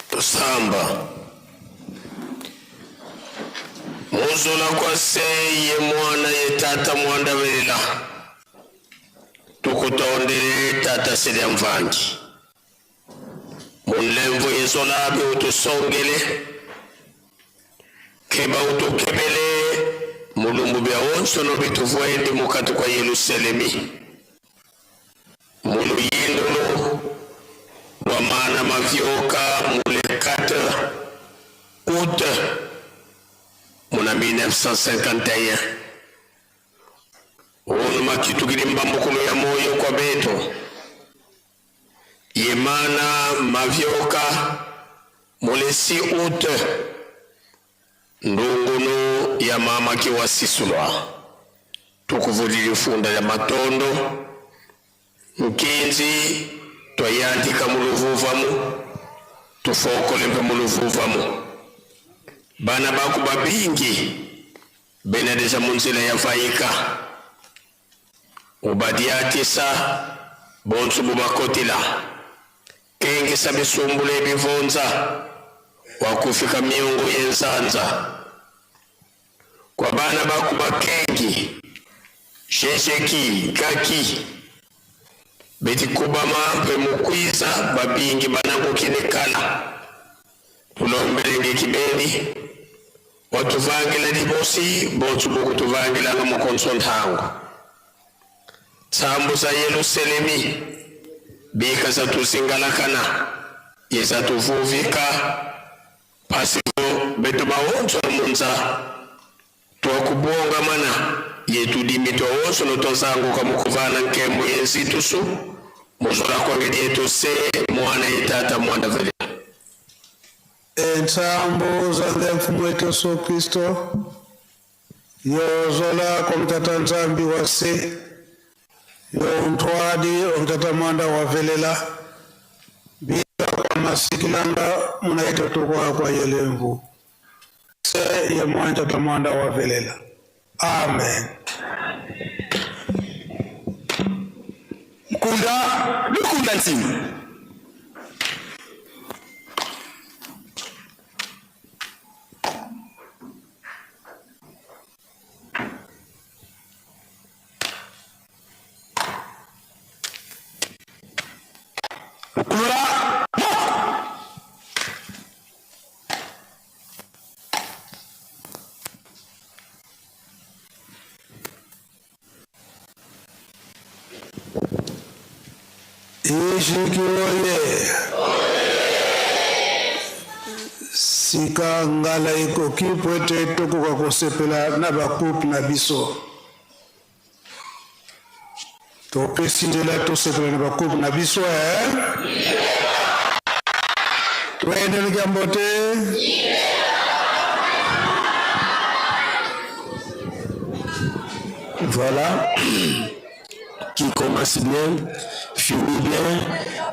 Tosamba muzola kwa se ye mwana ye tata mwanda belela tukutondele tata selya mvangi munlemvo yezolabe utusongele keba utukebele mulumbu bya wonso no bituvwende mukati kwa Yerusalemi muluyindolo lwa mana mavyoka mule 4 août muna 1951 ono makitukili mbambukulu ya moyo kwa beto yemana mavyoka mule 6 août ndungunu ya mama kiwasisulwa tukuvulile funda ya matondo nkinzi twayandika muluvuvamu. Tufokole mpe mu luvuvamu. Bana baku babingi bena deja mu nzila ya vayika. Ubadiatisa bonso bubakotila. Kengisa bisumbula ebivunza wakufika miungu yenzanza. Kwa bana baku bakengi Shesheki Gaki beti kubama mpe mukwiza babingi bananguki ne kala. Tulombelenge kibeni watuvangila libosi bonso bukutuvangilanga mukonso ntango. Tsambu za Yeluselemi bika za tuzingalakana yeza tuvuvika pasivo betu baonso munza twakubongamana yetudimi twawonso notwazanguka mukuvana nkembo yenzitusu muzola kwange yetu se mwana yetata mwana vele. Entsambo za nde mfumu wetu Yesu Kristo yozola kwa mtata Nzambi wa se yo ntwadi omtata mwanda wa velela bila kwa masikilanga munaita tukwa kwa yelemvu se ye mwana tata mwanda wa velela. Amen. Mkunda lukunda nsimu. Mkura Ishiki oye! Sika ngala ekoki po ete tokoka kosepela na bakupe na biso. Topesi nzela tosepela na bakupe na biso eh? Toyende likambo te. Voilà. Qui commence bien, finit bien.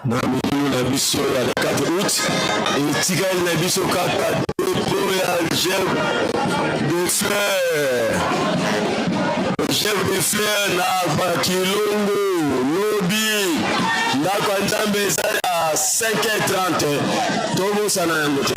Na milulu na biso ya le 4 août etikali na biso kaka depo ya chef de frère, chef de frère na bakilongo lobi ndako ya Nzambe eza ya 5h30, tobosana yango te.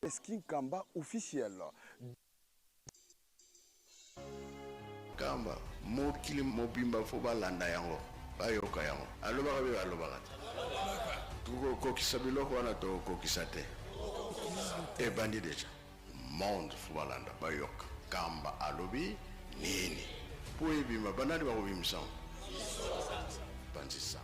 Kinkamba officiel. Kamba mokili mobimba fo balanda yango bayoka yango alobaka mpe balobaka te tokokokisa biloko wana tokokokisa te ebandi deja monde fo balanda bayoka kamba alobi nini mpo ebima banani bakobimisa yango panzisa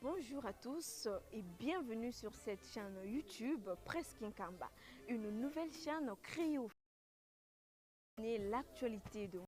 Bonjour à tous et bienvenue sur cette chaîne YouTube Presse Kinkamba, une nouvelle chaîne créée au l'actualité de